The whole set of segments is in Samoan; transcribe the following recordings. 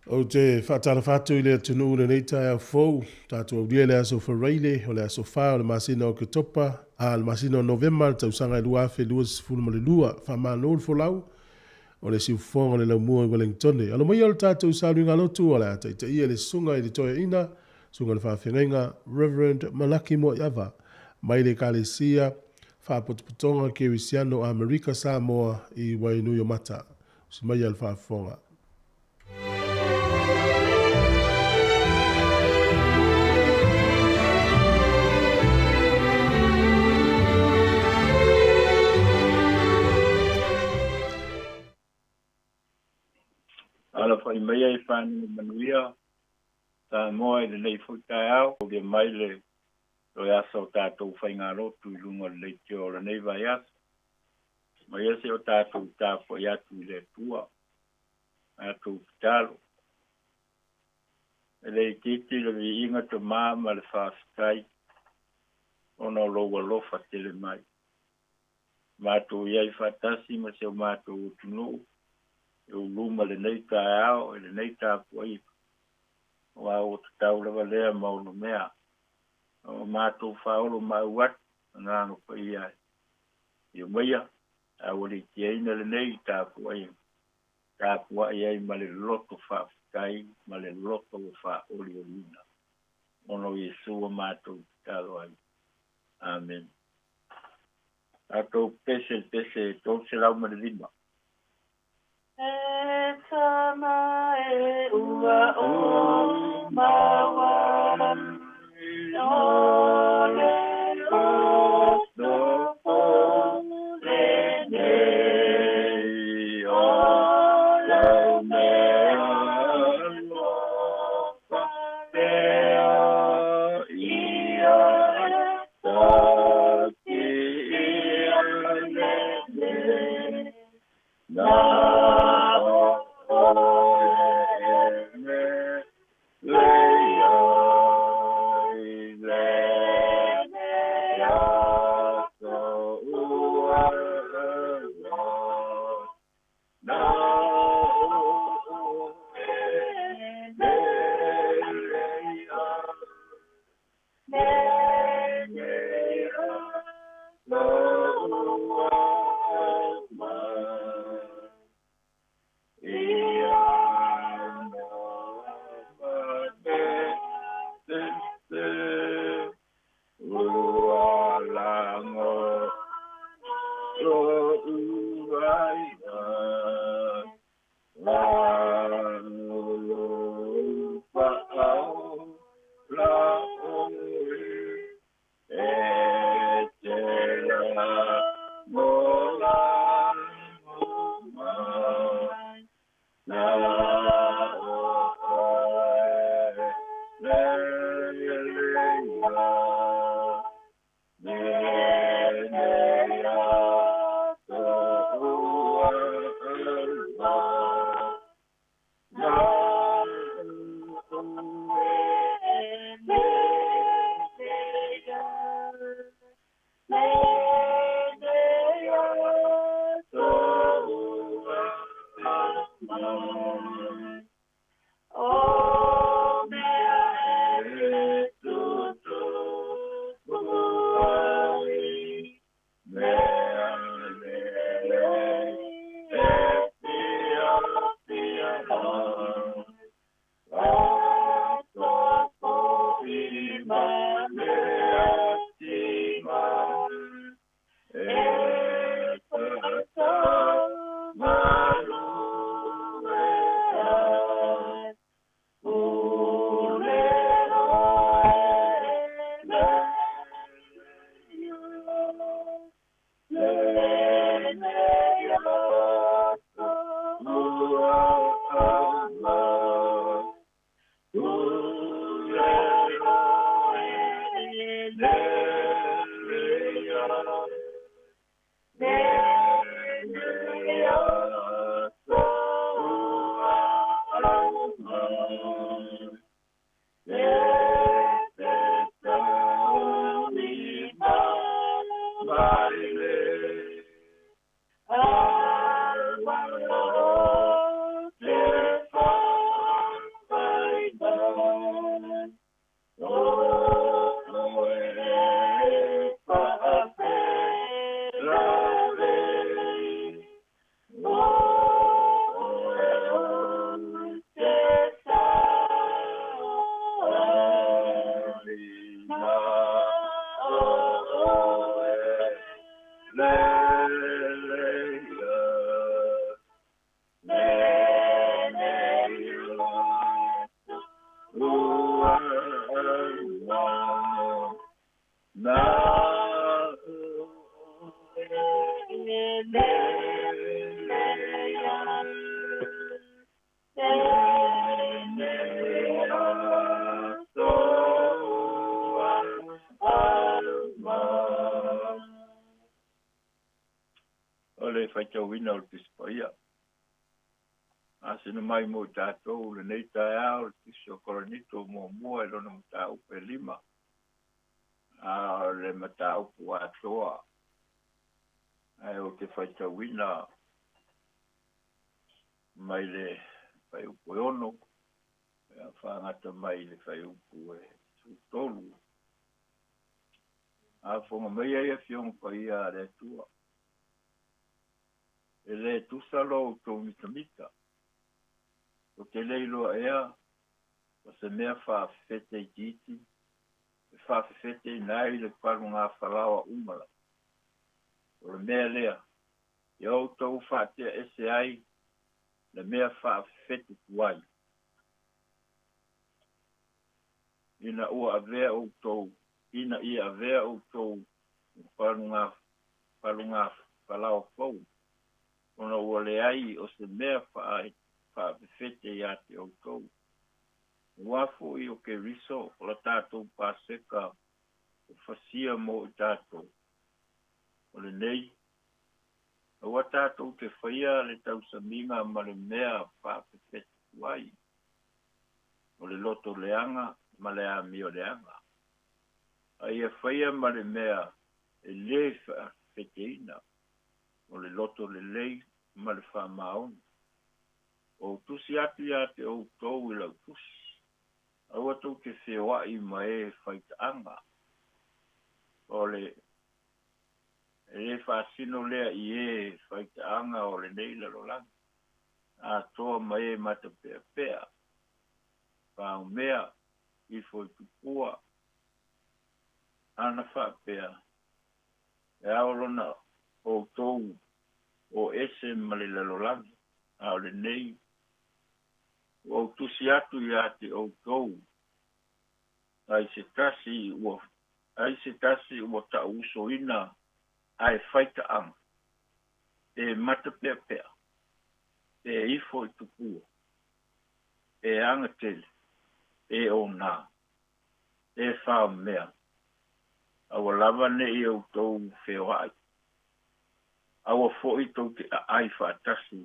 Ou te faatalofa atu i le atunuu i lenei taeao fou, tatou aulia i le aso Faraile, o le aso 4 o le masina o Oketopa, a, le masina o Novema, le tausaga e 2022. Faamalo le folau o le siufofoga o le laumua i Wellingtone. Alo maia o le tatou saluiga lotu o le a taitaia le susuga i le toeaina, susuga i le faafeagaiga Reverend Malaki Moaiava, mai le Ekalesia Faapotopotoga Kerisiano Amerika Samoa i Wainuiomata. Usi maia le faafofoga. Alafai maia e whānau manuia Samoa i lenei foi taeao, aulia mai le toe aso o tatou faigalotu i luga o le leitio o lenei vaiaso. Maia se o tatou tapuai atu i le Atua, matou tatalo. E le itiiti le viiga tama ma le faafetai ona o lou alofa tele mai. Matou i ai faatasi ma si o matou atunuu e uluma lenei taeao i lenei tapuaiga. Aua ua tatau lava lea ma ono mea. O matou faaolo mau atu, agaga paia e. Ia maia, a ua litiaina lenei tapuaiga. Tapuai ai ma le loto faafetai ma le loto ua faaolioliina. Ona o Iesu ua matou tatalo ai. Amen. Tatou pese pese 305. E tama e ua o maua o le loto o lenei o lau mea alofa pea ia e tasi ia lenei na o oe e me. le faitauina o le Tusi Paia. Asina mai mo i tatou lenei taeao le Tusi o Korinito muamua i lona mataupu e 5, a o le mataupu atoa, ae ou te faitauina mai le fuaiupu e 6, faagata mai le fuaiupu e 13. Afoga mai ai Afioga Paia a le Atua. E le tusa lo outou mitamita. O te le iloa ea o se mea faafefete itiiti, e faafefete ina ai le palugafalaoa uma lava. O le mea lea, ia outou faatea ese ai le mea faafefete tuai. Ina ua avea outou, ina ia avea outou palugafalaoa fou, ona ua leai o se mea faafefete ia te outou. Ua foi o Keriso o la tatou Paseka o fasia mo i tatou. O lenei, aua tatou te faia le tausamiga ma le mea faafefete tuai, o le loto leaga ma le amio leaga. A ia faia ma le mea e le faafefeteina, o le loto lelei ma le faamaoni. O tusi atu ia te outou i lau tusi, aua tou te feoai ma e faitaaga. O le e le faasino lea i e faitaaga o lenei lalolagi, atoa ma e matapeapea, faumea, ifo i tupua, ana faapea, e ao lona outou o ese ma le lalolagi, a o lenei, ua ou tusi atu ia te outou, ai se tasi ua tauusoina ae faitaaga, e matapeapea, e ifo i tupua, e agatele, e ona, e faumea, aua lava nei outou feoai, aua foi tou te aai faatasi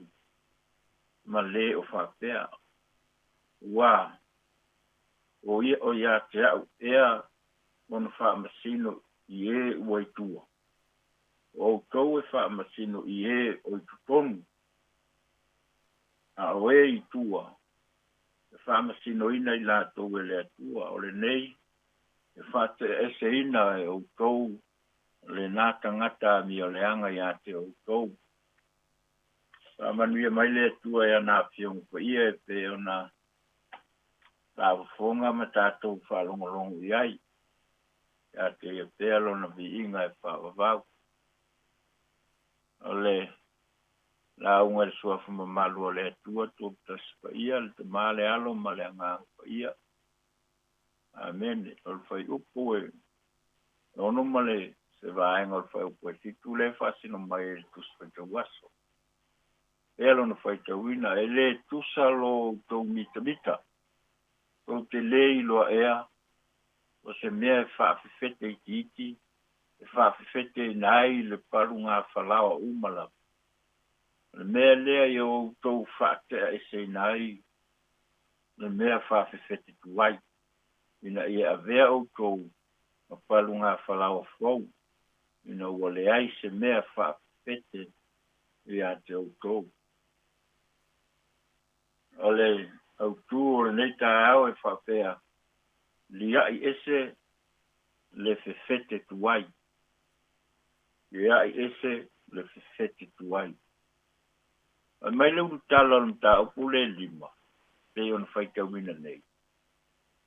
ma le o faapea. Ua o ia o ia te au ea ona faamasino i e ua i tua. O outou e faamasino i e o i totonu, a o e i tua, e faamasinoina i latou e le Atua. O lenei e faateeseina e outou lena tagata amioleaga ia te outou. Faamanuia mai le Atua e ana Afioga Paia e pei ona faafofoga ma tatou faalogologo i ai, ia te ia pea lona viiga e faavavau. O le lauga i le suafa mamalu o le Atua, Tuatasi Paia, le Tama, le Alo ma le Agaga Paia. Amene. O le fuaiupu e 6 ma le se vaega o le fuaiupu e 7 le faasino mai e le Tusi Faitauaso. Pea lona faitauina, e le tusa lo outou mitamita, tou te le iloa ea o se mea e faafefete itiiti, e faafefete ina ai le palugafalaoa uma lava. O le mea lea ia outou faatea eseina ai le mea faafefete tuai, ina ia avea outou ma palugafalaoa fou, ina ua leai se mea faafefete ia te outou. O le autū o lenei taeao e faapea, liai ese le fefete tuai. Liai ese le fefete tuai. Ai mai le ulutala o le mataupu le 5, pei ona faitauina nei.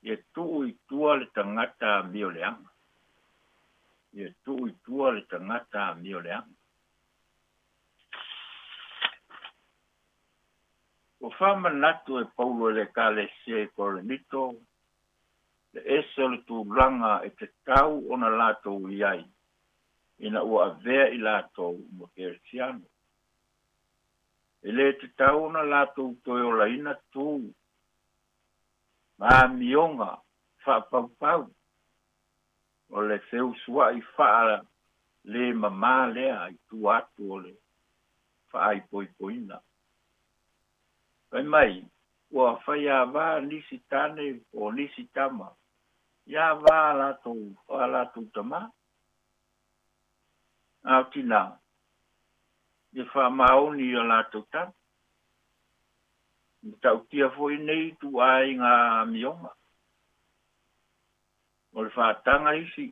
Ia tuu i tua le tagata amioleaga. Ia tuu i tua le tagata amioleaga. O faamanatu e Paulo e le Ekalesia i Korinito, le ese o le tulaga e tatau ona latou i ai, ina ua avea i latou ma Kerisiano. E le tatau ona latou toe olaina tu ma amioga faapaupau o le feusuai faa le mamā lea i tua atu o le Faaipoipoina. Fai mai, ua faiāvā nisi tane po o nisi tama i avā a latou, a latou tamā. A o tinā, ia faamaoni i a latou tama. Matautia foi nei ituaiga amioga. O le faataga isi,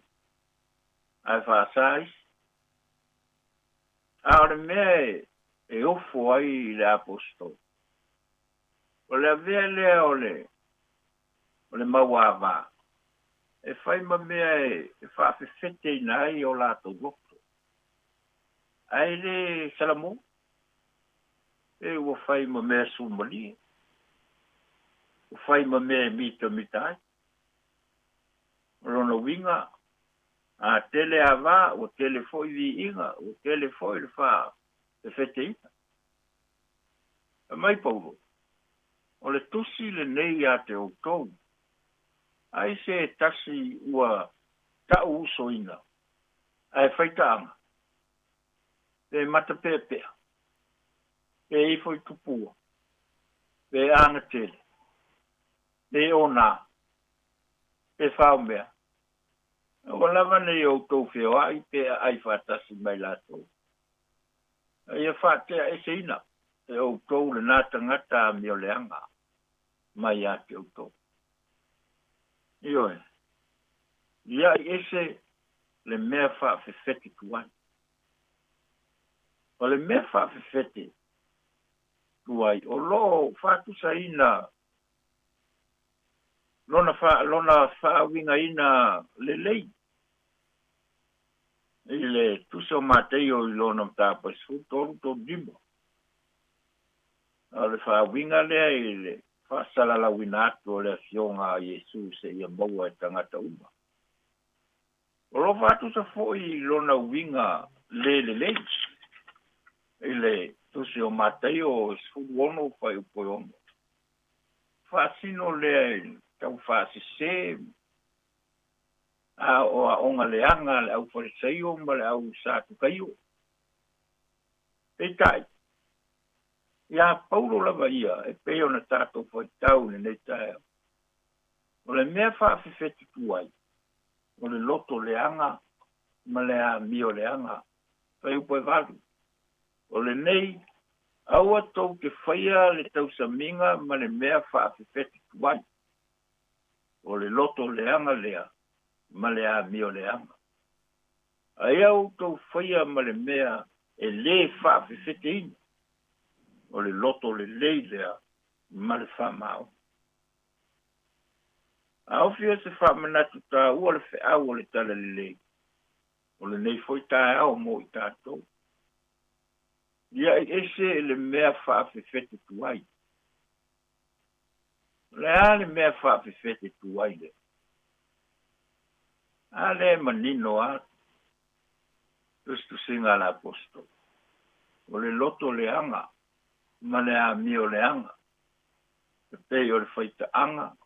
ae faasā isi. A o le mea e ofo ai i le aposetolo, o le avea lea o le o le mauāvā e fai ma mea e faafefeteina ai o latou loto. Ae le Salamo, e ua fai ma mea sumalie, ua fai ma mea e mitamita ai. O lona uiga, a tele avā, ua tele foi viiga, ua tele foi le faafefeteina. Fai mai Paulo, O le tusi lenei ia te outou, ai se tasi ua ta'u usoina ae faitaaga, pe matapeapea, pe ifo i tupua, pe agatele, pe onā, pe faomea, aua lava nei outou feoai pe aai faatasi mai latou. A ia faateaeseina e outou lenā tagata amioleaga mai ia te outou. Ioe, lia'i ese le mea faafefete tuai. O le mea faafefete tuai o lo o faatusaina lona, fa, lona faauigaina lelei i le Tusi o Mateio i lona mataupu 13 35. O le faauiga lea i le faasalalauina atu o le Afioga a Iesu seia maua e tagata uma. O lo o faatusa foi i lona uiga le lelei i le Tusi o Mataio 16 fuaiupu e 6. Faasino lea i le taufaasese a o aoga leaga a le Aufarisaio ma le Au Satukaio. Peitai, iā Paulo lava ia e pei ona tatou faitau i lenei taeao, o le mea faafefetutu ai, o le loto leaga ma le amio leaga. Fuaiupu e 8, O lenei, aua tou te faia le tausamiga ma le mea faafefetutu ai. O le loto leaga lea ma le amio leaga. A ia outou faia ma le mea e lē faafefeteina, o le loto lelei lea ma le faamaoni. A ofi o se faamanatu tāua le feau o le Talalelei o lenei foi taeao mo i tatou. Ia i ese le mea faafefete tuai. O le a le mea faafefete tuai lea? A lea e manino a tusitusiga a le aposetolo. O le loto leaga ma le amio leaga, e pei o le faitaaga,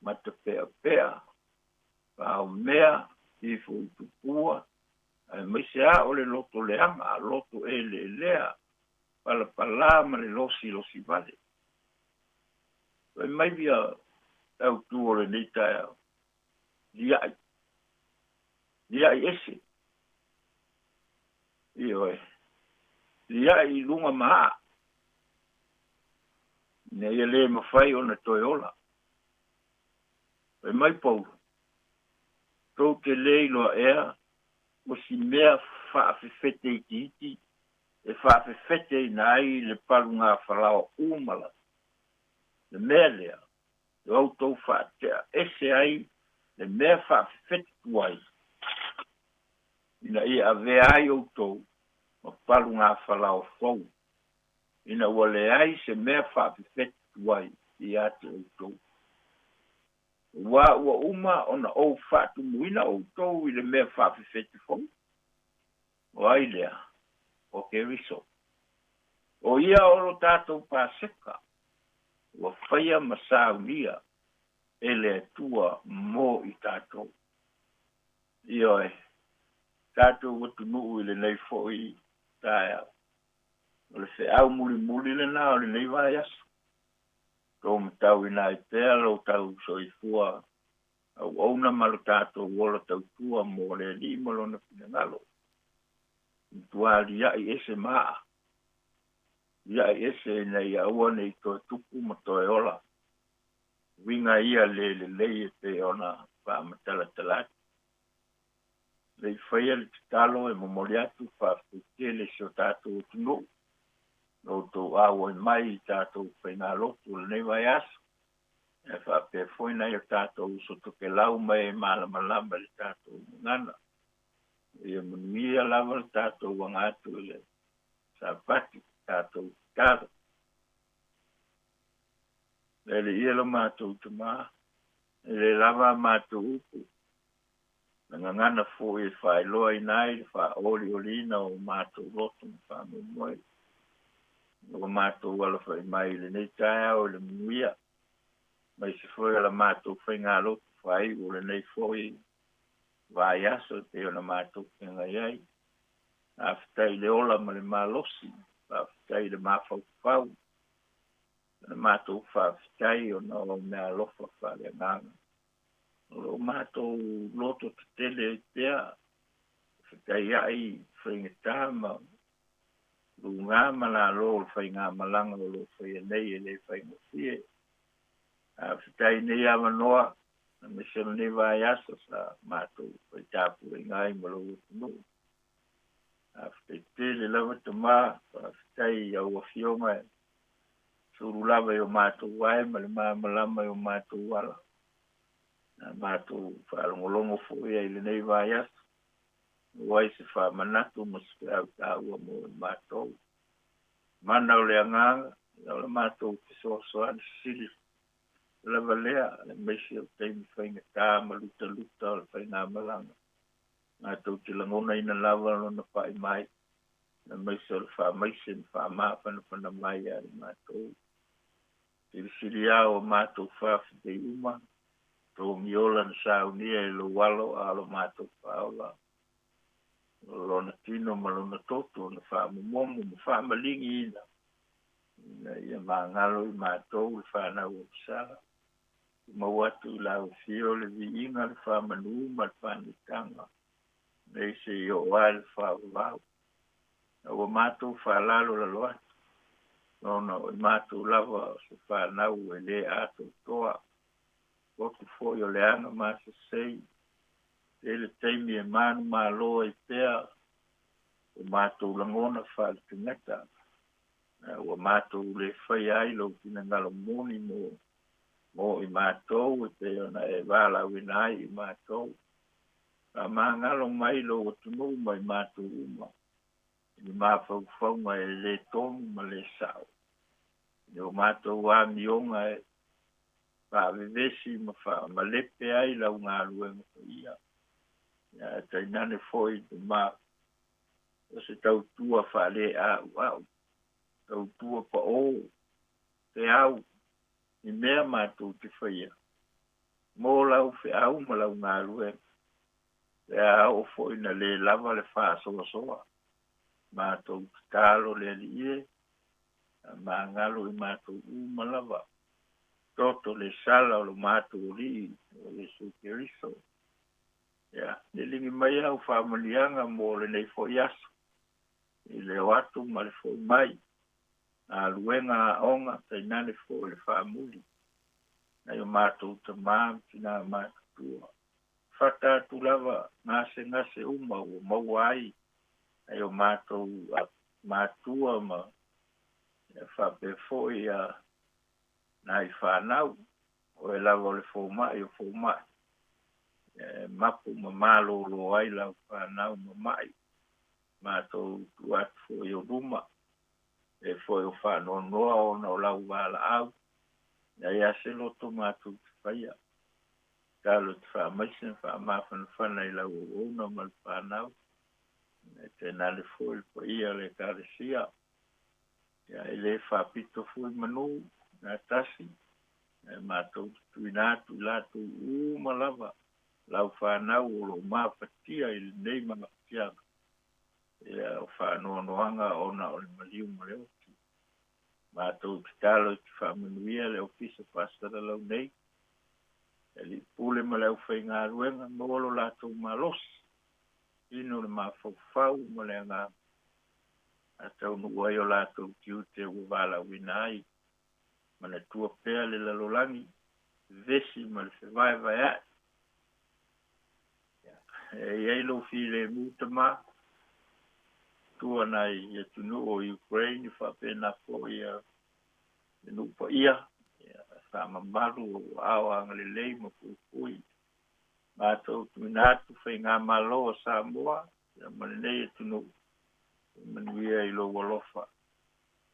matapeapea, paomea, ifo i tupua, aemaise a o le loto leaga, loto eleelea, palapalā ma le losilosi vale. Fai mai ia autū o lenei taeao, lia'i, lia'i ese, ioe, lia'i i luga ma aa, ina ia lē mafai ona toe ola. Fai mai Paulo, Tou te lē iloa ea o si mea faafefete itiiti e faafefeteina ai le palugafalaoa uma lava. Le mea lea e outou faatea ese ai le mea faafefete tuai, ina ia avea ai outou ma palugafalaoa fou, ina ua leai se mea faafefete tuai ia te outou. Aua ua uma ona ou faatumuina outou i le mea faafefete fou. O ai lea? O Keriso. O ia o lo tatou Paseka, ua faia ma saunia e le Atua mo i tatou. Ioe, tatou atunuu i lenei foi taeao. O le feau mulimuli lenā o lenei vaiaso. Tou matauina ai pea lo tau soifua auauna ma lo tatou ola tautua mo le Alii ma Lona finagalo. Matua alia'i ese ma aa, lia'i ese ina ia aua ne i toe tupu ma toe ola. Uiga ia le lelei e pei ona faamatalatala atu. Le i faia le tatalo e momoli atu faafetai tele i si o tatou atunuu lo outou auai mai i tatou faigalotu o lenei vaiaso. E faapea foi nai o tatou uso tokelau mai e malamalama i le tatou gagana. Ia manuia lava le tatou aga atu i le Sapati, tatou tatalo. Le Alii e lo matou Tamā, e le lava a matou upu, na gagana foi e faailoaina ai le faaolioliina o matou loto ma faamoemoe. Ua matou alafai mai i lenei taeao i le manuia, mai se foi o la matou faigalotu faaiu o lenei foi vaiaso e pei ona matou feagai ai. Faafetai i le ola ma le malosi, faafetai i le mafaufau, le matou faafetai ona o mea alofa faaleagaga. O lo matou loto tetele ai pea, fetaiai faigata ma luga ma lalo o le faigamalaga o lo o faia nei e le faigofie. Faafetai nei avanoa aemaise o lenei vaiaso sa matou faitapuaiga ai ma lou atunuu. Faafetai tele lava Tamā, faafetai i au afioga e sulu lava i o matou ae ma le malamalama i o matou ala. Na matou faalogologo foi ai i lenei vaiaso, ua ai se faamanatu ma se feau taua mo i matou. Mana o le agaga, o le matou fesoasoani sili lava lea, aemaise o taimi faigata ma lutaluta o le faigamalaga. Matou te lagonaina lava lona pai mai, aemaise o le faamaise ma faamafanafana mai ia i matou. Silisili ao o matou faafetai uma, togiola na saunia e lou alo a lo matou faaola. O lona tino ma lona toto na faamomomo ma faamaligiina ina ia magalo i matou le fanau o Sala. Maua atu i lau afio le viiga, le faamanu ma le faanitaga, nei se i oo ai le faavavau. Ua matou faalalolalo atu, ona o i matou lava o se fanau e le atoatoa. Potu foi o le aga masasei, tele taimi e manumalo ai pea o matou lagona faaletagata. Ua matou le faia ai lou finagalo moni mo i matou e pei ona e valaauina ai i matou. Faamagalo mai lou atunuu ma i matou uma i le mafaufauga e le tonu ma le sao. I o matou amioga e faavevesi ma faamalepe ai lau galuega paia. Ia tainane foi ma o se tautua faaleauau, tautua pao, feau, i mea matou te faia, mo lau feau ma lau galuega. Le a oo foi na le lava le faasoasoa, matou tatalo le Alii e, magalo i matou uma lava. Toto le sala o lo matou Alii o Iesu Keriso. Ia, liligi mai au faamanuiaga mo lenei foi aso, i le o atu ma le foi mai, galuega aoga tainane foi le faamuli. Nai o matou tamā ma tinā matutua. Fata atu lava gasegase uma ua maua ai nai o matou matua ma faapea foi nai fanau. O e lava o le fomai o fomai, e mapu ma malolo ai lau fanau ma mai. Matou tuu atu foi o luma, e foi o faanoanoa ona o lau valaau. Leai lava se loto matou te faia. Talo te faamaise ma faamafanafana i lau auauna ma le fanau. E tainane foi le paia o le Ekalesia. Ia, e le faapito foi manu na tasi, e matou te tuuina atu i latou uma lava lau fanau o lo o mafatia i lenei mafatiaga. Ia o faanoanoaga ona o le maliu ma le oti. Matou tatalo i te faamanuia le ofisa faasalalau nei, le alii pule ma le aufaigaluega, maua lo latou malosi, ino le mafaufau ma le agaga, a taunuu ai o latou tiute ua valaauina ai. Manatua pea le lalolagi, vevesi ma le fevaevaea'i. E i ai lou filemu tamā, tua nai atunuu o Ukraine faapena foi ia le nuu paia, ia faamamalu o aao agalelei ma puipui. Matou tuuina atu faigamalo a Samoa ia ma lenei atunuu e manuia i lou alofa.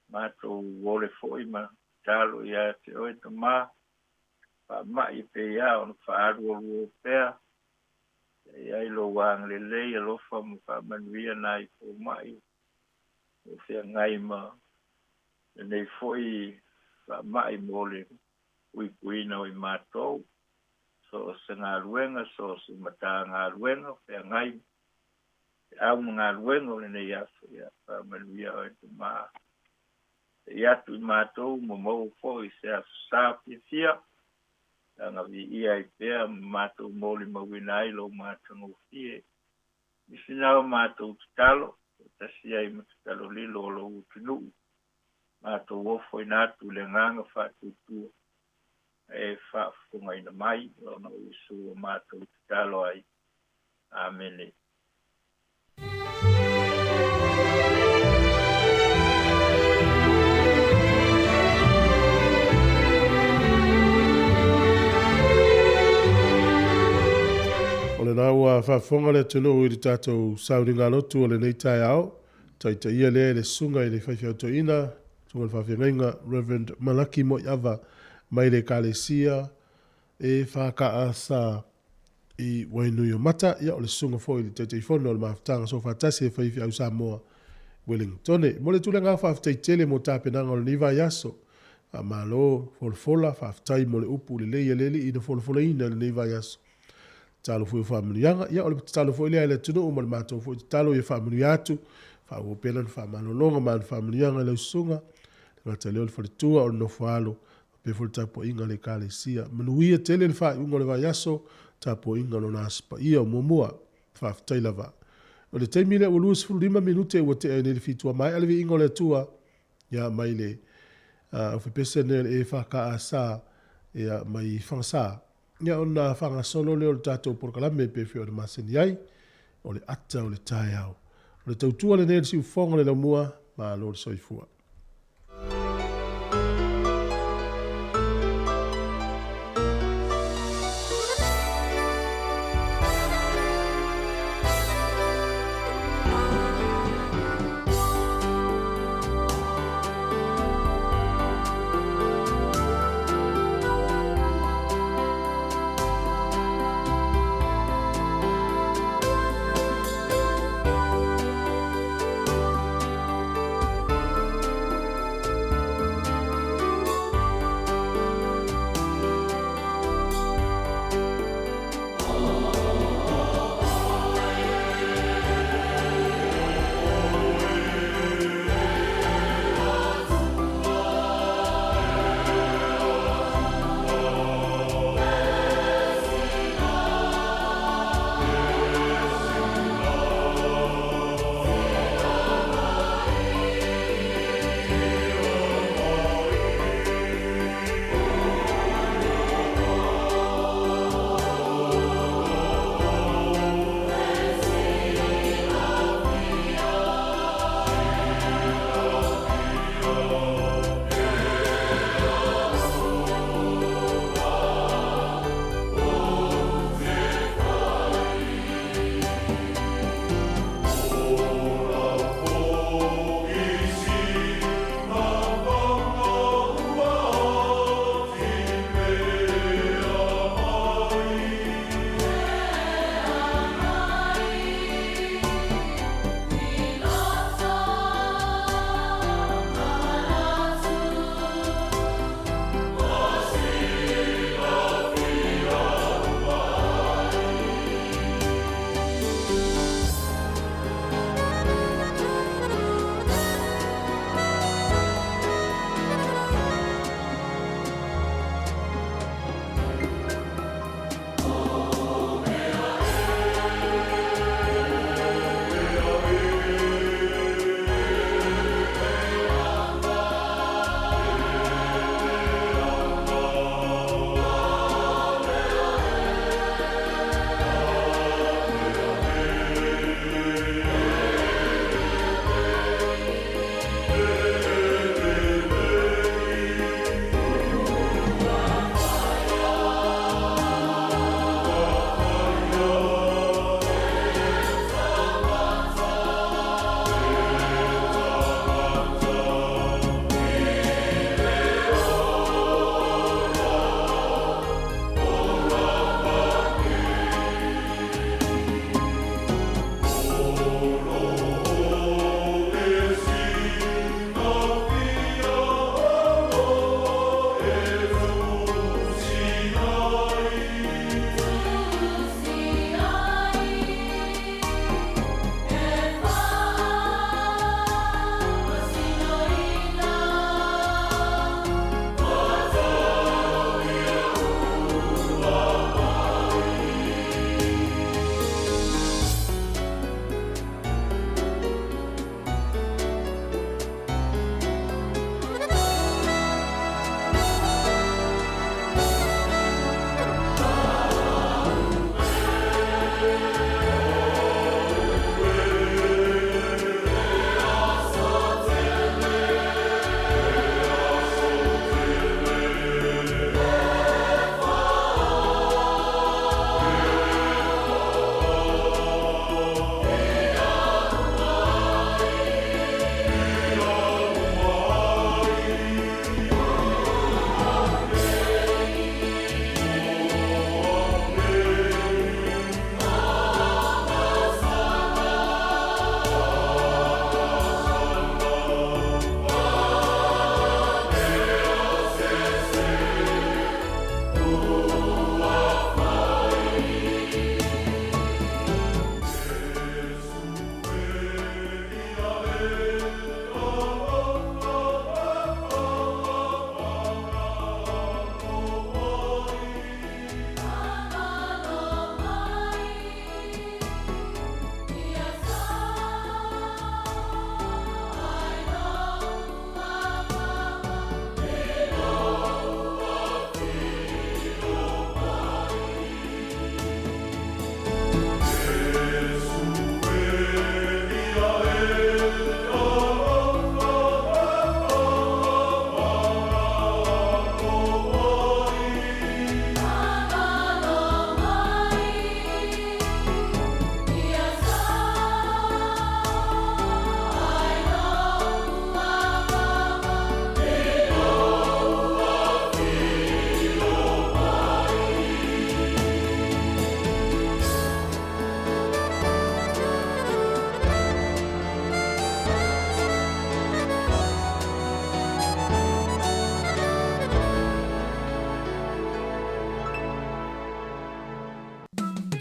Matou ole foi ma tatalo ia te oe tamā, faamai e pei lava ona faaalualuo pea, ia i ai lou agalelei, alofa ma faamanuia nai fomai o feagai ma lenei foi faamai mo le puipuiina o i matou, so o se galuega, so o se matagaluega o feagai feau ma galuega o lenei aso, ia faamanuia oe tamā. Se'i atu i matou ma maua foi se aso sa fiafia, aga viia ai pea ma matou molimauina ai lou matagofie. Nisi na o matou tatalo, faatasi ai ma tatalo lilo o lou atunuu, matou ofoina atu i le agaga faatuatua e faafofogaina mai ona o Iesu ua matou tatalo ai. Amene. O lena ua faafofoga le atunuu i le tatou sauniga lotu o lenei taeao, taitaia lea e le Susuga i le Faifeau Toeaina, Susuga i le Faafeagaiga Rev. Malaki Moiava mai le Ekalesia EFKS i Wainuiomata, ia o le susuga foi i le Taitaifono o le Mafutaga Soofaatasi e Faifeau Samoa Wellingtone. E momoli atu le agaga faafetai tele mo tapenaga o lenei vaiaso. Faamalo folafola, faafetai mo le upu lelei a le Alii na folafolaina i lenei vaiaso. Tatalo foi o faamanuiaga, ia o le tatalo foi lea a le atunuu ma le matou foi tatalo ia faamanuia atu, faaauau pea lana faamalologa ma ana faamanuiaga i lau susuga, le gata lea o le faletua o le nofo-a-alo faapea foi le tapuaiga a le Ekalesia. Manuia tele le faaiuga o le vaiaso, tapuaiga o Lona Aso Paia o muamua. Faafetai lava. O le taimi lea ua 25 minute ua tea ai nei le fitu, ua maea le viiga o le Atua, ia, mai le aufepese nei o le EFKS, ia, mai Fagasa. Ia, ona faagasolo lea o le tatou polokalame e pei foi ona masani ai, o le ata o le taeao. O le tautua lenei a le siufofoga o le laumua, malo le soifua.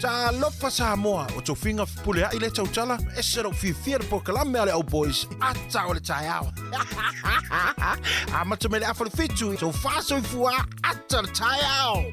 Talofa Samoa, o tofiga fepuleai lea tautala, ese lou fiafia le polokalame a le Au Boys, ata o le taeao. Amata mai le afa le fitu, tofa soifua, ata le taeao.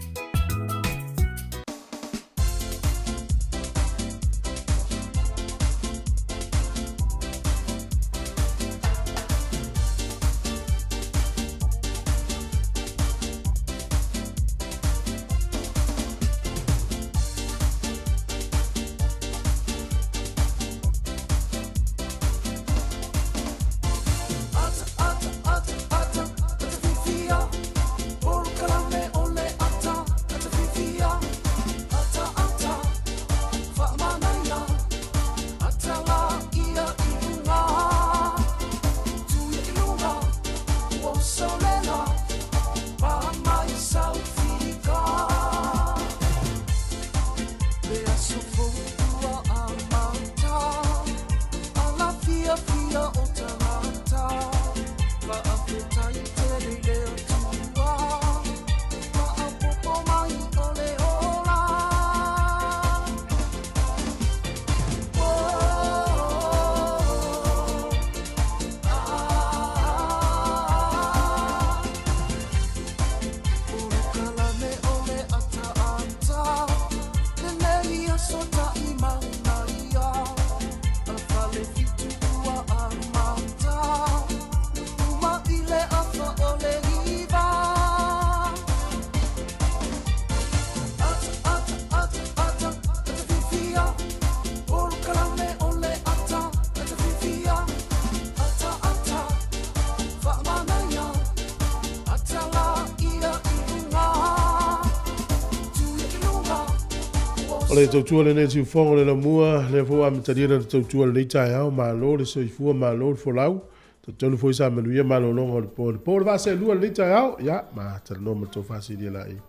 O le tautua lenei siufogo le lamua, lea foi ua amatalia lana tautua i lenei taeao, malo le soifua, malo le folau. Talitonu foi sa manuia malologa o le po. Le po o le vaa seelua i lenei taeao, ia, ma talanoa ma le tofa silia laei.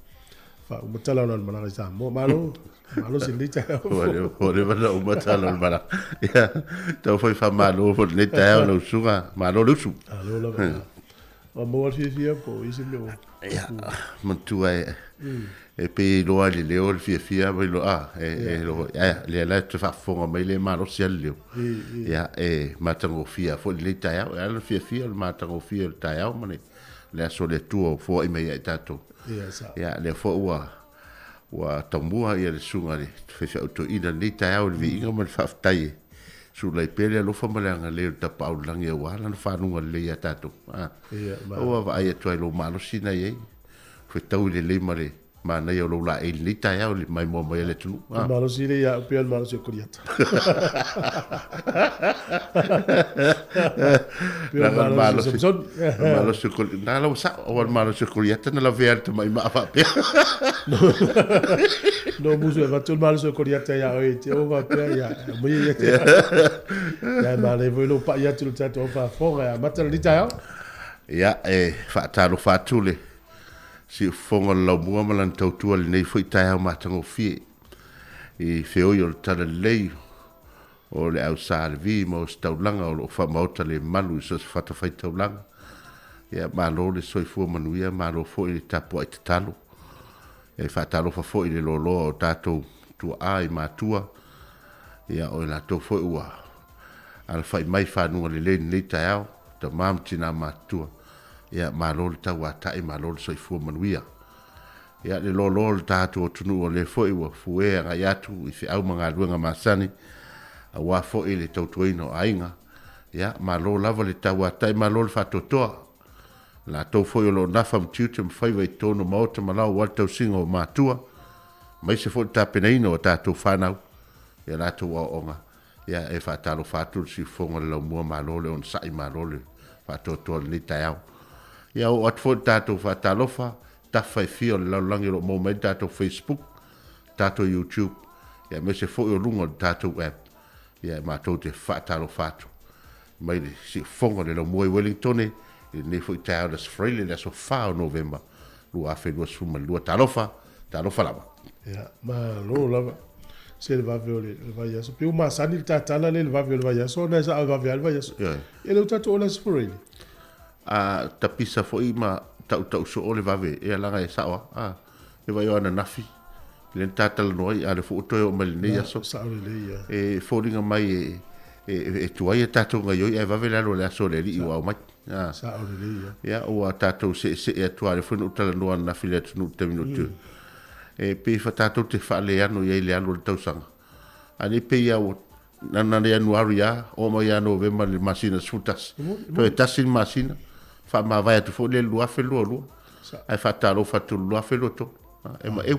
Faauma tala o lana malaga i Samoa. Malo, malosi i lenei taeao. Ua leva ona uma tala o le malaga. Ia, tau foi faamalo foi i lenei taeao lau susuga. Malo le usu. Malo lava. Ua maua le fiafia po o isi mea ua... Ia, manatua e, e pei e iloa i le leo le fiafia ma iloa, a, e, e iloa, ae, lea la e te faafofoga mai le malosi lava le leo. Ia, e matagofie foi lenei taeao. E ala le fiafia o le matagofie o le taeao ma le, le aso o le Atua ua foai mai ia i tatou. Ia, sao. Ia, lea foi ua, ua taumua ia le susuga i le faifeau toeaina i lenei taeao i le viiga ma le faafetai e sulai pea le alofa ma le agalelei o le Tapaau i le Lagi aua lana faluga lelei ia tatou. A, ua vaai atu ai i lou malosi na i ai, fetaui lelei ma le manaia o lou laei i lenei taeao i le maimoa mai a le atunuu. Le malosi lea ia au pea o le malosi o Koliata. Pei o le malosi o Samsoni. Le malosi o Koliata. Na lau sao, aua le malosi o Koliata na lavea le tamai maa faapea. No musu e avatu le malosi o Koliata ia oe te o faapea ia aumai ia te. Ia e manaia foi lou pai atu i le tatou au faafofoga e amata lenei taeao. Ia, e faatalofa atu le siufofoga o le Laumua ma lana tautua i lenei foi taeao matagofie i feoi o le Talalelei o le au Sa Levi ma Ositaulaga o lo o faamaota le malu i so o se fatafaitaulaga. Ia, malo le soifua manuia, malo foi le tapuai tatalo. E faatalofa foi i le loaloa o tatou tuaa i matua, ia, o i latou foi ua alafai mai fanuga lelei i lenei taeao, tama ma tina matutua, ia, malo le tauatai, malo le soifua manuia. Ia, le loaloa o le tatou atunuu o lea foi ua fue agai atu i feau ma galuega masani, aua foi le tautuaina o aiga, ia, malo lava le tauatai, malo le faatoatoa. Latou foi o lo o nafa ma tiute ma faiva i totonu o maota ma laoa aua le tausiga o matua, aemaise foi le tapenaina o a tatou fanau i a latou aoaoga. Ia, e faatalofa atu le siufofoga o le Laumua, malo le onosai, malo le faatoatoa i lenei taeao. Ia, oo atu foi le tatou faatalofa, tafa e fia o le lalolagi o lo o maua mai ai le tatou Facebook, tatou YouTube, ia aemaise foi o luga o le tatou app. Ia, e matou te faatalofa atu mai le siufofoga o le Laumua i Wellingtone i lenei foi taeao i le Aso Faraile, le aso 4 o Novema 2022. Talofa, talofa lava. Ia, malo lava. Se le vave o le vaiaso. Pei ua masani le tatala lea i le vave o le vaiaso ona e sao e vave lava le vaiaso. Ia, lea ua tatou oo i le Aso Faraile. A tapisa foi ma tautau soo le vave, ia leaga e sao lava. A, e vaai o ananafi. Le tatalanoa ai a le fo toe o mai lenei aso. Sao lelei ia. E foliga mai e tuai e tatou gaioi ae vave le alu o le aso o le alii ua au mai. Sao lelei ia. Ia ua tatou seesee atu a le foi na ou talanoa ananafi i le atunuu i le taimi na ou tu. E pei fa tatou te faaleano i ai le alu o le tausaga. A nei pei a ua na na Ianuari a, oo mai ia Novema i le masina 11. Toe tasi le masina, faamavae atu foi le 2022. Ae faatalofa atu i le 2023. E maeu.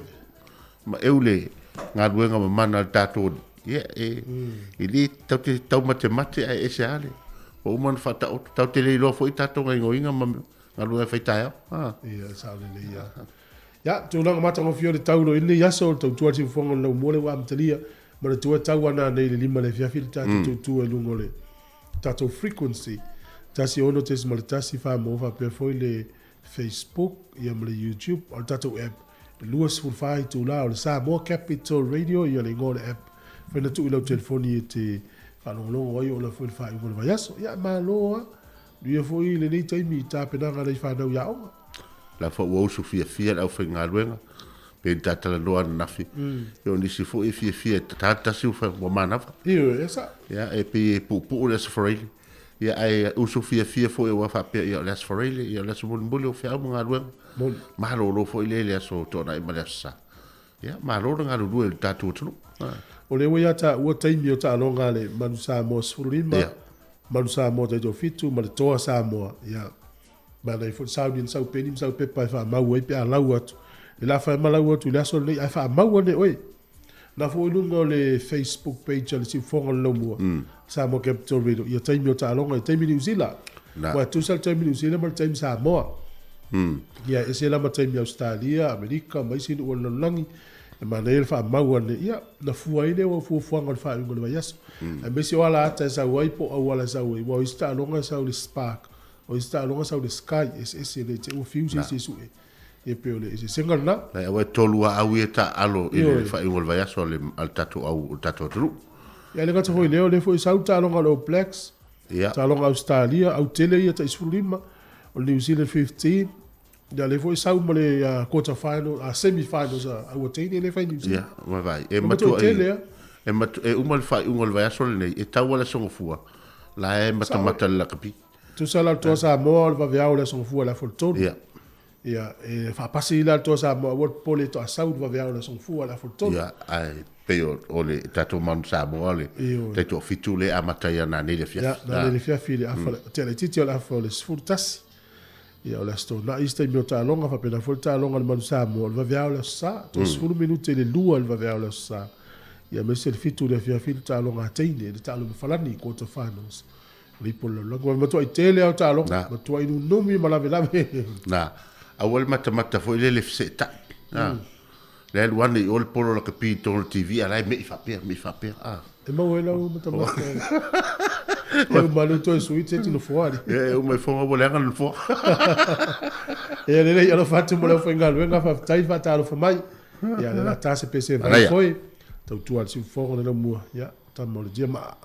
Maeu le galuega mamana a le tatou alii. Ia, e, e le tatou te taumatemate ae ese lava le, ua uma ona faataoto. Tatou te le iloa foi tatou gaoioiga ma galuega e fai taeao. Ia, sao lelei lava. Ia, tulaga matagofie o le tau o lo o i ai lenei aso, o le tautua a le siufofoga o le laumua lea ua amatalia, manatua e tau ana nei i le 5 i le afiafi le tatou tautua i luga o le tatou frequency 16.1 Samoa faapea foi le Facebook ia ma le YouTube, o le tatou app 24 itula o le Samoa Capital Radio ia le igoa o le app. Fai na tuu i lau telefoni e te faalogologo ai oo la foi i le faaiuga o le vaiaso. Ia malo lava. Manuia foi lenei taimi i tapenaga a nai fanau i aoga. La foi ua usu fiafia le aufaigaluega, pei ona ta talanoa ananafi, ia o nisi foi e fiafia e tatā le tasi ua manava. Ioe, e sao. Ia, e pei e puupuu le Aso Faraile, ia ae usu fiafia foi aua faapea, ia o le Aso Faraile, ia o le aso mulimuli o feau ma galuega. Moni. Malolo foi lea i le Aso Toonai ma le Aso Sa. Ia, malo le galulue i le tatou atunuu. O lea ua ia taua taimi o taaloga a le Manu Samoa 15, Ia. Manu Samoa taitoafitu ma le Toa Samoa. Ia, manaia foi le sauni na sau peni ma sau pepa e faamau ai pe a lau atu. Le la fai ma lau atu i le aso lenei ae faamau ane oe. Na foi i luga o le Facebook page a le Siufofoga o le Laumua, Samoa Capital Radio, ia taimi o taaloga, ia taimi Niu Sila. Na. Ua tusa le taimi Niu Sila ma le taimi Samoa. Ia, e ese la ma taimi Ausetalia, Amerika ma isi nuu o le lalolagi. E manaia le faamau ane, ia, na fua ai lea o fuafuaga o le faaiuga o le vaiaso. Aemaise o ala ata e sau ai po o auala e sau ai, aua o isi taaloga e sau i le Spark, o isi taaloga e sau i le Sky, e eseese le te i ua fiu se isi e sue. Ia pei o le eseesega lena. Nai aua e tolu lava au ia taaalo i le Ioe. faaiuga o le vaiaso a le tatou au, le tatou atunuu. Ia, e le gata foi i lea, o lea foi e sau le taaloga a le All Blacks, Ia. taaloga Ausetalia, autele ia tai 15, o le New Zealand 15, ia lea foi e sau ma le quarter final, semi finals a Auateine lea e fai i New Zealand. Ia, vaavaai. E E matua matua tele lava. e matu, e uma le faaiuga o le vaiaso lenei, e tau lava le aso Gafua, la e matamata le lakapi. Tusa la le Toa Samoa o le vaveao o le aso Gafua i le afa o le tolu. Ia. Ia, e faapasi la le Toa Samoa, aua le popole e toasau le vaveao o le aso Gafua i le afa o le tolu. Ia, ae pei o le tatou Manu Samoa le Ioe. taitoafitu lea e amata ai nanei i le afiafi. Ia, nanei i le afiafi i le afa, tea laitiiti o le afa o le 11. Ia, o le Aso Toonai isi taimi o taaloga, faapena foi le taaloga a le Manu Samoa, o le vaveao o le Aso Sa, toe 10 minute i le 2 i le vaveao o le Aso Sa. Ia, aemaise le 7 i le afiafi le taaloga a teine, le taalo ma Falani, quarter finals. O le ipu o le lalolagi. Ua matuai tele lava o taaloga, Na. matuai nunumi ma lavelave. Na, aua le matamata foi lele feseetai. Na. Le alu ane i o le polo lakapi i totonu o le TV, a la e mei faapea, mei faapea. Ah. E maua ai lau matamata. E uma lea toe sui te tino foa ali. E uma i foga ua leaga le nofoa. Ia lelei alofa atu mo le aufaigaluega, faafetai le faatalofa mai. Ia le la ta se pese vai Manaia. foi. Tautua le siufofoga le laumua. Ia, tama o le dia maa.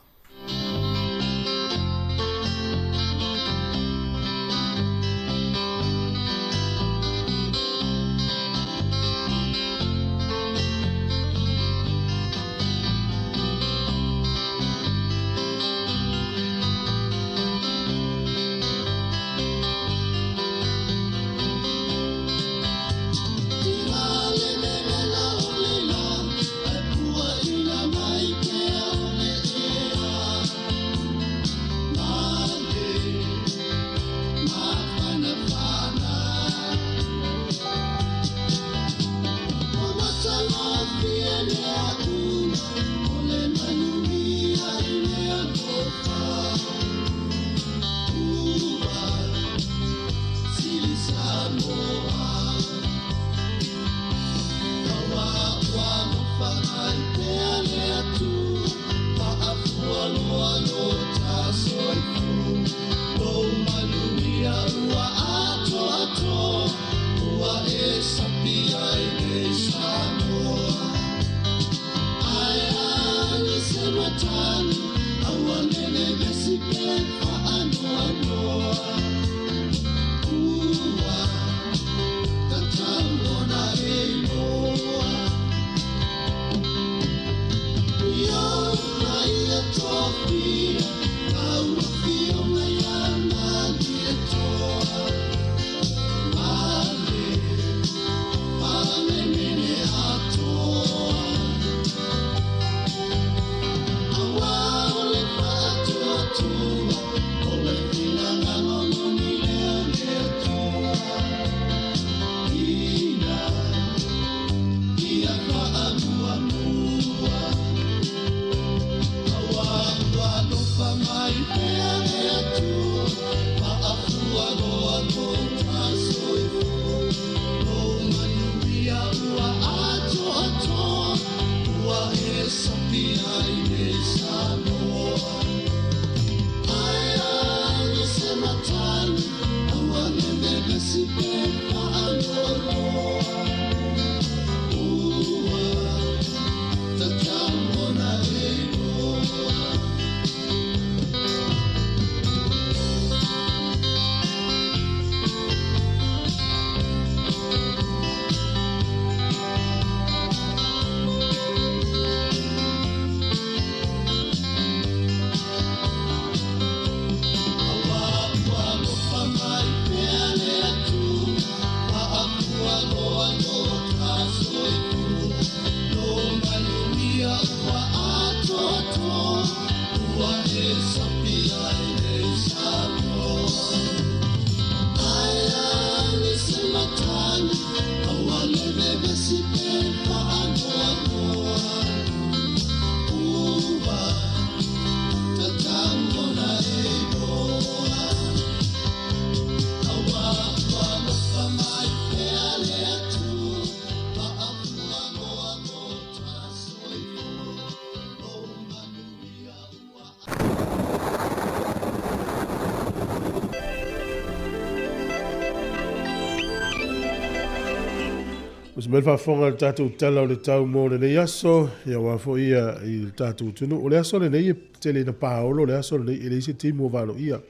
mai le faafofoga i le tatou Tala o le Tau mo lenei aso, ia aua foi ia i le tatou atunuu. O le aso lenei e tele ina paolo le aso lenei, e leai se timu o valoia.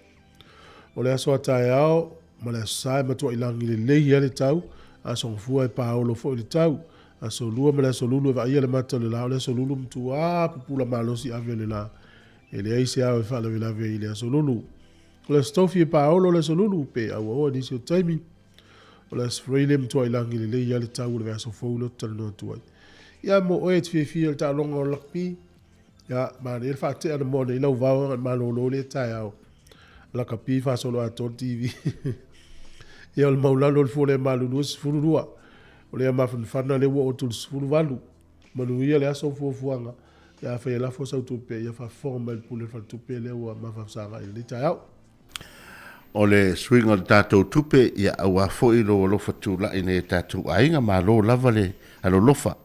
O le aso a taeao ma le Aso Sa e matuai lagi lelei lava le tau, Aso Gafua e paolo foi le tau. Aso Lua ma le Aso Lulu e vaaia le mata o le la, o le Aso Lulu matua pupula malosi ave o le la. E leai se ao e faalavelave ai i le Aso Lulu. O le Aso Tofi e paolo le Aso Lulu pe auaoa i nisi o taimi. O le Aso Faraile e matuai lagi lelei lava le tau o le vaiaso fou lea ou te talanoa atu ai. Ia mo oe e te fiafia i le taaloga o le lakapi, ia, manaia le faatea na moa nei lau vao agai malolo lea taeao. Lakapi faasoloatoa le TV. Ia o le maulalo o le fua le malulu e 12. O lea mafanafana lea ua oo atu i le 18. Manuia le aso o fuafuaga. Ia afai e lafo sau tupe, ia faafofoga mai le pule o le faletupe lea ua mafafasaga i lenei taeao. O le suiga o le tatou tupe, ia aua foi lou alofa tulai i nai o tatou aiga, malo lava le alolofa.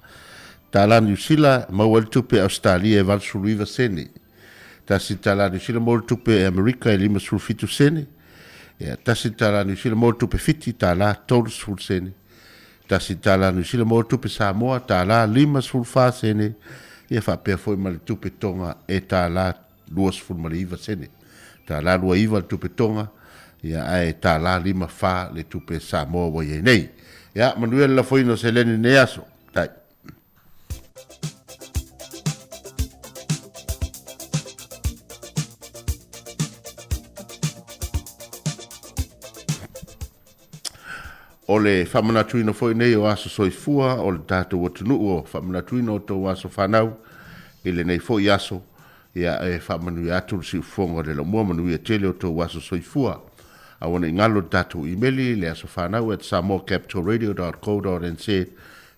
Tala Niu Sila, maua ai le tupe Ausetalia e 89 sene. Tasi le tala Niu Sila maua le tupe Amerika e 57 sene. Ia, tasi le tala Niu Sila maua le tupe Fiti, tala 30 sene. Tasi le tala Niu Sila maua le tupe Samoa, tala 54 sene. Ia faapea foi ma le tupe Tonga e tala 29 sene. Tala 29 le tupe Tonga, ia ae tala 54 le tupe Samoa ua i ai nei. Ia, manuia le lafoina o seleni i lenei aso. Tai. O le faamanatuina foi nei o aso soifua o le tatou atunuu o faamanatuina o tou aso fanau i lenei foi aso, ia e faamanuia atu le siufofoga o le laumua manuia tele o tou aso soifua. Aua ne i galo le tatou imeli le aso fanau at samoacapitalradio.co.nz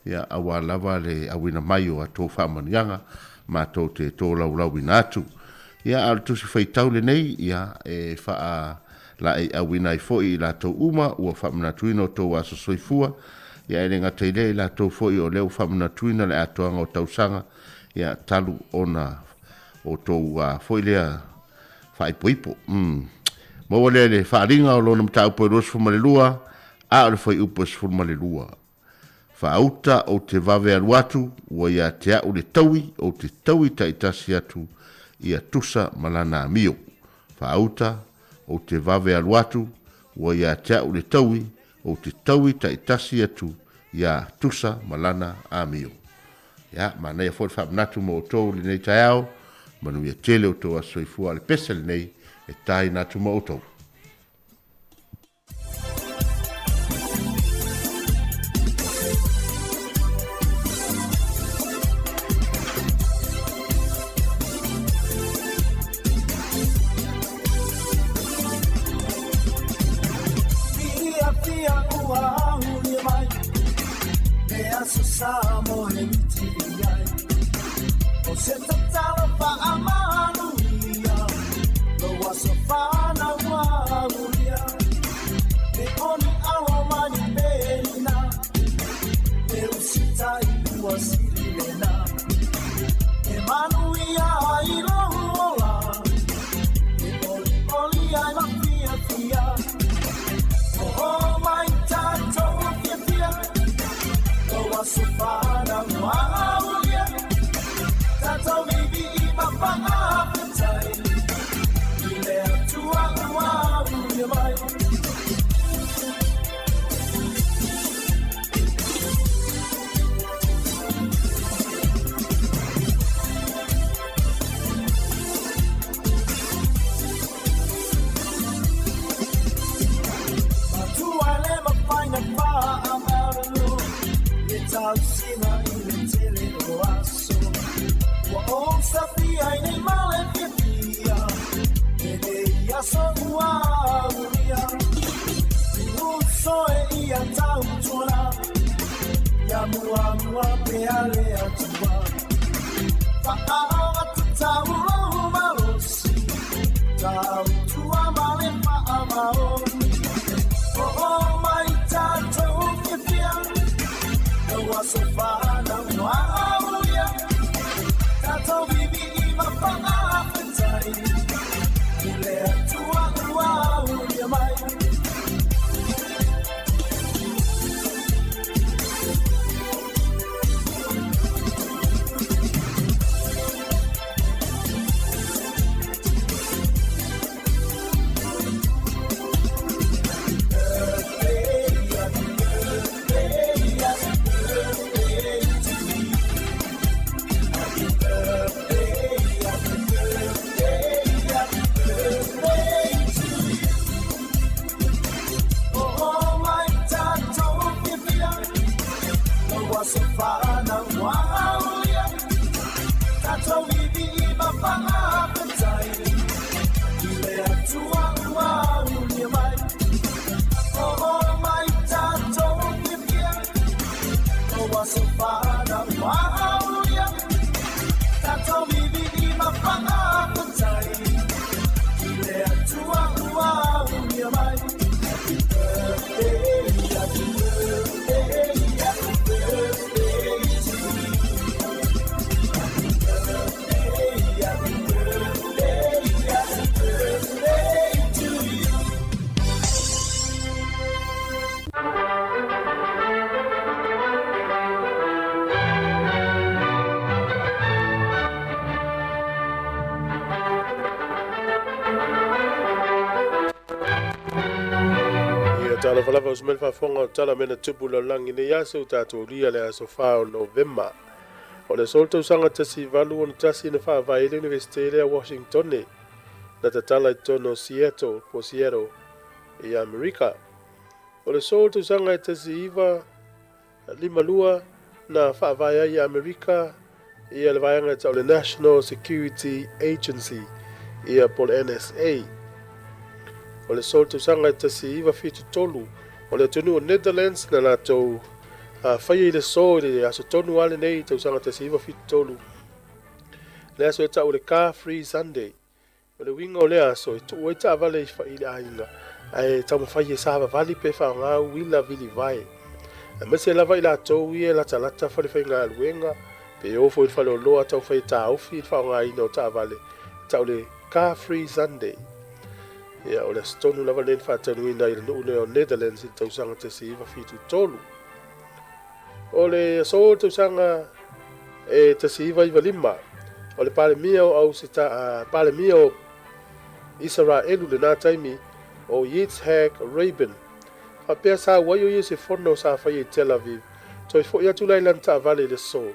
ia aua lava le auina mai o a tou faamanuiaga matou te tolaulaauina atu. Ia a o le tusi faitau lenei ia e faa laeiauina ai foi i latou uma ua faamanatuina o tou aso soifua, ia e le gata i lea i latou foi o lea ua faamanatuina le atoaga o tausaga, ia talu ona outou foi lea faaipoipo. Maua lea i le faaaliga o lona mataupu e 22, a o le fuaiupu e 12. Faauta ou te vave alu atu, ua ia te a'u le taui, ou te taui taitasi atu ia tusa ma lana amio. Faauta ou te vave alu atu, ua ia te a'u le taui, ou te taui taitasi atu ia tusa ma lana amio. Ia, manaia foi le faamanatu mo outou i lenei taeao, manuia tele outou aso soifua a le pese lenei e taina atu ma outou. Faafetai i le Atua ua aulia mai. Oo mai tatou fiafia, o aso fanau ua aulia. Tatou vivii ma faafetai i le Atua ua aulia mai. Happy birthday, happy birthday, happy birthday to you. Happy birthday, happy birthday, happy birthday to you. Ia talofa lava uso mai le faafofoga o tala mea na tupu i le lalolagi i lenei aso ua tatou aulia le aso 4 o Novema. O le aso le tausaga 1861 na faavae ai le Iunivesite lea o Washingtone na tatala i totonu o Seattle po o Seattle i Amerika. O le aso le tausaga e 1952 na faavae ai i Amerika ia le vaega e tau o le National Security Agency ia po o le NSA. O le aso le tausaga e 1973 o le atunuu o Netherlands na latou faia i le aso i le aso tonu lava lenei tausaga 1973 le aso e tau o le Car Free Sunday. O le uiga o lea aso e tuu ai taavale i le aiga ae taumafai e savavali pe faaaoga uila vilivae. Aemaise lava i latou ia e latalata falefaigaluega pe o foi i le faleoloa taumafai e taofi le faaaogaina o taavale e tau o le Car Free Sunday. Ia, o le aso tonu lava lenei na faataunuuina ai i le nuu lea o Netherlands i le tausaga 1973. O le aso o le tausaga e 1995, o le Palemia o Auseta, Palemia o Isaraelu i lena taimi, o Yitzhak Rabin, faapea sa auai o ia i se fono sa faia i Tel Aviv, toe foi atu la i lana taavale i le aso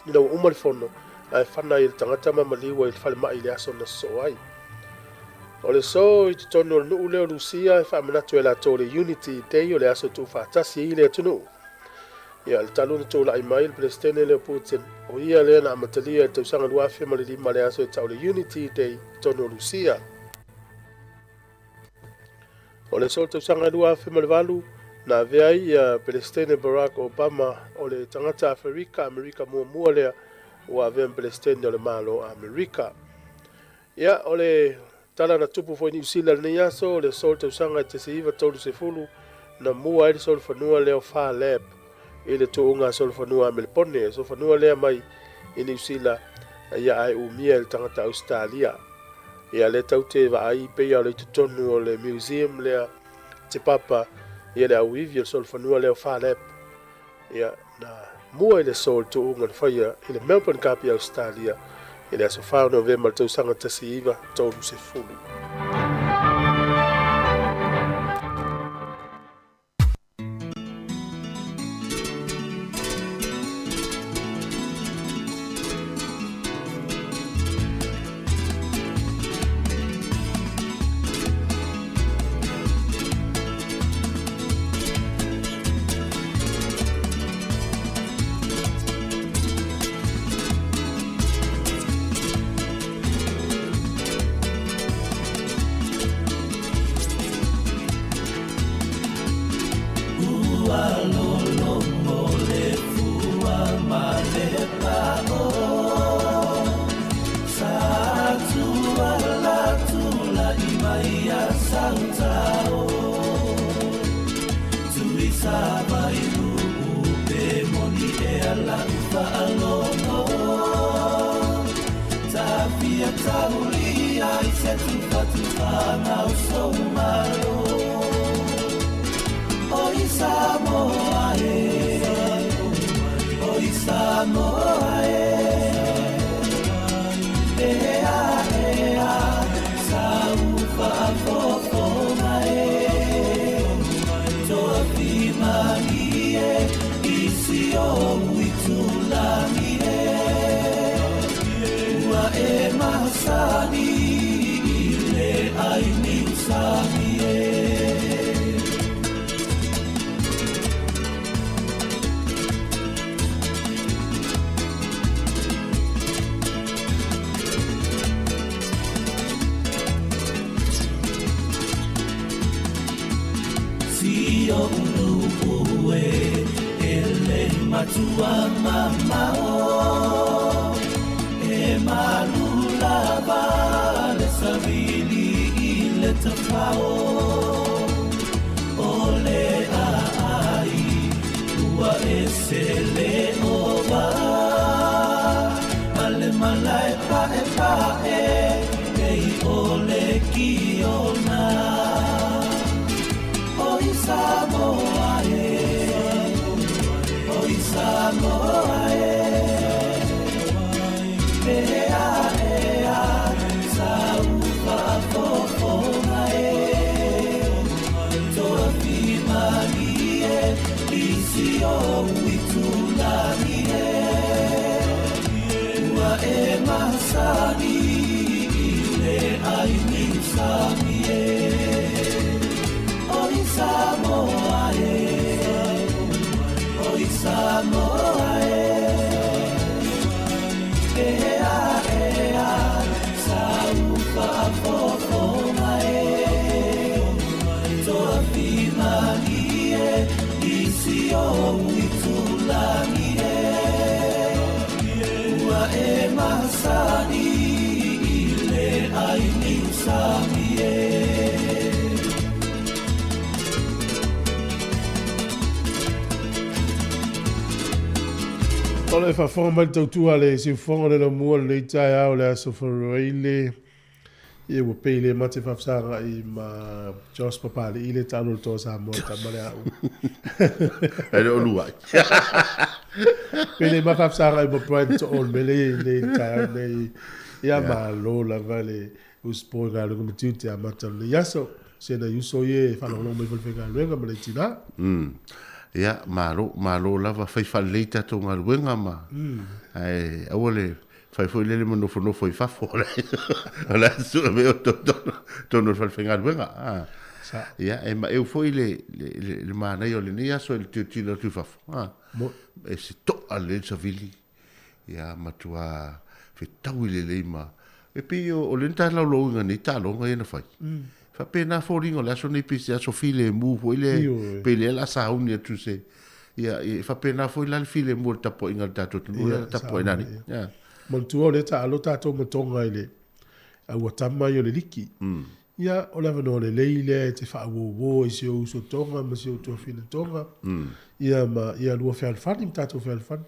ina ua uma le fono, ae fana ai e le tagata ma maliu ai i le falemai i le aso na sosoo ai. O le aso i totonu o le nuu lea o Lusia e faamanatu e latou le Unity Day o le aso e tuufaatasi ai le atunuu. Ia, le talu ona tulai mai le Peresetene lea o Putin, o ia lea na amatalia i le tausaga 2005 le aso e tau o le Unity Day i totonu o Lusia. O le aso o le tausaga 2008 na avea ai ia Peresetene Barack Obama o le tagata Aferika Amerika muamua lea ua avea ma Peresetene o le Malo Amerika. Ia, o le tala na tupu foi i Niu Sila i lenei aso, o le aso o le tausaga e 1930 na mua ai le solofanua lea o Phar Lap i le tuuga a solofanua a Melepone. Solofanua lea mai i Niu Sila ia ae umia e le tagata Ausetalia. Ia lea tau te vaai pei o le i totonu o le museum lea Te Papa ia le auivi o le solofanua lea o Phar Lap. Ia, na mua i le aso o le tuuga na faia i le Melbourne Cup i Ausetalia i le aso 4 o Novema i le tausaga 1930. mamao E malu lava le savili i le tafao O le aai ua ese le ova Ma le malae paepae pei o le kiona Oi Samoa e Oi Samoa e Ea ea sau faafofoga e Toafimalie i si ou itulagi e Ua e masani i le ai niusami e Oi Samoa e Oi Samoa e Ea ea sau faafofoga e Toafimalie i si ou itulagi e Ua e masani i le ai niusami e. O le faafofoga mai le tautua a le Siufofoga o le Laumua i lenei taeao o le Aso Faraile, ia ua pei le mate faafesagai ma Josh Papali'i le taalo o le Toa Samoa le tama lea au. E le o luai. Pei le ma faafesagai ma Brian To'o le mea lea i nei taeao nei. Ia malo lava le usupo i galuega ma tiute amata o lenei aso. Se nai uso ia e faalogologo mai foi i le faigaluega ma le tina. Ia, malo, malo lava, fai faalelei tatou galuega ma, ae aua le fai foi lele ma nofonofo i fafo, o le a sue mai outou totonu o le falefaigaluega. Ia, e maeu foi le, le, le, le manaia o lenei aso i le tilotilo atu i fafo. E se to'a lelei le savili, ia matua fetaui lelei ma e pei o le ta laulauina nei taaloga ia na fai. Faapena foliga o le aso nei pei se aso filemu foi lea, pei lea la sauni atu se ia e faapena foi la le filemu o le tapuaiga a le tatou atunuu lea la tapuai nei. Ia. Manatua o lea taalo tatou ma Tonga i le aua tama ia o le liki. Ia, o le avanoa lelei lea e te faauouo ai si ou uso Tonga ma si ou tuafine Tonga, ia ma ia lua fealofani ma tatou fealofani.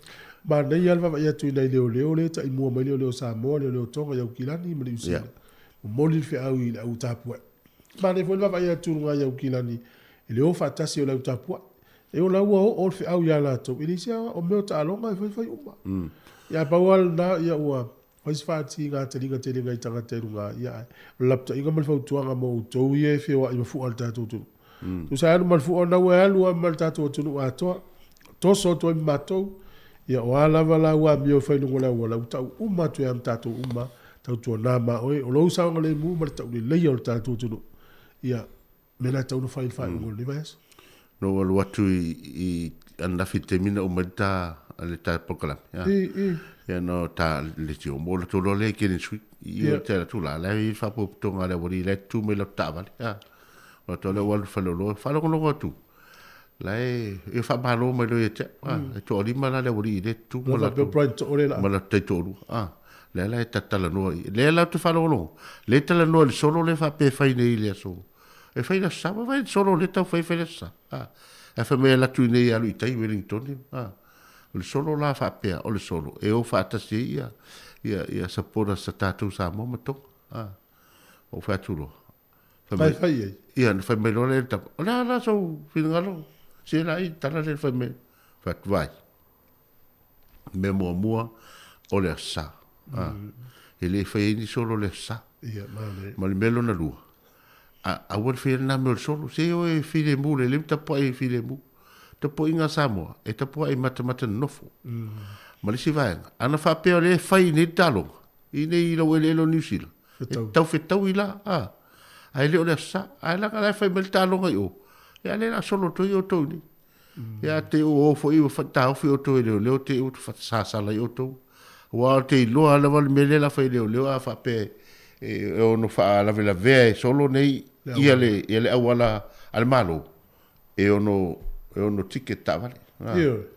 Manaia lava le vaavaai atu i nai leoleo lea e taimua mai leoleo Samoa, leoleo Tonga i Aukilani ma Niu Sila. Momoli le feau i le au tapuai. Manaia foi le vaavaai atu i luga i Aukilani i le o faatasi o le au tapuai. E ola ua oo le feau ia latou, e leai se o mea o taaloga e faifai uma. Ia a pau lava lena, ia ua Fai se faatiga taliga tele nai tagata i luga, ia ae o le lapataiga ma le fautuaga mo outou ia e feoai ma fua le tatou atunuu. Tusa e alu ma le fua ona ua e alu lava ma le tatou atunuu atoa, toso atu ai ma matou, ia o a lava la ua amio e fai i luga o le auala, ua tau uma atu ai lava ma tatou uma, tautuana ma oe, o lou saogalemu ma le tauleleia o le tatou atunuu. Ia, mea la e tatau ona fai i le faaiuga o lenei vaiaso. Na ou alu atu i ananafi i le taimi na uma ai le ta, le ta polokalame. Ia, ia na ta le tio mo la tolo le kene sui. Ia te la tula la i fa po tonga le wari le tu mai la taavale. Ia. O to le walu fa lo fa lo lo atu. La e e fa malo mai lo ia te. Ah, e to lima la le wari le tu ma la tu. Ma la tai to lu. Ah. Le la e tatala noa i. Le la te fa lo lo. Le tala noa le solo le fa pe fai nei le aso. E fai le aso sa, fai le solo le tau fai fai le aso sa. A, ae fai mai e alu atu i inei e alu i tai Wellington, a. O le solo la faapea, o le solo, e o faatasi ai ia, ia, ia supporters a tatou Samoa ma Tonga. A. Ou fai atu loa. Fai mai, fai ai. Ia, na fai mai loa le le tapa. O le a la sou finagalo? Se la i tala le fai mai. Fai atu, vai. Mea muamua, o le aso sa. A. E le fai ai ni solo le aso sa. Ia, manaia. Ma le mea lona lua, a, aua le faia lena mea o le solo. Se oe e filemu lelei ma tapuai e filemu. Tapuaiga a Samoa, e tapuai matamata nonofo. Ma le isi vaega, ana faapea o lea e fai nei le taaloga, i nei i lau eleele o Niu Sila, e tau fetaui la, a, ae le o le aso sa. Ae leaga la e fai mai le taaloga i o, ia lea o le a solo atu ai outou i inei. Ia te o o foi ua taofi outou e leoleo te i ua sasala ai outou. Aua ou te iloa lava le mea lea la fai e leoleo a faapea e ono faalavelavea e solo nei ia le, ia le auala a le Malo, e ono, e ono ticket taavale. Ioe.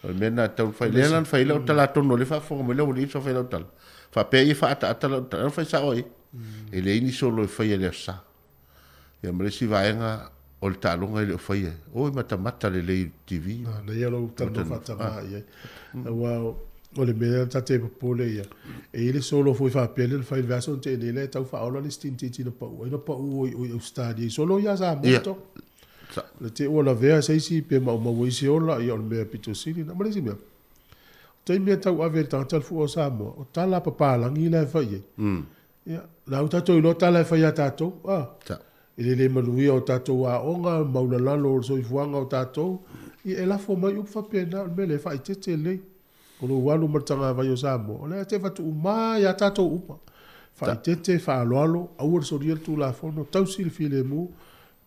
O le mea lena e tatau ona fai. Lea la na fai ai lau tala atonu o lea e faafofoga mai le aualii sa fai lau tala. Faapea ia faaataata lau tala, fai sao ai. E leai ni solo e faia i le Aso Sa. Ia ma le isi vaega o le taaloga e le o faia. Oi matamata lelei i le TV. Manaia lou talanoa faatama i ai. Aua o le mea ta te popole ia, e i ai le solo foi faapea lea na fai i le vaiaso na tea nei la e tau faaola le isi tinitīti na pau ai na pau i o i Ausetalia i solo ia Samoa to. Le te ua lavea se isi pe maumau ai se ola, ia o le mea pito sili na. Ma le isi mea, o taimi e tau ave e le tagata le fua o Samoa, o tala a papalagi la e fai i ai. Ia, la ua tatou iloa tala e fai ia tatou, a. I le le manuia o tatou aoga, maulalalo o le soifuaga o tatou, ia e lafo mai upu faapena, o le mea lea e faaeteete lelei. O lou alu ma le tagavai o Samoa, o lea e te avatu uma ia tatou uma. Faaeteete, faaaloalo, aua le solia le Tulafono, tausi le filemu,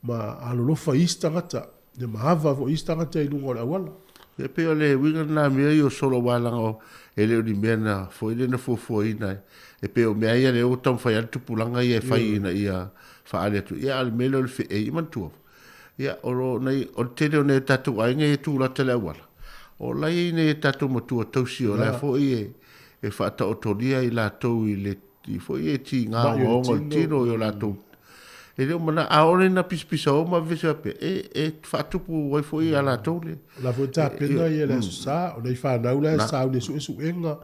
ma alolofa i isi tagata, ia ma ava foi i isi tagata i luga o le auala. E pei o le uiga lena mea ia o solo aua leaga e le o ni mea na foi lea na fuafuaina e pei o mea ia lea ua taumafai lava le tupulaga ia e fai ina ia faaali atu ia a o le mea lea o le feei ia manatua ia o lo nei o le tele o nai o tatou aiga ia e tu lata i le auala o la e i ai nai o tatou matua tausi o la foi e faataotolia i latou i le i foi e tiga ogaoga o le tino i o latou e le o mana a ole na pisapisa o ma vevesi faapea e e faatupu ai foi ia latou le La foi tapena ia le Aso Sa, o nai fanau la e sauni e suesuega,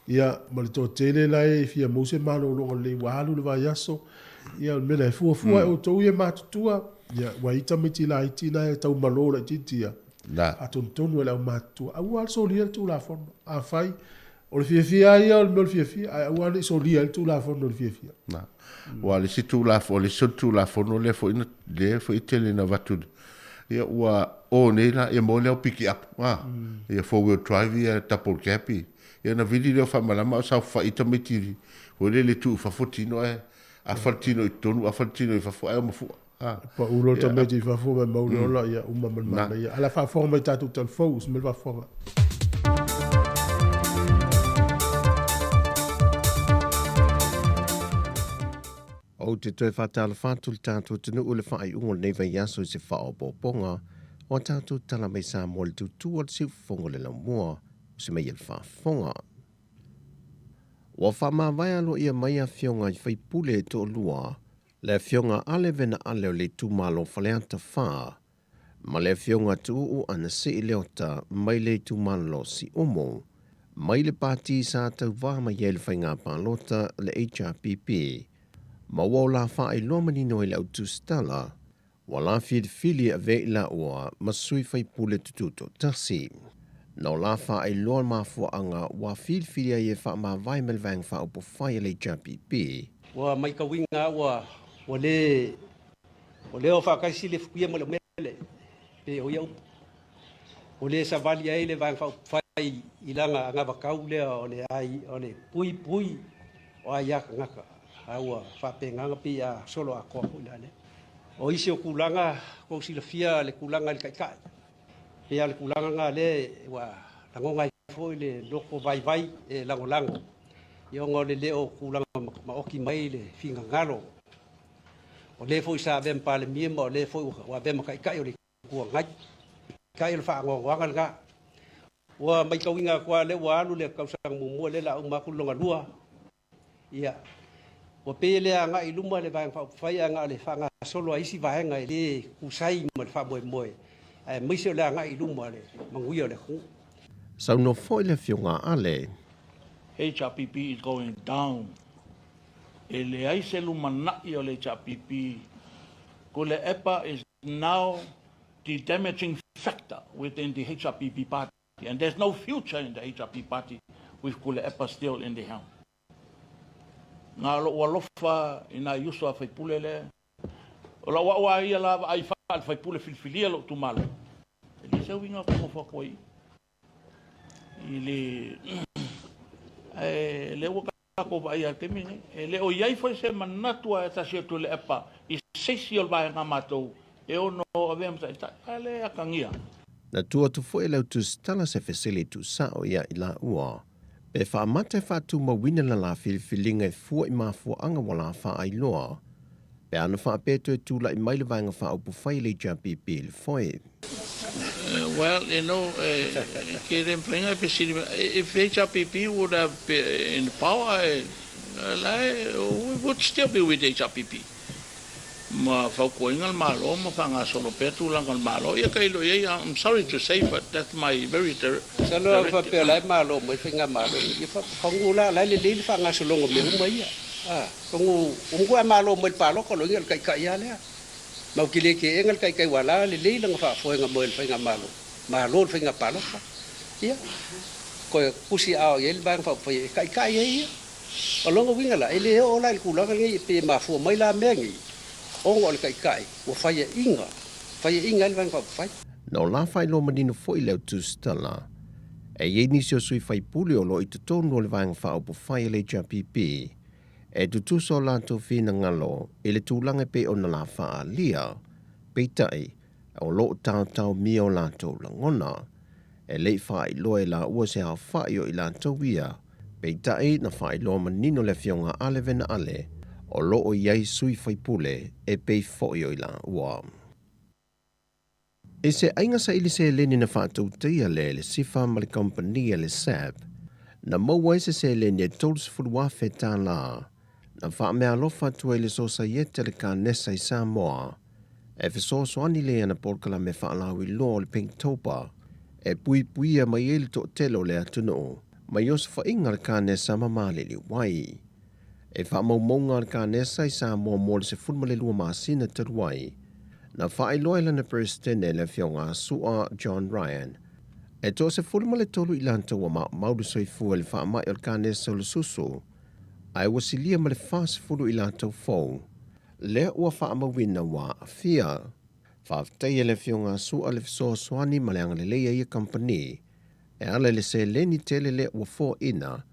ia ma le toatele la e fia maua se malologa lelei ua alu le vaiaso. Ia o le mea lea, e fuafua e outou ia matutua, ia ua i ai tamaiti laiti la e tau malo laitiiti ia, faatonutonu e le aumatutua. Aua le solia le Tulafono. Afai O le fiafia lava ia o le mea o le fiafia, ae aua ne i solia ai le Tulafono i le fiafia. Na. Aua o le isi Tulafono, o le isi Tulafono lea foi na, lea foi e tele ina avatu, ia ua o nei la, ia maua le au pikiapu, a, ia four wheel drive, ia double cab, ia ona vili lea o faamalama a o saofafai tamaiti foi lele e tuu i fafo tino ae afa le tino i totonu, afa le tino i fafo ae o mafua. A. Pau loa le tamaiti i fafo ma mau le ola, ia uma ma le manaia. Ae o le a faafofoga mai i tatou talafou, usi mai le faafofoga. Ou te toe faatalofa atu i le tatou atunuu i le faaiuga o lenei vaiaso i se faaopoopoga o a tatou tala mai Samoa i le tutu o le siufofoga o le laumua o se mai e le faafofoga. Ua faamavae aloaia mai afioga i faipule e toalua, le afioga Ale Vena Ale o le itumalo Faleata 4 ma le afioga Tuuu Anasii Leota mai le itumalo Siumu, mai le pati sa tauvā mai ai le faiga palota le HRPP, ma ua o la faailoa manino ai le au tusitala, ua la filifili e avea i laua ma sui faipule tututoatasi. Na o la faailoa mafuaaga ua filifili ai e faamavae ma le Vaega Faaupufai a le HRPP. Ua maitauina ua ua le ua le o faataisi le fuia ma le umele, pei o ia upu. Ua le savali ai le Vaega Faaupufai i lana anavatau lea o le ai o le puipui o aia tagata, a ua faapena ona pei a solo atoa foi la lea. O isi o tulaga, ua ou silafia le tulaga i le Taitai, pei lava o le tulaga lena lea ua lagona ai foi le loto vaivai e lagolago, ia ona o le le o tulaga maoti mai le finagalo o le foi sa avea ma Palemia ma o le foi ua avea ma Taitai o le Itu Agai. Taitai o le faanoanoaga lena. Ua matauina atu lava lea ua alu le tausaga muamua lea o le a uma atu le lona lua. Ia, ua pei e le agai i luma le Vaega Faaupufai ae na o le faagasolo a isi vaega e le tusa ai ma le faamoemoe, aemaise o le agai i luma o le manuia o le atunuu. Saunoa foi le Afioga a Ale. HRPP is going down. E leai se lumanai o le HRPP. Tuilaepa is now the damaging factor within the HRPP party. And there's no future in the HRP party with Tuilaepa still in the helm. Na o lou alofa i nai uso a faipule lea. O lau au a ia la vaai faa le faipule filifilia lou itumalo. E le se uiga kou nofo atu ai i le ae lea ua tatou vaai i le taimi lenei. E le o i ai foi se manatu a tasi o Tuilaepa i se isi o le vaega a matou e ono avea ma taitai. A lea e atagia. Na tuu atu foi e le autusitala se fesili tuusao ia i laua, pe faamata e faatumauina le la filifiliga e fua i mafuaaga ua la faailoa, pe ana faapea toe tulai mai le Vaega Faaupufai a le HRPP i le foe. Well, you know, ke le mafai ona e fesili mai, if HRPP would have been in power, we would still be with HRPP. Ma fautuaina le Malo ma faagasolo pea tulaga o le Malo. Ia tailo i ai, I'm sorry to say but that's my very directive. Masalo a faapea o la e malo mai faigamalo nei, ia fagu la, o la e lelei le faagasologa o mea uma ia. A, fagu, ua matuai malo mai le palota loiga o le taitai lava lea. Ma ou te le teena le taitai ua la lelei lana faafoega moe le faigamalo, malo le faiga palota. Ia, toe tusi aao i ai le Vaega Faaupufai e taitai ai ia. O lona uiga la, e le oo la i le tulaga lenei pe mafua mai la mea nei ona o le taitai ua faiaina, faiaina ai le Vaega Faaupufai. Na o la faailoa manino foi le au tusitala, e i ai nisi o sui faipule o lo o i totonu o le Vaega Faaupufai a le HRPP e tutusa o latou finagalo i le tulaga e pei ona la faaalia, peitai, o lo o taotaomia o latou lagona. E le i faailoa e laua se aofai o i latou ia, peitai na faailoa manino le Afioga a Ale Venaale o lo o i ai sui faipule e pei foi o i laua. I se aiga saili seleni na faatautaia le le SIFA ma le kamupani a le SAB, na maua ai se seleni e $30,000 na faameaalofa atu ai le Sosaiete a le Kanesa i Samoa e fesoasoani lea ana polokalame faalauiloa o le Pinktober e puipuia mai ai le toatele o le atunuu mai osofaiga a le kanesa ma maliliu ai. E faamaumauga a le Kanesa i Samoa mo le 12 masina talu ai, na faailoa e lana Peresetene le Afioga a Su'a John Ryan, e toa-13 i latou ua maumau le soifua i le faamai o le kanesa o le susu, ae ua silia ma le 40 i latou fou lea ua faamauina ua aafia. Faafetai e le Afioga a Su'a le fesoasoani ma le agalelei a ia kamupani e ala i le seleni tele lea ua foaina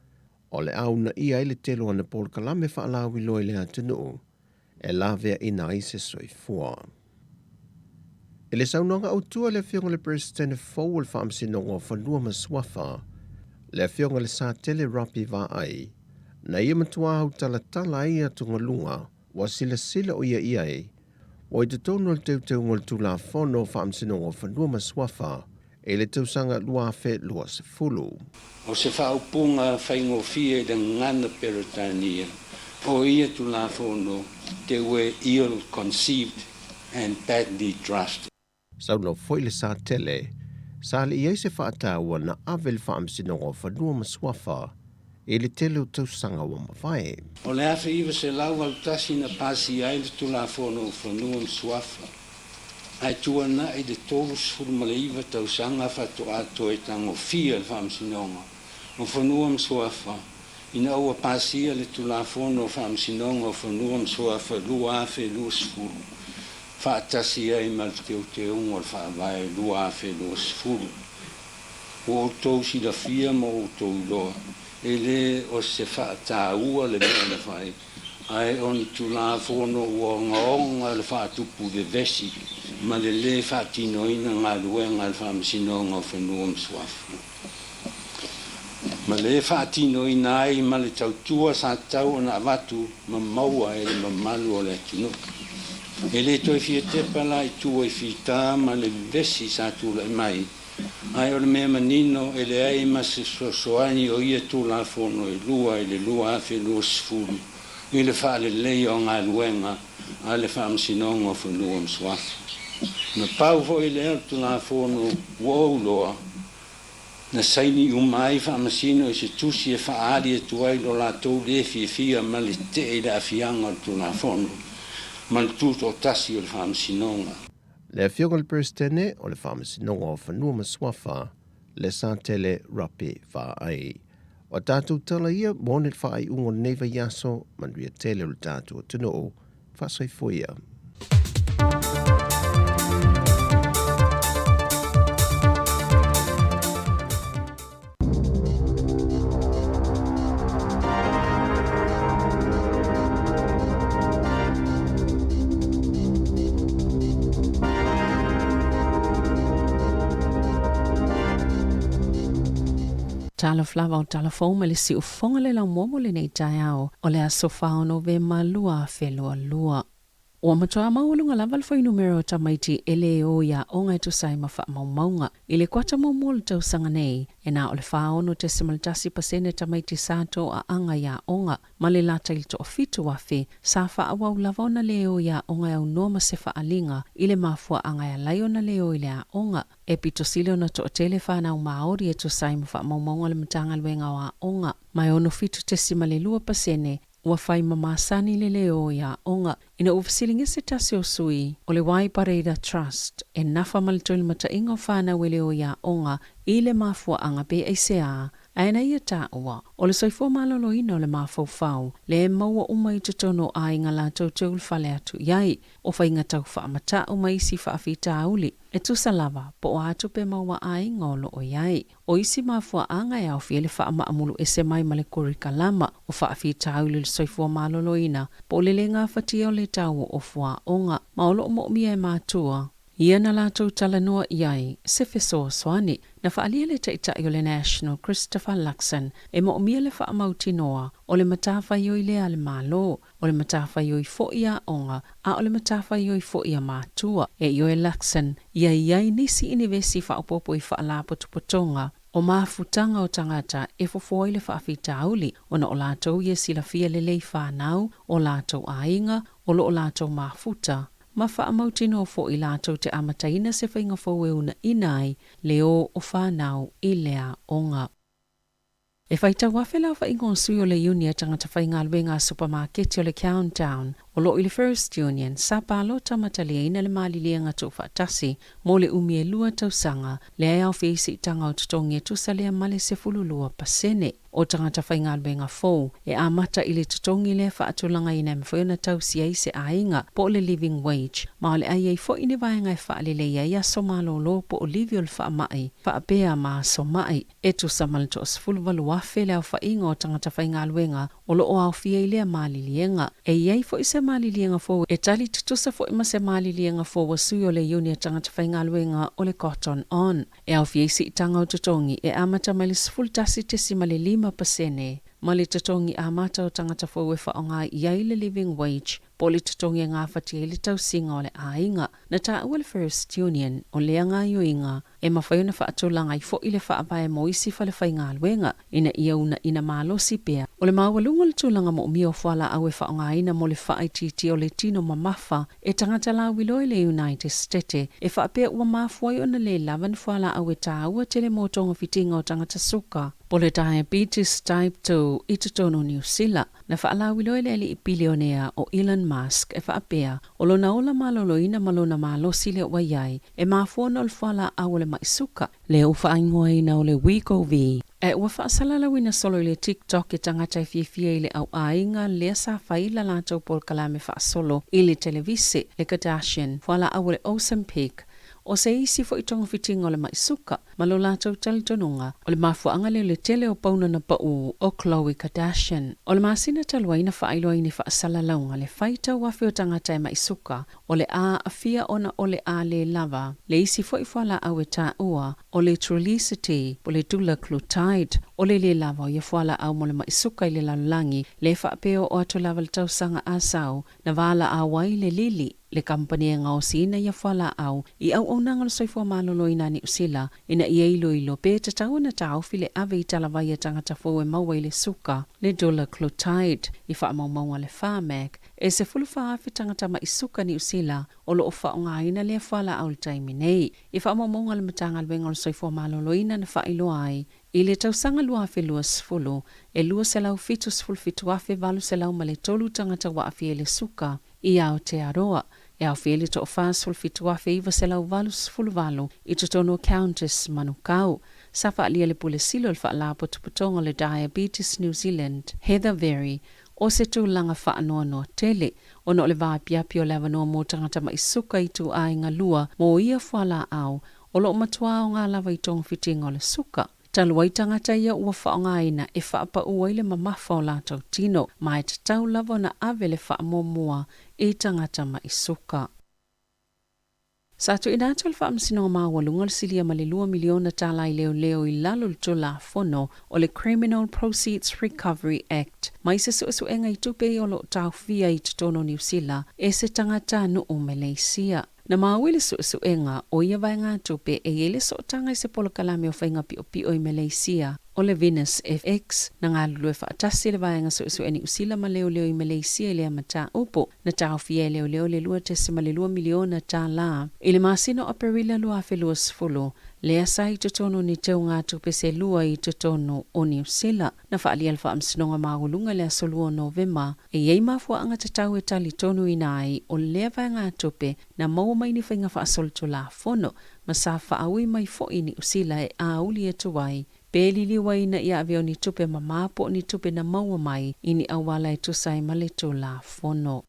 O le a uunaia ai le tele o ana polokalame faalauiloa i le atunuu e laveaina ai se soifua. I le saunoaga autu a le Afioga i le Peresetene fou o le Faamasinoga o Fanua ma Suafa, le Afioga i le Satele Rapi Vaai, na ia matuā autalatala ai atugaluga ua silasila o ia i ai, ua i totonu o le teuteuga o le Tulafono o Faamasinoga o Fanua ma Suafa i le tausaga 2020. O se faaupuga faigofie i le gagana Peretania o ia Tulafono, they were ill-conceived and badly drafted. Saunoa foi le Satele, sa le i ai se faataua na ave le Faamasinoga o Fanua ma Suafa i le tele o tausaga ua mavae. O le 1981 na pasia ai le Tulafono o Fanua ma Suafa, ae tuanai le 39 tausaga faatoa toe tagofia le Faamasinoga o Fanua ma Suafa ina ua pasia le Tulafono o Faamasinoga o Fanua ma Suafa 2020 faatasi ai ma le Teuteuga o le Faavae 2020. Ua outou silafia ma outou iloa, e le o se faataua le mea na fai, ae o ni Tulafono ua ogaoga le faatupu vevesi ma le lē faatinoina galuega a le Faamasinoga o Fanua ma Suafa, ma lē faatinoina ai ma le tautua sa tatau ona avatu ma maua e le mamalu o le atunuu. E le toe fia tepa la i tua i fita ma le vevesi sa tulai mai, ae o le mea manino e leai ma se fesoasoani o ia Tulafono e lua i le 2020 i le faaleleia o galuega a le Faamasinoga o Fanua ma Suafa. Na pau foi lea o le Tulafono ua ou loa na saini uma ai Faamasino i se tusi e faaali atu ai lo latou le fiafia ma le tetee i le aafiaga o le Tulafono ma le tutoatasi o le Faamasinoga. Le Afioga i le Peresetene o le Faamasinoga o Fanua ma Suafa, le Satele Rapi Vaai. O a tatou tala ia mo le faaiuga o lenei vaiaso, manuia tele o le tatou atunuu. Faasoifua ia. Talofa lava o tala fou mai le siufofoga le laumua mo lenei taeao o le aso 4 o Novema 2022. Ua matuā maualuga lava le fuainumera o tamaiti e lē o i aoga e tusa ai ma faamaumauga. I le kuata muamua o le tausaga nei, e na o le 46.1% tamaiti sa toaaga i aoga, ma le lata i le 7,000 sa faaauau lava ona lē o i aoga e aunoa ma se faaaliga i le mafuaaga e ala ai ona lē o i le aoga. E pito sili ona toatele fanau Māori e tusa ai ma faamaumauga a le Matagaluega o Aoga, ma e 67.2% ua fai ma masani le lē o i aoga. Ina ua fesiligia se tasi o sui o le Waipareira Trust e nafa ma le toilimataiga o fanau e lē o i aoga i le mafuaaga pe aisea, ae na ia taua, o le soifua maloloina o le mafaufau lea e maua uma i totonu o aiga latou te ulufale atu i ai, o faiga tau faamatau ma isi faafitauli, e tusa lava po o a tupe maua aiga o lo o i ai. O isi mafuaaga e aofia ai le faamaamulu ese mai ma le korikalama, o faafitauli o le soifua maloloina, po o le le gafatia o le tau o fuaoga, ma o lo o moomia e matua ia na latou talanoa i ai se fesoasoani. Na faaalia le Taitai o le National Christopher Luxon e moomia le faamautinoa o le matafaioi lea a le Malo, o le matafaioi foi a aoga, a o le matafaioi foi a matua. E ioe Luxon, ia i ai nisi inivesi faaopoopo i faalapotopotoga o mafutaga o tagata e fofo ai le faafitauli, ona o latou ia silafia lelei fanau, o latou aiga, o lo o latou mafuta, ma faamautinoa foi latou te amataina se faiga fou e uunaina ai le o o fanau i le aoga. E faitau afe le aofaiga o sui o le iuni a tagata faigaluega a supamaketi o le Countdown o lo o i le First Union sa palota ma taliaina le maliliega tuufaatasi mo le umi e lua tausaga lea e aofia ai siitaga o totogi e tusa lea ma le 12% o tagata faigaluega fou e amata i le totogi lea faatulagaina e mafai ona tausi ai se aiga po o le living wage ma o le a i ai foi ni vaega e faaleleia ai aso malolo po o livi o le faamai faapea ma aso mai. E tusa ma le 18,000 le aofaiga o tagata faigaluega o lo o aofia i lea maliliega. E i ai foi se maliliega fou e tali tutusa foi ma se maliliega fou a sui o le iuni a tagata faigaluega o le Cotton On. E aofia ai siitaga o totogi e amata mai le 11.5% ma le totogi amata o tagata fou e faaaoga i ai le living wage po o le totogi e gafatia ai le tausiga o le aiga. Na taua le First Union o lea gaoioiga E mafai ona faatulaga ai foi le faavae mo isi fale faigaluega ina ia uunaina malosi pea. O le maualuga o le tulaga moomia o fualaau e faaaogaina mo le faaitiitia o le tino mamafa e tagata lauiloa i le United Stete e faapea ua mafua ai ona le lava ni fualaau e taua tele mo togafitiga o tagata suka po le diabetes type 2 i totonu o Niu Sila. Na faalauiloa e le alii pilionea o Elon Musk e faapea, o lona ola maloloina ma lona malosi lea ua i ai, e mafua ona o le fualaau o le mai suka, lea ua faaigoaina o le Wegovy, ae ua faasalalauina solo i le TikTok e tagata e fiafia i le auaiga lea sa fai la latou polokalame faasolo i le televise, le Kardashian, fualaau o le Ozempic, o se isi foi togafitiga o le mai suka. Ma lo latou talitonuga, o le mafuaaga lea o le tele o pauna na pau o Khloe Kardashian. O le masina talu ai na faailoa ai ni faasalalauga le faitau afe o tagata e mai suka, o le a aafia ona o le a le lava le isi foi fualaau e taua o le Trulicity po le dulaglutide. O le le lava o ia fualaau mo le mai suka i le lalolagi, le faapea oo atu lava le tausaga a sau Na valaau ai le Lili, le kamupani e gaosiina ia fualaau, i auaunaga o le soifua maloloina a Niu Sila, ina ia iloilo pe tatau ona taofi le ave i talavai a tagata fou e maua i le suka, le dulaglutide, i faamaumauga a le Pharmac, e 14,000 tagata ma'i suka Niu Sila o lo o faaaogaina lea fualaau i le taimi nei. I faamaumauga a le Matagaluega o le Soifua Maloloina na faailoa ai, I le tausaga 2020, e 277,803 tagata ua aafia i le suka i Aotearoa, e aofia ai le 47,988 i totonu o Countess Manukau. Sa faaalia le Pule Sili o le Faalapotopotoga o le Diabetes New Zealand, Heather Very, o se tulaga faanoanoa tele ona o le vaapiapi o le avanoa mo tagata ma'i suka i ituaiga lua mo ia fualaau O lo o matua aoga lava i togafitiga o le suka. Talu ai tagata ia ua faaaogaina e faapaū ai le mamafa o latou tino, ma e tatau lava ona ave le faamuamua i tagata ma'i suka. Sa tuuina atu e le Faamasinoga Maualuga le silia ma le $2 miliona i leoleo i lalo o le Tulafono o le Criminal Proceeds Recovery Act mai se suesuega i tupe o lo o taofia i totonu o Niu Sila e se tagatanuu Maleisia. Na maua i le suesuega o ia vaegatupe e i ai le sootaga i se polokalame o faiga piopio i Maleisia o le Venus FX. Na galulue faatasi le Vaega Suesue Niu Sila ma Leoleo i Maleisia i lea mataupu. Na taofia e leoleo le $2.2 miliona i le masina o Aperila 2020, lea sa i totonu o ni teugatupe se lua i totonu o Niu Sila. Na faaalia e le Faamasinoga Maualuga i le aso 2 o Novema e i ai mafuaaga tatau e talitonuina ai o lea vaegatupe na maua mai ni faiga faasolitulafono ma sa faaui mai foi i Niu Sila e auli atu ai pe liliu ai ina ia avea o ni tupe mamā po o ni tupe na maua mai i ni auala e tusa ai ma le Tulafono.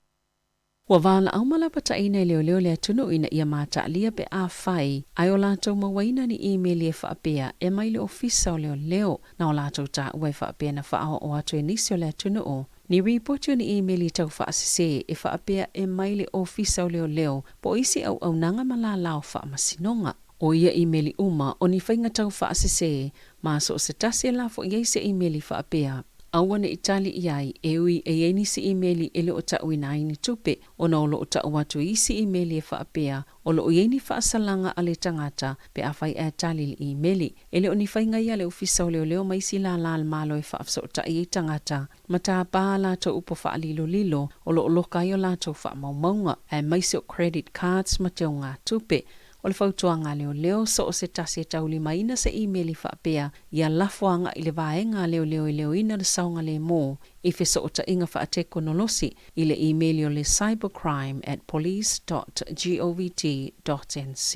Ua valaau ma lapataiina e leoleo le atunuu ina ia mataalia pe afai ae o latou mauaina ni imeli e faapea e mai le Ofisa o Leoleo na o latou taua e faapea na faaoo atu e nisi o le atunuu ni ripoti o ni imeli taufaasese e faapea e mai le Ofisa o Leoleo po o isi auaunaga ma lālā o faamasinoga. O ia imeli uma o ni faiga taufaasese ma so o se tasi e lafo i ai se imeli faapea, aua ne i tali i ai, e ui e i ai nisi imeli e le o taʻuina ai ni tupe, ona o lo o taʻu atu i isi imeli e faapea o lo o i ai ni faasalaga a le tagata pe afai ae tali i le imeli. E le o ni faiga ia a le Ofisa o Leoleo ma isi lālā a le Malo e faafesootai ai tagata ma tāpā a latou upu faalilolilo o lo o loka ai o latou faamaumauga, aemaise o credit cards ma teugatupe. O le fautuaga a leoleo, so o se tasi e taulimaina se imeli faapea, ia lafo agai i le vaega a leoleo e leoina le saogalemu i fesootaiga faatekonolosi i le imeli o le cybercrime at police dot govt dot nz.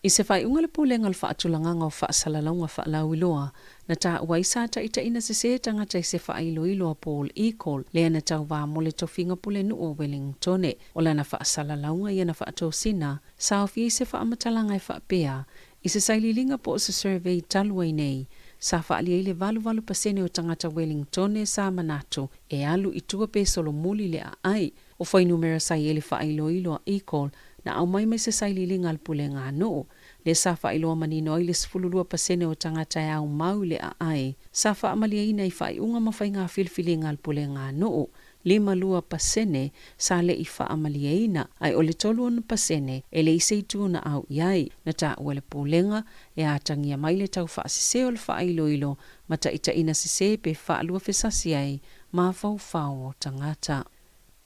I se faaiuga le Pulega o le Faatulagaga o Faasalalauga Faalauiloa, na taua ai sa taitaiina sesē tagata i se faailoilo a Paul Ecol, lea na tauvā mo le tofiga pulenuu o Wellingtone. O lana faasalalauga ia na faatosina, sa aofia i se faamatalaga e faapea, I se sailiiliga po o se survey talu ai nei, sa faaalia ai le 88% o tagata Wellingtone sa manatu e alu i tua pe solomuli le aai. O fuainumera sa i ai le faailoilo a Ecol na aumai mai se sailiiliga a le pulega a nuu, lea sa faailoa manino ai le 12% o tagata e aumau i le aai sa faamalieina i faaiuga ma faiga filifiliga a le pulega a nuu, 52% sa le i faamalieina, ae o le 36% e leai se itu na au i ai. Na taua e le Pulega e atagia mai le tau faasese o le faailoilo ma taitaiina sese pe faaluafesasi ai mafaufau o tagata.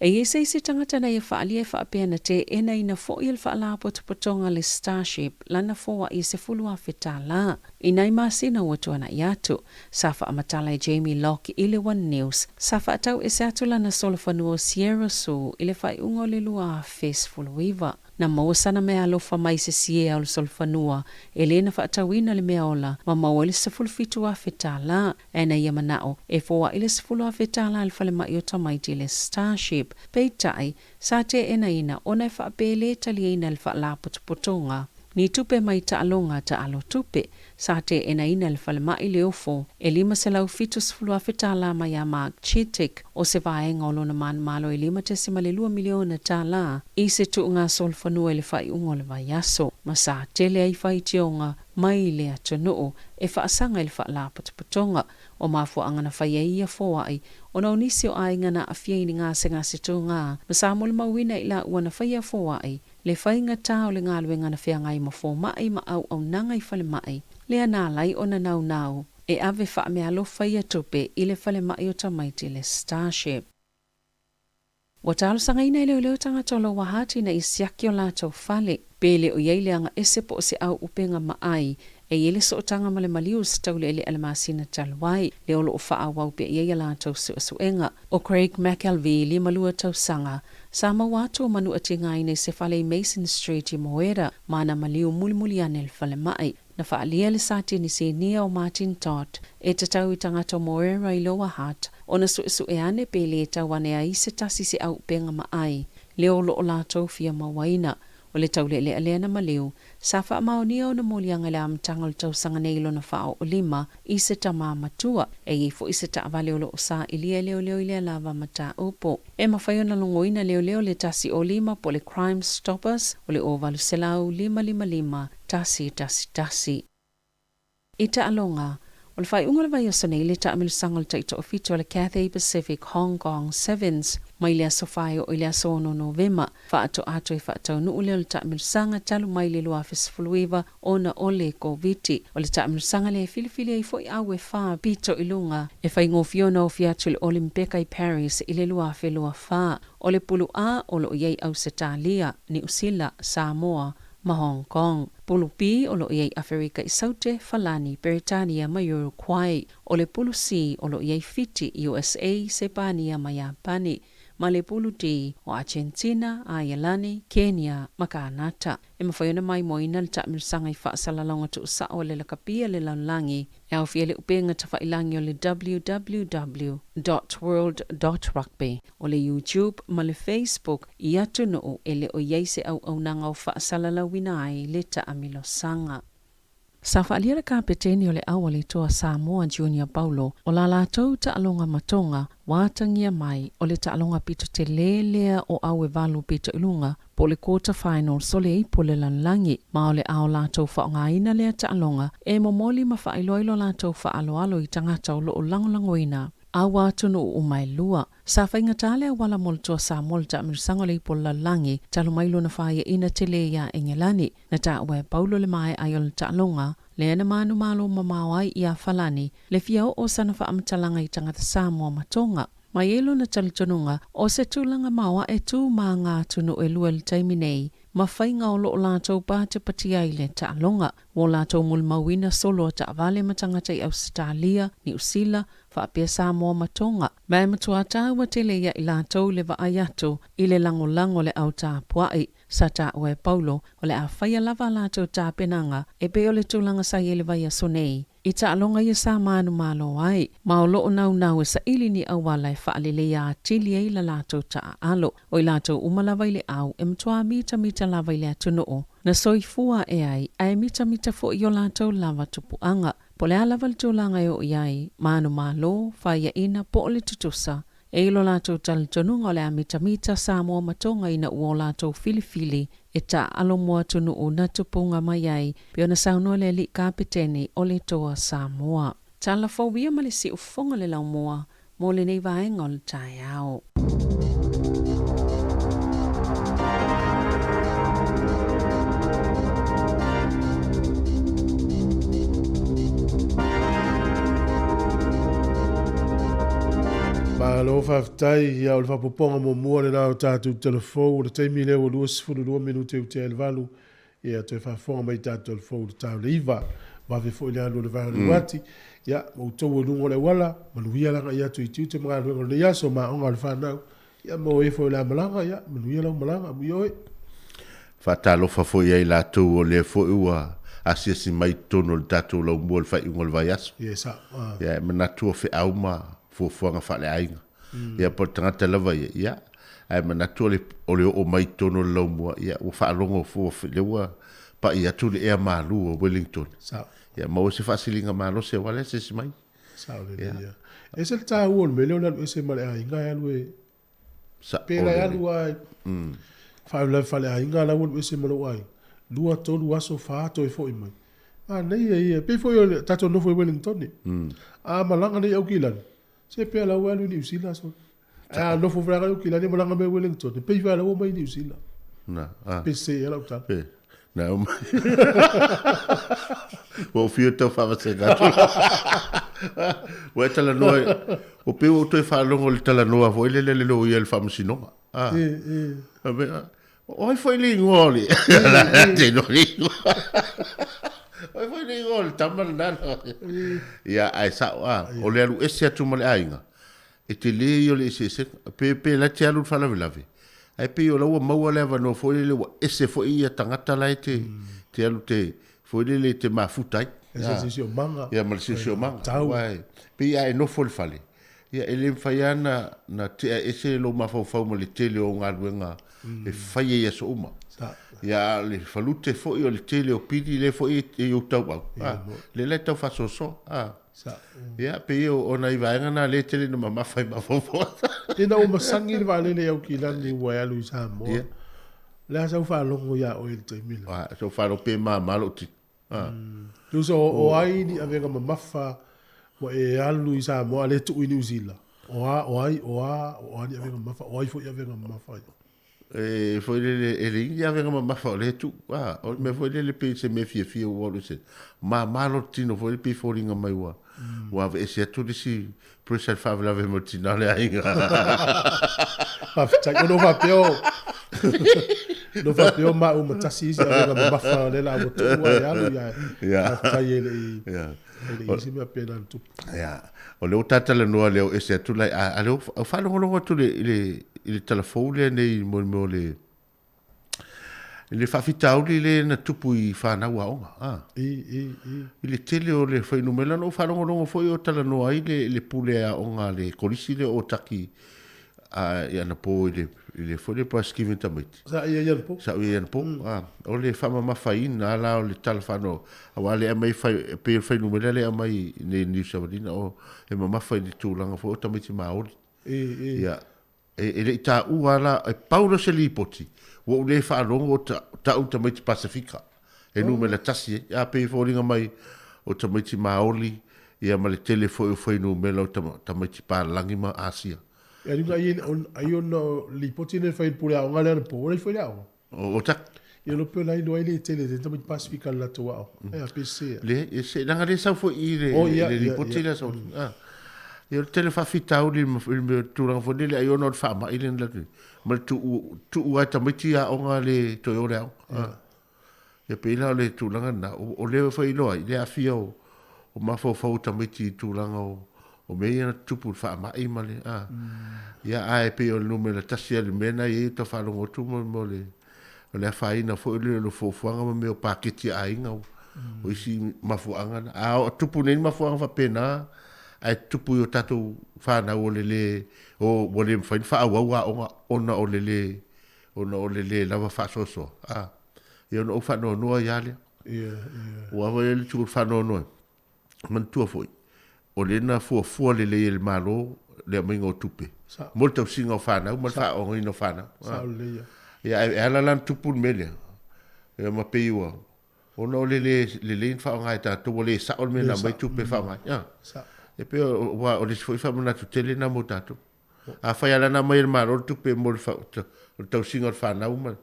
E i ai se isi tagata na ia faaalia e faapea na teenaina foi e le Faalapotopotoga le Starship lana foai e $10,000 i nai masina ua tuanai atu. Sa faamatala e Jamie Locke i le One News, sa faatau ese atu lana solofanua o Sierra Sul i le faaiuga o le 2019. Na maua sana meaalofa mai se siea o le solofanua e lē na faatauina le meaola ma maua ai le $17,000. Ae na ia manao e foai le $10,000 i le falemai o tamaiti le Starship. Peitai, sa teenaina ona e faapea e lē taliaina e le Faalapotopotoga ni tupe mai taaloga taalo tupe. Sa teenaina e le falemai le ofo e $570,000 mai iā Mark Chittick o se vaega o lona manumalo e $5.2 miliona i se tuuga solofanua i le faaiuga o le vaiaso, ma sa tele ai faitioga mai le atunuu e faasaga i le Faalapotopotoga. O mafuaaga na fai ai ia foai ona o nisi o aiga na aafia i ni gasegase tugā ma sa molimauina i laua na faia foai le faigatā o le galuega na feagai ma fomai ma auaunaga i falemai lea na ala ai ona naunau e ave faameaalofa ia tupe i le falemai o tamaiti le Starship. Ua talosagaina e leoleo tagata o Lower Hutt ina ia siaki o latou fale, pe le o i ai le aga ese po o se au upenga maai e i ai le sootaga ma le maliu o se taulealea le masina talu ai, lea o lo o faaauau pea i ai a latou suesuega. O Craig McElvey, 52 tausaga, sa maua atu o manuatigaina i se fale i Mason Street i Moera ma ana maliu mulimuli ane i le falemai. Na faaalia le Satini Sinia o Martin Todd e tatau i tagata o Moera i Lower Hutt ona suesue ane pe lē tau ane ai se tasi se auupega maai lea o lo o latou fia mauaina. O le taulealea lea na maliu, sa faamaonia ona moliaga i le amataga o le tausaga nei lona faaoolima i se tama matua. E i ai foi se taavale o lo o sailia e leoleo i lea lava mataupu. E mafai ona logoina leoleo le 105 po o le Crime Stoppers o le 0800 555 111. I taaloga, o le faaiuga o le vaiaso nei le taamilosaga o le taitoafitu a le Cathay Pacific Hong Kong Sevens mai le aso 4 e oo i le aso 6 Novema. Faatoa toe faataunuu lea o le taamilosaga talu mai le 2019 ona o le Koviti. O le taamilosaga lea e filifili ai foi au e fa pito i luga e faigofie ona ofi atu i le Olimpeka i Paris i le 2024. O le Pulu A o lo o i ai Ausetalia, Niusila, Samoa ma Hong Kong. Pulu B o lo o i ai Aferika i Saute, Falani, Peretania ma Urukuai. O le Pulu C o lo o i ai Fiti, USA, Sepania ma Iapani. Ma le Pulu D o Achetina, Aialani, Kenia ma Kanata. E mafai ona maimoaina le taamilosaga i faasalalauga tuusao a le lakapi a le lalolagi e aofia le upega tafailagi o le www dot world dot rugby, o le YouTube ma le Facebook i atunuu e le o i ai se auaunaga o faasalalauina ai le taamilosaga. Sa faaalia le Kapeteni o le Au a le Toa Samoa Junior Paulo o la latou taaloga matoga ua atagia mai o le taaloga pito tele lea o au e valu pito i luga po o le quarter finals o le ipu o le lalolagi, ma o le a o latou faaaogaina lea taaloga e momoli ma faailoailo latou faaaloalo i tagata o lo o lagolagoina a ua atunuu uma e lua. Sa faigata le auala mo le Toa Samoa le taamilosaga o le ipu o le lalolagi talu mai lona faiaina tele iā Engelani. Na taua e Paulo le maea ai o le taaloga lea na manumalo mamao ai iā Falani le fia oo o sana faamatalaga i tagata Samoa ma Tonga. Ma i ai lona talitonuga, o se tulaga maoae tu ma ngā atunuu e lua i le taimi nei, ma faiga o lo o latou patepatia ai le taaloga. Ua o latou molimauina solo a taavale ma tagata i Ausetalia, Niusila, faapea Samoa ma Tonga. Ma e matua taua tele ia i latou le vaai atu i le lagolago o le au tapuai. Sa taua e Paulo, o le a faia lava a latou tapenaga e pei o le tulaga sa i ai le vaiaso nei. I taaloga ia sa manumalo ai, ma o lo o naunau e saili ni auala e faaleleia atili ai la latou taaalo. O i latou uma lava i le au e matua mitamita lava i le atunuu na soifua ae ai, ae mitamita foi i o latou lava tupuaga. Po o le a lava le tulaga e oo i ai, manumalo, faiaina po o le tutusa, E i lo latou talitonuga o le a mitamita Samoa ma Tonga ina ua o latou filifili e taaalo mo atunuu na tupuga mai ai, pei ona saunoa le alii kapeteni o le Toa Samoa. Tala fou ia ma le siufofoga le laumua mo lenei vaega o le taeao. Malo faafetai ia o le faapopoga muamua lena o tatou telefou o le taimi lea ua 22 minute i utea i le valu ia toe faafofoga mai tatou telefou i le ta o le iva vave foi le alu o le vaega o le uati ia ma outou o luga o le auala manuia le agai atu i tiute ma galuega o lenei aso ma aoga o le fanau ia ma o e foi o le a malaga ia manuia lau malaga amuia oe. Faatalofa foi ia i latou o lea foi ua asiasi mai i totonu o le tatou laumua i le faaiuga o le vaiaso. Yes, ah. Ia, e manatu o feau ma fuafuaga faaleaiga. Ia, po o le tagata lava ia, ia, ae manatu o le, o le oo mai i totonu o le laumua, ia, ua faalogo fua, lea ua pai atu le ea malu o Wellington. Sao. Ia, maua se faasiligamalosi aua le asiasi mai. Sao lelei, ia. E ese le taua o le mea lea o le alu ese ma le aiga e alu e Pe la e alu a faalavelave faaleaiga la ua alu ese ma lou aiga, lua, tolu aso, fa toe foi mai. Manaia ia, pei foi o le tatou nofo i Wellington. A malaga nei Aukilani, se pea la ua alu i Niu Sila so. Ae a nofo foi Aukilani malaga mai Wellington, pei foi la ua mai Niu Sila. Na, a. Pe se ia lau tala. Pe, na uma. Ua ou fiu tau faavasega atu. Ua e talanoa, ua pei ua ou toe faalogo i le talanoa foi lele a le loia i le faamasinoga. Ah. E, e. O ai foi le igoa o le... Te iloa le igoa. O ai foi le igoa o le tama lena. Ia, ae sao, ah, o le alu ese atu ma le aiga, e tele ia o le eseesega. Pe, pe la te alu i le faalavelave, ae pei o la ua maua le avanoa foi lele ua ese foi ia tagata la e te, te alu te, foi lele te mafuta ai. E se siosiomaga. Ia ma le siosiomaga. Tau. Aua e, pei a e nofo i le fale, ia e le mafai lava na, na tea ese lou mafaufau ma le tele o au galuega e faia i aso uma. Sa. Ia, a o le falute foi o le tele o pili lea foi e i ou tauau, a, lea la e tau faasoasoa, a. Ia, pei o nai vaega na lea e tele ina mamafa i mafaufauga. Ina ua masagi le vaalele i Aukilani ua e alu i Samoa, o le a sau faalogo ia oe i le taimi lea? A, sau faalogo pe mama lou tino. A. Tusa o ai ni avega mamafa ua e alu i Samoa a le tuu i Niu Sila? O a, o ai, o a, o a ni avega mamafa, o ai foi avega mamafa ia? E foi lele, e leai ni avega mamafa o lea e tuu. A, o le mea foi lele pei se mea fiafia ua alu ese. Mama lou tino foi lele pei foliga mai ua, ua aveese atu le isi pressure i le faalavelave mai o le tina o le aiga. Faafetai. Ona ou faapea o, ona ou faapea o maua ma tasi isi avega mamafa o lea la ua tuu ae alu ia. Faafetai e le i, e le i i se mea pena na tupu. Ia, o lea ua ta talanoa lea o ese atu lai, a lea ua faalogologo atu i le, i le tala fou lea nei mo le mea o le, i le faafitauli lea na tupu i fanau aoga. A. I, i, i. I le tele o le fuainumera, na ou faalogologo foi o talanoa ai le, le pule aoga a le kolisi lea o Otaki a, i anapo i le, i le foi le Prize Giving tamaiti. Sa i ai anapo. Sa i ai anapo. A, o le faamamafaina la o le tala faanoa, aua le aumai fai, pei o le fuainumera lea e aumai nei i le news savalina, o, e mamafa i le tulaga foi o tamaiti Maori. I, i. Ia, e le i taua la, e pau lea o se lipoti, ua ou le faalogo o ta'u tamaiti Pasefika, e numera tasi ai. A pei e foliga mai o tamaiti Maoli, ia ma le tele foi o fuainumera o tamaiti Palalagi ma Asia. E alu ai ai ona lipoti nei fai pule aoga lea na po, o lei foi le aoga. O ta. Ia lo pe lai loa le tele te tamaiti Pasefika le latou aoga. E a pe se. Le, e se, leaga le sau foi i le, le lipoti lea sau. Ah. Ia o le tele faafitauli i le mea tulaga foi lele ai ona o le faamai lea na alu ma le tuu tuu ai tamaiti i aoga le toe o le aoga. Ah. Ia pei la o le tulaga lena, o lea foi iloa ai le aafia o o mafaufau o tamaiti i tulaga o o mea ia na tutupu i le faamai ma le a. Ia ae pei o le numera tasi lava i le mea lena e i ai tau faalogo atu mo le o le afaina foi lea o le fuafuaga ma mea o paketi a aiga o isi mafuaaga na. A o tupu nei mafuaaga faapena ae tupu i o tatou fanau o le le o ua le mafai ona faaauau aoga ona o le le ona o le le lava faasoasoa. A, ia ona ou faanoanoa ai lava lea. Ia, ia. Ua ava ai le tupu faanoanoa. Manatua foi, o lea na fuafua lelei e le Malo le aumaiga o tupe mo le tausiga o fanau ma le faaaogaina o fanau. Sao lelei ia. Ia, ae ala la ona tupu le mea lea, ia ma pei ua, ona o le le lelei ona faaaoga e tatou, ua le sao le mea na aumai tupe e faaaoga ai. Ia. E pei o, o le isi foi faamanatu tele lena mo tatou. Afai lava la na aumai e le Malo le tupe mo le tausiga o le fanau ma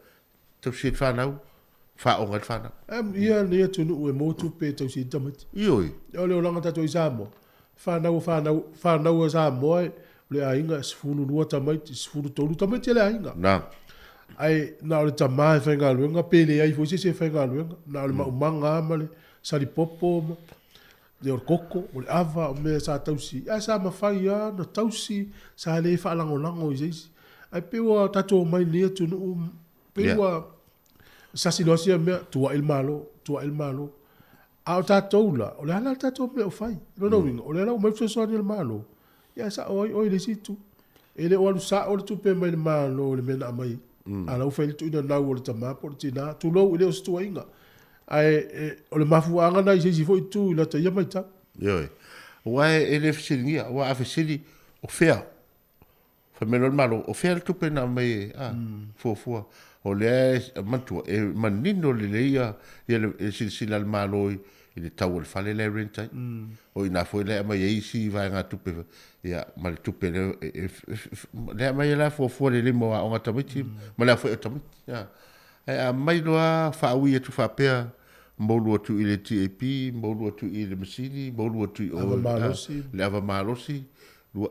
tausi ai le fanau, faaoga ai le fanau. Ia lenei atunuu e maua tupe e tausi ai tamaiti. Ioe. O le olaga tatou i Samoa, fanau fanau, fanau a Samoa o le aiga e 12 tamaiti, 13 tamaiti a le aiga. Na. Ae na o le tama e faigaluega pe leai foi se isi e faigaluega, na o le maumaga lava ma le salipopo ma Ia o le koko, o le ava, o mea sa tausi, ae sa mafai lava ona tausi, sa le faalagolago i se isi. Ae pei ua tatou omai i lenei atunuu, pei ua sasi loa sia mea, tuuai le Malo, tuuai le Malo. A o tatou la, o le a la le tatou mea o fai? O lona uiga, o lea la ua aumai le fesoasoani a le Malo, ia ae sao ai oe i le isi itu. E le o alu sao le tupe mai le Malo i le mea na aumai ai. A o la ua fai le tuuina nau o le tama po o le tina, tulou, e le o se tuuaiga. Ae o le mafuaaga lena i se isi foi itu i lata ia matau. Ioe. Aua e le fesiligia, aua a fesili, o fea? Fai mai loa le Malo, o fea le tupe na aumai e, a, fuafua. O lea e, manatua, e manino lelei ia, ia le silasila a le Malo i, i le tau o le fale la e rent ai. O i ina foi la e aumai ai isi vaegatupe, ia, ma le tupe lea, lea e aumai ai la fuafua lelei mo aoga a tamaiti, ma le aofai o tamaiti. A. Ae a aumai loa faaui atu faapea, moulu atu i le TAP, moulu atu i le masini, moulu atu i o i le, le ava malosi,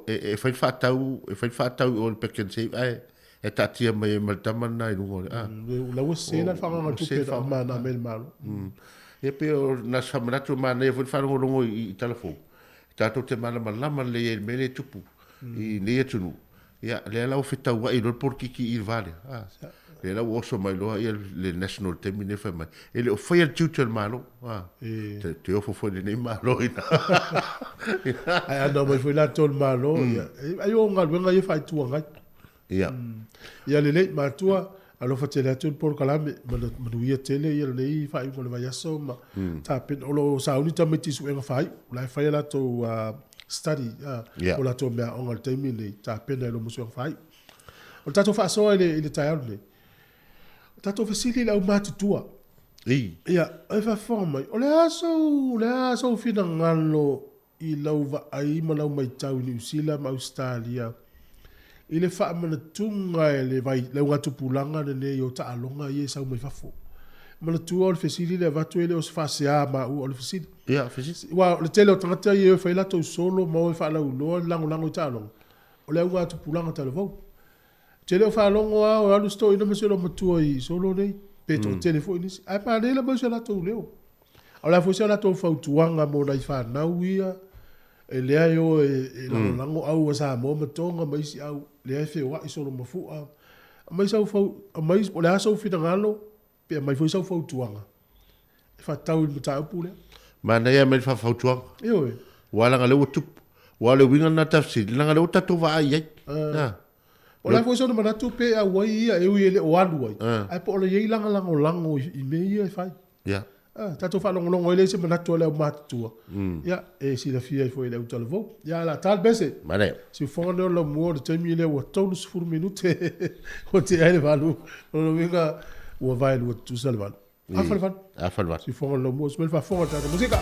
e fai le faatau, e fai le faatau i o i le Pack and Save ae e taatia mai ai ma le tama lena i luga o le, a. La ua sese la le faagaga tupe na aumai na aumai e le Malo. Ia pei o na se faamanatu e manaia foi le faalogologo i tala fou, tatou te malamalama lelei ai i le mea lea e tupu i nei atunuu. Ia, lea la ua fetauai loa le polokiki i le va lea. A, lea la ua oso mai loa ia le national i le taimi lenei fai mai, e le o faia le tiute o le Malo. A, te, te ofo foi lenei Malo ina. Ae ana omai foi latou le Malo, ia, ai o galuega ia faa-Itu Agai. Ia. Ia lelei, matua, Alofa tele atu le polokalame, manuia tele ia lenei faaiuga o le vaiaso ma tapena. O lo o sauni tamaiti i suega faaiu, o la e fai a latou study o latou meaaoga i le taimi lenei, tapena i loma suega faaiu. O le tatou faasoa i le, i le taeao lenei, o tatou fesili i le aumatutua. Ia, e faafofoga mai, o le a sou, o le a sou finagalo i lau vaai ma lau matau i Niu Sila ma Ausetalia i le faamanatuga e le vai, le augatupulaga lenei o taaloga ia e sau mai fafo. Manatua o le fesili lea e avatu e le o se faasea maua, o le fesili. Ia, fesili. Aua o le tele o tagata ia e o e fai latou solo ma o e faalauiloa le lagolago i taaloga, o le augatupulaga talavou. Ou te le o faalogo lava o alu si toeaina ma si olomatua i solo nei, pe toatele foi nisi, ae manaia le aumai o si a latou leo. A o le a foi si a latou fautuaga mo nai fanau ia e lea e o e lagolago au a Samoa ma Tonga ma isi au lea e feoai solo mafua. Aumai sau fau, aumai, o le a sou finagalo pe aumai foi sau fautuaga e faatatau i le mataupu lea. Manaia mai le faafautuaga. Ioe. Aua leaga o lea ua tupu. Aua o le uiga lena ta fesili, leaga o lea ua tatou vaai i ai. Ah. O le a foi sona manatu pe auai ia e ui e le o alu ai, ae po o le i ai lana lagolago i mea ia e fai. Ia. Ah, tatou faalogologo ai lea i se manatu a le aumatutua, ia, e silafia ai foi e le autalavou. Ia, o le a ta le pese. Manaia. Siufofoga lea o Laumua o le taimi lea ua 30 minute ua tea ai le valu. O lona uiga ua vaelua tutusa le valu. Afa le valu. Afa le valu. Siufofoga o Laumua, sumele faafofoga le tatou musika.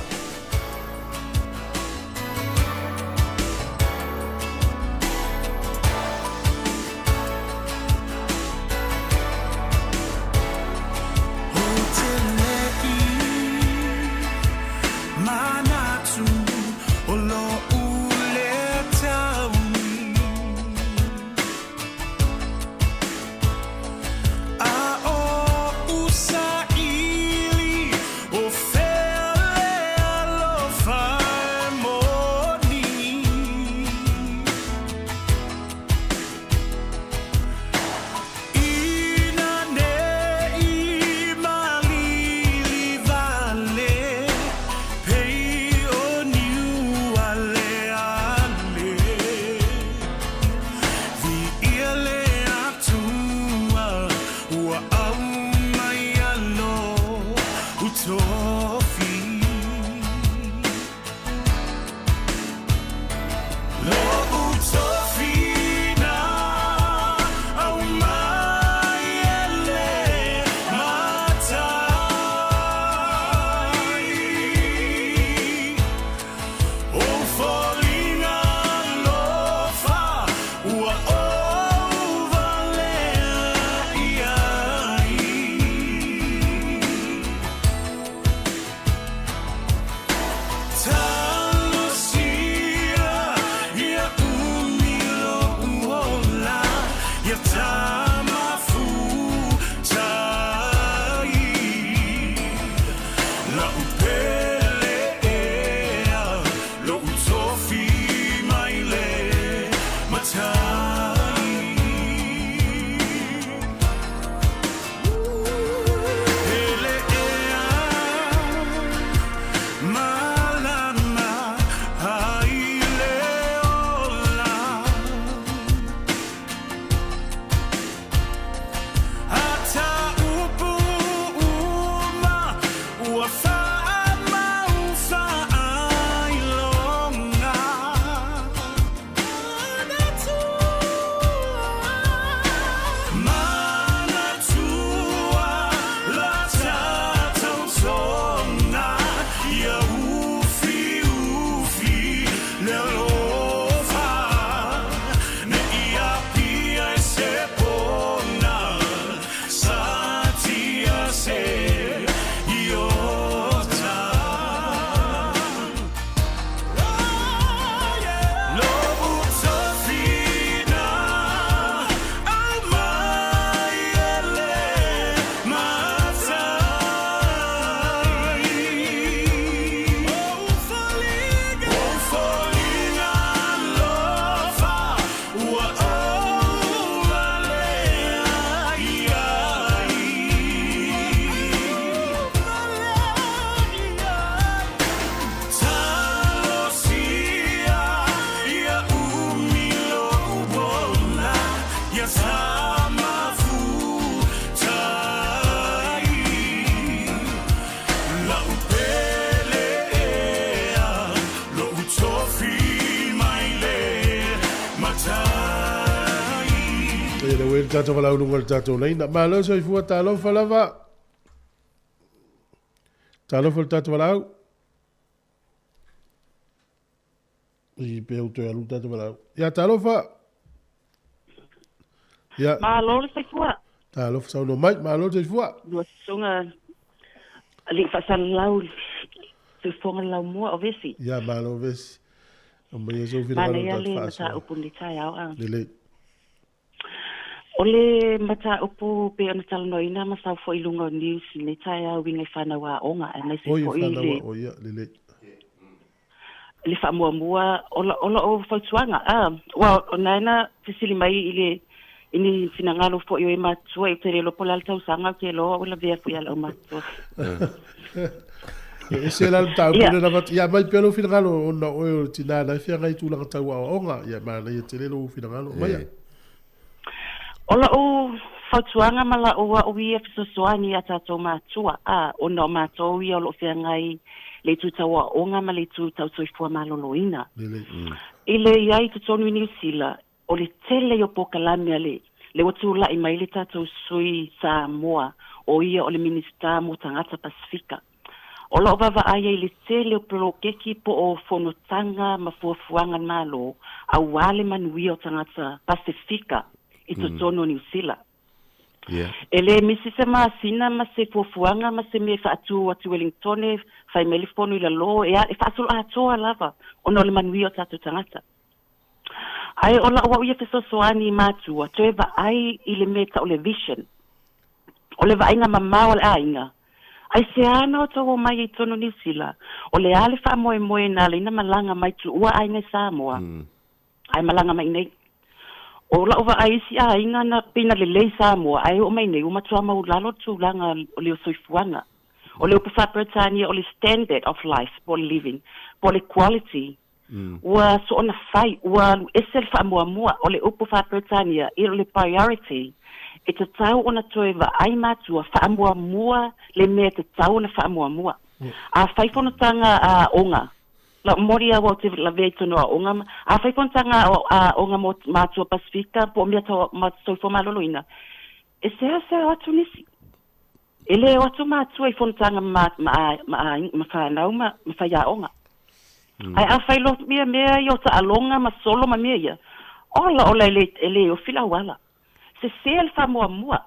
Ia le ua i le tatou valaau luga o le tatou laina. Malo soifua, talofa lava. Talofa le tatou valaau. I pe au toe alu le tatou valaau. Ia talofa. Ia. Malo le soifua. Talofa saunoa mai, malo le soifua. Lua susuga alii faasalalau soifuaga le laumua o Vesi. Ia malo Vesi. Aumaia sou finagalo Manaia tatou le faasoa. mataupu i lenei taeao a. Lelei. O le mataupu pei ona talanoaina ma sau foi i luga o news i lenei taeao uiga i fanau aoga aemaise Oi, foi fanau le aoga, ia, lelei. le faamuamua o la, o la'u fautuaga a ua o na na fesili mai i le i ni finagalo foi o e matua i te le iloa po o le a le tausaga ou te iloa ua lavea foi ia la'u matua. E ese la le mataupu Ia. lea na avatu. Ia aumai pea lou finagalo ona o oe o le tina na e feagai i tulaga tau aoaoga. Ia manaia tele lou finagalo. Aumaia. O la'u fautuaga ma la'u a'u ia fesoasoani iā tatou matua, a, ona o matou ia o lo'o feagai le itu tau aoaoga ma le itu tau soifua maloloina. I le i ai i totonu i Niu Sila, o le tele ia o polokalame a le le ua tula'i mai le tatou sui Samoa, o ia o le Minisita mo Tagata Pasefika. O la'u vaavaai ai i le tele o poloketi po o fonotaga ma fuafuaga a le Malo auā le manuia o tagata Pasefika i totonu o Niu Sila. E le misi se masina ma se fuafuaga ma se mea e faatū atu i Wellingtone, fai mai le fono i lalō, e e faasolo atoa lava ona o le manuia o tatou tagata. Ae o la'u au ia fesoasoani i matua, toe vaai i le mea e ta'u le vision. O le vaaiga mamao a le aiga, aisea na outou omai ai i totonu o Niu Sila? O le a le faamoemoe na ala ai na malaga mai tuua aiga i Samoa, ae malaga mai nei? O la'u vaai i isi aiga na pei na lelei Samoa, ae oo mai nei ua matua maulalo le tulaga o le soifuaga. O le upu faa-Peretania o le standard of life po o le living, po o le quality Ua soona fai, ua alu ese le faamuamua, o le upu faa-Peretania, i le priority, e tatau ona toe vaai matua, faamuamua le mea e tatau ona faamuamua. A fai fonotaga aoga, lau momoli au ou te lavea i totonu o aoga, a fai fonotaga aoga mo matua Pasefika po o mea tau soifua maloloina, e seasea o atu nisi. E le o atu matua i fonotaga ma, ma, ma, ma whanau ma, ma whaiaonga. Ae afai loa mea mea ia o taaloga ma solo ma mea ia, ola ola e le, e le ofi le auala. Sese le faamuamua.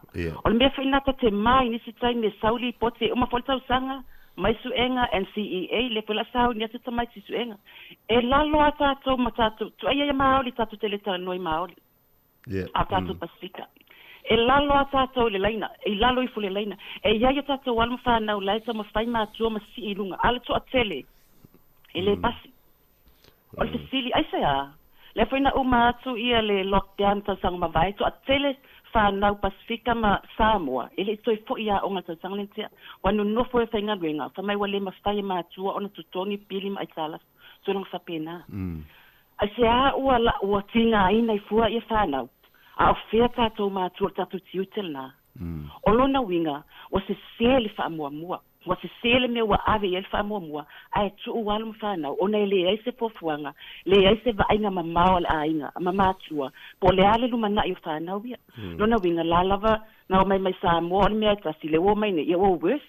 O le mea foi lena ta te ma i nisi taimi e sau lipoti e uma foi le tausaga, mai suega NCEA, lea foi o le a sauni atu tamaiti i suega. E lalo a tatou ma tatou, tuai ia Maoli tatou te le talanoa i Maoli. a tatou Pasefika. E lalo a tatou i le laina, i lalo ifo i le laina. E i ai o tatou alo ma fanau la e taumafai matua ma sii i luga, a o le toatele, e le pasi. O le fesili, aisea? Lea foi na uma atu ia le lockdown tausaga mavae, toatele fanau Pasefika ma Samoa e le i toe foi i aoga i le tausaga lea na tea. Ua nonofo e faigaluega, fai mai ua le mafai e matua ona totogi pili ma aitalafu, tulaga faapena. Aisea ua la, ua tigaina i fua ia fanau, a o fea tatou matua o le tatou tiute lena? O lona uiga, ua sese le faamuamua, ua sese le mea ua ave i ai le faamuamua, ae tuu alo ma fanau, ona e leai se fuafuaga, leai se vaaiga mamao a le aiga ma matua, po o le a le lumanai o fanau ia. Lona uiga, la lava na omai mai Samoa o le mea e tasi, lea ua omai nei, ia ua worse.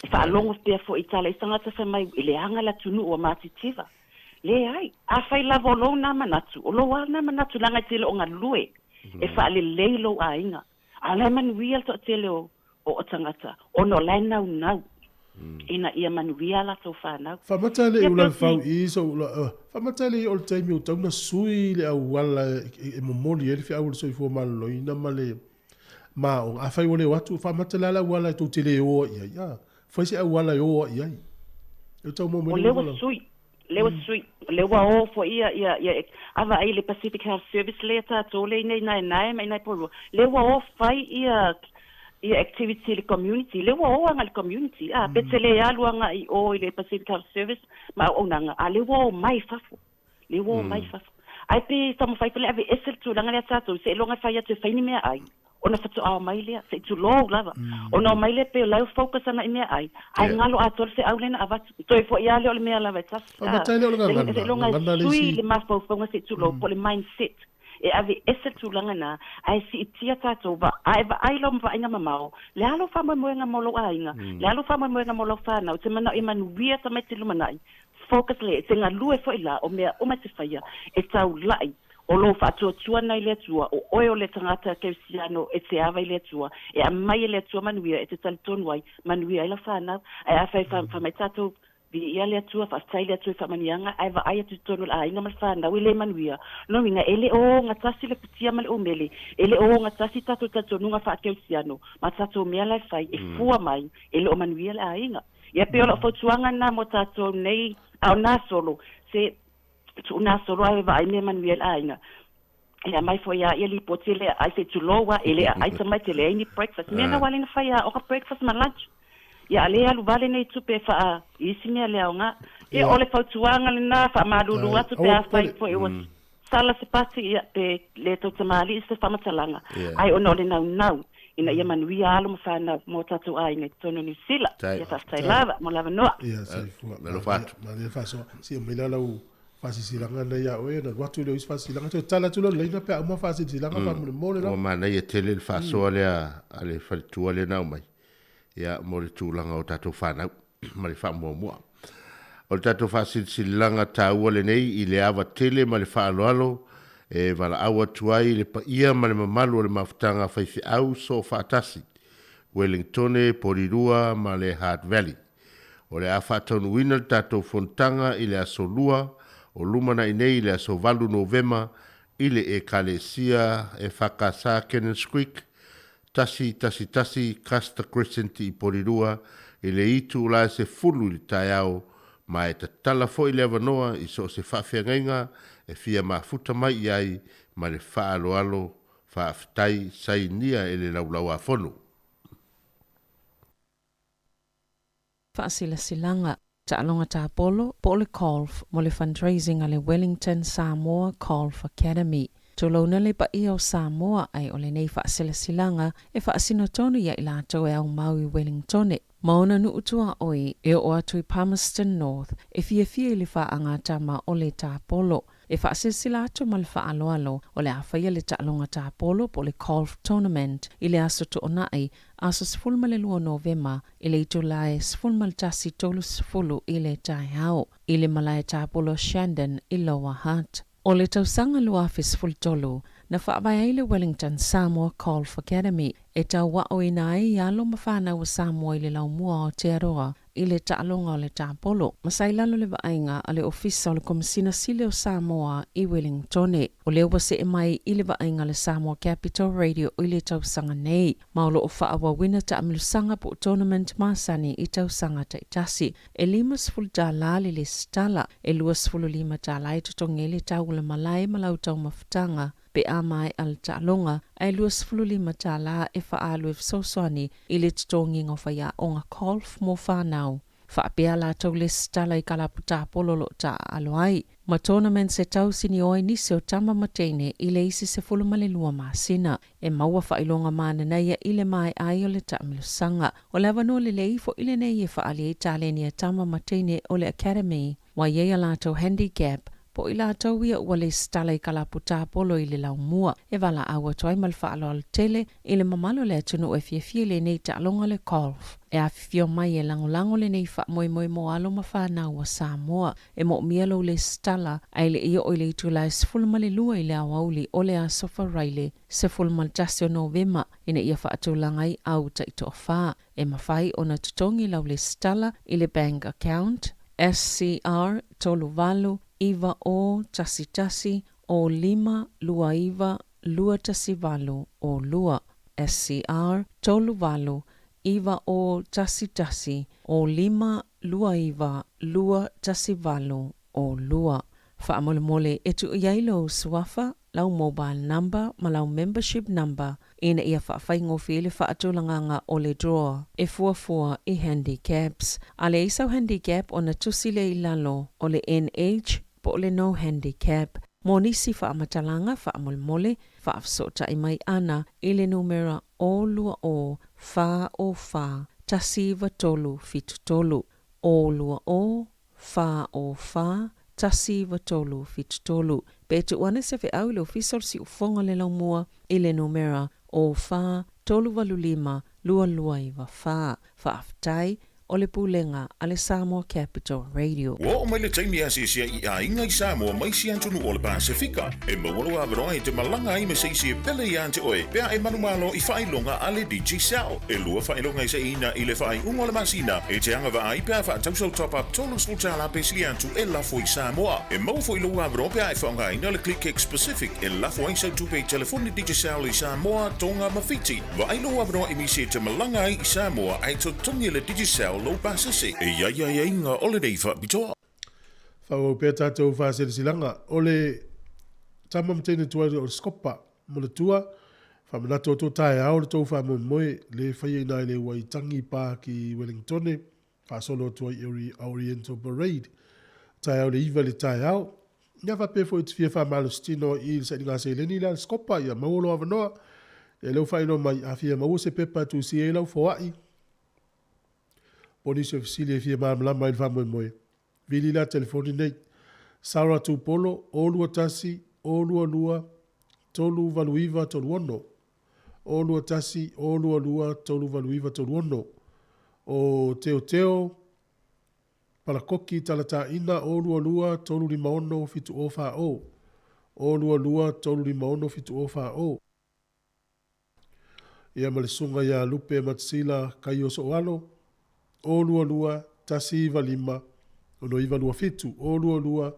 E faalogo pea foi i tala i tagata fai mai e leaga le atunuu ua matitiva. Leai, afai lava o lou na manatu, o lou lava na manatu leaga e te le o galue e faalelei lou aiga. A o la e manuia le toatele o o tagata ona o la e naunau ina ia manuia a latou fanau. Faamata le Ia i pei o ula si fau i so ula faamata le i o le taimi o tau na sui le auala e momoli ai le feau o le soifua maloloina ma le Ma o, afai ua le o atu, faamata le a le auala e tou te le o ai ai? A, fai se auala e o ai ai. E tau maua mai O le lea ua auala. sui, lea ua sui, lea ua o foi ia, ia, ia, a vaai i le Pacific Health Service lea tatou lea i Naenae ma i Porirua, lea ua o fai ia, ia activity i le community, lea ua o agai i le community, a, pe te le alu agai i o i le Pacific Health Service ma auaunaga, a lea ua o mai i fafo. Lea ua omai fafo. Ae pe taumafai foi le aveese le tulaga lea tatou, seiloga e fai atu e fai ni meaai, ona faatoa omai lea, se i tulou lava. Ona omai lea pei o la e ua focus ana i meaai, ae galo atoa le feau lea na avatu. Toe foi lava lea o le mea lava e tasi. Faamata ai lea o le gagana, Seiloga gagana e le sui isi. le mafaufauga se i tulou, po o le mindset. E aveese le tulaga lena, ae siitia tatou va, a e vaai loa ma vaaiga mamao, le a lou faamoemoega mo lou aiga, le a lou faamoemoega mo lau fanau, e te manao ia manuia tamaiti lumanai, focus le, e te galue foi la, o mea uma e te faia, e taulai, o lou faatuatua lena i le Atua, o oe o le tagata kerisiano e te ava i le Atua, e aumai e le Atua manuia e te talitonu ai, manuia ai lau fanau. Ae afai e fai mai tatou, Viia le Atua, faafetai i le Atua i faamanuiaga, ae vaai atu i totonu o le aiga ma le fanau e le manuia. Lona uiga, e le o ogatasi le futia ma le umele, e le o ogatasi tatou talitonuga faa-kerisiano ma tatou mea la e fai, e fua mai e le o manuia le aiga. Ia pei o lau fautuaga lena mo tatou nei, a o nasolo, se tuunasolo ae vaai mea manuia i le aiga. E aumai foi lava ia lipoti e le aai se i tulou lava, e le aai tamaiti e leai ni breakfast. Mea na ua ala ai ona fai aoga breakfast ma lunch. Ia a le alu vale nei tupe e faa i isi mea le aoga. Ia o le fautuaga lena, faamalulu atu pe afai foi ua sala se pati ia pe le tou tamalii se faamatalaga, ae ona o le naunau ina ia manuia alo ma fanau mo tatou aiga i totonu o Niu Sila. Ia faafetai lava mo le avanoa. Ia soifua. Malie faasoa. Si'a mai la lau faasilasilaga lena ia oe ona alu atu lea o isi faasilasilaga toe tala atu lea o le laina pe a uma faasilasilaga faamolemole lava. Ua manaia tele le faasoa lea a le faletua lea na aumai ia mo le tulaga o tatou fanau ma le faamuamua. O le tatou faasilasilaga taua lenei i le ava tele ma le faaaloalo e valaau atu ai i le paia ma le mamalu o le mafutaga faifeau soofaatasi, Wellingtone, Porirua ma le Hutt Valley. O le a faataunuuina le tatou fonotaga i le aso Lua o lumanai nei i le aso 8 Novema i le Ekalesia EFKS Cannons Creek, 111 Custer Crescent i Porirua i le itula e 10 i le taeao ma e tatala foi le avanoa i so o se faafeagaiga e fia mafuta mai i ai ma le faaaloalo faafetai sainia e le Laulau-a-Fono. Faasilasilaga, Taaloga Tapolo po o le Golf mo le fundraising a le Wellington Samoa Golf Academy. Tulouna le paia o Samoa ae o lenei faasilasilaga e faasino tonu ia i latou e aumau i Wellingtone ma ona nuu tuaoi e oo atu i Palmerston North e fiafia i le faagatama o le tapolo. E faasilasila atu ma le faaaloalo o le a faia le taaloga tapolo po o le Golf Tournament i le aso Toonai, aso 12 Novema i le itula e 11:30 i le taeao i le malae tapolo Shandon i Lower Hutt. O le tausaga 2013, na faavae ai le Wellington Samoa Golf Academy e tauaoina ai alo ma fanau a Samoa i le laumua o Aotearoa i le taaloga o le tapolo, ma sa i lalo le vaaiga a le Ofisa o le Komesina Sili o Samoa i Welingtone. O lea ua see mai i le vaaiga a le Samoa Capital Radio i le tausaga nei, ma o lo o faaauauina taamilosaga po o tournament masani i tausaga taitasi. E 50 tala le lesitala, e 25 tala e totogi ai le tau o le malae ma lau taumafataga pe a maea le taaloga, ae 25 tala e faaalu e fesoasoani i le totogiga o faiaoga golf mo fanau. Faapea latou lesitala i kalapu tapolo o lo o taaalo ai, ma tournaments e tausinio ai nisi o tama ma teine i le isi 12 masina. E maua faailoga mananaia i le maea ai o le taamilosaga. O le avanoa lelei foi lenei e faaali ai taleni a tama ma teine o le Academy. Ua i ai a latou handicap, po o i latou ia ua lesitala i kalapu tapolo i le laumua, e valaau atu ai ma le faaaloalo tele i le mamalu o le atunuu e fiafia i lenei taaloga o le golf. E afifio mai e lagolago lenei faamoemoe mo alo ma fanau a Samoa. E moomia lou lesitala, ae le i oo i le itula e 12 i le aoauli o le Aso Faraile 11 o Novema ina ia faatulaga ai au taitoafa. E mafai ona totogi lau lesitala i le bank account SCR 38 9 0 1 1 0 5 2 9 2 1 8 0 2 SCR 38 9 0 1 1 0 5 2 9 2 1 8 0 2. Faamolemole e tuu i ai lou suafa, lau mobile number ma lau membership number ina ia faafaigofie le faatulagaga o le draw e fuafua i handicaps. A leai sau handicap ona tusi lea i lalo o le NH po o le no handicap. Mo nisi faamatalaga faamolemole, faafesootai mai ana i le numera 020 404 19373, 020 404 193 73. Pe tuu ane se feau i le Ofisa o le Siufofoga o le Laumua i le numera 0 4 3 8 5 2 2 9 4. Faafetai, o le Pulega a le Samoa Capital Radio. Ua oo mai le taimi e asiasi ai i aiga i Samoa ma isi atunuu o le Pasefika. E maua lou avanoa e te malaga ai ma se isi e pele ia te oe pe a e manumalo i faailoga a le Digicel. E lua faailoga e seiina i le faaiuga o le masina e te agavaa ai pe a faatau sau top-up $30 pe sili atu e lafo i Samoa. E maua foi lou avanoa pe a e faaaogaina le ClickX Pacific e lafo ai sau tupe i telefoni Digicel i Samoa, Tonga ma Fiti. Vaai lou avanoa e misi e te malaga ai i Samoa ae totogi e le Digicel lou pasese. E i ai aiaiga o lenei faapitoa. Faaauau pea tatou faasilasilaga o le tama ma teine tuai o le Scopa mo le tua. Faamanatu atu o taeao le tou faamoemoe le faia ina i le Waitangi Park i Wellingtone. Faasolo atu ai i Oriental Parade, taeao le 9 i le taeao. Ia faapea foi te fia faamalositino i le sailiga seleni lea a le Scopa, ia maua lou avanoa. Ia lea ua faailoa mai, a fia maua se pepa e tusia ai lau foai, po o nisi o fesili e fia malamalama ai i le faamoemoe, vili la telefoni nei, Sarah Tupolo, 021 022 389 36. 0 2 1 0 2 2 3 8 9 3 6. O Teoteo Palakoki Talataina 0 2 2 3 5 6 7 0 4 0. 0 2 2 3 5 6 7 0 4 0. Ia ma le susuga ia Lupe Matsila Kaio Sooalo 0 2 2 1 9 5 6 9 2 7. 0 2 2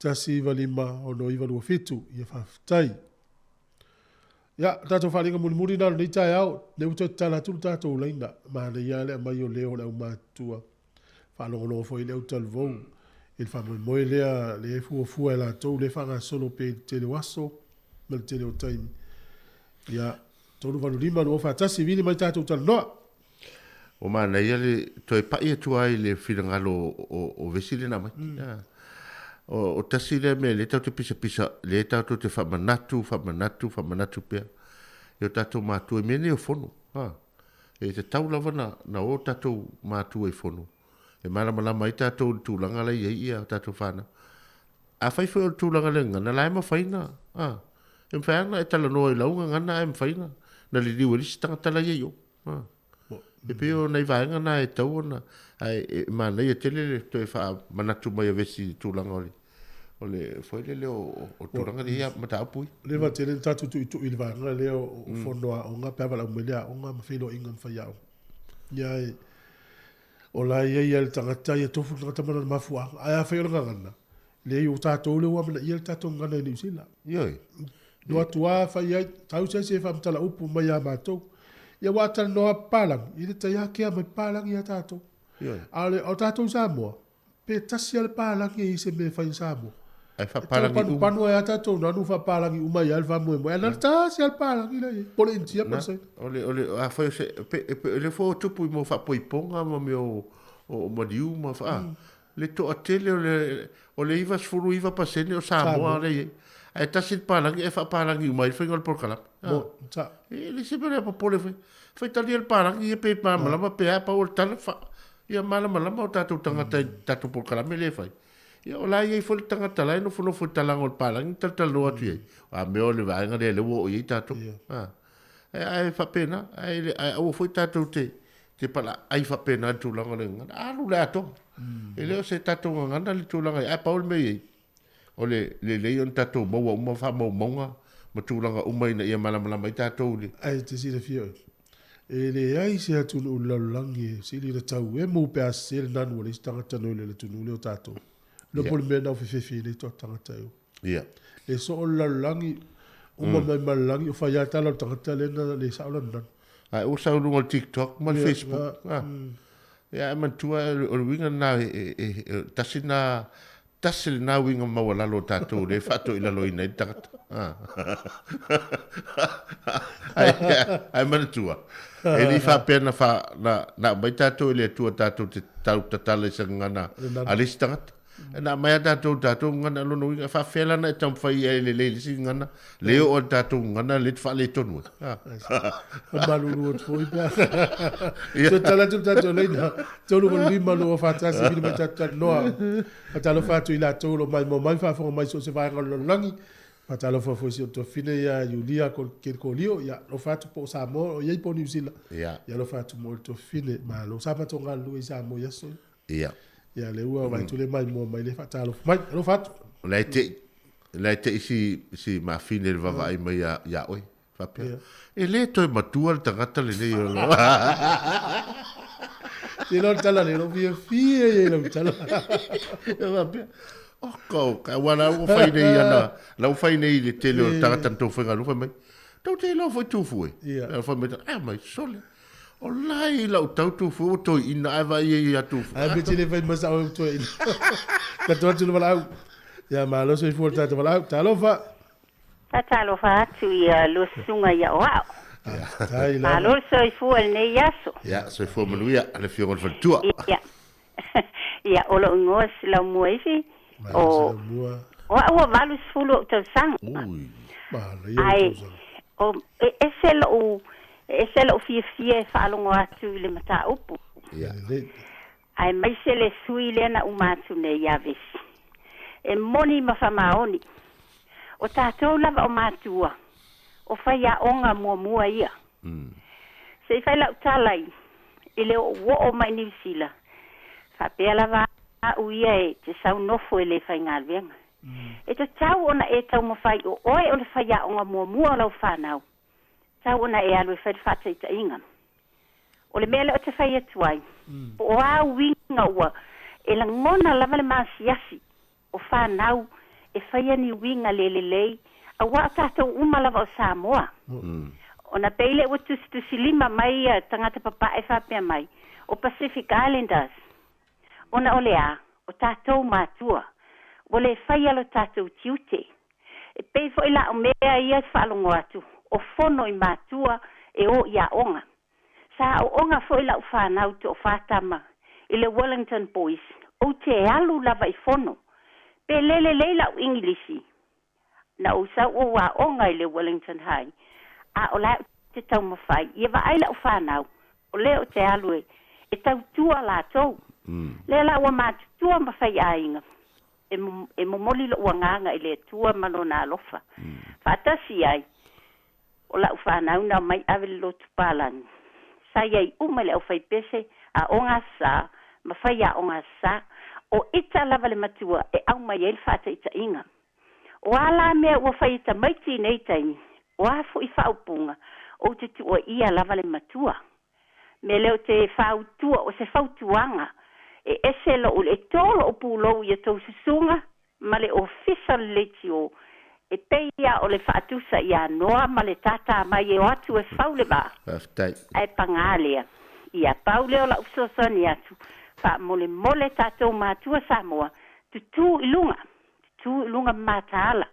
1 9 5 6 9 2 7. Ia faafetai. Ia, o tatou faaaliga mulimuli na o lenei taeao, lea ua toe tatala atu le tatou laina. Manaia lava le aumai o leo o le aumatutua. Faalogologo foi i le autalavou i le faamoemoe lea, lea e fuafua e latou, lea e faagasolo pea i le tele o aso ma le tele o taimi. Ia, 385 241, vili mai tatou talanoa. Ua manaia le toe pai atu ai i le finagalo o Vesi lena mai. O tasi lea mea lea tatou te pisapisa, lea tatou te faamanatu, faamanatu, faamanatu pea i o tatou matua i mea nei o fono. Ha. E tatau lava na, na o tatou matua i fono. E malamalama ai tatou i le tulaga la i ai ia tatou whanau. Afai foi o le tulaga le gagana, la e mafai na, ha. E mafai lava ona e talanoa i lau gagana ae mafai na, na liliu e le isi tagata la i ai o. E pei o nai vaega na e tatau ona, ae e manaia tele le toe faamanatu mai o Vesi i le tulaga o le, o le foi lele o, o tulaga lea ia mataupu ia. Leva tele le tatou tuitui i le vaega lea o fono aoga pe a valaau mai le aoga ma feiloaiga ma faiaoga. Ia e, o la e i ai lava le tagata ia tofu le tagata ma lona mafuaaga. Ae afai o le gagana, Leai, o tatou lea ua amanaia le tatou gagana i Niu Sila. Ioe. No atu lava fai ai, tau se isi e faamatala upu mai ia matou. Ia ua talanoa papalagi, i le tai ākea mai papalagi ia tatou. Ioe. A o le, o tatou i Samoa, pe tasi lava le palagi e i ai se mea e fai i Samoa. Ae faapalagi uma. E tau panupanu ai lava tatou nanu faapalagi uma ai lava le faamoemoe. Ae na o le tasi lava le palagi la e i ai, po o le Initia po o le Saina. O le, o le, afai o se, pe, pe, o lea foi ua tupu i mea o faapoipoga ma mea o, o maliu ma, a, Le toatele o le o le 99% o Samoa lea e i ai. Ae tasi le palagi ae faapalagi uma ai le faiga o le polokalame. Mo, sa. E le se mea lea popole foi. Faitalia le palagi ia pe malamalama pe a, pau o le tala fa, ia malamalama o tatou tagata i tatou polokalame lea e fai. Ia o la e i ai foi le tagata la e nofonofo i le talaga o le palagi talatalanoa atu i ai. A mea o le vaega lea lea ua oo i ai tatou. Ae, ae faapena, ae, ae aua foi tatou te, te palaai faapena i le tulaga o le gagana. Alu le atoa. E le o se tatou gagana le tulaga i, ae pau le mea i ai, o le lelei ona tatou maua uma faamaumauga ma tulaga uma ina ia malamalama ai tatou i le. Ae te silafia oe, e leai se atunuu i le lalolagi e sili ona tau emu pe a sese le nanu a le isi tagata noi le atunuu lea o tatou. Iloa po o le mea lena ua fefefe ai nei tagata e o. Ia. E soo le lalolagi, uma mai ma le lagi, o fai lava tala o le tagata lea na le sao lana nanu. Ae ua sau i luga o le TikTok ma le Facebook. Ia, ae manatua o le uiga lena, e tasi lena, tasi lena uiga maualalo o tatou lea e faatoilaloina ai le tagata. Ae manatua, e le i faapea na, fa, na, na aumai tatou e le Atua tatou te tau tatala i se gagana a le isi tagata. Na aumai lava tatou i le tatou gagana, o lona uiga, e faapefea la ona e taumafai ai e lelei i le isi gagana, le oo i le tatou gagana lea e te faaletonu ai. E malulu atu foi pe a. Toe tala atu le tatou laina, 385 241, fili mai tatou talanoa. Faatalofa atu i latou o lo o maimoa mai, faafofoga mai i so o se vaega o le lalolagi. Faatalofa foi i si ou tuafafine ia Iulia Kelikolio, ia alofa atu po o Samoa o i ai po o Niu Sila. Ia alofa atu mo le tuafafine. Malo. Sa matou galulue i Samoa i aso ia. Ia lea ua vaai atu le maimoa mai le faatalofa mai. Alofa atu. O la e te i, la e te i si, si mafine i le vaavaai mai ia, ia oe. Faapea, e le toe matua le tagata lenei o lo. Te iloa le tala lea, lou fiafia ia i lau tala. Faapea, oka oka, aua la ua fai nei ana, la ua fai nei i le tele o tagata na tou faigaluega, fai mai, tou te iloa foi Tufu e. Ia. Fai mai, a mai, sole, o la e i lau tau Tufu, ua toeaina, ae vaai ai ia Tufu. Ae pe te le fai masao e toeaina. Tatou atu le valaau. Ia, malo soifua le tatou valaau. Talofa. Faatalofa atu i a lua susuga i aoao. Malo le soifua i lenei aso. Ia, soifua manuia le Afioga i le Faletua. Ia, ia o lou igoa Silaumuaifi, o, o au ua 80 ou tausaga. Ui. Ae, o, e ese lou, e ese lou fiafia e faalogo atu i le mataupu. Ia. Aemaise le sui lea na uma atu nei ia Vesi. E moni ma faamaoni. O tatou lava o matua, o faiaoga muamua ia. Se i fai lau tala i i le oooo mai Niu Sila, faapea lava au ia e te sau nofo e le faigaluega. E tatau ona e taumafai o oe o le faiaoga muamua o lau fanau. Tau ona e alu e fai le faataitaiga. O le mea lea ou te fai atu ai, po o a uiga ua e lagona lava le maasiasi o fanau e faia ni uiga le lelei, auā o tatou uma lava o Samoa. Ona pei lea ua tusitusilima mai ia tagata papae faapea mai, o Pacific Islanders, Ona o le a? O tatou matua. Ua le faia lo tatou tiute. E pei foi la o mea ia e faalogo atu, o fono i matua e o i aoga. Sa aooga foi lau fanau toafa tama i le Wellington Boys, ou te alu lava i fono. Pe le lelei lau Igilisi, Na ou sau ou aoga i le Wellington High, a o la e ou te taumafai ia vaai lau fanau, o lea ou te alu e e tautua latou. Lea la ua matutua ma faiaiga e e momoli lou agaga i le Atua ma Lona alofa. Faatasi ai, o lau fanau na omai ave le lotu palagi. Sa i ai uma i le aufaipese, aoga sa, ma faiaoga sa. O ita lava le matua e aumai ai le faataitaiga. O a la mea ua fai e tamaiti i nei taimi, o a foʻi faaupuga, ou te tuuaia lava le matua. Mea lea ou te fautua, o se fautuaga, e ese lou, e to lou pulou i a tou susuga ma le ofisa o le leitio, e pei a o le faatusa ia Noa ma le tātā mai e o atu e fau le vaa. Faafetai. Ae pagā lea. Ia, pau lea o lau fesoasoani atu, faamolemole tatou matua Samoa, tutū i luga, Tu i luga mataala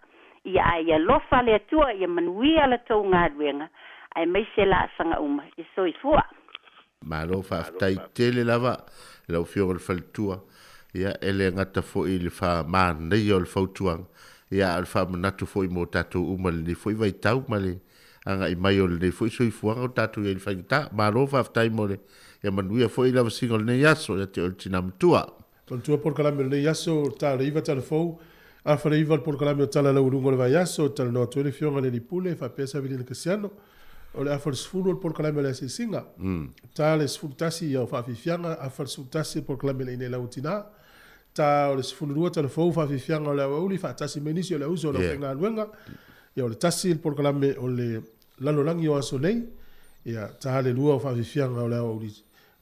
ia ae ia alofa le Atua ia manuia la tou galuega aemaise laasaga uma i soifua. Malo faafetai tele lava i lau Afioga i le Faletua, ia e le gata foi i le faamanaia o le fautuaga, ia a o le faamanatu foi mo tatou uma i lenei foi vaitau ma le agai mai o lenei foi soifuaga o tatou i ai i le faigata. Malo faafetai mo le, ia manuia foi le lavasiga o lenei aso ia te oe le Tina Matua. Manatua polokalame o lenei aso, ta o le 9 tala fou, afa le 9 le polokalame o Tala Laualuga o le Vaiaso, e talanoa atu ai le Afioga i le Alii Pule faapea Savilina Kasiano. O le afa o le 10 o le polokalame o le Asiasiga. Ta le 11 ia o Faafiafiaga, afa le 11 le polokalame o le Inei Lau Tina. Ta o le 12 tala fou Faafiafiaga o le Aoauli faatasi mai nisi o le auso o le aufaigaluega. Ia o le 1 le polokalame o le Lalolagi o aso nei, ia ta le 2 o Faafiafiaga o le Aoauli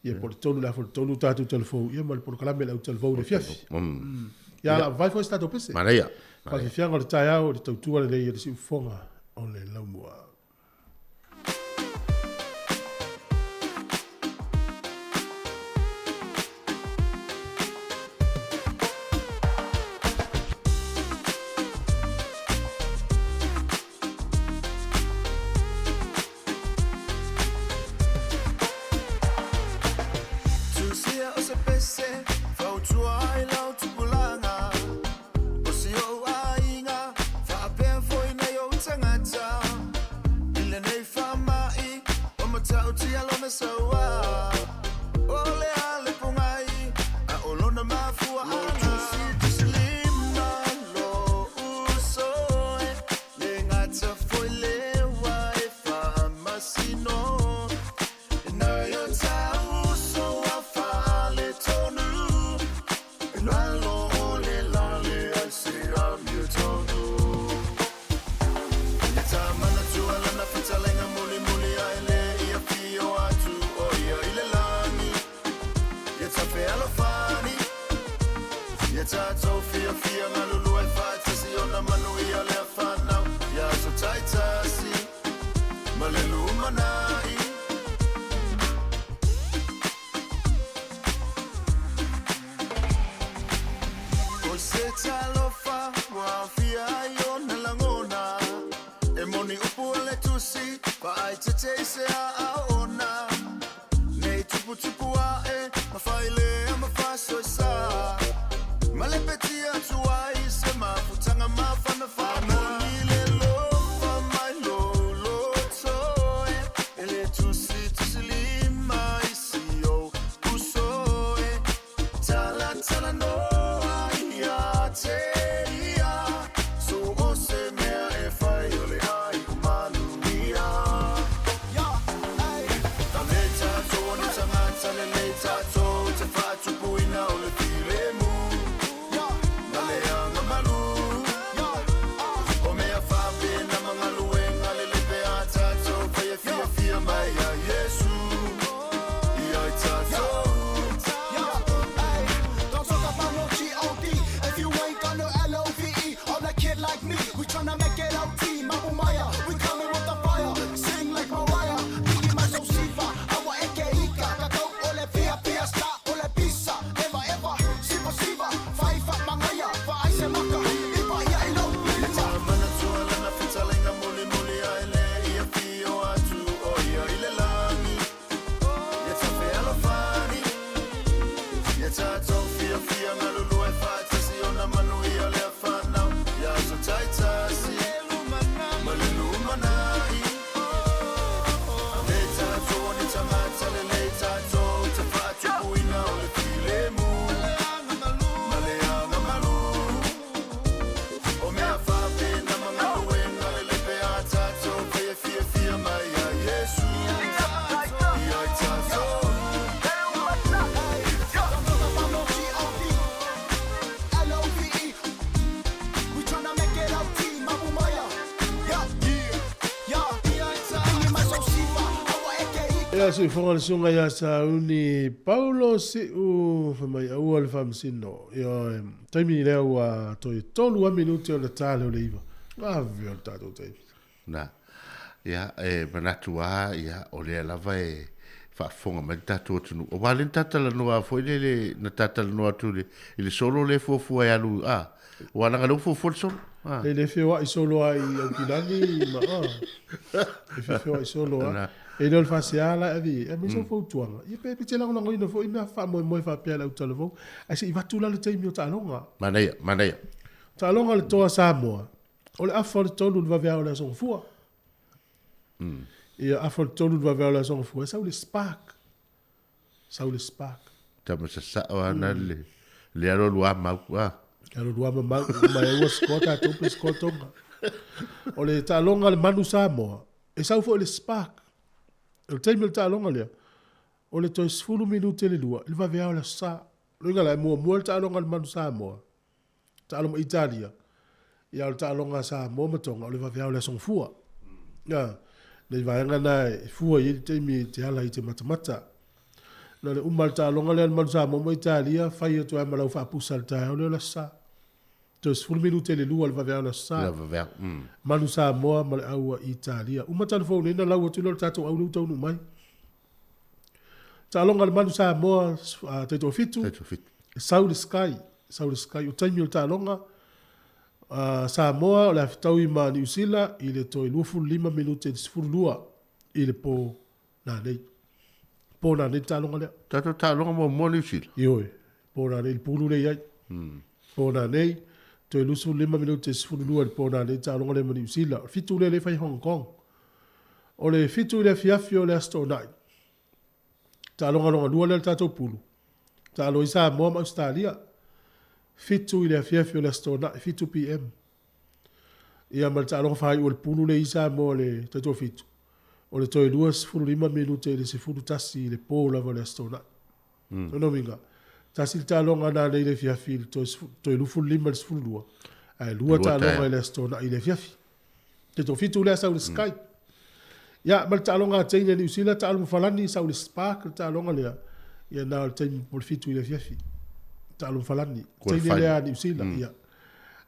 Ia po o le 3 i le afa o le 3 tatou talafou ia ma le polokalame a le au talavou i le afiafi. Ia ala vai foi se tatou pese. Manaia. Faafiafiaga o le taeao i le tautua lelei a le siufofoga o le laumua. Tusia o se pese, fautua ai lau tupulaga. matautia lona sauā O le a le pogai A o lona mafuaaga Tusilima lo uso e Le gata foi lewa e faamasino Nai o tauso a faaletonu Lalo o le lale ai se amiotonu Ia tā manatua lana fetalaiga mulimuli ae le i afio atu o ia i le lagi. Ia ta fealofani, ia tatou fiafia galulue faatasi ona manuia lea fanau. Ia aso taitasi ma le lumanai. O se talofa ua aofia ai ona lagona E moni upu a le Tusi, faaeteete i se aao ona Nei tuputupu ae, ma failea ma faasoesa Ma lepetia atu ai se mafutaga mafanafana Moni le lofa mai lou loto e E le tusitusilima i si ou uso e Talatalanoa ia te ia So o se mea e fai o le āiu manuia Le tatou o ni tagata lelei tatou te faatupuina o le filemu ma le agamalu O mea faapena ma galuega lelei pe a tatou fai e fiafia mai ai Iesu ia i tatou. Don't talk about no G-O-D if you ain't got no L-O-V-E On a kid like me, we tryna make it O.T. Mabu Maya, we coming with the fire. Sing like Mariah, Biggie my so Sifa. Awa eke ika, kakau ole fia fia sta ole pisa. Eva eva, siva siva, faifa mangaya, faai se maka, ipa ia ilo lima. Manatua lana fetalaiga mulimuli ae le i afio atu o ia i le lagi. Ia ta fealofani, ia tatou fiafia galulue faatasi ona manuia lea fanau. Ia aso taitasi ma le lumanai. Le tatou o ni tagata lelei tatou te faatupuina o le filemu ma le agamalu. O mea faapena ma galuega lelei pe a tatou fai e fiafia mai ai Iesu ia i tatou. Don't talk about no G-O-D, L-O-V-E. We tryna make it O.T. Mabu Maya. Yeah, yeah, Biggie my so Sifa, awa eke ika. Ia siufofoga le susuga ia Sauni Paulo Siu fai mai aua le faamasino. Ioe, taimi lea ua toe tolu lava minute ona ta lea o le iva. Ave o le tatou taimi. Na. Ia, e manatu lava, ia, o lea lava e faafofoga mai le tatou atunuu. Aua o lea na ta talanoa foi lele, na ta talanoa atu i le, i le solo lea e fuafua e alu, a, aua leaga o lea ua fuafua le solo. A. E le feoai solo lava i Aukilani ma, a, e feoai solo lava. Na. E le o le faasea la e ave i ai, aemaise o fautuaga. Ia pe te lagolagoina foi mea faamoemoe faapea i le autalavou, ae se i avatu la le taimi o taaloga. Manaia, manaia. Taaloga le toa Samoa, o le afa o le tolu i le vaveao o le Aso Gafua. Ia, afa o le tolu i le vaveao o le Aso Gafua, e sau le Spark. Sau le Spark. Tama sasao ana le, le alo lua mau, a. Le alo lua ma mau, ma e ua score tatou pe score Tonga. O le taaloga a le Manu Samoa, e sau foi le Spark. O le taimi o le taaloga lea, o le toe 10 minute le lua, i le vaveao o le Aso Sa. O le uiga la, e muamua le taaloga a le Manu Samoa, taaloga ma Italia, ia o le taaloga a Samoa ma Tonga, o le vaveao o le Aso Gafua. Ia, nai vaega na e fua i ai le taimi e te ala ai i te matamata. Na o le uma o le taaloga lea a le Manu Samoa ma Italia, fai atu ai ma lau faapusa i le taeao lea o le Aso Sa. Toe 10 minute le lua o le vaveao o le Aso Sa. Le vaveao, mm. Manu Samoa ma le au a Italia. Uma talu fou nei na lau atu lea o le tatou au lea ua taunuu mai. Taaloga a le Manu Samoa, taitoafitu. Taitoafitu. E sau le Sky, sau le Sky. O taimi o le taaloga, Samoa o le a fetaui ma Niu Sila i le toe 25 minute i le 12 i le po nanei. Po nanei le taaloga lea. Tatou taaloga muamua Niu Sila? Ioe, po nanei i le pulu lea i ai. Po nanei, toe 25 minute i le 12 i le po nanei le taaloga lea ma Niu Sila. O le fitu lea lea e fai i Hong Kong. O le 7 i le afiafi o le Aso Toonai, taaloga lona lua lea o le tatou pulu, taalo ai Samoa ma Ausetalia, 7 i le afiafi o le Aso Toonai, 7 PM. Ia ma le taaloga faaiu o le pulu lea i Samoa i le taitoafitu, o le toe 25 minute i le 11 i le po lava o le Aso Toonai. Lona uiga, tasi le taaloga nanei i le afiafi i le toe 25 i le 12, ae lua taaloga i le Aso Toonai i le afiafi. Taitoafitu lea sau i le Sky. Ia, ma le taaloga a teine a Niu Sila, taalo ma Falani, sau i le Spark le taaloga lea, ia na o le taimi po o le 7 i le afiafi. Taalo ma Falani. Teine lea a Niu Sila, ia.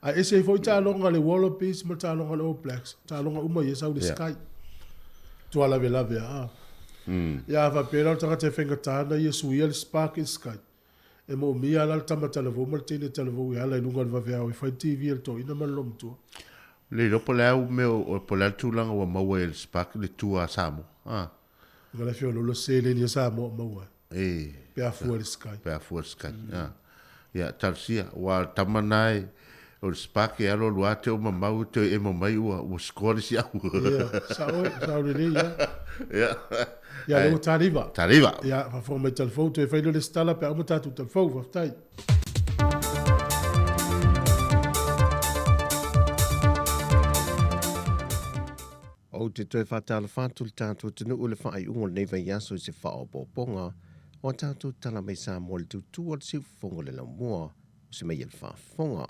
Ae ese ai foi taaloga a le Wallabies ma le taaloga a le All Blacks, taaloga uma ia sau i le Sky. Matua lavelave lava. Ia a faapea la o le tagata e faigata ona ia suia le Spark i le Sky, e moomia lava la le tama talavou ma le teine talavou e ala i luga o le vaveao e fai le TV a le toeaina ma le loomatua. Le iloa po o le a mea po o le a le tulaga ua maua ai e le Spark le tua a Samoa. A. Nga le feololo seleni a Samoa o maua ai. E. Pe a fua i le Sky. Pe a fua i le Sky. A. Ia, talosia, aua o le tama na e, o le Spark e alu alu lava te o mamau toe emo mai ua, ua score le isi au. Ia, sao e, sao lelei ia. Ia. Ia, lea ua taliva. Taliva. Ia, faafofoga mai Talafou, toe fai lea o le isi tala pe a uma tatou Talafou. Faafetai. Ou te toe faatalofa atu i le tatou atunuu i le faaiuga o lenei vaiaso i se faaopoopoga o a tatou tala mai Samoa i le tutu o le siufofoga o le laumua o se mea i le faafofoga.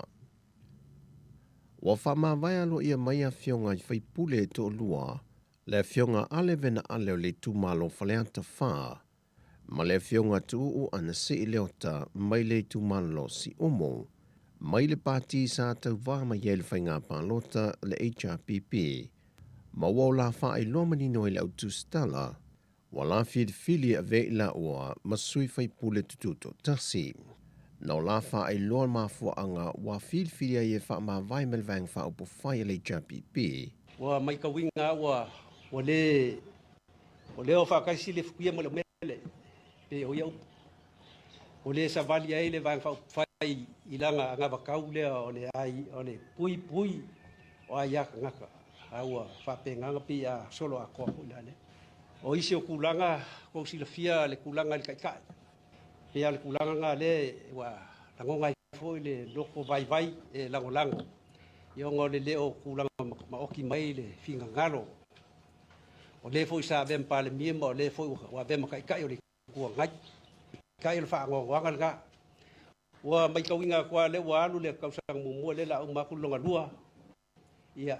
Ua faamavae aloaia mai afioga i faipule e toalua, le afioga Ale Venaale o le itumalo Faleata 4 ma le afioga Tuuu Anasii Leota mai le itumalo Siumu, mai le pati sa tauvā mai ai le faiga palota le HRPP, ma ua o la faailoa manino ai le au tusitala, ua la filifili e avea i laua ma sui faipule tututoatasi. Na o la faailoa le mafuaaga ua filifili ai e faamavae mai le Vaega Faaupufai a le HRPP. Ua maitauina ua ua le O lea o faataisi le fuia ma le umele, pe o ia upu. O le savali ai le Vaega Faaupufai i lana anavatau lea o le ai o le puipui o aia tagata, a ua faapena ona pei a solo atoa foi la lea. O isi o tulaga, tou silafia le tulaga i le taitai, pei a o le tulaga lena lea ua lagona ai foi le loto vaivai e lagolago, ia ona o le le o tulaga maoti mai le finagalo. O le foi sa avea ma Palemia ma o le foi ua avea ma Taitai o le Itu Agai. Taitai o le faanoanoaga lena. Ua maitauina atu lava lea ua alu le tausaga muamua lea o le a uma atu le lona lua. Ia,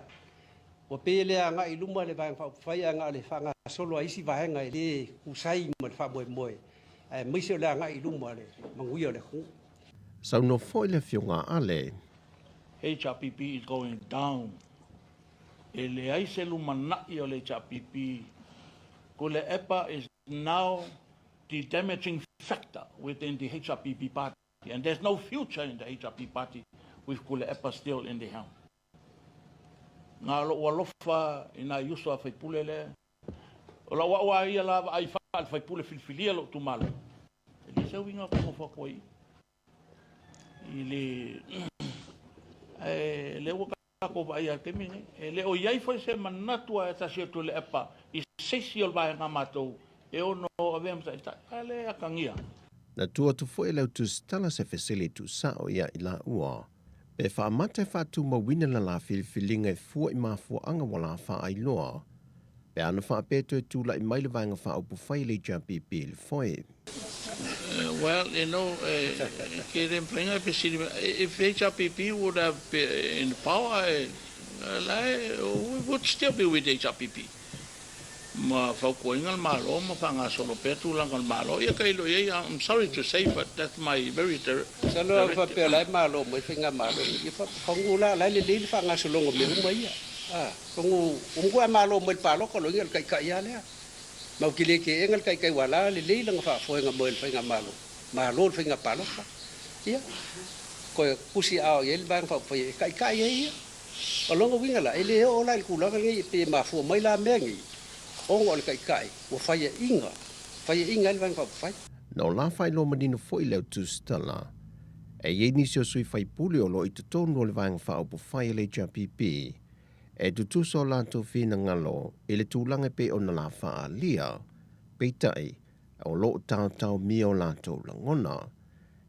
ua pei e le agai i luma le Vaega Faaupufai ae na o le faagasolo a isi vaega e le tusa ai ma le faamoemoe aemaise o le agai i luma o le manuia o le atunuu. Saunoa foi le Afioga a Ale. HRPP is going down. E leai se lumanai o le HRPP. Tuilaepa is now the damaging factor within the HRPP party and there's no future in the HRP party with Tuilaepa still in the helm. Na o lou alofa i nai uso a faipule lea. O lau au a ia la vaai faa le faipule filifilia lou itumalo. E le se uiga o nofo atu ai i le ae lea ua tatou vaai i le taimi lenei. E le o i ai foi se manatu a tasi o Tuilaepa i se isi o le vaega a matou e ono avea ma taitai. A lea e atagia. Na tuu atu foi e le autusitala se fesili tuusao ia i laua, pe faamata e faatumauina le la filifiliga e fua i mafuaaga ua la faailoa, pe ana faapea toe tulai mai le Vaega Faaupufai a le HRPP i le foe. Well, you know, ke le mafai ona e fesili mai, if HRPP would have been in power, we would still be with HRPP. Ma fautuaina le Malo ma faagasolo pea tulaga o le Malo. Ia tailo i ai, I'm sorry to say but that's my very directive. Masalo a faapea o la e malo mai faigamalo nei, ia faapafanu la, o la e lelei le faagasologa o mea uma ia. Atonu ua matua malo mai le palota, loiga o le taitai lava lea. Ma ou te le teena le taitai ua la lelei lana faafoega moe le faigamalo, malo le faiga palota. Ia, toe tusi aao i ai le Vaega Faaupufai e taitai ai ia. O lona uiga la, e le oo la i le tulaga lenei e pei e mafua mai la mea nei, ona o le taitai ua faiaina, faiaina ai le Vaega Faaupufai. Na o la faailoa manino foi le au tusitala, e i ai nisi o sui faipule o lo o i totonu o le Vaega Faaupufai a le HRPP. E tutusa o latou finagalo i le tulaga e pei ona la faaalia, peitai, o lo o taotaomia o latou lagona.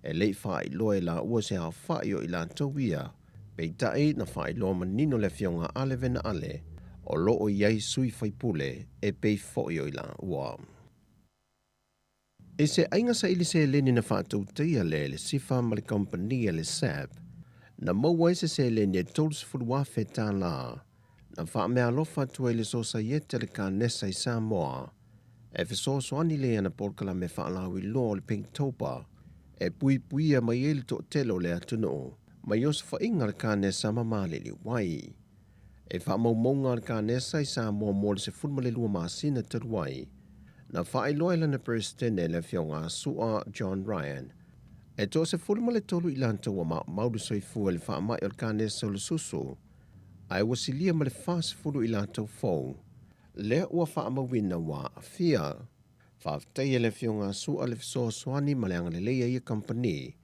E le i faailoa e laua se aofai o i latou ia, peitai na faailoa manino le Afioga a Ale Vena Ale, o lo o i ai sui faipule e pei foi o i laua. I se aiga saili seleni na faatautaia lea e le SIFA ma le kamupani a le SAB, na maua ai se seleni e $30,000 na faameaalofa atu ai le Sosaiete a le Kanesa i Samoa e fesoasoani lea i ana polokalame faalauiloa o le Pinktober e puipuia mai ai le toatele o le atunuu mai osofaiga a le kanesa ma maliliu ai. E faamaumauga a le Kanesa i Samoa mo le 12 masina talu ai, na faailoa e lana Peresetene le Afioga a Su'a John Ryan, e toa-13 i latou ua maumau le soifua i le faamai o le kanesa o le susu, ae ua silia ma le 40 i latou fou lea ua faamauina ua aafia. Faafetaia le Afioga a Su'a le fesoasoani ma le agalelei a ia kamupani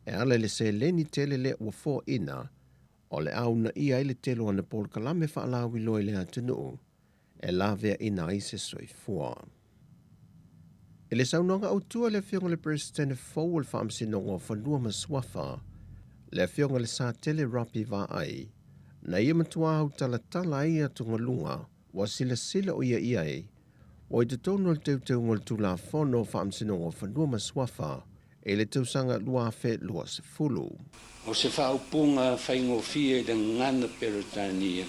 e ala i le seleni tele lea ua foaina o le a uunaia ai le tele o ana polokalame faalauiloa i le atunuu e laveaina ai se soifua. I le saunoaga autu a le Afioga i le Peresetene fou o le Faamasinoga o Fanua ma Suafa, le Afioga i le Satele Rapi Vaai, na ia matua autalatala ai atugaluga ua silasila o ia i ai, ua i totonu o le teuteuga o le Tulafono o Faamasinoga o Fanua ma Suafa i le tausaga 2020. O se faaupuga faigofie i le gagana Peretania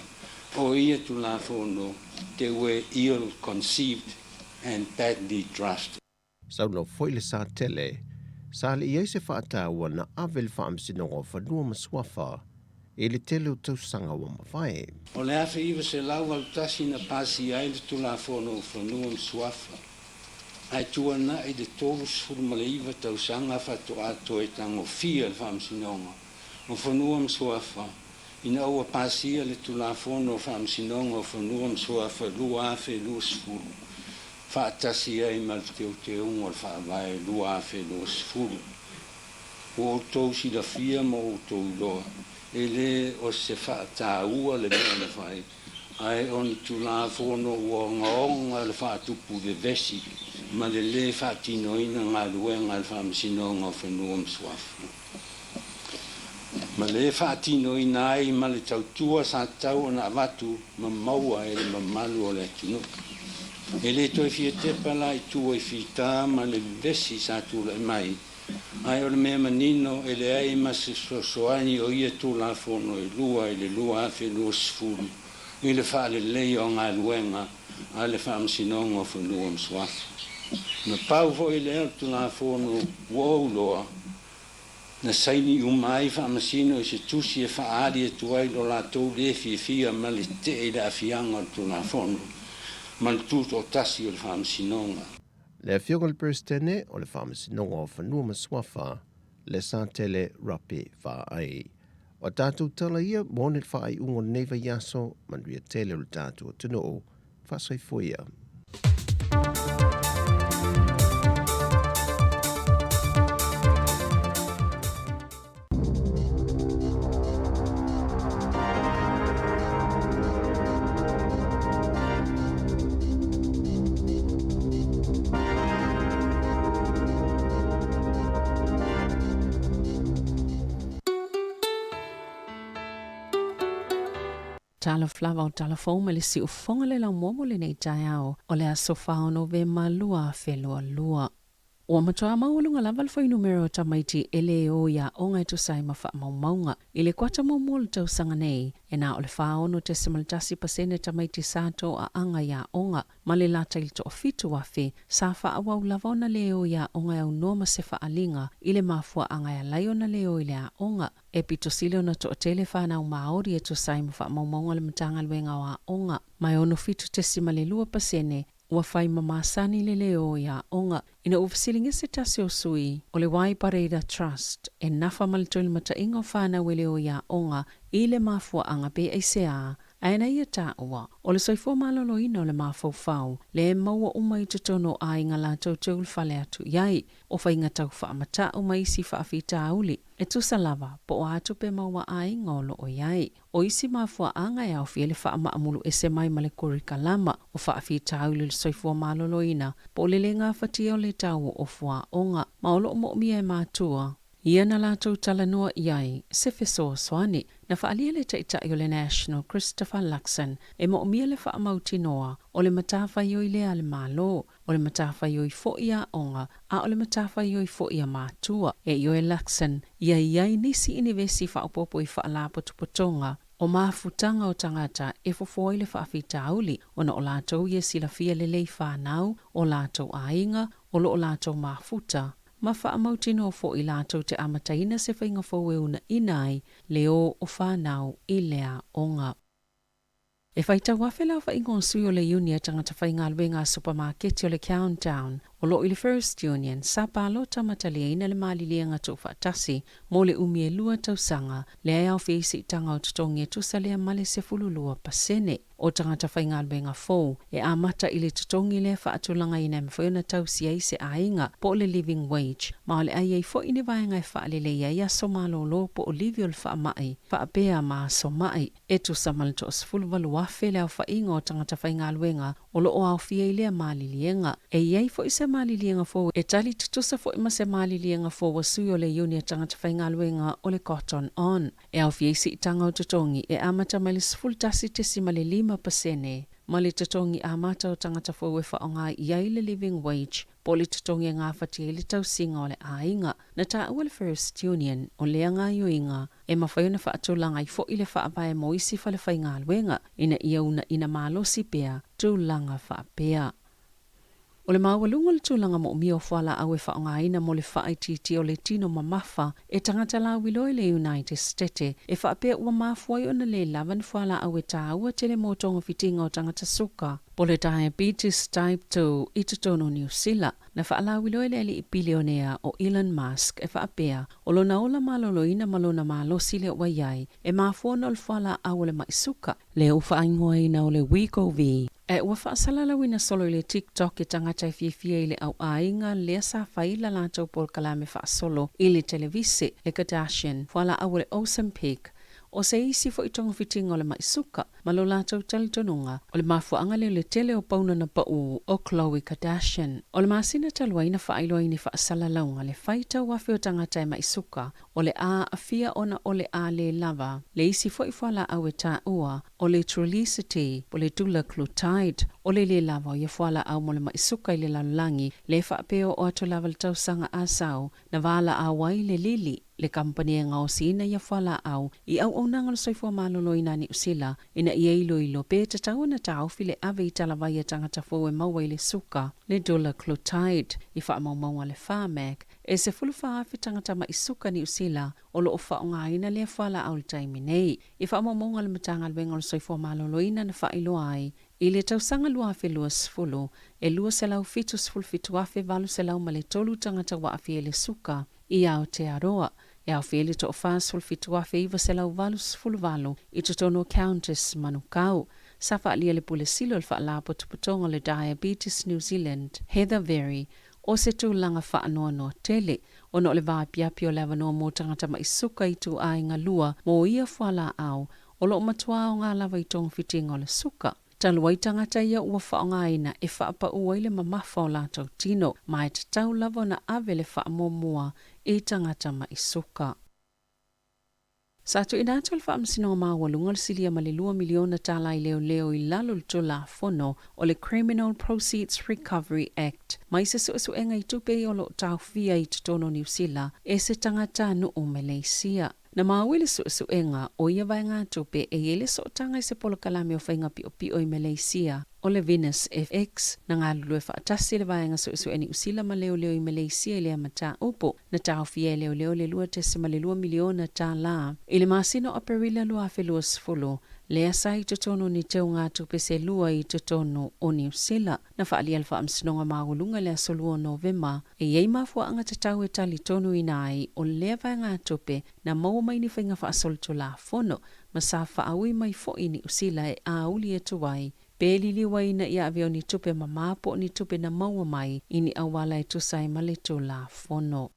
o ia Tulafono, they were ill-conceived and badly drafted. Saunoa foi le Satele, sa le i ai se faataua na ave le Faamasinoga o Fanua ma Suafa i le tele o tausaga ua mavae. O le 1981 na pasia ai le Tulafono o Fanua ma Suafa, ae tuanai le 39 tausaga faatoa toe tagofia le Faamasinoga o Fanua ma Suafa ina ua pasia le Tulafono o Faamasinoga o Fanua ma Suafa 2020 faatasi ai ma le Teuteuga o le Faavae 2020. Ua outou silafia ma outou iloa, e le o se faataua le mea na fai, ae o ni Tulafono ua ogaoga le faatupu vevesi ma le lē faatinoina galuega a le Faamasinoga o Fanua ma Suafa, ma lē faatinoina ai ma le tautua sa tatau ona avatu ma maua e le mamalu o le atunuu. E le toe fia tepa la i tua i fita ma le vevesi sa tulai mai, ae o le mea manino e leai ma se fesoasoani o ia Tulafono e lua i le 2020 i le faaleleia o galuega a le Faamasinoga o Fanua ma Suafa. Na pau foi lea o le Tulafono ua ou iloa, na saini uma ai Faamasino i se tusi e faaali atu ai lo latou le fiafia ma le tetee i le aafiaga o le Tulafono ma le tutoatasi o le Faamasinoga. Le Afioga i le Peresetene o le Faamasinoga o Fanua ma Suafa, le Satele Rapi Vaai. O a tatou tala ia mo le faaiuga o lenei vaiaso, manuia tele o le tatou atunuu. Faasoifua ia. Talofa lava o tala fou mai le siufofoga le laumua mo lenei taeao o le aso 4 o Novema 2022. Ua matua maualuga lava le fuainumera o tamaiti e lē o i aoga e tusa ai ma faamaumauga i le kuata muamua o le tausaga nei, e na o le 46.1% tamaiti sa toaaga i aoga, ma le lata i le 7,000 sa faaauau lava ona lē o i aoga e aunoa ma se faaaliga i le mafuaaga e ala ai ona lē o i le aoga. E pito sili ona toatele fanau Māori e tusa ai ma faamaumauga a le Matagaluega o Aoga, ma e 67.2% Ua fai ma masani le leo i aoga ina ua fesiligia se tasi o sui o le Waipareira Trust e nafa ma le toilimataʻiga o fanau e leo i aoga i le mafuaaga pe aisea. Ae na ia taua, o le soifua maloloina o le mafaufau, lea e maua uma i totonu o aiga latou te ulufale atu i ai, o faiga tau faamata'u ma isi faafitauli, e tusa lava po o a tupe maua a aiga o lo o i ai. O isi mafuaaga e aofia le faamaamulu ese mai ma le kurikalama, o faafitauli o le soifua maloloina, po o le le gafatia o le tau o fuaoga, ma o lo o moomia e matua ia na latou talanoa i ai se fesoasoani. Na faaalia le Taitai o le National Christopher Luxon e moomia le faamautinoa o le matafaioi lea a le Malo, o le matafaioi foi a aoga, a o le matafaioi foi a matua. E ioe Luxon ia i ai nisi inivesi faaopoopo i faalapotopotoga o mafutaga o tagata e fofo ai le faafitauli ona o latou ia silafia lelei fanau, o latou aiga, o lo o latou mafuta, ma faamautinoa foi latou te amataina se faiga fou e uunaina ai le o o fanau i le aoga. E faitau afe le aofaiga o sui o le iuni a tagata faigaluega a supamaketi o le Countdown o lo o i le First Union sa palota ma taliaina le maliliega tuufaatasi mo le umi e lua tausaga lea e aofia ai siitaga o totogi e tusa lea ma le 12% o tagata faigaluega fou e amata i le totogi lea faatulagaina e mafai ona tausi ai se aiga po o le living wage ma o le a i ai foi ni vaega e faaleleia ai aso malolo po o livi o le faamai faapea ma aso mai. E tusa ma le 18,000 le aofaiga o tagata faigaluega o lo o aofia i lea maliliega. E i ai foi se maliliega fou e tali tutusa foi ma se maliliega fou a sui o le Iuni a Tagata Faigaluega o le Cotton On. E aofia ai siitaga o totogi e amata mai le 11.5% ma le totogi amata o tagata fou e faaaoga i ai le living wage po o le totogi e gafatia ai le tausiga o le aiga. Na taua le First Union o lea gaoioiga e mafai ona faatulaga ai foi le faavae mo isi falefaigaluega ina ia uunaina malosi pea tulaga faapea. O le maualuga o le tulaga moomia o fualaau e faaaogaina mo le faaitiitia o le tino mamafa e tagata lauiloa i le United Stete e faapea ua mafua ai ona le lava ni fualaau e taua tele mo togafitiga o tagata suka po o le diabetes type 2 i totonu o Niu Sila. Na faalauiloa e le alii pilionea o Elon Musk e faapea, o lona ola maloloina ma lona malosi lea ua i ai, e mafua ona o le fualaau o le mai suka, lea ua faaigoaina o le Wegovy. Ae ua faasalalauina solo i le TikTok e tagata e fiafia i le auaiga lea sa fai la latou polokalame faasolo i le televise, le Kardashian, fualaau o le Ozempic, o se isi foi togafitiga o le mai suka. Ma lo latou talitonuga, o le mafuaaga lea o le tele o pauna na pau o Khloe Kardashian. O le masina talu ai na faailoa ai ni faasalalauga le faitau afe o tagata e mai suka o le a aafia ona o le a le lava le isi foi fualaau e taua o le Trulicity po o le dulaglutide. O le le lava o ia fualaau mo le mai suka i le lalolagi le faapea oo atu lava le tausaga a sau Na valaau ai le Lili, le kamupani e gaosiina ia fualaau, i auaunaga o le soifua maloloina a Niu Sila, ina ia iloilo pe tatau ona taofi le ave i talavai a tagata fou e maua i le suka, le dulaglutide, i faamaumauga a le Pharmac, e 14,000 tagata ma'i suka Niu Sila o lo o faaaogaina lea fualaau i le taimi nei. I faamaumauga a le Matagaluega o le Soifua Maloloina na faailoa ai, I le tausaga 2020, e 277,803 tagata ua aafia i le suka i Aotearoa, e aofia ai le 47,988 i totonu o Countess Manukau. Sa faaalia le Pule Sili o le Faalapotopotoga o le Diabetes New Zealand, Heather Very, o se tulaga faanoanoa tele ona o le vaapiapi o le avanoa mo tagata ma'i suka i ituaiga lua mo ia fualaau O lo o matua aoga lava i togafitiga o le suka. Talu ai tagata ia ua faaaogaina e faapaū ai le mamafa o latou tino, ma e tatau lava ona ave le faamuamua i tagata ma'i suka. Sa tuuina atu e le Faamasinoga Maualuga le silia ma le $2 miliona i leoleo i lalo o le Tulafono o le Criminal Proceeds Recovery Act mai se suesuega i tupe ia o lo o taofia i totonu o Niu Sila e se tagatanuu Maleisia. Na maua i le suesuega o ia vaegatupe e i ai le sootaga i se polokalame o faiga piopio i Maleisia, o le Venus FX. Na galulue faatasi le vaega suesue Niu Sila ma leoleo i Maleisia i lea mataupu. Na taofia e leoleo le $2.2 miliona i le masina o Aperila 2020. lea sa i totonu o ni teugatupe se lua i totonu o Niu Sila. Na faaalia e le Faamasinoga Maualuga i le aso 2 o Novema, e i ai mafuaaga tatau e talitonuina ai o lea vaegatupe na maua mai ni faiga faasolitulafono ma sa faaui mai foi i Niu Sila e auli atu ai pe liliu ai ina ia ave o ni tupe mamā po o ni tupe na maua mai i ni auala e tusa ai ma le Tulafono.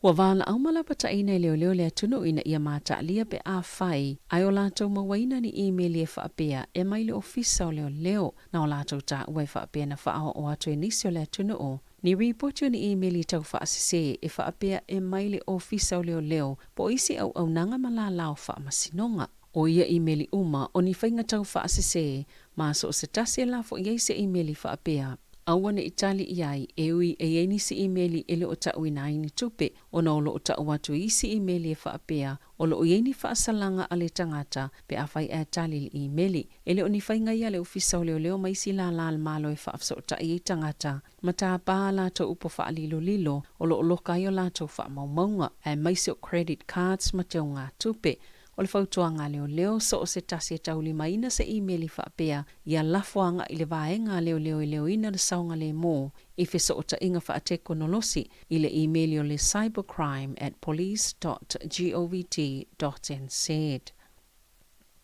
Ua valaau ma lapataiina e leoleo le atunuu ina ia mataalia pe afai ae o latou mauaina ni imeli e faapea e mai le Ofisa o Leoleo na o latou taua e faapea na faaoo atu e nisi o le atunuu ni ripoti o ni imeli tau faasese e faapea e mai le Ofisa o Leoleo po o isi auaunaga ma lala o faamasinoga. O ia imeli uma o ni faiga tau faasese ma so o se tasi e lafo i ai se imeli faapea. Aua ne i tali i ai, e ui e i ai nisi imeli e le o taʻuina ai ni tupe, ona o lo o taʻu atu i isi imeli e faapea o lo o i ai ni faasalaga a le tagata pe afai ae tali i le imeli. E le o ni faiga ia a le Ofisa o Leoleo ma isi lālā a le Malo e faafesootai ai tagata ma tāpā a latou upu faalilolilo o lo o loka ai o latou faamaumauga, aemaise o credit cards ma teugatupe. O le fautuaga a leoleo, so o se tasi e taulimaina se imeli faapea, ia lafo agai i le vaega a leoleo e leoina le saogalemu i fesootaiga faatekonolosi i le imeli o le cybercrime at police dot govt dot nz.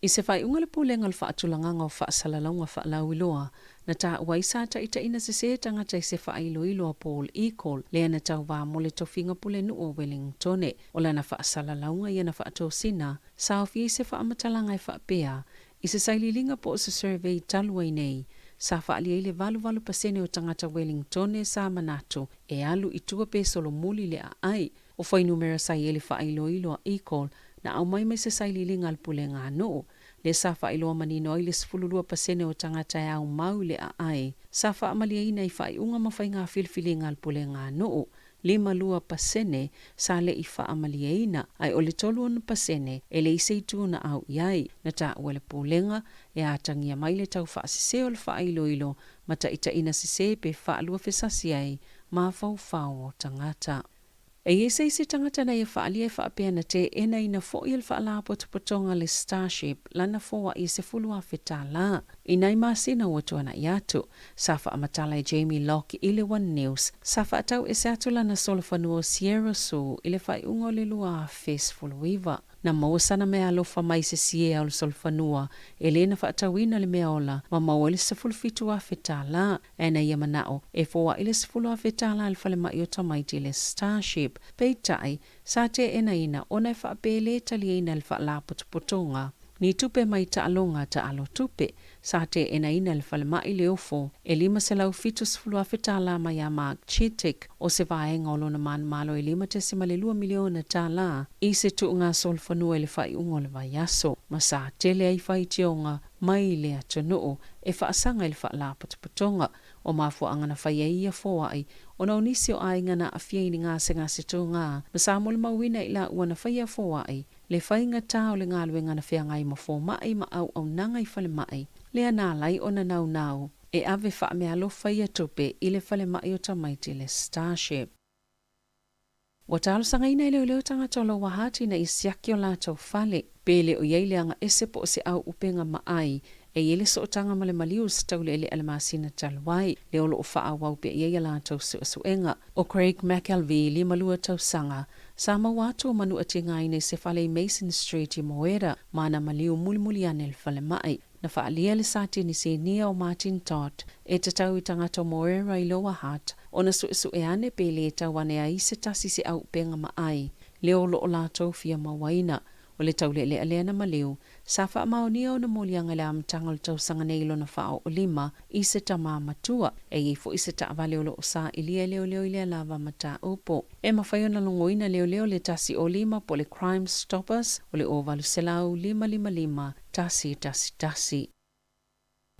I se faaiuga le Pulega o le Faatulagaga o Faasalalauga Faalauiloa, na taua ai sa taitaiina sesē tagata i se faailoilo a Paul Ecol, lea na tauvā mo le tofiga pulenuu o Wellingtone. O lana faasalalauga ia na faatosina, sa aofia i se faamatalaga e faapea, I se sailiiliga po o se survey talu ai nei, sa faaalia ai le 88% o tagata Wellingtone sa manatu e alu i tua pe solomuli le aai. O fuainumera sa i ai le faailoilo a Ecol na aumai mai se sailiiliga a le pulega a nuu, lea sa faailoa manino ai le 12% o tagata e aumau i le aai sa faamalieina i faaiuga ma faiga filifiliga a le pulega a nuu, 52% sa le i faamalieina, ae o le 36% e leai se itu na au i ai. Na taua e le Pulega e atagia mai le tau faasese o le faailoilo ma taitaiina sese pe faaluafesasi ai mafaufau o tagata. E i ai se isi tagata na ia faaalia e faapea na teenaina foi e le Faalapotopotoga le Starship lana foai e $10,000 i nai masina ua tuanai atu. Sa faamatala e Jamie Locke i le One News, sa faatau ese atu lana solofanua o Sierra Sul i le faaiuga o le 2019. Na maua sana meaalofa mai se siea o le solofanua e lē na faatauina le meaola ma maua ai le $17,000. Ae na ia manao e foai le $10,000 i le falemai o tamaiti le Starship. Peitai, sa teenaina ona e faapea e lē taliaina e le Faalapotopotoga ni tupe mai taaloga taalo tupe. Sa teenaina e le falemai le ofo e $570,000 mai iā Mark Chittick o se vaega o lona manumalo e $5.2 miliona i se tuuga solofanua i le faaiuga o le vaiaso, ma sa tele ai faitioga mai le atunuu e faasaga i le Faalapotopotoga. O mafuaaga na fai ai ia foai ona o nisi o aiga na aafia i ni gasegase tugā ma sa molimauina i laua na faia foai le faigata o le galuega na feagai ma fomai ma auaunaga i falemai lea na ala ai ona naunau e ave faameaalofa ia tupe i le falemai o tamaiti le Starship. Ua talosagaina e leoleo tagata o Lower Hutt ina ia siaki o latou fale, pe le o i ai le aga ese po o se au upenga maai e i ai le sootaga ma le maliu o se taulealea le masina talu ai, lea o lo o faaauau pea i ai a latou suesuega. O Craig McElvey, 52 tausaga, sa maua atu o manuatigaina i se fale i Mason Street i Moera ma ana maliu mulimuli ane i le falemai. Na faaalia le Satini Sinia o Martin Todd e tatau i tagata o Moera i Lower Hutt ona suesue ane pe lē tau ane ai se tasi se auupega maai lea o lo o latou fia mauaina. O le taulealea lea na maliu, sa faamaonia ona moliaga i le amataga o le tausaga nei i lona faaoolima i se tama matua. E i ai foi se taavale o lo o sailia e leoleo i lea lava mataupu. E mafai ona logoina leoleo le 105 po o le Crime Stoppers o le 0800 555 111.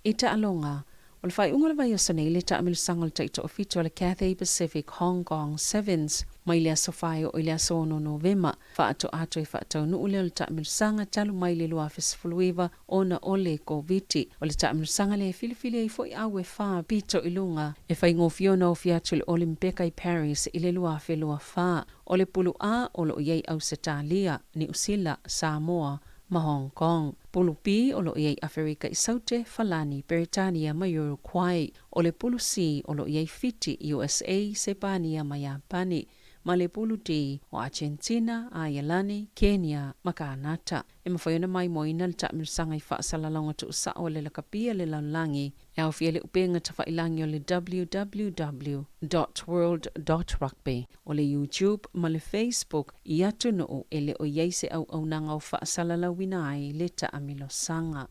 I taaloga, o le faaiuga o le vaiaso nei le taamilosaga o le taitoafitu a le Cathay Pacific Hong Kong Sevens mai le aso 4 e oo i le aso 6 Novema. Faatoa toe faataunuu lea o le taamilosaga talu mai le 2019 ona o le Koviti. O le taamilosaga lea e filifili ai foi au e fa pito i luga e faigofie ona ofi atu i le Olimpeka i Paris i le 2024. O le pulu A o lo o i ai Ausetalia, Niu Sila, Samoa, ma Hong Kong. Pulu B o lo o i ai Aferika i Saute, Falani, Peretania ma Urukuai. O le Pulu C o lo o i ai Fiti, usa, Sepania ma Iapani, ma le Pulu D o Achetina, Aielani, Kenia ma Kanata. E mafai ona maimoaina le taamilosaga i faasalalauga tuusao a le lakapi a le lalolagi e aofia le upega tafailagi o le www dot world dot rugby, o le YouTube ma le Facebook i atunuu e le o i ai se auaunaga o faasalalauina ai le taamilosaga.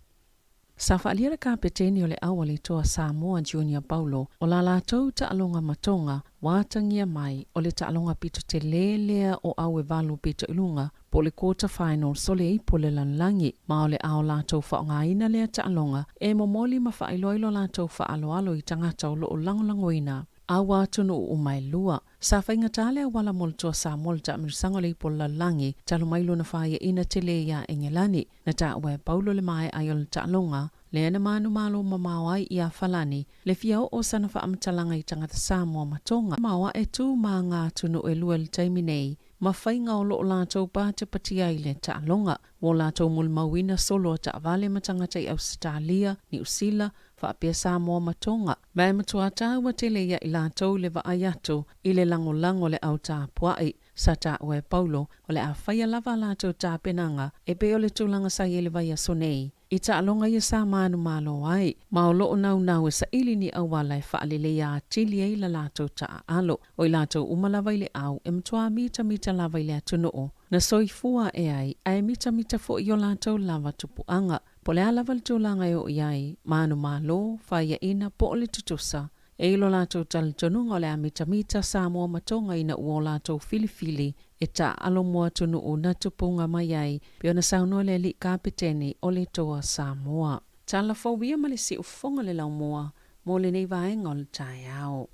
Sa faaalia le kapeteni o le au a le Toa Samoa Junior Paulo o la latou taaloga ma Tonga ua atagia mai o le taaloga pito telē lea o au e valu pito i luga po o le quarter finals o le ipu o le lalolagi ma o le a o latou faaaogaina lea taaloga e momoli ma faailoa i lo latou faaaloalo i tagata o loo lagolagoina a ua atunuu uma e lua. Sa faigata le auala mo le Toa Samoa le taamilosaga o le ipu o le lalolagi talu mai lona faiaina tele iā Engelani. Na taua e Paulo le maea ai o le taaloga lea na manumalo mamao ai iā Falani le fia oo o sana faamatalaga i tagata Samoa ma Tonga ma o ae tu ma ngā atunuu e lua i le taimi nei ma faiga o loo latou patepatia ai le taaloga. Ua o latou molimauina solo a taavale ma tagata i Ausetalia, Niusila, faapea Samoa ma Tonga. Ma e matua taua tele ia i latou le vaai atu i le lagolago o le au tapuai. Sa taua e Paulo, o le a faia lava a latou tapenaga e pei o le tulaga sa i ai le vaiaso nei i taaloga ia sa manumalo ai, ma o loo naunau e saili ni auala e faaleleia atili ai la latou taaalo. O i latou uma lava i le au e matua mitamita lava i le atunuu na soifua ae ai, ae mitamita foi i o latou lava tupuaga. Po o le a lava le tulaga e oo i ai, manumalo, faiaina po o le tutusa, e i lo latou talitonuga o le a mitamita Samoa ma Tonga ina ua o latou filifili e taaalo mo atunuu na tupuga mai ai, pei ona saunoa le alii kapeteni o le Toa Samoa. Tala fou ia ma le siufofoga o le laumua mo lenei vaega o le taeao.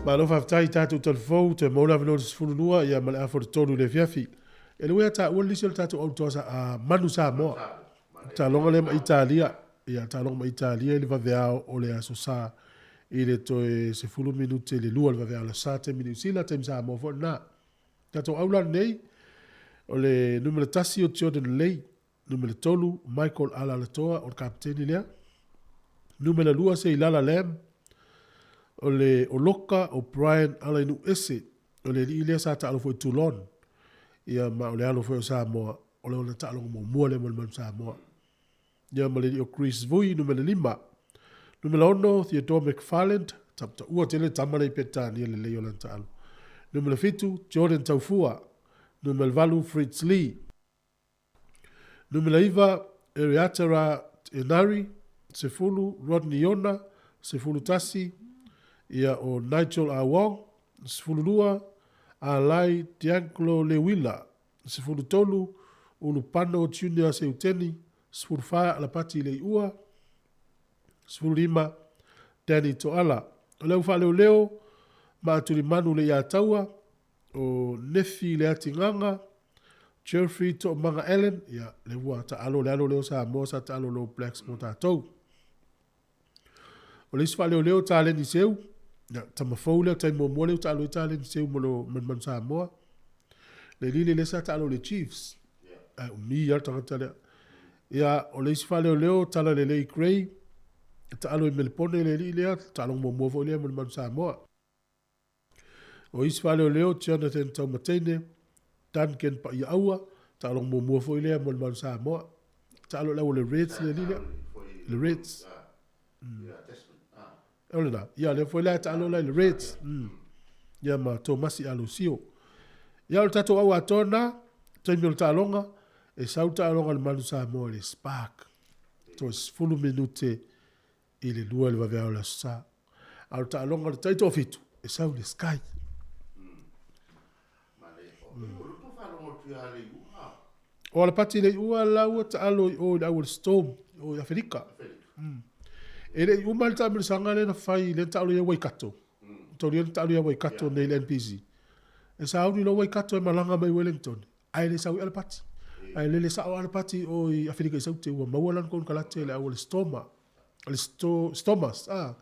Malo faafetai i tatou talafou, toe maua le avanoa i le 12 ia ma le afa o le 3 i le afiafi. E le uia taua le lisi o le tatou autoa sa, a, Manu Samoa. Taaloga lea ma Italia, ia taaloga ma Italia i le vaveao o le Aso Sa i le toe 10 minute i le 2 le vaveao o le Aso Sa, taimi Niu Sila, taimi Samoa foi lena. Tatou au la lenei, o le numera 1 o Jordan Lay, numera 3 Michael Alalatoa o le kapeteni lea, numera 2 Seilala Lam, o le Oloka o Brian Alainu'uese, o le alii lea sa taalo foi i Toulon, ia ma o le alo foi o Samoa, o le ona taaloga muamua lea mo le Manu Samoa. Ia ma le alii o Chris Vui, numera 5. Numera 6, Theodore McFarland, taputaua tele tama lea i Petania lelei o lana taalo. Numera 7, Jordan Taufua. Numera 8, Fritz Lee. Numera 9, Eriatara Enari. 10, Rodney Iona. 11, ia o Nigel Awong. 12, Alai Dianclo Lewila. 13, Ulupano Junior Seuteni, 14, Alapati Leiua, 15, Danny Toala. O le au faaleoleo ma Atulimanu Leiataua, o Nefi Leatigaga, Geoffrey Toomaga Allen, ia, le ua taalo le alo lea o Samoa sa taalo le All Blacks mo tatou. O le isi faaleoleo o Taleni Seu, ia, tama fou lea, taimi muamua lea ua taalo ai Taleni Seu mo le Manumanu Samoa. Le alii lea sa taalo i le Chiefs. Ae umi lava le tagata lea. Ia, o le isi faaleoleo, Talalelei Gray, e taalo i Melepone le alii lea, taaloga muamua foi lea mo le Manu Samoa. O isi faaleoleo, Jonathan Taumateine, Duncan Paiaaua, taaloga muamua foi lea mo le Manu Samoa. Taalo i le au o le Reds le alii lea. Le Reds. O lena. Ia, lea foi la e taalo la i le Reds. Ia ma Tomasi Alusio. Ia, o le tatou au atoa lena, taimi o le taaloga, e sau le taaloga a le Manu Samoa i le Spark. Toe 10 minute i le 2 i le vaveao o le Aso Sa. A o le taaloga o le taitoafitu, e sau i le Sky. O Alapati le iua la ua taalo i o i le au o le Storm o i Aferika. E le i uma le taamilosaga lea na fai lea na taalo i ai Waikato. Taulia na taalo i ai Waikato nei i le NPC. E sauni loa Waikato e malaga mai Wellington ae le sau i Alapati. Ae lele sao Alapati o i Aferika i Saute ua maua lana konekarate i le au o le Storm. O le Sto, Stormers, a.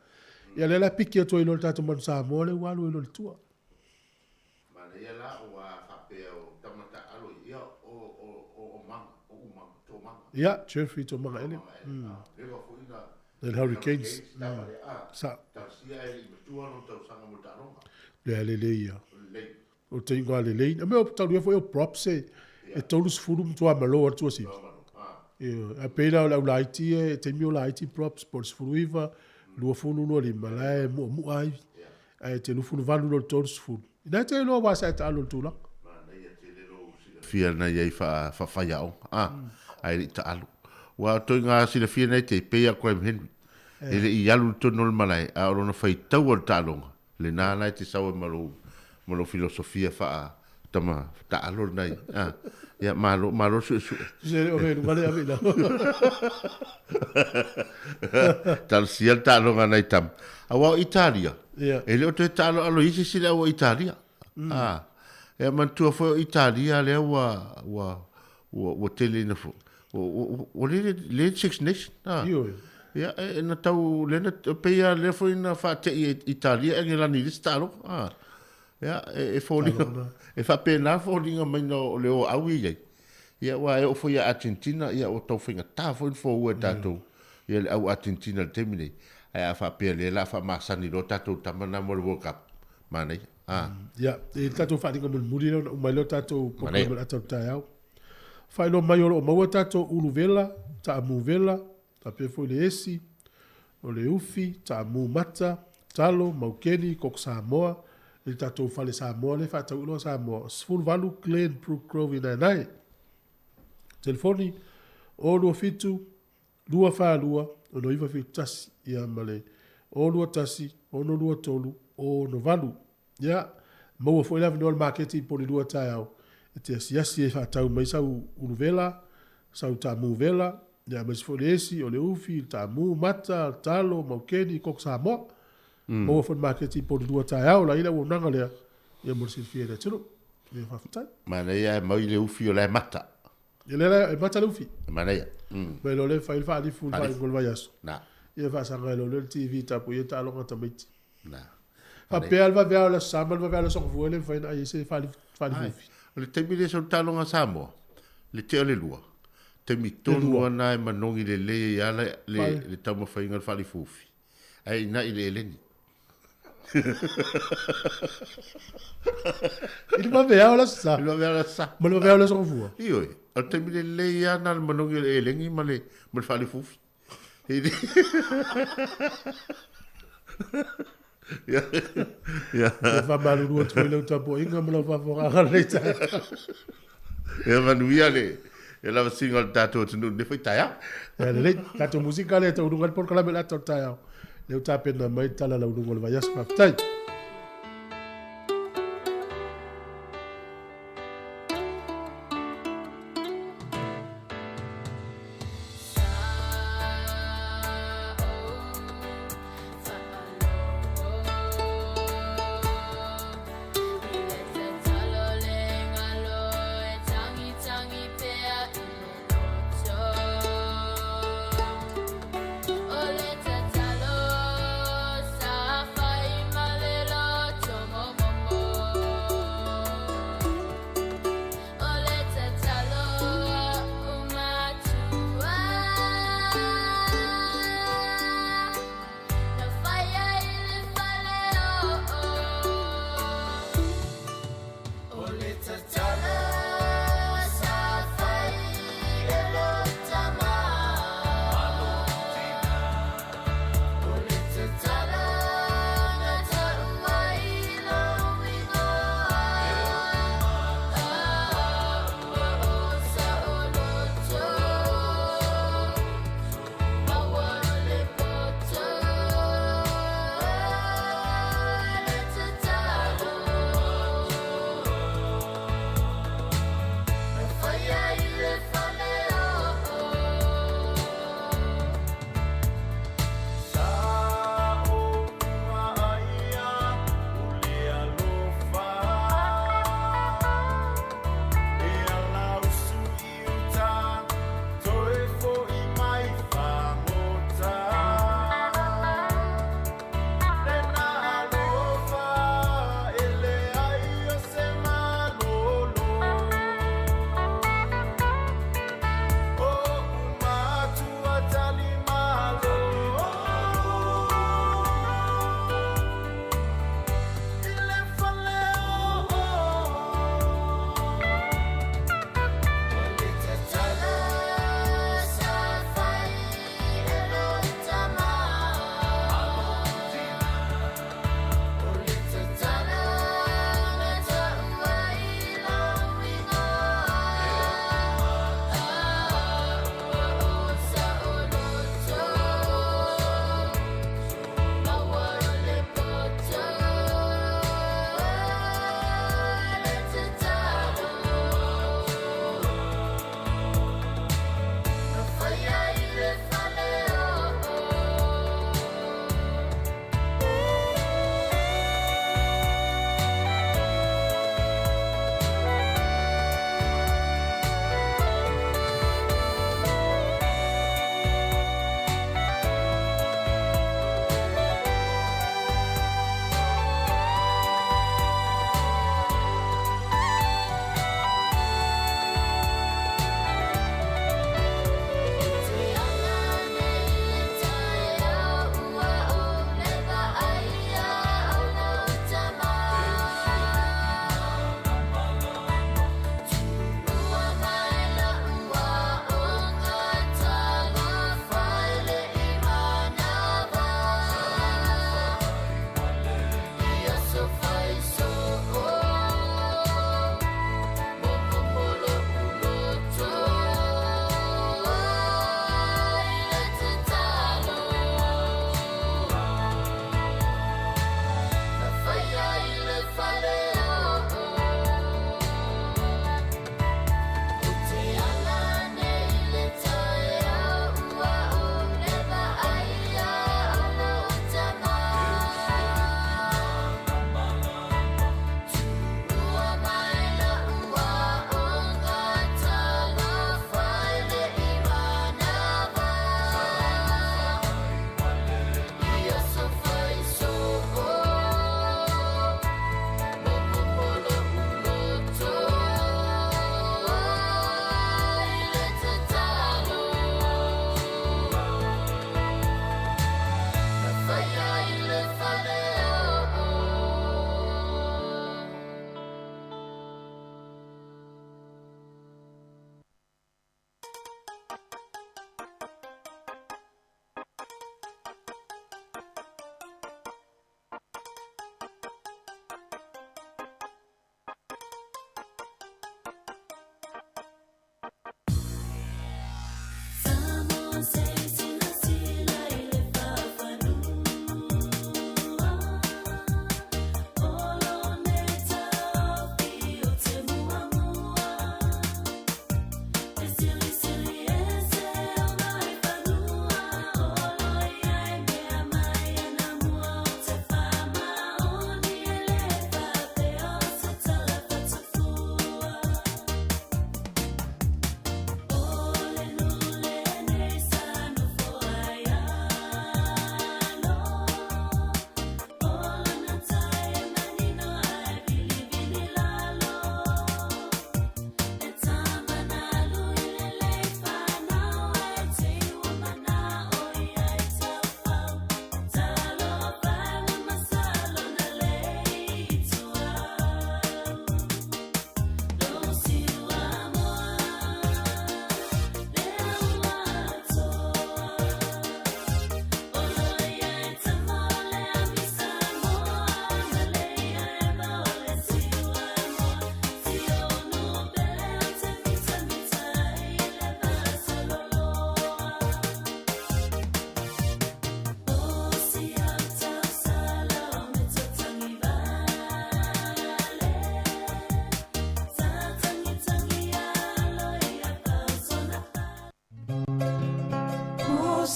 Ia lea la e piki atu ai loa le tatou Manu Samoa lea ua alu ai loa i le tua. Manaia la ua faapea o tama taalo ia o o o o maga o umaga tomaga. Ia, Jeffrey Tomaga Ele. Leva foi na Le Hurricanes. Sa. Talosia ae le i matua lona tausaga mo le taaloga. Lea lelei ia. O lelei. O te ingoa lelei. A mea o talu ia foi o props e e 30 matua malo atu asi. Ioe. Ae pei la o le au laiti ia, e taimi o laiti props po o le 19, 20, 25, la e muamua ai. Ae te 28 loa i le 30. Ina e te iloa aua sa e taalo i le tulaga. Silafia na i ai faafaiaoga, a, ae le i taalo. Ua o toiga silafia nei te pei a Graham Henry. E le i alu i totonu o le malae, a o lona faitau o le taaloga, lena la e te sau ai ma lou, ma lou filosofia faa tama taalo lena i, a. Ia, malo, malo suesue. Se le o he luga le ave i lalo. Talosia le taaloga nai tama. Aua o Italia, e le o toe taaloalo i isi se le au o Italia. A, e manatua foi o Italia lea ua, ua, ua, ua tele ina fo, ua, ua, ua le, le Six Nation. A. Ioe. Ia, e, na tau, le na, pei lava lea foi na faate'i e Italia e Agelani i le isi taaloga. A. Ia, e, e foliga, e faapena foliga mai na o le o au i ai. Ia, aua e oo foi ia Argentina, ia ua tau faigata foi ona foua e tatou ia le au Argentina i le taimi nei. Ae a faapea lea la faamasani loa tatou tama na mo le World Cup, manaia. A. Ia, e i le tatou faaaliga mulimuli lea ona uma ai lea o tatou polokalame o le ata o le taeao. Faailoa mai o lo o maua tatou ulu vela, taamu vela, faapea foi le esi, o le ufi, taamu mata, talo, maukeni, koko Samoa, i le tatou fale Samoa lea e faatau iloa Samoa, 18 Glenbrook Grove i Naenae. Telefoni, 027 242 6971, ia ma le 021 623 68. Ia, maua foi le avanoa o le maketi i Polilua taeao e te asiasi ai e faatau mai sau uluvela, sau taamu vela, ia aemaise foi le esi, o le ufi, le taamu, mata, talo, maukeni, koko Samoa. Maua foi le maketi i Polilua taeao, la i le auaunaga lea, ia mo le silafia e le atunuu. Ia faafetai. Manaia e mau i le ufi o la e mata. Ia lea la e mata le ufi. Manaia. Mai loa lea fai le faalifu i le faaiuga o le vaiaso. Na. Ia faasaga ai loa lea le TV tapuai ai taaloga a tamaiti. Na. Faapea le vaveao o le Aso Sa ma le vaveao o le Aso Gafua e le mafai ona ai ai se faalifufi. O le taimi lea sa ou taaloga Samoa, le tea o le lua, taimi tonu lava lena e manogi lelei ai lava le taumafaiga o le faalifufi, ae inai i le eleni. I le vaveao o le Aso Sa. I le vaveao o le Aso Sa. Ma le vaveao o le Aso Gafua. Ioe, o le taimi lelei lava lena o le manogi o le eleni ma le faalifufi. Ia. Ia faamalulu atu foi lau tapuaiga ma lau faafofogaaga lenei taeao. Ia manuia le ia lavasiga o le tatou atunuu i lenei foi taeao. Ia lelei, tatou musika lea e taunuuga ai le polokalame o le ata o le taeao. Lea ua tapena mai le tala lauiluga o le vaiaso. Faafetai.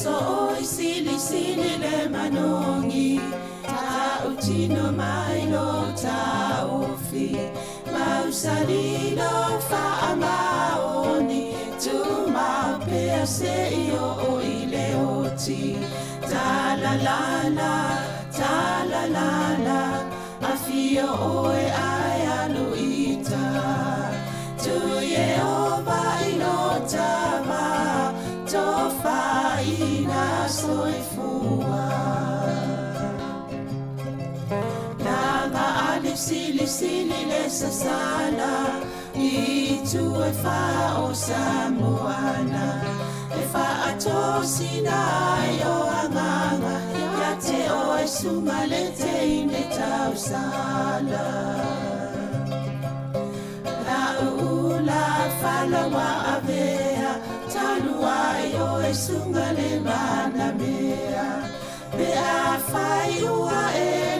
So oi sili sili le manogi Ta'utino mai lo ta'ofi Mausali lo fa'amaoni Tumau pea se'i o'o i le oti Talalala, talalala Afio oe ae alu ita Tu Ieova i lo tava Tofaina soifua Lava ali sili sili le sasala I tu e wha o Samoana E wha atosina ai o anganga Ia te o e sunga le te ine tausala La ula falawa avea Talua i o e sunga le mana mea Pe a whai ua e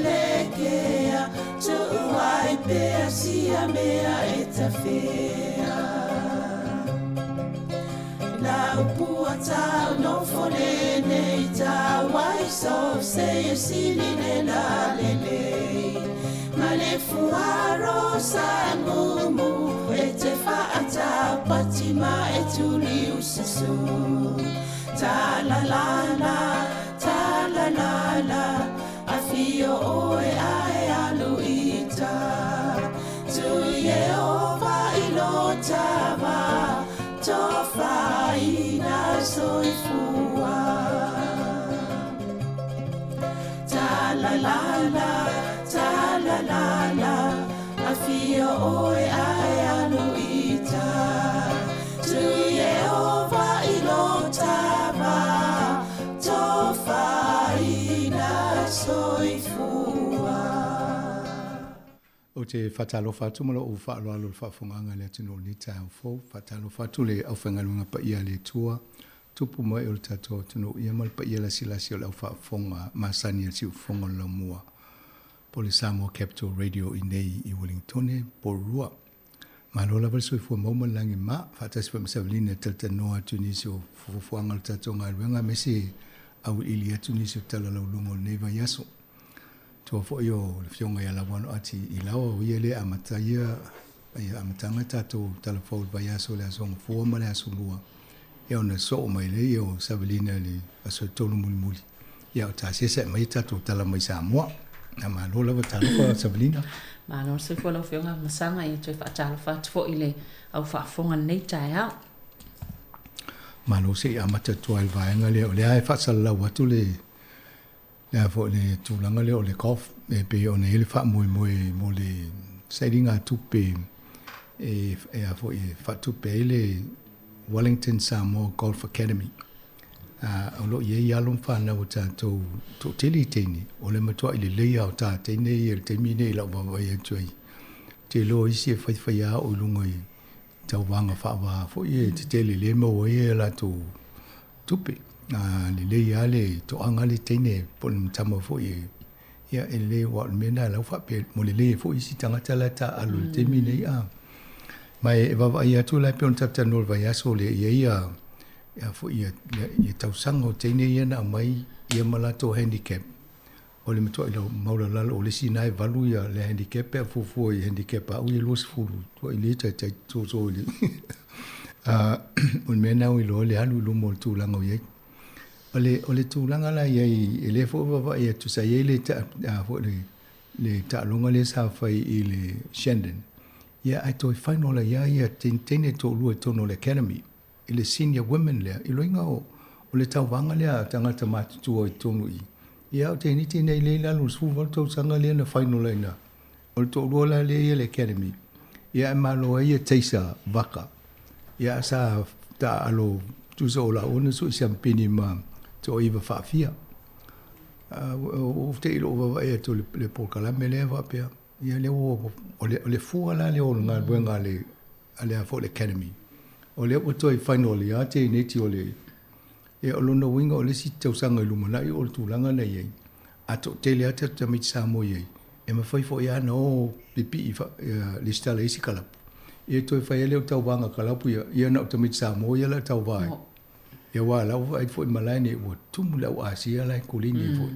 le kea Tuuai pea sia mea e tawhea La upua tau no fole nei tau Wai so se e sili le la le le Ma le fuaro sa mumu E te whaata pati ma e tuli ususu Ta la la la, ta la la la Afio oe ae alu ita Tu Ieova i lo tava Tofaina soifua Ta la la la, ta la la la Afio oe ae alu ita Tu Ieova i lo tava Tofaina soifua Ou te faatalofa atu ma lou faaaloalo i le faafofogaaga a le atunuu i lenei taeao fou. Faatalofa atu le aufaigaluega paia a le Atua, tupu ma ee o le tatou atunuu, ia ma le paia lasilasi o le aufaafofoga masani a le Siufofoga o le Laumua po o le Samoa Capital Radio i nei i Uelingitone, Porirua. Malo lava le soifua maua ma le lagi ma, faatasi foi ma Savelina e talatalanoa atu i nisi o fuafuaga o le tatou galuega aemaise auiliili atu nisi o tala lauluga o lenei vaiaso. Tua foi o le Afioga ia Lauano Ati i Laoa, o ia lea e amata ia ia amataga tatou tala fou i le vaiaso i le Aso Gafua ma le Aso Lua, ia ona soo mai lea o Savelina i le aso e tolu mulimuli, ia o tasese ae mai tatou tala mai Samoa. Na malo lava talofa Savelina. Malo le soifua lau Afioga Masaga, ia toe faatalofa atu foi i le au faafofoga i lenei taeao. Malo se i amata atu ai le vaega lea, o lea e faasalalau atu le le a foi le tulaga lea o le golf e pei ona i ai le faamoemoe mo le sailiga tupe e e a foi e faatupe ai le Wellington Samoa Golf Academy. A o lo o i ai alo ma fanau a tatou toatele i teine, o le matuai lelei lava o ta teine ia i le taimi lenei i lau vaavaai atu ai. Ou te iloa o isi e faifai lava au i luga i tauvaga faava foi e tetele lea e maua ai a latou tupe. A lelei lava le toaga le teine po o le tama foi e ia e lelei aua o le mea lena la ua faapea mo lelei ai foi isi tagata la e taaalo i le taimi lenei a. Ma e vaavaai atu la e pei ona talatalanoa i le vaiaso lea i ai ia ia foi ia ia tausaga o teine ia na aumai ia ma latou handicap o le matuai maulalalo o le isi na e valu ia le handicap pe a fuafua i handicap a au ia 20 tuai le taitai soso i le a o le mea na ua iloa le alu i luma o le tulaga o i ai. O le, o le tulaga la i ai, e le foi vaavaai atu sa i ai le ta, a, foi le, le taaloga lea sa fai i le Shandon. Ia ae toe final ai lava ia teine toalua i totonu o le academy i le senior women lea, i loiga o, o le tauvaga lea a tagata matutua i totonu i i. Ia a o teiniti nei lea i lalo o le 18 tausaga lea na final ai na, o le toalua la lea ia le academy, ia ae malo ai ia Taser Vaka. Ia sa taaalo tusa o laua na sui siampini ma toaiva faafia. Ua te i lou vaavaai atu i le polokalame lea faapea, ia lea ua, o le fua la lea o le galuega a le a le a foi le Academy. O lea ua toe final ia teineiti o le, ia o lona uiga o le isi tausaga i lumanai o le tulaga na i ai, a toatele lava tatou tamaiti Samoa i ai, e mafai foi lava ona o pipii lesitala i isi kalapu. Ia toe fai ai lea o tauvaga kalapu ia, ia na o tamaiti Samoa ia la e tauva ai. Ia aua o la ua vaai foi i malae nei ua tumu le au Asia la e koleni ai foi.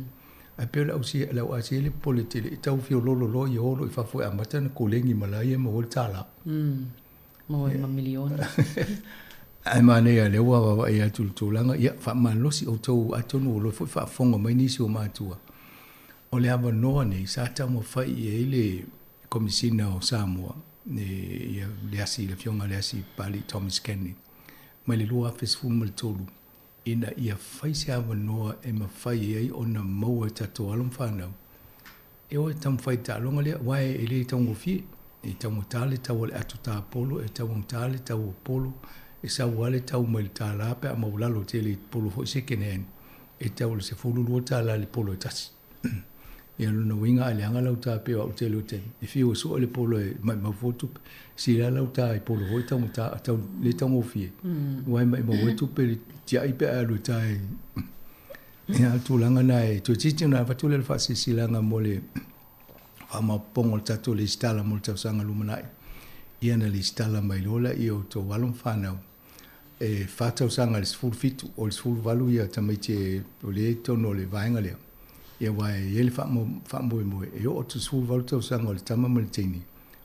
Ae pei o le au Asia, le au Asia le popole tele e tau fiololo loa ia o loa i fafo e amata ona koleni i malae ia e maua ai le $1. Maua ai ma miliona. Ae manaia lea ua vaavaai atu i le tulaga, ia faamalosi outou atonu ua loa foi faafofoga mai nisi o matua. O le avanoa nei sa taumafai i ai le Komesina o Samoa, ia Leasi, le Afioga Leasi Papalii Thomas Kennedy, mai le 2013, ina ia fai se avanoa e mafai ai ona maua e tatou alo ma fanau e o e taumafai i le taaloga lea, aua e le taugofie. E taugata le tau o le ato tapolo, e taugata le tau o polo, e sau lava le tau mai le $1 pe a maualalo tele i polo foi second hand, e tau i le $12 i le polo e tasi. Ia lona uiga a leaga lau ta pei o au tele o taimi, e fiu e sue le polo e maimau fua tupe. Sili lava lau ta i polo foi taugata, tau, le taugofie, aua e maimau ai tupe i le tiai pe a alu e ta i Ia, o le tulaga lena e toeitiiti ona avatu lea o le faasilasilaga mo le faamaopoopoga o le tatou lesitala mo le tausaga lumanai. Ia na lesitala mai loa lea o outou alo ma fanau e 4 tausaga i le 17, o le 18 ia tamaiti e o lea i totonu o le vaega lea. Ia aua e i ai le faamoemoe e oo atu i le 18 tausaga o le tama ma le teine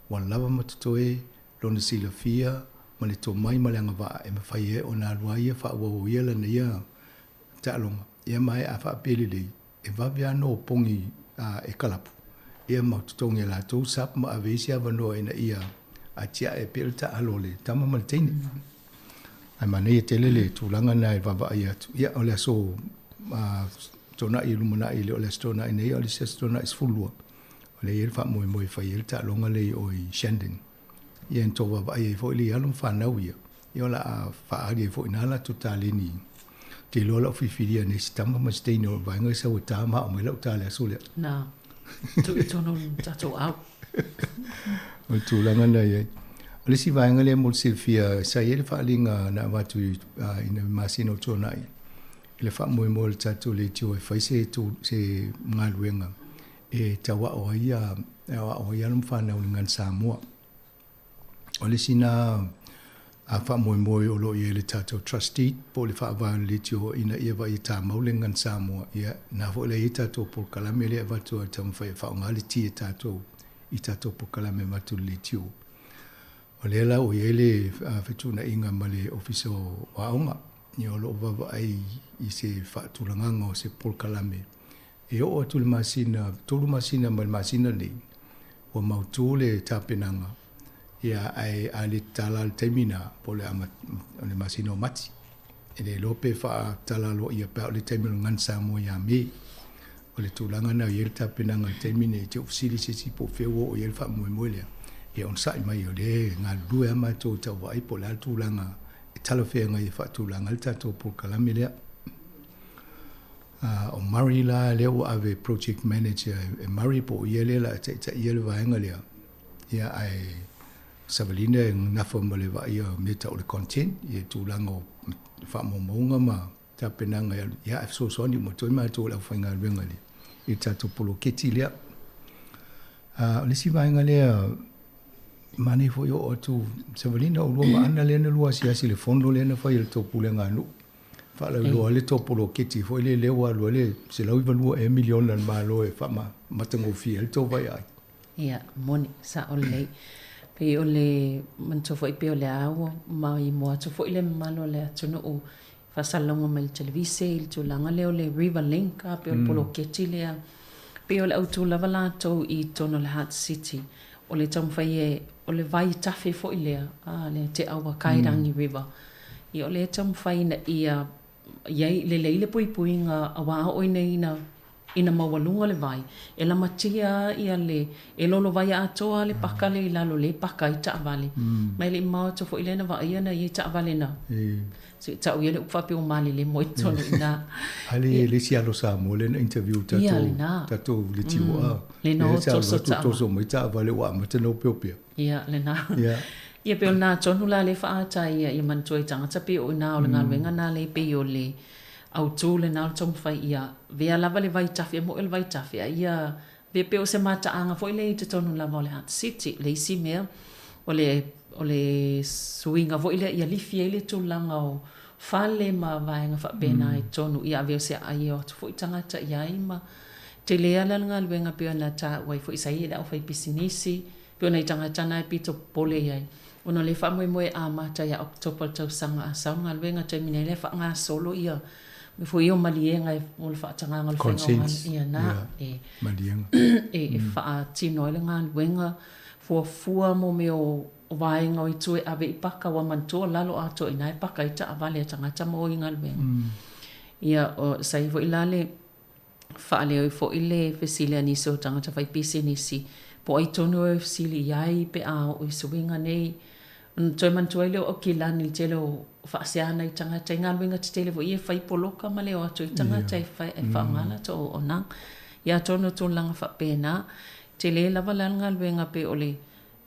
ua lava ma totoe lona silafia ma le tomai ma le agavaa e mafai ai ona alu a ia faaauau ia lana ia taaloga, ia ma a faapea lelei, e vave lava ona opogi e kalapu, ia ma totogi e latou sub ma ave isi avanoa ina ia atiae pea le taaalo a le tama ma le teine. Ae manaia tele le tulaga lena e vaavaai atu. Ia, o le aso Toonai e lumanai, e le o le aso Toonai nei, a o le isi aso Toonai 12, o lea e i ai le faamoemoe e fai ai le taaloga lea i o i Shandon. Ia na tou vaavaai ai foi le alo ma fanau ia, ia o le a faaali ai foi i ina latou taleni. Ou te iloa o lau filifilia nei si tama ma si teine o le vaega e sau e ta ma ao mai lau ta i le aso lea. Na, tuu i totonu o le tatou au. O le tulaga lena e i ai. O le isi vaega lea mo le silafia, sa i ai le faaaliga na avatu i ina masina o tuanai i le faamoemoe o le tatou leitio e fai se se galuega e tau ao ai e aoao ai alo ma fanau i le Gagana Samoa. O le isi na faamoemoe o lo o i ai le tatou trustee po o le faavae o le leitio ina ia vaai e tamau le Gagana Samoa, ia na foi la e i ai tatou polokalame lea e avatu e taumafai e faaaoga le ti e tatou i tatou polokalame e avatu i le leitio. O lea la ua i ai le fetuunaiga ma le Ofisa o Aoga, ia o lo o vaavaai i se faatulagaga o se polokalame E oo atu i le masina, 3 masina mai le masina lenei, ua mautu le tapenaga, ia, ae a le tatala i le taimi lena, po o le o le masina o Mati. E le iloa pe faatatala aloaia pe a oo i le taimi o le Gagana Samoa ia Me. O le tulaga lena o i ai le tapenaga i le taimi lenei, e te fesili se isi po o fea ua oo i ai le faamoemoe lea, ia onosai mai o lea e galulue lava matou e tau vaai po o le a le tulaga e talafeagai e faatulaga ai le tatou polokalame lea. O Murray la lea ua ave project manager e Murray po o ia lea la e taitaia le vaega lea. Ia ae Savalina e nafa ma le vaaia o mea tau o le content, ia tulaga o faamaumauga ma tapenaga e alu, ia ae fesoasoani uma atu ai matou le aufaigaluega i le tatou poloketi lea. O le isi vaega lea, manaia foi oo atu Savalina, o lua ma Ana lea na lua asiasi i le fono lea na fai e le tou pulega a nuu. Faalauiloa ai le tou poloketi foi lea lea ua alu ai le $192 ea miliona a le Malo e faamatagofie ai le tou vaiaai. Ia, moni, sao lelei. Pei o le manatua foi pei o le a ua maimoa atu foi le mamalu o le atunuu faasalalauga mai le televise i le tulaga lea o le River Link, a pei o le poloketi lea. Pei o le autu lava latou i totonu o le Heart City, o le taumafai e, o le vai tafe foi lea, a, le Te Awa Kairangi River. Ia o lea e taumafai ina ia i ai lelei le puipuiga aua a oo ina ina maualuga le vai, e lamatia ia le, e lolovai atoa le paka lea i lalo lea e paka ai taavale. Ma e le i mamao atu foi lea na vaaia na i ai taavale na. Se i tau ia le upu faapea ua malelemo i totonu i ina. A le le isi alo Samoa lea na interview tatou tatou le tioa. Le na o toso taavale. Toso mai taavale ua amata ona opeopea. Ia, lena. Ia. Ia pei o lena tonu la lea e faaata ai ia manatua i tagata pei o i ina o le galuega lena lea pei o le autu lena o le taumafai ia avea lava le vaitafe, e moi o le vaitafe a ia avea pei o se mataaga foi lea i totonu lava o le Heart City. O le isi mea, o le o le suiga foi lea ia lifi ai le tulaga o fale ma vaega faapena i totonu, ia avea o se aai e o atu foi tagata i ai ma tele lava la le galuega pei ona taua ai foi sa i ai le aufaipisinisi, pei o nai tagata na e pito popole i ai ona o lea e faamoemoe e amata ia October le tausaga a sau le galuega taimi nei lea e faagasolo ia mea foi ia o maliega mo le faatagaga o le faiga o galuega ia na e e faatino ai le galuega fuafua mo mea o vaega o itu e ave i paka ua manatua o lalo atoa i ina e paka ai taavale a tagata ma o i galuega. Ia o sa i foi la le Faaleo ai foi le fesili a nisi o tagata faipisinisi, po o ai tonu e fesili i ai pe a oo i suiga nei. Ona toe manatua ai lea o Aukilani i le tele o faasea nai tagata i galuega tetele foi ia e fai poloka ma le o atu ai tagata e faaaoga latou auaunaga. Ia atonu o tulaga faapena, tele lava la le galuega pei o le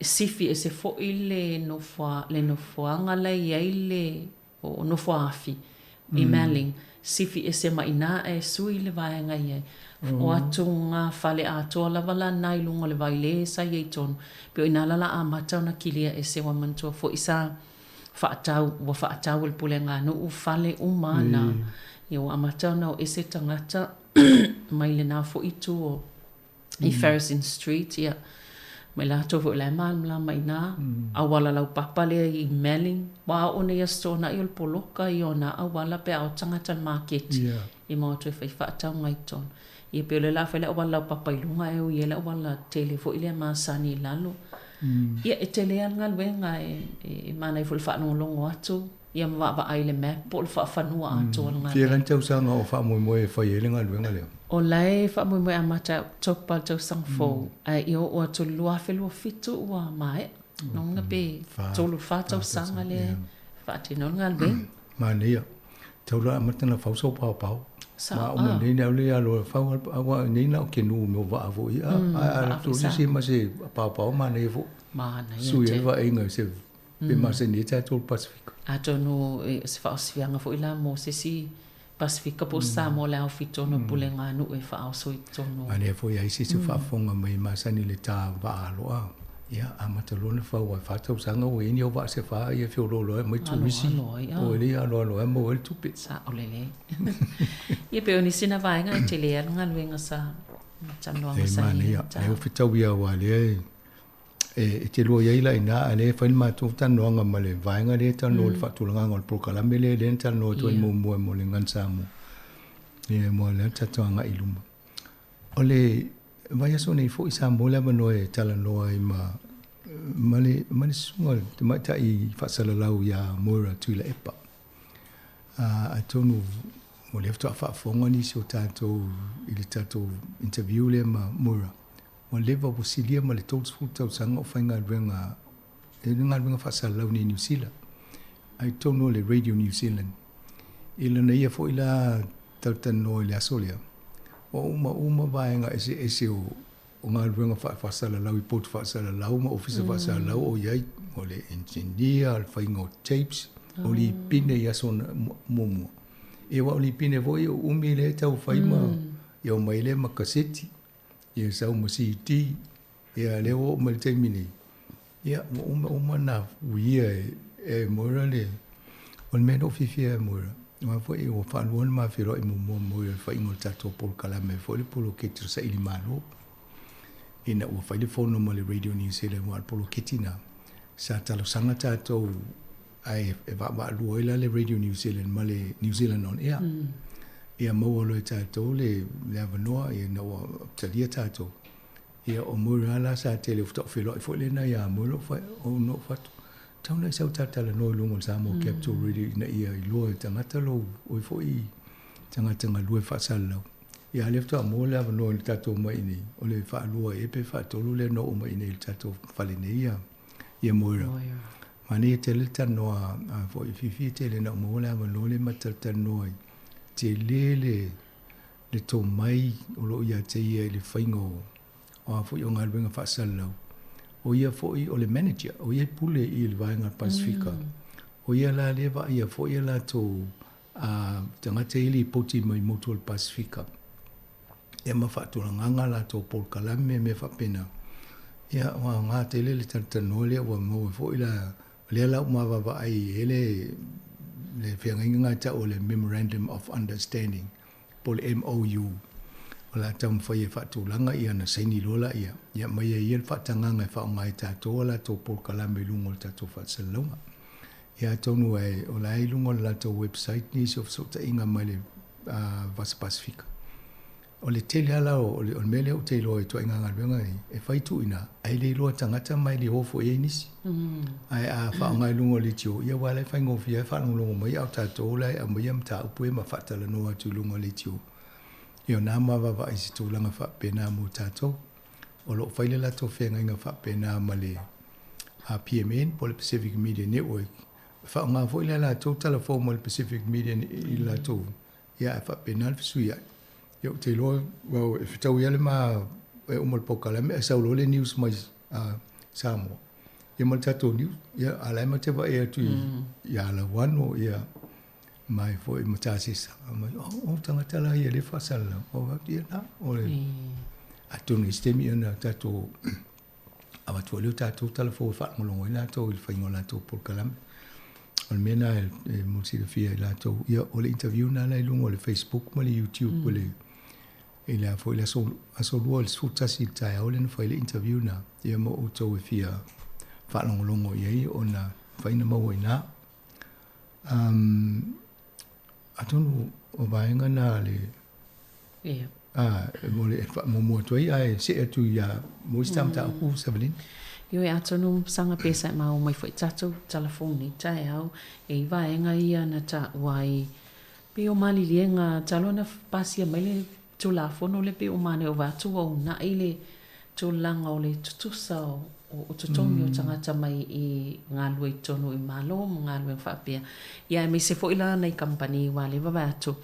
sifi ese foi le nofoaga la e i ai le o Nofoaafi i Melling, sifi ese mai ina ae sui le vaega i ai. O atu ngā fale atoa lava la na i luga o le vai le sa i ai tonu. Pei o ina la la amata ona kilia ese ua manatua foi sa whaatau, ua whaatau e le pulega a nuu fale uma na. Ia ua amata ona o ese tagata mai lena foi itu o i Pharazyn Street, ia, ma i latou foi o la e malamalama i nā auala laupapa lea i Melling. Ua oo nei Aso Toonai o le poloka ia o nā auala pe a o tagata i le maketi i mau atu e fai faatauga i totonu. Ia pei o lea o le a fai le auala laupapa i luga ae ui ai le auala tele foi lea masani i lalo. Ia, e tele lava le galuega e manaia foi le faalogologo atu ia ma vaavaai i le map po o le faafanua atoa o le galuega. Fia la ni tausaga o faamoemoe e fai ai le galuega lea? O la e faamoemoe amata ia October le tausaga fou, ae ia oo atu i le 2027 ua maea. Lona pe 3 4 tausaga lea e faatino ai le galuega. Manaia. Tau la amata na fau sau paopao. Ma o nei nei le alo fau aua nei na o ke nu mo va foi a a la tu si ma se paopao manaia fo. Manaia. Sui e va inga se Pe masani ai tatou le Pasefika. Atonu o se faaosifiaga foi la mo se isi Pasefika po o Samoa le aofi tonu o pulega a nuu e faaoso i totonu o. Manaia foi ai se isi faafofoga mai masani le ta vaa aloa. Ia, amata loa ona fau ai fa tausaga ua i ai ni au vaa se fa ia feoloolo ai mai turisi. O le aloalo ai maua ai le tupe. Sao lelei. Ia pei o nisi na vaega e tele ai le galuega sa talanoaga sa i ai. E manaia, lea ua fetaui lava aua lea e E te lua i ai la i ina, a o lea e fai le matou talanoaga ma le vaega lea e talanoa i le faatulagaga o le polokalame lea, lea na talanoa atu ai muamua mo le Gun Samoa. Ia, mo lea tatou agai i luma. O le vaiaso nei foi sa maua le avanoa e talanoa ai ma ma le ma le susuga i le tamaitai faasalalau ia Moira Tuilaepa. Atonu o lea faatoa faafofoga nisi o tatou i le tatou interview lea ma Moira. Ua leva, ua silia ma le 30 tausaga o faigaluega i le galuega faasalalau nei i Niu Sila, a i totonu o le Radio New Zealand. I lana ia foi la talatalanoa i le aso lea, ua uma uma vaega eseese o o galuega faasalalau i potu faasalalau ma ofisa faasalalau o i ai, o le engineer, o le faiga o tapes, o lipine i aso muamua. Ia aua o lipine foi o umi lea e tau fai ma ia omai lea ma kaseti. Ia sau ma CD, ia lea ua oo mai le taimi nei, ia ua uma uma na uia e, e Moira le, o le mea na ou fiafia ai Moira, aua foi ua faalua ona ma feiloai muamua ma Moira i le faiga o le tatou polokalame foi le poloketi o le saili malo. Ina ua fai le fono ma le Radio New Zealand aua o le poloketi na, sa talosaga tatou ae e vaavaalua ai la le Radio New Zealand ma le New Zealand on Air. Ia maua loa e tatou le, le avanoa ina ua talia tatou. Ia o Moira la sa tele faatoa feiloai foi lena ia Moira ou fai, ou no fatu. Tau na i sau talatalanoa i luga o le Samoa Capital Radio ina ia iloa e tagata lou, oi foi tagata galue faasalalau. Ia lea faatoa maua le avanoa i le tatou mai i inei, o le faalua ea pe faatolu lea na oo mai i inei i le tatou fale nei ia, ia Moira. Manaia tele le talanoa a foi fiafia tele ina ua maua le avanoa lea ma talatalanoa ai. Tele le le tomai o lo o ia te ia i le faiga o o a foi o galuega faasalalau. O ia foi o le manager, o ia e pule i le vaega Pasefika. O ia la lea e vaaia foi a latou a tagata ia e lipoti mai motu o le Pasefika. Ia ma faatulagaga latou polokalame mea faapena. Ia ua aoga tele le talatalanoa lea ua maua foi la lea la ua ma vaavaai i ai le le feagaiga na ta'u o le Memorandum of Understanding po o le MOU o le a taumafai e faatulaga ia ona saini loa laia ia aumai ai ia le faatagaga e faaaoga ai e tatou a latou polokalame i luga o le tatou faasalalauga. Ia atonu e o la e i luga o le latou website nisi o fesootaiga mai le Vasa Pasefika. O le tele lava la o le mea lea ou te iloa i ituaiga galuega nei, e fai tuuina, ae le iloa tagata ma e le o foi i ai nisi. Ae a faaaoga i luga o leitio, ia aua o la e faigofie lava e faalogologo mai, a o tatou la e aumaia mataupu ia ma faatalanoa atu i luga o leitio. Ia o na ma vaavaai i se tulaga faapena mo tatou. O lo o fai le latou feagaiga faapena ma le PMN po o le Pacific Media Network. E faaaoga foi le latou talafou ma le Pacific Media i le latou ia ae faapena le fesuiai. Ia ou te iloa well, e fetaui lava le ma e uma le polokalame ae sau loa le news mai Samoa. Ia ma le tatou news. Ia a la e ma te vaai atu i ia Lauano ia mai foi ma Tasesa. Mai, oh, oh tagata la ia le faasalalau. Oh, ia na, o le atonu i se taimi ona tatou avatu foi lea o tatou tala fou e faalogologo ai latou i le faiga o latou polokalame. O le mea lena e mo le silafia e latou, ia o le interview lena la i luga o le Facebook ma le YouTube mm. le i le a foi le aso, aso lua le 11 i le taeao lea na fai le interview na, ia mo outou e fia faalogologo i ai ona mafai ona maua i ina. Um, atonu o vaega na le Ia. A, mo le faamuamua atu ai, ae see atu ia mo isi mataupu, mm. Seveline. Ioe, atonu saga pesa e maua mai foi tatou talafou nei taeao e i vaega ia na taua ai pei o maliliega talu ona pasia mai le Tulafono lea pei ua manaia ua vaai atu ua uunai le tulaga o le tutusa o totogi o tagata mai i galue i totonu i Malo ma galuega faapea. Ia aemaise foi la nai kamupani aua lea e vaavaai atu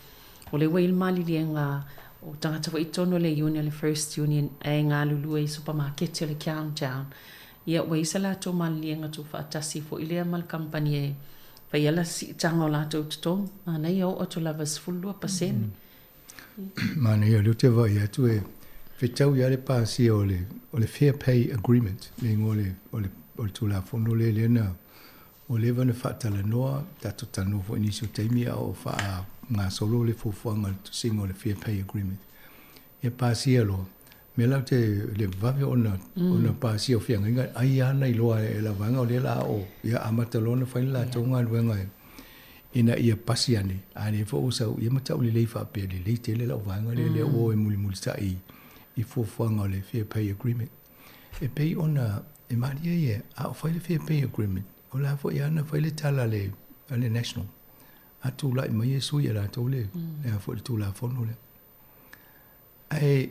o lea ua i ai le maliliega o tagata foi i totonu o le union, le First Union e galulue i supamaketi o le Countdown. Ia ua i ai se latou maliliega tuufaatasi foi lea ma le kamupani e faia la siitaga o latou totogi. Manaia oo atu lava i le 12%. Manaia, o lea ou te vaai atu e fetau ia le pasia o le, o le Fair Pay Agreement, le igoa o le, o le, o le Tulafono lea, lea na ua leva ona faatalanoa, tatou talanoa foi i nisi o taimi a o faagasolo le fuafuaga o le tusiga o le Fair Pay Agreement. Ia pasia loa, mea la ou te le vave ona, ona pasia o feagaiga, ai lava na iloa e la vaega o lea la o, ia amata loa ona fai le latou galuega e, ina ia pasi ane, a lea foi ua sau, ia ma tau lelei faapea, lelei tele lau vaega lea, lea ua o e mulimulitai i fuafuaga o le Fair Pay Agreement. E pei ona e malie ia, a o fai le Fair Pay Agreement, o la foi lava na fai le tala a le, a le National, a tulai mai e sui e latou le, le a foi le Tulafono lea. Ae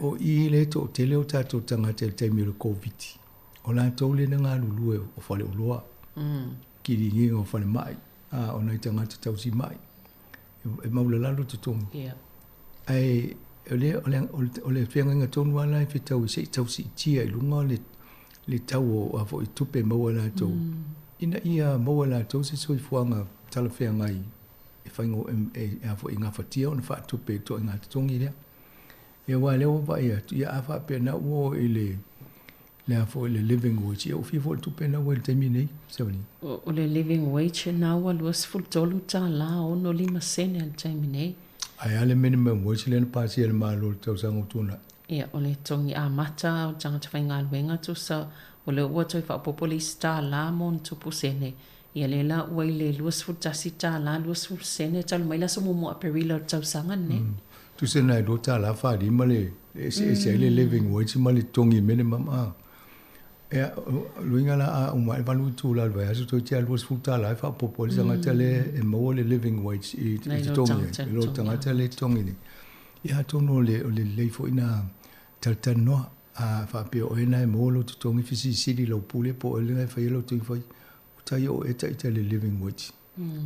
o i le toatele o tatou tagata i le taimi o le Koviti, o latou lea na galulue o faleoloa, kiliniga o falemai, a o nai tagata tausimai, e maulalalo totogi. Yeah. Ae o le, o le, o le feagaiga tonu lava la e fetau se i tau siitia i luga le, le tau o a foi tupe e maua e latou, ina ia maua e latou se soifuaga talafeagai e faigo e a foi e gafatia ona faatupe i ituaiga totogi lea. Ia aua lea ua vaai atu, ia a faapea na ua oo i le le a foi le living wage, ia ua fia foi le tupe na ua i le taimi nei, Seventy. O le living wage na ua $23.65 sene i le taimi nei. Ae a le minimum wage lea na pasia e le Malo i le tausaga ua tuanai? Ia, o le togi amata o tagata faigaluega tusa o lea ua toe faaopoopo le isi tala ma ona tupu sene. Ia lea la ua i le $21 20 sene talu mai le aso muamua o Aperila o le tausaga lenei. Tusa na e $2 45 le eseese ai le living wage ma le togi minimum a. Ea, luiga la a uma ai 8 itula o le vaiaso toeitiiti lava $20 e faaopoopo ai le tagata lea e maua le living wage i totogi ai, i lo tagata lea e totogi nei. Ia atonu o le lelei foi na talatalanoa a faapea o oe na e maua lou totogi fesilisili i lau pule po o oe lena e faia lau totogi fai O tai o e taita i le living wage.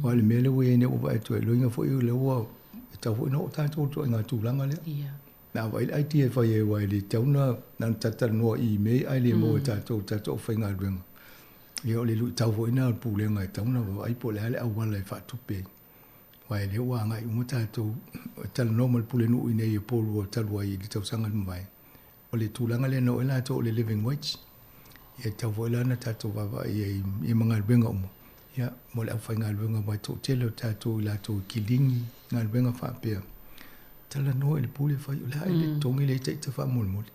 Aua o le mea lea ua i ai nei ua vaai atu ai, loiga foi o lea ua e tatau foi ona oo tatou i le ituaiga tulaga lea. Na vaai le idea e fai ai aua e le tatau ona na ona talatalanoa i email ae le maua e tatou i tatou aufaigaluega. Ia o le luitau foi lena o le Pulega e tatau ona vaavaai po o le a le auala e faatupe ai. Aua o lea ua agai uma tatou e talanoa ma le Pulenuu i inei i Upolu talu ai i le tausaga ua mavae. O le tulaga lea na oo ai latou o le living wage, ia e tatau foi la ona tatou vaavaai i ai i ma galuega uma. Ia, mo le aufaigaluega aua e toatele o tatou i latou e kiligi galuega faapea, talanoa i le pule fai, o le a le totogi lea ita ita faamolemole.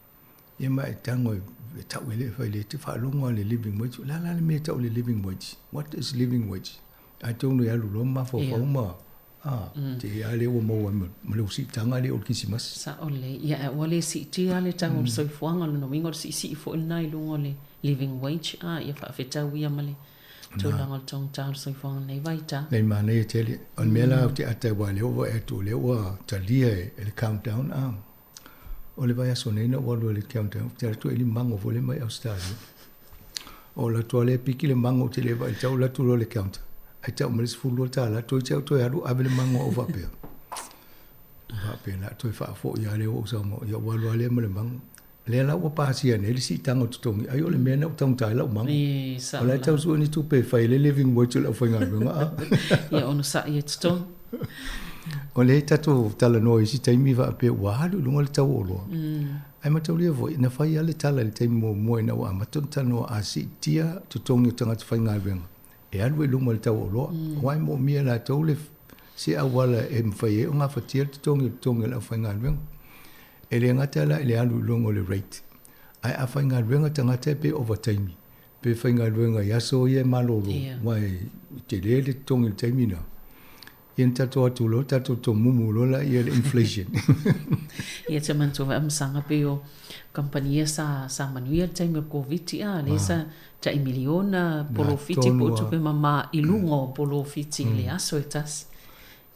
Ia ma e tago e tau e le fai le te faalogo le living wage. O le a la le mea e tau le living wage? What is living wage? Atonu e alu loa ma mafaufau ma a te a lea ua maua ai ma le siitaga lea o le Kerisimasi. Sao lelei. Ia, ae ua le siitia le tau o le soifuaga, o lona uiga o le siisii foi lena i luga o le living wage, a ia faafetau ia ma le tulaga o le taugata o le soifuaga i lenei vaitau. Nei manaia tele. O le mea la ou te ata ai aua o lea ua vaai atu o lea ua talia e le countdown a. O le vaiaso nei na ou alu ai i le countdown, ou te alu atu e ili mago foi lea mai Ausetalia. O alu atu lava lea piki le mago ou te le vaai i le tau, alu atu loa i le counter, ae tau mai le $12, toeitiiti lava ou toe alu ave le mago a ou faapea. Ou faapea, o le a toe faafoi lava lea ua ou saunoa, ia ou alu lava lea ma le mago. Lea la ua pasia nei le siitaga o totogi, ai o le mea na ou taugata ai lau mago. O la e tau sue ni tupe e fai ai le living wage o le aufaigaluega a. Ia onosai e totogi. O lea tatou talanoa i isi taimi faapea ua alu i luga le tau o oloa. Ae mataulia foi, na fai lava le tala i le taimi muamua ina ua amata ona talanoa a siitia totogi o tagata faigaluega, e alu ai i luma le tau o oloa. Aua e moomia e latou le se auala e mafai ai ona gafatia le totogi o totogi o le aufaigaluega. E le gata la i le alu i luga o le rate, ae a faigaluega tagata pe ovataimi, pe faigaluega i aso ia e malolo, aua e tele le totogi i le taimi lena. Ia na tatou atu loa tatou tomumu loa laia i le inflation. Ia te manatua foi amasaga pei o kamupani ia sa sa manuia i le taimi o le Koviti a, lea sa tai miliona polofiti po o tupe mama i luga o polofiti i le aso e tasi.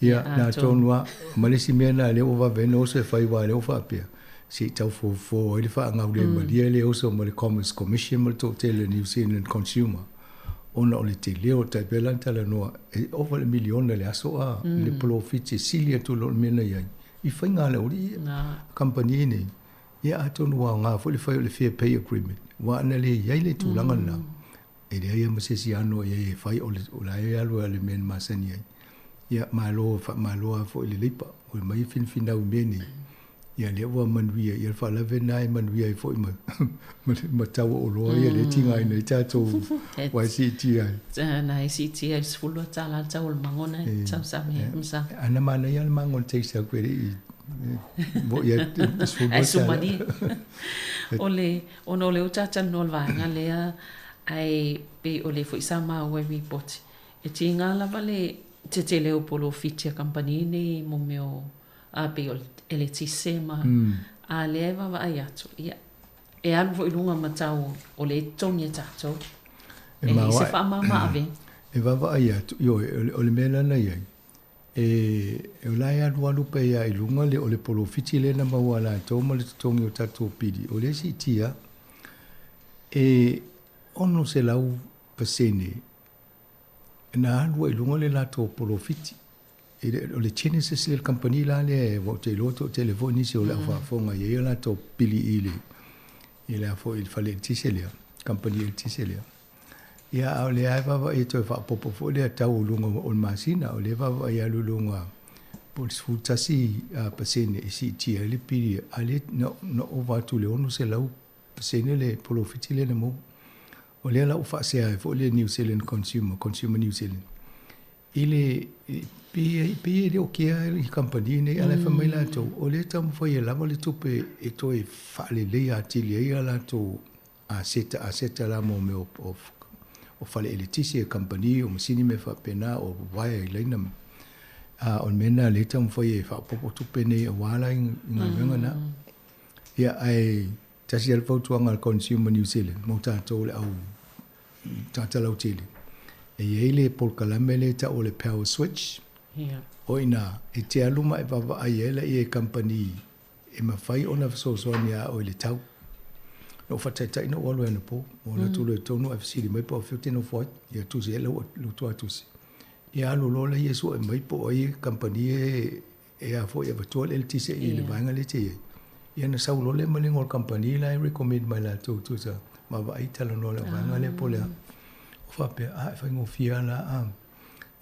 Ia, na tonu lava. Ma le isi mea lena lea ua vave ai ona oso e fai aua o lea ua faapea, se i tau fofo ai le faagaulemalie lea e oso ma le Commerce Commission ma le toatele o New Zealand Consumer ona o le tele o tai pei la ona talanoa e ova i le miliona i le aso a le polofiti e sili atu i lo le mea na i ai i faiga a le aualii ia, kamupani nei. Ia atonu ua aoga foi le fai o le Fair Pay Agreement aua ana le i ai le tulaga lena, E leai lava ma se isi ano i ai e fai o le o la e alu lava i le mea na masani ai. Ia, malo, faamalo lava foi i le Leipa, ua aumai e finafinau i mea nei. Ia, lea ua manuia, ia le faalave lena e manuia ai foi ma, ma, ma tau o oloa ia lea e tigaina ai tatou aua e siitia ai. Na e siitia i le $12 le tau o le mago na e tausami ai ma sa. Ana manaia le mago o le taste atu e le i mo ia $12. Ae sumalie. O le, ona o lea ua talatalanoa i le vaega lea, Ae pei o lea foi sa maua i ripoti, e tiga lava le tetele o polofiti a kamupani nei mo mea o, a pei o le eletise ma, a lea e vaavaai atu, ia, e alu foi i luga ma tau o lea e totogi e tatou. E leai se faamama avega. E vaavaai atu, ioe, o le mea la na i ai, e, o la e alualu pea i luga le, o le polofiti lea na maua a latou ma le totogi o tatou pili, o lea e siitia, E 600% na alu ai i luga le latou polofiti. E le, o le Genesis lea, le kamupani la lea, aua ou te iloa toatele foi nisi o le aufaafofoga e i ai o latou pili i le, i le a foi, i le fale eletise lea, kamupani eletise lea. Ia, a o lea lava e vaavaai e toe faaopoopo foi lea tau i luga o le masina, o lea e vaavaai e alu i luga po o le 11% e siitia ai le pili, a lea na ova atu i le 600 pasene le polofiti lea na maua. O lea la ua faasea ai foi le New Zealand Consumer, Consumer New Zealand, i le pei e le o kea i kamupani nei, a o la e fai mai latou, o lea e taumafai e lava le tupe e toe faaleleia atili ai a latou aseta, aseta la mo mea o fale eletise, kamupani, o masini mea faapena, o uaea i laina. A o le mea lena o lea e taumafai e faaopoopo tupe nei aua la i galuega na. Ia, ae tasi lava le fautuaga a le Consumer New Zealand mo tatou le au tagata lautele, e i ai le polokalame lea e tau o le Power Switch. O i ina e te alu ma e vaavaai ai laia i kamupani e mafai ona fesoasoani ia oe i le tau. Na ou faataitai na ou alu ai anapo, ua alu atu loa i totonu ae fesili mai po o afea ou te nofo ai. Ia tusi ai lau tuatusi. Ia alu loa laia e sue mai po o ai kamupani e E a foi e avatua le eletise i le vaega lea e te i ai, ia ona sau loa lea ma le igoa o le kamupani la e recommend mai latou tusa vaavaai talanoa i lau vaega lea po o le a. O faapea, a e faigofie lava la a.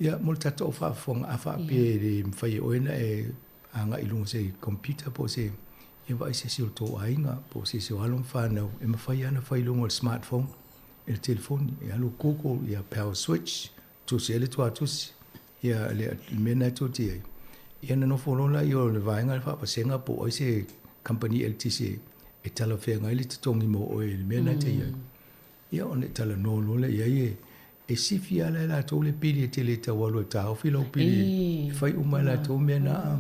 Ia mo le tatou au faafofoga, a faapea e le mafai e oe ona e agai i luga o se computer po o se, ia vaai se isi o le tou aiga po o se isi o alo ma fanau e mafai lava ona fai i luga o le smartphone, e le telefoni, e alu Google ia power switch. tusi ai le tuatusi. Ia, le mea lena e tou te i ai. Ia ona nofo loa lea o le vaega le faavasega po o ai se kamupani eletise e talafeagai le totogi mo oe i le mea lena e te i ai. Ia ona e talanoa loa lea i ai e, e sifi lava la e latou le pili e te le tau alu e taofi lau pili e fai uma e latou mea na.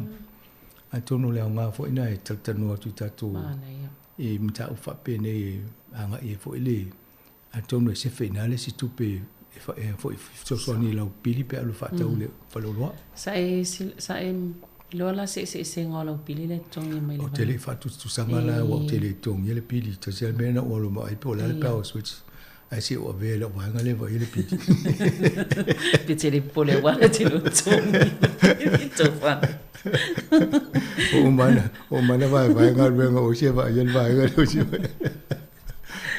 Atonu o le aoga foi lena e talatalanoa atu i tatou i mataupu faapenei e agai ai foi le atonu e sefe i ina le isi tupe e foi fesoasoani i lau pili pe a alu e faatau i le faleoloa. Sa e sa e iloa la se eseesega o lau pili lea e totogi mai le Ou te le i faatusatusaga la aua ou te le totogia le pili. Tasi lava le mea na ou alu ma vaai po o le a le power switch ae se i ou avea i lau vaega lea e vaai ai le pili. Pe te le popole aua e te le o totogi tau fana. Ua uma ona vaevae galuega o isi e vaai ai le vaega lea o isi.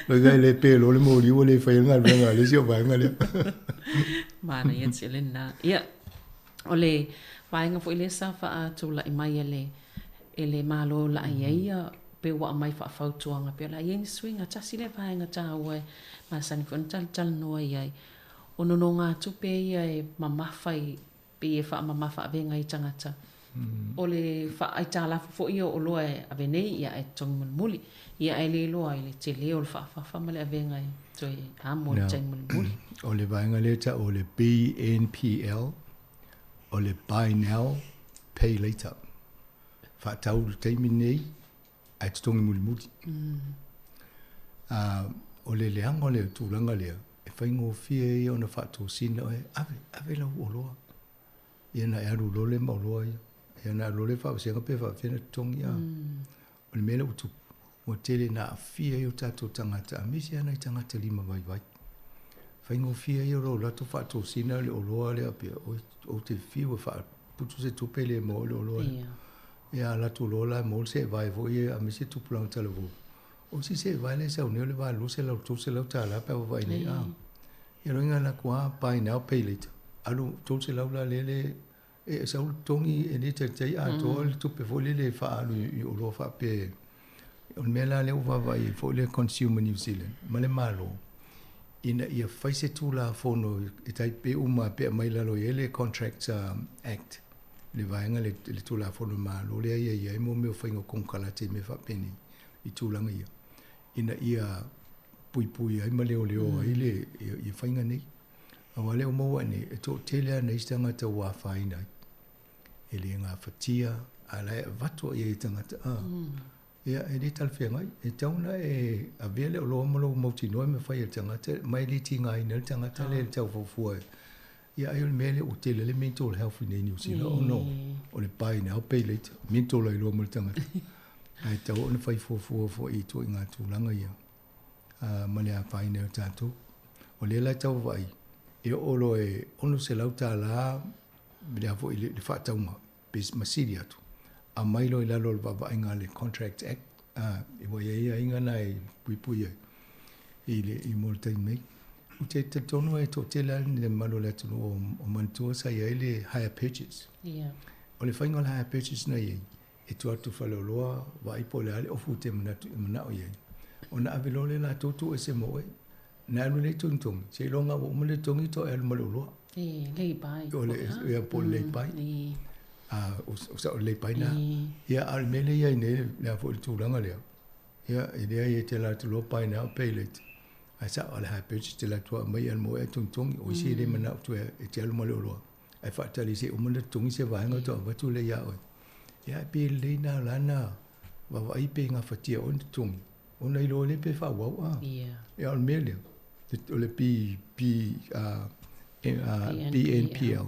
Loiga e le pe loa le moli ua le faia le galuega a le isi o vaega lea. Manaia tele lena. Ia, o le vaega foi lea sa faatulai mai e le, e le Malo o le a i ai ia pe ua aumai faafautuaga pe o le a i ai ni suiga. Tasi lea vaega taua e masani foi ona talatalanoa i ai, o nonogatupe ia e mamafa i pei e faamamafa avega i tagata. O le faaaitalafu foi ia o oloa e ave nei, ia ae totogi mulimuli. Ia ae le iloa i le tele o le faafafa ma le avega e toe amo i le taimi mulimuli. O le vaega lea e tau o le BNPL, o le Buy Now, Pay Later. Faatau i le taimi lenei ae totogi mulimuli. O le leaga o le tulaga lea, e faigofie ia ona faatosina oe, ave, ave lau oloa. Ia ona e alu loa lea ma oloa ia. Ia ona alu loa lea faavasega pe faapefea ona totogi. O le mea lea ua tupu, ua tele ina aafia ai o tatou tagata, aemaise lava nai tagata lima vaivai. Faigofie ia o lou alu atu faatosina le oloa lea pea, oi, ou te fiu e faaputu se tupe le maua ai le oloa lea. Ia alu atu loa la e maua le seevae foi ia, aemaise tupulaga talavou. O isi seevae lea e sau nei o le va $200 $300 pe a vaavaai nei. A. Ia loiga la atu a buy now pay later. Alu $300 la lele e sau le totogi e le taitai atoa le tupe foi lele e faaalu i oloa faapea. O le mea la lea ua vaavaai ai foi le Consumer New Zealand ma le Malo ina ia fai se Tulafono e tai pei uma pe aumai i lalo i ai le Contracts Act, le vaega le, le Tulafono Malo lea e i ai mo mea o faiga o konekarate i mea faapenei i tulaga ia, ina ia puipui ai ma leoleo ai le ia faiga nei. Aua lea ua maua nei, e toatele lava nai isi tagata ua afaina ai. E le gafatia, a la e avatu i ai e tagata, a, ia, e le talafeagai. E tatau ona e avea le oloa ma lou mautinoa e mafai e le tagata, ma e le tigaina ai le tagata lea i le tau fuafua. Ia, ai o le mea lea ua tele ai le mental health i inei i Niu Sila, ona o le buy now pay later, mental ai loa ma le tagata. Ae tatau ona fai fuafua foi i ituaiga tulaga ia, ma le afaina ai o tatou. O lea la e tau vaavaai, e oo loa e $600 le a foi le faatauga pe ma sili atu, aumai loa i lalo o le vaavaaiga a le Contract Act, a, ua i ai aiaiga na e puipui ai i le i mo le taimi nei. Ou te talitonu e toatele lava le mamalu o le atunuu o manatua sa i ai le hire purchase. Yeah. O le faiga o le hire purchase na i ai, e tuu atu faleoloa, vaai po o le a le ofu e te manatu e manao i ai. Ona ave loa lea latou tuu ese mo oe. Na alu lea togitogi, seiloga ua uma le togi toe alu ma le oloa. E, lay by. O le, ia, po o le lay by. A, o, o sa o le lay by na. Ia, a o le mea lea i ai nei, le a foi le tulaga lea. Ia, e leai e te alu atu loa buy now, pay later. Ae sao, a le hire purchase te alu atu aumai alu mo oe ae togitogi. O isi e le manao toe e te alu ma le oloa. Ae faatali se i uma ona totogi se vaega faatoa avatu lea ia oe. Ia, e pei e lelei na la na vaavaai pe gafatia e oe ona totogi, ona iloa lea pe faaauau a. Ia, o le mea lea, o le B, B, A, BNPL.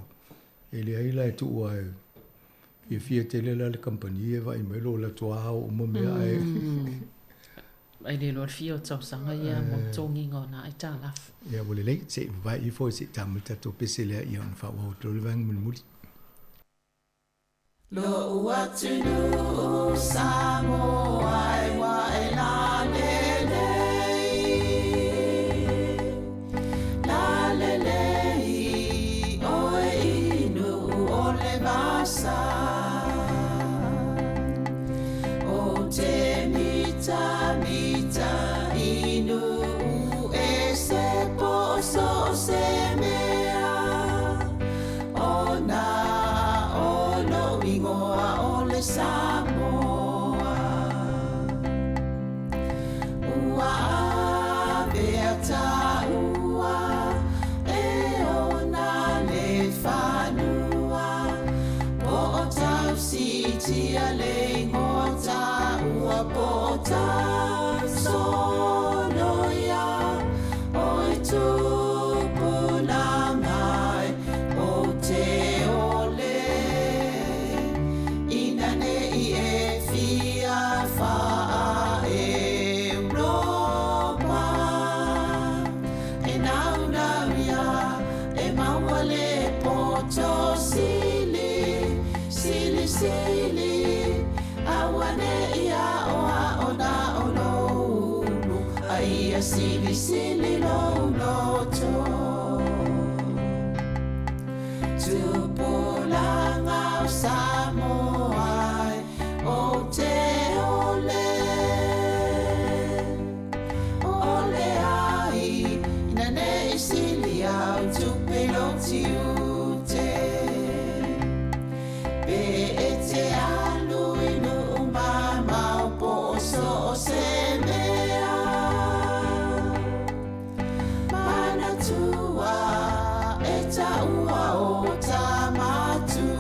E leai la e tuu lava e fiafia tele la le kamupani e vaai mai lo latou ao uma mea ae. Ai le loa le fia o tausaga ia mo le totogiga o na aitalafu. Ia ua lelei, se i vavae ifo se i ta mai le tatou pese lea ia ona faaauau atu loa le vaega mulimuli. Lo'u atunuu Samoa e ua e lalelei, lalelei oe i Nu'u o le vasa. O te mitamita i Nu'u ese po o so o se mea. taua e ona le fanua po o tausitia le igoa taua po o tausoloia o e tupulaga e ou te ole ina ne i e fia faa-Europa e naunau ia e maua le poto sili sili sili aua ne i aoao na o lou ulu a ia silisili lou loto Tupulaga o Samoa e ou te ole ole ai ina ne i sili au tupe i lou tiute Pe e te alu i nuu mamao po o so o se mea Manatua e taua o Tamatua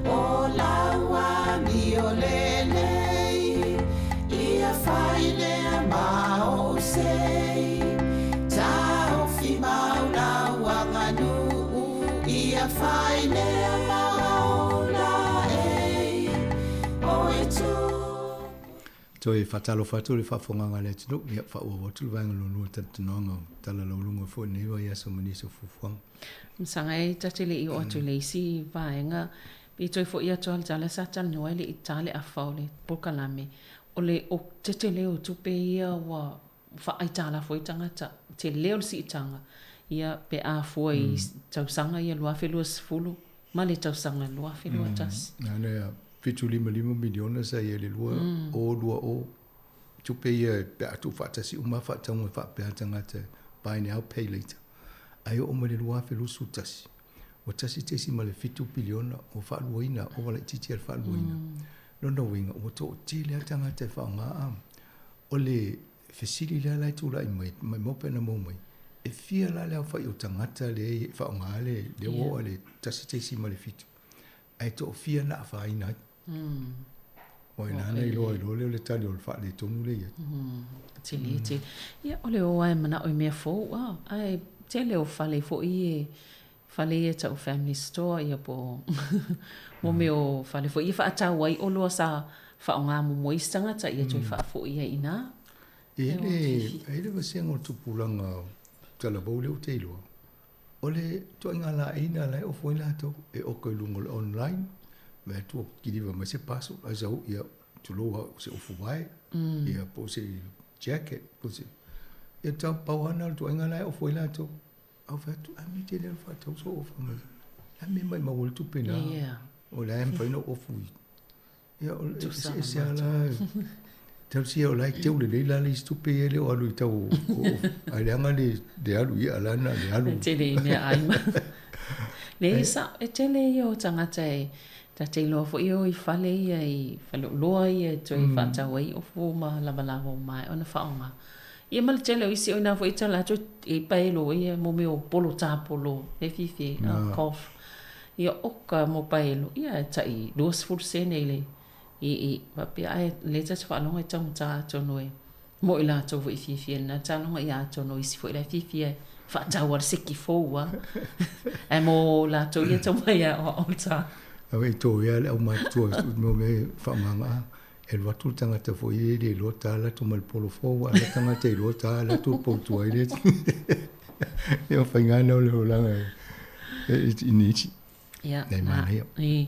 O lau amio lelei ia fai lea ma ou sei Taofi mau lau aganuu ia fai lea ma ou laei O e tu Toe faatalofa atu i le faafofogaga a le atunuu, ia faaauau atu le vaega lua o le talatalanoaga o Tala Laualuga foi i lenei vaiaso ma nisi o fuafuaga. Masaga e ta te le i oo atu i le isi vaega, i toe foi atu lava i le tala sa talanoa ai le i ta le afa o le polokalame, o le o tetele o tupe ia ua faaaitalafu ai tagata, tele o le siitaga, ia pe a fua i tausaga ia 2020 ma le tausaga 2021. Nana ia 755 miliona sa i ai le 2020 tupe ia pe a tuufaatasi uma faatauga faapea tagata buy now pay later ae oo mai le 2021 ua 1.7 piliona ua faaluaina ova laitiiti a le faaluaina. Lona uiga ua toatele lava tagata e faaaoga a o le fesili lea la e tulai mai maumau pe ana maua mai e fia la le aofai o tagata lea e faaaoga le lea ua oo i le 1.7 ae toafia na afaina ai. Ua ina na iloa ai loa lea o le tali o le faaletonu lea e i ai. Tele tele. Ia o le o lava e manao i mea fou a, ae tele o fale foi e fale ia e tau family store ia po o mo mea o fale foi ia faatau ai oloa sa faaaoga muamua e isi tagata ia toe faafoi ai i ina. E i ai le vasega o le tupulaga talavou lea ou te iloa, O le ituaiga laei lena la e ofo ai latou, e oka i luga o le online, vaai atu ua kiliva mai se parcel, ae sau, ia, tulou lava, o se ofu vae, ia, po o se jacket, po o se, ia tau, pau lava lena o le ituaiga la e ofo ai latou. Ae ou fai atu, a mea e te le alu faatau sou ofa mai? O le a le mea e maumau ai le tupe na? O la e mafai ona ou ofu i Ia, o le eseese lava la. Tausia o la e teu lelei la le isi tupe ia e le o alu i tau o ofu. Ae leaga le, le alu ia la na le alu. E tele i mea ai ma. Leai sa, e tele ia o tagata e ta te iloa foi e o i fale ia i faleoloa ia e toe faatau ai ofu ma lavalava ua maea ona faaaoga. Ia ma le tele o isi o ina foi e tala atu e paelo ia mo mea o polo tapolo e fiafia ai, golf. Ia oka mo paelo, ia e tai 20 sene i le i i faapea ae lea ta te faalogo e taugata atonu e mo i latou foi e fiafia i lena taloga ia atonu o isi foi la e fiafia e faatau a le seki fou a ae mo latou ia tau mai aoao le ta. Awe i tō ea le aumātua mo me whaamanga a e alu atu le tagata foi e le iloa ta alu atu ma le polo fou a le tagata iloa ta alu atu pou tuai le e o whainga na o le holaga e i nisi. Ia, na, i,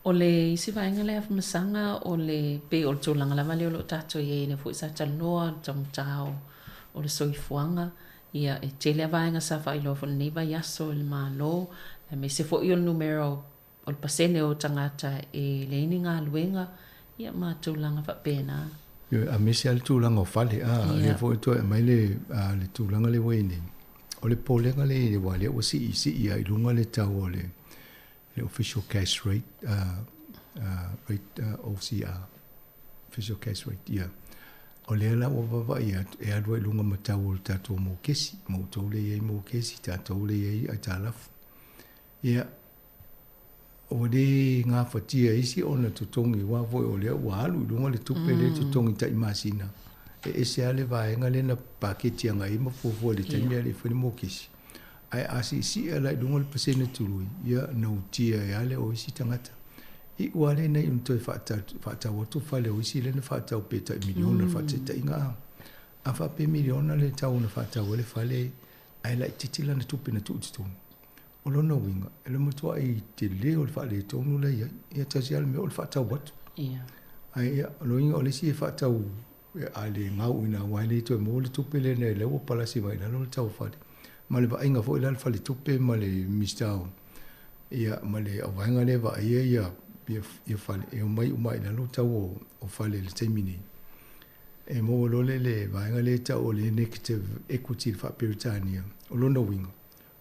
o le isi vaega lea masaga o le pei o le tulaga lava lea o lo o tatou i ai lea foi sa talanoa le taugata o le soifuaga. Ia, e tele lava vaega sa faailoa foi i lenei vaiaso i le Malo, aemaise foi o le numera o le pasene o tagata e leai ni galuega, ia ma tulaga faapena. Ioe, aemaise lava le tulaga o fale, a, lea foi e toe aumai le, le tulaga lea ua i ai nei. O le popolega lea i ai, aua o lea ua siisii lava i luga le tau o le, le official cash rate, rate OCR, official cash rate, ia. O lea la ua vaavaai atu e alu ai i luga ma tau o le tatou mokesi, ma outou lea e i ai mokesi, tatou lea e i ai aitalafu. Ia, ua le gafatia e isi ona totogi aua foi o lea ua alu i luga le tupe lea e totogi tai masina. E ese lava le vaega lea na paketi agai i ai ma fuafua i le taimi a le i faia le mokesi. Ae a siisii la i luga le pasene tului, ia nautia ai lava lea o isi tagata. Iu lava lea ina iu ina toe faatau atu fale o isi lea na faatau pe tai miliona le faataitaiga a. A faapea e miliona le tau na faatau ai le fale ae laitiiti lana tupe na tuu i totonu. O lona uiga, e le matuai tele o le faaletonu la e i ai. Ia tasi lava le mea o le faatau atu. Ae ia, o lona uiga o le isi e faatau a le gau i ina aua e le toe maua le tupe lea na lea ua palasi mai i lalo le tau o fale. Ma le vaaiga foi la a le faletupe ma le Minisita o ia ma le auvaega lea e vaaia ia ia fale, e omai uma lava i lalo tau o fale i le taimi nei. E maua loa le le vaega lea e tau o le negative equity i le faa-Peretania. O lona uiga,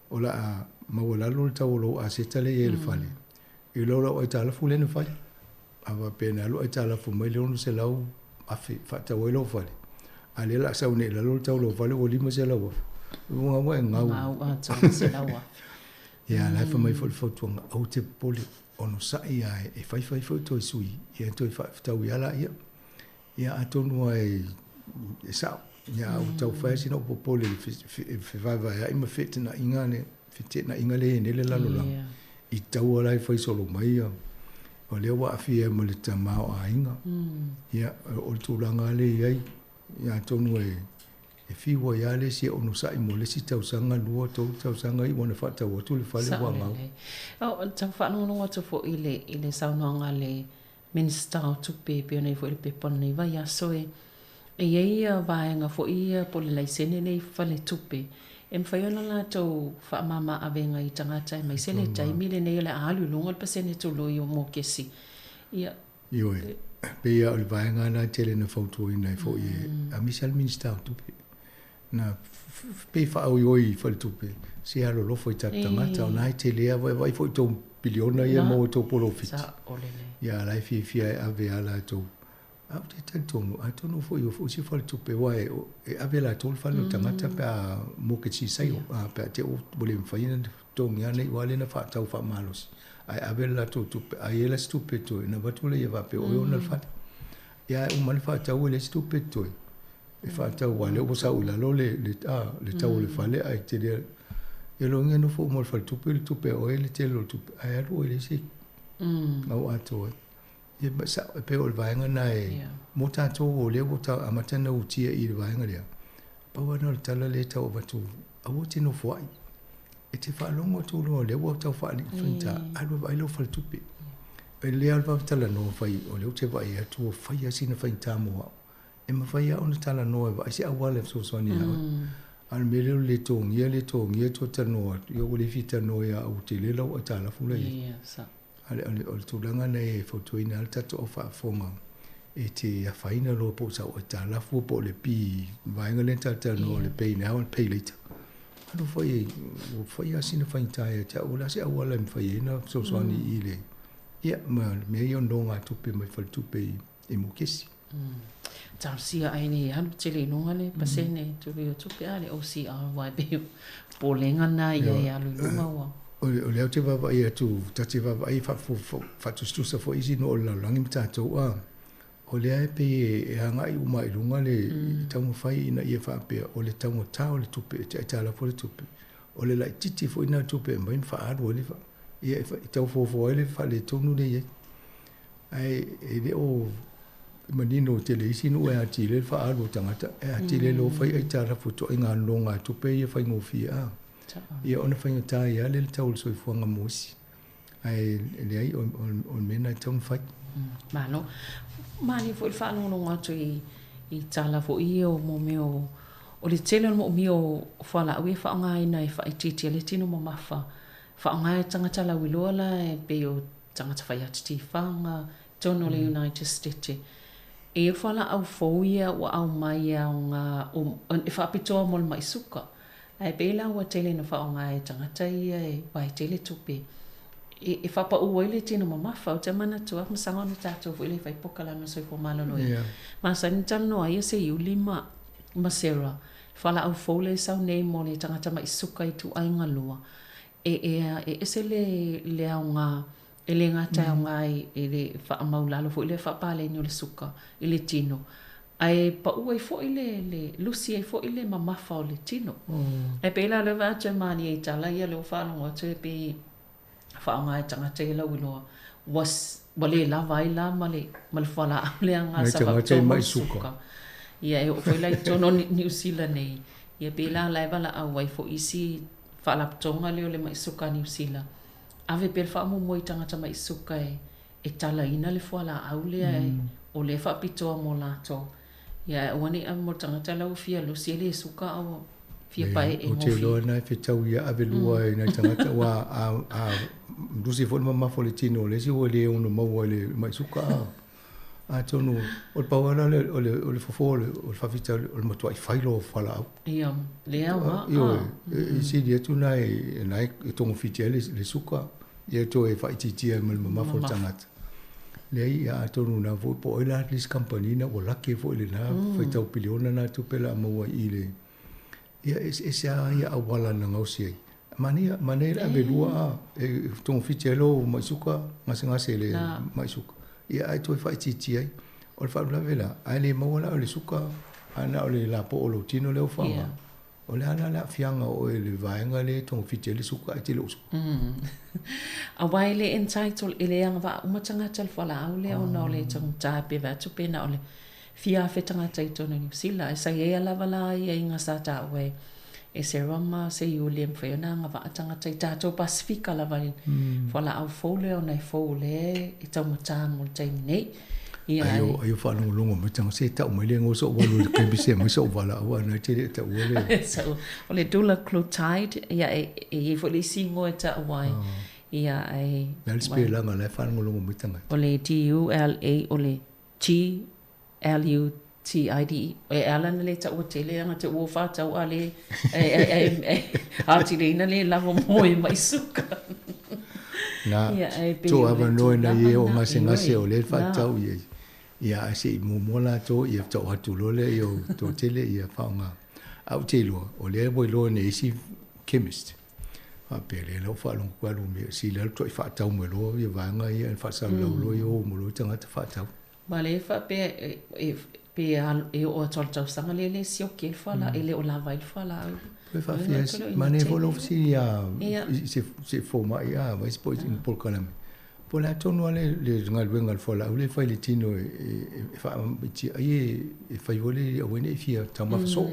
o le a maualalo le tau o lou aseta lea e i ai i le fale, i lo lau aitalafu lea na fai. A faapea na alu aitalafu mai le $600,000 faatau ai lou fale, a o lea o le a sau nei i lalo le tau o lou fale ua $500,000, uiga ua e gau. Gau atoa $100,000. Ia, la e fai mai foi le fautuaga, aua te popole, onosai lava e fai fai foi toe sui, ia toe faafetaui lava laia. Ia atonu lava e sao, ia a ua tau fai lava sina ou popole i le fevaevaeai ma feteenaiga lea, feteenaiga lea e i ai nei le lalolagi, i taua la e fai solo mai ia, o lea ua aafia ai ma le tamaoaiga. Ia, o le tulaga lava lea e i ai, ia atonu e fiu ai lava le isi e onosai mo le isi tausaga, 2, 3 tausaga iu ina faatau atu le fale ua gau. Sao lelei. Tau faalogologo atu foi i le saunoaga a le Minisita o Tupe e pei ona i ai foi le pepa o lenei vaiaso e e i ai ia vaega foi ia po o le laisene lea i faletupe e mafai ona latou faamama avega i tagata aemaise le taimi lenei o le a alu i luga le pasene tului o mokesi. Ia. Ioe, e pei lava o le vaega lena e tele ina fautuaina ai foi e aemaise lava le Minisita o Tupe na pei e faaoioi i faletupe, se alolofa i tatou tagata, o lena e tele lava, e vaai foi i tou piliona ia e maua i tou polofiti, ia a o la e fiafia e ave lava latou. Ae ou te talitonu, atonu foi o isi faletupe, aua e ave e latou le fale o le tagata pe a mortgage sale, pe a te i ua le mafai ona totogi lava nei aua lea na faatau faamalosi, ae ave le latou tupe, a i ai la se tupe totoe, ona avatu lea faapea o oe e ona le fale. Ia ae uma ane faatau e leai se tupe totoe. E faatau aua o lea ua sau i lalo le, le, a, le tau o le fale ae tele ia logi e nofo uma i le faletupe le tupe a oe le tele o le tupe ae alu oe i le isi gau atoa ai. Ia ma sao e pei o le vaega lena e mo tatou o lea ua tau amata ona utia i le vaega lea, pau lava lena o le tala lea e tau avatu aua te nofoai. E te faalogo atu loa o lea ua tau faigata, alu e vaai lou faletupe. E lelei lava le vave talanoa fai o lea ou te vaai atu ua fai lava sina faigata mo au. E mafai lava ona talanoa e vaai se auala e fesoasoani ia oe. A o le mea lea o le le togia, le togia, toe talanoa atu, ia ua le fia talanoa ia au ua tele lau aitalafu la i ai. A o le tulaga lena e fautuaina ai le tatou au faafofoga e te afaina loa po o sau aitalafu po o le pi vaega lea na talatalanoa o le pay now and pay later. Alu fai, ua fai lava sina faigata ia te au, o le a se auala e mafai ai ona fesoasoani i le, ia ma le mea ia o nonogatupe mai faletupe i mokesi. Talosia ai nei alu tele i luga le pasene tului o tupe a le OCR wai pei o popolega na ia e alu i luga ua. O lea ou te vaavaai atu, ta te vaavaai faatusatusa foi isi nuu o le lalolagi ma tatou a o lea e pei e agai uma i luga le taumafai ina ia faapea o le taugata o le tupe e aitalafu ai le tupe, o le laitiiti foi lena o le tupe e aumai ma faaalu ai le, ia e tau fuafua ai le faaletonu lea e i ai. Ae e le o manino tele isi nuu e atili ai le faaalu o tagata, e atili ai loa fai aitalafu ituaiga nonogatupe ia faigofie a. Ia ona faigata ai lava lea le tau o le soifuaga mo isi. Ae leai o le mea lena e tatau ona fai. Malo. Malie foi le faalogologo atu i tala foi ia o mo mea o o le tele o le moomia o fualaau ia e faaaogaina e faaitiitia le tino mamafa. Faaaoga e tagata lauiloa la e pei o tagata fai atu tifaga, totonu o le United States. E i ai fualaau fou ia ua aumai e aoga e faapitoa mo le mai suka. Ae pei la ua tele ina faaaoga e tagata ia e vae tele tupe. e faapaū ai le tino mamafa. Ou te manatua masaga ona tatou foi le fai polokalame soifua maloloina. Masani ona talanoa ai ia se Iuli ma Sarah, fualaau fou lea e sau nei mo le tagata ma'i suka i ituaiga lua. E e e ese le le aoga e le gata e aoga i le faamaulalo foi lea faapaleni o le suka i le tino, ae pau ai foi le le lusi ai foi le mamafa o le tino. Ae pei la o lea vaai atu e malie i tala ia lea ua faalogo atu e pei faaaoga e tagata ia lauiloa ua ua le lava ai la ma le ma le fualaau lea Nai gasa tagata e faapitoa mo ma'i le suka. suka. Ia e oo foi la i totonu o Niu Sila nei, ia pei la la e valaau ai foi isi faalapotopotoga lea o le ma'i suka a Niu Sila, ave pea le faamuamua i tagata ma'i suka e e talaina le fualaau lea e o lea e faapitoa mo latou. Ia ae aua ne i ave mo le tagata la ua fia lusi e le suka a ua fia paee Ou te iloa gofie. na e fetau ia ave lua e nai tagata aua a a lusi foi le mamafa o le tino o le isi ua le ono maua i le ma'i suka a. Atonu o le pau lava lea o le o le fofo o le faafitauli o le matuai fai loa o fualaau. Ia, le aoga. Ioe, e sili atu na e na e togafiti ai le suka, ia toe faaitiitia ai ma le mamafa o le tagata. Leai, ia atonu na foi po o ai la le isi kamupani na ua laki ai foi i lena faitau piliona na tupe o le a maua i le ia e eseese lava ia auala na gaosi ai. Manaia, manaia le ave lua a, e togafiti ai lou ma'i suka, gasegase i le ma'i suka, ia ae toe faaitiitia ai. O le faalavelave la, a le maua la o le suka, ae na o le lapoa o lou tino lea ua faaaoga. O le a la le aafiaga o oe i le vaega lea e togafiti ai le suka ae e te le o suka? Aua e le entitle, e le agavaa uma tagata i le fualaau lea ona o le taugata pe vaai atu pe na o le fia afe tagata i totonu o Niu Sila. Ae sa i ai lava la aiaiga sa taua e Sarah ma Seiuli e mafai ona agavaa tagata i tatou Pasefika lava i fualaau fou lea ona e fou o lea e taugata mo le taimi nei. Ia Ai o ai o faalogologo mai tagata se tau mai le igoa soo alu i le chemist e aumai sou valaau a na e te le taua le O le dulaglutide, ia e i ai foi le isi igoa e taua ai. Ia ae O le a le sipelaga la e faalogologo mai tagata? O le D-U-L-A o le G-L-U-T-I-D-E. E ala ona le taua tele leaga te ua faatau a le atileina le lava mo e ma'i suka. Na, Ia, ae pei to o le avanoa ina tulaga ia o lena, gasegase ioe, o lea e na. faatatau i ai. Ia, ae se i muamua latou ia tau atu loa lea ia o toatele ia faaaoga. Ae ou te iloa, o lea ua iloa nei isi chemist, faapea lea la ua faalogo atu alu mea sili alu tuai faatau mai loa ia vaega ia e faasalalau loa ia o uma loa tagata faatau. Ma lea faapea e pe e oo atu i le tausaga lea e le sioki ai le fualaau, e le o lava ai le fualaau. Toe faafia manaia foi lou fesili ia i se fomai a vai se po i polokalame. Po o le a tonu lava le galuega a le fualaau lea e fai i le tino e faamaitia ai e fai foi le aua ne i fia taumafa soo.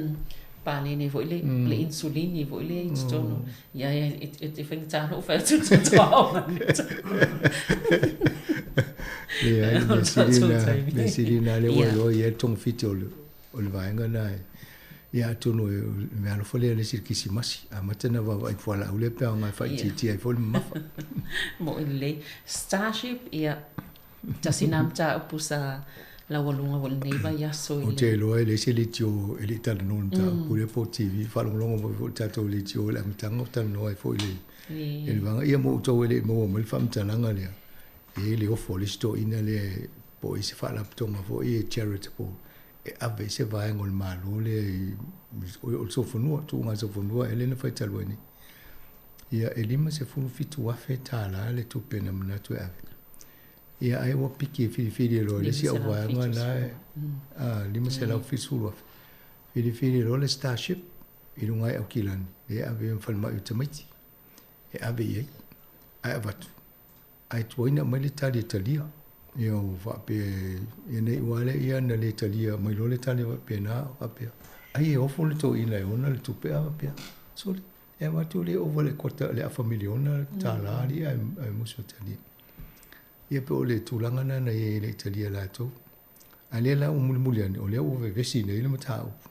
Paleni foi le le insulini foi lea i totonu. Ia e faigata ona ou fai atu i le tatou aoga i le Leai, mea sili lena, mea sili lena lea ua iloa i ai le togafiti o le vaega lena. Ia atonu o le meaalofa lea a le isi i le Kerisimasi, amata ona vaavaai i fualaau lea pe aoga e faaitiitia ai foi le mamafa. Moʻi lelei. Starship, ia, tasi lena mataupu sa laualuga foi i lenei vaiaso i le. Ou te iloa e leai se leitio e le i talanoa i le mataupu lea po o TV. Faalogologo mai foi i le tatou leitio i le amataga o talanoa ai foi i le vaega. Ia mo outou e le i maua mai le faamatalaga lea, e i ai le ofo a le isi toeaina lea po o i ai se faalapotopotoga foi e charitable e ave ai se vaega o le Malo lea i o le sofanua, tuuga sofanua ea lea na fai talu ai nei. Ia e $57,000 le tupe na manatu e ave. Ia ai ua piki e filifili e loa le isi au vaega na e $570,000. Filifili e loa le Starship i luga i Aukilani, lea e ave ai ma falemai o tamaiti. E ave i ai, ae avatu. Ae tuai ona aumai le tali e talia. Ia ua faapea ia nei ua lea ia na le talia mai loa le tali faapena faapea. Ai e ofo le toeaina e ona le tupe a faapea. Sole, e avatu le ova le kota le afa miliona tala alii ae musu e talia. Ia pe o le tulaga lena na i ai e le i talia e latou. A lea la ua mulimuli ane, o lea ua vevesi nei le mataupu.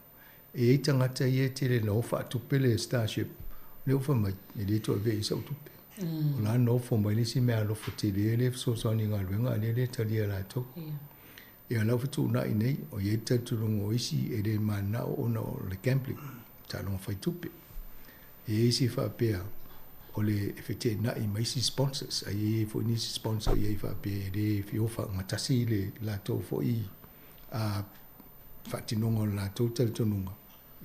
E i ai tagata ia e tele ina o faatupe le Starship, o lea ua fai mai, e le toe avea i ai sau tupe. O la nofo mai le isi meaalofa tele lea e fesoasoani i galuega, a o lea e le talia e latou. Ia o la ua fetuunai nei, o i ai le talitonuga o isi e le mananao ona o le gambling, taaloga fai tupe. E i ai isi faapea, O le e feteenai ma isi sponsors, ai e i ai foi nisi sponsor i ai faapea e le fia o faagatasi le latou foi a faatinoga o le latou talitonuga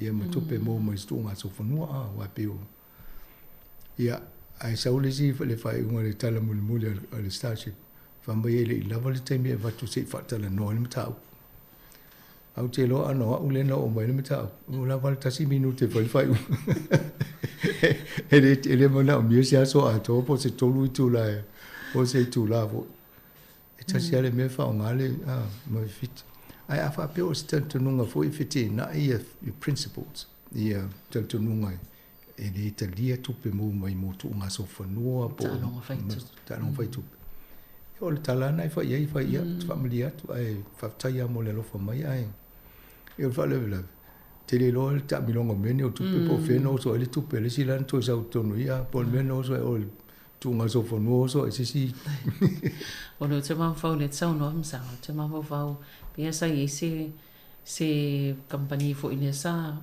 ia ma tupe maua mai se tuugasofanua a aua e pei o ia ae sau le isi le faaiuga i le tala mulimuli a le Starship fai mai e le i lava le taimi e avatu se i faatalanoa ai le mataupu. Ae ou te iloa ana o au lea na oo mai ai le mataupu, ua lava le tasi minute e fai le faaiuga. E le, e le manaomia se aso atoa po o se tolu itula po o se itula foi. E tasi lava le mea e faaaoga le ma fiti. Ae a faapea o se talitonuga foi e feteenai ia principles, ia talitonuga e le talia tupe maua mai mo tuugasofanua po o taaloga faitupe. O le tala lava lena e fai i ai, fai ia, ou te faamalie atu, ae faafetai lava mo le alofa mai, ae o le faalavelave, te le iloa le taamiloga o mea nei o tupe po o fea na oso ai le tupe a le isi la na toe sau i totonu i i, po o le mea na oso ai o le tuugasofanua oso ai se isi. O lea ou te mafaufau i le saunoa Masao, ou te mafaufau pei sa i ai se se kamupani foi lea sa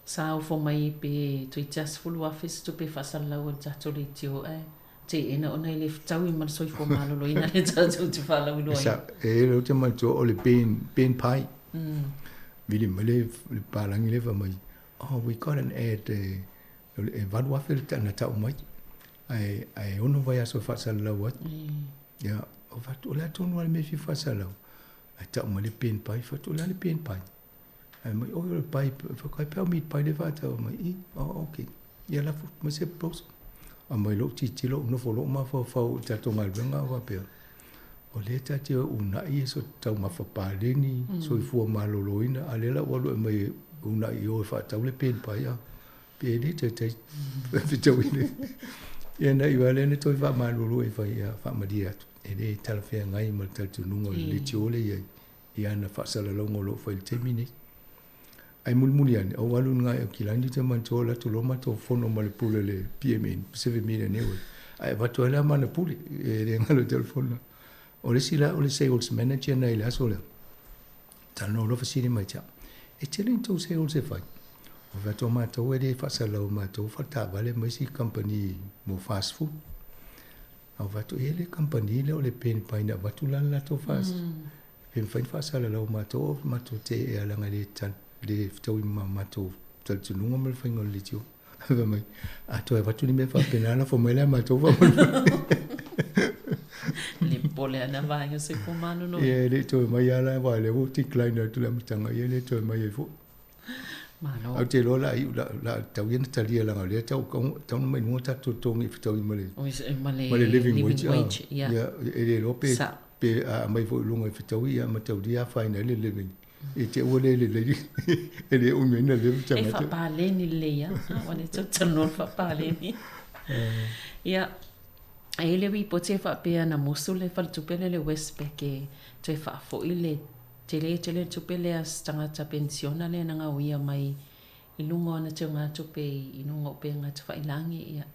sa ofo mai pe toeitiiti $10,000 se tupe e faasalalau ai le tatou leitio ae teena ona e le fetaui ma le soifua maloloina lea tatou te faalauiloaina. Sa, e lea ou te manatua o le Ben, Ben Pai. Vili mai le, le palagi lea fai mai, oh, we got an ad, e, e 8,000 le na tau mai. Ae, ae ono vaiaso e faasalalau ai. Ia, o fai atu, o le a tonu lava le mea e fia faasalalau? Ae tau mai le Ben Pai, fai atu, o le a le Ben Pai? Ae mai, oi, o le pai, whakae pea o meat pie le whaatau mai, i, oh, ok. Ia lafo mai se proposal. Aumai lou tilotilo, ou nofo loa mafaufau i tatou galuega a faapea, o lea ta te o e uunai e so taumafa paleni, soifua maloloina, a o lea la ua alu e aumai e uunai i o e faatau le pen pie a, pe le taitai fetaui le. Ia na iu lava lea na toe faamalulu e fai, ia faamalie atu, e le talafeagai ma le talitonuga o le leitio lea e i ai. I ana faasalalauga o lo o fai i le taimi nei. Ae mulimuli ane, ou alu i luga o Kilani te manatua o alu atu loa matou fono ma le pule o le PMN, Pacific Media Network, ae avatu ai la ma ana pule, e le galo i telefona. O le isi la o le sales manager na i le aso lea, talanoa loa fesili mai ia te au, e tele ni tou sales e fai? Ou fai atu, o matou e le faasalalau e matou faletaavale ma isi kamupani mo fast food. Ou fai atu, e i ai le kamupani lea o le Pen Pai na avatu la le latou fast Pe mafai ona faasalalau matou o matou te ea leaga e le le fetaui ma matou talitonuga ma le faiga o le leitio. Fai mai, a toe avatu ni mea faapena lafo mai la matou faamolemole. Le popole ana vaega soifua maloloina. Ia e le i toe mai lava la aua o lea ua ou decline atu i le amataga, ia e le toe mai ai foi. Malo. Ae ou te iloa o le a iu, o le a tatau ia ona talia leaga o lea e tau tatau ona mai luga tatou totogi e fetaui ma le ma le living wage. Wage, ia. Ia, e le iloa pe pe a aumai foi i luga e fetaui ia ma taulia afaina ai le living. I te ua le lelei e le umi ai ona live E tagata. faapaleni lelei lava, aua o lea tou te talanoa i le faapaleni. Ia, e i ai le ripoti e faapea na musu le faletupe lea le Westpac e toe faafoi le Tele tele le tupe lea a se tagata penisiona lea na gaoia mai i luga o ana teugatupe i luga o upega tafailagi, ia,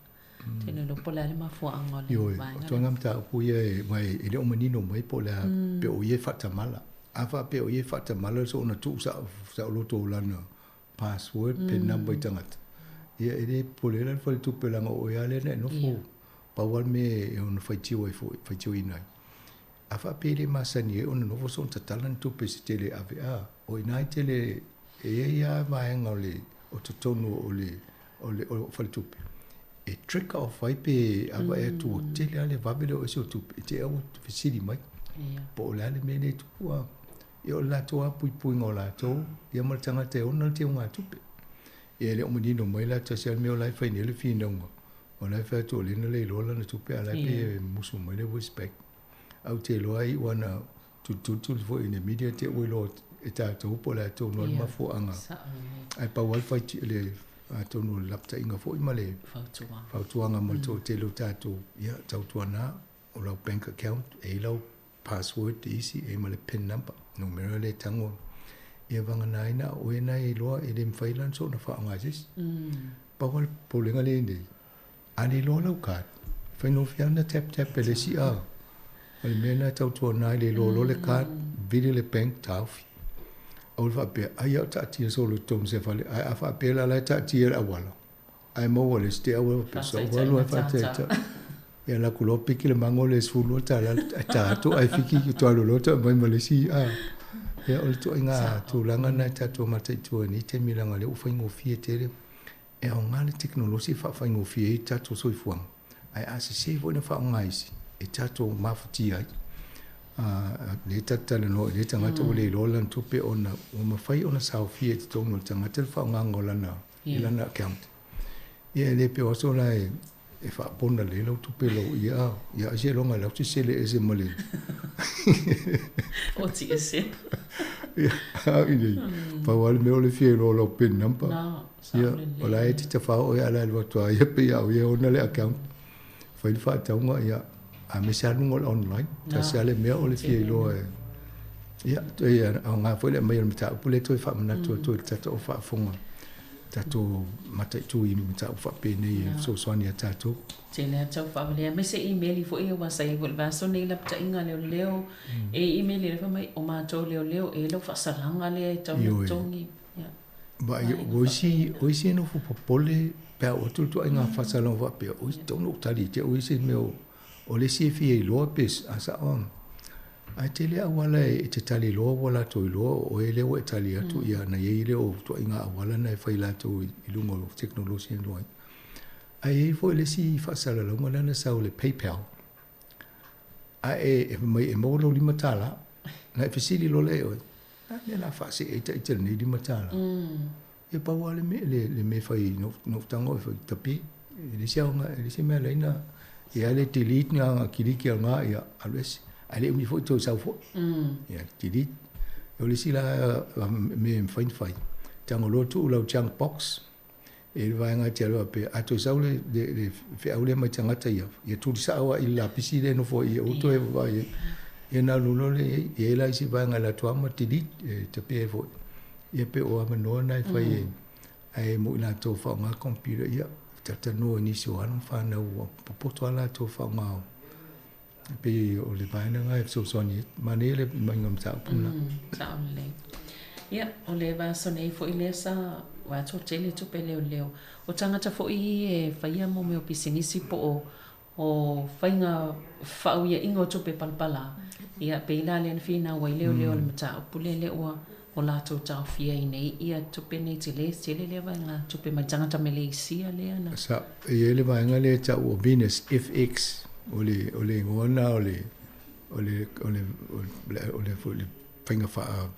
tele iloa po o le a le mafuaaga o le Ioe, o vaega lea. tulaga mataupu ia e, aua e le o manino mai po o le a, pe o ia e faatamala. A faapea o ia e faatamala soona tuu saoloto o lana password pin number i tagata, ia e le popole la le faletupe leaga o oe lava lea na e nofo. Pau lava le mea e ono faitio ai foi, faitioina ai. A faapea e le masani ai ona nofo soona tatala ni tupe se tele e ave, a, o i ina e tele, e i ai lava vaega o le, o totonu o le, o le, o faletupe, e trigger off ai pe ava ea atu ua tele lava le vave le oo ese o tupe, i te i ua fesili mai, po o le a le mea lea e tupu, a, ia o le latou lava puipuiga o latou, ia ma le tagata e ona le teugatupe. Ia e le o manino mai la tasi lava le mea o la e fai nei le finauga, o la e fai atu o lea na le iloa lana tupe, a o la e pei e musu mai le Westpac. Ae ou te iloa ai ua na tulituli foi i le media te ua iloa e tatou po o le a tonu lava le mafuaaga. Ae pau lava le fai le atonu o le lapataiga foi ma le fautuaga ma le toatele o tatou, ia tautuana o lau bank account e i ai lau password te isi e i ai ma le pin number, numera lea e tago ia vagana ai na o oe na e iloa e le mafai la ona soona faaaoga e se isi. Pau lava le popolega lea e i ai nei, A le iloa lau card, faigofie lava ona tap tap e le isi a. O le mea lena e tautuana ai le iloa loa le card, vili le bank, taofi. Aua le faapea, ai au taatia solo i totonu o se fale, ae a faapea la o la e taatia i le auala, Ae maua le isi te au pe sau alu ai faataitai. Ia alu atu loa piki le mago le $12 ae ta atu ae fiki toe alu loa toe aumai ma le isi a. Ia o le ituaiga tulaga lena e tatou mataitu ai i nei taimi leaga o lea ua faigofie tele. E aoga le tekonolosi e faafaigofie ai tatou soifuaga, ae a sese foi ona faaaoga e isi, e tatou mafatia ai. A lea e tatou te talanoa i lea tagata ua le iloa lana tupe ona ua mafai ona saofia i totonu o le tagata le faaaogaina o lana i lana account. Ia e le pe o aso la e e faapona lelei lau tupe lau ia ia ai seiloga e lau te sele ese ma le Oti ese. Ia a i nei pau lava le mea o le fia iloa o lau pin number. Ia o la e te tafao oe a la e alu atu lava ia pei a o ia e ona le account. Fai le faatauga ia a mea se aluga o le online. Tasi lava le mea o le fia iloa e ia e aoga foi le aumai o le mataupu lea toe faamanatu atu ai i le tatou faafofoga tatou mataitu i mataupu faapenei e fesoasoani ia tatou. Tele lava tau faavalea aemaise imeli foi aua sa i ai foi i le vaiaso nei lapataiga a leoleo e imeli lava mai o matou leoleo e lau faasalaga lea e tau ona totogi. Ia. Vaai, o isi, o isi e nofo popole pe a oo atu le ituaiga faasalaga faapea, oi, tatau ona ou tali te au ia se mea o, o le isi e fia iloa pe a sao. Ae tele auala e te tali loa ua latou iloa o oe lea ua e tali atu, ia ona i ai lea o ituaiga auala na e fai latou i luga o tekonolosi e iloa ai. Ae i ai foi le isi faasalalauga lea na sau i le PayPal, a e fai mai e maua lou $5, ona e fesili loa lea e oe, A mea o le a faasee ai ita i lenei $5? Ia pau lava le mea, le mea e fai i lou tago e fai tapi. E leai se aoga, e leai se mea e ala ai ona ia le delete na ona kiliki lava i ina, ia alu ese. Ae le umi foi toe sau foi. Ia delete. O le isi la mea e mafai ona fai, tago loa tuu i lau junk box, e i ai le vaega e te alu faapea, a toe sau le feau lea mai tagata ia, ia tuli sao lava i le lapisi lea e nofo ai i i, aua toe vaai i ai. Ia ona alu loa lea i ai. E i ai la isi vaega e alu atu lava ma delete, e tapea ai foi. Ia pe o avanoa na e fai ai. Ae mo i latou faaaoga computer, ia, talatalanoa i nisi o alo ma fanau ua popoto lava latou faaaoga o e pei o le vaega lena e fesoasoani ai. Manaia le aumaiga o le mataupu lena. Sao lelei. Ia, o le vaiaso nei foi lea sa vaai atu ua tele tupe leoleo. O tagata foi e faia mo mea o pisinisi po o o faiga faauiaina o tupe palapala, ia pei la lea na finau ai leoleo i le mataupu lea, lea ua o latou taofia ai nei ia tupe nei tele tele lea vaega tupe mai tagata Meleisia lea na. Sa e i ai le vaega lea e tau o Venus FX, o le o le igoa lena o le o le o le o le foi le faiga faa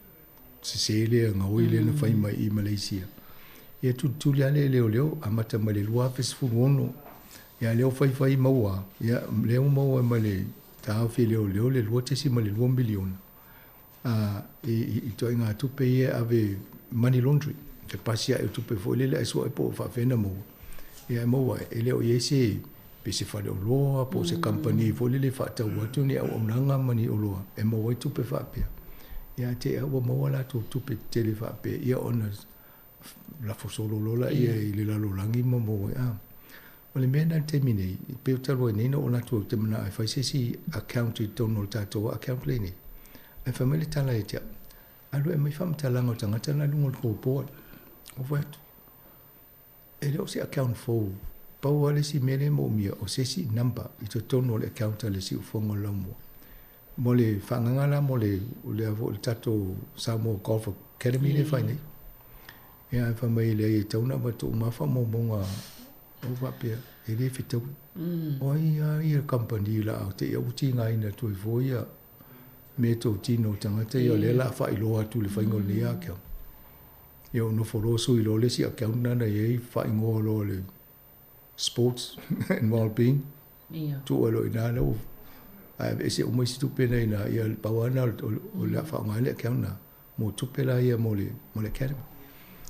sese lea gaoi lea na fai mai i Malaysia. Ia tulituli lava lea e leoleo, amata mai le 2016, ia lea ua faifai maua, ia lea ua maua mai le taofi e leoleo le $2.2 miliona i ituaiga tupe ia e ave money laundry, e pasi ae o tupe foi lele ae sue po o faapefea ona maua. Ia e maua e le o i ai se pe se faleoloa po o se kamupani foi lele e faatau atu ni auaunaga ma ni oloa e maua ai tupe faapea. Ia ae te i lava ua maua latou tupe tetele faapea, ia ona lafo solo loa laia i le lalolagi ma maua ai. A o le mea lena i le taimi nei, pei o talu ai nei na ou alu atu ou te manao e fai se isi account i totonu o le tatou account lea nei. Ae fai mai le tala ia te au, alu e aumai faamatalaga o tagata la i luga o le tou board. Ou fai atu, E le o se account fou. Pau lava le isi mea lea e moomia, o se isi number i totonu o le account a le siufofoga o le laumua. Mo le faaagaga la mo le, lea foi le tatou Samoa Golf Academy lea e fai nei. Ia ae fai mai e leai e tatau ona avatu uma lava faamaumauga ou faapea, e le fetaui. O ai lava ia kamupani o le a te i ua tigaina atu ai fua ia mea totino o tagata ia o lea o le a faailoa atu i le faiga o lenei account. Ia ou nofo loa sui loa le isi account lena na i ai faaigoa loa le sports and well-being. Ia. Tuu ai loa i ina lea ua ae aveese uma isi tupe na i ina, ia pau lava lena o le a faaaoga ai le account lena mo tupe la ia mo le mo le academy.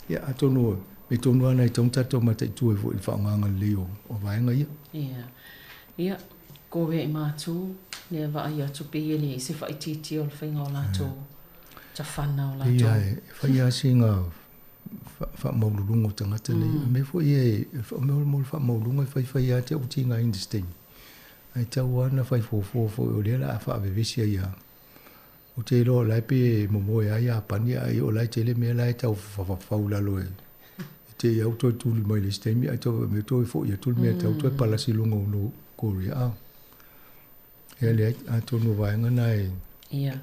Ia atonu mea tonu lava lena e tatau ona tatou mataitu ai foi i le faaaogaina lelei o vaega ia. Ia. Ia, ko e mātū, lea vaai atu pei e leai se faaitiitia o le faiga o latou tafana o latou. Ia, e fai lava sina faamaualuluga o tagata nei. O mea foi ia, o mea mo le faamaualuluga e faifai lava te au tiga i this taimi. Ae tatau lava ona fai fuafua foi o lea o le a faavevesi ai lava. Ou te iloa o la e pei e momoe lava Iapani ae o la e tele mea la e tau fafafau i lalo e. Te i au toe tuli mai le isi taimi ae toe me toe fo'i atu le mea tau toe palasi i luga o no Korea a. Ia leai, atonu o vaega na e. Ia.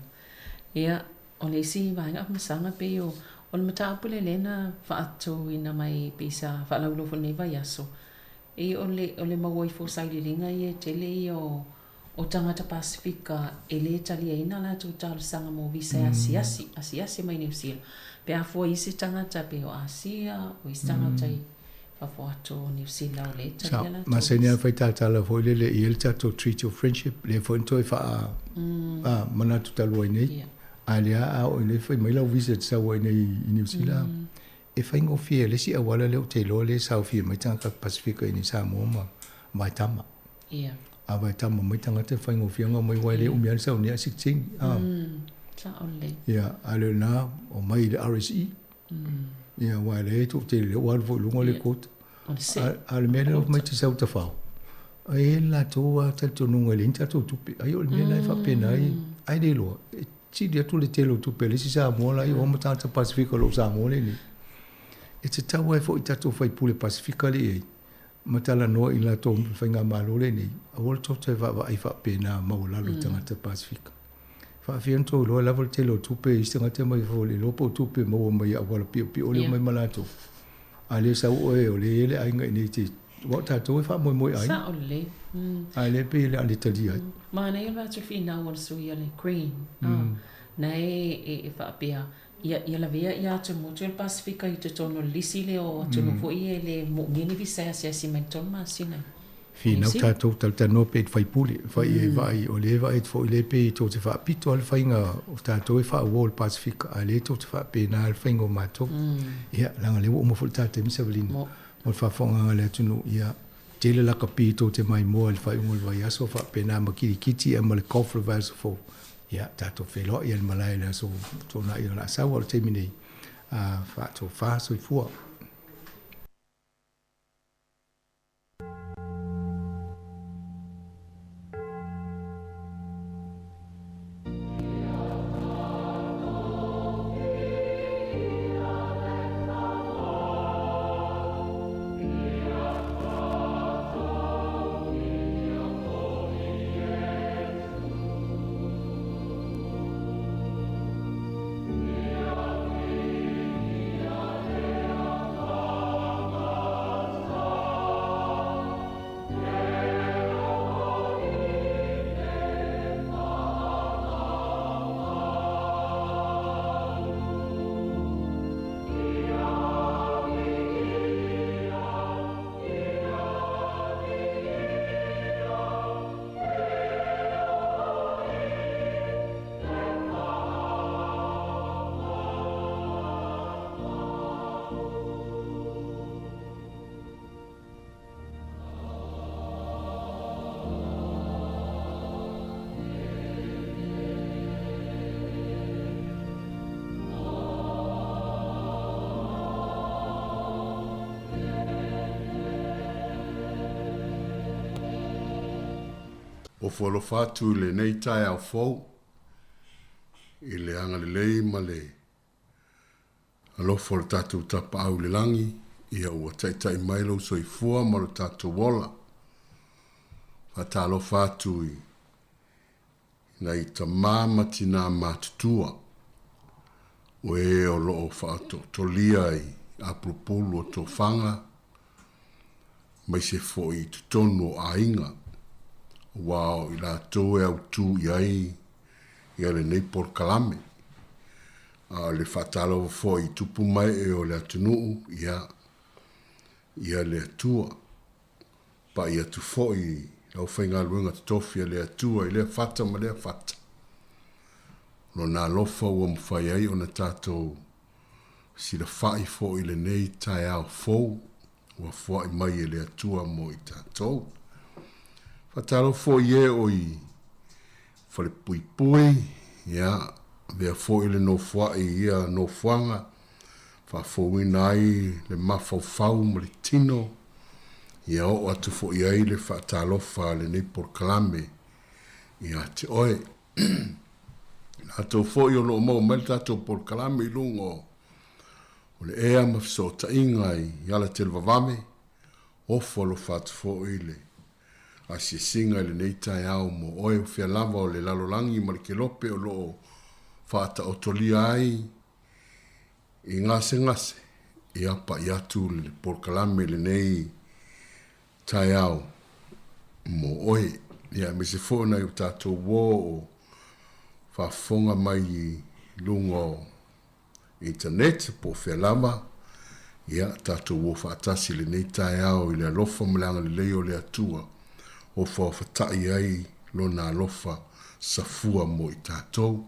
Ia, o le isi vaega faamasanga pei o, o le mataupu lea lea na faatuina mai pei sa faalauiloa foi i lenei vaiaso, e o le, o le maua ifo o sailiiliga ia e tele ia o, o tagata Pasefika e lē taliaina a latou talosaga mo visa e asiasi, asiasi mai Niu Sila, pe a fua i isi tagata pei o Asia, o isi tagata i fafo atu o Niu Sila o lē Sa, talia latou masani lava visa. fai tatala foi lele i ai le tatou Treaty of Friendship, lea foi na toe faa, a, manatu talu ai nei. Ia. A lea a oo i nei fai mai lau visa e te sau ai nei i Niu Sila, e faigofie le isi auala lea ou te iloa lea e saofia mai tagata Pasefika i nei Samoa ma Vaetama. Ia. A Vaetama mai tagata e faigofie ona omai aua e le umi lava le saunia ae 16. A. Sao lelei. Ia, a le o lena, omai i le RSE. Ia, aua o lea e toatele, lea ua alu foi i luga le quota. O le se. A o le mea lea omai te sau tafao, e i ai le latou lava talitonuga e leai ni tatou tupe. Ai o le mea lena e faapena ai, ai le iloa, e sili atu le tele o tupe a le isi Samoa la i o ma tagata Pasefika o lo o Samoa nei. E tatau ai foi i tatou faipule Pasefika lea i ai, ma talanoa i latou faigamalo lenei, aua le tou toe vaavaai faapena maualalo i tagata Pasefika. Faafia ona tou iloa lava le tele o tupe i isi tagata mai fafo, le iloa po o tupe maua mai auala piopio lea omai ma latou. A le sau oe o lea e i ai le aiga i inei te, aua o tatou e faamoemoe i aiga. Sao lelei. A lea pei o le a le talia ai. Manaia le vaatau finau o le sui a le Green, na e e faapea, Ia, ia lavea ia atumotu o le Pasefika i totonu o le lisi lea o atunuu foi ia e le moomia ni visa e asiasi mai i le tolu masina i Niu Finau Sila. tatou talatalanoa pea i le faipule, fai e vaai, o lea e vaai atu foi lea pei tou te faapito lava le faiga o tatou e faaauau i le Pasefika, a o lea tou te faapena le faiga o matou. Ia, leaga o lea ua uma foi le ta taimi Savalina, mo le faafofogaaga a le atunuu, ia, tele lakapi tou te maimoa i le faaiuga o le vaiaso, faapena ma kirikiti ma le golf i le vaiaso fou. Ia, tatou feiloai i le malae i le aso Toonai o le a sau, a o le taimi nei, faatofa soifua. Ofo alofa atu i lenei taeao fou i le agalelei ma le alofa o le tatou Tapaau i le Lagi, ia ua taitai mai lou soifua ma lo tatou ola. Faatalofa atu i nai tama ma tinā matutua, o e o lo o faatotolia i apulupulu o tofaga, aemaise foi i totonu o aiga, aua o i latou e autū i ai ia lenei polokalame. A o le faatalofa foi i tupu ma ee o le atunuu, ia, ia le Atua. Pai atu foi i le aufaigaluega totofi a le Atua i lea fata ma lea fata. Lona alofa ua mafai ai ona tatou silafai foi i lenei taeao fou ua foai mai e le Atua mo i tatou. Faatalofa foi i e o i Falepuipui, ia, avea foi le nofoai i ia nofoaga, faafouina ai le mafaufau ma le tino, ia oo atu foi ai le faatalofa a lenei polokalame ia te oe. Latou foi o lo o maua mai le tatou polokalame i luga o. O le ea ma fesootaiga i ala televavave, ofo alofa atu foi le asiasiga i lenei taeao mo oe o fea lava o le lalolagi ma le kelope o lo o faataotolia ai i gasegase, ia pai atu le polokalame i lenei taeao mo oe. Ia aemaise foi o nai o tatou uo o faafofoga mai i luga o internet po o fea lava, ia tatou o faatasi i lenei taeao i le alofa ma le agalelei o le Atua o faofata'i ai Lona alofa safua mo i tatou.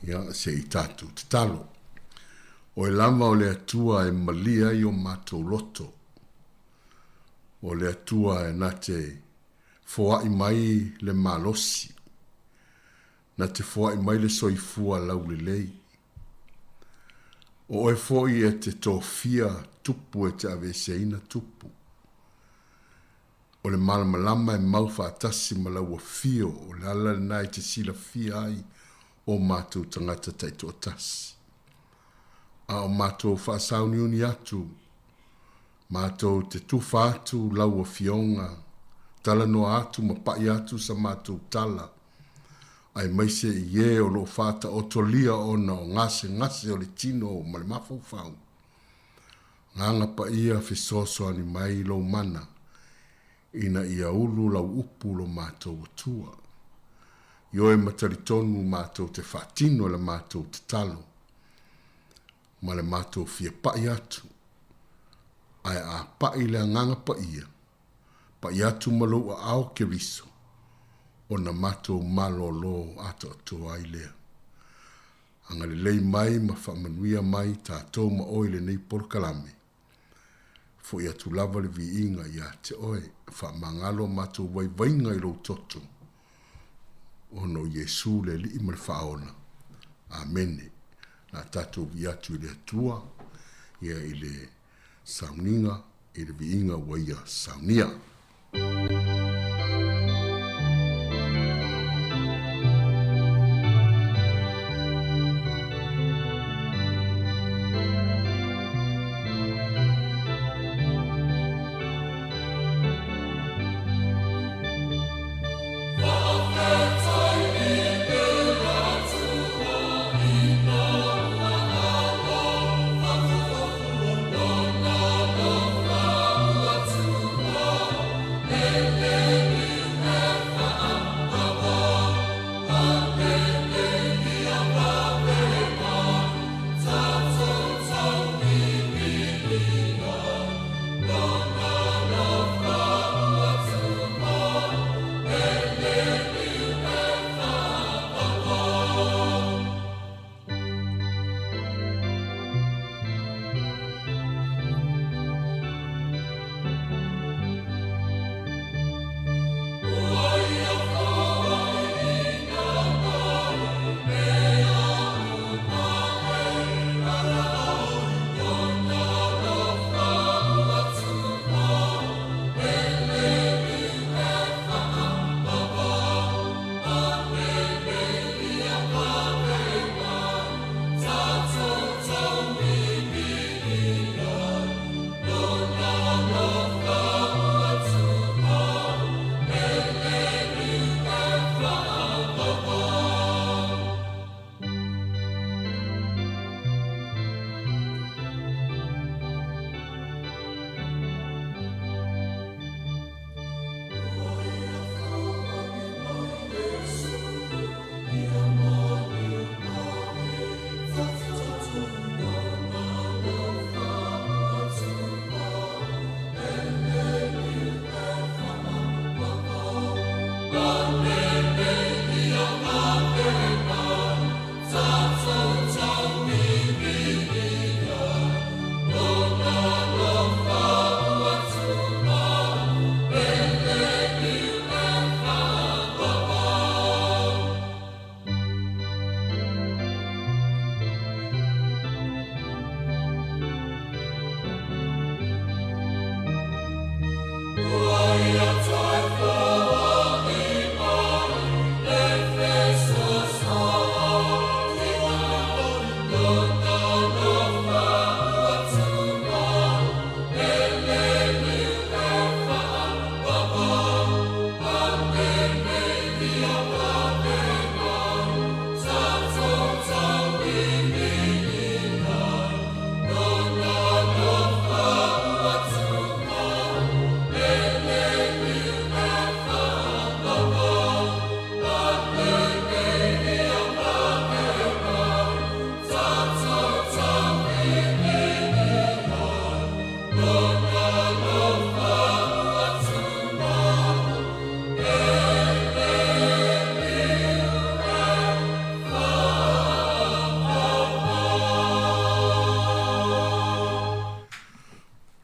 Ia, se i tatou tatalo. Oe lava o le Atua e malie ai o matou loto. O le Atua e na te foa'i mai le malosi. Na te foa'i mai le soifua laulelei. O oe foi e te tofia tupu e te aveeseina tupu. O le malamalama e mau faatasi ma lau afio, o le ala lena e te silafia ai o matou tagata taitoatasi. A o matou faasauniuni atu, matou te tufa atu lau afioga, talanoa atu ma pa'i atu sa matou tala, aemaise i e o lo o faataotolia ona o gasegase o le tino ma le mafaufau. Agaga Paia fesoasoani mai lou mana ina ia ulu lau upu lo matou Atua. Ioe ma talitonu matou te faatino e la matou tatalo ma le matou fia pa'i atu, ae a pa'i le Agaga Paia, pa'i atu ma lou aao Keriso, ona matou malōlō atoatoa ai lea. Agalelei mai ma faamanuia mai tatou ma oe i lenei polokalame. Foi atu lava le viiga ia te oe. Faamagalo matou vaivaiga i lou toto, ona o Iesu le Alii ma le Faaola. Amene. La tatou vii atu i le Atua, ia i le sauniga, i le viiga ua Ia saunia.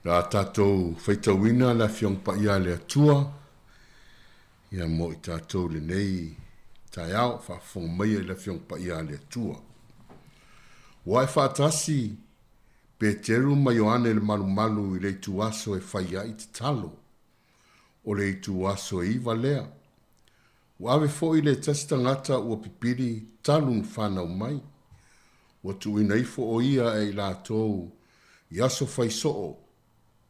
Le a tatou faitauina le Afioga Paia a le Atua, ia mo i tatou lenei taeao, faafofoga maia i le Afioga Paia a le Atua. Ua ae faatasi Peteru ma Ioane le malumalu i le ituaso e fai ai tatalo. O le ituaso e iva lea. Ua ave foi le tasi tagata ua pipili talu na fanau mai. Ua tuuina ifo o ia e i latou i aso fai soo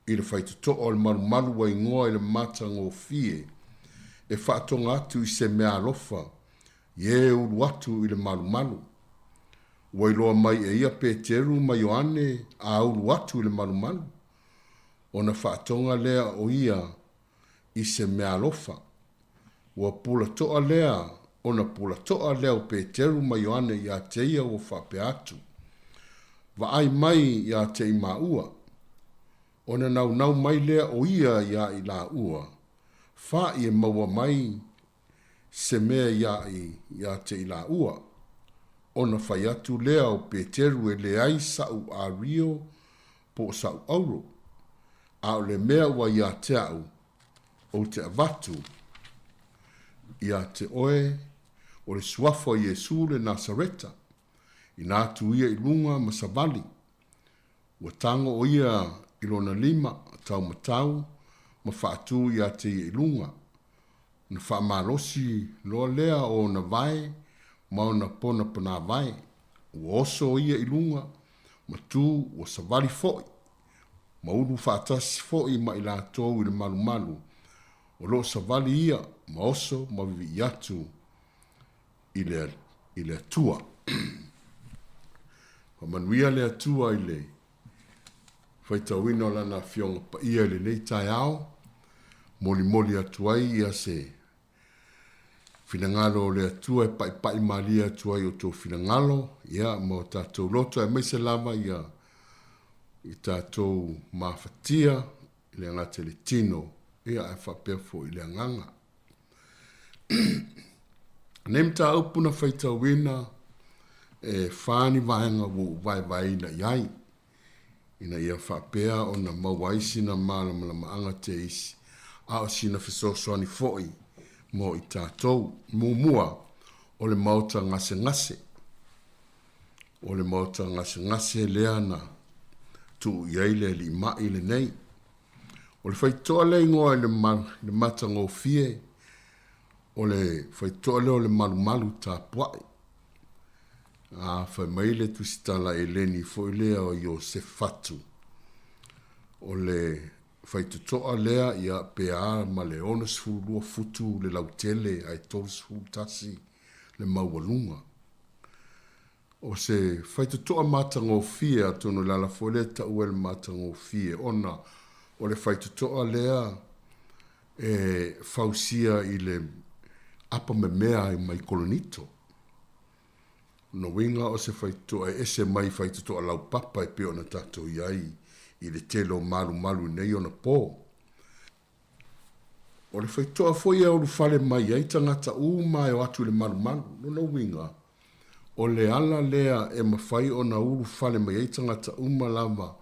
i le faitotoa o le malumalu ua igoa i le matagofie e faatoga atu i se meaalofa i e ulu atu i le malumalu. Ua iloa mai e ia Peteru ma Ioane a ulu atu i le malumalu, ona faatoga lea o ia i se meaalofa. Ua pulatoa lea ona pulatoa lea o Peteru ma Ioane iā te ia ua faapea atu, Vaai mai iā te i māua. Ona naunau mai lea o ia iā i lāua, Faʻi e maua mai se mea iā i iā te i lāua. Ona fai atu lea o Peteru e leai saʻu ario po o saʻu auro, a o le mea ua iā te aʻu, ou te avatu iā te oe o le suafa o Iesū le Nasareta, inā atu ia i luga ma savali, ua tago o ia i lona lima taumatau ma faatū iā te ia i luga, ona faamalosi loa lea o ona vae ma ona pona panāvae, ua oso o ia i luga ma tū ua savali foʻi, ma ulu faatasi foʻi ma i latou i le malumalu, o lo o savali ia ma oso ma vivii atu i le, i le Atua. Faamanuia le Atua i le faitauina o Lana Afioga Paia i lenei taeao, molimoli atu ai ia se finagalo o le Atua e pa'ipa'i malie atu ai outou finagalo, ia, ma o tatou loto, aemaise lava ia i tatou mafatia i le gata i le tino, ia, ae faapea foi i le agaga. Nei mataupu na faitauina e whā ni vaega ua ou vaevaeina i ai, ina ia faapea ona maua ai sina mālamalamaaga te isi, a o sina fesoasoani foʻi mo i tatou. Muamua, o le maota gasegase. O le maota gasegase lea na tuu i ai le alii maʻi lenei. O le faitotoa lea igoa i le, i le matagofie, o le faitotoa lea o le malumalu tapuaʻi. A fai mai le tusitala Eleni foi lea o Iosefatu, o le faitotoa lea ia pe a ma le 62 futu le lautele ae 31 le maualuga. O se faitotoa matagofie, atonu o le ala foi lea e taua e le matagofie, ona o le faitotoa lea e fausia i le apa memea mai Korinito. Lona uiga o se faitotoa e ese mai faitotoa laupapa e pei ona tatou i ai i le tele o malumalu i nei ona pō. O le faitotoa foi e ulufale mai ai tagata uma e o atu i le malumalu. Lona uiga, o le ala lea e mafai ona ulufale mai ai tagata uma lava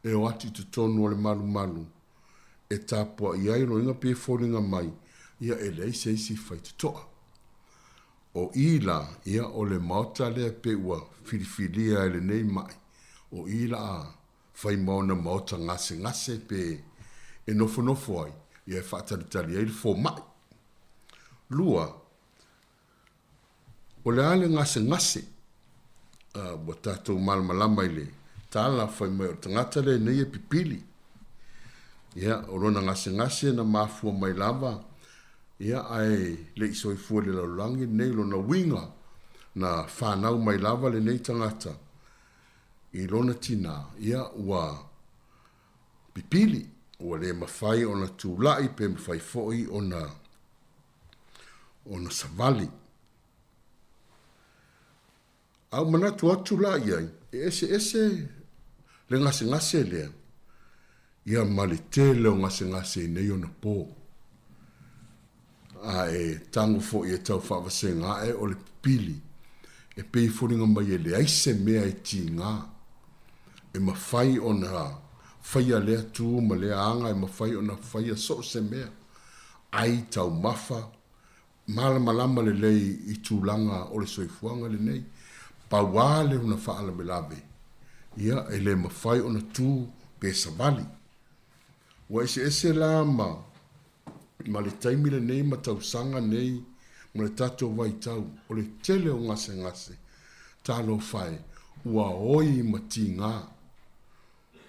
e o atu i totonu o le malumalu e tapuai ai, lona uiga pei e foliga mai, ia e leai se isi faitotoa. O i la, ia o le maota lea pei ua filifilia e lenei maʻi, o i la a fai ma ona maota gasegase pe e nofonofo ai, ia e faatalitali ai le fomai. Lua, o le a le gasegase? Ua tatou malamalama i le tala fai mai o le tagata lenei e pipili. Ia, o lona gasegase na mafua mai lava, ia, ae le i soifua i le lalolagi lenei, lona uiga na fanau mai lava lenei tagata i lona tinā, ia, ua pipili, ua le mafai ona tulai pe mafai foi ona ona savali. A ou manatu atu la i ai, e eseese le gasegase lea, ia ma le tele o gasegase i nei ona pō. A e tago foi e tau faavasega ae o le pipili, e pei e foliga mai e leai se mea e tigā, e mafai ona faia lea tu ma lea aga e mafai ona faia so o se mea, ʻai, taumafa, malamalama lelei i tulaga o le soifuaga lenei. Pau lava lona faalavelave, ia, e le mafai ona tu pe savali. Ua eseese la ma ma le taimi lenei ma tausaga nei ma le tatou vaitau, o le tele o gasegase, talofa e, ua oi ma tigā.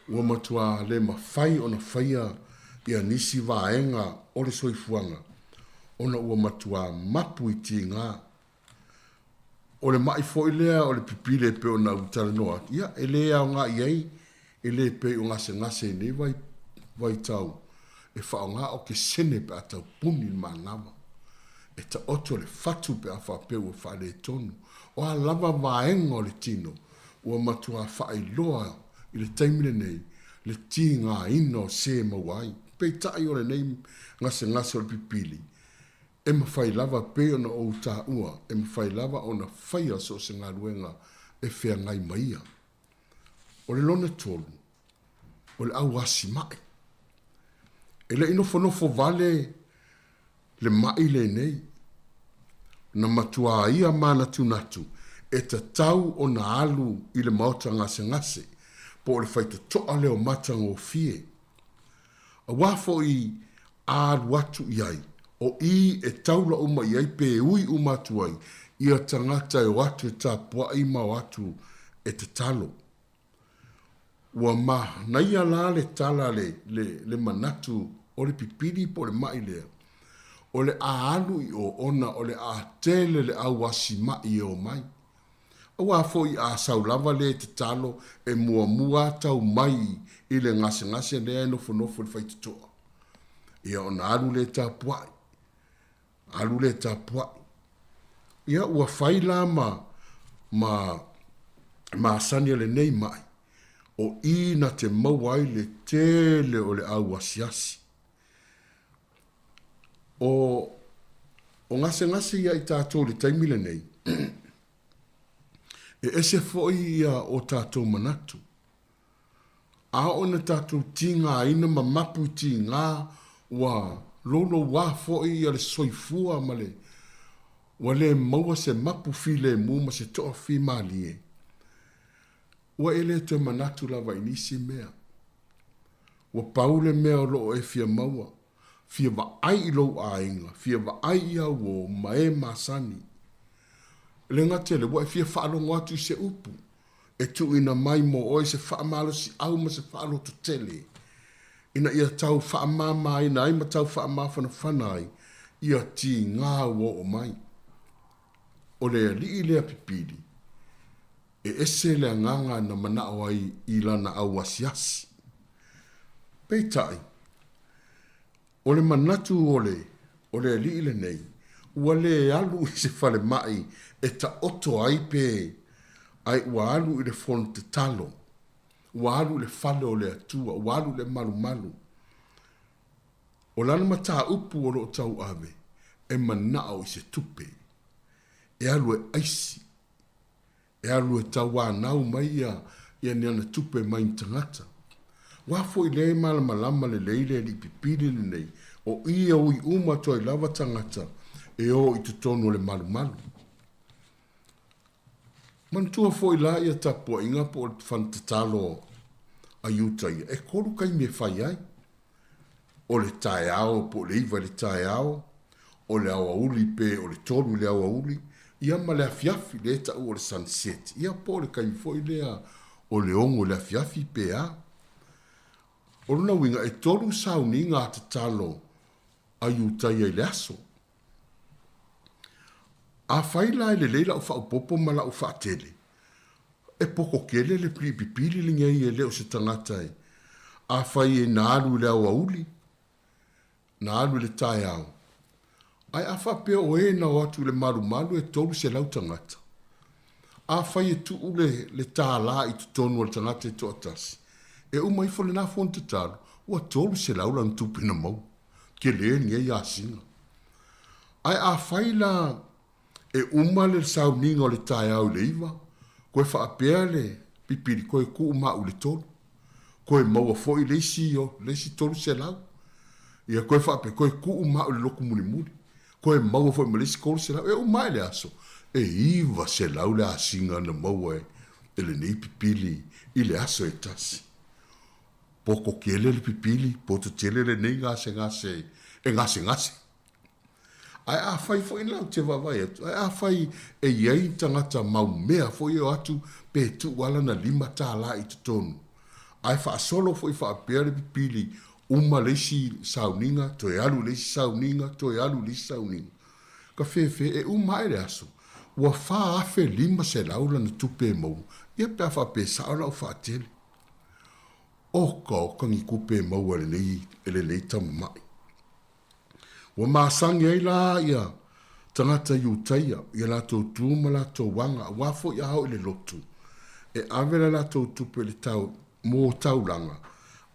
Ua matua le mafai ona faia ia nisi vaega o le soifuaga ona ua matua mapu i tigā. O le maʻi foi lea o le pipile e pei ona ou talanoa atu, ia, e le aoga i ai, e le pei o gasegase i nei vai, vaitau e faaaoga okesene pe a tau puni le manava. E taoto le fatu pe a faapea ua faaletonu. O a lava vaega o le tino, ua matua faailoa i le taimi lenei le tigaina o se maua ai. Peitai o lenei gasegase o le pipili, e mafai lava pei ona ou taua, e mafai lava ona faia so o se galuega e feagai ma ia. O le lona tolu, o le au asimaʻi. E le i nofonofo vale le maʻi lenei. Na matuā ia manatunatu e tatau ona alu i le maota gasegase po o le faitotoa lea o matagofie. Auā foi a alu atu i ai, o i e taula uma i ai pe ui uma atu ai ia tagata e o atu e tapuaʻi ma o atu e tatalo. Ua manaia la le tala le, le, le manatu o le pipili po o le maʻi lea, o le a alu i o ona o le a tele le au asi maʻi e o mai. Auā foi a sau lava le tatalo e muamua tau mai i le gasegase lea e nofonofo i le faitotoa. Ia ona alu lea tapuaʻi. Alu lea tapuaʻi. Ia ua fai la ma, ma masani a lenei maʻi, o i na te maua ai le tele o le au asiasi. O, o gasegase ia i tatou i le taimi lenei, e ese foi ia o tatou manatu. A oo ina tatou tigaina ma mapu i tiga, ua loulouā foi ia le soifua ma le ua le maua se mapu filemu ma se toafimalie. Ua e le toe manatu lava i nisi mea. Ua pau le mea o lo o e fia maua, fia vaai i lou aiga, fia vaai i au uo ma e masani. E le gata i lea, ua e fia faalogo atu i se upu e tuuina mai mo oe se faamalosiau ma se faalototele, ina ia tau faamāmāina ai ma tau faamafanafana ai ia tigā ua oo mai. O le alii lea pipili, e ese le agaga na manao ai i lana au asiasi. Peitai, O le manatu o le, o le alii lenei, ua le alu i se falemai e taoto ai pe ai ua alu i le fono tatalo, ua alu i le fale o le Atua, ua alu i le malumalu. O lana mataupu o lo o tauave, e manao i se tupe, e alu e aisi, E alu e tauanau mai ia ia ni ana tupe mai ni tagata. Ua foi lea e malamalama lelei le alii pipili lenei, o i e ui uma atu ai lava tagata e o i totonu o le malumalu. Manatua foi la ia tapuaiga po o le fana tatalo a Iuta ia, e kolu kaimi e fai ai. O le taeao po o le iva i le taeao, o le aoauli pe o le tolu i le aoauli, ia ma le afiafi, lea e taua o le sunset, ia po o le taimi foi lea o le ono i le afiafi pe a. O lona uiga, e tolu sauniga a tatalo a Iutaia i le aso. Afai la e lelei la'u faaopoopo ma la'u faatele, e poko kele le pipili lenei e le o se tagata e. Afai e na alu i le aoauli, na alu i le taeao, ae a faapea o e na o atu i le malumalu e 300 tagata, afai e tuu le, le tālā i totonu o le tagata e toatasi, e uma ifo lenā fono tatalo, ua 300 lana tupe na maua. Tele lenei asiga. Ae afai la e uma le sauniga o le taeao i le iva, koe faapea le pipili, koe tuu maʻu i le tolu. Koe maua foi le isi, le isi 300. Ia koe faapea, koe kuu ma au i le loku mulimuli. Koe maua foi ma le isi 300. E uma ae le aso, e 900 le asiga na maua e lenei pipili i le aso e tasi. Poto tele le pipili, poto tele lenei gasegase e gasegase. Ae afai foi la ou te vaavaai atu, ae afai e i ai ni tagata maumea foi e o atu pe tuu lava lana $5 i totonu, ae faasolo foi faapea le pipili, uma le isi sauniga, toe alu i le isi sauniga, toe alu i le isi sauniga. Ka fefe, e uma ae le aso, ua $4,500 lana tupe e maua, ia pe a faapea e sao lau faatele. Oka oka ni tupe e maua e lenei, e lenei tama ma'i. Ua masani ai la ia tagata Iutaia i a latou tu ma latou aga, aua foi a oo i le lotu, e ave la latou tupe i le tau, mo taulaga,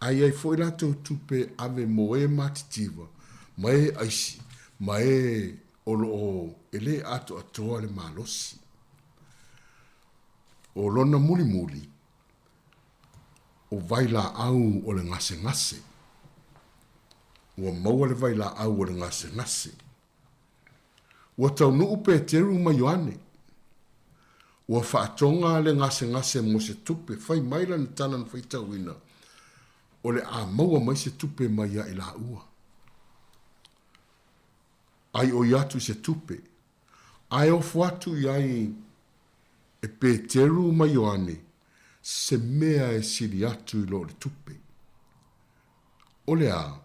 ae i ai foi latou tupe e ave mo e matitiva, ma e aisi, ma e o lo o e le atoatoa le malosi. O lona mulimuli, o vailaau o le gasegase. Ua maua le vailaau o le gasegase. Ua taunuu Peteru ma Ioane. Ua faatoga le gasegase mo se tupe, fai mai lana tala na faitauina, o le a maua mai se tupe mai ia i laua. Ai oi atu i se tupe, ae ofo atu i ai e Peteru ma Ioane se mea e sili atu i lo le tupe. O le a?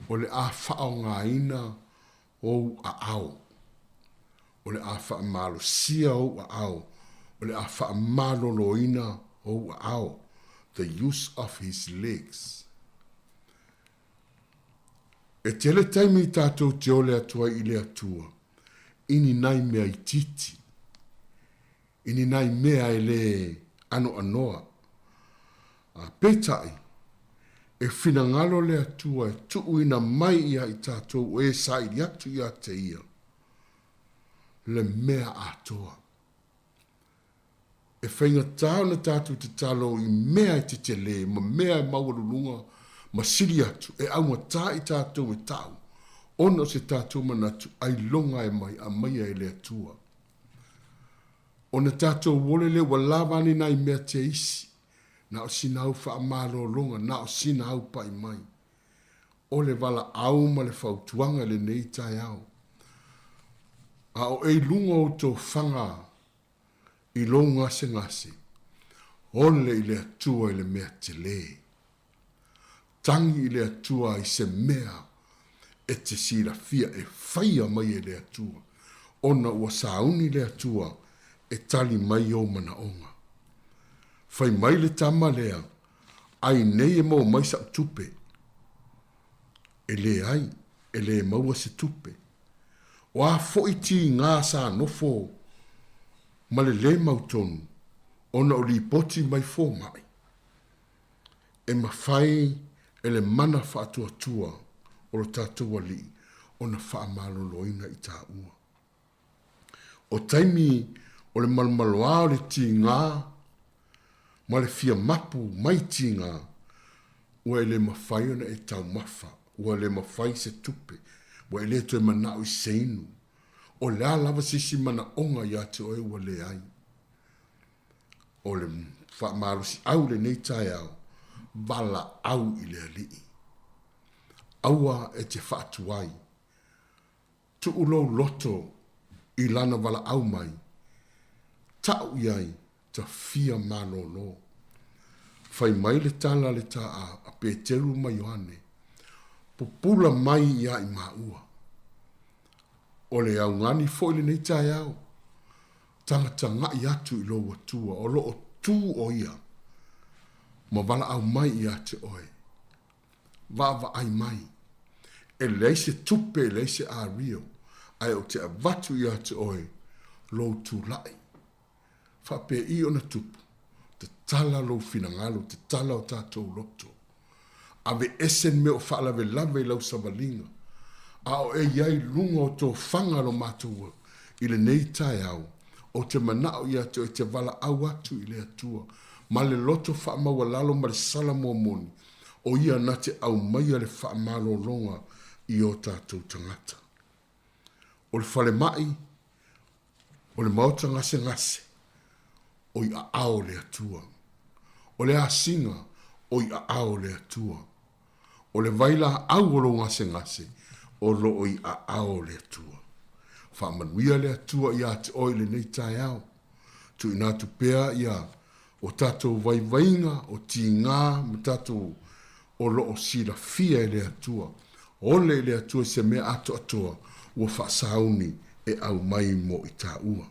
O le a faaaogaina ou aao. O le a faamalosia ou aao. O le a faamaloloina ou aao. The use of his legs. E tele taimi tatou te ole atu ai i le Atua i ni nai mea itiiti, i ni nai mea e lē anoanoa. A peitai, e finagalo le Atua e tuuina mai ia i tatou o e saili atu ia te Ia le mea atoa. E faigata ona tatou tatalo i mea e tetele ma mea e maualuluga ma sili atu e augata i tatou e ta'u ona o se tatou manatu ailoga e mai aumaia e le Atua. Ona tatou ole lea ua lava ane nai mea te isi, na o sina au faamalologa, na o sina au pai mai. O le valaau ma le fautuaga i lenei taeao, a o e i luga o tofaga i lou gasegase, ole i le Atua i le mea tele. Tagi i le Atua i se mea e te silafia e faia mai e le Atua, ona ua sauni le Atua e tali mai ou manaoga. Fai mai le tama lea, Ai nei e maua mai sa'u tupe. E leai, e lē maua se tupe. O a fo'i tigā sa nofo ma le lē mautonu ona o lipoti mai fomai, e mafai e le mana faatuatua o lo tatou Alii ona faamaloloina i tāua. O taimi o le malomaloā o le tigā ma le fia mapu mai tigā, ua e le mafai ona e taumafa, ua le mafai se tupe, ua e le toe manao i se inu. O le a lava se isi manaoga ia te oe ua leai. O le faamalosiau i lenei taeao, valaau i le Alii. Aua e te faatuai. Tuu lou loto i lana valaau mai, ta'u i ai ta fia malōlō. Fai mai le tala a le ta'a a Peteru ma Ioane, Pupula mai iā i māua. O le augani foi lenei taeao, tagataga'i atu i lou Atua o lo o tū o ia ma valaau mai iā te oe. Vaavaai mai. E leai se tupe, e leai se ario, ae ou te avatu ia te oe lou tula'i. Faapea i ona tupu, tatala lou finagalo, tatala o tatou loto. Aveese le mea o faalavelave i lau savaliga, a o e i ai luga o tofaga lo matou i lenei taeao, ou te manao ia te oe te valaau atu i le Atua. ma le loto faamaualalo ma le sala momoni, o ia na te aumaia le faamalologa i o tatou tagata. O le falemai, o le maota gasegase, o i aao o le Atua. O le asiga, o i aao o le Atua. O le vailaau o lou gasegase, o lo o i aao o le Atua. Faamanuia le Atua iā te oe i lenei taeao. Tuuina atu pea ia o tatou vaivaiga, o tigā ma tatou o lo o silafia e le Atua. Ole i le Atua i se mea atoatoa ua faasauni e aumai mo i taua.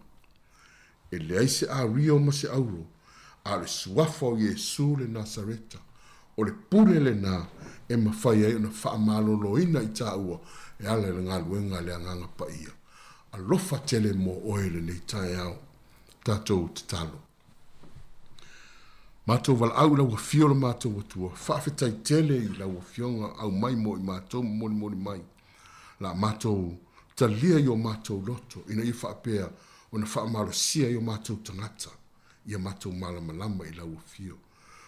E leai se ario ma se auro, a o le suafa o Iesu le Nasareta, o le pule lenā e mafai ai ona faamaloloina i taua e ala i le galuega a le Agaga Paia. Alofa tele mo oe i lenei taeao. Tatou tatalo. Matou valaau i lau Afio lo matou Atua, faafetai tele i lau Afioga aumai mo i matou ma molimoli mai. La matou talia i o matou loto ina ia faapea ona faamalosia ai o matou tagata ia matou malamalama i lau Afio.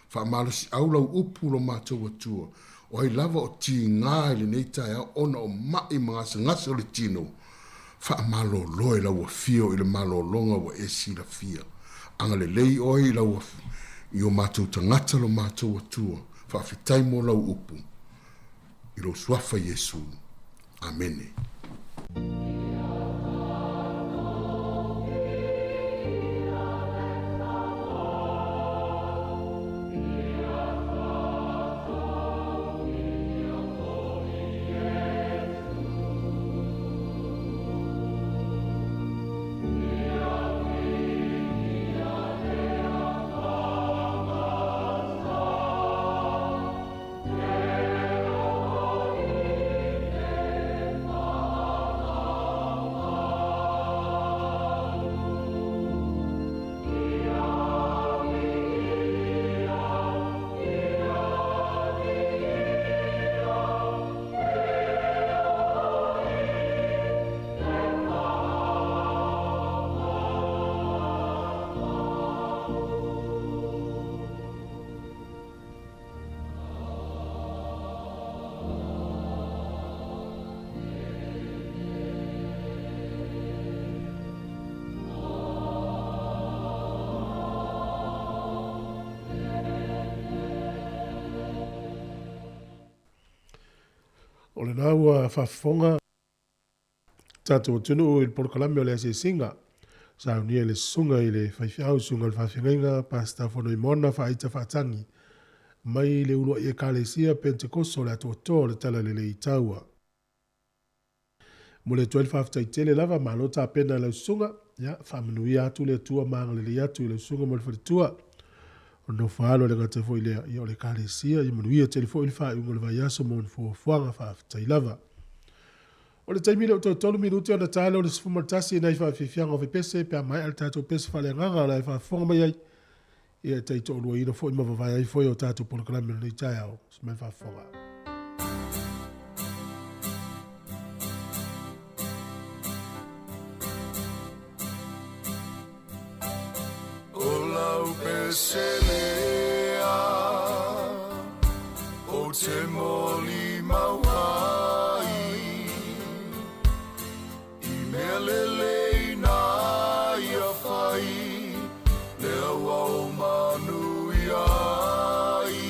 Faamalosiau lau upu lo matou Atua, o ai lava o tigā i lenei taeao ona o maʻi ma gasegase o le tino, faamalolo e lau Afio i le malologa ua e silafia. Agalelei oe i lau i o matou tagata lo matou Atua, faafetai mo lau upu. I lou Suafa Iesu. Amene. O lena ua faafofoga tatou atunuu i le polokalame o le asiasiga. Saunia i le susuga i le faifeau, susuga i le faafeagaiga, Pastor Fonoimona Faaita Faatagi, mai le uluai Ekalesia Pentekoso o le Atoatoa o le Talalelei i Taua. Momoli atu ai le faafetai tele lava, malo tapena i lau susuga, ia faamanuia atu le Atua ma agalelei atu i lau susuga ma le faletua. O le nofo alo e le gata foi lea, ia o le Ekalesia, ia manuia tele foi le faaiuga o le vaiaso mo ni fuafuaga, faafetai lava. O le taimi lea ua toe tolu minute ona ta lea o le 11 i nai faafiafiaga o fepese pe a maea le tatou pese faaleagaga o la e faafofoga mai ai ia e taitoaluaina foi ma vavae ai foi o tatou polokalame o lenei taeao. Se mai faafofoga. O lau peselea Ou te molimau ai I mea lelei na ia fai Lea ua ou manuia ai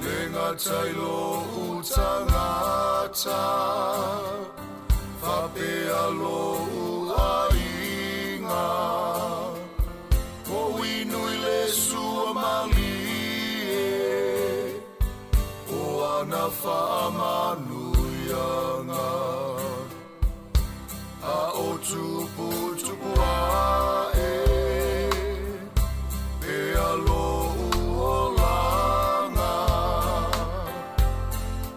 Le gata i lou tagata Faapea lou aiga Ko inui le sua malie O ana faamanuiaga A o tuputupu ae Pea lou olaga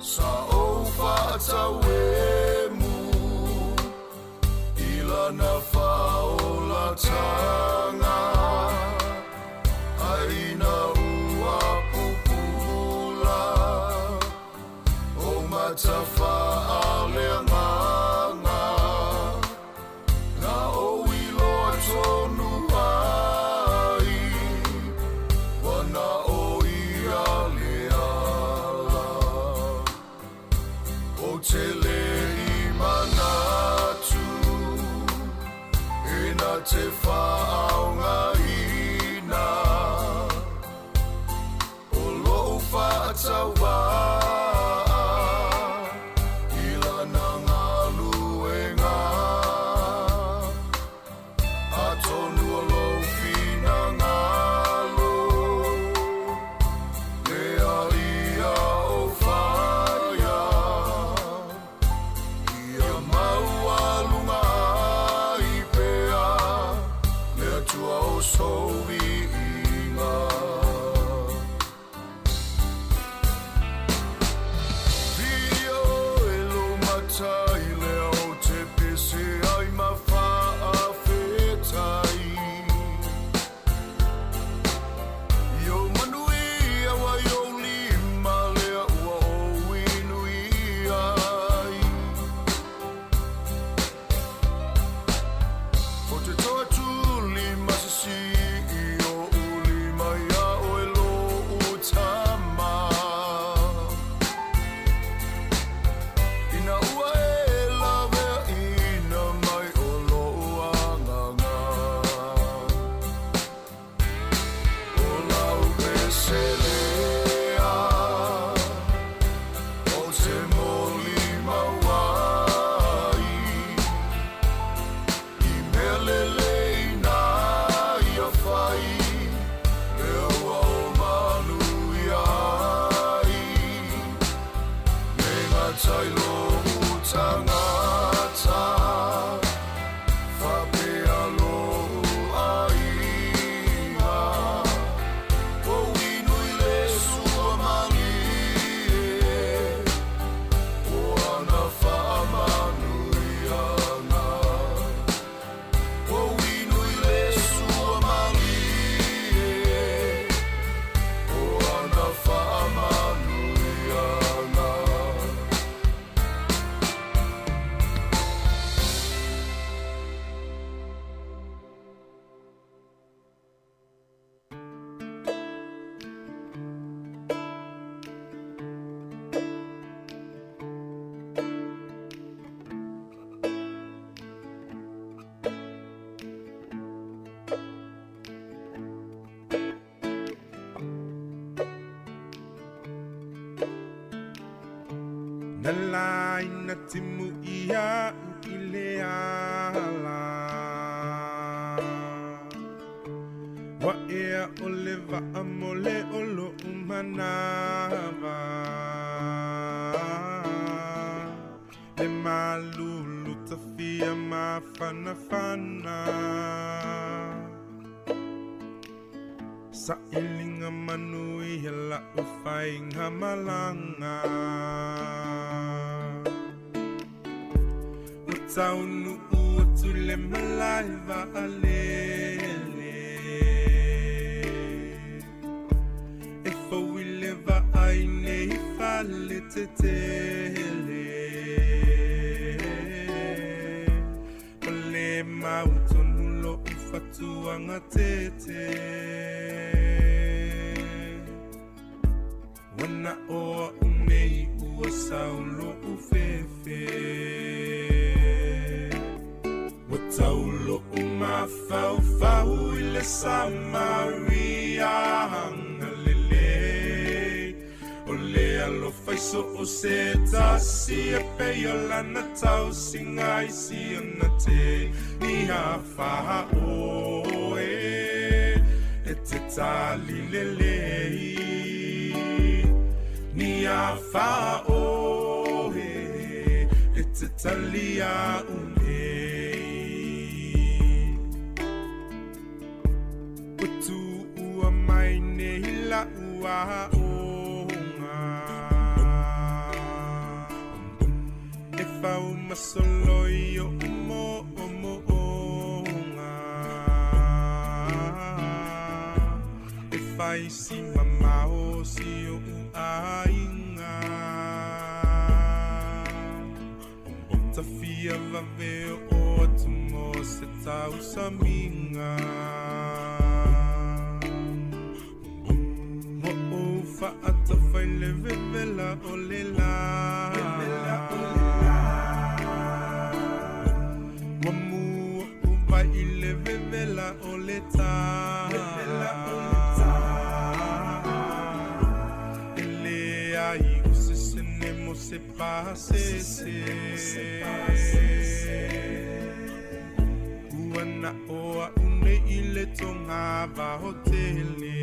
Sa ou faatauemu I lana faaolatanga Aina ua pupula. Tauvaa i lana galuega. Atonu o lou finagalo lea ia ou faia, ia maualuga ai pea le Atua o sou viiga. Viia oe lou Matai lea ou te pese ai ma faafetai. I ou manuia ua i ou lima lea ua ou inuia ai. O te tau atu lima sisii o ulima iā oe lo'u Tama. Ina ua e laveaina mai o lo'u agaga. O lau pese lea ou te molimau ai, i mea lelei na ia fai, lea ua ou manuia ai. Le gata i lo'u tagata, faapea lo'u aiga. Ua inu i le sua malie, o ana faamanuiaga. Ua inu i le sua malie, o ana faamanuiaga. Na laina timu ia u i le ala. Wa ea o le vaa mo le o lo umanawa. Le malulu tawhia mawhanawhana. Sa ilinga manu i he la uwhai ngā malanga. O taunu ua tule malai vaalele. E fauile vaai nei fale te tele. O le mautonu lo ufatuanga tete. Wana oa unei ua saulo ufefe. Wa taulo umafau fau i le Samaria hangalele. O le alofa i so o se tasi e pei o lana tausiga i si ona te ni a whaoe e te tali lelei. Ni a whaoe e te tali a unei. O tu ua mai nei la ua onga. E whau masolo i o mo o mo onga. E whai si mamao si o uainga. Tawhia vave o atu mo se tau saminga. Mo o whaatawhai le vevela o le la. Wa mua upai i le vevela o le tā. E le ai o se sene mo se pasese. Ua na oa une i le tonga vahotele.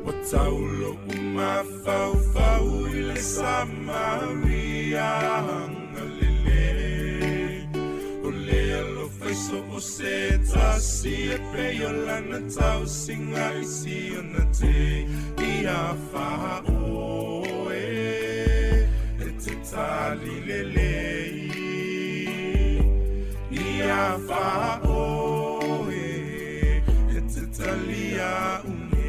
Wa taulo uma fau fau i le Samaria hangalele. O le alofa i so o se tasi e pei o lana tausiga i si ona te ia fāoe e te tali lelei. Ia fāoe e te talia unei.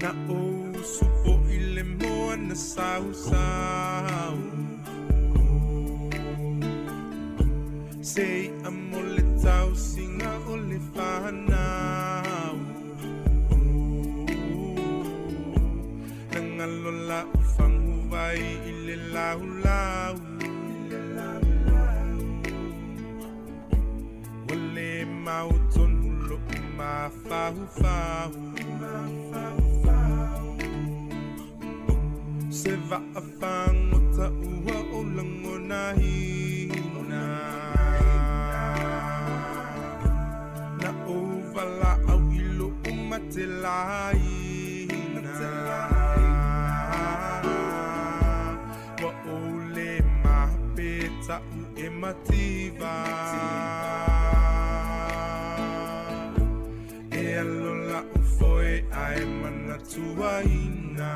Na ou supo i le moana sausau. Sei a mo le tausiga o le whanau. Nangalo la ufangu vai i le lau lau. Wale mau tonu lo ma fahu fahu. Se va a whangota ua o langona hina. Na o vala au i lo o matelaina. Wa o le mape ta'u e mativa. E alola u foe ae manatuaina.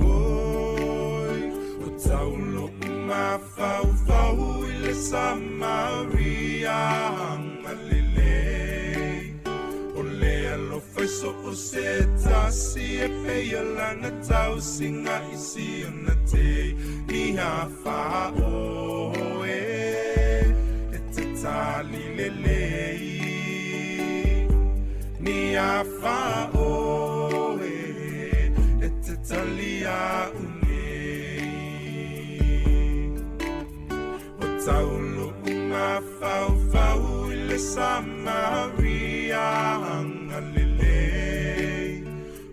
Oi, o taulo uma fau fau i le Samaria hangalele. O le alofa i so o se tasi e pei o lana tausiga i si ona te ia fāoe e te tali lelei. Nia fāoe e te talia unei. O taulo uma fau fau i le Samaria hangalele.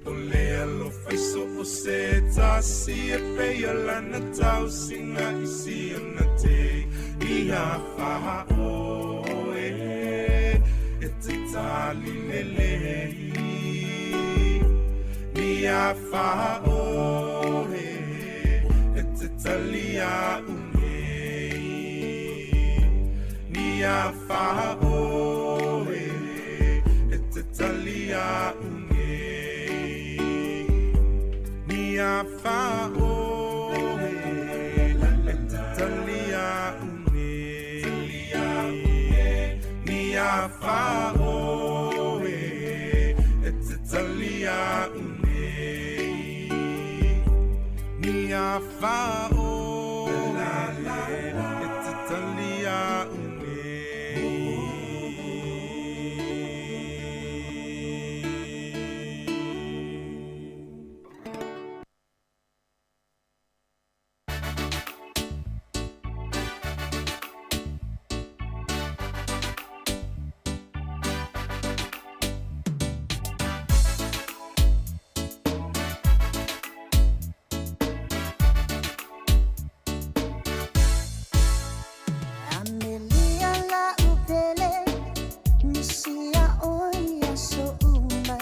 O le alofa i so o se tasi e pei o lana tausiga i si ona te ia fāoe e te tali lelei. Nia fāoe e te talia unei. Nia fāoe e te talia unei. Nia fāoe e te talia unei. Nia fāoe e te talia unei. Nia fāoe e te talia unei. Amelia la upele, misia oia so uma.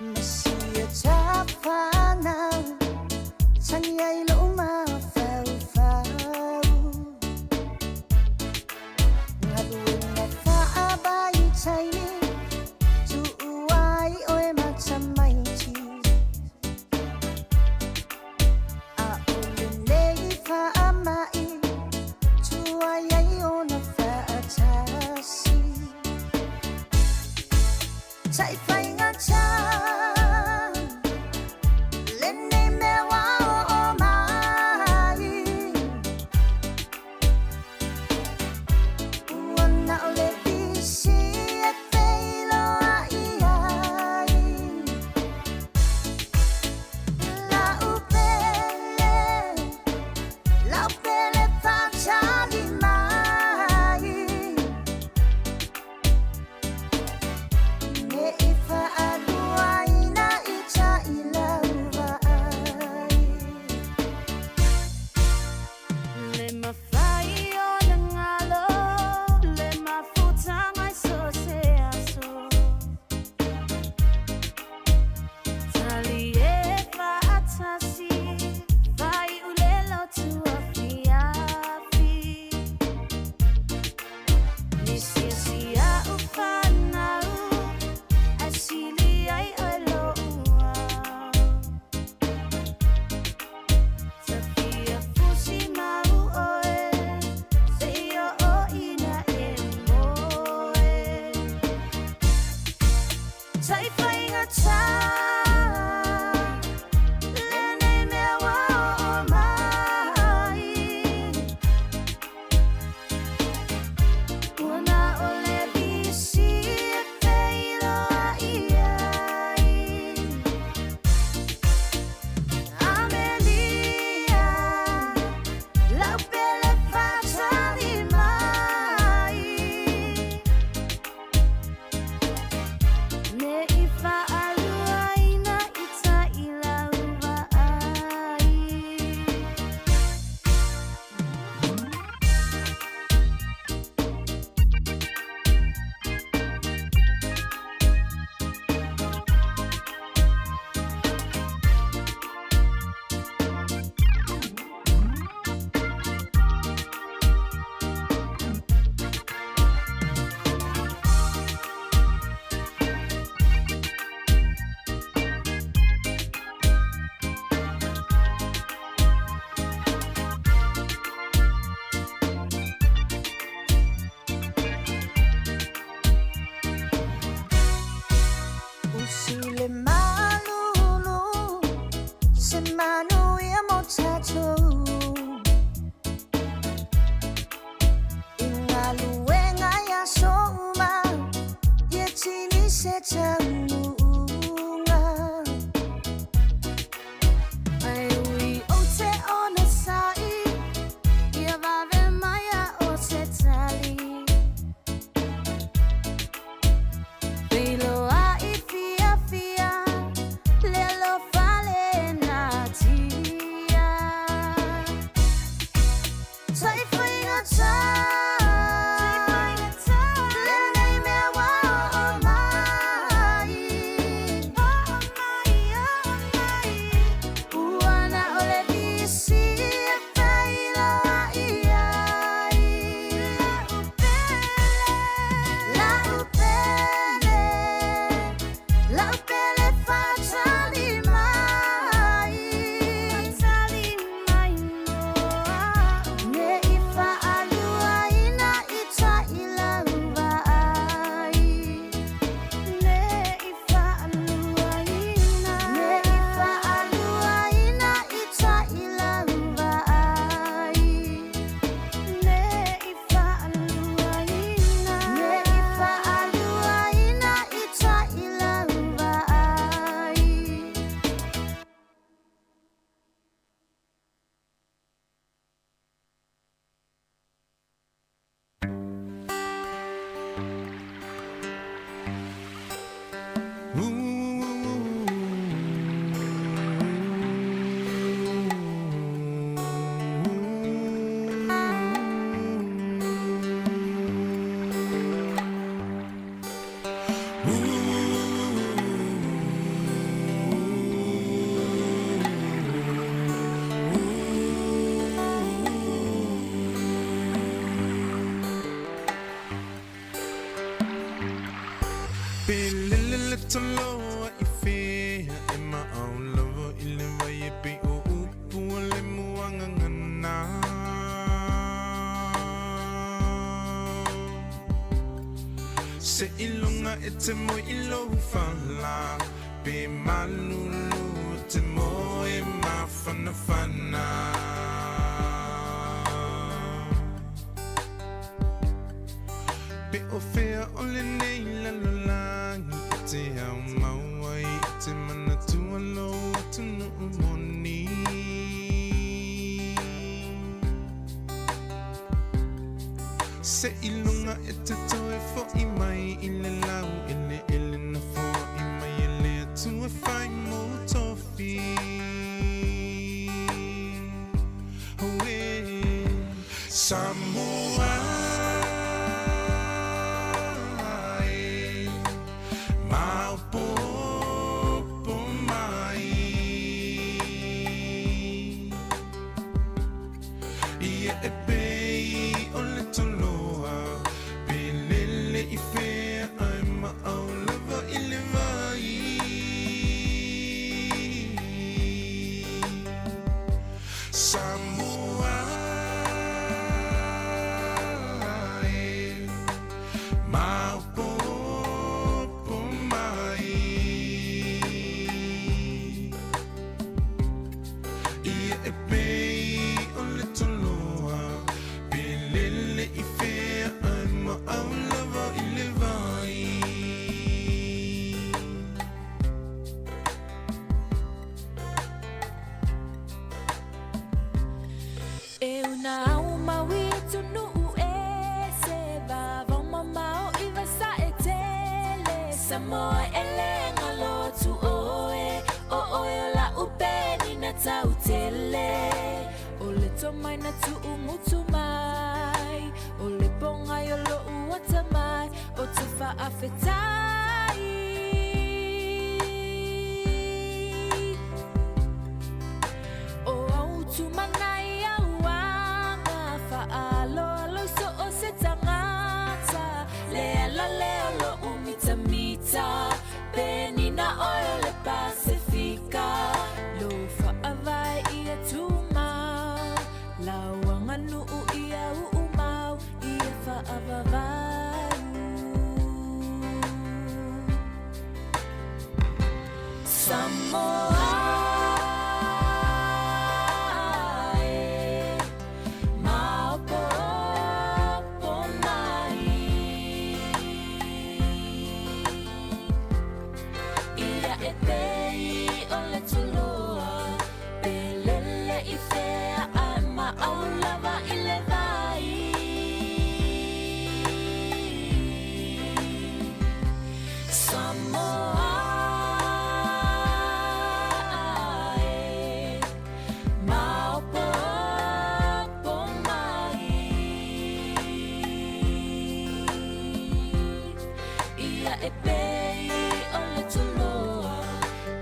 Masia tafana, tania i lo mafau fau. Ngaluena faabai taini, tuuai oe matamaiti. A o lenei faamai, tuai ai ona faatasi. Tai whainga tā, lenei mea wa o mai. Ua na o le visi e wheiloa i ai. Lau pele, lau pele whātali mai. Pe lele le toloa i fea e maau lava i le vai e pei o upu o le muagagana. Seiloga e te moe i lou fala pe malulu e te moe mafanafana. Pe o fea o lenei lalolagi e te ao mau ai i te manatua lou atunuu moni. Seiloga e te toe fo'i mai i le laueleele na foa'i mai e le Atua e fai mou tofi. Auē Samoa e, maopoopo mai. Ia e pei o le toloa, pe lele i fea ae maau lava i le vai. Samoa e, maopoopo mai. Ia e pei o le toloa, pe lele i fea ae maau lava i le vai. E una au mau i atunuu ese, vavao mamao i vasae tele. Samoa e le galo atu oe, o oe o la'u penina tautele. O le tomai na tuumutu mai, o le pogai o lo'u atamai, ou te faafetai. O au tumana i au aga, faaaloalo i so o se tagata. Le ala lea o lo'u mitamita, penina oe o le Pasefika. Lou faavae ia tumau, lau aganuu ia uumau, ia faavavau. Samoa e, maopoopo mai. Ia e pei o le toloa, pe lele i fea ae maau lava i le vai. Samoa e, maopoopo mai. Ia e pei o le toloa,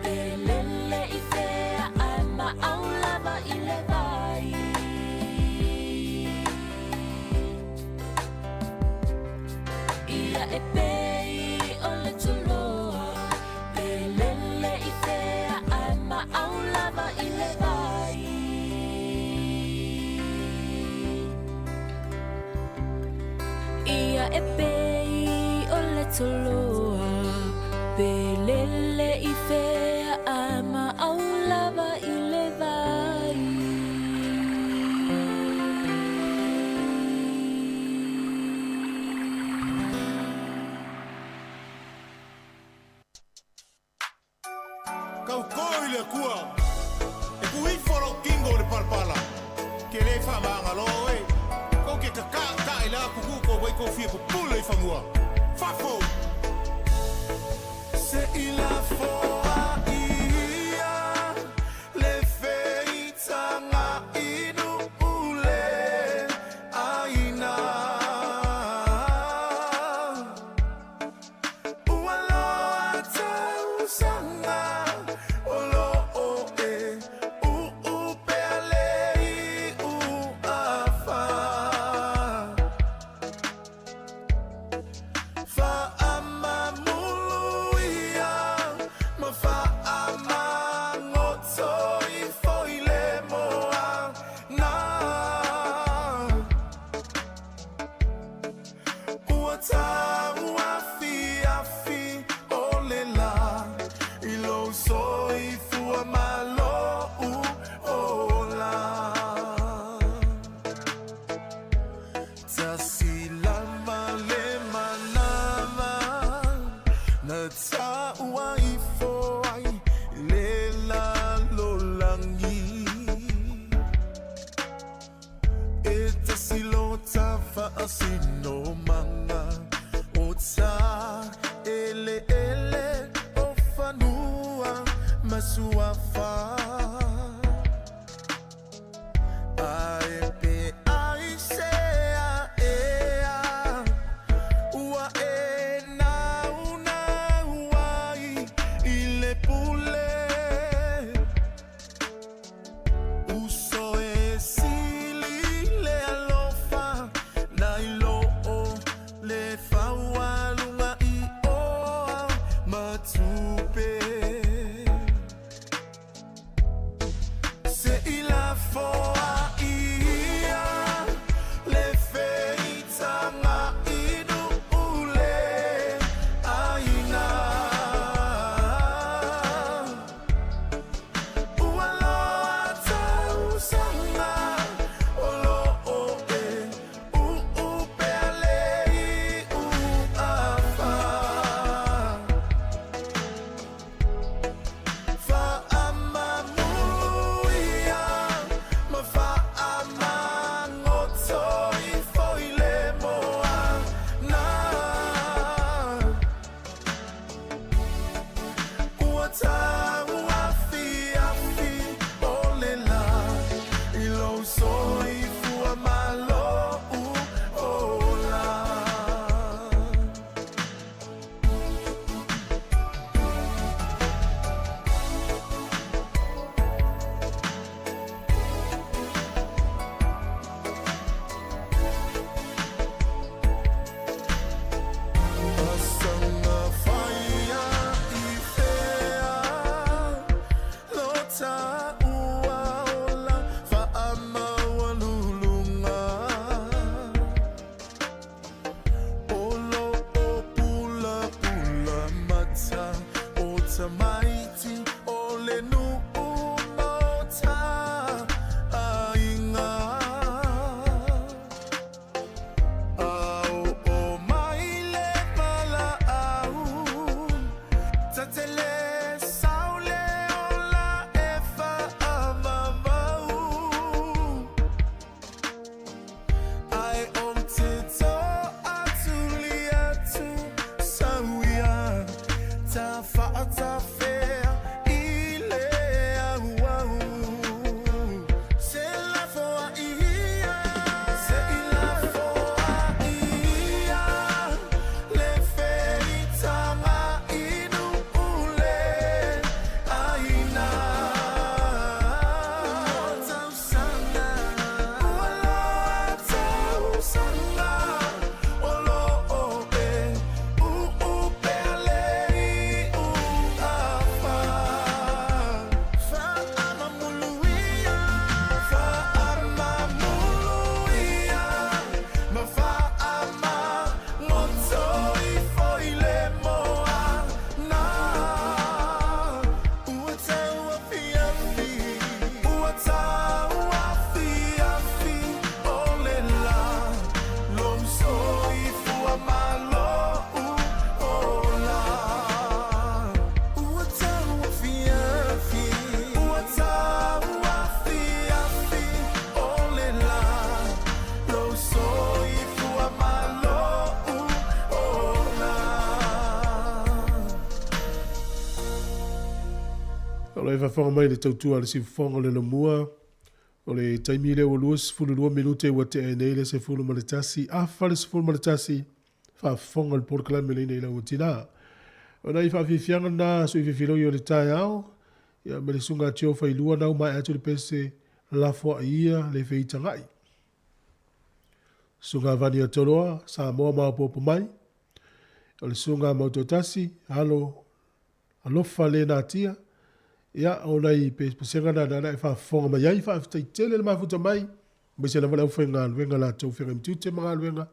pe lele i fea ae maau lava i le vai. Ia e pei o le toloa, pe lele i fea ae maau lava i le vai. Ia e pei o le toloa, pe lele i fea ae maau lava i le vai. Kaukō i le Akua, e puifo lou kingo i le palapala, ke le faamagalo oe, kou ke kakaakae i le akuku kou vai kou fia pupule i fagua. Fafo! Se i lafoa ia le feitaga inu ule aina. Ua loa tausaga o loo e uupea le iu afa. Faamamulu Ua tauafiafi o le lā i lou soifua ma lou ola. Tasi lava le manava na taua ifo ai i le lalolagi. E tasi lo tafaasinomaga o ta eleele o fanua ma suafa. Ae pe aisea ea ua e naunau ai i le pule. Uso e sili le alofa nai lo o le faualuga i oa ma tupe. Se i lafoa ia le feitaga inu le aina. Ua loa tausaga o loo e uupea le iu afa. Faamamuia ma faamagoto ifo i le moana. Ua tauafiafi o le lā i lou soifua ma lou ola. Asaga faia i fea lo taua ola faamaualuluga. O loo pulapula mata o tamaiti o le nuu ma o ta aiga. A oo mai le valaau, ta te le sau le ola e faavavau. Ae ou te toatuli atu sau ia ta faatafea i le auau. Se lafoa ia, se i lafoa ia le feitaga inu le aina. Tausaga, ua loa tausaga o loo e uupea le iu afa. Faamamuluia, faamamuluia ma faamagoto ifo i le moana. Ua tauafiafi, ua tauafiafi o le lā, lou soifua ma lou ola. Ua tauafiafi, ua tauafiafi o le lā, lou soifua ma lou ola. O lo e faafofoga mai le tautua a le siufofoga o le Laumua, o le taimi lea ua 22 minute ua tea ai nei le 11, afa le 11, faafofoga le polokalame leina i lau tina. O nai faafiafiaga na sui fifiloi o le taeao, ia ma le susuga a Tio Failua nau mae atu le pese lafoai ia le feitagai. Susuga Vani Toloa, Samoa maopoopo mai, o le susuga Mautoatasi, alo alofa le natia, ia o nai pesega na na e faafofoga mai ai, faafetai tele le mafuta mai, aemaise lava le aufaigaluega latou feagai ma tiute ma galuega,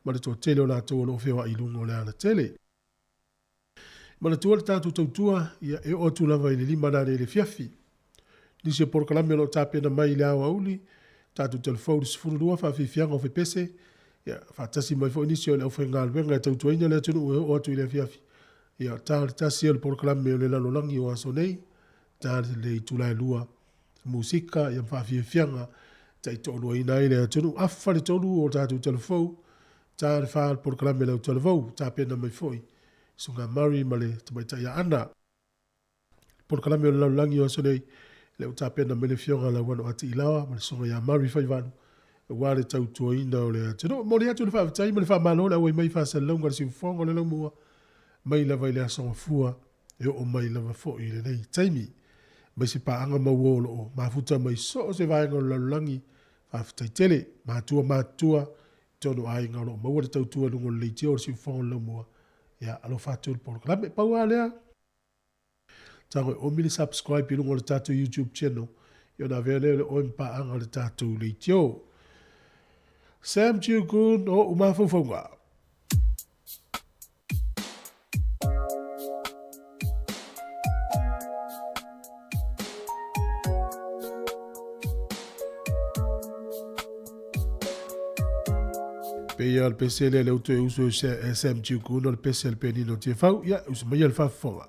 ma le toatele o latou o lo o feoai i luga o le alatele. Manatua le tatou tautua, ia, e oo atu lava i le 5 nanei i le afiafi. Nisi o polokalame o lo o tapena mai i le aoauli, tatou talafou i le 12 faafiafiaga o fepese, ia, faatasi mai foi nisi o le aufaigaluega e tautuaina le atunuu e oo atu i le afiafi. Ia, ta le tasi o le polokalame o le lalolagi o aso nei, ta le itula e 2, musika, ia, ma faafiafiaga taitoaluaina ai le atunuu. Afa le 3 o tatou talafou, ta le 4 le polokalame o le autalavou, tapena mai foi Susuga Murray ma le tamaitai ia Ana. Polokalame o le lalolagi o aso nei, lea ua tapena mai le Afioga Lauano Ati Ilaoa ma le Susuga ia Murray Faivalu, aua le tautuaina o le atunuu. E momoli atu le faafetai ma le faamalo le auai mai i faasalalauga a le Siufofoga o le Laumua, mai lava i le Aso Gafua e oo mai lava foi i lenei taimi. Mai se paaga mauo o lo o mafuta mai so o se vaega o le lalolagi, faafetai tele. Matua matutua totonu o aiga o lo o maua le tautua i luga o le leitio o le Siufofoga o le Laumua, ia alofa atu i le polokalame. Pau lava lea, tago e omi le subscribe i luga o le tatou YouTube channel, ia ona avea lea o le oe ma paaga o le tatou leitio. Sam Chiu-Kun o ou mafaufauga. Pei o le pese lea le utu e uso e Sam Chiu-Kun o le pese a le Penino Tiafau. Ia, uso mai le faafofoga.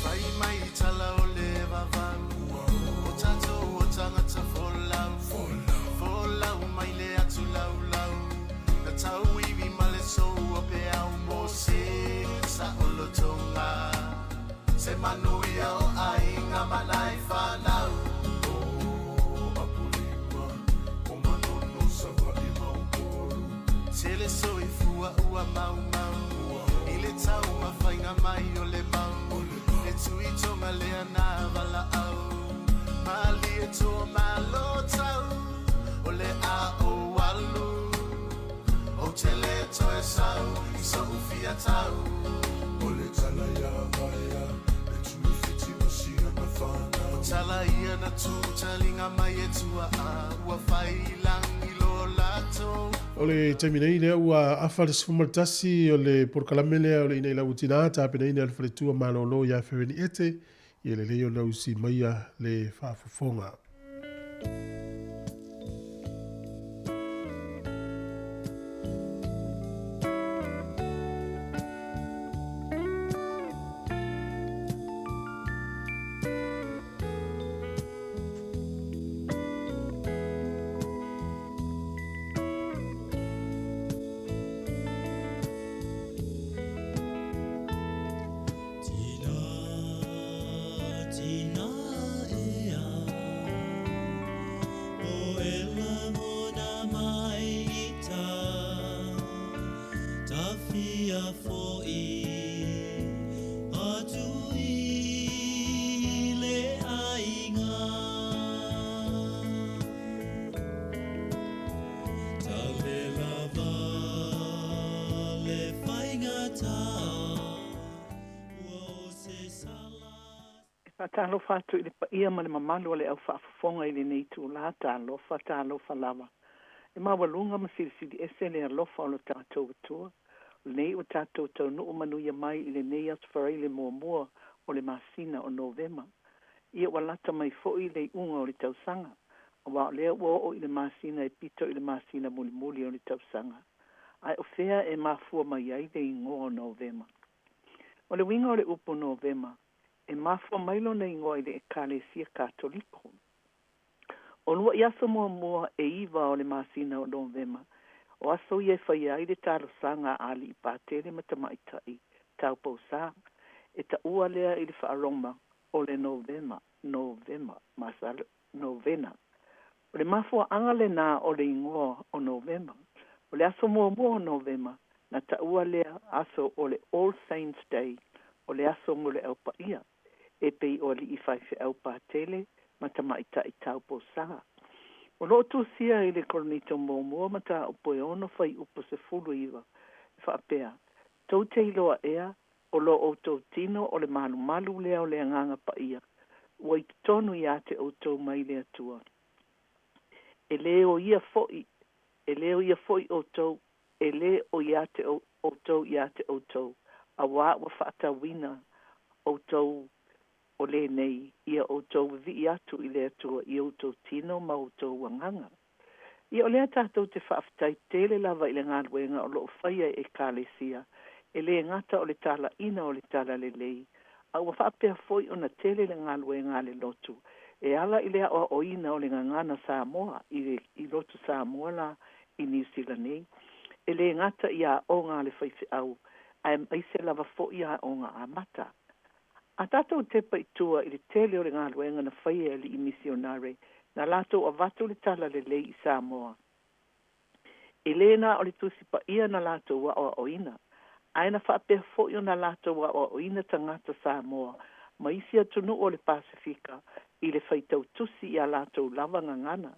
Fai mai tala o le vavau O tatou o tagata folau Folau mai le atu laulau Na tauivi ma le sou o peau mo se sa o lotoga Se manuia o aiga ma nai fanau Tele soifua ua maumau I le taumafaiga mai o le mau E tui tonga lea na valaau Malie toa malo tau O le a o alu O te le toe sau I so'u fia tau O le tala ia vaea Le tui fiti ma sia na whanau O tala ia na tū talinga mai e tua a Ua fai langi lo latou O le taimi nei lea ua afa le 11 o le polokalame lea o le Ina i Lau Tina tapenaina e le Faletua Malolo ia Fereni Ete ia lelei ona usi maia le faafofoga. E faatalofa atu i le paia ma le mamalu o le au faafofoga i lenei itulā. Talofa, talofa lava. E maualuga ma silisili ese le alofa o lo tatou Atua. O lenei ua tatou taunuu manuia mai i lenei Aso Faraile muamua o le masina o Novema. Ia ua lata mai foi le iuga o le tausaga, aua o lea ua oo i le masina e pito i le masina mulimuli o le tausaga. Ae o fea e mafua mai ai le igoa o Novema? O le uiga o le upu Novema, e mafua mai lona igoa i le Ekalesia Katoliko. O luaʻi aso muamua e iva o le masina o Novema, o aso ia e faia ai le talosaga a alii patele ma tamaitai taupousā, e taua lea i le faa-Roma o le Novema, Novema, masalo, Novena. O le mafuaaga lenā o le igoa o Novema. O le aso muamua o Novema, na taua lea aso o le All Saints Day, o le aso mo le Au Paia, e pei o alii faifeau patele ma tamaitai taupousā. O lo o tusia i le Korinito Muamua mataupu e 6 fuaiupu 19 e faapea, Tou te iloa ea, o lo outou tino o le malumalu lea o le Agaga Paia, ua i totonu ia te outou mai le Atua. E lē o ia foi, e lē o ia foi outou, e lē o ia te outou ia te outou, auā ua faatauina outou o lenei, ia outou vivii atu i le Atua i outou tino ma outou agaga. Ia o lea tatou te faafetai tele lava i le galuega o lo o faia e Ekalesia, e lē gata o le talaina o le Talalelei, a ua faapea foi ona tele le galuega a le lotu e ala i le aoaoina o le gagana Samoa i le i lotu Samoa la i Niu Sila nei, e lē gata i aoga a le faifeau, aemaise lava foi aoga amata. A tatou tepa i tua i le tele o le galuega na faia e alii misionare na latou avatu le Talalelei i Samoa, e lē na o le Tusi Paia na latou aoaoina, ae na faapea foi ona latou aoaoina tagata Samoa ma isi atunuu o le Pasefika i le faitau tusi i a latou lava gagana.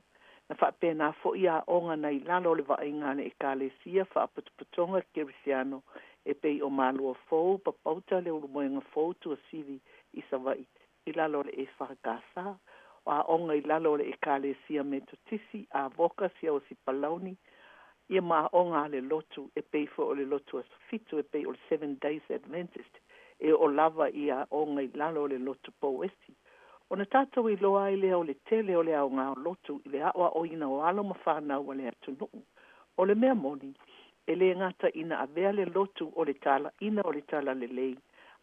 Na faapena foi aoga na i lalo o le vaaiga a le Ekalesia Faapotopotoga Kerisiano e pei o Malua Fou, Papauta, Leulumoega Fou, Tuasivi i Savaii i lalo o le EFKS, o aoga i lalo o le Ekalesia Metotisi, Avoka, Siauasi Palauni, ia ma aoga a le lotu e pei foi o le lotu Aso Fitu e pei o le Seven Days Adventist e oo lava i aoga i lalo o le lotu Pouesi. Ona tatou iloa ai lea o le tele o le aoga o lotu i le aoaoina o alo ma fanau a le atunuu. O le mea moni, e le gata ina avea le lotu o le talaiina o le talalelei,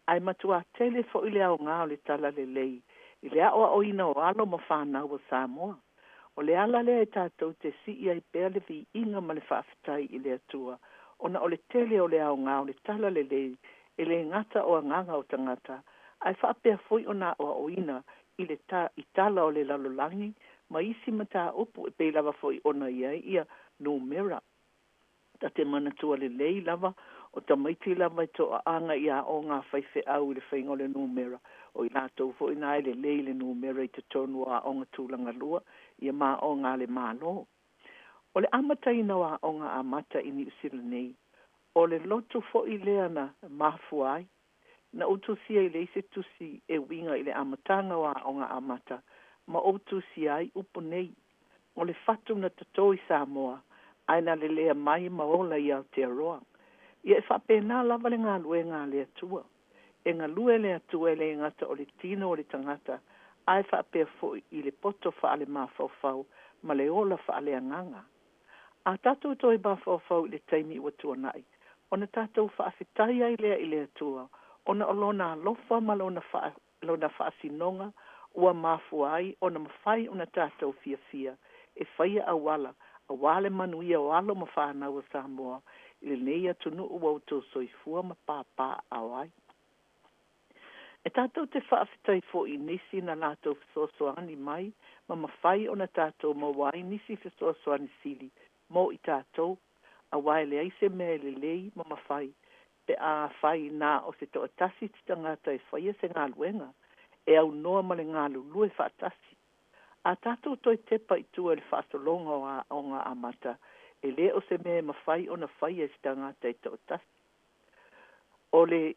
ae matuā tele foi le aoga o le talalelei i le aoaoina o alo ma fanau a Samoa. O le ala lea e tatou te sii ai pea le viiga ma le faafetai i le Atua, ona o le tele o le aoga o le talalelei e le gata o agaga o tagata, ae faapea foi ona aoaoina i le ta i tala o le lalolagi ma isi mataupu e pei lava foi ona i ai ia numera. Ta te manatua lelei lava, o tamaiti lava e toaaga i aoga a faifeau i le faiga o le numera, o i latou foi na e lelei i le numera i totonu o aoga tulaga lua, ia ma aoga a le Malo. O le amataina o aoga amata i Niu Sila nei, o le lotu foi lea na mafua ai. Na ou tusia i le isi tusi e uiga i le amataga o aoga amata, ma ou tusia ai upu nei, O le fatu na totō i Samoa, ae na lelea mai ma ola i Aotearoa. Ia e faapena lava le galuega a le Atua. E galue le Atua e le gata o le tino o le tagata, ae faapea foi i le poto faale-mafaufau ma le ola faaleagaga. A tatou toe mafaufau i le taimi ua tuanai, ona tatou faafetai ai lea i le Atua ona o Lona alofa ma Lona Lona faasinoga ua mafua ai ona mafai ona tatou fiafia e faia auala aua le manuia o alo ma fanau a Samoa i lenei atunuu ua outou soifua ma papaaao ai. E tatou te faafetai foi i nisi na latou fesoasoani mai ma mafai ona tatou maua ai nisi fesoasoani sili mo i tatou, aua e leai se mea e lelei ma mafai pe a fai na o se toatasi te tagata e faia se galuega, e aunoa ma le galulue faatasi. A tatou toe tepa i tua i le faasologa o aoga amata, e le o se mea e mafai ona faia e se tagata e toatasi. O le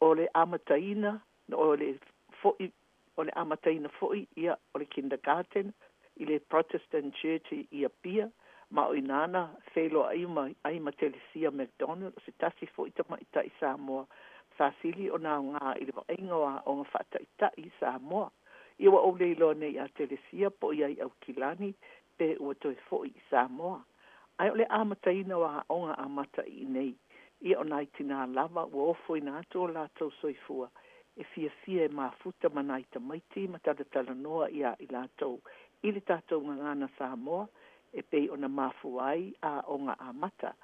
o le amataina o le foi o le amataina foi ia o le kindergarten i le Protestant Church i Apia, ma o inā na feiloai uma ai ma Telesia McDonald, o se tasi foi tamaitai Samoa sa sili ona aoga i le vaaiga o aoga faataitai i Samoa. Ia ua ou le iloa nei ia Telesia po o i ai i Aukilani pe ua toe foi i Samoa. Ae o le amataina o aoga amata i inei, ia o nai tinā lava ua ofoina atu o latou soifua e fiafia e mafuta ma nai tamaiti ma talatalanoa iā i latou i le tatou gagana Samoa e pei ona mafua ai aoga amata.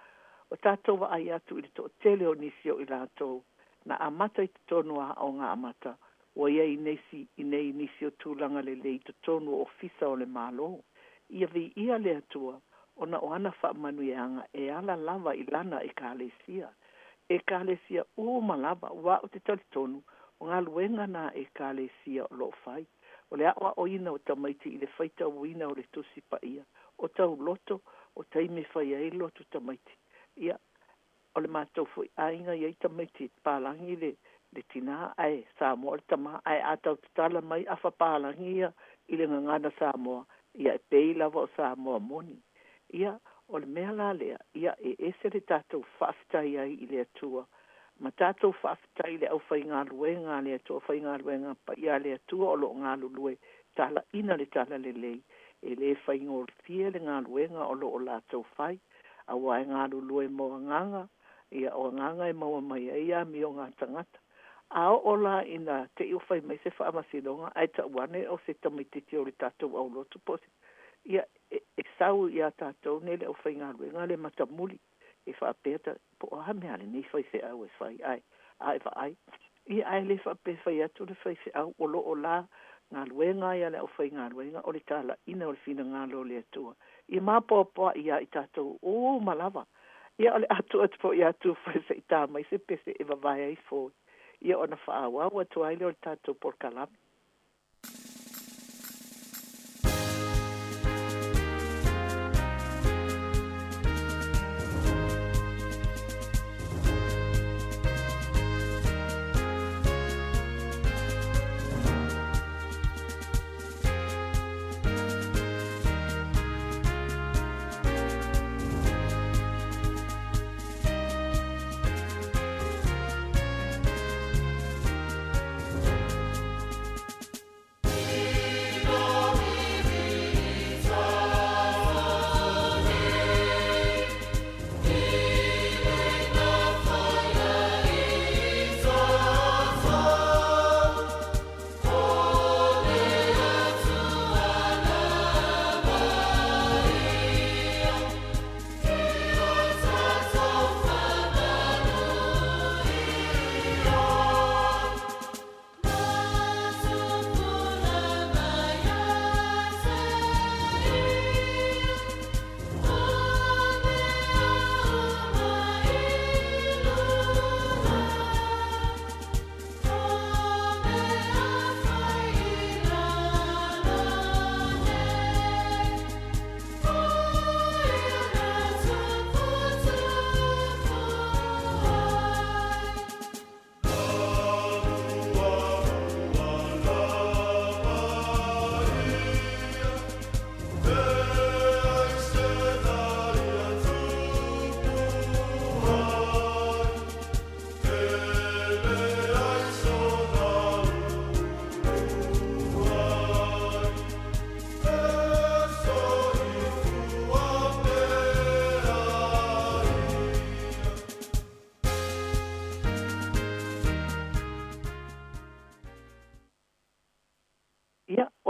Ua tatou vaai atu i le toatele o nisi o i latou na amata i totonu o aoga amata ua i ai nisi i nei nisi o tulaga lelei i totonu o ofisa o le Malo. Ia viia le Atua ona o ana faamanuiaga e ala lava i Lana Ekalesia. Ekalesia uma lava, aua ou te talitonu, o galuega na a Ekalesia o lo o fai. O le aoaoina o tamaiti i le faitauina o le Tusi Paia, o tauloto, o taimi e fai ai lotu tamaiti. Ia, o le matou foi aiga e i ai tamaiti palagi le le tinā ae Samoa le tamā, ae a tau tatala mai afa palagi ia i le gagana Samoa, ia e pei lava o Samoa moni. Ia, o le mea la lea, ia e ese le tatou faafetai ai i le Atua, ma tatou faafetai i le aufaigaluega a le Atua, aufaigaluega paia a le Atua o lo o galulue talaina le talalelei, e le faigofie le galuega o lo o latou fai, aua e galulue mo agaga, ia o agaga e maua mai ai amioga a tagata. A oo la ina te i ua fai mai se faamasinoga ae tau ane o se tamaitiiti o le tatou aulotu po o se, ia, e, e sau iā tatou nei le aufaigaluega le matamuli e faapea ta, po o a mea a lenei faifeau e fai, ae, a e vaai, ia, ae le faapea e fai atu le faifeau, o lo o la galuega ai a le aufaigaluega o le talaina o le finagalo o le Atua. Ia mapoapoai iā i tatou uma lava. Ia, o le a tuu atu foi ia Tufoe se i tā mai se pese e vavae ai foi, ia ona faaauau atu ai lea o le tatou polokalame.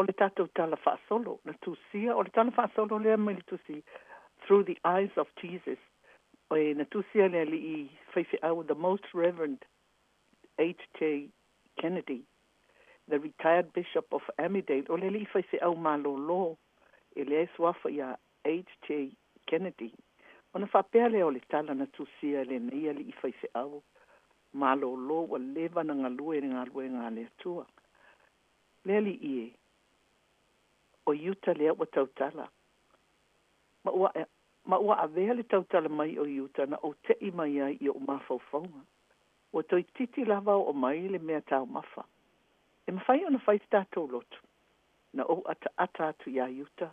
O le tatou Tala Faasolo na tusia, o le Tala Faasolo lea mai le tusi Through the Eyes of Jesus, e na tusia e le alii faifeau The Most Reverend HJ Kennedy, the retired Bishop of Armidale, o le alii faifeau malōlō e leai suafa ia HJ Kennedy. Ona faapea lea o le tala na tusia e lenei alii faifeau malōlō ua leva ona galue i le galuega a le Atua. Le Alii e, o Iuta lea ua tautala. Ma ua, ma ua avea le tautala mai o Iuta na ou te'i mai ai i o'u mafaufauga. Ua toeitiiti lava oo mai le mea taumafa. E mafai ona fai se tatou lotu. Na ou ataata atu iā Iuta,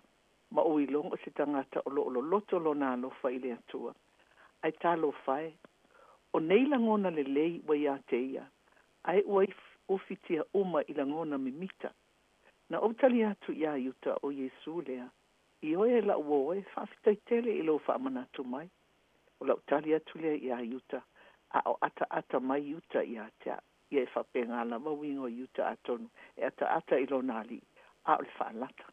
ma ou iloga o se tagata o lo o loloto lona alofa i le Atua. Ae talofa e, o nei lagona lelei ua iā te ia, ae ua ufitia uma i lagona mimita. Na ou tali atu iā Iuta, O Iesū lea, ioe e la'u uō e, faafetai tele i lou faamanatu mai. O la'u tali atu lea iā Iuta, a o ataata mai Iuta iā te a'u. Ia e faapena lava uiga o Iuta atonu e ataata i lona alii, a o le faalata.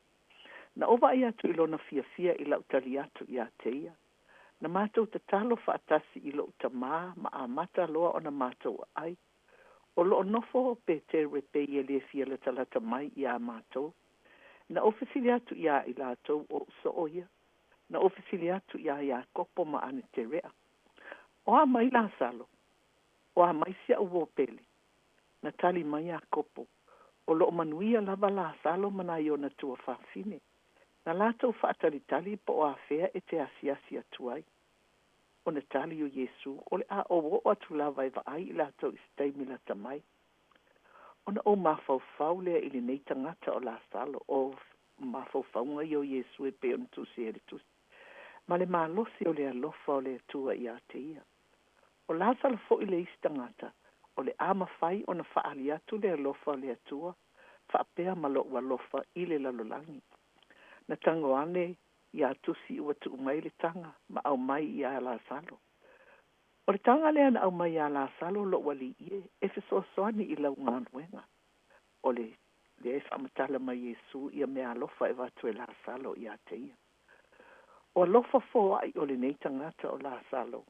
Na ou vaai atu i lona fiafia i la'u tali atu iā te ia. Na matou tatalo faatasi i lo'u tamā ma amata loa ona matou aai. O lo'o nofo o Peteru e pei e le fia latalata mai iā matou. Na ou fesili atu iā i latou o o'u so'o ia. Na ou fesili atu iā Iakopo ma Aneterea, O a mai Lasalo? O a mai si a'u uō pele? Na tali mai Iakopo, O lo'o manuia lava Lasalo ma nai ona tuafafine. Na latou faatalitali po o afea e te asiasi atu ai. Ona tali o Iesū, O le a ou oo atu lava e vaai i latou i se taimi lata mai. Ona ou mafaufau lea i lenei tagata o Lasalo, o mafaufauga ia o Iesū e pei ona tusi ai le tusi, ma le malosi o le alofa o le Atua iā te ia. O Lasalo foi le isi tagata, o le a mafai ona faaali atu le alofa o le Atua faapea ma lo'u alofa i le lalolagi. Na tago ane iā Tusi ua tuu mai le taga ma aumai iā Lasalo. O le taga lea na aumai iā Lasalo lo'u alii e, e fesoasoani i lau galuega. O le lea e faamatala mai Iesu ia meaalofa e avatu e Lasalo iā te ia. O alofa foaʻi o lenei tagata o Lasalo,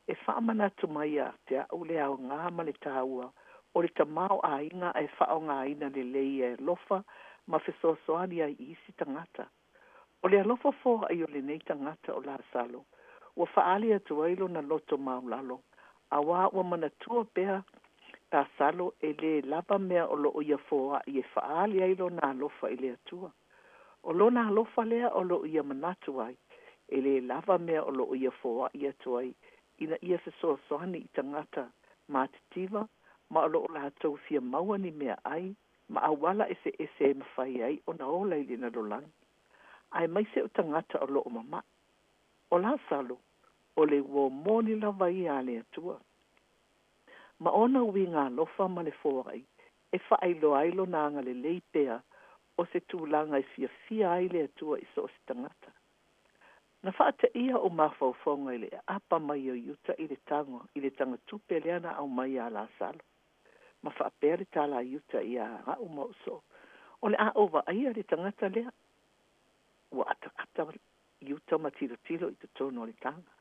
e faamanatu mai ia te a'u le aogā ma le tāua o le tamaoaiga ae faaaogaina lelei e alofa ma fesoasoani ai i isi tagata. O le alofa foaʻi o lenei tagata o Lasalo, ua faaali atu ai lona loto maulalo, auā ua manatua pea Lasalo e lē lava mea o loo ia foaʻi e faaali ai lona alofa i le Atua. O lona alofa lea o loo ia manatu ai, e lē lava mea o loo ia foaʻi atu ai ina ia fesoasoani i tagata matitiva ma o loo latou fia maua ni meaai ma auala eseese e mafai ai ona ola i le lalolagi, aemaise o tagata o loo mamaʻi. O Lasalo, o le uō moni lava ia a le Atua. Ma ona uiga alofa ma le foai e faailoa ai lona agalelei pea o se tulaga e fiafia ai le Atua i so o se tagata. Na faateia o'u mafaufauga i le aapa mai o Iuta i le tago i le tagatupe lea na aumai iā Lasalo. Ma faapea le tala a Iuta iā a'u ma o'u so'o, O le a ou vaaia le tagata lea. Ua ataata Iuta ma tilotilo i totonu o le taga.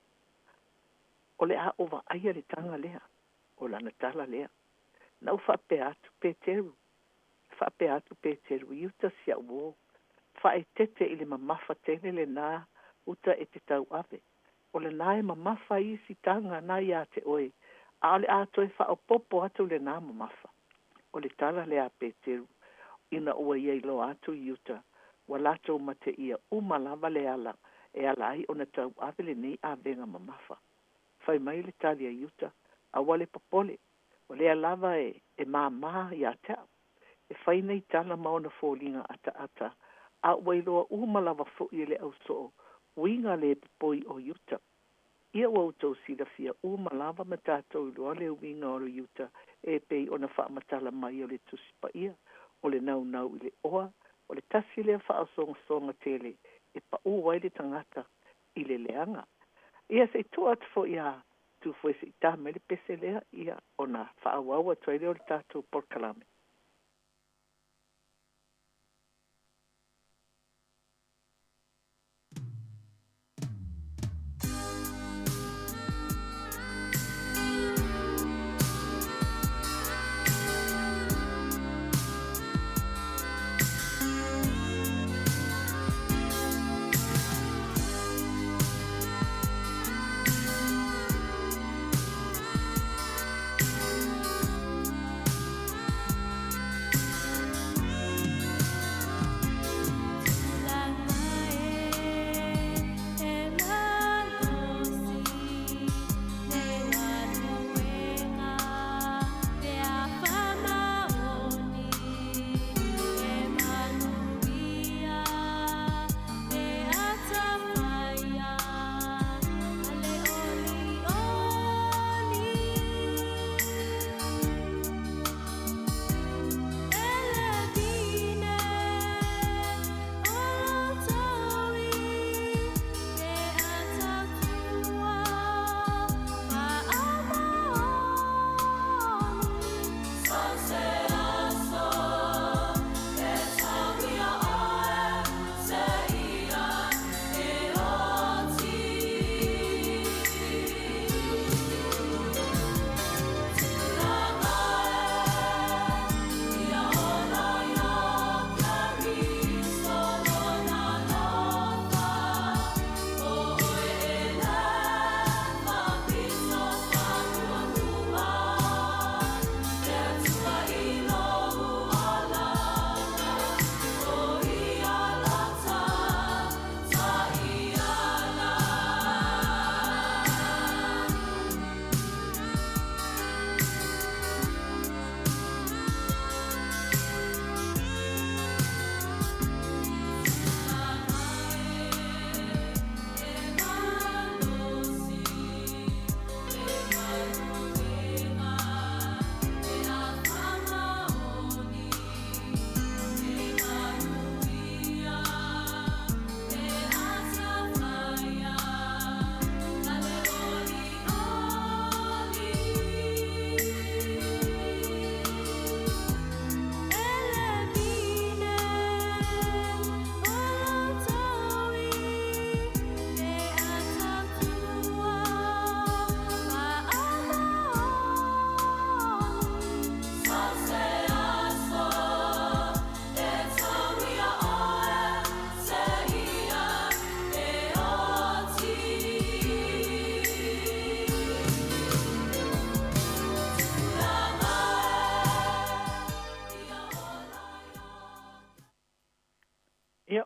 O le a ou vaaia le taga lea. O lana tala lea. Na ou faapea atu, Peteru. Faapea atu Peteru, Iuta si a'u uō, faaeteete i le mamafa tele lenā uta e te tauave. O lenā e mamafa ai isi taga na iā te oe, a o le a toe faaopoopo atu lenā mamafa. O le tala lea a Peteru, ina ua ia iloa atu i uta, ua latou mateia uma lava le ala e ala ai ona tauave lenei avega mamafa. Fai mai le tali a Iuta, Aua le popole, o lea lava e e māmā iā te a'u. E fai nei tala ma ona foliga ataata, a ua iloa uma lava foʻi e le ausoo uiga le popoi o Iuta. Ia ua outou silafia uma lava ma tatou iloa le uiga o Iuta e pei ona faamatala mai o le Tusi Paia, o le naunau i le oa, o le tasi lea faaosogasoga tele e paʻū ai le tagata i le leaga. Ia, se i tuu atu foi iā Tufue se i tā mai le pese lea, ia, ona faaauau atu ai lea o le tatou polokalame.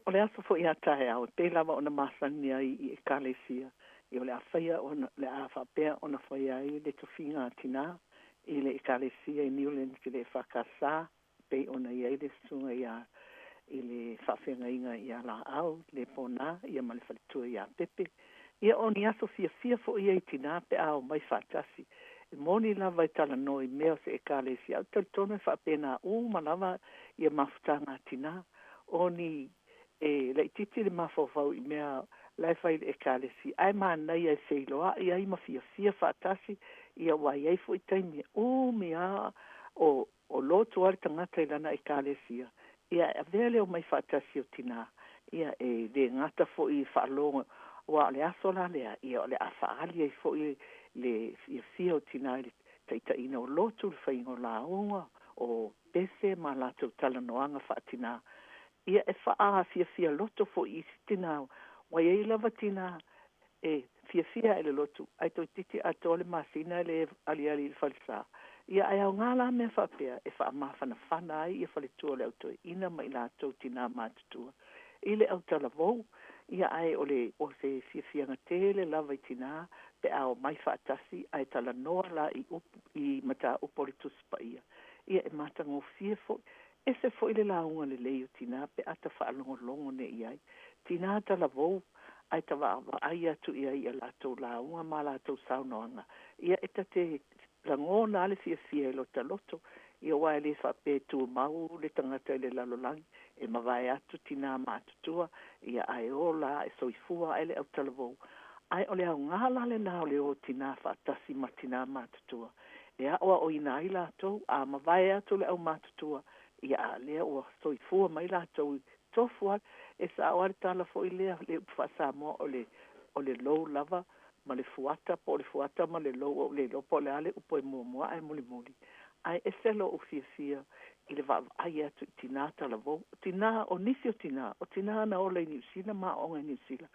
o le aso foi a taeao, e pei lava ona masani ai i Ekalesia, ia o le a faia ona, le a faapea ona faia ai le tofiga a tinā i le Ekalesia i Niuland i le EFKS, pei ona i ai le susuga ia i le faafeagaiga ia Laau le Pona ia ma le faletua ia Pepe. Ia o ni aso fiafia foi ia i tinā pe a omai faatasi. E moni lava e talanoa i mea o se Ekalesia, ae ou te talitonu e faapena uma lava ia mafutaga a tinā. O ni e laitiiti le mafaufau i mea la e fai i le Ekalesia, ae manaia e feiloai ai ma fiafia faatasi, ia aua e i ai foi taimi e umi lava o o lotu lava le tagata i lana Ekalesia, ia e avea le omai faatasi o tinā, ia e le gata foi i faalogo, aua o le aso la lea, ia o le a faaali ai foi le fiafia o tinā i le taitaiina o lotu, le faiga o lauga, o pese ma latou talanoaga faatinā. Ia e faafiafia loto foi i isi tinā, ua i ai lava tinā e fiafia ae i le lotu, ae toeitiiti atoa le masina e le aliali i le falesa. Ia ae aoga la mea faapea e faamafanafana ai ia faletua o le au toeaina ma i latou tinā matutua i le autalavou. Ia ae o le o se fiafiaga tele lava i tinā pe a omai faatasi ae talanoa la i upu i mataupu o le Tusi Paia. Ia e matagofie foi. Ese foi le lauga lelei o tinā pe a ta faalogologo nei i ai. Tinā talavou ae ta vaavaai atu i ai i a latou lauga ma a latou saunoaga, ia e ta te lagona lava le fiafia i lota loto, ia aua e le faapea e tumau le tagata i le lalolagi, e mavae atu tinā matutua, ia ae ola a e soifua ae le autalavou. Ae o le aoga la lenā o le o tinā faatasi ma tinā matutua, e aoaoina ai latou, a mavae atu le aumatutua, ia a lea ua soifua mai latou i tofu lava. E sao lava le tala foi lea, le upu faa-Samoa, o le, o le lou lava ma le fuata, po o le fuata ma le lou, ua ou le iloa po o le a le upu e muamua ae mulimuli. Ae ese lou fiafia i le vaavaai atu i tinā talavou, o tinā, o nisi o tinā, o tinā na ola i Niu Sila ma aoga i Niu Sila.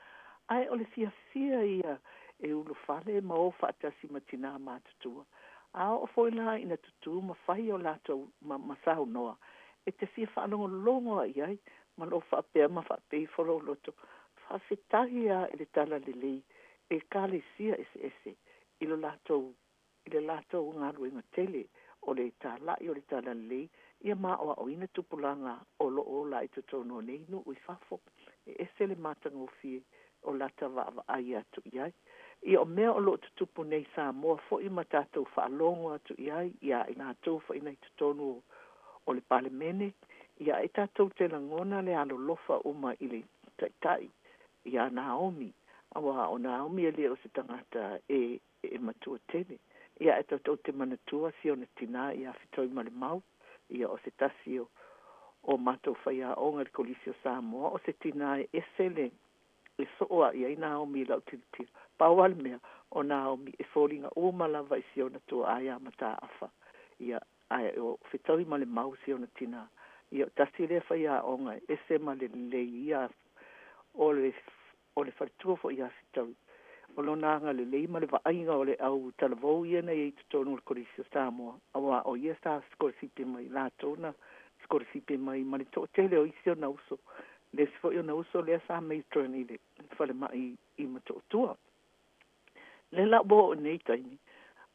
Ae o le fiafia ia e ulufale ma o faatasi ma tinā matutua. A oo foi la ina tutū ma fai o latou ma, ma saunoa, e te fia faalogologo lava i ai, ma lou faapea ma faapea ifo lou loto, Faafetai lava i le talalelei e Ekalesia eseese i lo latou, i le latou galuega tele o le talai o le talalelei ia ma aoaoina tupulaga o lo o ola i totonu o nei nuu i fafo. E ese le matagofie o lata vaavaai atu i ai. Ia o mea o lo o tutupu nei i Samoa foi ma tatou faalogo atu i ai ia i latou foi nei i totonu o le Palemene, ia e tatou te lagona le alolofa uma i le Taitai ia Naomi, aua o Naomi e le o se tagata e e matua tele. Ia e tatou te manatua si ona tinā ia Fetauimalemau, ia o se tasi o o matou faiaoga i le Kolisi o Samoa, o se tinā e ese le e soo lava i ai Naomi i lau tilotilo. Pau lava le mea, o Naomi e foliga uma lava i si ona tuaa ia Mataafa, ia, ae o Fetauimalemau si ona tinā. Ia, o tasi lea faiaoga e ese ma le lelei ia o le, o le faletua foi ia Fetaui. O lona agalelei ma le vaaiga o le au talavou ia na i ai i totonu o le Kolisi o Samoa, auā o ia sa sikolasipi mai, latou na sikolasipi mai ma le toatele o isi ona uso. Le isi foi ona uso lea sa matron i le falemai i Motootua. Lea la ua oo i nei taimi,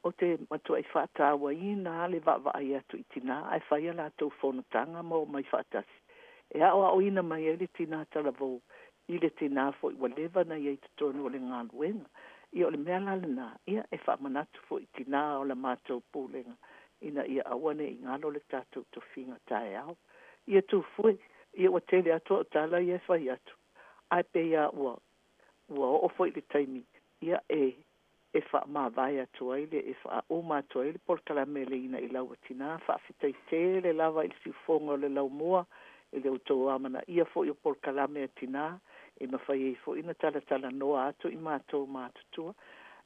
ou te matuai faatauaina lava le vaavaai atu i tinā ae fai a latou fonotaga ma omai faatasi e aoaoina mai ai le tinā talavou i le tinā foi ua leva ona i ai i totonu o le galuega. Ia o le mea la lenā, ia e faamanatu foi i tinā o la matou pulega ina ia aua ne i galo le tatou tofiga taeao. Ia tufue, ia ua tele atu au tala ia e fai atu, ae pei lava ua, ua oo foi i le taimi, ia e, e faamavae atu ai le, e faauma atu ai le polokalame le Ina i Lau Tinā. Faafetai tele lava i le siufofoga o le laumua, i le outou amanaia foi o polokalame a tinā, e mafai ai foi ona talatalanoa atu i matou matutua.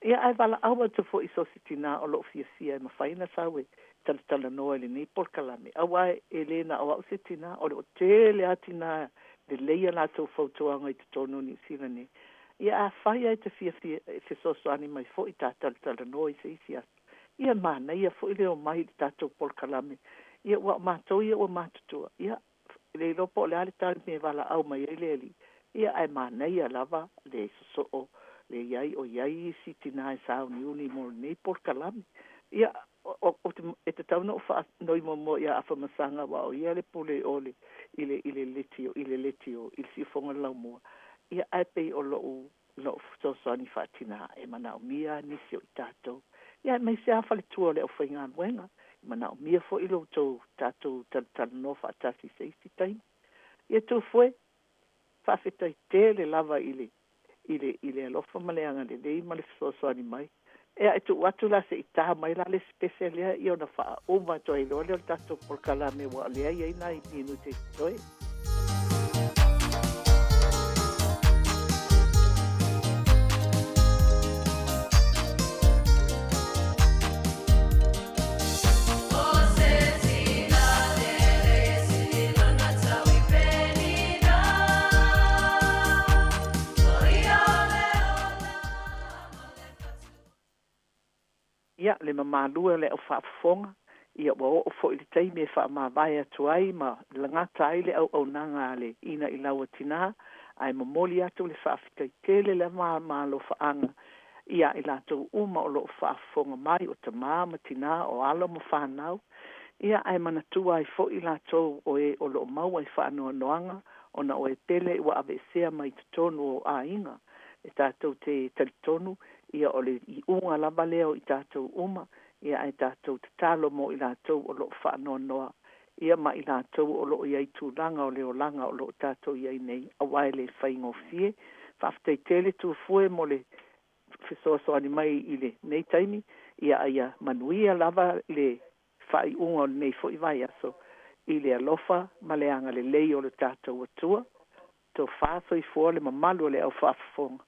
Ia, ae valaau atu foi i so o se tinā o lo o fiafia e mafai ona sau e talatalanoa i lenei polokalame, aua e le na o au se tinā, o lo o tele lava tinā lelei a latou fautuaga i totonu o Niu Sila nei. Ia, afai lava e te fiafia e fesoasoani mai foi ta talatalanoa i se isi aso, ia, manaia foi le omai i le tatou polokalame. Ia, aua o matou ia ua matutua, ia, E le iloa po o le a le taimi e valaau mai ai le Alii, ia ae manaia lava le sosoo le i ai o i ai isi tinā e sauniuni mo lenei polokalame. Ia, o, te, e tatau ona ou faanoi muamua ia Afamasaga aua o ia le pule o le, i le, i le letio, i le letio, i le siufofoga o le laumua. Ia, ae pei o lou, lou fesoasoani faatinā, e manaomia nisi o i tatou. Ia, aemaise lava faletua o le aufaigaluega, e manaomia foi lo outou tatou talatalanoa faatasi i se isi taimi. Ia Tufue, faafetai tele lava i le, i le, i le alofa ma le agalelei ma le fesoasoani mai. Ea e tuu atu la se i tā mai la le isi pese lea, ia ona faauma atu ai loa lea o le tatou polokalame aua o lea e i ai nai minute totoe. Ia, le mamalu e o le au faafofoga, ia ua oo foi i le taimi e faamavae atu ai ma lagata ai le auaunaga a le Ina i Lau a Tinā, ae momoli atu le faafetai tele lava ma alofaaga ia i latou uma o lo o faafofoga mai, o tamā ma tinā, o alo ma fanau, ia ae manatua ai foi i latou o e o lo o maua i faanoanoaga ona o e pele ua aveesea mai totonu o aiga. E tatou te talitonu, ia o le iuga lava lea o i tatou uma, ia ae tatou tatalo mo i latou o lo o faanoanoa, ia ma i latou o lo o i ai tulaga o le olaga o lo o tatou i ai nei, aua e le faigofie. Faafetai tele Tufue mo le fesoasoani mai i lenei taimi, ia ia manuia lava le faaiuga o lenei foi vaiaso i le alofa ma le agalelei o le tatou Atua. Tofa soifua le mamalu o le au faafofoga.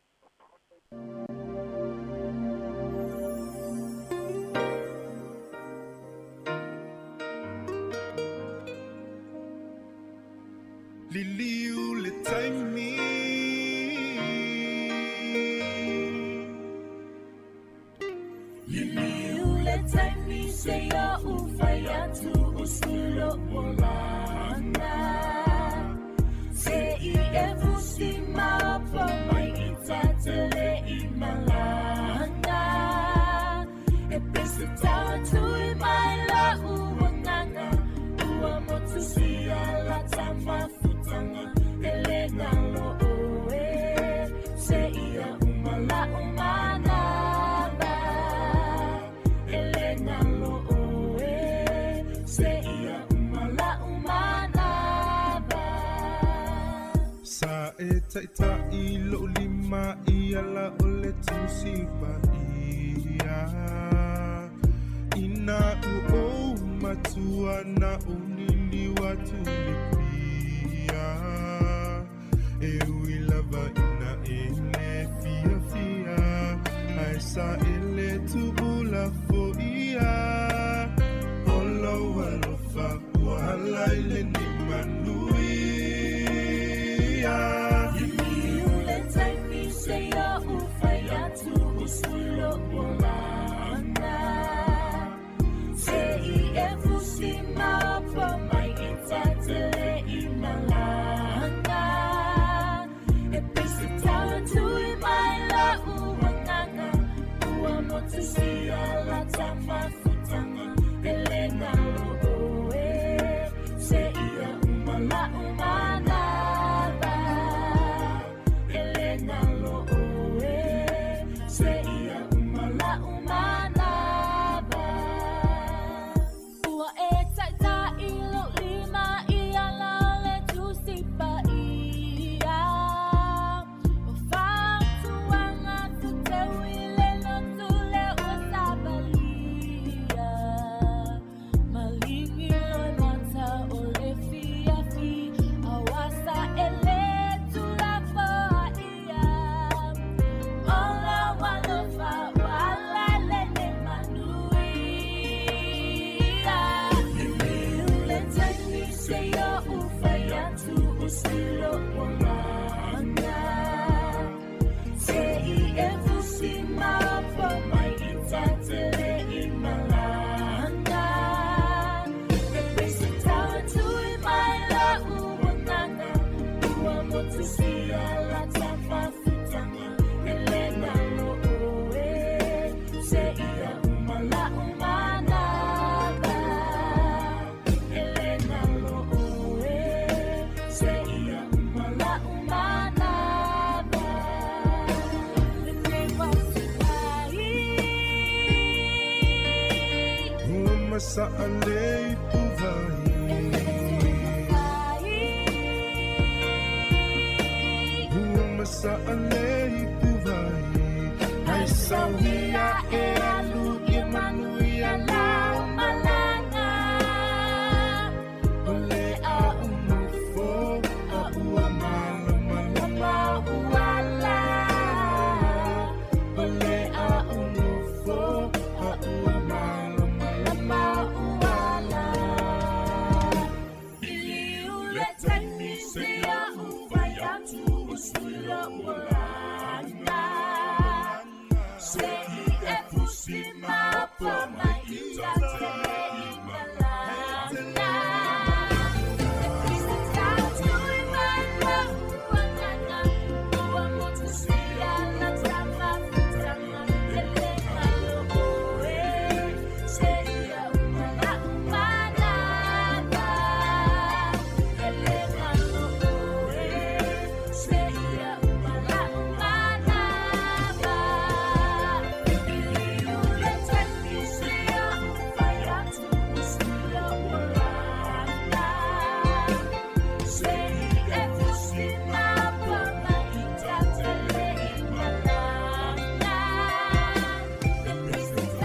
Liliu le taimi. Liliu le taimi seia ou fai atu usu lo'u olaga Se i e fusi maopo mai i ta te le'i malaga E pese tau atu i mai la'u agaga Ua motusia lata mafutaga E le galo ʻoe Seia uma la'u manava E le galo ʻoe Seia uma la'u manava Sa e ta'ita'i lo'u lima i ala o le Tusi Paia Ina ua ou matua na ou liliu atu i Lipia E ui lava ina e le fiafia Ae sa e le tuulafoia O lou alofa ua hala i lenei manuia. Liliu le taimi seia ou fai atu usu lo'u olaga Se i e fusi maopo mai i ta te le'i malaga E pese tau atu i mai la'u agaga Ua motusia lata mafutaga E le galo ʻoe Seia masaʻalei puvai. Ua masaʻalei puvai. Ai sauia e alu i manuia lau malaga. O le a unofo a ua malamalama uala. O le a unofo a ua malamalama uala. Iliu le taimi se ia ufai atu o suila ua laga. Se i e fusi ma po mai i ta tele i malaga.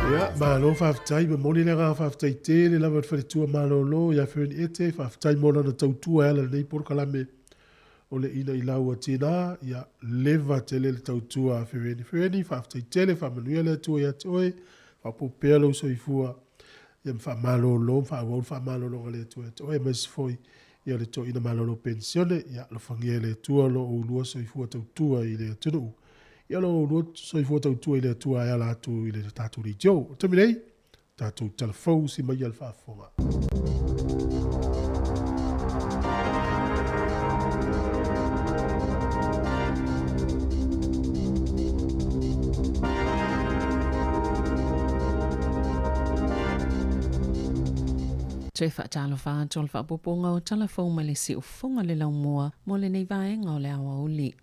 Ia, malo faafetai, momoli le agaga faafetai tele lava i le faletua malolo ia Fern Ete, faafetai mo lana tautua e ala i lenei polokalame o le Ina i Lau a Tina, ia leva tele le tautua a Fereni. Fereni, faafetai tele, faamanuia le Atua ia te oe, faaopoopo pea lou soifua, ia ma faamalolo, ma faaauau le faamalologa a le Atua ia te oe, aemaise foi ia le toeaina malolo penisione, ia alofagia e le Atua lo oulua soifua tautua i le atunuu. Ia lo oulua soifua tautua i le Atua e ala atu i le tatou leitio. O le taimi nei, tatou talafou si mai a le faafofoga. Toe faatalofa atu o le faaopoopoga o tala fou mai le siufofoga le laumua mo lenei vaega o le aoauli.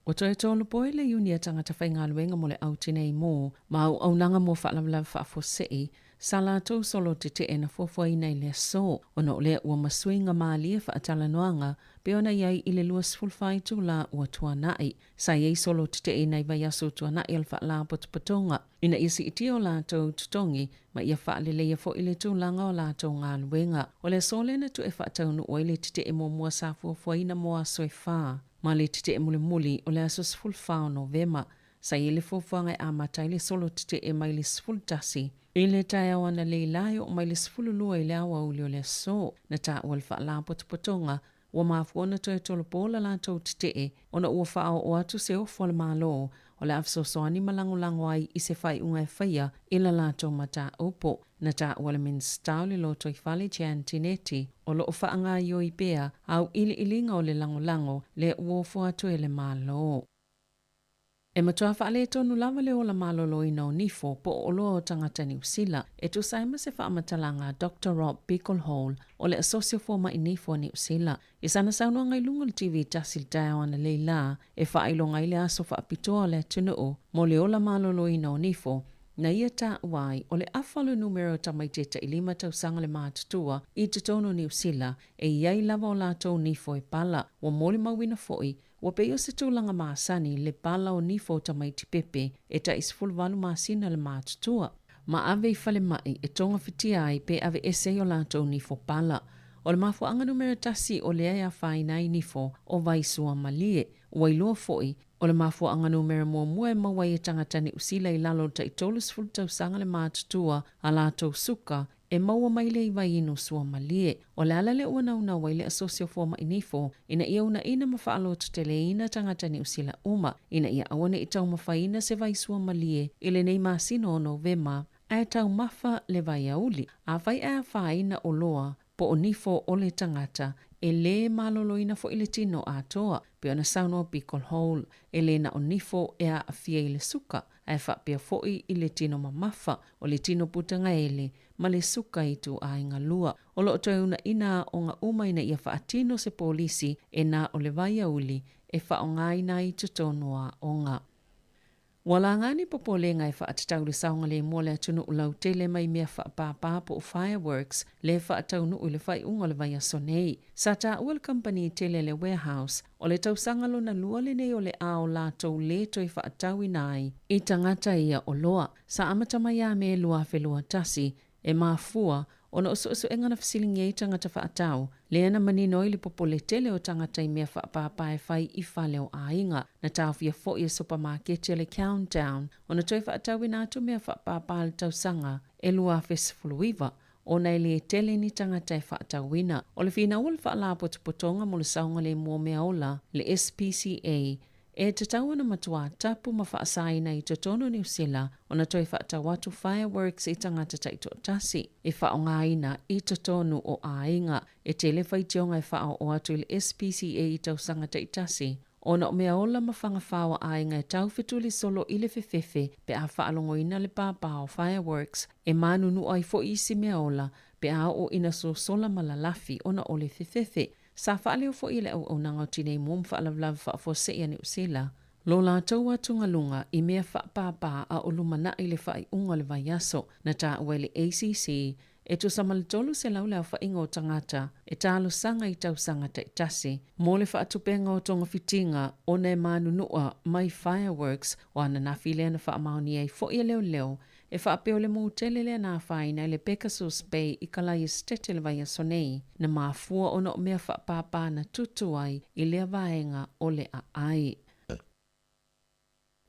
Ua toe tolopo le iuni a tagata faigaluega mo le au tinei mu ma auaunaga mo faalavelave faafuasei sa latou solo tetee na fuafuaina i le aso ona o lea ua masuiga malie faatalanoaga pei ona i ai i le 24 itula ua tuanai. Sa i ai solo tetee i nai vaiaso tuanai o le faalapotopotoga ina ia siitia o latou totogi ma ia faaleleia foi le tulaga o latou galuega. O le aso lea na toe faataunuu ai le tetee muamua sa fuafuaina mo aso e fa ma le tetee mulimuli o le aso 14 o Novema. Sa i ai le fuafuaga e amata ai le solo tetee mai le 11 i le taeao analeila e oo mai le 12 i le aoauli o le aso. Na taua le faalapotopotoga ua mafua ona toe tolopo la latou tetee ona ua faaoo atu se ofo a le Malo o le a fesoasoani ma lagolago ai i se faaiuga e faia i la latou mataupu. Na taua le Minisita o le Lotoifale Jan Tinetti o lo o faagaoioi pea auiliiliga o le lagolago lea ua ofo atu e le Malo. E matua faaletonu lava le ola maloloina o nifo po o oloa o tagata Niu Sila e tusa ai ma se faamatalaga a Doctor Rob Beaglehole o le Asosi o Fomai Nifo a Niu Sila i sana saunoaga i luga o le TV tasi i le taeao analeila e faailoga ai le aso faapitoa o le atunuu mo le ola maloloina o nifo na ia taua ai o le afa o le numera o tamaiti e tailima tausaga le matutua i totonu o Niu Sila e i ai lava o latou nifo e pala. Ua molimauina foi Ua pei o se tulaga masani le pala o nifo o tamaiti pepe e tai 18 masina le matutua, ma ave i falemai e togafitia ai pe aveese ai o latou nifo pala. O le mafuaaga numera tasi o lea e afaina ai nifo o vaisua malie. Ua iloa foi, o le mafuaaga numera muamua e maua ai e tagata Niu Sila i lalo o le tai 30 tausaga le matutua a latou suka e maua mai lea i vaiinu sua malie. O le ala lea ua naunau ai le Asosi o Fomai Nifo ina ia uunaina ma faalototeleina tagata Niu Sila uma ina ia aua ne i taumafaina se vai sua malie i lenei masina o Novema ae taumafa le vaiauli. Afai ae afaina oloa po o nifo o le tagata, e lē maloloina foi le tino atoa, pei ona saunoa Beaglehole, e lē na o nifo e aafia i le suka, ae faapea foi i le tino mamafa, o le tino putagaele, ma le suka ituaiga lua. O lo o toe uunaina aoga uma ina ia faatino se polisi e na o le vaiauli e faaaogaina ai i totonu o aoga. Ua laga ni popolega e faatatau le saogalemu o le atunuu lautele mai mea faapāpā po o fireworks le faataunuu i le faaiuga o le vaiaso nei. Sa taua le kamupani tele le Warehouse o le tausaga lona lua lenei o le a o latou le toe faatauina ai i tagata ia oloa. Sa amata mai ia Me 2021 e mafua ona o suesuega na fesiligia ai tagata faatau, lea na manino ai le popole tele o tagata i mea faapāpā e fai i fale o aiga. Na taofia foi e supamaketi a le Countdown ona toe faatauina atu mea faapāpā le tausaga e 2019 ona e lē tele ni tagata e faatauina. O le finau o le Faalapotopotoga mo le Saogalemu o Meaola, le SPCA, E tatau ona matuā tapu ma faasaina i totonu o Niu Sila ona toe faatau atu fireworks i tagata taitoatasi e faaaogaina i totonu o aiga. E tele faitioga e faaoo atu i le SPCA i tausaga taitasi ona o mea ola ma fagafā o aiga e taufetuli solo i le fefefe pe a faalogoina le pāpā o fireworks. E mānunua ai foi isi mea ola pe a oo ina sosola ma lalafi ona o le fefefe. Sa faaleo foi e le Auaunaga o Tinei Mu ma Faalavelave Faafuasei a Niu Sila lo latou atugaluga i mea faapāpā a o lumanai le faaiuga o le vaiaso. Na taua e le ACC e tusa ma le 300 le aofaiga o tagata e talosaga i tausaga taitasi mo le faatupenga o togafitiga ona e manunua mai fireworks o ananafi lea na faamaonia ai foi e leoleo E faapea o le motele lea na afaina i le Pegasus Bay i Kalai Estate le vaiaso nei, na mafua ona o mea faapāpā na tutu ai i lea vaega o le aai.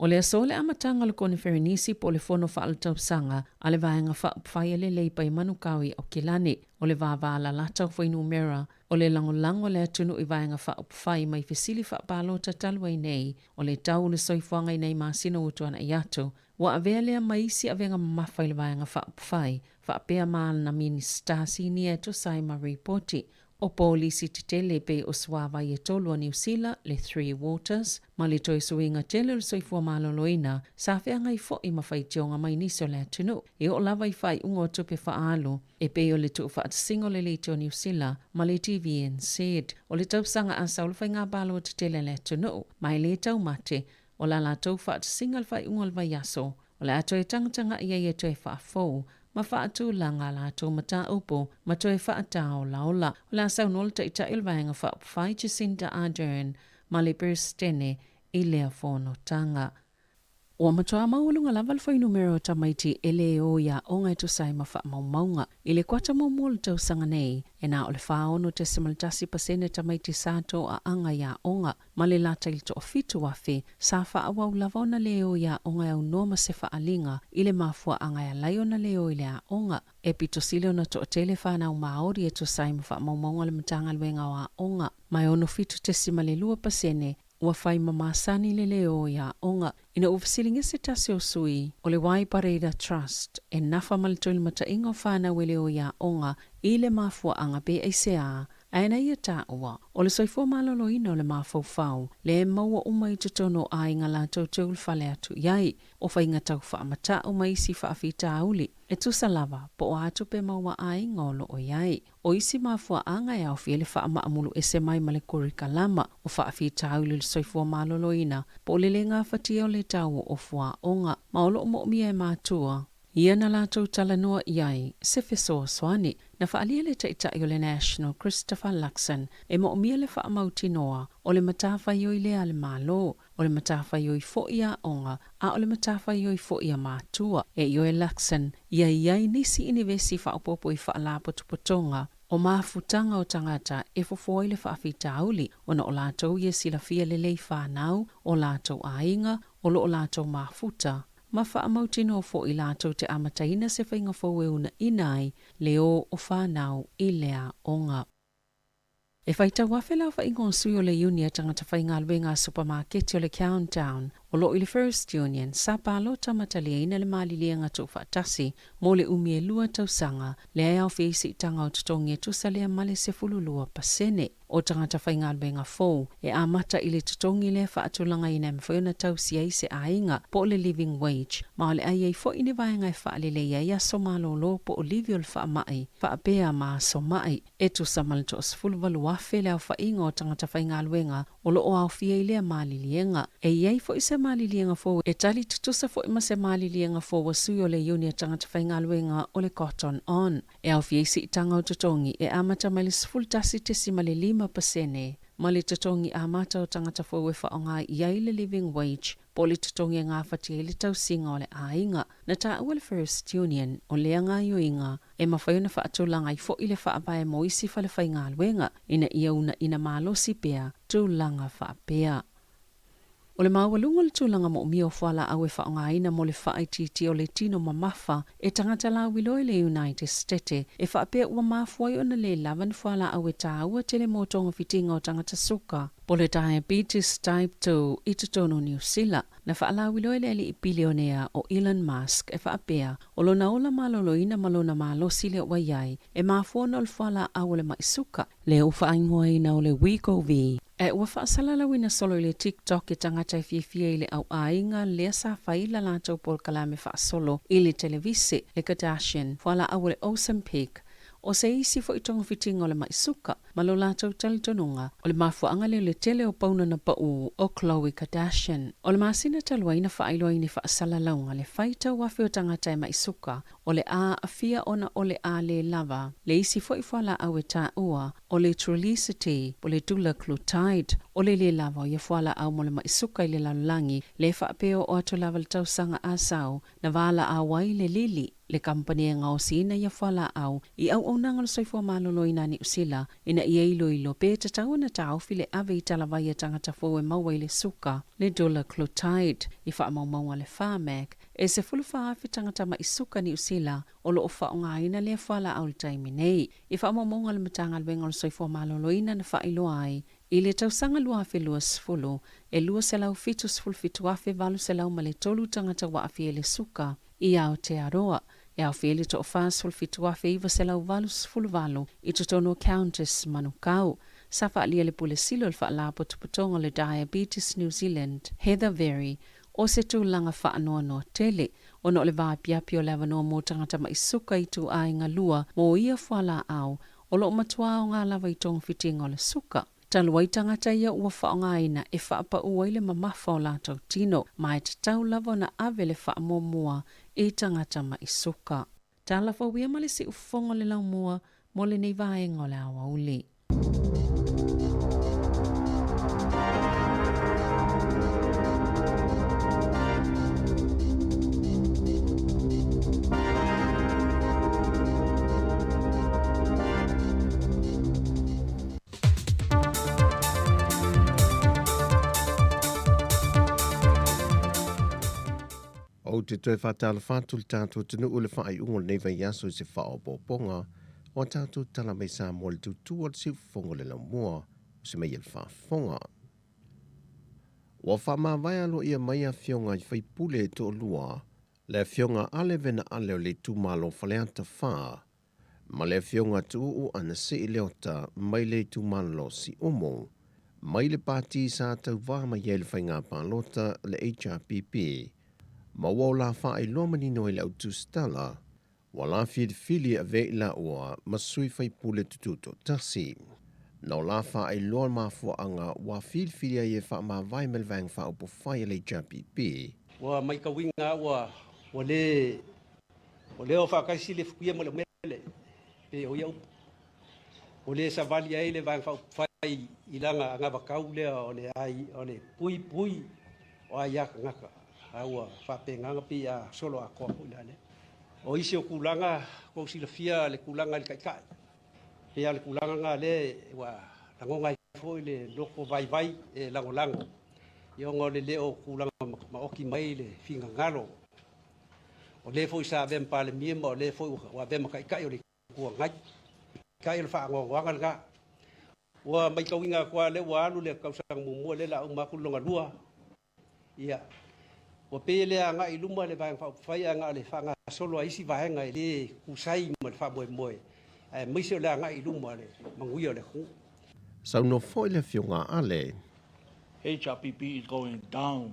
O le aso le amataga o le Koneferenisi po o le Fono Faaletausaga a le Vaega Faaupufai a le Leipa i Manukau i Aukilani, o le vāvā lalata o fuainumera o le lagolago a le atunuu i Vaega Faaupufai mai fesili faapalota talu ai nei o le tau o le soifuaga i nei masina ua tuanai atu. Ua avea lea ma isi avega mamafa i le Vaega Faaupufai, faapea ma na Minisita Sinia e tusa ai ma ripoti o polisi tetele e pei o suāwai e tolu a Niu Sila, le Three Waters, ma le toe suiga tele o le soifua maloloina, sa feagai foi ma faitioga mai nisi o le atunuu e oo lava i faaiuga o tupe faaalu e pei o le tuufaatasiga o le Leitio Niu Sila ma le TVNZ. O le tausaga a sau le faiga palota tele a le atunuu, ma e lē taumate O la latou faatasiga le faaiuga o le vaiaso, o le a toe tagatagai ai e toe faafou ma faatulaga a latou mataupu ma toe faataolaola. O le a saunoa le Taitai o le Vaega Faaupufai Jacinda Ardern ma le Peresetene i lea fonotaga. Ua matua maualuga lava le fuainumera o tamaiti e lē o i aoga e tusa ai ma faamaumauga. I le kuata muamua o le tausaga nei, e na o le 46.1% tamaiti sa toaaga i aoga, ma le lata i le 7,000, sa faaauau lava ona lē o i aoga e aunoa ma se faaaliga i le mafuaaga e ala ai ona lē o i le aoga. E pito sili ona toatele fanau Māori e tusa ai ma faamaumauga a le Matagaluega o Aoga, ma e 67.2% ua fai ma masani le lē o i aoga. Ina ua fesiligia se tasi o sui o le Waipareira Trust e nafa ma le toilimataiga o fanau e lē o i aoga i le mafuaaga pe aisea, Ae na ia taua, o le soifua maloloina o le mafaufau, lea e maua uma i totonu o aiga latou te ulufale atu i ai, o faiga tau faamatau ma isi faafitauli, e tusa lava po o a tupe maua aiga o lo o i ai. O isi mafuaaga e aofia le faamaamulu ese mai ma le kurikalama, o faafitauli o le soifua maloloina, po o le le gafatia o le tau o fuaoga, ma o lo o moomia e matua. Ia na latou talanoa i ai se fesoasoani. Na faaalia le Taitai o le National Christopher Luxon e moomia le faamautinoa o le matafaioi lea a le Malo, o le matafaioi foi a aoga, a o le matafaioi foi a matua. E ioe Luxon ia i ai nisi inivesi faaopoopo i faalapotopotoga o mafutaga o tagata e fofo ai le faafitauli ona o latou ia silafia lelei fanau, o latou aiga, o lo o latou mafuta ma faamautinoa foi latou te amataina se faiga fou e uunaina ai le ō o fanau i le aoga. E faitau afe le aofaiga o sui o le iuni a tagata faigaluega a supamaketi o le Countdown o lo o i le First Union sa palota ma taliaina le maliliega tuufaatasi mo le umi e lua tausaga lea e aofia i siitaga o totogi e tusa lea ma le 12%. O tagata faigaluega fou e amata i le totogi lea faatulagaina e mafai ona tausi ai se aiga po o le living wage, ma o le a i ai foi ni vaega e faalelei ai aso malolo po o livi o le faamai faapea ma aso mai. E tusa ma le 18,000 le aofaiga o tagata faigaluega o lo o aofia i lea maliliega. E i ai foi se maliliega fou e tali tutusa foi ma se maliliega fou a sui o le iuni a tagata faigaluega o le Cotton On. E aofia ai siitaga o totogi e amata mai le 11.5% ma le totogi amata o tagata fou e faaaoga i ai le Living Wage po o le totogi e gafatia ai le tausiga o le aiga. Na taua le First Union o lea gaoioiga e mafai ona faatulaga ai foi le faavae mo isi fale faigaluega ina ia uunaina malosi pea tulaga faapea. O le maualuga o le tulaga moomia o fualaau e faaaogaina mo le faaitiitia o le tino mamafa e tagata lauiloa i le United Stete e faapea ua mafua ai ona le lava ni fualaau e taua tele mo togafitiga o tagata suka po o le diabetes type 2 i totonu o Niu Sila. Na faalauiloa e le alii pilionea o Elon Musk e faapea, o lona ola maloloina ma lona malosi lea ua i ai, e mafua ona o le fualaau o le mai suka, lea ua faaigoaina o le Wegovy, a ua faasalalauina solo i le TikTok e tagata e fiafia i le auaiga lea sa fai la latou polokalame faasolo i le televise, le Kardashian, fualaau o le Ozempic, o se isi foi togafitiga o le mai suka. Ma lo latou talitonuga, o le mafuaaga lea o le tele o pauna na pau o Khloe Kardashian. O le masina talu ai na faailoa ai ni faasalalauga le faitau afe o tagata e mai suka o le a aafia ona o le a le lava le isi foi fualaau e taua o le Trulicity po o le dulaglutide. O le le lava o ia fualaau mo le mai suka i le lalolagi le faapea oo atu lava le tausaga a sau na valaau ai le Lilly le kamupani e gaosiina ia fualaau i auaunaga o le soifua maloloina a Niu Sila ina ia iloilo pe tatau ona taofi le ave i talavai a tagata fou e maua i le suka, le dulaglutide, i faamaumauga a le Pharmac, e 14,000 tagata ma'i suka Niu Sila o lo o faaaogaina lea fualaau i le taimi nei. I faamaumauga a le Matagaluega o le Soifua Maloloina na faailoa ai I le tausaga 2020, e 277,803 tagata ua aafia i le suka i Aotearoa, e aofia ai le 47,988 i totonu o Countess Manukau. Sa faaalia le Pule Sili o le Faalapotopotoga o le Diabetes New Zealand, Heather Very, o se tulaga faanoanoa tele ona o le vaapiapi o le avanoa mo tagata ma'i suka i ituaiga lua mo ia fualaau O lo o matua aoga lava i togafitiga o le suka. Talu ai tagata ia ua faaaogaina e faapau ai le mamafa o latou tino, ma e tatau lava ona ave le faamuamua i tagata ma'i suka. Tala fauia ma le siufofoga o le laumua mo lenei vaega o le aoauli. Ou te toe faatalofa atu i le tatou atunuu i le faaiuga o lenei vaiaso i se faaopoopoga o a tatou tala mai Samoa i le tutu o le siufofoga o le laumua o se mea i le faafofoga. Ua faamavae aloaia mai afioga i faipule e toalua le Afioga Ale Venaale o le itumalo o Faleata 4 ma le Afioga Tuuu Anasii Leota mai le itumalo o Siumu, mai le pati sa tauvā mai ai le faiga palota le HRPP, ma ua o la faailoa manino ai le au tusitala, ua la filifili e avea i laua ma sui faipule tututoatasi. Na o la faailoa mafuaaga ua filifili ai e faamavae mai le Vaega Faaupufai a le HRPP. Ua maitauina ua ua le ua le o faataisi le fuia ma le umele pei o ia upu. Ua le savali ai le Vaega Faaupufai i lana anavatau lea o le ai o le puipui o aia tagata a ua faapena ona pei a solo atoa foi la lea. O isi o tulaga ua ou silafia le tulaga i le taitai. Pei lava o le tulaga lena lea ua lagona ai foi le loto vaivai e lagolago ia ona o le le o tulaga maoti mai le finagalo o le foi sa avea ma Palemia ma o le foi ua avea ma Taitai o le Itu Agai. Taitai o le faanoanoaga lena. Ua maitauina atu lava lea ua alu le tausaga muamua lea o le a uma atu le lona lua. Ia, ua pei e le agai i luma le Vaega Faaupufai ae na o le faagasolo a isi vaega e le tusa ai ma le faamoemoe, aemaise o le agai i luma o le manuia o le atunuu. Saunoa foi le Afioga a Ale. HRPP is going down.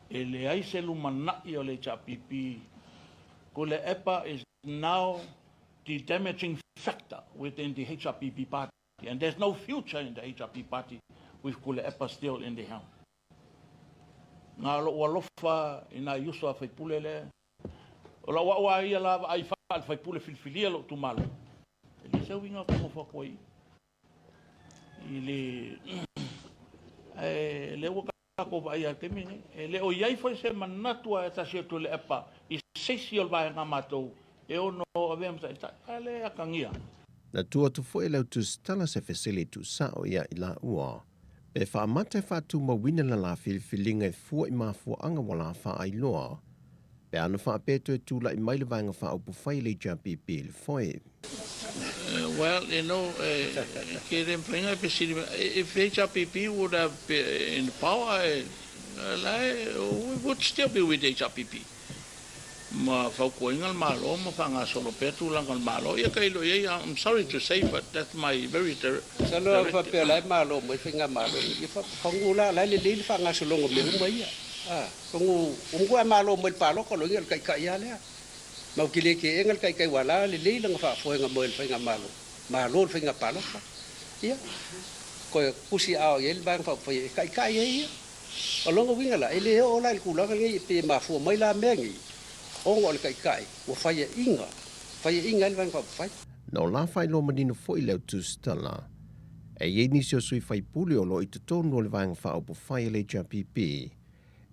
E leai se lumanai o le HRPP. Tuilaepa is now the damaging factor within the HRPP party and there's no future in the HRP party. with Tuilepa still in the helm. Na o lo'u alofa i nai uso a faipule lea. O la'u a'u a ia la vaai faale-faipule filifilia lo'u itumalo, e le se uiga ou te nofo atu ai i le ae lea ua tatou vaai a le taimi lenei. E le o i ai foi se manatu a e tasi o Tuilaepa i se isi o le vaega a matou e ono avea ma taitai, a lea e atagia. Na tuu atu foi e le autusitala se fesili tuusao ia i laua, pe faamata e faatumauina le la filifiliga e fua i mafuaaga ua la faailoa, pe ana faapea toe tula'i mai le Vaega Faaupufai a le HRPP i le foe. Well, you know, ke le mafai ona e fesili mai, if HRPP would have been in power, we would still be with HRPP. Ma fautuaina le Malo ma faagasolo pea tulaga o le Malo. Ia tailo i ai, I'm sorry to say but that's my very directive. Masalo a faapea o la e malo mai faigamalo nei, ia fanu la, o la e lelei le faagasologa o mea uma ia. A, fanu, ua matua malo mai le palota loa ia o le taitai lava lea. Ma ou te le teena le taitai aua o la e lelei lana faafoega mai o le faigamalo, malo le faiga palota. Ia, toe tusi aao i ai le Vaega Faaupufai e taitai ai ia. O lona uiga la, e le oo la i le tulaga lenei pe mafua mai la mea nei ona o le Taitai ua faiaina, faiaina ai le Vaega Faaupufai. Na o la faailoa manino foi le autusitala, e i ai nisi o sui faipule o lo o i totonu o le Vaega Faaupufai a le HRPP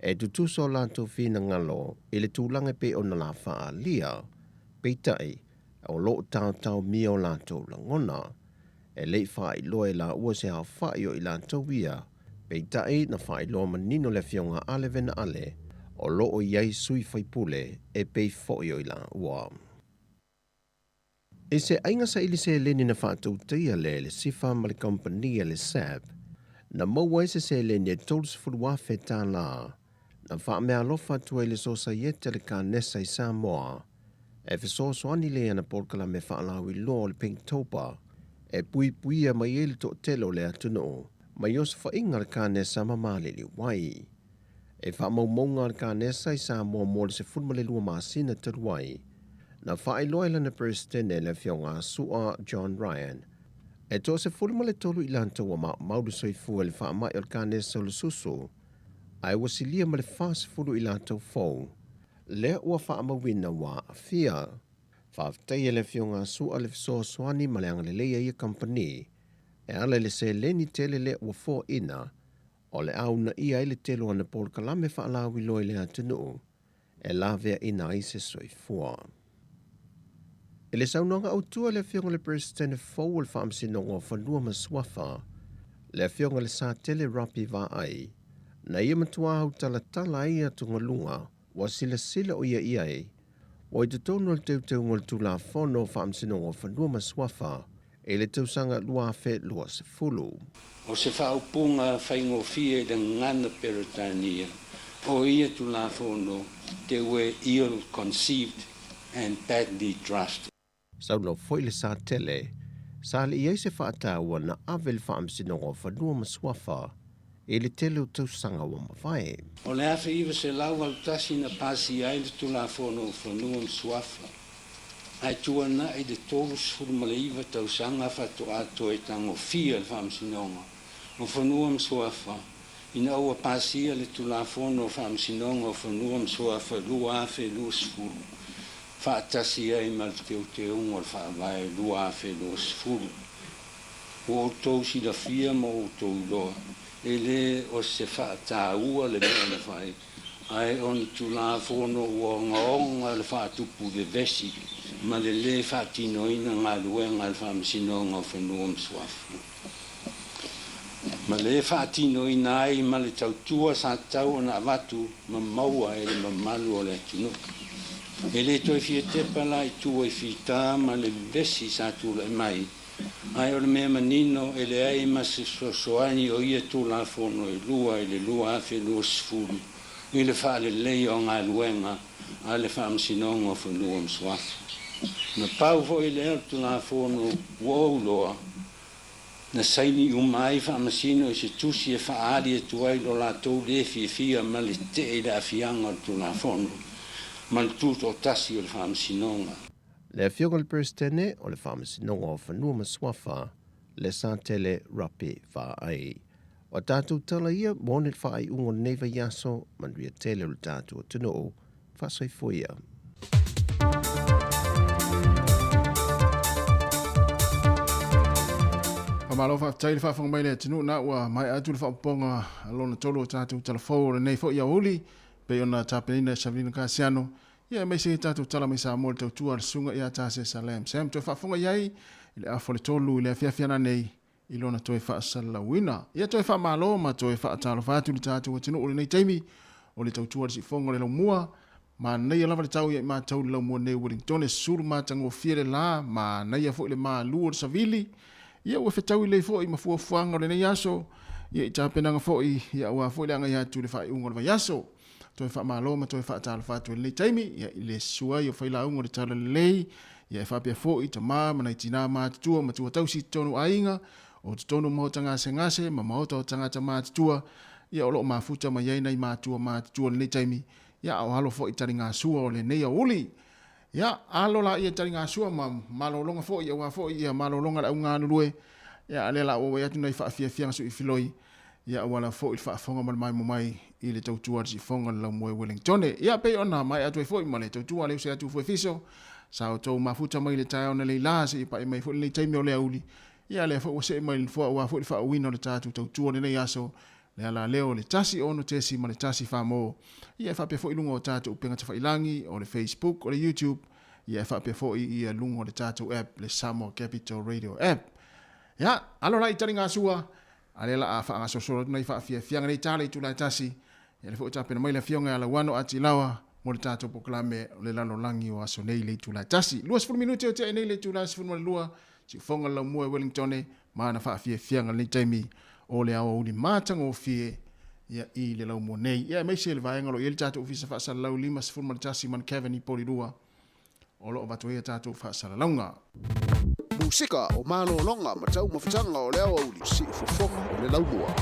e tutusa o latou finagalo i le tulaga e pei ona la faaalia, peitai, o lo o taotaomia o latou lagona. E le i faailoa e laua se aofa'i o i latou ia, peitai na faailoa manino le Afioga a Ale Vena Ale o lo o i ai sui faipule e pei fo'i o i laua. I se aiga saili seleni na faatautaia lea e le SIFA ma le kamupani a le SAB, na maua ai se seleni e $30,000 tālā na faameaalofa atu ai le Sosaiete a le Kanesa i Samoa e fesoasoani lea i ana polokalame faalauiloa o le Pinktober e puipuia mai ai le toatele o le atunuu mai osofaiga a le kanesa ma maliliu ai. E faamaumauga a le kanesa i Samoa mo le 12 masina talu ai, na faailoa e lana Peresetene le Afioga a Su'a John Ryan, e toa-13 i latou ua maumau le soifua i le faamai o le kanesa o le susu, ae ua silia ma le 40 i latou fou lea ua faamauina ua aafia. Faafetai e le Afioga a Su'a le fesoasoani ma le agalelei a ia kamupani e ala i le seleni tele lea ua foaina o le a uunaia ai le tele o ana polokalame faalauiloa i le atunuu e laveaina ai se soifua. I le saunoaga autu a le Afioga i le Peresetene fou o le Faamasinoga o Fanua ma Suafa, le Afioga i le Satele Rapi Vaai, na ia matuā autalatala ai atugaluga ua silasila o ia i ai, ua i totonu o le teuteuga o le Tulafono o Faamasinoga o Fanua ma Suafa i le tausaga 2020. O se faaupuga faigofie i le gagana Peretania o ia Tulafono, they were ill-conceived and badly drafted. Saunoa foi le Satele, sa le i ai se faataua na ave le Faamasinoga o Fanua ma Suafa i le tele o tausaga ua mavae. O le 1981 na pasia ai le Tulafono o Fanua ma Suafa, ae tuana'i le 39 tausaga faatoa toe tagofia le Faamasinoga o Fanua ma Suafa ina ua pasia le Tulafono o Faamasinoga o Fanua ma Suafa 2020 faatasi ai ma le Teuteuga o le Faavae 2020. Ua outou silafia ma outou iloa, e le o se faataua le mea na fai, ae o ni Tulafono ua ogaoga le faatupu vevesi ma le lē faatinoina galuega a le Faamasinoga o Fanua ma Suafa, ma lē faatinoina ai ma le tautua sa tatau ona avatu ma maua e le mamalu o le atunuu. E le toe fia tepa la i tua i fita ma le vevesi sa tulai mai, ae o le mea manino e leai ma se fesoasoani o ia Tulafono e lua i le 2020 i le faaleleia o galuega a le Faamasinoga o Fanua ma Suafa. Na pau foi lea o le Tulafono ua ou iloa, na saini uma ai Faamasino i se tusi e faaali atu ai lo latou le fiafia ma le tetee i le aafiaga o le Tulafono ma le tutoatasi o le Faamasinoga. Le Afioga i le Peresetene o le Faamasinoga o Fanua ma Suafa, le Satele Rapi Vaai. O a tatou tala ia mo le faaiuga o lenei vaiaso, manuia tele o le tatou atunuu. Faasoifua ia. Faamalo faafetai le faafofoga mai le atunuu na ua maea atu le faaopoopoga lona tolu o tatou tala fou o lenei foi aoauli pei ona tapenaina e Savelina Kasiano ia aemaise tatou tala mai Samoa le tautua a le susuga ia Tasesa Lam Sam toe faafofoga i ai i le afa o le tolu i le afiafi ananei i lona toe faasalalauina. Ia toe faamalo ma toe faatalofa atu i le tatou atunuu i lenei taimi o le tautua a le siufofoga o le laumua. Manaia lava le tau ia i matou i le laumua nei Wellingtone, sulu matagofie le la, manaia foi le malu o le savili. Ia ua fetaui lelei foi ma fuafuaga o lenei aso, ia i tapenaga foi ia aua foi le agai atu i le faaiuga o le vaiaso. Toe faamalo ma toe faatalofa atu i lenei taimi ia i le susu ai o failauga o le Talalelei, ia e faapea foi tama ma nai tinā matutua, matua tausi i totonu o aiga, o totonu o maota gasegase ma maota o tagata matutua, ia o lo o mafuta mai ai nai matua matutua i lenei taimi, ia a o alo foi taligasua o lenei aoauli. Ia, alo laia i taligasua ma malologa foi aua foi ia malologa a le augalulue, ia a lea la ua auai atu nai faafiafiaga suifiloi, ia auala foi le faafofoga ma le maimoa mai i le tautua a le siufofoga o le Laumoe Wellingtone. Ia, pei ona maea atu ai foi ma le tautua a le uso ia Tufu Efiso, sa outou mafuta mai le taeao na leila seia paia mai foi lenei taimi o le aoauli, ia lea foi ua see mai le nofoa aua foi le faauuina o le tatou tautua i lenei aso, le ala lea o le 1 6 ma le 1 4 mo. Ia e faapea foi i luga o tatou upega tafailagi, o le Facebook, o le YouTube, ia e faapea foi i luga o le tatou app, le Samoa Capital Radio App. Ia, alo la i taligasua, a lea la a faagasolosolo atu nei faafiafiaga nei tala i itula e tasi, ia lea foi ua tapena mai le afioga ia Lauano Atilawa mo le tatou polokalame o le lalolagi o aso nei i le itula e tasi. 20 minute o tea nei le itula e 12, siufofoga le laumua e Wellingtone ma ana faafiafiaga i lenei taimi o le aoauli matagofie ia i le laumua nei. Ia aemaise le vaega o lo o i ai le tatou ofisa faasalalau 51 Mount i Porirua o lo o avatu ai a tatou faasalalauga. Musika o malologa ma taumafataga o le aoauli siufofoga o le laumua.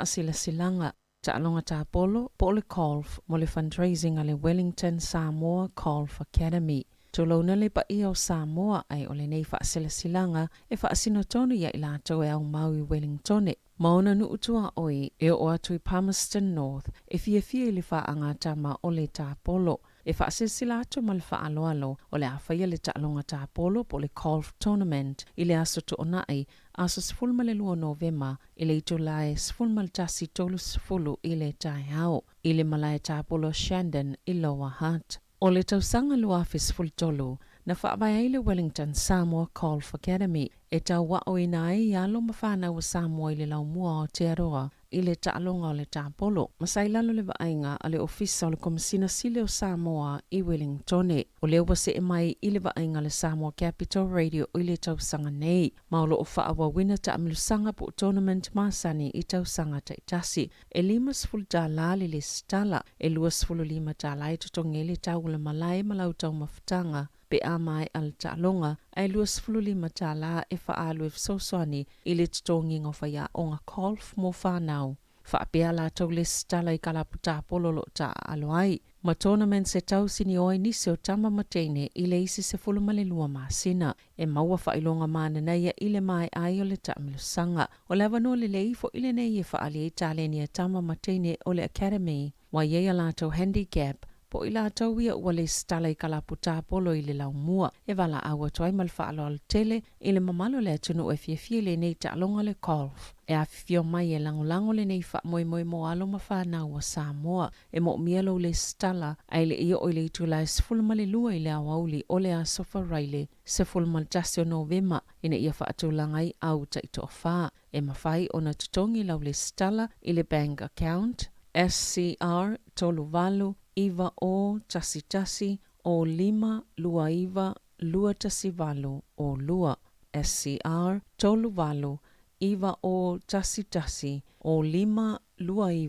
faasilasilaga, Taaloga Tapolo po o le Golf mo le fundraising a le Wellington Samoa Golf Academy. Tulouna le paia o Samoa ae o lenei faasilasilaga e faasino tonu ia i latou e aumau i Wellingtone ma ona nuu tuaoi e oo atu i Palmerston North e fiafia i le faagatama o le tapolo. E faasilasila atu ma le faaaloalo o le a faia le taaloga tapolo po o le Golf Tournament i le Aso Toonai, aso 12 o Novema i le itula e 11:30 i le taeao i le Malae Tapolo Shandon i Lower Hutt. O le tausaga 2013, na faavae ai le Wellington Samoa Golf Academy e tauaoina ai alo ma fanau a Samoa i le laumua o Aotearoa i le taaloga o le tapolo, ma sa i lalo le vaaiga a le Ofisa o le Komesina Sili o Samoa i Welingtone. O lea ua see mai i le vaaiga a le Samoa Capital Radio i le tausaga nei, ma o lo o faaauauina taamilosaga po o tournament masani i tausaga taitasi. E 50 tala le lesitala, e 25 tala e totogi ai le tau o le malae ma lau taumafataga pe a maea le taaloga, ae 25 tala e faaalu e fesoasoani i le totogiga o faiaoga golf mo fanau. Faapea latou lesitala i kalapu tapolo o lo o taaalo ai, ma tournaments e tausinio ai nisi o tama ma teine i le isi 12 masina. E maua faailoga mananaia i le maea ai o le taamilosaga. O le avanoa lelei foʻi lenei e faaali ai taleni a tama ma teine o le Academy ua i ai a latou handicap po o i latou ia ua lesitala i kalapu tapolo i le laumua e valaau atu ai ma le faaaloalo tele i le mamalu o le atunuu e fiafia i lenei taaloga o le golf. E afifio mai e lagolago lenei faamoemoe mo alo ma fanau a Samoa. E moomia lou lesitala ae le i oo i le itula e 12 i le aoauli o le Aso Faraile 11 o Novema ina ia faatulaga ai au taitoafa. E mafai ona totogi lau lesitala i le bank account SCR 38 9 0 1 1 0 5 2 9 2 1 8 0 2 SCR 38 9 0 1 1 0 5 2 9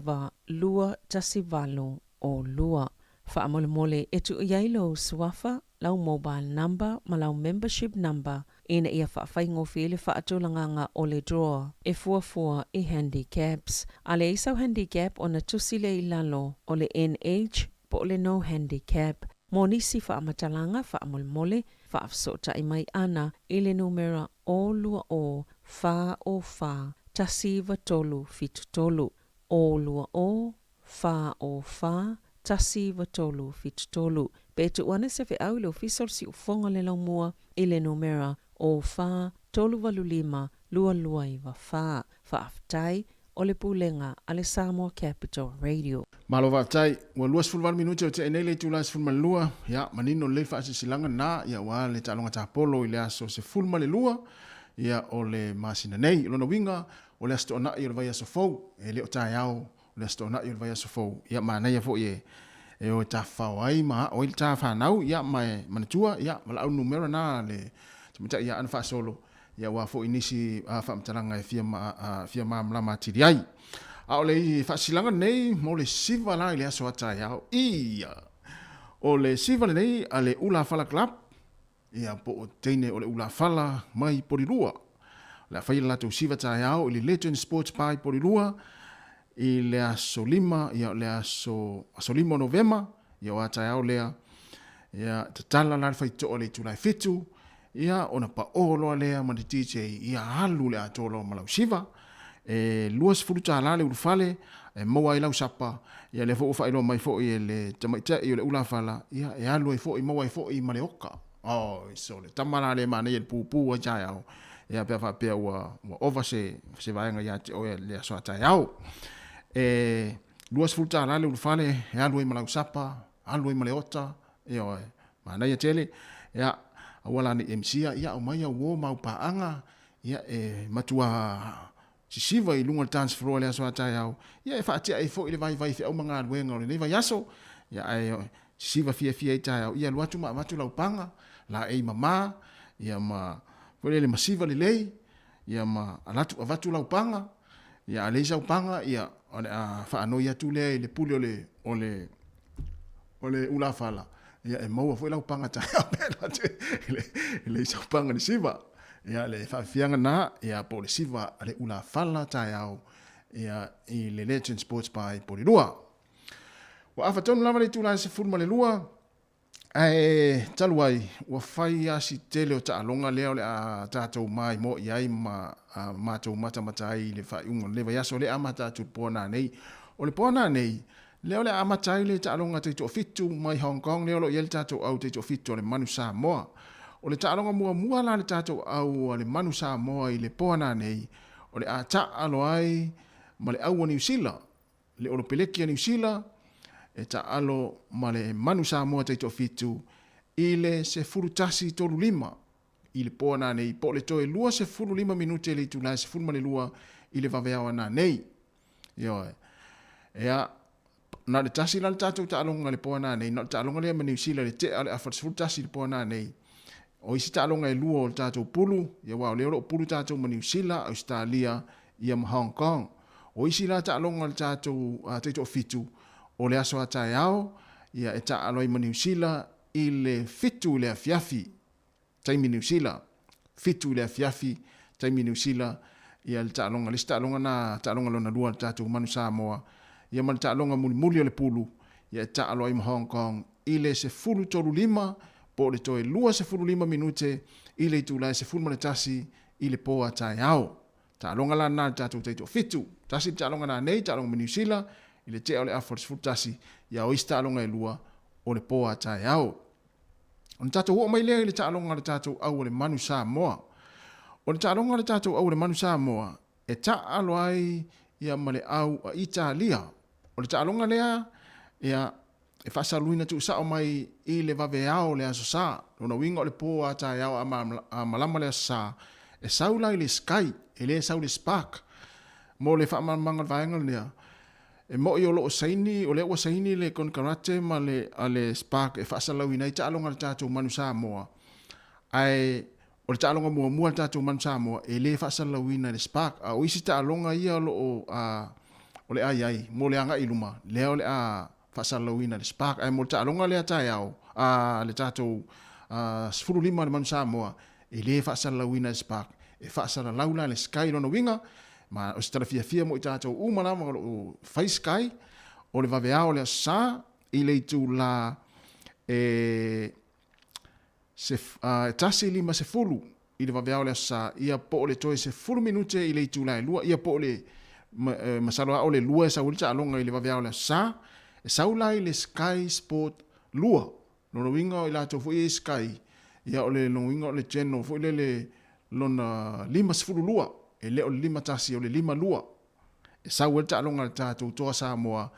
2 1 8 0 2. Faamolemole e tuu i ai lou suafa, lau mobile number ma lau membership number ina ia faafaigofie le faatulagaga o le draw e fuafua i handicaps. A leai sau handicap ona tusi lea i lalo o le NH po o le no handicap. Mo nisi faamatalaga faamolemole, faafesootai mai ana i le numera 0 2 0 4 0 4 1 9 3 7 3, 0 2 0 4 0 4 1 9 3 7 3. Pe tuu ane se feau i le Ofisa o le Siufofoga o le Laumua i le numera 0 4 3 8 5 2 2 9 4. Faafetai, o le Pulega a le Samoa Capital Radio. Malo faafetai. Ua 28 minute o tea nei le itula 12, ia, manino lelei le faasilasilaga lena, ia, aua le taaloga tapolo i le aso 12, ia, o le masina nei. O lona uiga, o le Aso Toonai o le vaiaso fou, e le o taeao, o le Aso Toonai o le vaiaso fou. Ia, manaia foi e, e o e tafafao ai ma aao ai le ta fanau, ia, ma e manatua, ia, valaau le numera lena a le tamaitai ia Aana Faasolo, Ia aua foi nisi faamatalaga e fia, fia malamalama atili ai. A o le faasilaga lenei mo le siva la i le aso a taeao. Ia! O le siva lenei a le Ulafala Club, ia po o teine o le Ulafala mai Polilua. O le a faia le latou siva taeao i le Legend Sports Bar i Polilua i le aso 5, ia o le aso, aso 5 o Novema, ia o a taeao lea. Ia tatala la le faitoa i le itula e 7, Ia, ona paʻō loa lea ma le DJ, ia alu le atoa loa ma lau siva. E 20 tālā le ulufale, e maua ai lau sapa. Ia, lea foi ua faailoa mai foi e le tamaitai o le ulafala, ia, e alu ai foi, maua ai foi ma le oka. Oi, sole, tama la lea e manaia i le pupū ai taeao, ia, pe a faapea ua, ua ova se, se vaega ia te oe le aso a taeao. E 20 tālā le ulufale, e alu ai ma lau sapa, alu ai ma le ota, ioe, Manaia tele, ia, aua la ne i emisia, ia, aumai au uo ma au paaga, ia, e matua sisiva i luga o le dance floor i le aso a taeao, ia, e faatea ai foi le vaivai feau ma galuega o lenei vaiaso, ia, ae sisiva fiafia ai taeao, ia, alu atu ma avatu lau paga, laei mama, ia, ma, foi lele, masiva lelei, ia, ma alatu avatu lau paga, ia, a leai sau paga, ia, o le a faanoi atu lea i le pule o le, o le, O le ulafala, ia e maua foi lau paga taeao pe a te e leai sau paga i le siva. Ia le faafiafiaga na, ia po o le siva a le ulafala taeao ia, i le Legend Sports Bar i Polilua. Ua afa tonu lava le itula e 12, ae talu ai ua fai lava si tele o taaloga lea o le a tatou maimoa i ai ma matou matamata ai i le faaiuga o lenei vaiaso lea e amata atu i le po nanei. O le po nanei, lea o le a amata ai le taaloga taitoafitu mai Hong Kong lea o lo o i ai le tatou au taitoafitu a le Manu Samoa. O le taaloga muamua la a le tatou au a le Manu Samoa i le po nanei, o le a taaalo ai ma le au a Niu Sila, le Olopeleki a Niu Sila, e taaalo ma le Manu Samoa taitoafitu i le 11:35 i le po ananei, po o le toe 25 minute i le itula e 12 i le vaveao ananei. Ioe. Ea, na o le tasi la le tatou taaloga i le po ananei, na o le taaloga lea ma Niu Sila i le tea o le afa i le 11 i le po ananei. O isi taaloga e lua o le tatou pulu, ia aua o lea o lo o pulu tatou ma Niu Sila, Ausetalia, ia ma Hong Kong. O isi la taaloga o le tatou taitoafitu, o le aso a taeao, ia e taaalo ai ma Niu Sila i le 7 i le afiafi. taimi Niu Sila, 7 i le afiafi, taimi Niu Sila, ia le taaloga, le isi taaloga na, taaloga lona lua a le tatou Manu Samoa, ia ma le taaloga mulimuli o le pulu, ia e taalo ai ma Hong Kong i le 13:05 po o le toe 25 minute i le itula e 11 i le po a taeao. Taaloga la na a le tatou taitoafitu. Tasi le taaloga nanei, taaloga ma Niu Sila, i le tea o le afa o le 11, ia o isi taaloga e lua o le po a taeao. Ona tatou oo mai lea i le taaloga a le tatou au o le Manu Samoa. O le taaloga a le tatou au o le Manu Samoa, e taaalo ai ia ma le au a Italia. O le taaloga lea, ia, e faasaluina tuusao mai i le vaveao o le Aso Sa. Lona uiga o le po a taeao a malama le Aso Sa, e sau la i le Sky, e le sau i le Spark. Mo le faamalamalamaga o le vaega lea, E moʻi o lo o saini, o lea ua saini le konekarate ma le a le Spark e faasalalauina ai taaloga a le tatou Manu Samoa, ae o le taaloga muamua a le tatou Manu Samoa e le faasalalauina e le Spark. A o isi taaloga ia o lo o a o le a i ai mo le agai i luma, lea o le a faasalalauina e le Spark. Ae mo le taaloga lea taeao a le tatou 15 a le Manu Samoa, e le faasalalauina e le Spark, e faasalalau la e le Sky. Lona uiga, Ma o se tala fiafia mo i tātou uma lava o lo o fai Sky, o le vaveao o le Aso Sa i le itulā e se, e 1:50 i le vaveao o le Aso Sa, ia po o le toe 10 minute i le itulā e lua, ia po o le, ma, masalo lava o le lua e sau ai le taaloga i le vaveao o le Aso Sa, e sau la i le Sky Sport 2. Lona uiga o i latou foi ia i Sky, ia o le lona uiga o le channel foi lele lona 52, e le o le 51, o le 52, e sau ai le taaloga a le tatou Toa Samoa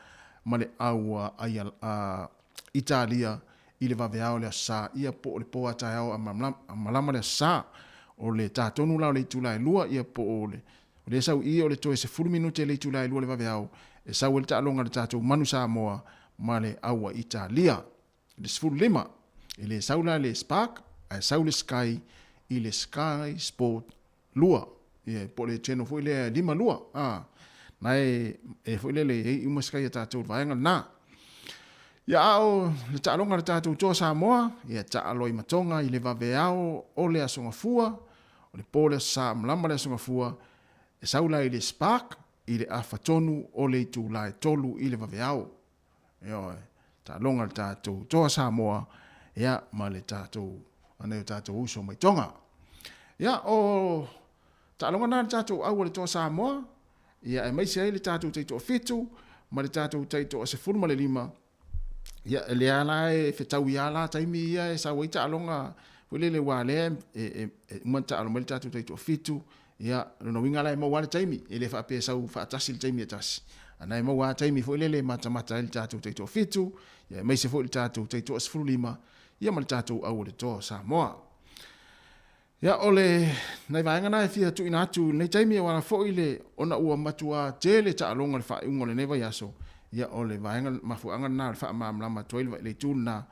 ma le au a Italia i le vaveao o le Aso Sa, ia po o le po a taeao a malama le Aso Sa. O le ta tonu la o le itula e lua, ia po o le o lea e sau i i o le toe 10 minute i le itula e lua le vaveao, e sau ai le taaloga a le tatou Manu Samoa ma le au a Italia. Le 15, e le sau la le Spark, ae sau le Sky i le Sky Sport 2. Ia, po o le channel foi lea e 52. A, na e, e foi lele e i uma Sky a tatou i le vaega lena. Ia, a o le taaloga a le tatou Toa Samoa, ia taalo ai ma Tonga i le vaveao o le Aso Gafua, o le po o le Aso Sa malama le Aso Gafua, e sau la i le Spark i le afa tonu o le itula e 3 i le vaveao. Ioe, taaloga le tatou Toa Samoa, ia, ma le tatou, a nai o tatou uso mai Tonga. Ia, o taaloga na le tatou au a le Toa Samoa, ia, aemaise ai le tatou taitoafitu ma le tatou taitoa 15, ia, e lea la e fetaui lava la taimi ia e sau ai taaloga foi lele aua lea e uma ona taalo mai le tatou taitoafitu, Ia, lona uiga la e maua lava le taimi, e le faapea e sau faatasi le taimi e tasi, a na e maua lava taimi foi lele e matamata ai le tatou taitoafitu, ia aemaise foi le tatou taitoa 15, ia ma le tatou au o le Toa o Samoa. Ia, o le nai vaega na e fia tuuina atu i lenei taimi, aua foi le ona ua matua tele taaloga i le faaiuga o lenei vaiaso, ia o le vaega mafuaaga lena o le faamalamalama atu ai le itu lena,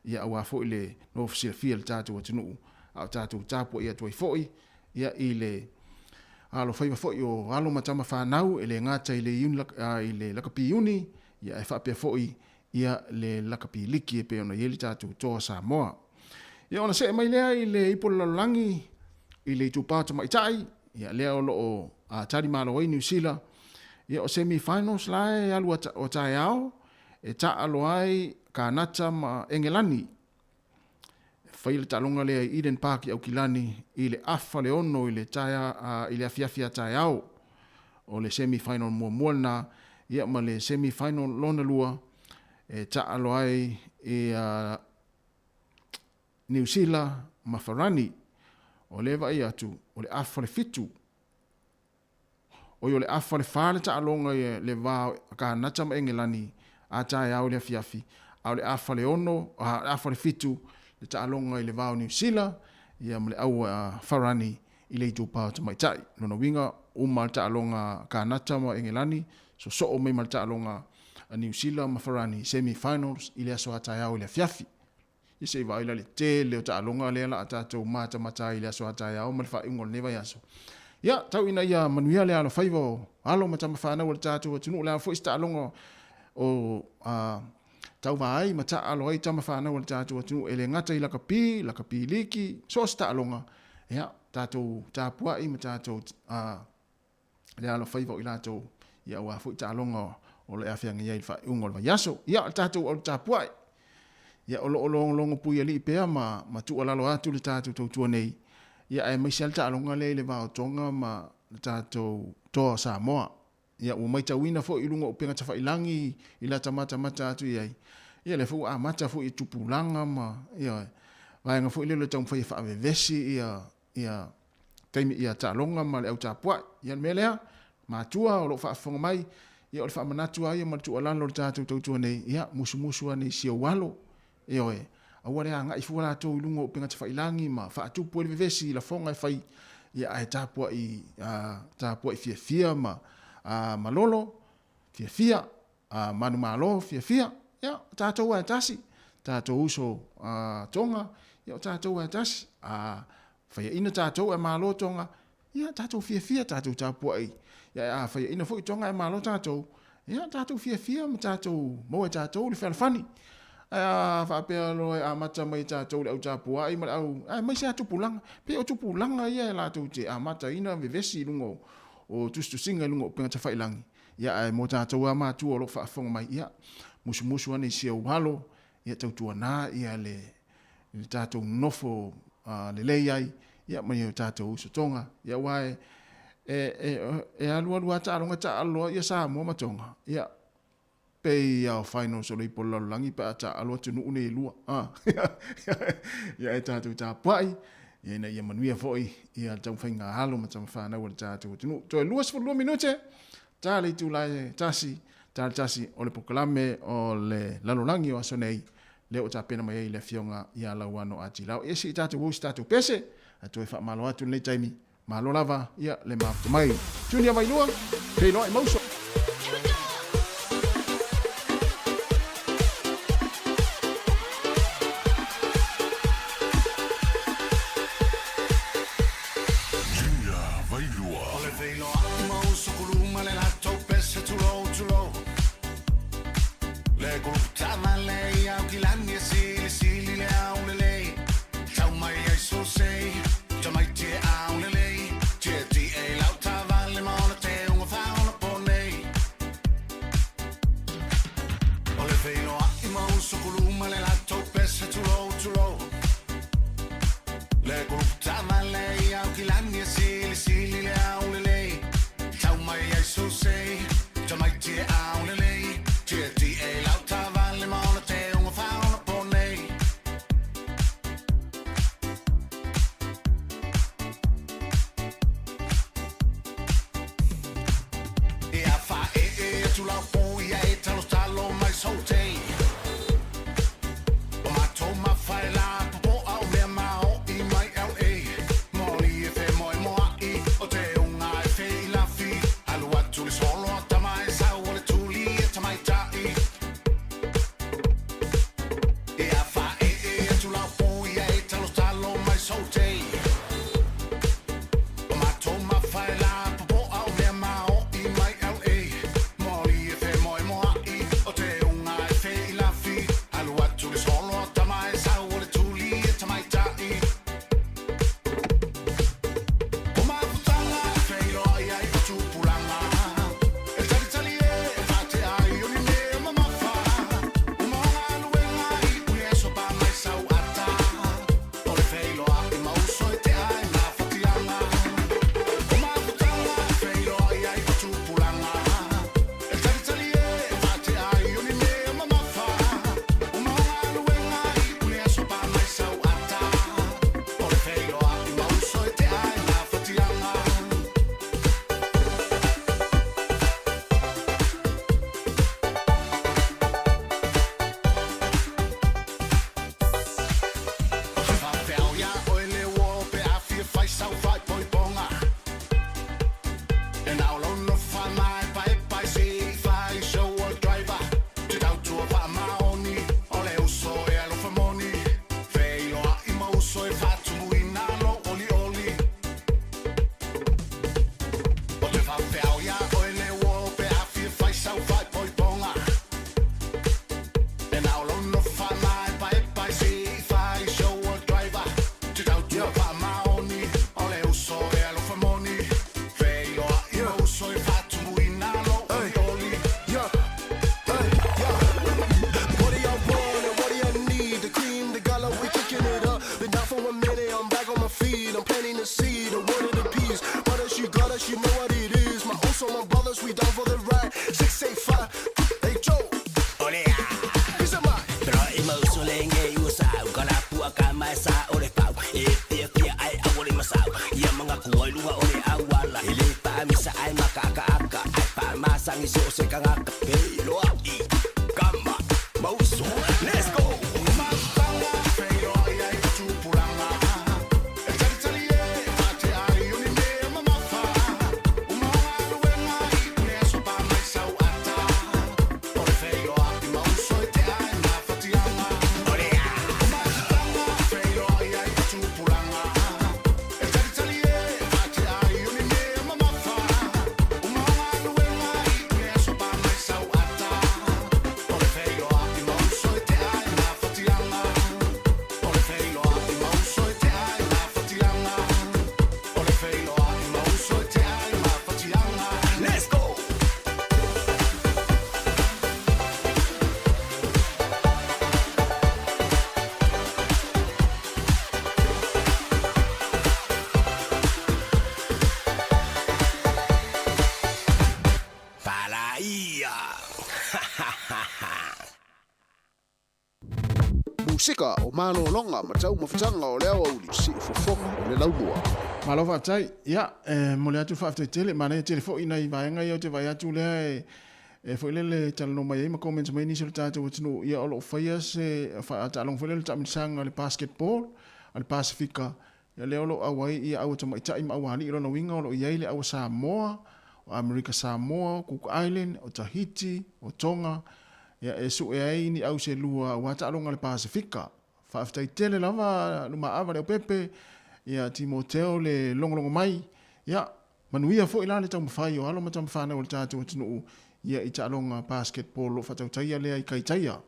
ia aua foi le nofo silafia e le tatou atunuu, a o tatou tapuai atu ai foi Ia, i le alofaiva foi o alo ma tama fanau, e le gata i le iuni i le lakapi iuni, ia ae faapea foi ia le lakapi liki e pei ona i ai le tatou Toa Samoa. Ia ona see mai lea i le ipu o le lalolagi i le itupa tamaitai, ia lea o lo o talimalo ai Niu Sila Ia, o semi-finals la e alu o taeao e taaalo ai Kanata ma Engelani. E faia le taaloga lea i Eden Park i Aukilani i le afa le ono i le taea, i le afiafi a taeao. O le semi-final muamua lena, ia ma le semi-final lona lua e taaalo ai ia Niu Sila ma Farani. O lea e vaai atu, o le afa le fitu. Oi o le afa le fa le taaloga i le va o Kanata ma Engelani a taeao i le afiafi, a o le afa le ono, a le afa le fitu le taaloga i le va o Niu Sila ia ma le au a Farani i le itupa o tamaitai. Lona uiga, uma le taaloga a Kanata ma Engelani, sosoo mai ma le taaloga a Niu Sila ma Farani, semi finals i le aso a taeao i le afiafi. Ia se i vaai la i le tele o taaloga lea la a tatou matamata ai i le aso a taeao ma le faaiuga o lenei vaiaso. Ia, tau ina ia manuia le alofaiva o alo ma tama fanau o le tatou atunuu, o le a foi se taaloga o a, tauva ai ma taaalo ai tama fanau o le tatou atunuu e le gata i lakapi, lakapi liki, so o se taaloga, ia, tatou tapuai ma tatou a, le alofaiva o i latou, ia aua foi taaloga o lo o afeagai ai i le faaiuga o le vaiaso. Ia, o le tatou alu tapuai, ia o lo o logologo puialii pea ma, ma tuualalo atu le tatou tautua nei, ia aemaise lava le taaloga lea i le va o Tonga ma le tatou toa o Samoa. Ia ua maitauina foi i luga o upega tafailagi i lata matamata atu i ai, ia lea foi ua amata foi i tupulaga ma, ia, vaega foi lea o le taumafai e faavevesi ia, ia taimi ia taaloga ma le au tapuai. Ia le mea lea, matua o lo o faafofoga mai, ia o le faamanatu lava ia ma le tuualalo o le tatou tautua nei, ia musumusu ane i si ou alo, ioe, aua le agai fua latou i luga o upega tafailagi ma faatupu ai le vevesi i lafoga e fai, ia ae tapuai, tapuai fiafia ma malolo, fiafia. A manumalo fiafia, ia, o tatou lava e tasi, tatou uso a Tonga, ia o tatou lava e tasi. A faiaina tatou ae malo Tonga, ia tatou fiafia, tatou tapuai. Ia a faiaina foi Tonga ae malo tatou, ia tatou fiafia ma tatou maua e tatou le fealofani. Ae a faapea loa e amata mai e tatou le au tapuai ma le au, aemaise lava tupulaga. Pei o tupulaga ia e latou te amataina vevesi i luga o tusitusiga i luga o upega tafailagi. Ia, ae mo tatou lava matua o lo o faafofoga mai, ia, musumusu ane i si ou alo, ia tautuana ia le, le tatou nofo lelei ai, ia, ma o tatou usotoga. Ia, aua e, e, e, e alualu lava taaloga taaalo loa ia Samoa ma Tonga, ia, pei lava o finals o le ipu o le lalolagi pe a taaalo atunuu nei e lua. Ia, e tatou tapuai, ia, ina ia manuia foi ia le taumafaiga a alo ma tamafanau a le tatou atunuu. Toe 22 minute, ta le itula e tasi, ta le tasi o le polokalame o le lalolagi o aso nei, lea ua tapena mai ai le Afioga ia Lauano A. Tilao. Ia se i tatou o i se tatou pese, ae toe faamalo atu lenei taimi. Malo lava ia le mafuta mai. Junior Vailua, feiloai ma uso. Junior Vailua. O le feiloai ma uso kuluma le latou pese tulou tulou. Le kulupu taavale i Aukilani e silisili le aulelei. Tau mai ai sosei, tamaiti e aulelei. Tietie i lau taavale ma ona teuga faaola pone. mauso le nge ua sau Ka la pua ka mai sa o le pau E fia fia ai au le masau Ia manga kua i lunga o le au ala E le pa misa ai maka aka aka Ai pa masangi so se kangaka Pei loa i kama mauso. Let's go! Let's go! Palaia! Musika o malologa ma taumafataga o le aoauli siufofoga o le laumua. Malo faafetai. Ia, e momoli atu le faafetai tele. Manaia tele foi nai vaega ia ou te vaai atu lea e e foi lele talanoa mai ai ma comments mai nisi o le tatou atunuu. Ia o lo o faia se taaloga foi lele o le taamilosaga o le basketball a le Pasefika. Ia lea o lo o auai ia aua tamaitai ma aualii. O lona uiga o lo o i ai le aua Samoa, o Amerika Samoa, o Cook Island, o Tahiti, o Tonga. Ia e sue ai ni au se lua aua taaloga a le Pasefika. Faafetai tele lava Lumaava Leaupepe, ia Timoteo le logologo mai. Ia, manuia foi la le taumafai o alo ma tamafanau o le tatou atunuu ia i taaloga basketball o lo o faatautaia lea i Kaitaia.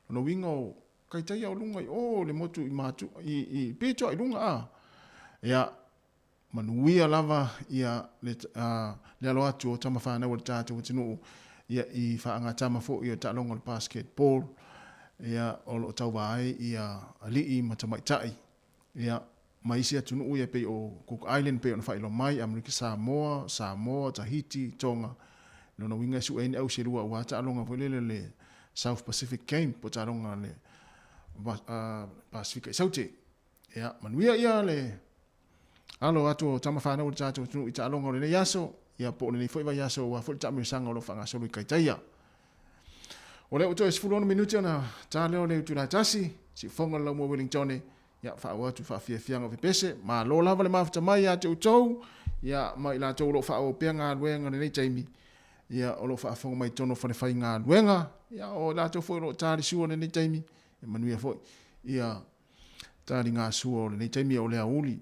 Lona uiga o Kaitaia o luga i o le motu i Matu, i pito i luga a. Ia, manuia lava ia le, le alo atu o tamafanau o le tatou atunuu ia i faagatama foi o taaloga o le basketball ia o lo o tauva ai ia alii ma tamaitai ia ma isi atunuu ia pei o Cook Island pei ona faailoa mai, Amerika Samoa, Samoa, Tahiti, Tonga. Lona uiga e sue ai ni au se lua aua taaloga foi lele le South Pacific Game po o taaloga le Pasifika i Saute. Ia, manuia ia le alo atu o tama fanau o le tatou atunuu i taaloga o lenei aso, ia po o lenei foi vaiaso aua foi le taamilosaga o lo o faagasolo i Kaitaia. O lea ua toe 16 minute ona ta lea o le itula e tasi, siufofoga le laumua Wellingtone, ia faaauau atu faafiafiaga o pepese. Malo lava le mafuta mai ia te outou, ia ma i latou o lo o faaauau pea galuega i lenei taimi, ia o lo o faafofoga mai i totonu o falefaigaluega, ia o i latou foi o lo o ta le sua i lenei taimi, ia manuia foi. Ia taligasua o lenei taimi o le aoauli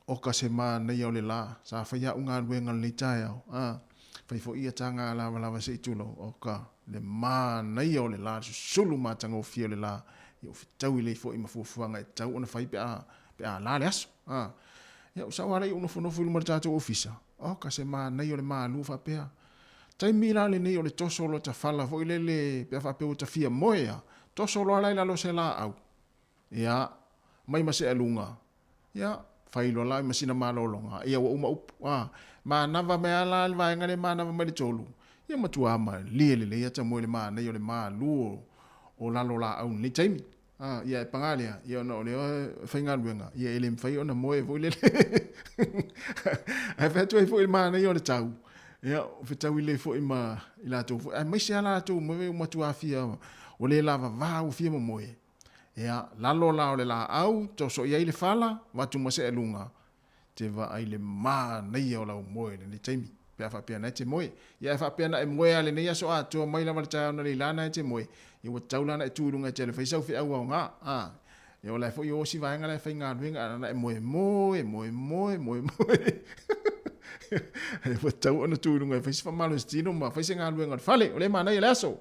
o ka se manaia o le lā. Sa fai a'u galuega lenei taeao, a fai foi ia taga lavalava se i tulou, o ka le manaia o le lā, le susulu matagofie o le lā, ia ua fetaui lelei foi ma fuafuaga e tatau ona fai pe a, pe a la le aso. A, ia ua sau lava lea i ou nofonofo i luma o le tatou ofisa, o ka se manaia o le malu faapea. Taimi la lenei o le toso loa tafala foi lele pe a faapea ua tafia moe a, toso loa la i lalo o se laau. Ia, mai ma se aluga. Ia, fai loa la ma sina malologa. Ia, ua uma upu. A, manava mai a la le vaega lea manava mai le tolu. Ia, matua malie lelei ata moe le manaia o le malu o, o lalo laau i lenei taimi. A, ia, e paga lea, ia ona o lea e faigaluega, ia e le mafai ona moe foi lele. Ae fai atu ai foi le manaia o le tau, ia, fetaui lelei foi ma i latou foi, aemaise lava latou ua matua fia, ua le lavava ua fia momoe. Ia, lalo la o le laau, toso i ai le fala, avatu ma seeluga, te vaai le manaia o lau moe i lenei taimi, pe a faapea na e te moe. Ia, e faapea na e moe lava i lenei aso atoa mai lava le taeao analeila na e te moe, ia ua tatau la na e tu i luga e te alu e fai sau feau aoga. A, ia o la e foi o isi vaega la e faigaluega, a na e moe moe, moe moe, moe moe. Ia ua tatau ona tu i luga e fai se faamalositino ma fai se galuega o le fale, o lea e manaia le aso.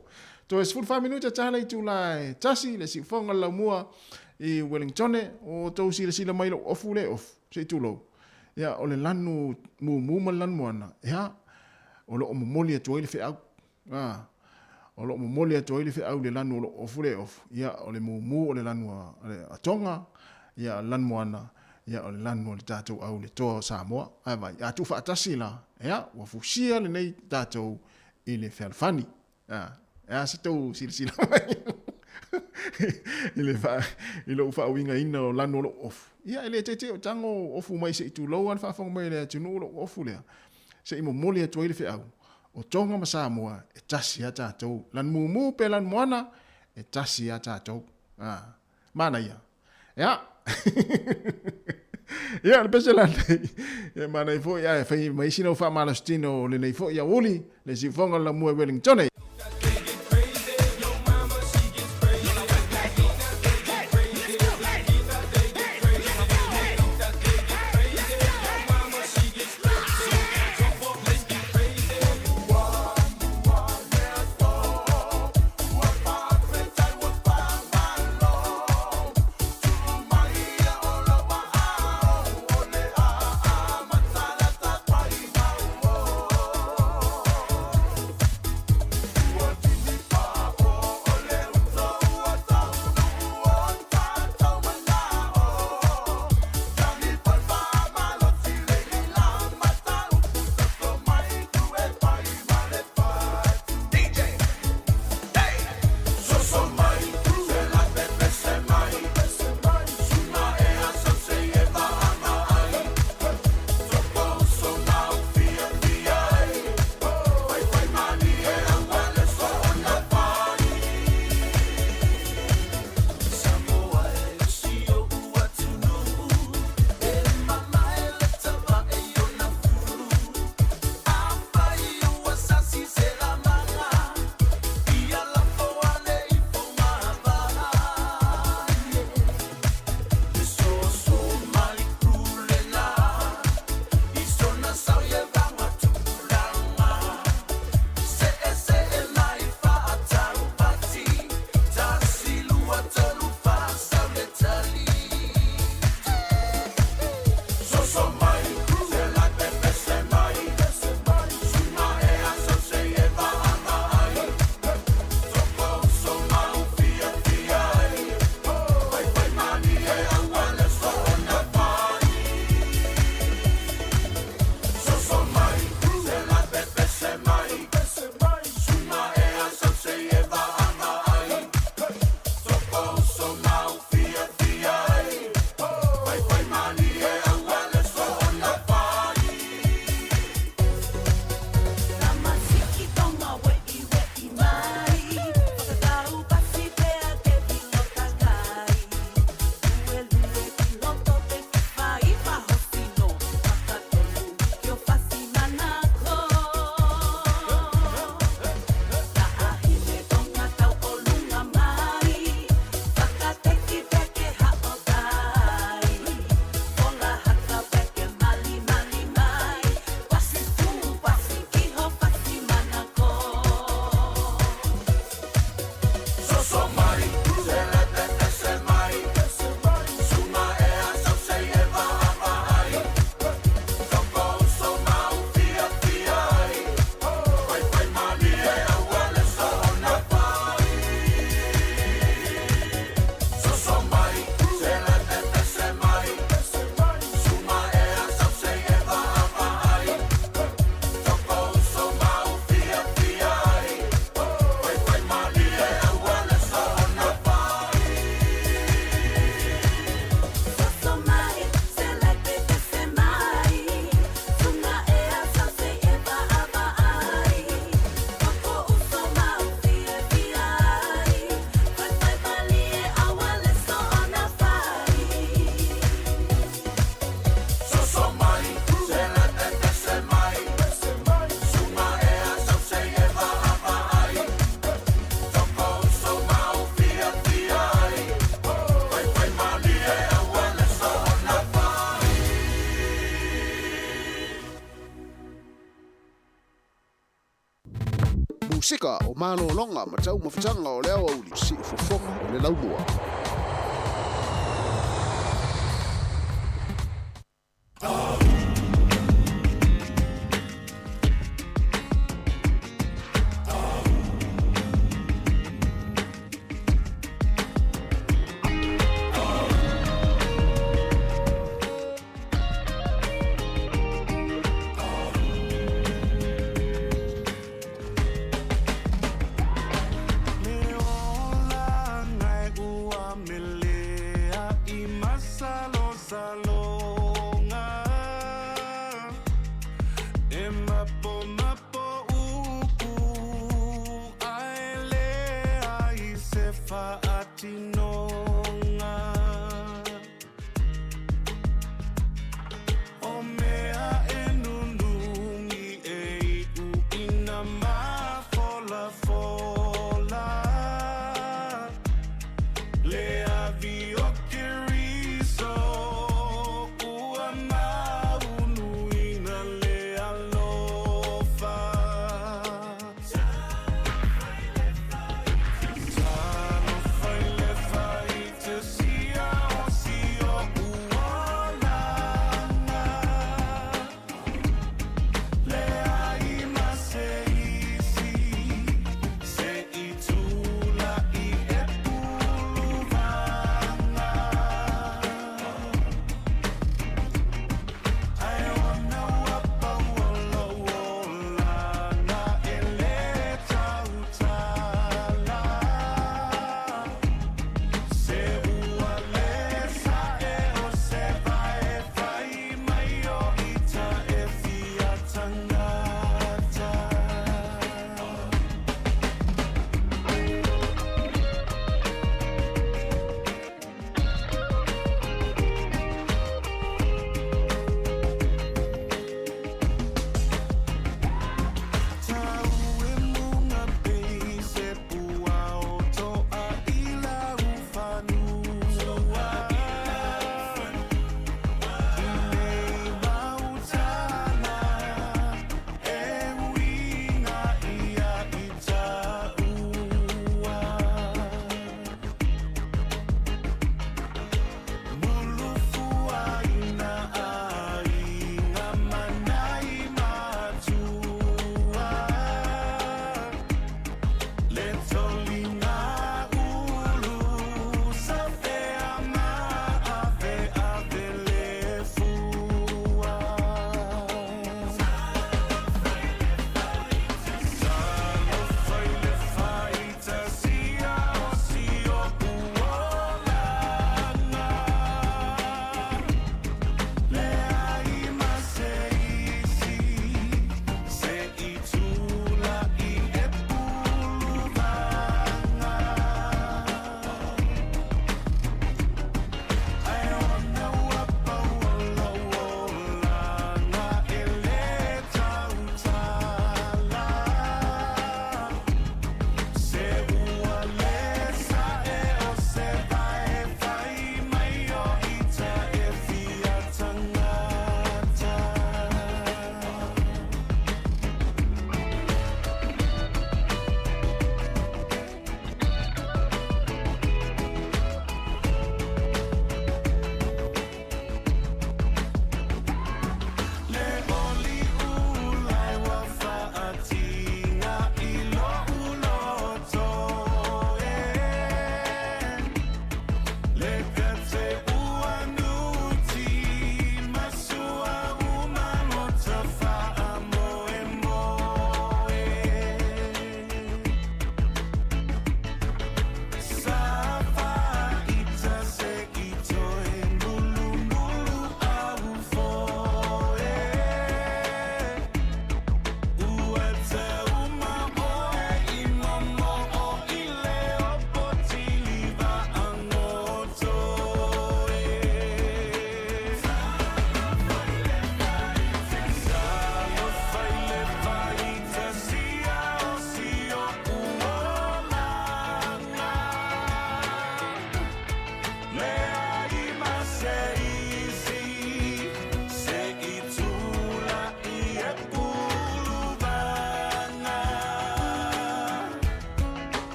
Toe 14 minute ta le itula e tasi le siufoga le laumua i Wellingtone o outou silasila mai lou ofu le ofu se i tulou. Ia o le lanu mumu ma le lanu moana ia o lo o momoli atu ai le feau. A o lo o momoli atu ai le feau i le lanu o lo o ofu le ofu. Ia o le mumu o le lanu a Tonga, ia o le lanu moana ia o le lanu o le tatou au le toa o Samoa. Ae vaai, a tuufaatasi la, ia ua fusia lenei tatou i le fealofani. A, e a se tou silasila mai? I le faa, i lou faauigaina o lanu o lou ofu. Ia, e le teitei o tago ofu mai se i tulou a le faafofoga mai a le atunuu lou ofu lea, se i momoli atu ai le feau, o Tonga ma Samoa, e tasi a tatou. Lanu mumu pe lanu moana, e tasi a tatou. A, manaia. Ia. Ia, le pese lanei. Ia, manaia foi, ae fai ma isi nau faamalositino o lenei foi aoauli, le siufoga o le lamua i Wellingtone. Musika o malologa ma taumafataga o le aoauli siufofoga o le laumua. Le olaga e ua faatinoga. O mea e nunungi e iuina mafolafola. Le avi o Keriso ua maunuina le alofa. Talofa i le.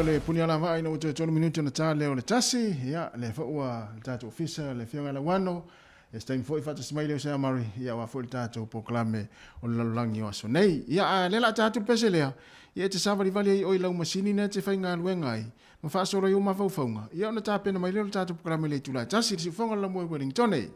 o le puni alavaa ina ua toe tolu minute ona ta lea o le tasi. Ia, lea foi ua le tatou ofisa, le Afioga ia Lauano, ia se taimi foi faatasi mai lea o Sea Murray, ia aua foi le tatou polokalame o le lalolagi o aso nei. Ia, a lea o le a ta atu le pese lea, ia e te savalivali ai oe i lau masini lea e te faigaluega ai, ma faasolo ai ou mafaufauga, ia ona tapena mai lea o le tatou polokalame i le itula e tasi i le siufofoga o le Laumua i Wellingtone.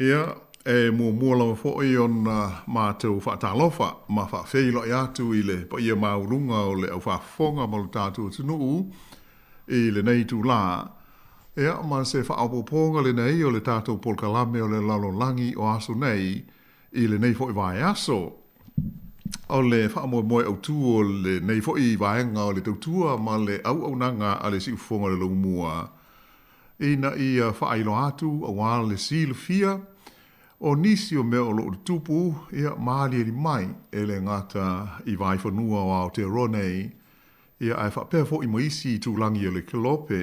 Ia, e muamua lava foi ona matou faatalofa ma faafeiloai atu i le paia maualuga o le aufaafofoga ma lo tatou atunuu i lenei itulā. Ia, ma se faaopoopoga lenei o le tatou polokalame o le lalolagi o aso nei i lenei foi vaiaso. O le faamoemoe autu o lenei foi vaega o le tautua ma le auaunaga a le Siufofoga o le Laumua, ina ia faailoa atu aua le silafia O nisi o mea o lo o tutupu, ia, ma aliali mai, e le gata i vaefanua o Aotearoa nei, ia, ae faapea foi ma isi itulagi o le Kelope,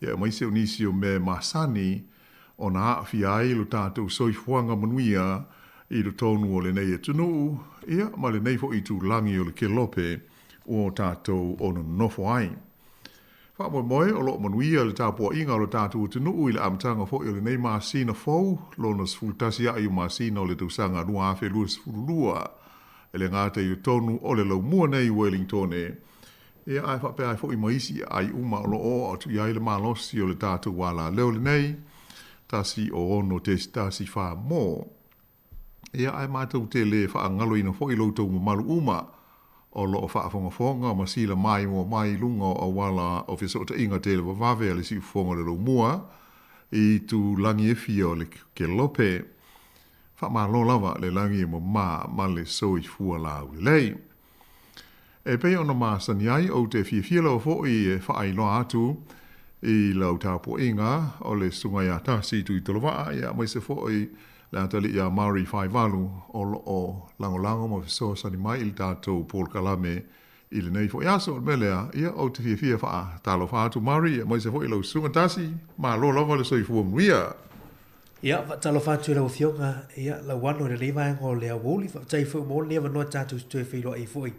ia, aemaise o nisi o mea e masani ona aafia ai lo tatou soifuaga manuia i totonu o lenei atunuu, ia, ma lenei foi itulagi o le Kelope ua o tatou o nonofo ai. Faamoemoe o lo o manuia le tapuaiga o lo tatou atunuu i le amataga foi o lenei masina fou, lona 11 a'i o masina o le tausaga 2022. E le gata i totonu o le laumua nei i Wellingtone, ia ae faapea ai foi ma isi aai uma o lo o oo atu i ai le malosi o le tatou alaleo lenei, 106.14 mo. Ia, ae matou te le faagaloina foi lo outou mamalu uma o lo o faafogafoga ma sila maimoa mai i luga o auala o fesootaiga televavave a le Siufofoga o le Laumua i itulagi e fia o le Kelope. Faamalo lava le lagi e mama ma le soifua laulelei. E pei ona masani ai, ou te fiafia lava foi e faailoa atu i lau tapuaiga o le Susuga ia Tasi Tuitolovaa, ia aemaise foi le atalii ia Mari Faivalu o lo o lagolago ma fesoasoani mai i le tatou polokalame i lenei foi aso. O le mea lea, ia ou te fiafia e faatalofa atu Mari, ia aemaise foi lau Susuga Tasi, malo lava le soifua manuia. Ia, faatalofa atu i lau Afioga, ia, Lauano i lenei vaega o le aoauli. Faafetai foi mo lenei avanoa tatou te toe feiloai ai foi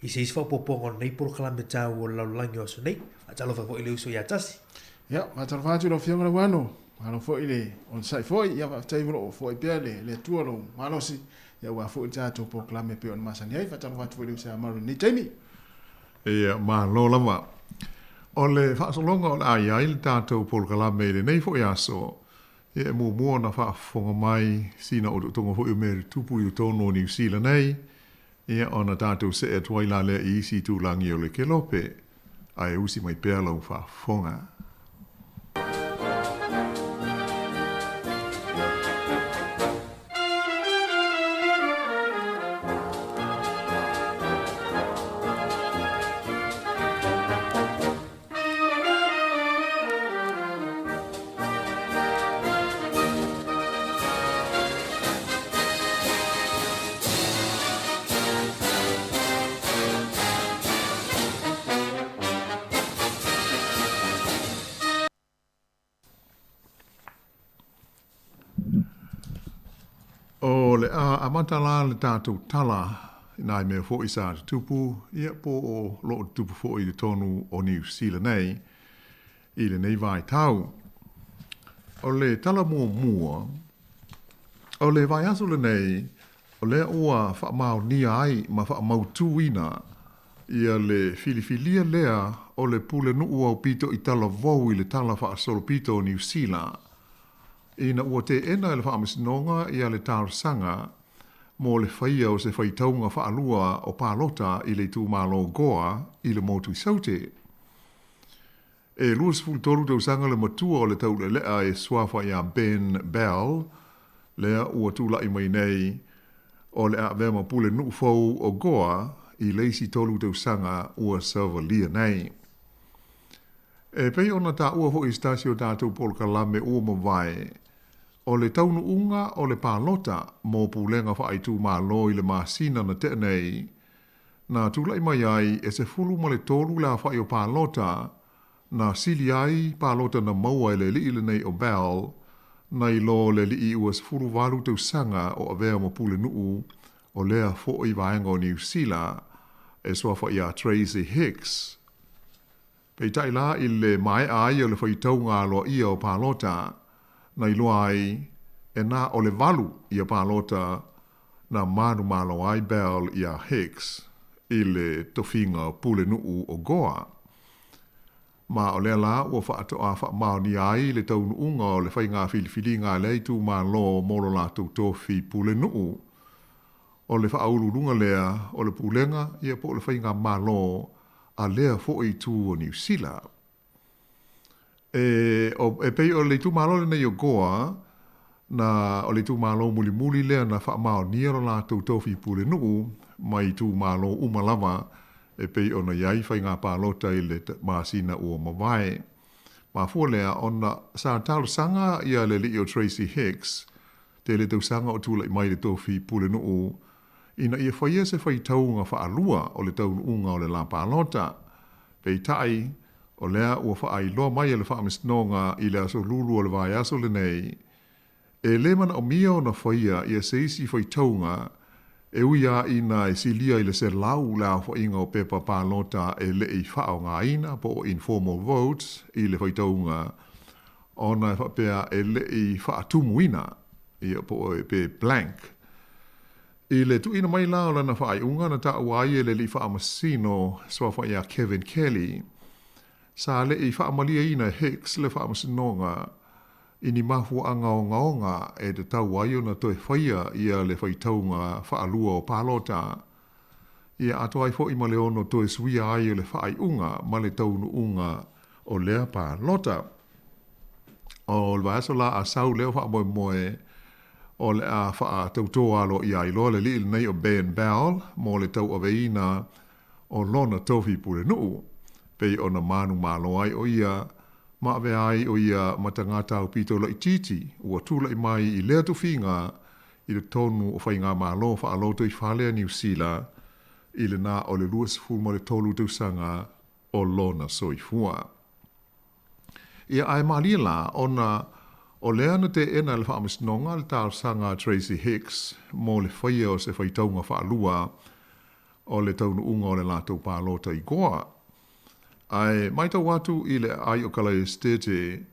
i se isi faaopoopoga o lenei polokalame taua o le lalolagi o aso nei. Faatalofa foi i le uso ia Tasi. Ia, faatalofa atu i lau Afioga Lauano. Malo foi le onosai foi. Ia, faafetai o lo o foai pea le, le Atua lou malosi, ia aua foi le tatou polokalame e pei ona masani ai. Faatalofa atu foi i le uso ia Maru i lenei taimi. Ia, malo lava. O le faasologa o le a i ai le tatou polokalame i lenei foi aso, ia e muamua ona faafofoga mai sina otootoga foi o mea e tutupu i totonu o Niu Sila nei, ia ona tatou see atu ai la lea i isi itulagi o le Kelope, ae usi mai pea lau faafofoga. O le a amata la le tatou tala i nai mea foi sa tutupu, ia po o lo o tutupu foi i totonu o Niu Sila nei i lenei vaitau. O le tala muamua, o le vaiaso lenei, o lea ua faamaonia ai ma faamautuina ia le filifilia lea o le pulenuu aupito i talavou i le Tala Faasolopito o Niu Sila, ina ua teena e le Faamasinoga ia le talosaga mo le faia o se faitauga faalua o palota i le itumalo Gore i le motu i Saute. E 23 tausaga le matua o le taulealea e suafa ia Ben Bell, lea ua tulai mai nei o le a avea ma pulenuu fou o Gore i le isi tolu tausaga ua savalia nei. E pei ona taua foi i se tasi o tatou polokalame ua mavae, o le taunuuga o le palota mo pulega faaitumalo i le masina na tea nei, na tulai mai ai e 13 le aofai o palota na sili ai palota na maua e le alii lenei o Bell nai lo le alii ua 18 tausaga o avea ma pulenuu o lea foi vaega o Niu Sila e suafa ia Tracy Hicks. Peitai la i le maea ai o le faitauga aloaia o palota, na iloa ai e na o le valu ia palota na manumalo ai Bell iā Hicks i le tofiga pulenuu o Gore. Ma o lea la ua faatoa faamaonia ai le taunuuga o le faiga filifiliga a lea itumalo mo lo latou tofi pulenuu. O le faauluuluga lea o le pulega ia po o le faigamalo a lea foi itu o Niu Sila. E, o, e pei o le itumalo lenei o Goa, na, o le itumalo mulimuli lea na faamaonia lo latou tofi pulenuu mai itumalo uma lava e pei ona i ai faiga palota i le masina ua mavae. Mafua lea ona sa talosaga ia le alii o Tracy Hicks. tele tausaga o tula'i mai i le tofi pulenuu ina ia faia se faitauga faalua o le taunuuga o le lā palota. Peitai, o lea ua faailoa mai e le Faamasinoga i le aso Lulu o le vaiaso lenei, e lē manaomia ona faia ia se isi faitauga e ui lava ina e silia i le 100 le aofaiga o pepa palota e le i faaaogaina po o informal votes i le faitauga ona e faapea e le i faatumuina ia po o pe blank. I le tuuina mai la o lana faaiuga na taua ai e le alii faamasino suafa ia Kevin Kelly, sa le i faamalieina e Hicks le faamasinoga i ni mafuaaga ogaoga e tatau ai ona toe faia ia le faitauga faalua o palota, ia atoa ai foi ma le ono toe suia ai o le faaiuga ma le taunuuga o lea palota. O le vaiaso la a sau lea o faamoemoe o le a faatautō aloaia ai loa le alii lenei o Ben Bell mo le tauaveina o lona tofi pulenuu, pei ona manumalo ai o ia ma avea ai o ia ma tagata aupito laitiiti ua tula'i mai i lea tofiga i totonu o faigamalo faalotoifale a Niu Sila i le na o le 23 tausaga o lona soifua. Ia, ae malie la, ona o lea na teena e le Faamasinoga le talosaga a Tracy Hicks mo le faia o se faitauga faalua o le taunuuga o le latou palota i Goa. Ae matau atu i le aai o Kalaesetete,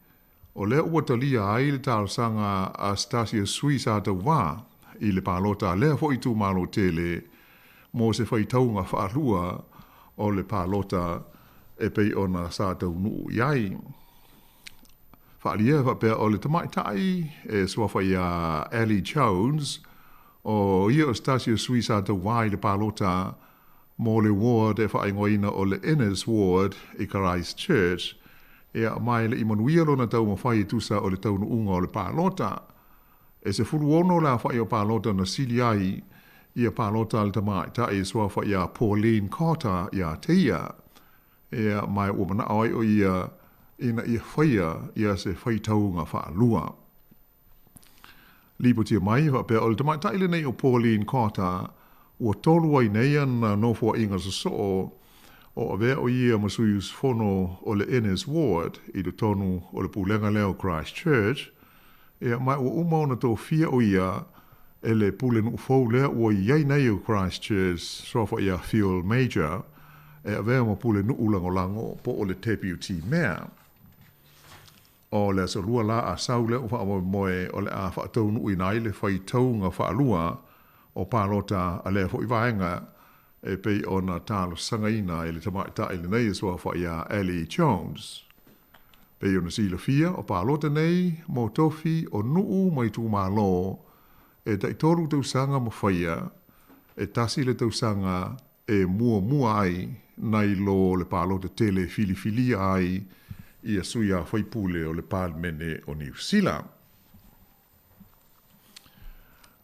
o lea ua talia ai le talosaga a se tasi o sui sa tauvā i le palota a lea foi itumalo tele mo se faitauga faalua o le palota e pei ona sa taunuu i ai. Faaalia e faapea o le tamaitai e suafa iā Allie Jones, o ia o se tasi o sui sa tauvā i le palota mo le ward e faaigoaina o le Innes Ward i Christchurch, ia, ma e le i manuia lona taumafai e tusa o le taunuuga o le palota. E 16 le aofai o palota na sili ai ia palota a le tamaitai e suafa iā Pauline Carter iā te ia, ia, ma ua manao ai o ia ina ia faia ia se faitauga faalua. Lipotia mai e faapea o le tamaitai lenei o Pauline Carter ua tolu ai nei ana nofoaiga sosoo o avea o ia ma sui usufono o le Innes Ward i totonu o le pulega lea o Christchurch, ia ma ua uma ona tofia o ia e le pulenuu fou lea ua i ai nei o Christchurch suafa iā Phil Major e avea ma pulenuu lagolago po o le Deputy Mayor. O le aso Lua la a sau lea ua faamoemoe o le a faataunuuina ai le faitauga faalua o palota a lea foi vaega e pei ona talosagaina e le tamaitai lenei e suafa iā Allie Jones. Pei ona silafia, o palota nei mo tofi o nuu ma itumalo e taitolu tausaga ma faia, e tasi le tausaga e muamua ai nai lo le palota tele e filifilia ai ia sui a faipule o le Palemene o Niu Sila.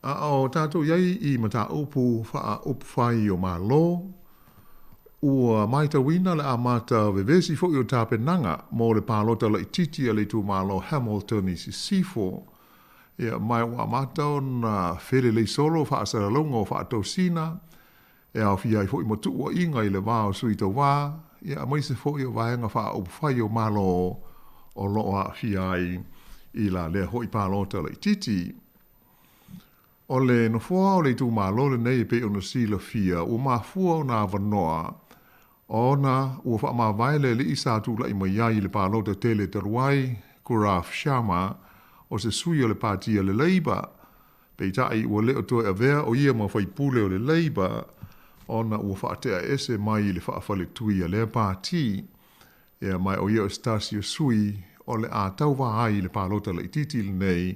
A o tātou i ai i mataupu faaupufai o Malo, ua matauina le amata vevesi foi o tapenaga mo le palota laitiiti a le itumalo Hamilton i Sisifo. Ia, ma ua amata ona felelei solo faasalalauga o faatosina e aofia ai foi ma tuuaiga i le va o sui tauvā, ia aemaise foi o vaega faaupufai o Malo o lo o aafia ai i la lea foi palota laitiiti. O le nofoa o le itumalo lenei e pei ona silafia ua mafua ona avanoa ona ua faamavae le alii sa tulai mai ai i le palota tele talu ai, Gaurav Sharma, o se sui o le Pati a le Labour. Peitai, ua le o toe avea o ia ma faipule o le Labour ona ua faatea ese mai i le faafaletui a lea pati. Ia, ma o ia o se tasi o sui o le a tauvā ai i le palota laitiiti lenei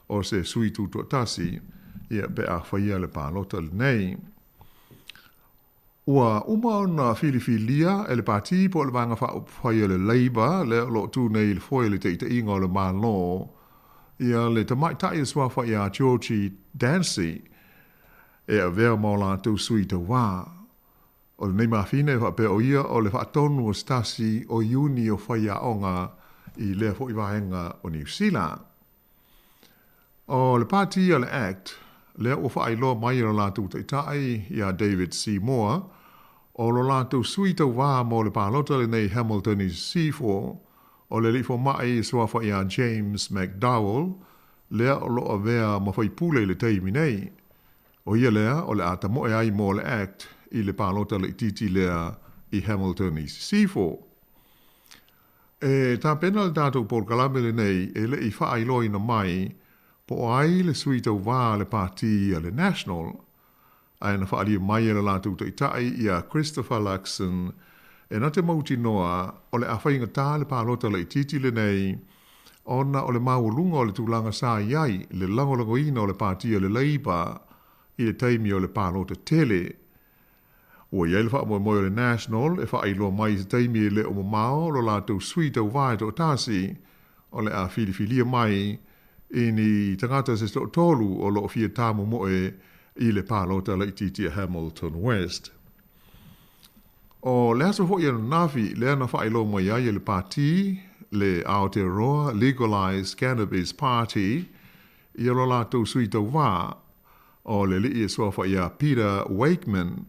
o se sui tutoatasi, ia, pe a faia le palota lenei. Ua uma ona filifilia e le Pati po o le Vaega Faaupufai a le Labour lea o lo o tu nei i le foe o le taitaiga o le Malo, ia le tamaitai e suafa iā Georgie Dancy e avea ma o latou sui tauvā. O lenei mafine e faapea o ia o le faatonu o se tasi o iuni o faiaoga i lea foi vaega o Niu Sila. O le pāti a le act, lea ua faailoa mai e lo latou taitai iā David Seymour, o lo latou sui tauvā mo le palota lenei Hamilton i Sisifo, o le alii fomai e suafa iā James McDowell, lea o lo o avea ma faipule i le taimi nei. O ia lea o le a tamoe ai mo le act i le palota laitiiti lea i Hamilton i Sisifo. E tapena le tatou polokalame lenei e le i faailoaina mai po o ai le sui tauvā a le pāti a le National, ae na faaalia mai e le latou taitai ia Christopher Luxon e na te mautinoa o le a faigata le palota laitiiti lenei ona o le maualuga o le tulaga sa i ai le lagolagoina o le pāti a le Labour i le taimi o le palota tele. Ua i ai le faamoemoe o le National e faailoa mai i se taimi e le o mamao lo latou sui tauvā e toatasi o le a filifilia mai i ni tagata se toatolu o lo o fia tāmomoe i le palota laitiiti a Hamilton West. O le aso foi ananafi lea na faailoa mai ai e le pāti le Aotearoa Legalised Cannabis Party ia lo latou sui tauvā O le alii e suafa iā Peter Wakeman.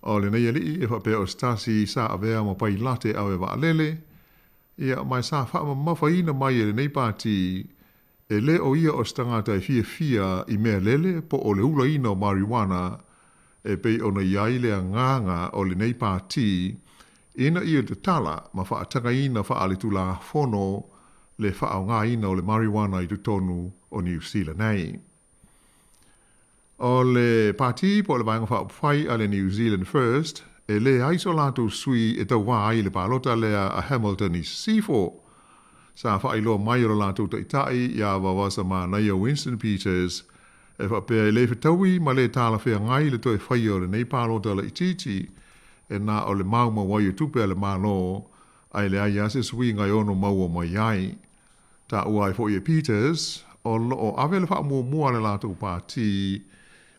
O lenei alii e faapea o se tasi sa avea ma pailate ave vaalele, ia ma sa faamamafaina mai e lenei pāti e le o ia o se tagata e fiafia i mea lele po o le ulaina o marijuana e pei ona i ai le agaga o lenei pāti ina ia tatala ma faatagaina faaletulafono le faaaogaina o le marijuana i totonu o Niu Sila nei. O le pāti po o le Vaega Faaupufai a le New Zealand First, e leai so latou sui e tauva ai i le palota lea a Hamilton i Sisifo. Sa faailoa mai e lo latou taitai iā Vavasamanaia Winston Peters e faapea e le fetaui ma le talafeagai le toe faia o lenei palota laitiiti e na o le maumau ai o tupe a le Malo ae leai lava se suiga e ono maua mai ai. Taua ai foi e Peters, o lo o ave le faamuamua a le latou pāti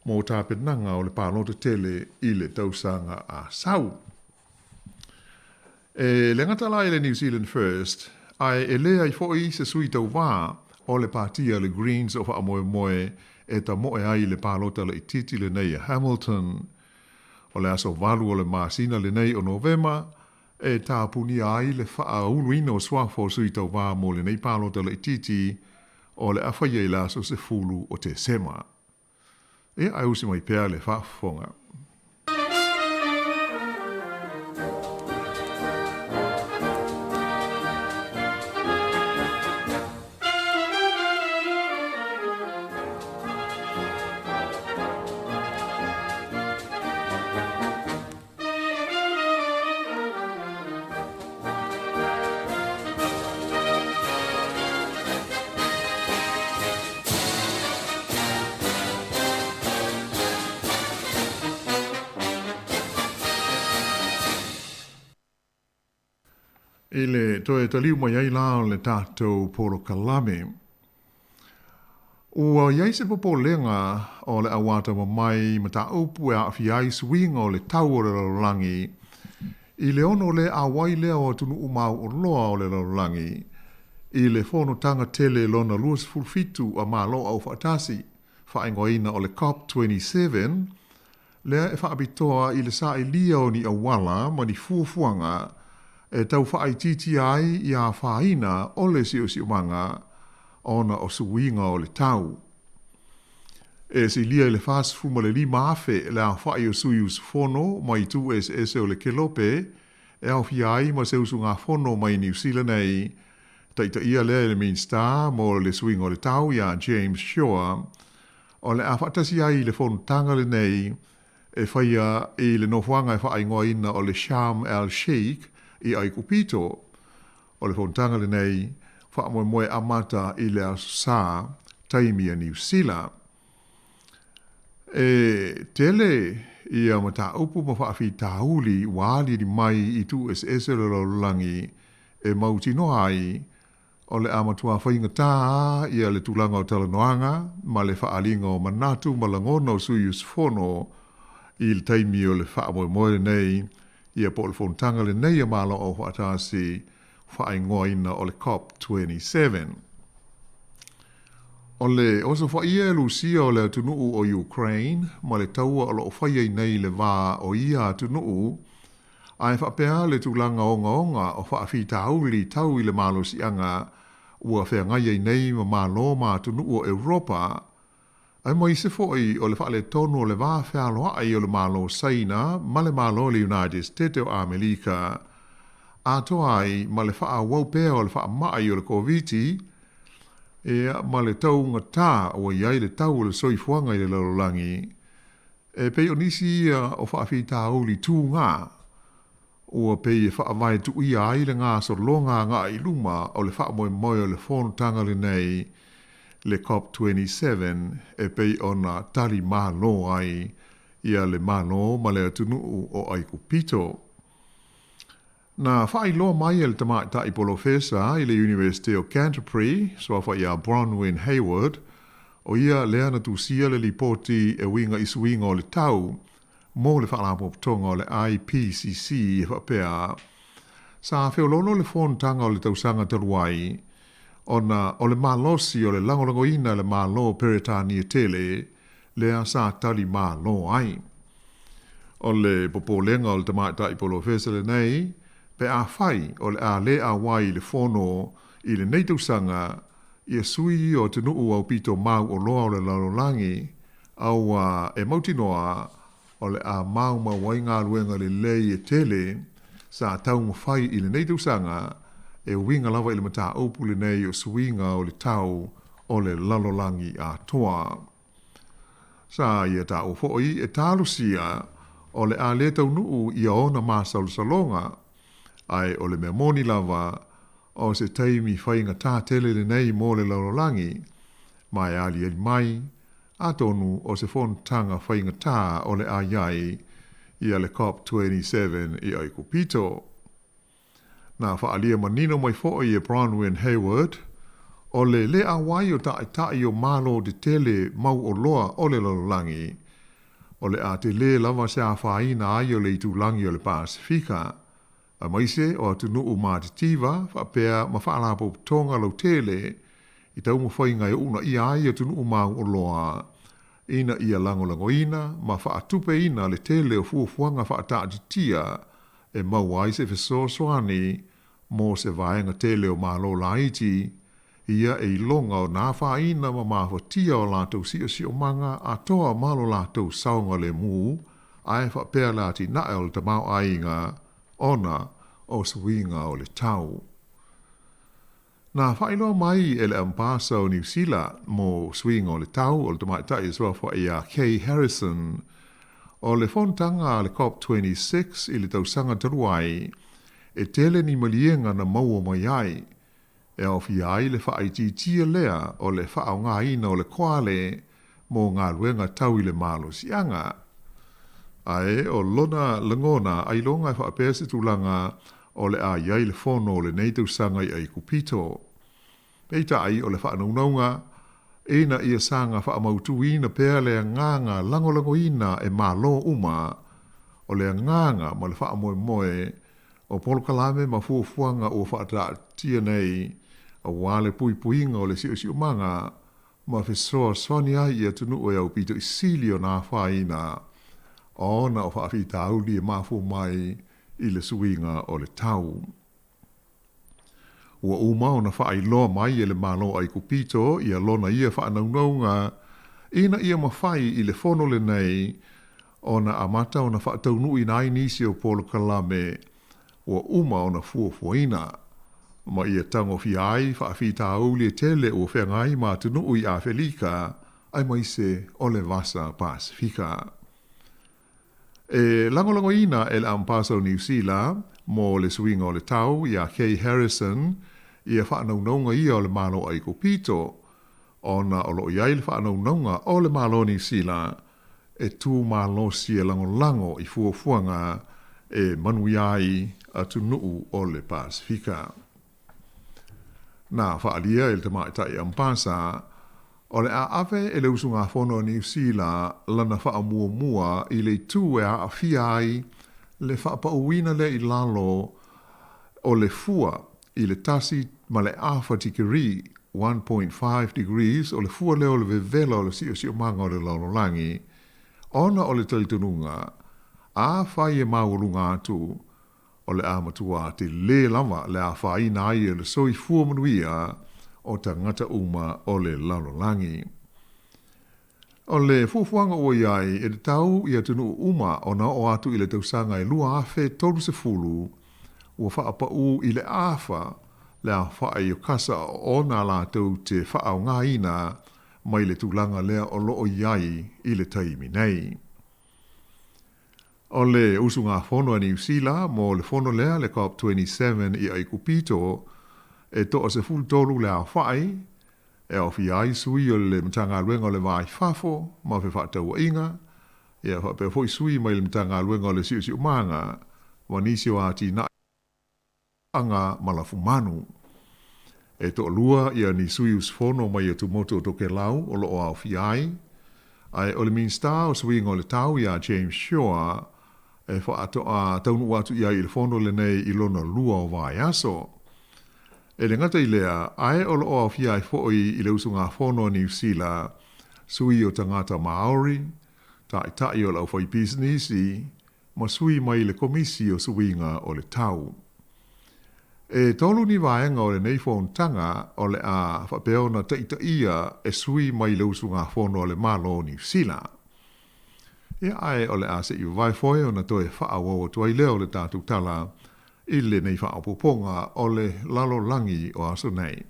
mo tapenaga o le palota tele i le tausaga a sau. E le gata la i le New Zealand First, ae e leai foi se sui tauvā o le pāti a le Greens o faamoemoe e tamoe ai i le palota laitiiti lenei a Hamilton. O le aso 8 o le masina lenei o Novema, e tapunia ai le faauluina o suafa o sui tauvā mo lenei palota laitiiti o le a faia i le aso 10 o Tesema. Ia, ae usi mai pea le faafofoga. I le toe taliu mai ai la o le tatou polokalame. Ua i ai se popolega o le auatamamai mataupu e aafia ai suiga o le tau o le lalolagi i le ono le auai lea o atunuu mauoloa o le lalolagi i le fonotaga tele lona 27 a Malo Aufaatasi, faaigoaina o le COP27, lea e faapitoa i le sailia o ni auala ma ni fuafuaga e tau faaitiitia ai ia afaina o le siosiomaga ona o suiga o le tau. E silia i le 45,000 le aofai o sui usufono mai itu eseese o le kelope e aofia ai ma se usugafono mai Niu Sila nei, taitaia lea e le Minisita mo le Suiga o le Tau iā James Shaw, O le a faatasi ai i le fonotaga lenei e faia i le nofoaga e faaigoaina o le Sharm El Sheikh i Aikupito. O le fonotaga lenei faamoemoe amata i le Aso Sa, taimi a Niu Sila. E tele ia mataupu ma faafitauli ua aliali mai i itu eseese o le lalolagi e mautinoa ai O le a matua faigata a ia le tulaga o talanoaga ma le faaaliga o manatu ma lagona o sui usufono i le taimi o le faamoemoe lenei, ia po o le fonotaga lenei a Malo Aufaatasi faaigoaina o le COP 27. O le osofaia e Lusia o le atunuu o Ukraine ma le taua o lo o fai ai nei i le va o ia atunuu, ae faapea le tulaga ogaoga o faafitauli tau i le malosiaga ua feagai ai nei ma Malo ma atunuu o Europa, aemaise foi o le faaletonu o le va fealoai o le Malo Saina ma le Malo o le United State o Amelika, atoa ai ma le faaauau pea o le faamai o le Koviti, ia, ma le taugatā ua i ai le tau o le soifuaga i le lalolagi, e pei o nisi ia o faafitauli tugā ua pei e faavae tuia ai le gasologa agai i luma o le faamoemoe o le fonotaga lenei, le COP27, e pei ona tali malo ai ia le Malo ma le atunuu o Aikupito. Na faailoa mai e le tamaitai polofesa i le Iunivesite o Canterbury, suafa ia Bronwyn Hayward, ʻo ia lea na tusia le lipoti e uiga i suiga o le tau mo le Faalapotopotoga o le IPCC e faapea, Sa feoloolo le fonotaga o le tausaga talu ai ona o le malosi o le lagolagoina e le Malo o Peretania tele lea sa tali malo ai. O le popolega o le tamaitai polofesa lenei, pe afai o le a le auai i le fono i lenei tausaga, ia sui o atunuu aupito mauoloa o le lalolagi, a ua e mautinoa o le a maumau ai galuega lelei e tele sa taumafai i lenei tausaga e uiga lava i le mataupu lenei o suiga o le tau o le lalolagi atoa. Sa ia taua foi e talosia o le a le taunuu ia ona masalosaloga, ae o le mea moni lava, o se taimi faigata tele lenei mo le lalolagi, ma e aliali mai, atonu o se fonotaga faigata o le a i ai ia le COP27 i Aikupito. Na faaalia manino mai foi e Bronwyn Hayward, o le lē auai o taʻitaʻi o Malo tetele mauoloa o le lalolagi, o le a telē lava se afaina ai o le itulagi o le Pasefika, aemaise o atunuu matitiva faapea ma faalapotopotoga lautele i taumafaiga e uunaia ai atunuu mauoloa ina ia lagolagoina ma faatupeina le tele o fuafuaga faataatitia e maua ai se fesoasoani mo se vaega tele o Malo laiti ia e iloga ona afaina ma mafatia o latou siosiomaga atoa ma lo latou saogalemu ae faapea le atinae o le tamaoaiga ona o suiga o le tau. Na faailoa mai e le Ambasa o Niu Sila mo suiga o le tau o le tamaitai e suafa ia Kay Harrison o le fonotaga a le COP26 i le tausaga talu ai e tele ni maliega na maua mai ai e aofia ai le faaitiitia lea o le faaaogaina o le koale mo galuega tau i le malosiaga. Ae o lona lagona ailoga e faapea se tulaga o le a i ai le fono o lenei tausaga i Aikupito. Peitai o le faanaunauga, ina ia saga faamautuina pea le agaga lagolagoina e Malo uma, o le agaga ma le faamoemoe o polokalame ma fuafuaga ua faataatia nei aua le puipuiga o le siosiomaga ma fesoasoani ai i atunuu e aupito i sili ona afaina ona o faafitauli e mafua mai i le suiga o le tau. Ua uma ona faailoa mai e le Malo Aikupito ia lona ia faanaunauga ina ia mafai i le fono lenei ona amata ona faataunuuina ai nisi o polokalame ua uma ona fuafuaina, ma ia tagofia ai faafitauli e tele ua feagai ma atunuu i Afelika aemaise o le Vasa Pasefika. E lagolagoina e le Ambasa o Niu Sila mo le suiga o le tau iā Kay Harrison ia faanaunauga ia o le Malo Aikupito, ona o lo o i ai le faanaunauga o le Malo o Niu Sila e tū malosi e lagolago i fuafuaga e manuia ai atunuu o le Pasefika. Na faaalia e le tamaitai Ambasa, o le a ave e le usugafono a Niu Sila lana faamuamua i le itu e aafia ai le faapauina lea i lalo o le fua i le 1.5 tikeri. 1.5 degrees o le fua lea o le vevela o le siosiomaga o le lalolagi, ona o le talitonuga, afai e maualuga atu, o le a matua telē lava le afaina ai e le soifua manuia o tagata uma o le lalolagi. O le fuafuaga ua i ai, e tatau i atunuu uma ona oo atu i le tausaga e 2030, ua faapaū i le afa le aofai o kasa ona latou te faaaogaina mai le tulaga lea o lo o i ai i le taimi nei. O le usugafono a Niu Sila mo le fono lea, le COP 27 i Aikupito, e toa 13 le aofai, e aofia ai sui o le Matagaluega o le Va i Fafo ma Fefaatauaiga, ia faapea foi sui mai le Matagaluega o le Siosiomaga ma nisi o atinae aga ma lafumanu. E toalua ia ni sui usufono mai atumotu o Tokelau o lo o aofia ai, ae o le Minisita o Suiga o le Tau ia James Shaw e faatoa taunuu atu i ai i le fono lenei i lona lua o vaiaso. E le gata i lea, ae o lo o aofia ai foi i le usugafono a Niu Sila, sui o tagata Māori, taitai o le aufaipisinisi, ma sui mai le Komisi o Suiga o le Tau. E tolu ni vaega o lenei fonotaga o le a faapea ona taitaia e sui mai le usugafono a le Malo o Niu Sila. Ia, ae o le a se i vavae foe ona toe faaauau atu ai lea o le tatou tala i lenei faaopoopoga o le lalolagi o aso nei.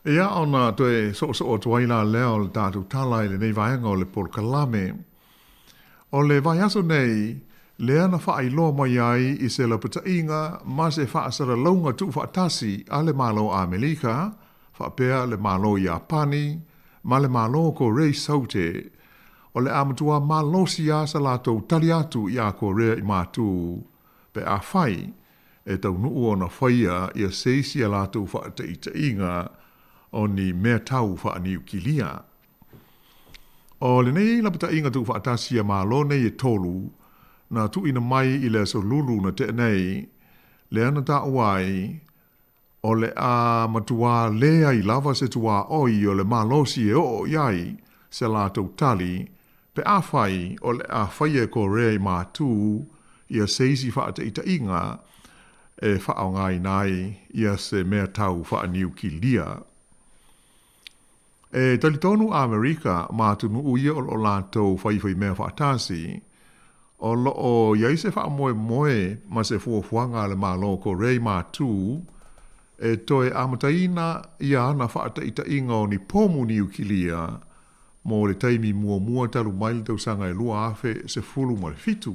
Ia, ona toe soosoo atu ai la lea o le tatou tala i lenei vaega o le polokalame. O le vaiaso nei, lea na faailoa mai ai i se lapataiga ma se faasalalauga tuufaatasi a le Malo o Amelika faapea le Malo o Iapani ma le Malo o Korea i Saute, o le a matua malosi lava sa latou tali atu iā Korea i Matu pe afai e taunuu ona faia ia se isi a latou faataitaiga o ni mea tau faaniukilia. O lenei lapataiga tuufaatasi a Malo nei e tolu, na tuuina mai i le aso Lulu na tea nei, lea na taua ai, o le a matuā leai lava se tuaoi o le malosi e oo i ai se latou tali pe afai o le a faia e Korea i Matū ia se isi faataitaiga e faaaogaina ai ia se mea tau faaniukilia. E talitonu a Amerika ma atunuu ia o lo o latou faifaimea faatasi, o lo o i ai se faamoemoe ma se fuafuaga a le Malo o Korea i Matū e toe amataina ia ana faataitaiga o ni pomu niukilia mo le taimi muamua talu mai le tausaga e 2017.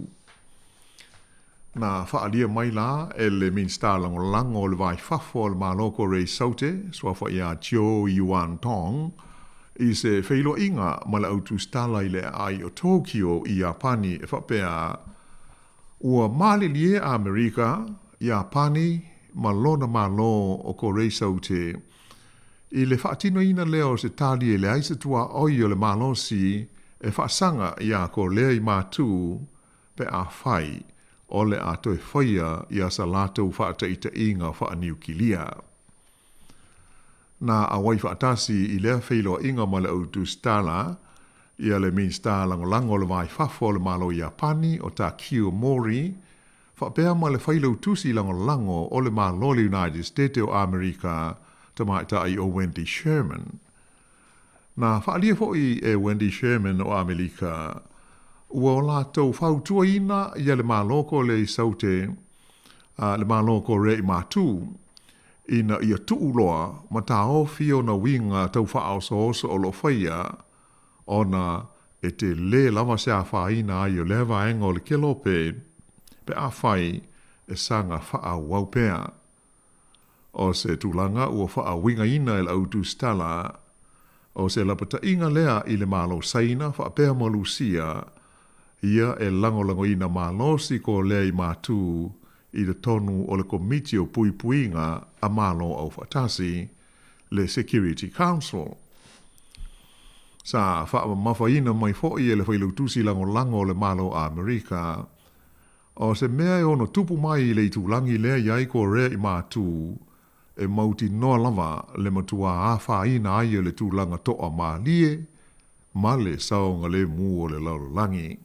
Na faaalia mai la e le Minisita Lagolago o le Va i Fafo a le Malo o Korea i Saute, suafa ia Cho Yuan Tong, i se feiloaiga ma le au tusitala i le aai o Tokyo i Iapani e faapea, Ua malilie a Amerika, Iapani, ma lona Malo o Korea i Saute i le faatinoina lea o se tali e leai se tuaoi o le malosi e faasaga iā Korea i Matū pe afai o le a toe faia ia sa latou faataitaiga faaniukilia. Na auai faatasi i lea feiloaiga ma le au tusitala ia le Minisita Lagolago o le Va i Fafo o le Malo Iapani o Takio Mori faapea ma le Failautusi Lagolago o le Malo o le United State o Amerika Tamaitai o Wendy Sherman. Na faaalia foi e Wendy Sherman o Amelika ua o latou fautuaina ia le Malo Korea i Saute le Malo Korea i Matū ina ia tuu loa ma taofi ona uiga tau faaosooso o lo o faia ona e telē lava se afaina ai o lea vaega o le kelope pe afai e saga faaauau pea. O se tulaga ua faauigaina e le au tusitala, o se lapataiga lea i le Malo Saina faapea ma Lusia, ia e lagolagoina malosi Kolea i Matū i totonu o le Komiti o Puipuiga a Malo Aufaatasi, le Security Council. Sa faamamafaina mai foi e le Failautusi Lagolago o le Malo Amerika, o se mea e ono tupu mai i le itulagi lea i ai Korea i Matū, e mautinoa lava le matuā afaina ai o le tulaga toamalie ma le saogalemu o le lalolagi.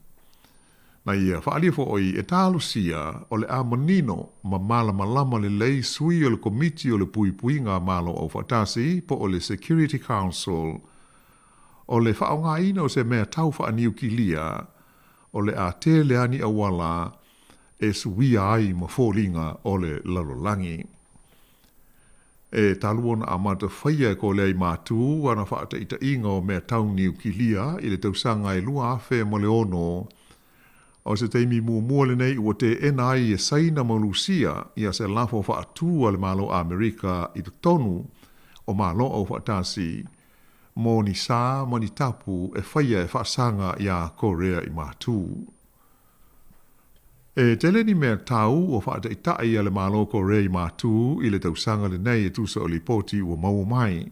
Na ia faaalia foi e talosia o le a manino ma malamalama lelei sui o le Komiti o le Puipuiga a Malo Aufaatasi po o le Security Council o le faaaogaina o se mea tau faaniukilia o le a tele a ni auala e suia ai ma foliga o le lalolagi. E talu ona amata faia e Kolea i Matū ana faataitaiga o mea tau niukilia i le tausaga e 2006, o se taimi muamua lenei ua teena ai e Saina ma Lusia ia se lafo faatū a le Malo Amerika i totonu o Malo Aufaatasi mo ni sa ma ni tapu e faia e faasaga iā Korea i Matū. E tele ni mea tau ua faataitai a le Malo Korea i Matū i le tausaga lenei e tusa o lipoti ua maua mai.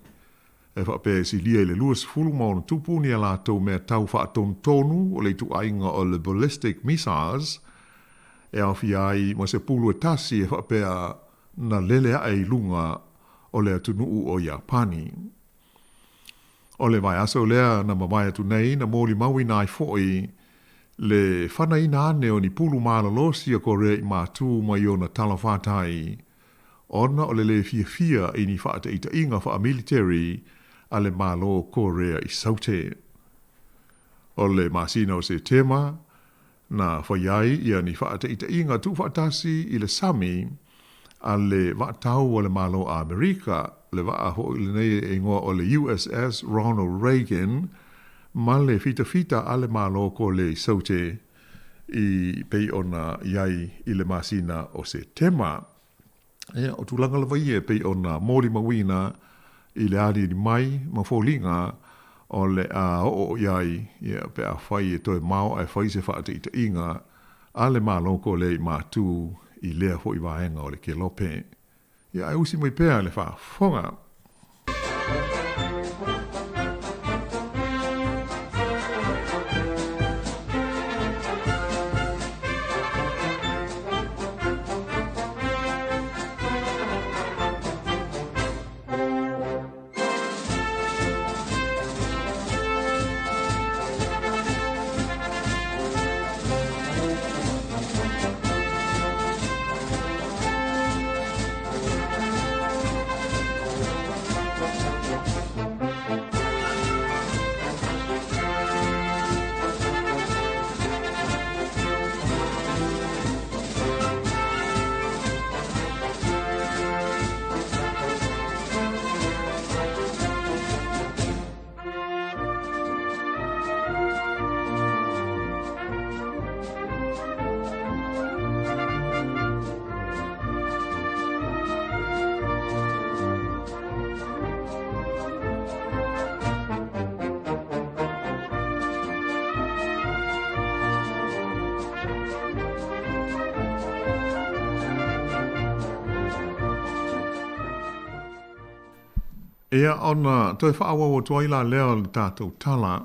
E faapea e silia i le 26 ni a latou mea tau faatonutonu o le ituaiga o le ballistic missiles e aofia ai ma se pulu e tasi e faapea na lele ae i luga o le atunuu o Iapani. O le vaiaso lea na mavae atu nei na molimauina ai foi le fanaina ane o ni pulu malolosi a Korea i Matū mai ona talafatai ona o le lē fiafia i ni faataitaiga faamiliteri a le Malo Korea i Saute. O le masina o Setema na fai ai ia ni faataitaiga tuufaatasi i le sami a le vaatau a le Malo Amerika, le vaa foi lenei e igoa o le USS Ronald Reagan, ma le fitafita a le Malo Kolea i Saute i pei ona i ai i le masina o Setema. Ia, o tulaga lava ia e pei ona molimauina i le aliali mai ma foliga o le a oo i ai, ia, pe afai e toe maoae e fai se faataitaiga a le Malo Kolea i Matū i lea foi vaega o le kelope. Ia, ae usi mai pea le faafofoga. Ia, ona toe faaauau atu ai la lea o le tatou tala.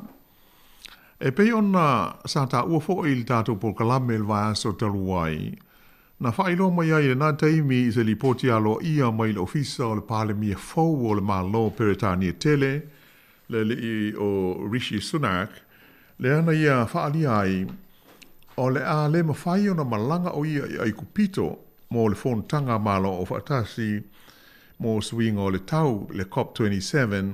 E pei ona sa taua foi i le tatou polokalame i le vaiaso talu ai, na faailoa mai ai i lena taimi i se lipoti aloaia mai le Ofisa o le Palemia fou o le Malo o Peretania Tele, le alii o Rishi Sunak, lea na ia faaalia ai, o le a le mafai ona malaga o ia i Aikupito mo le Fonotaga a Malo Aufaatasi mo Suiga o le Tau, le COP27,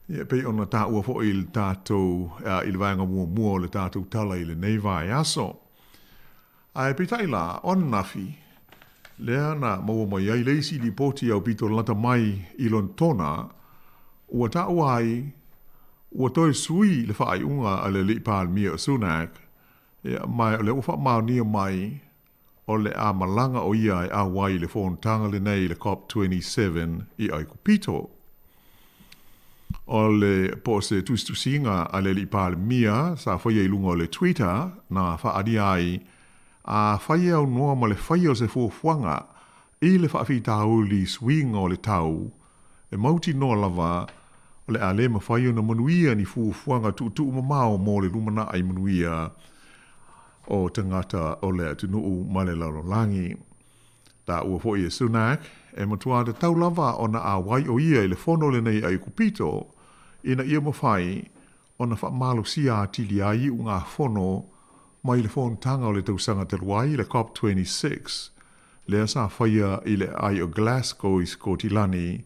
ia e pei ona taua foi i le tatou i le vaega muamua o le tatou tala i lenei vaiaso. Ae peitai la, o ananafi, lea na maua mai ai le isi lipoti aupito lata mai i Lonetona, ua taua ai ua toe sui le faaiuga a le Alii Palemia o Sunak, ia, ma o lea ua faamaonia mai o le a malaga o ia e auai i le fonotaga lenei i le COP27 i Aikupito. O le po o se tusitusiga a le Alii Palemia sa faia i luga o le Twitter na faaalia ai, afai e aunoa ma le faia o se fuafuaga i le faafitauli suiga o le tau, e mautinoa lava o le a le mafai ona manuia ni fuafuaga tuutuumamao mo le lumanai manuia o tagata o le atunuu ma le lalolagi. Taua foi e Sunak, e matua tatau lava ona auai o ia i le fono lenei a Aikupito ina ia mafai ona faamalosia atili ai iugafono mai le fonotaga o le tausaga talu ai, le COP26, lea sa faia i le aai o Glasgow i Sikotilani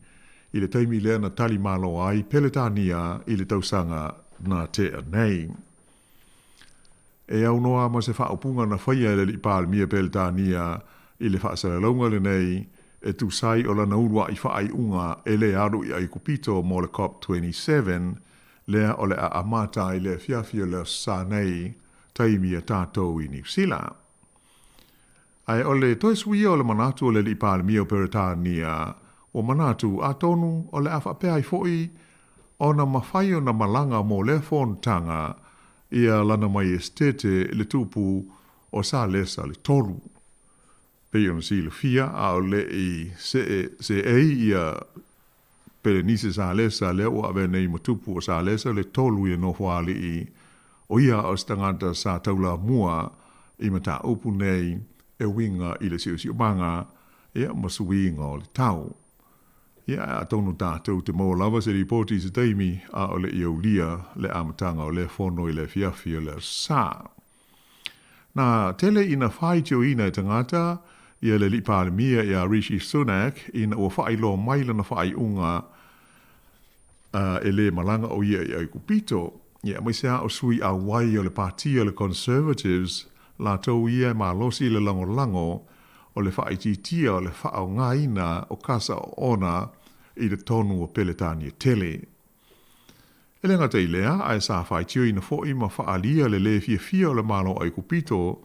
i le taimi lea na tali malo ai Peretania i le tausaga na tea nei. E aunoa ma se faaupuga na faia e le Alii Palemia Peretania i le faasalalauga lenei e tusa ai o lana uluai faaiuga e le alu i Aikupito mo le COP27 lea o le a amata ai le afiafi o le Aso Sa nei, taimi a tatou i Niu Sila. Ae o le toe suia o le manatu o le Alii Palemia o Peretania, ua manatu, atonu o le a faapea ai foi ona mafai ona malaga mo lea fonotaga ia Lana Maiestete le Tupu o Salesa le Tolu. Pei ona silafia, a o le i see seei ia Pelenise Salesa, lea ua avea nei ma tupu o Salesa le Tolu i le nofoalii, o ia o se tagata sa taulamua i mataupu nei e uiga i le siosiomaga ia ma suiga o le tau. Ia, atonu tatou te maua lava se lipoti i se taimi, a o le i aulia le amataga o lea fono i le afiafi o le Aso Sa. Na tele ina faitioina e tagata ia le Alii Palemia ia Rishi Sunak ina ua faailoa mai lana faaiuga e le malaga o ia i Aikupito, ia aemaise lava o sui auai o le Patia o le Conservatives, latou ia e malosi le lagolago o le faaitiitia o le faaaogaina o kasa oona i totonu o Peletania tele. E le gata i lea, ae sa faitioina foi ma faaalia le lē fiafia o le Malo Aikupito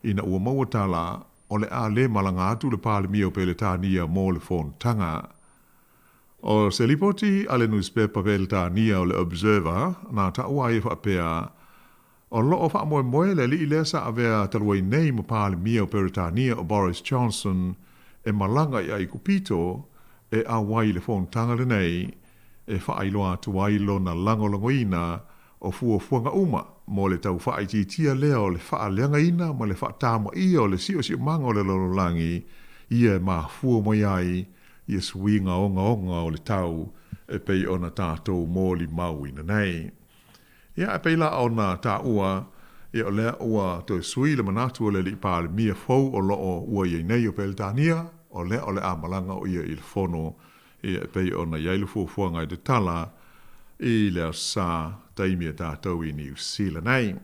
ina ua maua tala o le a le malaga atu le Palemia o Peletania mo le fonotaga. O se lipoti a le nusipepa Peletania o le Observer na taua ai e faapea, O lo o faamoemoe le alii lea sa avea talu ai nei ma Palemia o Peretania o Boris Johnson e malaga i Aikupito e auai i le fonotaga lenei e faailoa atu ai lona lagolagoina o fuafuaga uma mo le tau faaitiitia lea o le faaleagaina ma le faatamaia o le siosiomaga o le lalolagi ia e mafua mai ai ia suiga ogaoga o le tau e pei ona tatou molimauina nei. Ia, e pei la ona taua, ia o lea ua toe sui le manatu o le Alii Palemia fou o lo o ua i ai nei o Peretania, o lea o le a malaga o ia i le fono, ia e pei ona i ai le fuafuaga i tatala i le Aso Sa, taimi a tatou i Niu Sila nei.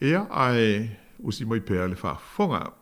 Ia, ae usi mai pea le faafofoga.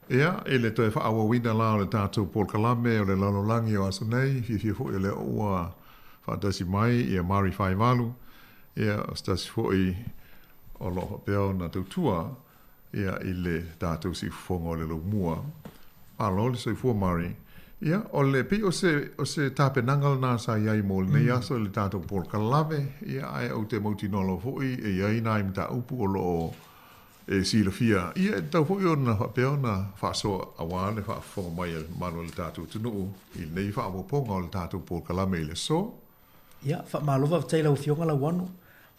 Ia, i le toe faaauauina la o le tatou polokalame o le lalolagi o aso nei, fiafia foi o lea ua faatasi mai ia Mari Faivalu, ia o se tasi foi o lo o faapea ona tautua ia i le tatou siufofoga o le laumua. Malo le soifua Mari. Ia, o le pei o se, o se tapenaga lena sa i ai mo lenei aso i le tatou polokalame, ia ae ou te mautinoa lava foi e i ai nai mataupu o lo o e silafia, ia e tatau foi ona faapea ona faasoa aua le faafofoga mai a le mamalu o le tatou atunuu i lenei faaopoopoga o le tatou polokalame i le aso. Ia, faamalo faafetai i lau Afioga Lauano.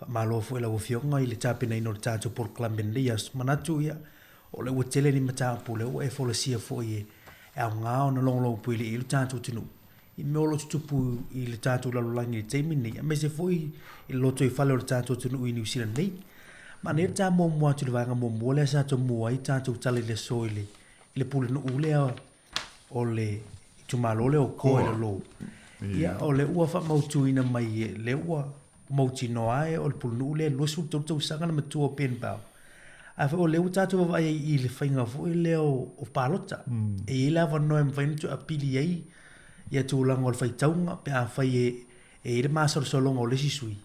Faamalo foi i lau Afioga i le tapenaina o le tatou polokalame i lenei aso. Manatu ia, o lea ua tele ni mataupu o lea ua e folasia foi e aoga ona logologopuiliili ai lo tatou atunuu i mea o lo o tutupu i le tatou lalolagi i le taimi lenei, aemaise foi i le lotoifale o le tatou atunuu i Niu Sila nei. Manaia le ta muamua atu i le vaega muamua lea sa tomua ai tatou tala i le aso i le, i le pulenuu lea o le itumalo lea o Koa i lalo. Ia, o lea ua faamautuina mai e lea ua mautinoa e o le pulenuu lea 23 tausaga le matua o Ben Bell. Ae foi o lea ua tatou vaavaai ai i le faiga foi lea o palota. E i ai le avanoa e mafai ona toe apili ai ia tulaga o le faitauga pe afai e e i ai le masalosaloga o le isi sui,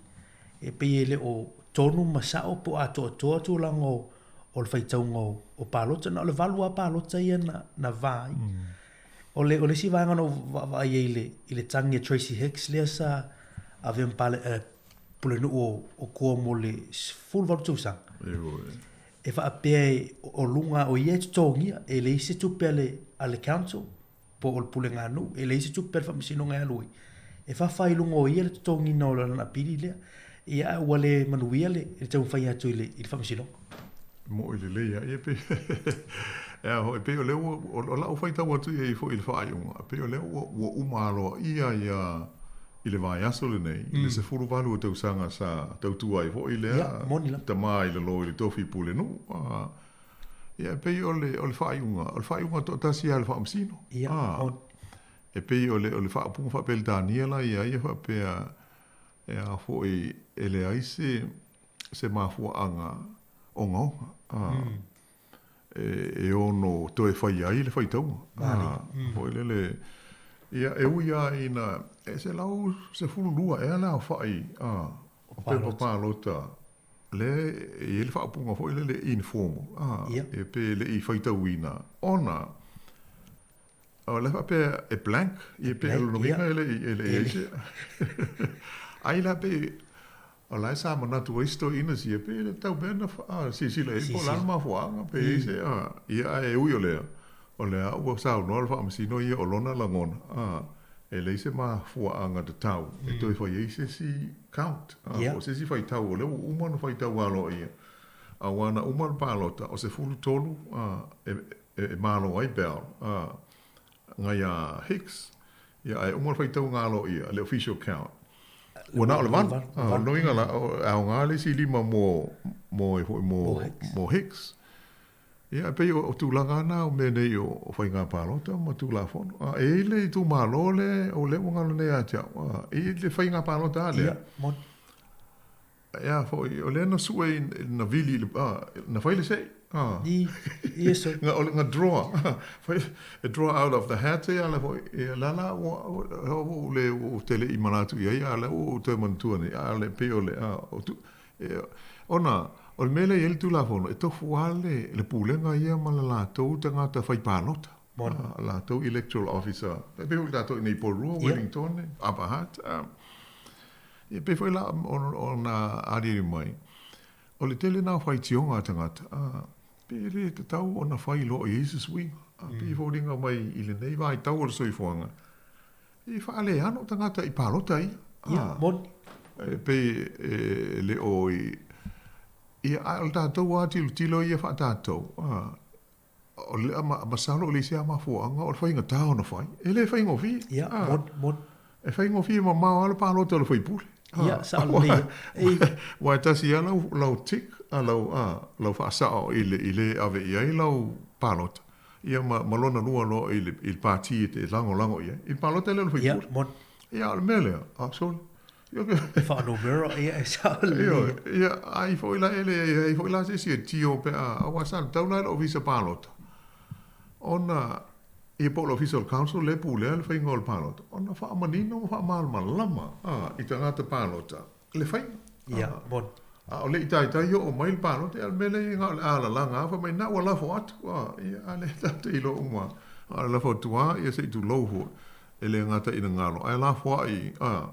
e pei e le o tonu ma sao po o atoatoa tulaga o le faitauga o palota. Na o le 8 lava palota ia na va ai. O le, o le isi vaega na ou vaavaai ai i le, i le tagi a Tracy Hicks lea sa avea ma pale, pulenuu o Koa mo le 18 tausaga. E faapea e, o luga o ia e totogia, e leai se tupe a le, a le council po o le puleganuu, e leai se tupe a le faamasinoga e alu ai. E fafa i luga o ia le totogiina o lana apili lea. Ia, ae ua le manuia le, le taumafai atu i le, i le faamasinoga. Moʻi lelei a ia pe e a hoi pei o lea ua o la'u faitau atu i ai foi i le faaiuga e pei o lea ua ua uma aloaia ia i le vaiaso lenei i le 18 o tausaga sa tautua ai foi lea Ia, moni lava. tama i lalo i le tofi pulenuu a ia e pei o le o le faaiuga o le faaiuga toatasi lava a le faamasino Ia, moni. E pei o le o le faaupuga faa-Peretania la ia ia faapea e a foi e leai se se mafuaaga ogaoga e ono toe fai ai le faitauga. Foi lele, ia, e ui lava ina e 112 ea le aofai o pepa palota lea e i ai le faaupuga foi lele informal, e pe le i faitauina ona O lea faapea e blank, ia pe o lona uiga e le i e i ai se. Ai la pe o la e sa manatu ai si toeaina sia pe le tatau pea ona silasila i ai po o le a le mafuaaga pe i ai se ia ae ui o lea, o lea ua saunoa le faamasino ia o lona lagona e leai se mafuaaga tatau e toe fai ai se isi count po o se isi faitau o lea ua uma ona faitau aloaia aua na uma le palota o 13 e e malo ai Bell, a, ngai a Hicks, ia ae uma le faitauga aloaia, le official count, ua na o le 8. A, o lona uiga la, e aoga le isi 5 mo, mo e foi mo, mo Hicks. Ia, e pei o tulaga lava na o mea nei o faiga palota ma Tulafono. A, e i ai le itumalo le, o lea ua galo nei ia te au, a, e i ai le faiga palota lava lea. Ia, moni. Ea foi, o lea na sue na vili i le, na fai le seʻi. I, i so. Nga, o le, nga draw. Fai, e draw out of the hat e ala foi. E la la, ua, ua, ua le, ua tele i manatu i ai, a lea ua ou toe manatua nei, a le pei o le, a, o tu, e, ona, o le mea lea e i ai le Tulafono, e tofu lava le, le pulega ia ma le latou tagata fai palota. A, latou electoral officer. E pei foi tatou i nei i Porirua, Wellington, Upper Hutt, a. E pei foi la ona aliali mai, o le tele na o faitioga a tagata, a, pe le tatau ona fai loa i ai se suiga. A, pei e foliga mai i lenei vaitau o le soifuaga, e faaleano tagata i palota ia. Ia, moni. E pei e le o i, ia, a o le tatou lava tilotilo ia faa-tatou, a, O le, ma, masalo o le isi lava mafuaaga o le faigata ona fai. E le faigofie. Ia, moni, moni. E faigofie mamao lava le palota o le sui usufono. Ia, sao lelei lava. Aua e tasi lava lau, lau tick, lau, lau faasao i le, i le ave i ai lau palota, ia ma, ma lona lua loa i le, i le pati e te lagolago i ai. I le palota lea o le sui usufono. Ia, moni. Ia, o le mea lea, a, sole. E faa-numera, ia, e sao lelei. Ioe, ia, ai foi la e leai ai foi la se isi e tio pe a, aua sa tatau la i le ofisa palota. Ona, ia po o le Ofisa o le Council lea e pulea le faiga o le palota, ona faamanino ma faamalamalama, a, i tagata palota le faiga. Ia, moni. A o le i taitai oo mai le palota, ia o le mea lea e i ai na o le alalaga lava fai mai, na ua lafo atu, a, ia, a lea tatou te iloa uma lava, a o le lafo atu lava, ia se i tulou foi, e le gata ina galo, ae lafoai, a.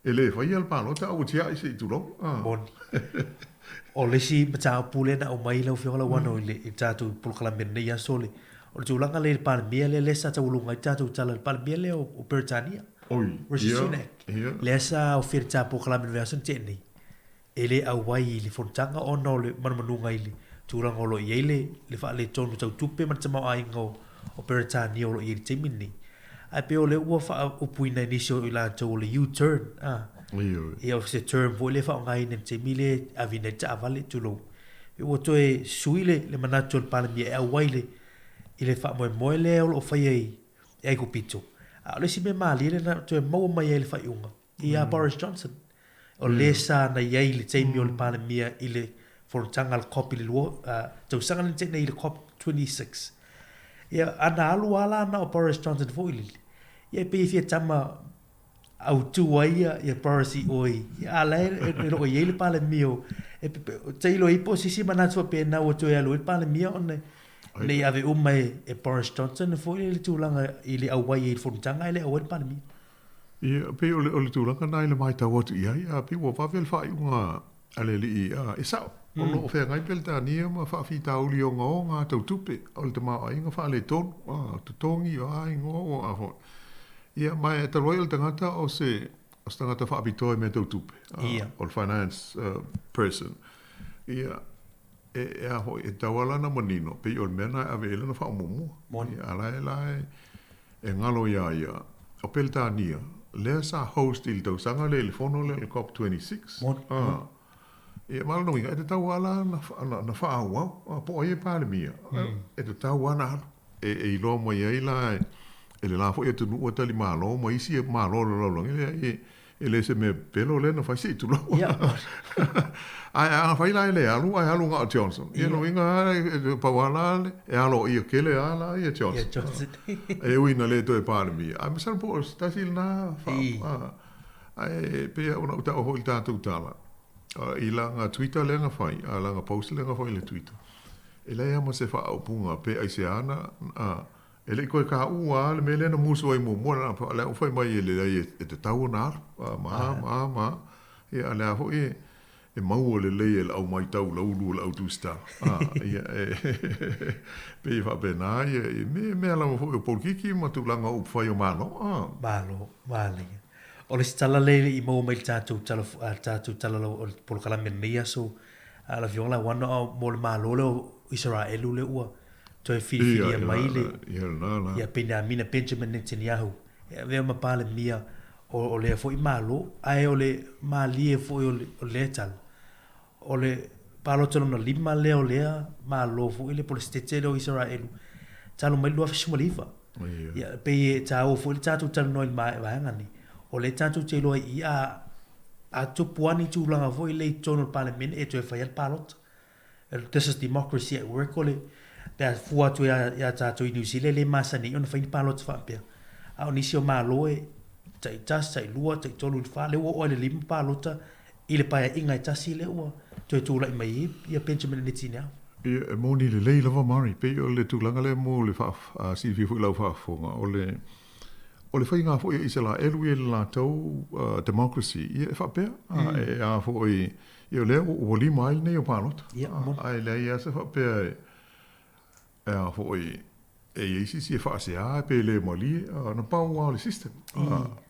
E le faia le palota a ua tiai se i tulou. Moni. O le isi mataupu lea na aumai lau Afioga Lauano i le i le tatou polokalame i lenei aso le o le tulaga lea i le Palemia lea lea sa taualuga ai le tatou tala i le Palemia lea o o Peretania, Oi, Rishi ia, Sunak, ia. lea sa aofia i le ta polokalame i le vaiaso na tea nei, e le auai i le fonotaga ona o le manumanuga i le tulaga o lo o i ai le le faaletonu tau tupe ma le tamaoaiga o o Peretania o lo o i ai i le taimi lenei. Ae pei o lea ua faaupuina e nisi o i latou o le U-turn, a. Ioe. Ia o se term foi lea e faaaogaina i le taimi lea e aveina ai le taavale, tulou. Pei ua toe sui le, le manatu o le Palemia e auai i le, i le faamoemoe lea o lo o faia i Aikupito. A o le isi mea malie lea na toe maua mai ai le faaiuga ia Boris Johnson, o le sa na i ai i le taimi o le Palemia i le fonotaga a le COP i le lua, tausaga lea na tea nei i le COP 26. Ia, ana alu lava la na o Boris Johnson foi lele, ia e pei e fia tama autu ai ia, ia Boris i o i, ia, a la e, e, e loo i ai le Palemia o, e, tailo ai po o se isi manatu faapena ua toe alu ai le Palemia ona ne i ave uma e, e Boris Johnson foi le tulaga i le auai ai i le fonotaga ae le auai le Palemia. Ia, pei o le, o le tulaga lena i le matau atu i ai, a pei ua vave le faaiuga a le alii, a, e sao, o lo o feagai Peretania ma faafitauli ogaoga tau tupe, o le tamaoaiga faaletonu, a, o totogi, o a igoa ua a foi. Ia, ma e talu ai o le tagata o se, o se tagata faapitoa i mea tau tupe, a, o le finance person. Ia, e, e a foi, e tatau lava la ona manino, pei o le mea lena e ave i ai lana faamuamua. Ia, a la e la e, E ngalo iā ia, o Peretania, lea sa host i le tausaga lea i le fono lea o le COP 26. Ā, ia, ma lona uiga, e tatau lava la ona, ona faaauau, ā, po o ai e Palemia, e tatau lava ona alu. E, e iloa mai ai la e le la foi atunuu e tali malo ma isi malo o le lalolagi, leai, e, E le se mea pelo lea na fai se i tulou. Ae a fai la e le alu, ae alu na o Johnson. Ia lona uiga lava e pau lava la e aloaia tele lava la ia Johnson. Ia Johnson. E ui ina le toe Palemia. Ae masalo po o se tasi lena Ae pei ona ou taua foi i le tatou tala, i lana Twitter lea na fai, a lana post lea na fai i le Twitter, e leai lava ma se faaupuga pe aisea na, E le i toe taua lava le mea lea na musu ai muamua, o lea ua fai mai e leai e tatau ona alu, ma a, ma a, ma a. Ia, a o lea foi e maua lelei e le au matau laulu o le au tusitala. Ia, e pei e faapena ia, i mea lava foi o polokiki ma tulaga o upufai o Malo. Malo, manaia. O le isi tala lea e le i maua mai i le tatou tala, le tatou tala o le polokalame i lenei aso, lau Afioga Lauano, mo le Malo lea o Isaraelu lea ua toe filifilia mai le ia Peniamina Benjamin Netanyahu e avea ma Palemia o lea foi Malo, ae o le malie foi o lea tala, o le palota lona lima lea o lea Malo foi lea po o le Setete lea o Isaraelu talu mai le 2019. Ia, pei e taua foi le tatou talanoa i le vaega nei, o lea tatou te iloa i i a tupu lava ni tulaga foi lea i totonu o le Palemene e toe fai lava le palota. This is democracy at work o le pe a fua atu ia tatou i New Zealand e le masani ai ona fai ni palota faapea. A o nisi o Malo e taitasi, tailua, taitolu i le fa, lea ua oo lava i le lima palota i le paeaiga e tasi lea ua toe tulai mai ai ia Benjamin Netanyahu. Ia, e moni lelei lava Murray, pei o le tulaga lea mo le faa-silafia foi i lau faafofoga, o le O le faiga foi a Isaraelu ia i le latou democracy, ia e faapea, e a foi, ia o lea ua lima ai lenei o palota. Ae leai lava se faapea e a foi, e i ai se isi e faasea pe le malie, na pau lava o le system.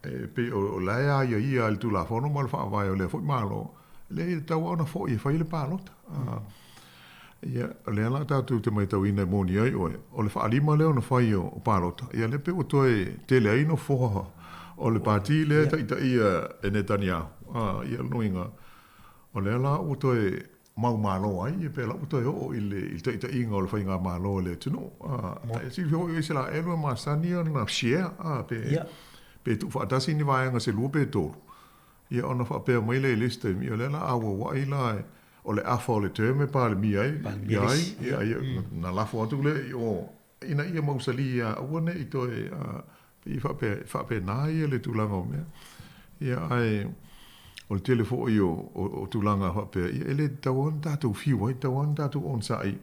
E pei o la e aiaia i le Tulafono ma le Faavae o lea foi Malo, leai e tatau lava ona foi e fai le palota. Ia, o lea la tatou te matauina e moni ai oe, o le faalima lea ona fai o palota, ia lea pei ua toe tele ai nofoa o le pati lea e taitaia e Netanyahu. Ia, o lona uiga, o lea la ua toe maumalo ai, ia pe la ua toe oo i le taitaiga o le faigamalo i le atunuu. Ae silafia foi o Isaraelu e masani ona share, pe tuufaatasi ni vaega se lua pe tolu, Ia ona faapea mai lea i le isi taimi, ia o lea la a auauai la o le afa o le term e Palemia ai, ia ai, ia, ia, na lafo atu lea i o ina ia mausali ia aua neʻi toe a pei faapea e faapena ia le tulaga o mea. Ia ae o le tele foi o o o tulaga faapea ia e le tatau lava ona tatou fiu ai, tatau lava ona tatou onosai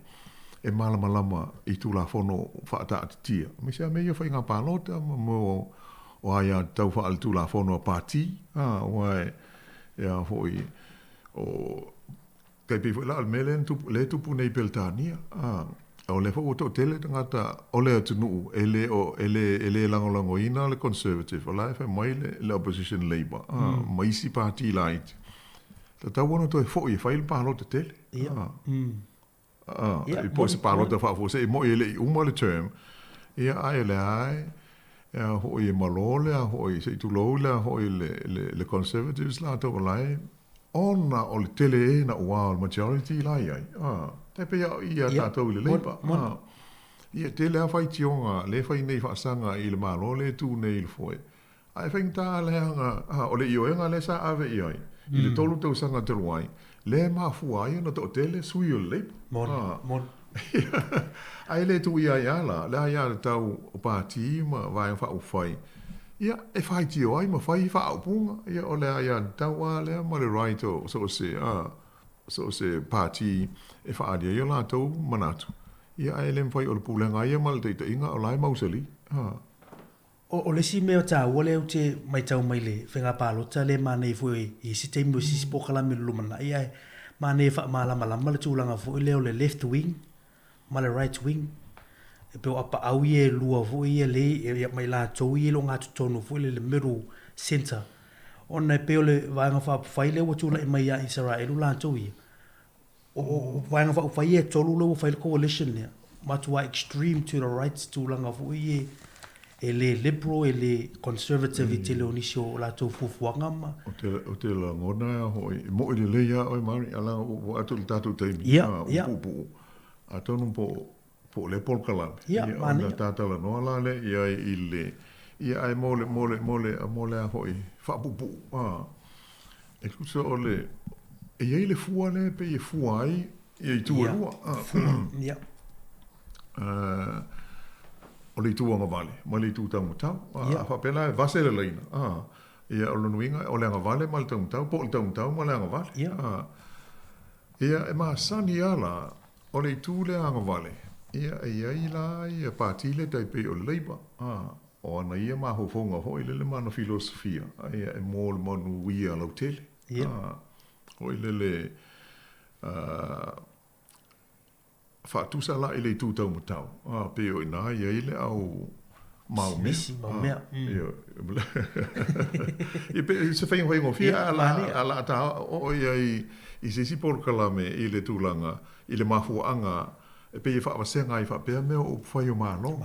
e malamalama i Tulafono faataatitia, aemaise lava mea ia o faiga palota ma mea o o aiatatau faaletulafono a Pati, a aua e e a foi o Tai pei foi la o le mea lea na tupu, lea e tupu nei i Peretania, a, o lea foi ua toatele tagata o le atunuu e le o, e le, e le lagolagoina le Conservative, o la e fai mai le, le Opposition Labour, a, ma isi pati laiti, tatau ona toe foi e fai le palota tele. Ia. A, a, i po o se palota faafuasei, e moi e le i uma le term, ia, ae o lea lava e, e a foi e malo le a foi, se i tulou le a foi le, le, le Conservatives latou o la e ona o le tele ē naʻuā o le majority la i ai, a, tai pei a o i iā tatou i le Labour, a, ia, tele lava faitioga lea e fai nei faasaga i le Malo lea e tu nei i le foe, ae faigata leaga, a, o le ioega lea sa ave i ai i le 3 tausaga talu ai, lea e mafua ai ona toatele sui o le Labour. Moni, moni. Ae le tuu i ai a la, le aiatatau o pati ma vaega faaupufai, ia, e faitio ai ma fai faaupuga, ia, o le aiatatau lava lea ma le right o so o se, a, so o se pati e faaali ai o latou manatu, ia, ae le mafai o le pulega ia ma le taitaiga o la e mausali, a. O le isi mea taua lea ou te matau mai le faiga palota lea manaia foi i isi taimi o isi polokalame i le lumanai ae manaia e faamalamalama le tulaga foi lea o le left wing ma le right wing. E pei o apaau ia e lua foi ia lea ma i latou ia i le ogatotonu foi lea le middle centre ona e pei o le Vaega Faaupufai lea ua tulai mai ia Isaraelu latou ia O Vaega Faaupufai ia e tolu lea ua fai le coalition lea, matuai extreme to the right tulaga foi ia e le liberal, e le conservative i tele o nisi o latou fuafuaga ma. Ou te lagona lava foi, e moʻi lelei lava oe Mari, a leaga ua oo atu i le tatou taimi, ua puupuu, atonu po o lea polokalame, ona ta talanoa la lea i ai i le, ia ae mo le, mo le, mo le, mo le a foi, faapuupuu, e tusa o le, e i ai le fua lea e pei e fua ai ia itu e lua. O le itu agavale ma le itu taumatau. A faapea la e vase le laina, ia o lona uiga o le agavale ma le taumatau po o le taumatau ma le agavale. Ia e masani lava la O le itu lea agavale, ia, e i ai la ia pati lea tai pei o le Labour, a, o ana ia mafaufauga foi lele ma ana filosofia, ia, e mo le manuia lautele, a, foi lele, a, faatusa la i le itu taumatau, a, pei o i ina i ai le au maumea. Misi, maumea. Ia, ia pei se faiga faigofie, a o le a ta oo i ai i se isi polokalame i le tulaga, i le mafuaaga e pei e faavasega ai faapea mea o upufai o Malo.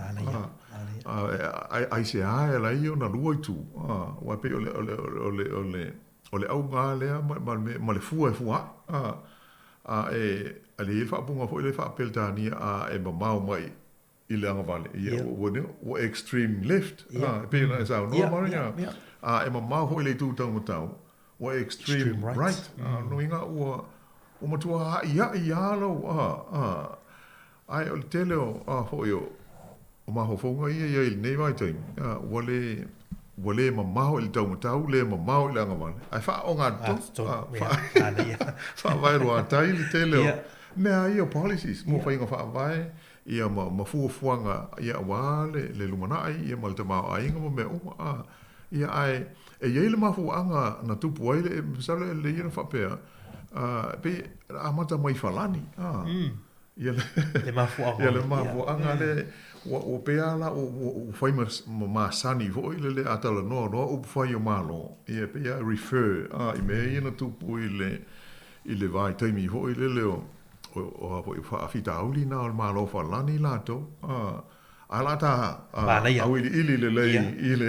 Aisea e ala ai ona lua itu, aua e pei o le, o le, o le, o le, o le auga lea ma le fua e fua ai, a e, a le i ai le faaupuga foi lea faa-Peretania, a e mamao mai i le agavale, ia, ua, ua extreme left, e pei ona e saunoa, Mari, a e mamao foi i le itu taumatau, ua extreme right. A, lona uiga ua, ua matua aʻiaʻi lava lou, ae o le tele o, a foi o, o mafaufauga ia i ai i lenei vaitaimi, ua le, ua le mamao i le taumatau, le mamao i le agavale, ae faaogatotonu, faavaeluatai le tele o mea ia o policies mo faiga faavae ia ma, ma fuafuaga ia aua le, le lumanai ia ma le tamaoaiga ma mea uma, a, ia ae e i ai le mafuaaga na tupu ai le, masalo e lelei ia na faapea, a, e pei e amata mai Falani, a, ia le, Le mafuaaga ia le mafuaaga le, ua, ua pei lava la ua, ua, ua fai ma, ma masani foi le, le a talanoa loa upu fai o Malo, ia e pei lava e refer, a, i mea ia na tupu i le, i le vaitaimi foi lele o, o a foi faafitauli na o le Malo Falani latou, a, a la ta auiliili lelei i le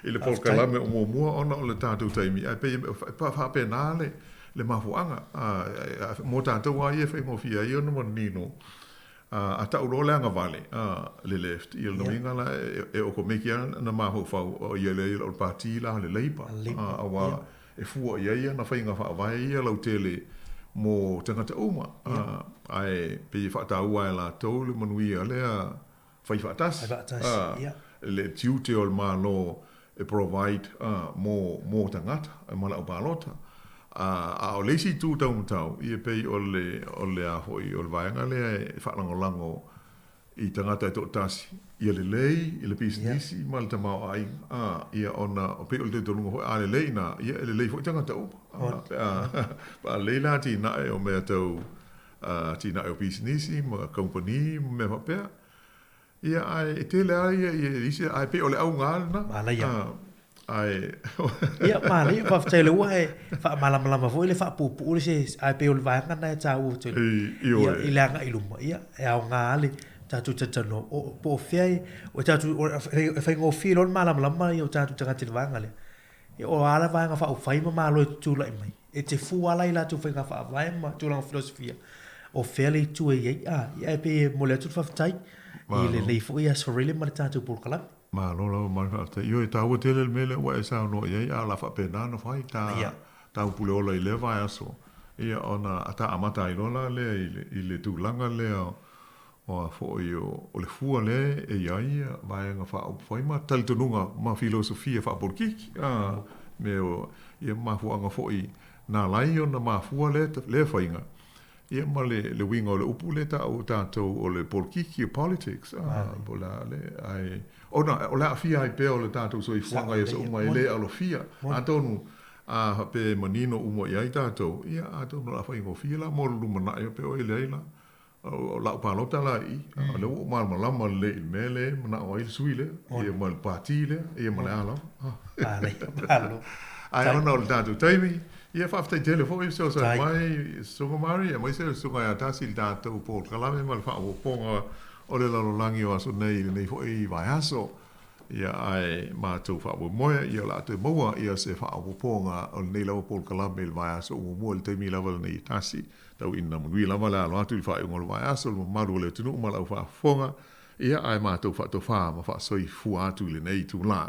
i le polokalame o muamua ona o le tatou taimi, ae pei e faapena le le mafuaaga, a, mo tatou lava ia e faigofie ai ona manino, a, a tau loa le agavale, a, le left, ia lona uiga la e okomeki lava na mafaufau o ia lea o le pati la a le Labour, a, aua e fua i ai ana faiga faavae ia lautele mo tagata uma, ae pei e faataua e latou le manuia lea fai faatasi. Fai faatasi, ia. Le tiute o le Malo e provide mo mo tagata ma le aupalota. A o le isi itu taumatau, ia pei o le o le a foi o le vaega lea e faalagolago i tagata e toatasi, ia lelei i le pisinisi ma le tamaoaiga, a, ia ona o pei o le talitonuga foi a lelei ina, ia e lelei foi tagata uma. A, pe a pe a lelei la atinae o mea tau atinae o pisinisi ma kamupani ma mea faapea, Ia, ae e tele lava ia ia isi, ae pei o le auga lava lena. Manaia. Ae Ia, manaia, faafetai o lea ua e faamalamalama foi le faapuupuu le se, ae pei o le vaega lena e taua tele. Ioe. Ia, i le agai i luma, ia, e aoga lava le tatou talatalanoa, o, po o fea e, o tatou, e faigofie loa le malamalama ia o tatou tagata i le vaega lea. Ia, o a la vaega faaupufai ma Malo e tutulai mai, e te fua la i latou faiga faavae ma tulaga filosofia, o fea le itu e i ai, a, ia ae pei e momoli atu le faafetai i lenei foi Aso Faraile ma le tatou polokalame. Malo lava ma le faafetai. Ioe, e taua tele le mea lea ua e saunoa i ai, a o le a faapena ona fai ta, ta upu le ola i lea vaiaso, ia ona ta amata ai loa la lea i le, i le tulaga lea o a foi o, o le fua lea e i ai ia vaega faaupufai ma talitonuga ma filosofia faapolitiki, a, me o ia mafuaaga foi na ala ai ona mafua lea, lea faiga, ia ma le, le uiga o le upu lea e taua e tatou o le polokiki, o politics, a, po o le a le, ae, ona o le aafia ai pea o le tatou soifuaga i aso uma e le alofia. Atonu a faapea e manino uma i ai tatou, ia atonu o le a faigofie la mo le lumanai, pei o e leai la, O lau palota la i i, o lea ua ou malamalama lelei i le mea lea e manao ai le sui lea, ia ma le pati lea, ia ma le a lava. Ae ona o le tatou taimi, ia faafetai tele foi fesoasoani mai Susuga Mari, aemaise o le Susuga ia Tasi i le tatou polokalame ma le faaopoopoga o le lalolagi o aso nei i lenei foi vaiaso. Ia, ae matou faamoemoe, ia o le a toe maua ia se faaopoopoga o lenei lava polokalame i le vaiaso muamua i le taimi lava lenei e tasi. Tau ina manuia lava le alo atu i le faaiuga o le vaiaso, le mamalu o le atunuu ma lau faafofoga, ia, ae matou faatofa ma faasoifua atu i lenei itula.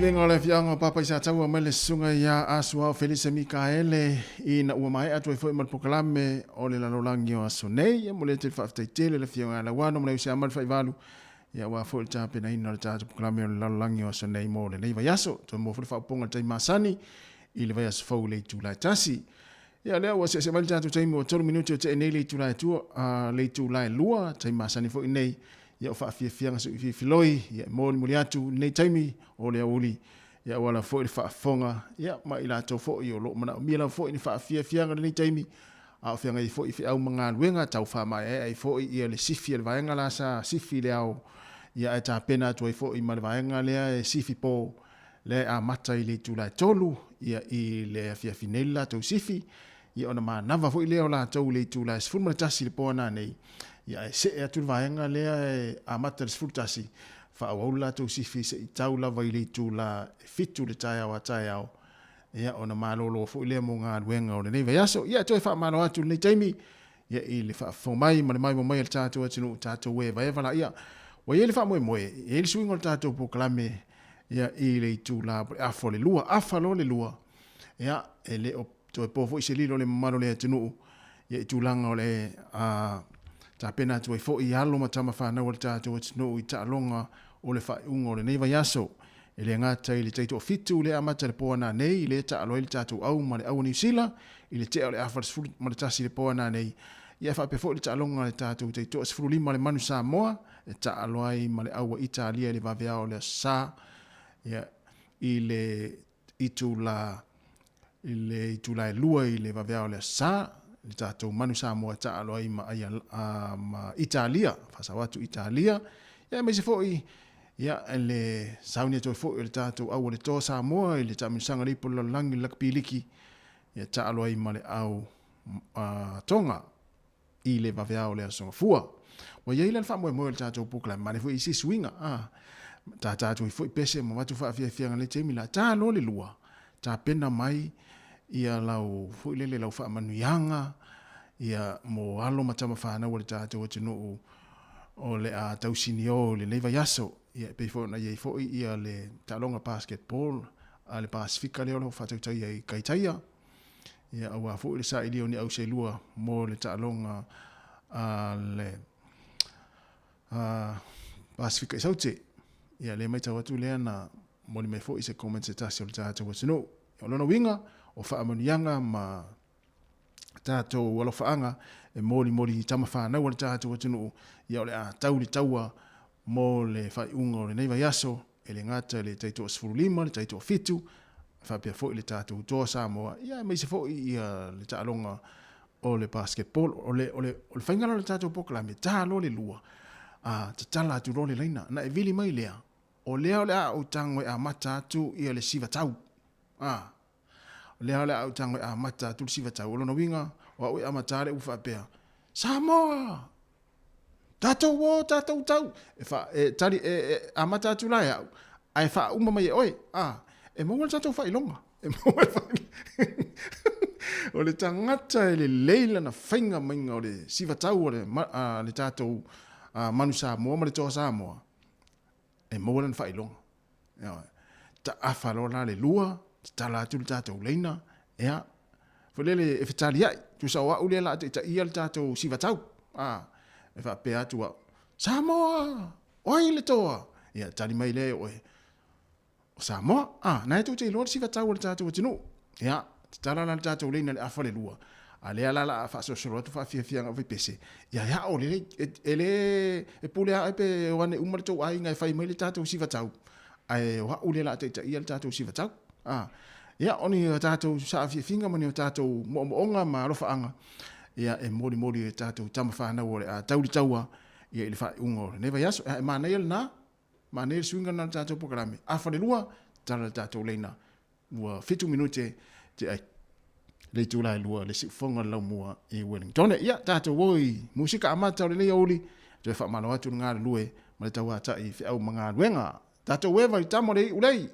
Vega o le afioaga o Papa i Sataua mai le susuga ia Asuao Felisa Mikaele ina ua maea atu ai foi ma le polokalame o le lalolagi o aso nei. Ia momoli atu le faafetai tele i le afioga ia Lauano ma le Usiama le Faivalu ia aua foi le tapenaina o le tatou polokalame o le lalolagi o aso nei mo lenei vaiaso. Toe maua foi le faaopoopoga i le taimi masani i le vaiaso fou i le itula e 1. Ia lea ua seese mai le tatou taimi ua 3 minute o tea nei le itula e tua, le itula e 2, taimi masani foi nei ia o faafiafiaga suifiloi ia e molimoli atu i lenei taimi o le aoauli ia auala foi le faafofoga ia ma i latou foi o lo o manaomia lava foi ni faafiafiaga i lenei taimi a o feagai ai foi i feau ma galuega tau faamaeaea ai foi ia le sifi a le vaega la sa sifi i le ao ia ae tapena atu ai foi ma le vaega lea e sifi po lea e amata i le itula e 3 ia i le afiafi nei le latou sifi ia ona manava foi lea o latou i le itula e 11 i le po a nanei, ia ae see atu le vaega lea e amata i le 11, faaauau le latou sifi se i tau lava i le itula e 7 i le taeao a taeao, ia ona malolo foi lea mo galuega o lenei vaiaso. Ia e toe faamalo atu i lenei taimi, ia i le faafofoga mai ma le maimoa mai a le tatou atunuu, tatou evaeva laia. Ua i ai le faamoemoe, e i ai le suiga o le tatou polokalame ia i le itula po o le afa o le lua, afa loa le lua, ia e le o Toe po foi se lilo i le mamalu o le atunuu ia i tulaga o le a tapena atu ai foi alo ma tama fanau a le tatou atunuu i taaloga o le faaiuga o lenei vaiaso. E le gata i le taitoafitu lea amata i le po a nanei lea taalo ai le tatou au ma le au a Niu Sila i le tea o le afa 11 i le po a nanei, ia e faapea foi le taaloga a le tatou taitoa 15 le Manu Samoa e taalo ai ma le au a Italia i le vaveao o le Aso Sa ia i le itula i le itula e 2 i le vaveao o le Aso Sa, le tatou Manu Samoa e taaalo ai ma, ma Italia, faasao atu Italia, ia aemaise foi ia le sauni atu ai foi o le tatou au o le Toa Samoa i le taamilosaga le ipu o le lalolagi le lakapi liki, ia taaalo ai ma le au Tonga i le vaveao o le Aso Gafua. Ua i ai la le faamoemoe o le tatou polokalame, manaia foi i se suiga, a tata atu ai foi pese ma avatu faafiafiaga i le taimi la, ta loa le lua, tapena mai ia lau foi lele lau faamanuiaga ia mo alo ma tama fanau a le tatou atunuu o le a tausinio i lenei vaiaso. Ia e pei foi ona i ai foi ia le taaloga basketball a le Pasifika lea o lo o faatautaia i Kaitaia. Ia, aua foi le sailia o ni auselua mo le taaloga a le Pasifika i Saute. Ia, lea matau atu lea na moli mai foi se comment se tasi o le tatou atunuu. O lona uiga, o faamanuiaga ma tatou alofaaga e molimoli i tama fanau a le tatou atunuu, ia o le a tau le taua mo le faaiuga o lenei vaiaso, e le gata i le taitoa 15, le taitoa 7, faapea foi le tatou toa Samoa, ia aemaise foi ia le taaloga o le basketball. O le, o le, o le faiga la o le tatou polokalame, ta loa le lua, a, tatala atu loa le laina. Na e vili mai lea, o lea o le a ou tago e amata atu ia le siva tau. A, o lea o le a ou tago e amata atu le siva tau. O lona uiga, o au e amata le upu faapea, Samoa! Tatou o, tatou tau. E, fa, e, tali, e, e amata atu la e au, ae faauma mai e oe. A, e maua le tatou faailoga. E maua le faailoga. O le tagata e lelei lana faiga maiga o le sivatau o le, a, le tatou a, Manu Samoa ma le Toa Samoa, e maua lana faailoga. Ioe. Taafa loa la le lua, tatala atu le tatou leina, ia, foi lele e fetaliai, tusa o au lea la a taitaia le tatou sivatau. A, e faapea atu au, Samoa! O ai le toa? Ia, tali mai lea e oe, o Samoa. A, na e tou te iloa le sivatau o le tatou atunuu. Ia, tatala la le tatou leina i le afa le lua, a lea la la a faasolosolo atu faafiafiaga o faipese, ia e ao lelei, e le, e pule lava oe pe o ane uma le tou aiga e fai mai le tatou sivatau, ae o a'u lea la a taitaia le tatou sivatau. A, ia, o ni tatou saafiafiga ma ni tatou moomooga ma alofaaga, ia, e molimoli e tatou tama fanau o le a tau le taua, ia, i le faaiuga o lenei vaiaso. Ia, e manaia lena, manaia le suiga lena o le tatou polokalame. Afa le lua, tatala le tatou leina. Ua 7 minute te ai le itula e 2 le siufofoga o le laumua i Wellington. Ia, tatou o i musika amata o lenei aoauli, toe faamalo atu le galulue ma le tauatai i feau ma galuega. Tatou eva i tama o le iulei.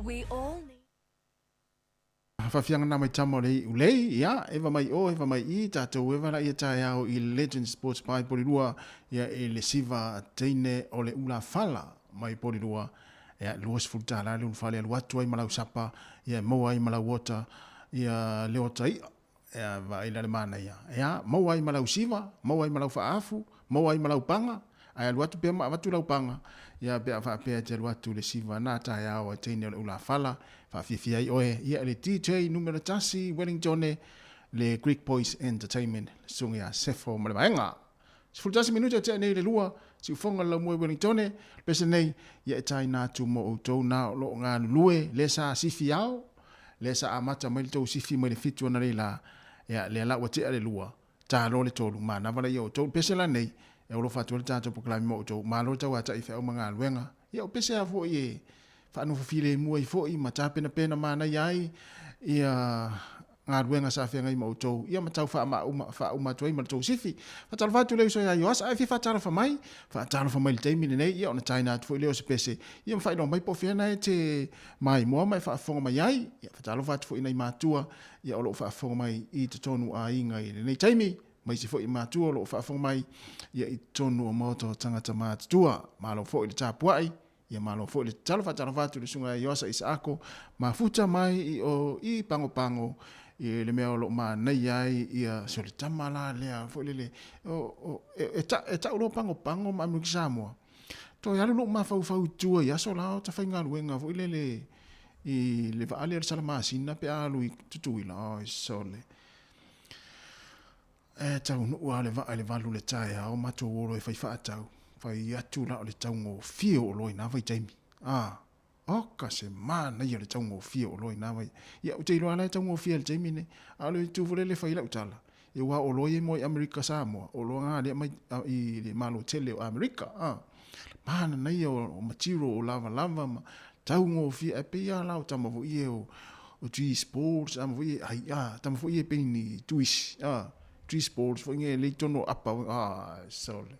We all need. Faafiaga na mai tama o le iulei, ia, eva mai o, eva mai i, tatou eva la ia taeao i Legend Sports Pai Polilua, ia, i le siva teine o le ula fala mai Polilua, ia, 20 tālā le ulufale alu atu ai ma lau sapa, ia, e maua ai ma lau ota, ia, le ota i'a, ia, vaai la le manaia, ia, maua ai ma lau siva, maua ai ma lau faaafu, maua ai ma lau paga, ae alu atu pea ma avatu lau paga, ia, pe a faapea e te alu atu i le siva na taeao a teine o le ulafala, faafiafia ai oe, ia, le DJ numera tasi, Wellingtone, le Greek Boys Entertainment, le susuga ia Sefo ma le vaega. 11 minute o tea nei le lua, siufoga le laumua i Wellingtone, le pese nei, ia e taina atu mo outou na o lo o galulue, le sa sifi ao, le sa amata mai le tou sifi mai le 7 analeila la, ia, lea la ua tea le lua, talo le tolu, manava laia o outou. Le pese la nei, e alofa atu ai le tatou polokalame mo outou, malo le tauata'i feau ma galuega. Ia o pese a foi e faanofo filemu ai foi ma tapenapena manaia ai ia galuega sa feagai ma outou, ia ma tau faamauma faauma atu ai ma le tou sifi. Faatalofa atu le uso ia Ioasa, ae fia faatalofa mai, faatalofa mai i le taimi lenei, ia ona taina atu foi lea o se pese, ia ma faailoa mai po o fea na e te maimoa ma e faafofoga mai ai. Ia faatalofa atu foi i nai matua, ia o lo o faafofoga mai i totonu o aiga i lenei taimi, ma isi foi matua o lo o faafofoga mai ia i totonu o maota o tagata matutua. Malo foi le tapuai, ia malo foi le tatalo. Faatalofa atu i le susuga ia Ioasa Isaako, mafuta mai i o i Pagopago i le mea o lo o manaia ai ia se o le tama la lea foi lele o, o, e, e, ta, e tau loa Pagopago ma Amerika Samoa. Toe alu lou mafaufau i tua i aso la o tafaigaluega foi lele i le vaa lea o le Salamasina pe a alu i Tutuila, oi sole. E taunuu lava le vaa i le 8 le taeao, matou o loa e fai faatau, fai atu la o le taugofie o oloa i na vaitaimi. A, oka se manaia o le taugofie o oloa i na vai. Ia, ou te iloa la e taugofie i le taimi nei. A o le itu foi lele e fai ai lau tala, ia aua o oloa ia e moa i Amerika Samoa, o oloa na lea mai i le Malo tele o Amerika. A, mananaia o material o lavalava ma taugofie, ae pei lava la o tama foi ia o o cheese balls a ma foi ia ai a tama foi ia pei ni tuisi a cheese balls foi nge le i totonu o apa a sole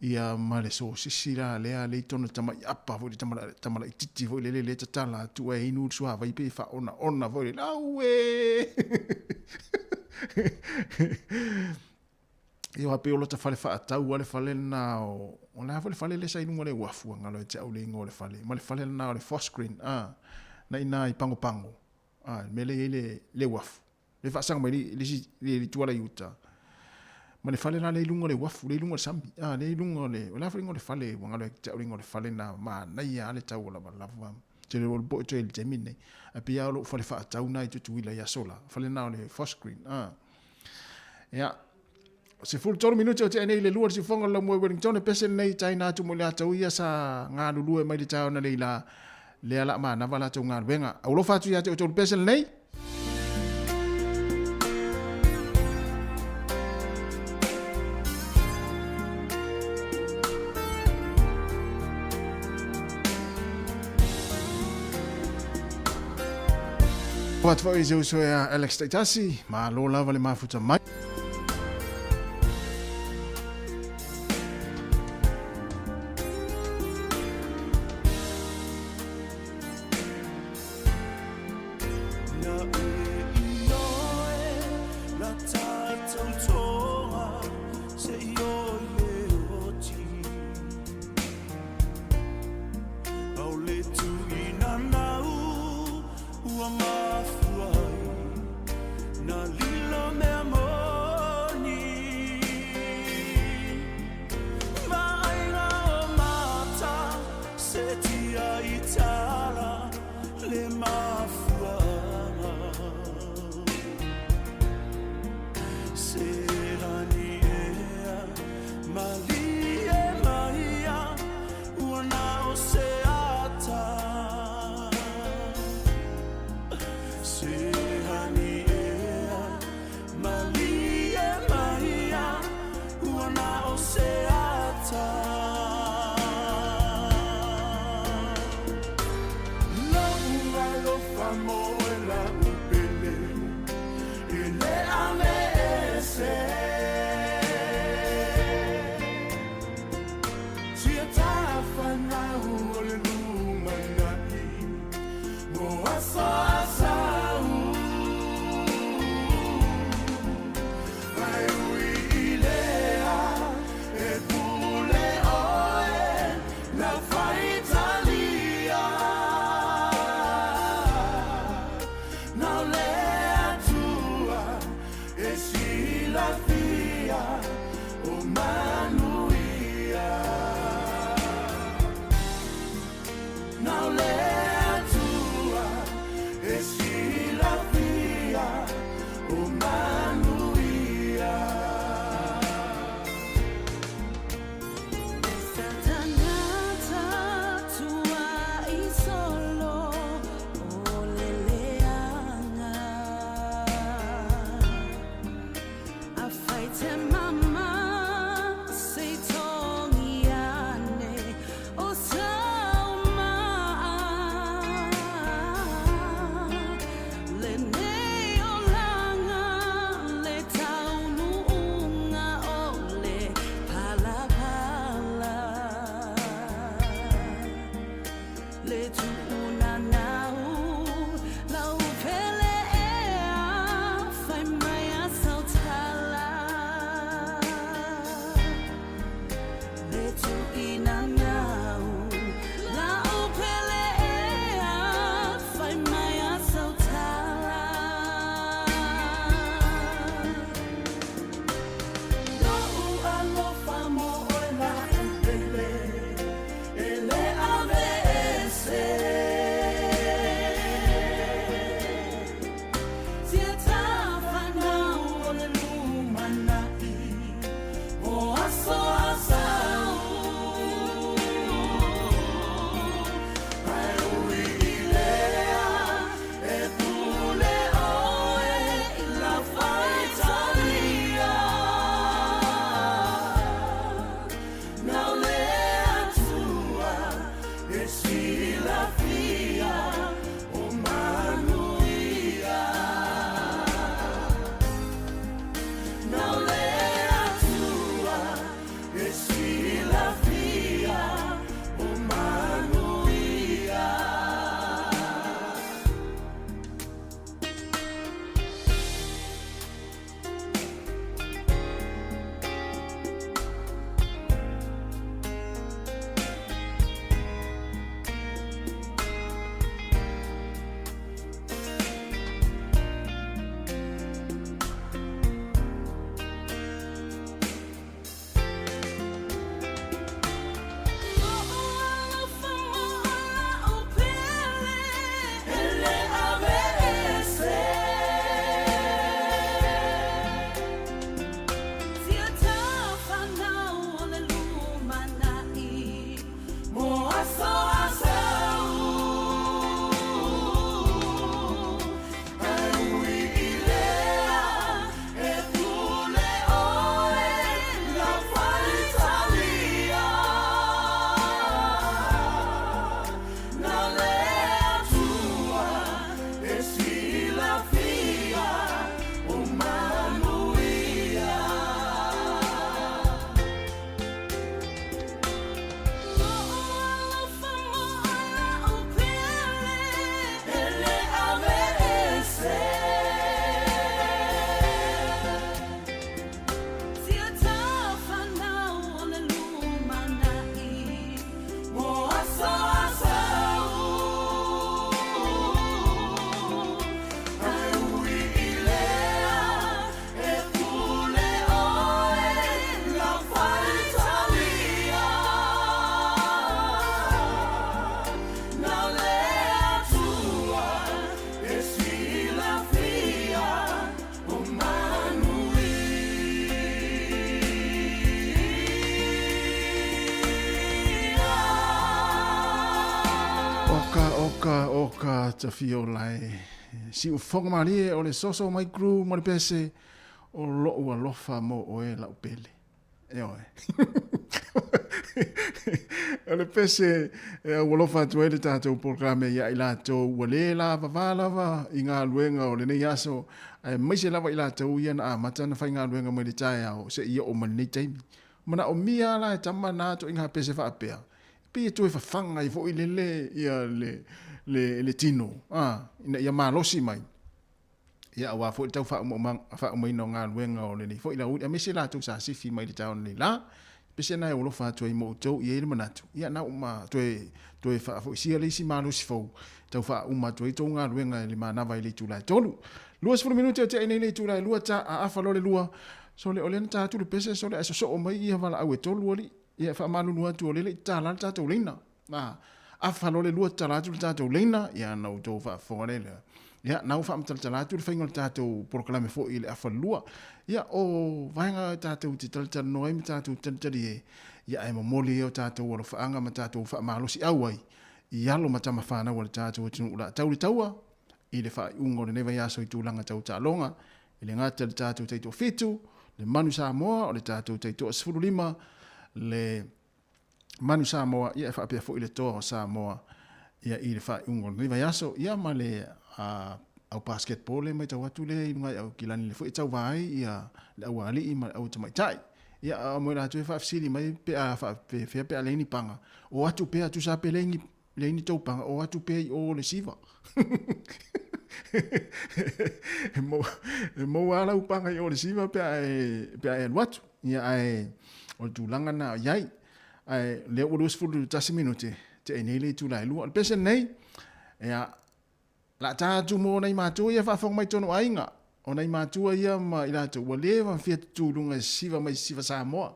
ia ma le sosisi la lea le i totonu o le tamai apa foi le tama laitiiti foi lele lea e tatala atu ae inu le suavai pei e faaonaona foi lele aue Ia aua pei o lota fale faatau lava le fale lena o, o le a foi le fale lea sa i luga o le uafu, galo ia te au le igoa o le fale, ma le fale lena o le Fosgreen, a, na i ina i Pagopago, a, le mea lea e i ai le, le uafu, le faasaga mai le isi, le, le ituala i uta, ma le fale la lea i luga o le uafu, lea i luga o le sami, a, lea i luga o le, o le a foi le igoa o le fale, ua galo ia te au le igoa o le fale lena, manaia lava le tau o lavalava. Te le o le poe toe i le taimi lenei. Ae pei lava o lou fale faatau lena i Tutuila i aso la, fale lena o le Fosgreen, a. Ia, 13 minute o tea nei le lua le siufoga o le laumua i Wellington, e pese lenei taina atu mo le atau ia sa galulue mai le taeao na lei la, lea la manava latou galuega. Aulofa atu ia te outou le pese lenei. Atu foi i se uso ia Alex Taitasi, malo lava le mafuta mai. Le tuunanau lau pele ea fai mai a sautala. Le tuinanau lau pele ea fai mai a sautala. Lo'u alofa mo oe la'u pele e le aveese. Tia tafanau o le lumana'i o aso a sau. Ae ui i lea e pule oe i lau faitalia. Nau le Atua e silafia o manuia. Nau le Atua e silafia o manuia. Lo'u alofa mo oe la'u pele e le aveese. Tia tafanau o le lumana'i mo aso a sau. Ae ui i lea e pule oe lau faitalia. Na le Atua e silafia o manuia. Lo'u alofa mo oe la'u pele e le aveese. Tia tafanau o le lumana'i mo aso a sau. Ae ui i lea e pule oe lau faitalia. Na le Atua e silafia o manuia. Oka, oka, oka, tafio lai. Siufoga malie o le soso mai crew ma le pese o lo'u alofa mo oe la'u pele. E oe. O le pese e aualofa atu ai le tatou polokalame ia i latou ua le lavavā lava i galuega o lenei aso, aemaise lava i latou ia na amata ona faigaluega mai le taeao seia oo mai lenei taimi. Manaomia la e tama na ituaiga pese faapea, e pei e toe fafaga ai foi lele ia le, le, le tino, a, ina ia malosi mai. Ia, aua foi le tau faaumaina o galuega o lenei foi aoauli, aemaise latou sa sifi mai le taeao nei la. Pese na e alofa atu ai mo outou, i ai le manatu, ia na uma toe, toe faafoisia le isi malosi fou, tau faauma atu ai tou galuega i le manava i le itula e 3. 20 minute o tea nei le itula e 2 ta a afa loa le 2, sole o lea na ta atu le pese sole ae sosoo mai ia valaau e 3 alii. Ia e faamalulu atu o lea e le i tatala le tatou leina. A afa loa le 2 tatala atu le tatou leina, ia na outou faafofoga lea lea. Ia na ua faamatalatala atu le faiga o le tatou polokalame foi i le afa le 2. Ia o vaega tatou te talatalanoa ai ma tatou talitali e, ia ae momoli ai o tatou alofaaga ma tatou faamalosiau ai i alo ma tama fanau a le tatou atunuu o le a tau le taua i le faaiuga o lenei vaiaso i tulaga tau taaloga. E le gata i le tatou taitoafitu, le Manu Samoa, o le tatou taitoa 15, le Manu Samoa, ia e faapea foi le toa o Samoa ia i le faaiuga o lenei vaiaso, ia ma le au basketball lea e matau atu lea i luga i Aukilani lea foi e tauva ai ia le aualii ma le autamaitai. Ia a mo i latou e faafesili mai pe a faapefea pe a leai ni paga, o atu pea tusa pe leai ni leai ni tou paga, o atu pea i o le siva. E maua, e maua lava lau paga i o le siva pe a e, pe a e alu atu. Ia, ae o le tulaga lena o i ai. Ae lea ua 21 minute, tea nei le itula e 2. O le pese lenei, ia, o le a ta atu mo nai matua ia e faafofoga mai i totonu o aiga. O nai matua ia ma i latou ua leva ona fia tutū i luga i siva mai siva Samoa.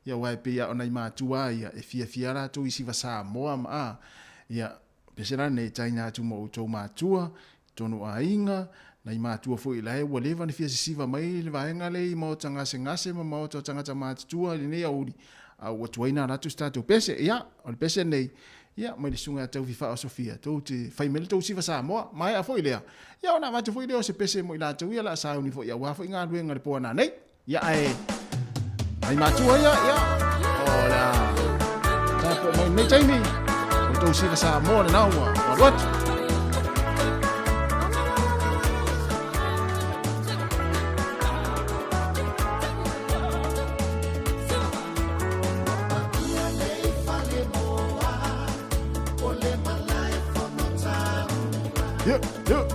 Ia aua e pei lava o nai matua ia e fiafia latou i siva Samoa ma a. Ia, pese la lenei e taina atu mo outou matua i totonu o aiga, nai matua foi la e ua leva ona fia sisiva mai le vaega lea i maota gasegase ma maota o tagata matutua i lenei aoauli, a ua tuai ona alu atu se tatou pese. Ia, o le pese lenei, Ia, mai le susuga ia Taufi Faaosofia, tou te fai mai le tou siva Samoa. Maea foi lea, ia ona avatu foi lea o se pese mo i latou ia o le a sauni foi aua foi galuega i le po a nanei. Ia, ae, nai matua ia, ia, o le a tapuai mai lenei taimi, o le tou siva Samoa lena ua alu atu. Yeah, yeah.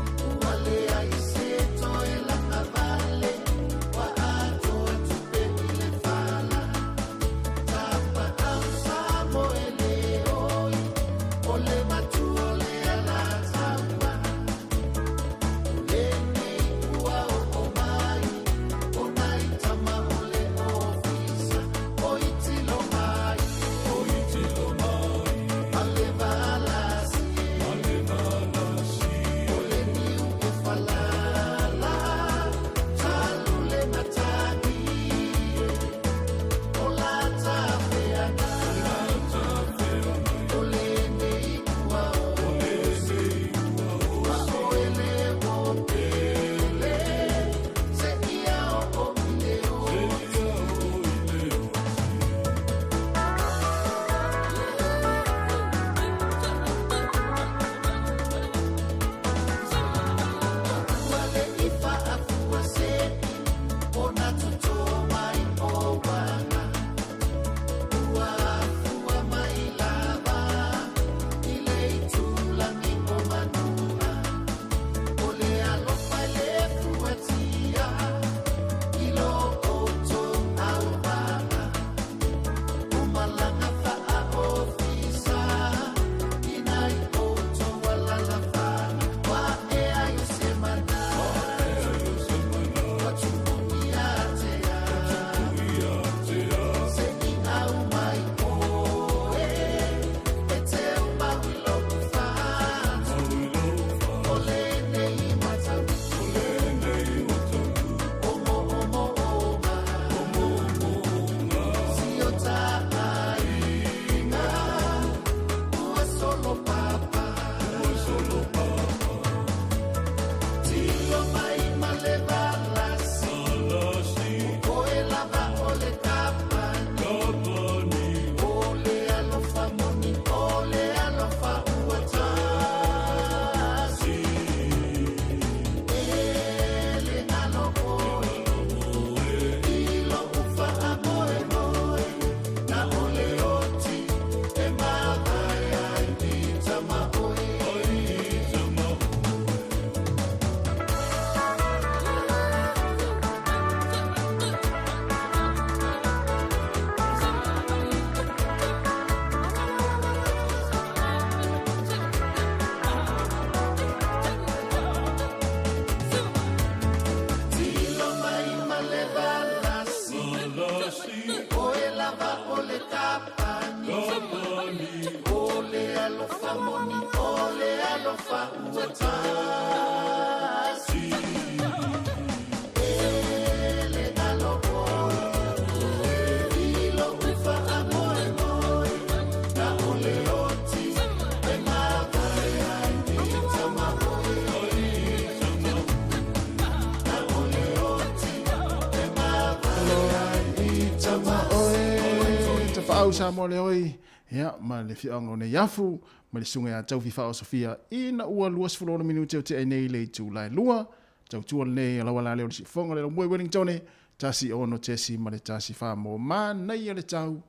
Tafaau Samoa le oi, ia, ma le afioaga o Neiafu, ma le susuga ia Taufi Faaosofia, ina ua 26 minute o tea nei le itula e lua, tautua lenei a lau ala lea o le siufofoga le Laumua i Wellingtone, 16.14 mo manaia le tau,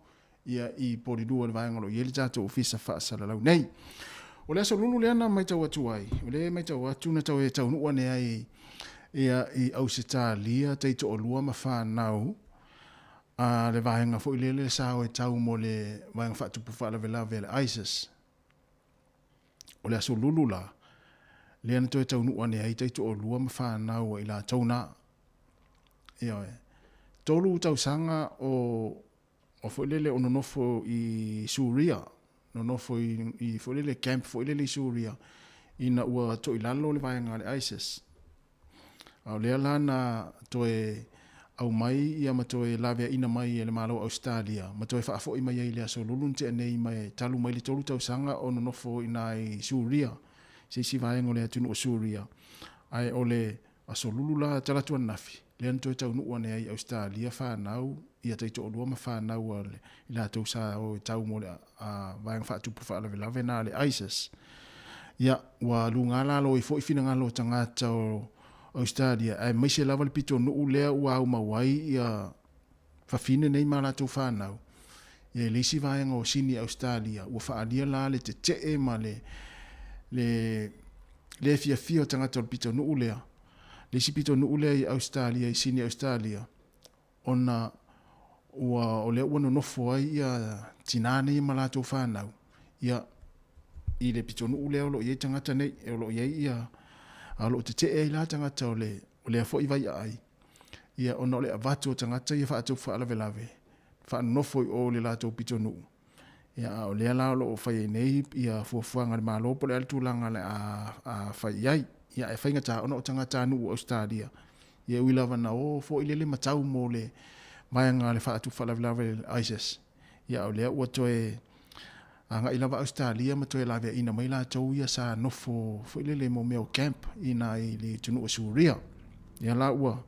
ia i Polilua le vaega o lo o i ai le tatou ofisa faasalalau nei. O le aso lulu lea na matau atu ai, o lea e matau atu na tau e taunuu ane ai ia i Ausetalia taitoalua ma fanau a le vaega foi lele sa o e tau mo le vaega faatupu faalavelave a le ISIS. O le aso lulu la, lea na toe taunuu ane ai taitoalua ma fanau a i latou na. Ioe. 3 tausaga o o foi lele o nonofo i Suria, nonofo i, i foi lele camp foi lele i Suria, ina ua toilalo le vaega a le ISIS. A o lea la na toe aumai ia ma toe laveaina mai e le Malo o Ausetalia ma toe faafoi mai ai i le Aso Lulu na tea nei ma e talu mai le 3 tausaga o nonofo i ina i Suria, se isi vaega o le atunuu o Suria. Ae o le Aso Lulu la talaatu ananafi, lea na toe taunuu ane ai i Ausetalia fanau ia taitoalua ma fanau a i latou sa o e tau mo le vaega faatupu faalavelave na a le ISIS. Ia, ua luga lalo ai foi finagalo o tagata o Ausetalia, aemaise lava le pitonuu lea ua aumau ai ia fafine nei ma latou fanau. Ia, i le isi vaega o Sini Ausetalia, ua faaalia la le tetee ma le le le fiafia o tagata o le pitonuu lea, le isi pitonuu lea i Ausetalia, i Sini Ausetalia, ona ua o lea ua nonofo ai ia tinā nei ma latou fanau, ia, i le pitonuu lea o lo o i ai tagata nei, o lo o i ai ia, a o lo o tetee ai la tagata o le, o lea foi vaiaai, ia, ona o le avatu o tagata ia faatupu faalavelave, faanonofo i o i le latou pitonuu, ia, a o lea la o lo o fai ai nei ia fuafuaga a le Malo po o le a le tulaga o le a fai i ai. Ia, ae faigata ona o tagatanuu o Ausetalia, ia e ui lava na o foi lele ma tau mo le vaega a le faatupu faalavelave le ISIS, ia a o lea ua toe agai lava Ausetalia ma toe laveaiina mai latou ia sa nofo foi lele mo mea o camp i ina i le atunuu o Suria. Ia la ua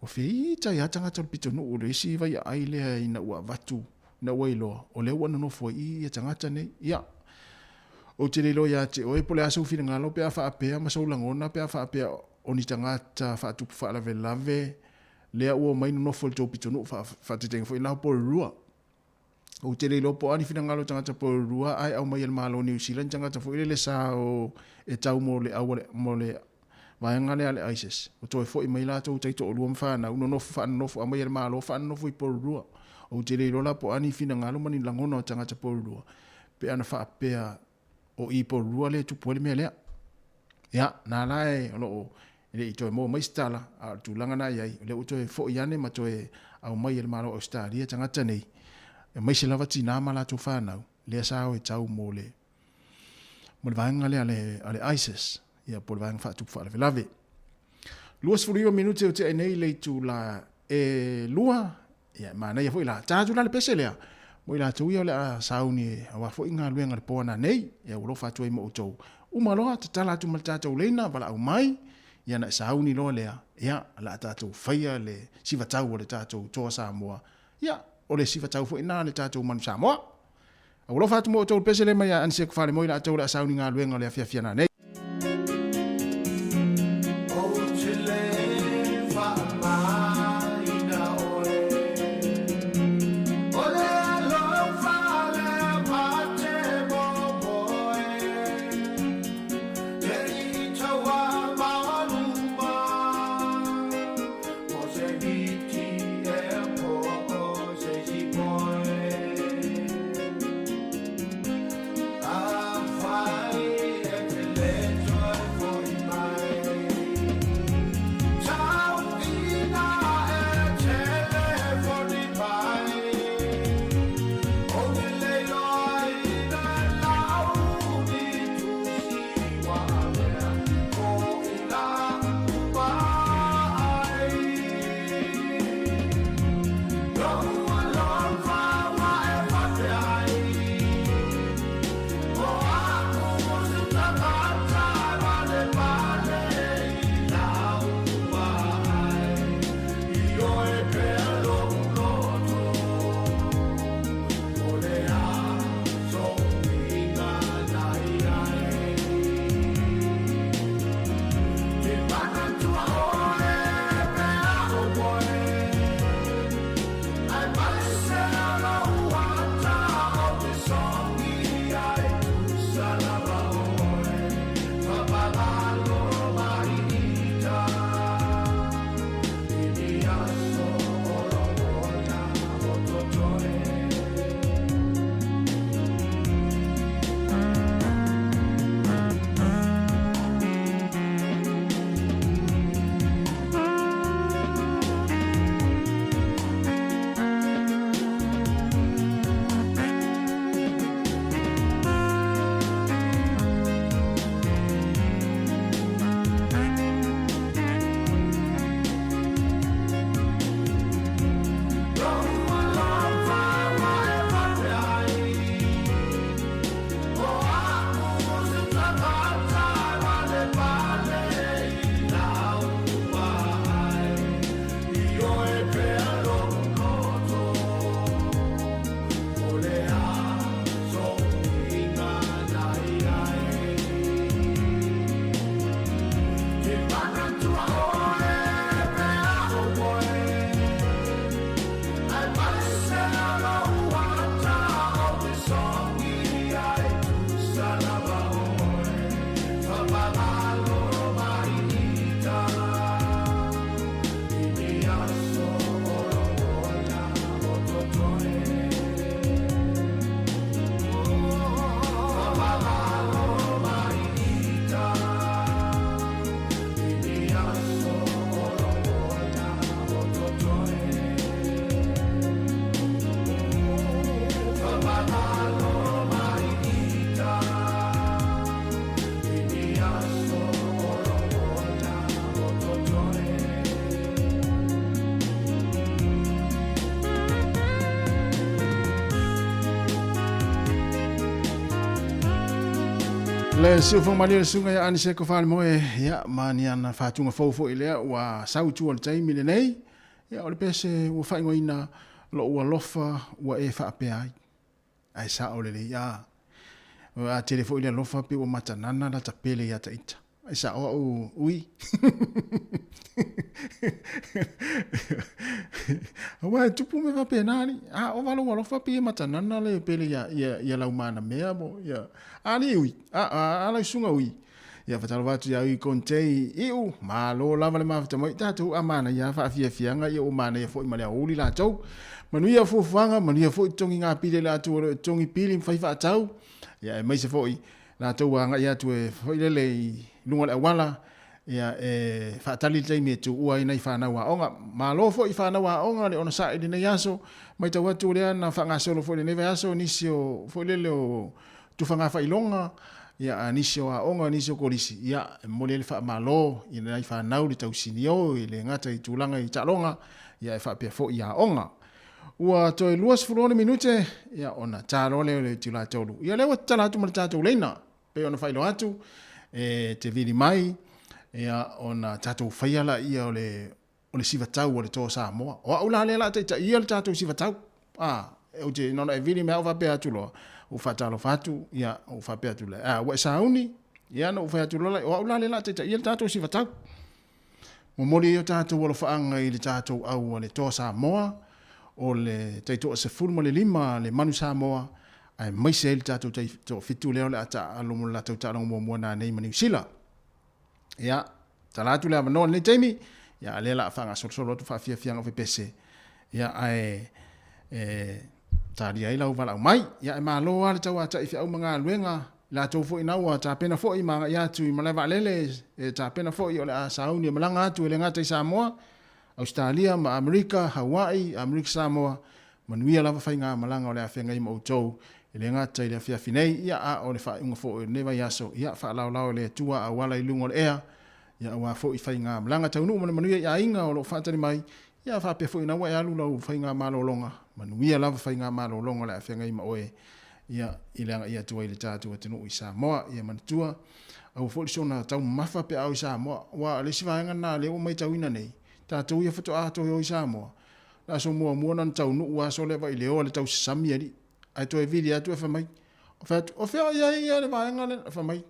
ua feita ai lava tagata o le pitonuu le isi vaiaai lea ina ua avatu ina ua iloa o lea ua nonofo ai i ia tagata nei. Ia, ou te le iloa ia te oe po o le a sou finagalo pe a faapea ma sou lagona pe a faapea o ni tagata faatupu faalavelave lea ua omai nonofo i le tou pitonuu faataitaiga foi la o Porirua. Ou te le iloa po o a ni finagalo o tagata Porirua ae aumai e le Malo o Niu Sila ni tagata foi lele sa o e tau mo le au mo le vaega lea a le ISIS. Ua toe foi mai latou taitoalua ma fanau, nonofo faanonofo aumai e le Malo faanonofo i Porirua. Ou te le iloa la po o a ni finagalo ma ni lagona o tagata Porirua pe ana faapea o i Porirua lea e tupu ai le mea lea. Ia, na la e o lo o e le i toe maua mai se tala, a o le tulaga na i ai, o lea ua toe foi ane ma toe aumai e le Malo o Ausetalia tagata nei, aemaise lava tinā ma latou fanau, lea sa o e tau mo le, mo le vaega lea a le, a le ISIS, ia, po o le vaega faatupu faalavelave. 29 minute o tea nei le itula e 2, Ia, e manaia foi la. Ta atu la le pese lea, mo i latou ia o le a sauni aua foi galuega i le po ananei, ia ua alofa atu ai ma outou. Uma loa, tatala atu ma le tatou leina, valaau mai, ia ona e sauni loa lea, ia, o le a tatou faia le sivatau a le tatou Toa Samoa, ia, o le sivatau foi lena a le tatou Manu Samoa. A ua alofa atu mo outou le pese lea mai ia Aniseko Falemoe i latou o le a sauni galuega o le afiafi ananei. Le siufoga malie o le susuga ia Aniseko Falemoe, ia, ma ni ana faatuga fou foi lea ua sau i tua o le taimi lenei, ia, o le pese ua faaigoaina Lou Alofa Ua E Faapea Ai. Ae sao lelei, a. A tele foi le alofa pei ua matanana lata pele ia ta ita. Ai sao au ui. Aua e tupu mea faapena alii. A ova lou alofa pei e matanana le pele ia, ia, ia lau manamea mo, ia. Alii ui, a, a, a lau susuga ui. Ia fatalofa atu ia ui Kontei iu, malo lava le mafuta mai tatou a manaia faafiafiaga ia ua manaia foi ma le aoauli latou. Manuia fuafuaga, manuia foi totogi ngā pili a le Atua o lo o totogi pili ma fai faatau. Ia aemaise foi latou ua agai atu e foi lele i luga o le auala, ia e faatali le taimi e tuua ai nai fanau aoga. Malo foi i fanau aoga le onosai i lenei aso, matau atu lea na faagasolo foi i lenei vaiaso nisi o foi lele o tufagafailoga, ia a nisi o aoga, nisi o kolisi, ia e momoli ai le faamalo i nai fanau le tausinio e le gata i tulaga i taaloga, ia e faapea foi i aoga. Ua toe 26 minute, ia, ona ta loa lea o le itula 3. Ia, lea ua tatala atu ma le tatou leina, pei ona faailoa atu, e te vili mai, ia, ona tatou faia laia o le, o le sivatau a le Toa Samoa. O au la lea o le a taitaia le tatou sivatau. A, ou te, na ona e vili mai au faapea atu loa, ou faatalofa atu, ia, ou faapea atu lea, a, ua e sauni, ia, ona ou fai atu loa lea, o au la lea o le a taitaia le tatou sivatau. Momoli ai o tatou alofaaga i le tatou au a le Toa Samoa, o le taitoa-15 a le Manu Samoa, aemaise ai le tatou taitoafitu lea o le a taaalo mo le latou taaloga muamua nanei ma Niu Sila. Ia, tala atu le avanoa i lenei taimi, ia, a lea la a faagasolosolo atu faafiafiaga o fepese, ia, ae e talia ai lau valaau mai. Ia, e malo lava le tauatai feau ma galuega latou foi na ua tapena foi ma agai atu i malae vaalele e tapena foi o le a sauni e malaga atu e le gata i Samoa, Ausetalia ma Amerika, Hawaii, Amerika Samoa, manuia lava faigamalaga o le a feagai ma outou e le gata i le afiafi nei, ia a o le faaiuga foi o lenei vaiaso, ia faalaolao e le Atua auala i luga o le ea, ia aua foi faigamalaga taunuu ma le manuia i aiga o lo o faatali mai, ia faapea foi na ua e alu lau faigamalologa, manuia lava faigamalologa o le a feagai ma oe ia i le agai atu ai i le tatou atunuu i Samoa. Ia manatua, aua foi le soona taumamafa pe a o i Samoa, aua o le isi vaega lena lea ua maitauina nei, tatou ia faatoa toe o i Samoa, le aso muamua na ona taunuu lava sole vai leoa le tausasami alii, ae toe vili atu e fai mai, fai atu, o fea o i ai ia le vaega lea? Fai mai,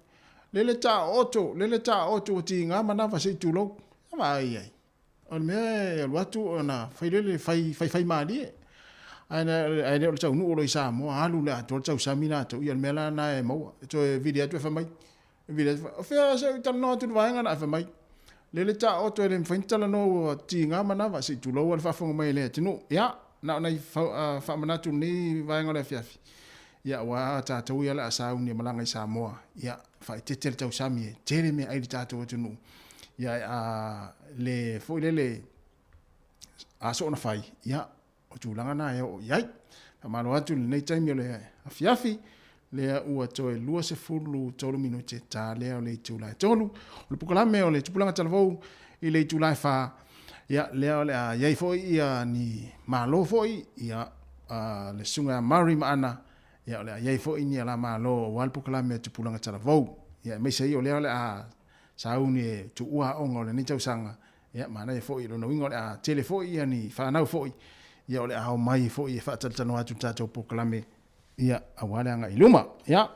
lele taooto, lele taooto ua tiga manava se i tulou. E vaai ai. O le mea e alu atu ona fai lele fai fai malie. Ae ae le o le taunuu loa i Samoa, alu le atoa le tausami latou, ia o le mea la lena e maua. E toe vili atu e fai mai, vili atu, o fea se i talanoa atu i le vaega lena, ae fai mai, lele taoto e le mafai ona talanoa ua tiga manava, se i tulou lava le faafofoga mai a le atunuu. Ia, na o nai faamanatu i lenei vaega o le afiafi, ia aua tatou ia o le a sauni e malaga i Samoa, ia faaeteete le tausami e tele meaai i le tatou atunuu. Ia a le foi lele a soona fai, ia o tulaga na e oo i ai. Faamalo atu i lenei taimi o le afiafi, lea ua toe 23 minute ta lea o le itula e 3. O le polokalame o le tupulaga talavou i le itula e 4, ia lea o le a i ai foi ia ni malo foi, ia le susuga ia Murray ma Ana, ia o le a i ai foi ni ala malo aua le polokalame a tupulaga talavou. Ia aemaise ai o lea o le a sauni e tuua aoga o lenei tausaga, ia manaia foi lona uiga o le a tele foi ia ni fanau foi, ia o le a omai foi e faatalatalanoa atu le tatou polokalame, ia aua le agai i luma. Ia,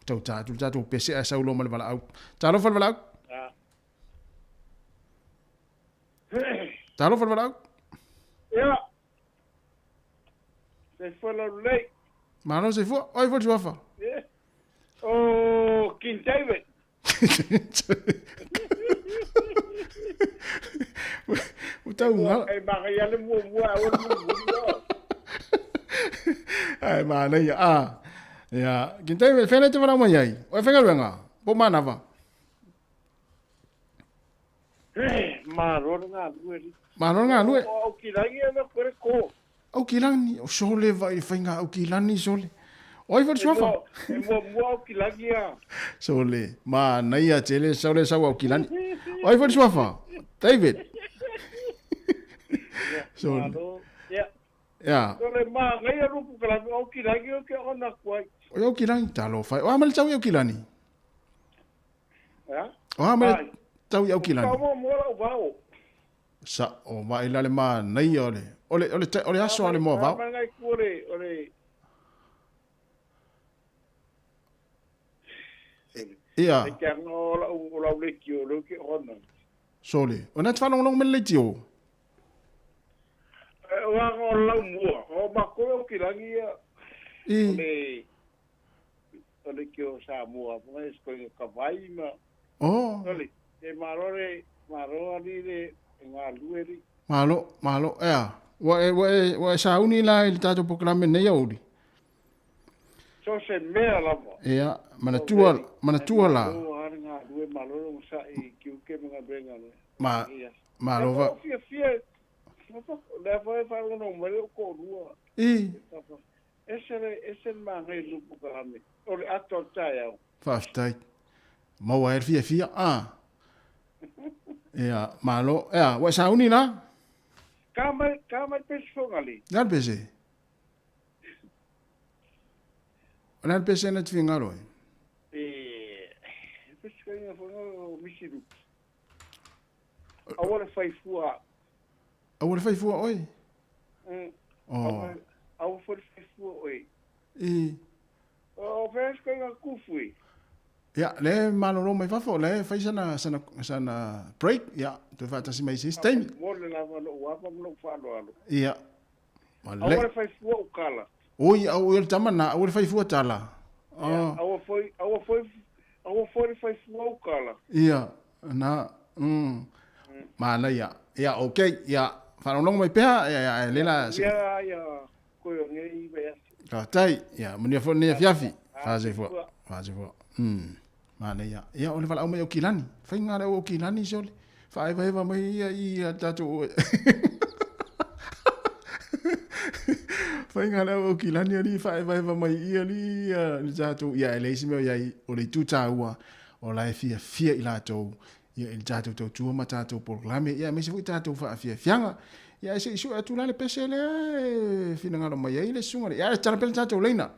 tauta atu le tatou pese ae sau loa ma le valaau. Talofa le valaau. Talofa le valaau. Ia. Soifua laulelei. Malo soifua. Oi foi le suafa. O King David. Ua tau ngala. E manaia le muamua aua le mulimuli. Ai manaia. Ah. Ia, King David, fea le te valaau mai ai? O e faigaluega? Po o manava? Malo le galue. Malo le galue. O Aukilani e le koe ko. Aukilani, o sole vai le fainga Aukilani sole. O ai foi le suafa? E muamua Aukilani a. Sole, manaia tele sole sau Aukilani. O ai foi le suafa? David. Sole. Ia. Ia. Sole manaia lupu kalame Aukilani o ke ona kuai. O Aukilani, talofa. O a ma le tau i Aukilani? Ea? O a mea le tau i Aukilani? Ka mo mo lau vao. Sa o vai la le manaia o le o le o le o le aso a le moavao. Ka mai ku o le o le Ia. E te anga o lau o lau leki o leu ke ona. Sole. O na te whalongalongo me le leitio? E o anga o lau mua. O mako o kilangi ia. I. O le o le ki o Samoa. Mo e sko ka vai ma. Oh. Ole. E marore maro ali le e ngā lueri. Malo, malo, ea. Ua e, ua e, ua e sauni la i le tātou polokalame nei aoauli. So se mea lava. Ia, manatua, manatua la. O a ngā lue maloro mo sa i ki uke mo ngā benga le. Ma, malo va. Fia fia. Le fa fa no mo le ko rua. I. Ese le ese ma ngai lupu kalame. O le ato tai au. Faafetai. Maua ai le fiafia, a. Ia, malo, ea, ua e sauni la? Ka mai, ka mai pesi fongali. Le a le pese? O le a le pese na te fingalo ai? E, pesi kainga fonga o misi lupu. Aua le faifua. Aua le faifua oe? Oh. Aua foi le faifua oe. I. O pesi kainga kufu i. Ia, le malolo mai fafo, le fai sana, sana, sana break, ia, toe faatasi mai i se isi taimi. Mo le lava lou apa ma lou faaaloalo. Ia. Ma le. Aua le faifua o kala. Oi, au le tama na, aua le faifua tala. Ia, aua foi, aua foi, aua foi le faifua o kala. Ia, na. Manaia. Ia, okay, ia, faalogologo mai pea, ia, ia, le la. Ia, ia, koe o nei vaiaso. Faafetai, ia, manuia foi lenei afiafi. Faasoifua, faasoifua. Manaia. Ia, o le valaau mai o Kilani. Faiga le au o Kilani, sole. Faaevaeva mai ia i a tatou Faiga le au o Kilani alii faaevaeva mai i alii ia le tatou ia e leai se mea o i ai o le itu taua o la e fiafia i latou ia i le tatou tautua ma tatou polokalame ia aemaise foi tatou faafiafiaga ia ae se i sue atu la le pese lea e finagalo mai ai le susuga ia e tala pea le tatou laina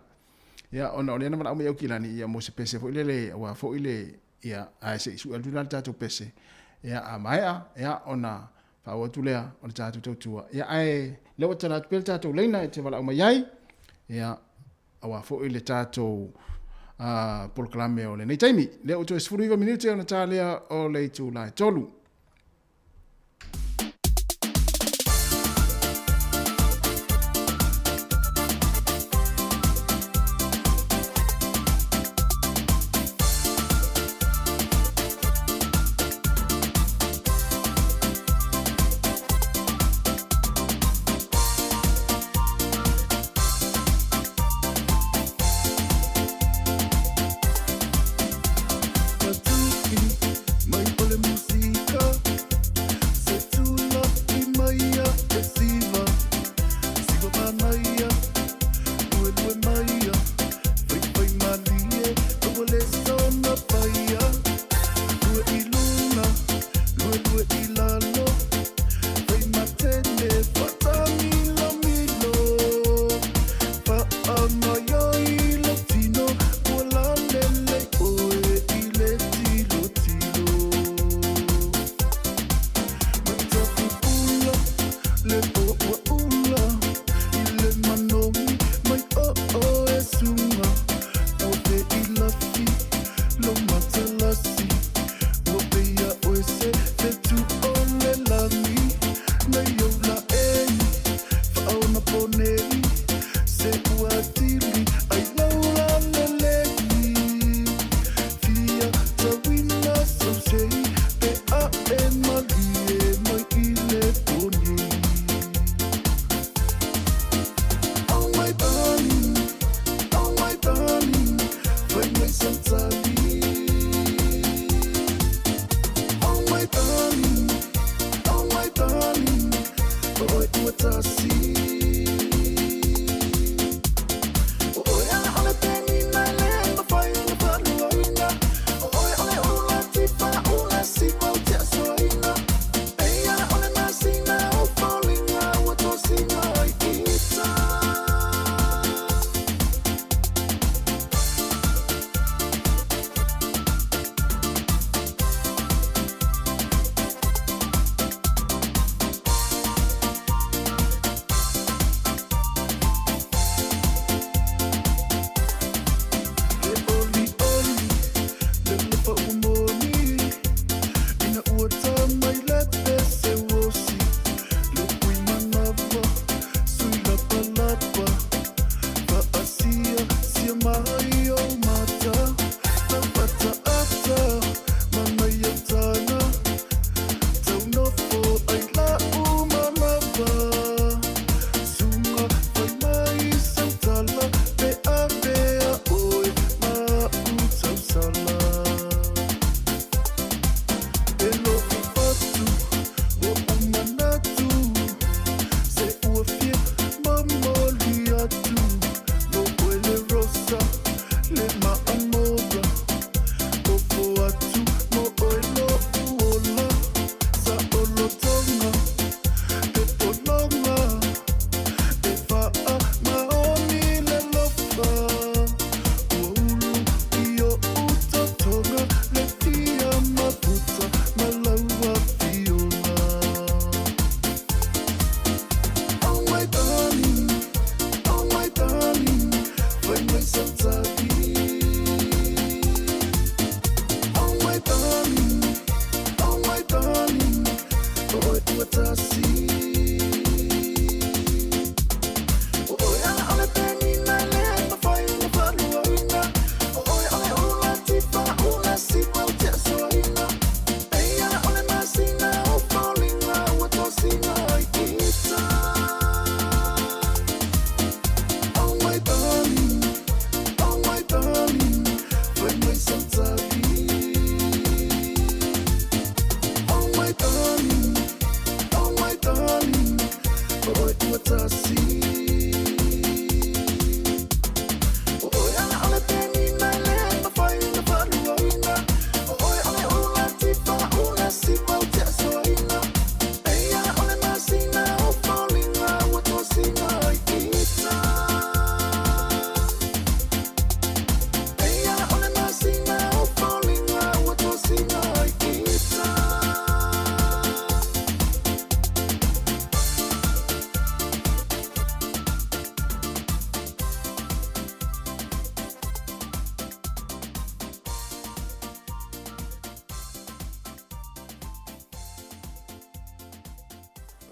ia ona o lea na valaau mai Aukilani ia mo se pese foi lele aua foi le ia ae se i sue atu la le tatou pese ia a maea ia ona faaauau atu lea o le tatou tautua ia ae lea ua tala atu pea le tatou laina e te valaau mai ai ia aua foi le tatou polokalame o lenei taimi. Lea ua toe 19 minute ona ta lea o le itula e 3.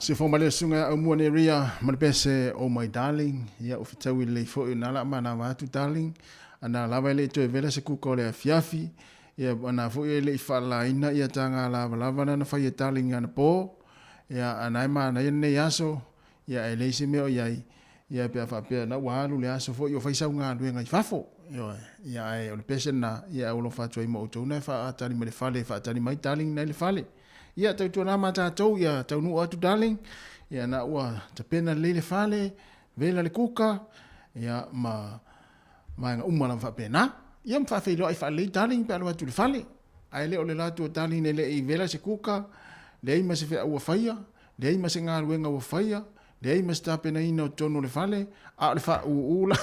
Se fo male sunga au mua ne ria ma le pese oh my darling ia o fitaui lelei foi na la mana va atu darling ana lava le toe vela se kuka o le afiafi ia ana foi e le i faalaina ia taga lavalava na na fai e darling ana po ia ana e mana ia nei aso ia e leai se mea o i ai ia pe a faapea na ua alu le aso foi o fai sau galuega i fafo ioe ia ae o le pese lena ia e alofa atu ai ma outou na e faatali mai le fale e faatali mai darling na i le fale ia tautuana ma tatou ia taunuu atu darling ia na ua tapena lelei le fale vela le kuka ia ma vaega uma lava faapena ia ma faafeiloai faalelei darling pe a alu atu i le fale ae le o le latou darling e le i vela se kuka leai ma se feau ua faia leai ma se galuega ua faia leai ma se tapenaina o totonu o le fale, a o le faaūū la.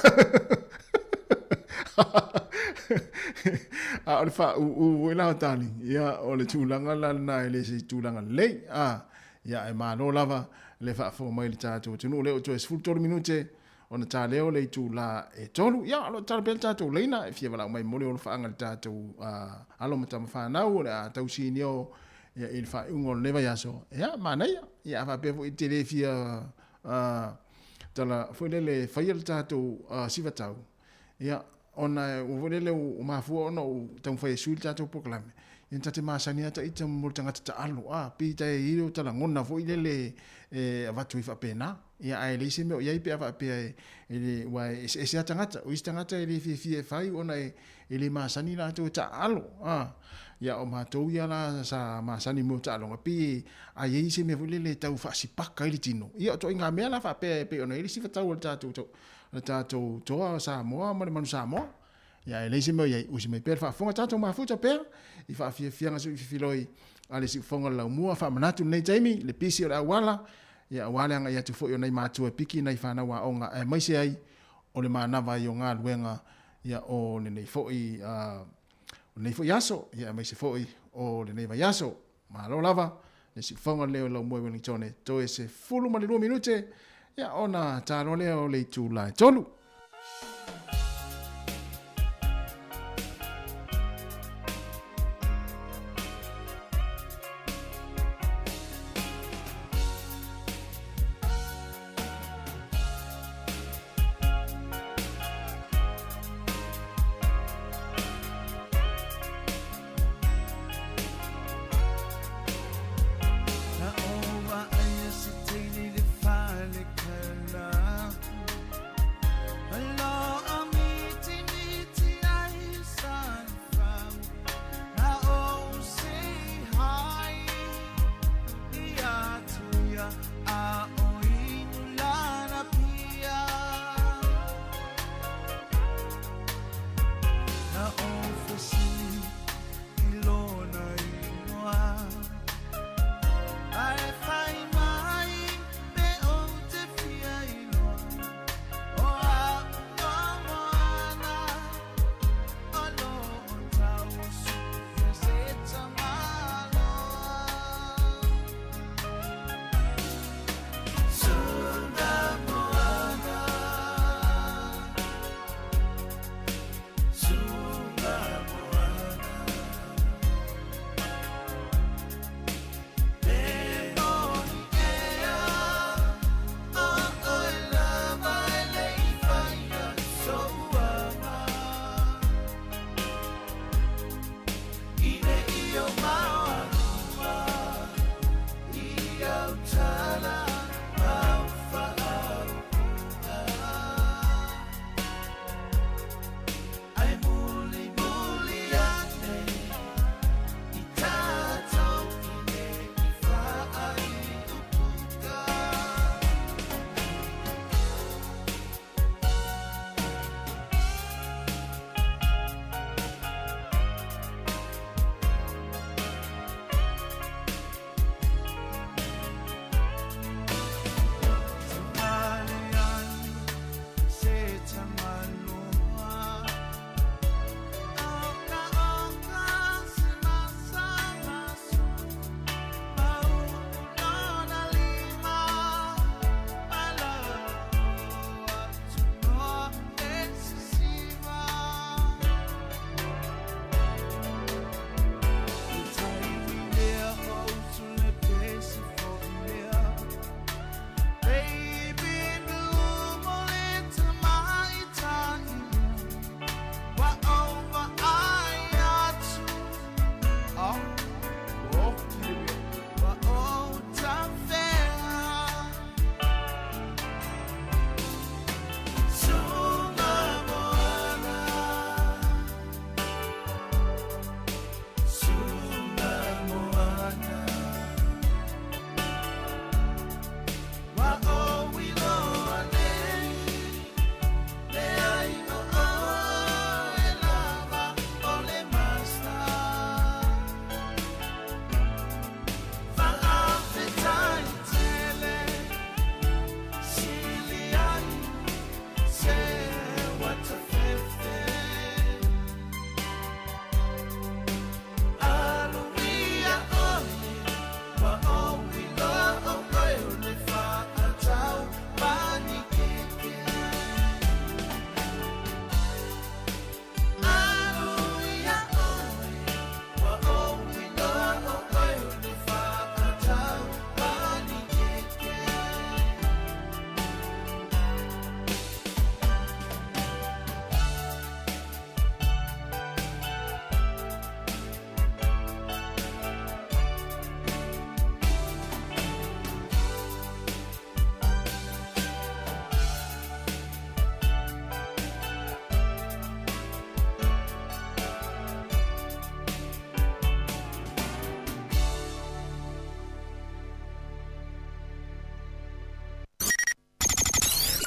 A o le faaūū foi la o darling, ia o le tulaga la lena e le se tulaga lelei. A, ia ae malo lava le faafofoga mai i le tatou atunuu lea ua toe 13 minute ona taleo le itula e 3. Ia o lo o tatalo pea le tatou laina e fia valaau mai mo le olofaaga i le tatou alo ma tama fanau o le a tausi nio ia, i le faaiuga o lenei vaiaso, ia, manaia. Ia, a faapea foi e te le fia tala foi lele e faia le tatou sivatau, ia, ona ua foi lele ua mafua ona ou taumafai e sui le tatou polokalame, ia ta te masani lava ita mo le tagata taalo, a, pei ta e i ai o ta lagona foi lele e avatu ai faapena. Ia, ae leai se mea o i ai pe a faapea e le, ua e eseese lava tagata. O isi tagata e le fiafia e fai ona e E le masani latou e taaalo, a. Ia o matou ia la sa masani mo taaloga, pei a i ai se mea foi lele e tau faasipaka ai le tino. Ia o ituaiga mea la faapea e pei ona i ai le sifatau o le tatou le tatou toa Samoa ma le manu Samoa. Ia e leai se mea o i ai, usi mai pea le faafofoga tatou mafuta pea i faafiafiaga sui fifiloi a le siufofoga o le laumua. Faamanatu lenei taimi, le pisi o le auala, ia aua le agai atu foi o nai matua e piki nai fanau aoga aemaise ai o le manava ai o galuega ia o lenei foi o lenei foi aso, ia aemaise foi o lenei vaiaso. Malo lava le siufofoga lelei o lau moe Wellingtone, toe 12 minute ia ona taloa lea o le itula e 3. Na ou vaaia se teine i le fale kalapu.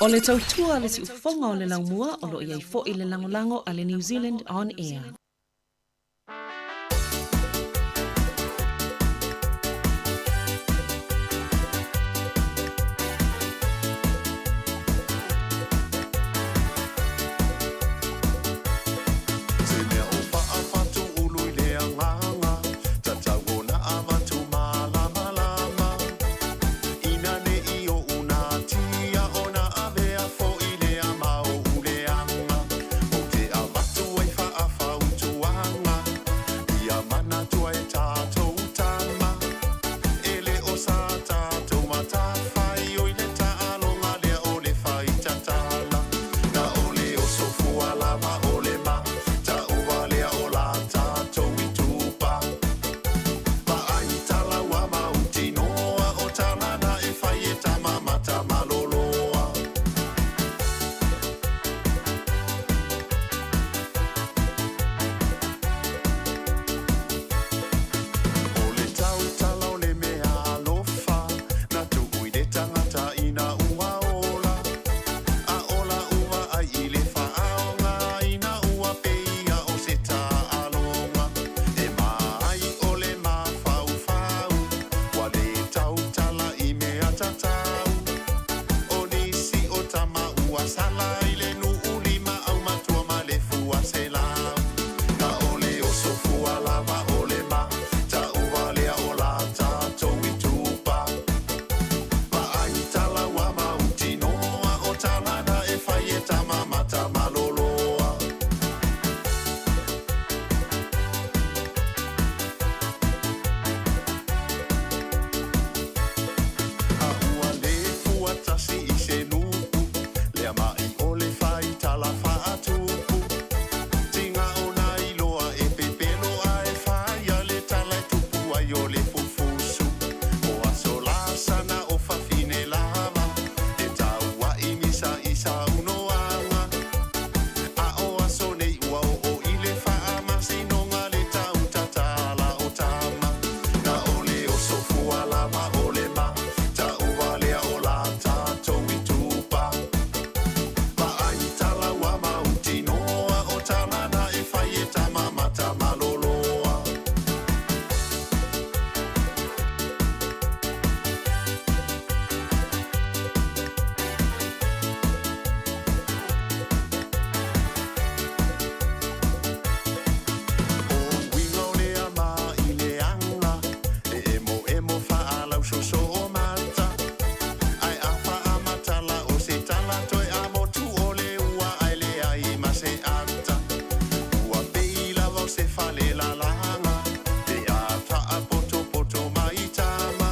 O le tautua a le siufofoga o le laumua o lo o i ai foi le lagolago a le New Zealand On Air. Se mea o faafatū ulu i le agaga, tatau ona avatu malamalama. Ina ne i oʻu natia ona avea foʻi lea ma oʻu leaga, ou te avatu ai faafautuaga, ia manatua e tatou tama, e le o sa tatou matafaioi le taaloga lea o le faitatala. Na o le oso fua lava o le ma taua lea o la tatou itupa. Vaai tala ua mautinoa o tala na e fai e tama matamaloloa. O le tautala o le mea alofa, na tuu i le tagata ina ua ola. A ola ua ai i le faaaogaina ua pei o se taaloga. E maai o le mafaufau, ua le tautala i mea tatau. O nisi o tama ua sala i le nuu lima aumatua ma le fua selau. Na o le oso fua lava o le ma taua lea o la tatou itupa. Vaai tala ua mautinoa o tala na e fai e tama matamaloloa. A ua le fua tasi i se nuu, lea mai o le faitala faatupu. Tiga ona iloa e pepelo ae faia le tala e tupu ai o le fufusu. O aso lasana o fafine lava, e taua'i misa i saunoaga. A o aso nei ua oo i le faamasinoga le tautatala o tama. Na o le oso fua lava o le ma taua lea o la tatou itupa. Vaai tala ua mautinoa o tala na e fai e tama matamaloloa. O uiga o le ama i le aga, e emoemo faalausoso o mata. Ae a faamatala o se tala toe amotu o le ua ae leai ma se ata. Ua pei lava o se fale lalaga, pe a faapotopoto mai tama.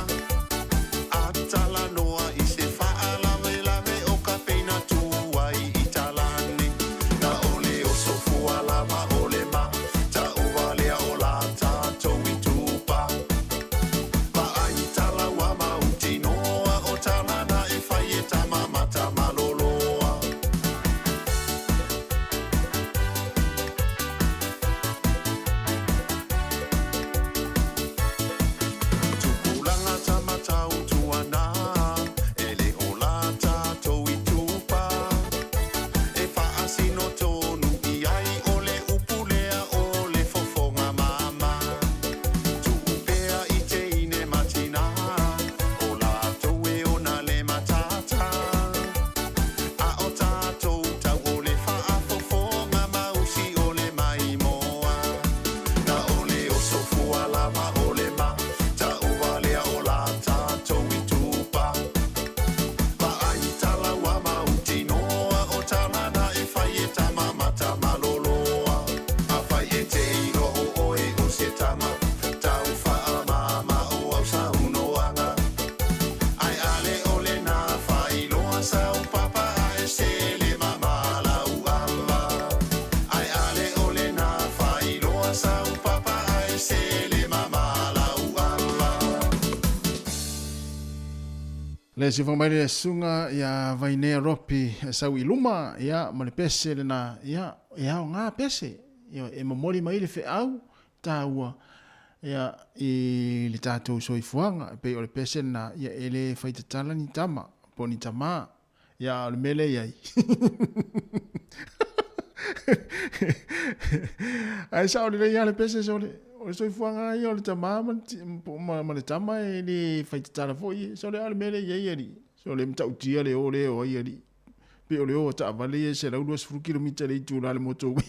Atalanoa i se faalavelave o ka peina tu ai i talane. Na o le oso fua lava o le ma taua lea o la tatou itupa. Vaai tala ua mautinoa o tala na e fai e tama matamaloloa. Tupulaga tamatau tuana, e le o la tatou itupa. E faasino tonu i ai o le upu lea o le fofoga mama. Tuu pea i teine ma tinā, o latou e ona le matata. A o tatou tau o le faafofoga mausi o le maimoa. Na o le oso fua lava o le ma taua lea o la tatou itupa. Vaai tala ua mautinoa o tala na e fai e tama matamaloloa. Afai e te iloa o oe o se tama, tau faamama o au saunoaga. Ae ale o le na failoa sau papa ae se le mama lau ava. Ae ale o le na failoa sau papa ae se le mama lau ava. Le siufoga mai le susuga ia Vainea Ropi e sau i luma ia ma le pese lena ia e aoga pese ia e momoli mai le feau taua ia i le tatou soifuaga e pei o le pese lena ia e le faitatala ni tama po o ni tamā Ia, a o le mea lea e i ai. Ae sao lelei lava le pese sole. O le soifuaga lava ia o le tamā ma le, ma, ma le tama e le faitatala foi. Sole, a o le mea lea e i ai alii. Sole, e matautia le o lea e o ai alii. Pei o le o a taavale ia e 120 kilomita i le itula le motorway.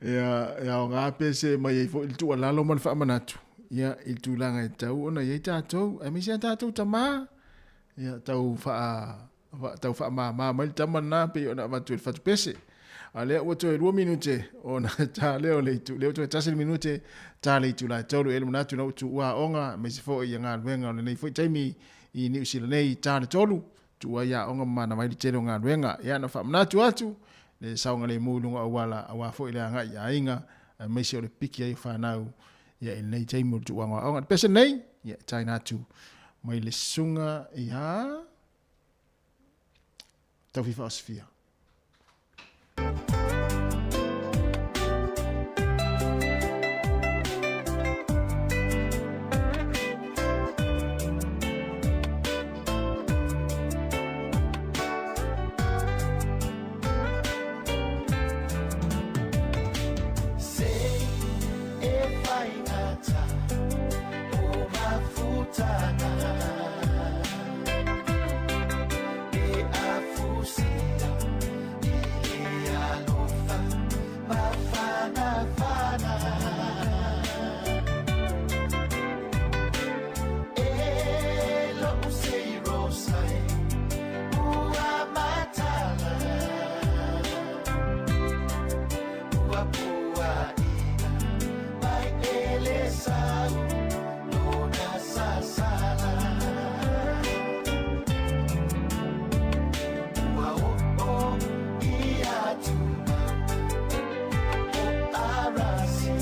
Ia, e aoga pe se mai ai foi le tuualalo ma le faamanatu, ia, i le tulaga e tatau ona i ai tatou, aemaise a tatou tamā, ia, tau faa, tau faamama mai le tama lena pei ona avatu e le fatupese. A lea ua toe 2 minute ona ta lea o le itu, lea ua toe 1 minute ta le itula e 3. E i ai le manatu na ua tuua aoga, aemaise foi ia galuega o lenei foi taimi i Niu Sila nei ta le 3, tuua ai aoga ma manava ai le tele o galuega. Ia na faamanatu atu le saogalemu i luga o auala aua foi le agai i aiga, aemaise o le piki ai o fanau ia i lenei taimi o le tuuaga o aoga. Le pese nei, ia e taina atu mai le susuga ia Taufifa Osifia. Se e whaingata o mafutanga E afusia i le alofa mafanafana E lo'u sei rosai ua matala Ua puaʻina mai e le sau lona sasala Ua o'o i atu o Arasi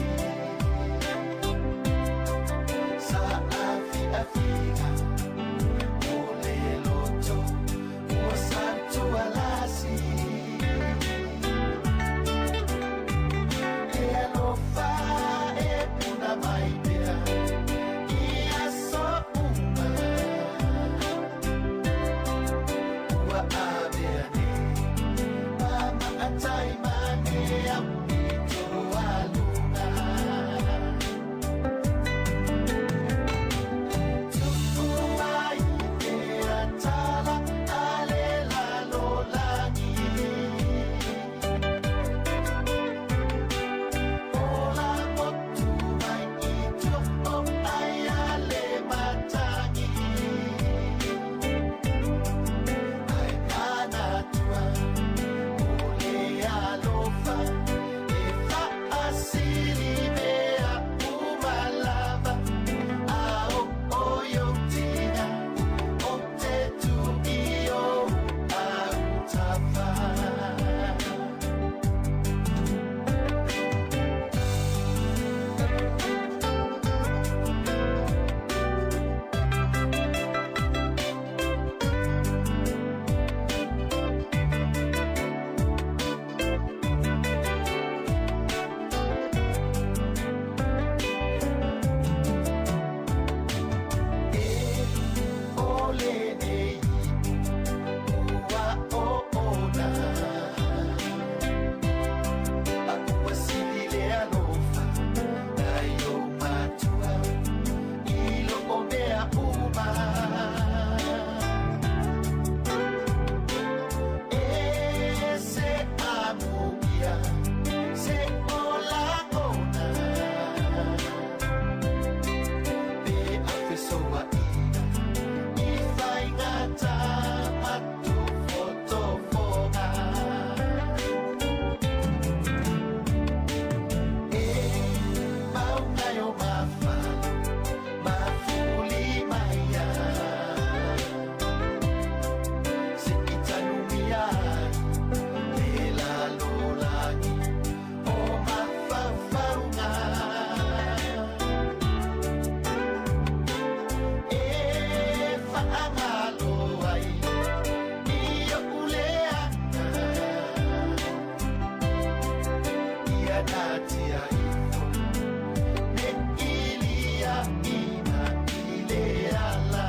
Sa afiafiga o le loto ua santualasi E alofa e puna mai pea i aso uma Ua avea nei ma maatai mane au i toaluga Tupu mai pea tala a le lalolagi Ola motu mai i tua o ai a le matagi Ai manatua o le alofa e faasili mea uma lava A o o i otina o te tu i ou autafa. E o lenei ua oona A ua sili le alofa nai ou matua i lo o mea uma E se amuia se o lagona Pe afesoaina i faigata ma tofotofoga E maunga e o mafalo mafuli maia Se i tanumia ai le lalolagi o mafaufauga E faagalo ai i o'u leaga Ia natia ifo ne i liaina i le ala.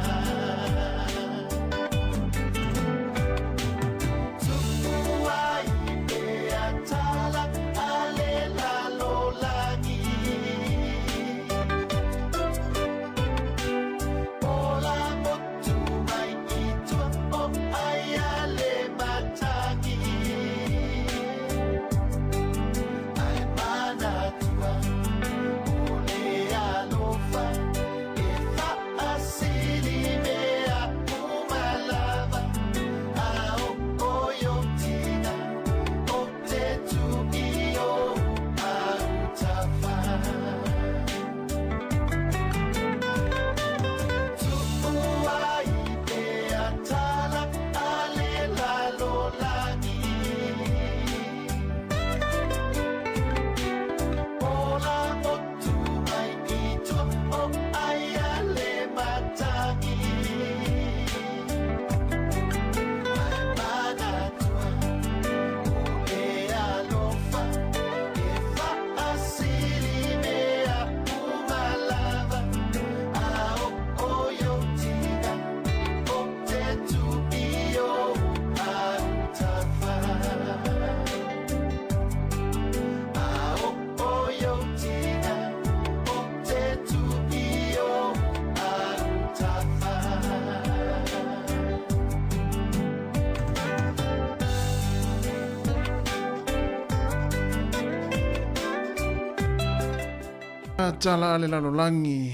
Tala a le lalolagi,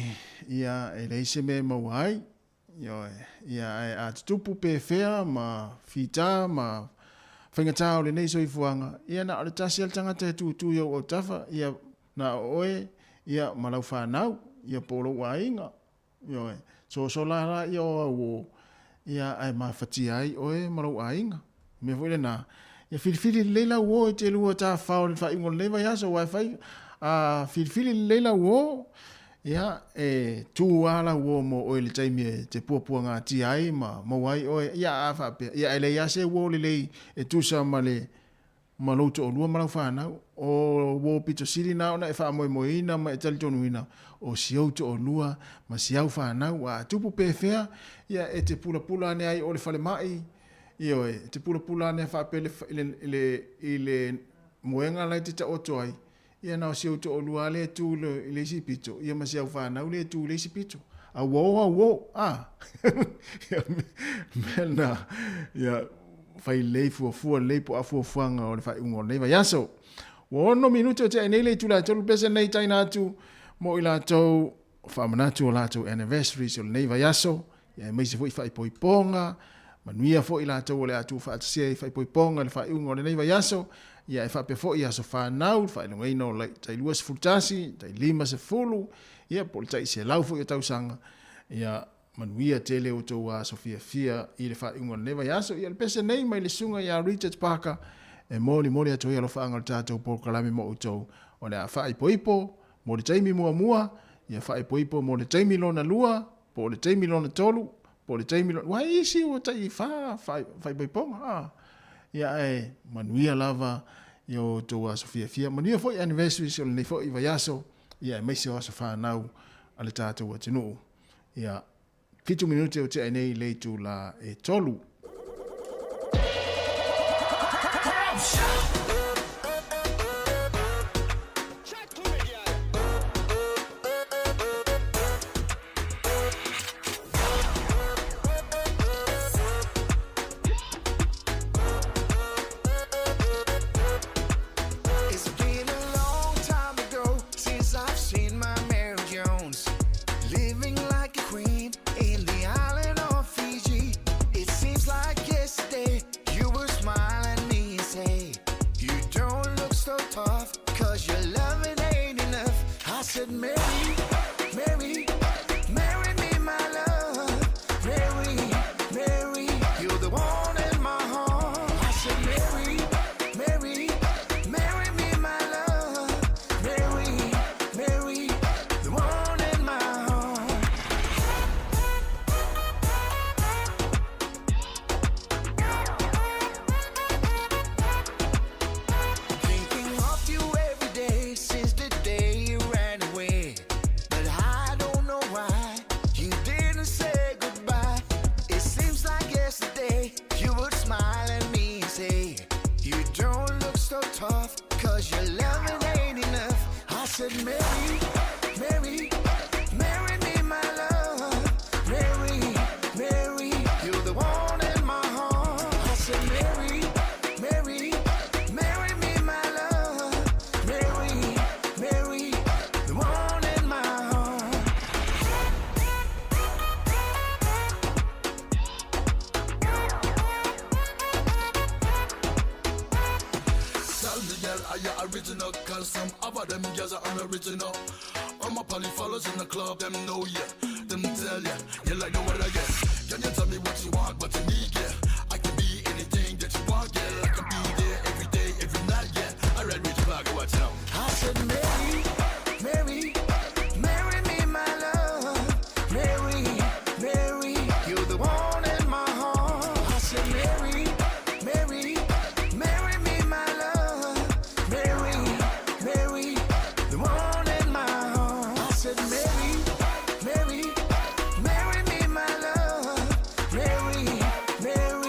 ia, e leai se mea e maua ai. Ioe, ia, ae a tutupu pefea ma fita ma faigata o lenei soifuaga, ia na o le tasi lava le tagata e tutu i ou autafa, ia, na o oe, ia, ma lau fanau, ia, po o lou aiga. Ioe, soso la la ia o au o, ia, ae mafatia ai oe ma lou aiga. O le mea foi lena, ia filifili lelei lau uo e te lua tafafao i le faaiuga o lenei vaiaso, aua e fai, a filifili lelei lau uo, ia, e tu lava lau uo mo oe i le taimi e te puapuagatia ai ma maua ai oe, ia, a faapea, ia, e leai lava se uo lelei e tusa ma le ma lou toalua ma lau fanau. O uo pito sili na ona e faamoemoeina ma e talitonuina, o si ou toalua ma si au fanau, a tupu pefea, ia e te pulapula ane ai o le falemai, ioe, e te pulapula ane faapea i le, i le, i le moega la e te taoto ai, ia na o si ou toalua lava lea e tu i le isi pito, ia ma si au fanau lea e tu i le isi pito. Auo, auo, a! Ia, mea na, ia, fai lelei fuafua lelei po o a fuafuaga o le faaiuga o lenei vaiaso. Ua 6 minute o tea nei le itula e 3 pese nei taina atu mo i latou faamanatu o latou anniversaries o lenei vaiaso, ia aemaise foi faaipoipoga, manuia foi latou o le a tuufaatasia i faaipoipoga i le faaiuga o lenei vaiaso, ia e faapea foi aso fanau, le faailogaina o le tai 21, tai 50, ia po o le tai 100 foi o tausaga, ia manuia tele outou aso fiafia i le faaiuga o lenei vaiaso. Ia le pese nei mai le susuga ia Richard Parker e molimoli atu ai alofaaga o le tatou polokalame mo outou o le a faaipoipo mo le taimi muamua, ia faaipoipo mo le taimi lona lua, po o le taimi lona tolu, po o le taimi lona... Ua isi ua tai fa faaipoipoga. Ah. Ia ae manuia lava i o outou aso fiafia. Manuia foi anniversaries o lenei foi vaiaso, ia aemaise o aso fanau a le tatou atunuu. Ia, 7 minute o tea nei le itula e 3. It's been a long time ago since I've seen my Mary Jones living like a queen in the island of Fiji. It seems like yesterday you would smile at me and say, You don't look so tough, cause your loving ain't enough. I said, Mary, Mary, marry me, my love. Mary, Mary, you're the one in my heart. I said, Mary, Mary, marry me, my love. Mary, Mary, the one in my heart. Thinking of you every day since the day you ran away. But I don't know why you didn't say goodbye. It seems like yesterday you would smile at me and say, You don't look so tough, cause your loving ain't enough. I said, Mary, Mary, marry me, my love. Mary, Mary, you're the one in my heart. I said, Mary, Mary, marry me, my love. Mary, Mary, the one in my heart. Tell me, girl, are you original? Cause some other them girls are unoriginal. All my poly fellas in the club, them know ya. Them tell ya, you like no other, yeah. Can you tell me what you want, what you need, yeah? I can be anything that you want, yeah. I can be there every day, every night, yeah. I read Rich Parker, watch out. I said, Mary, Mary, marry me, my love. Mary, Mary, you're the one in my heart. I said, Mary, Mary, marry me, my love. Mary, Mary, the one in my heart. I said, Mary, Mary, marry me, my love. Mary, Mary,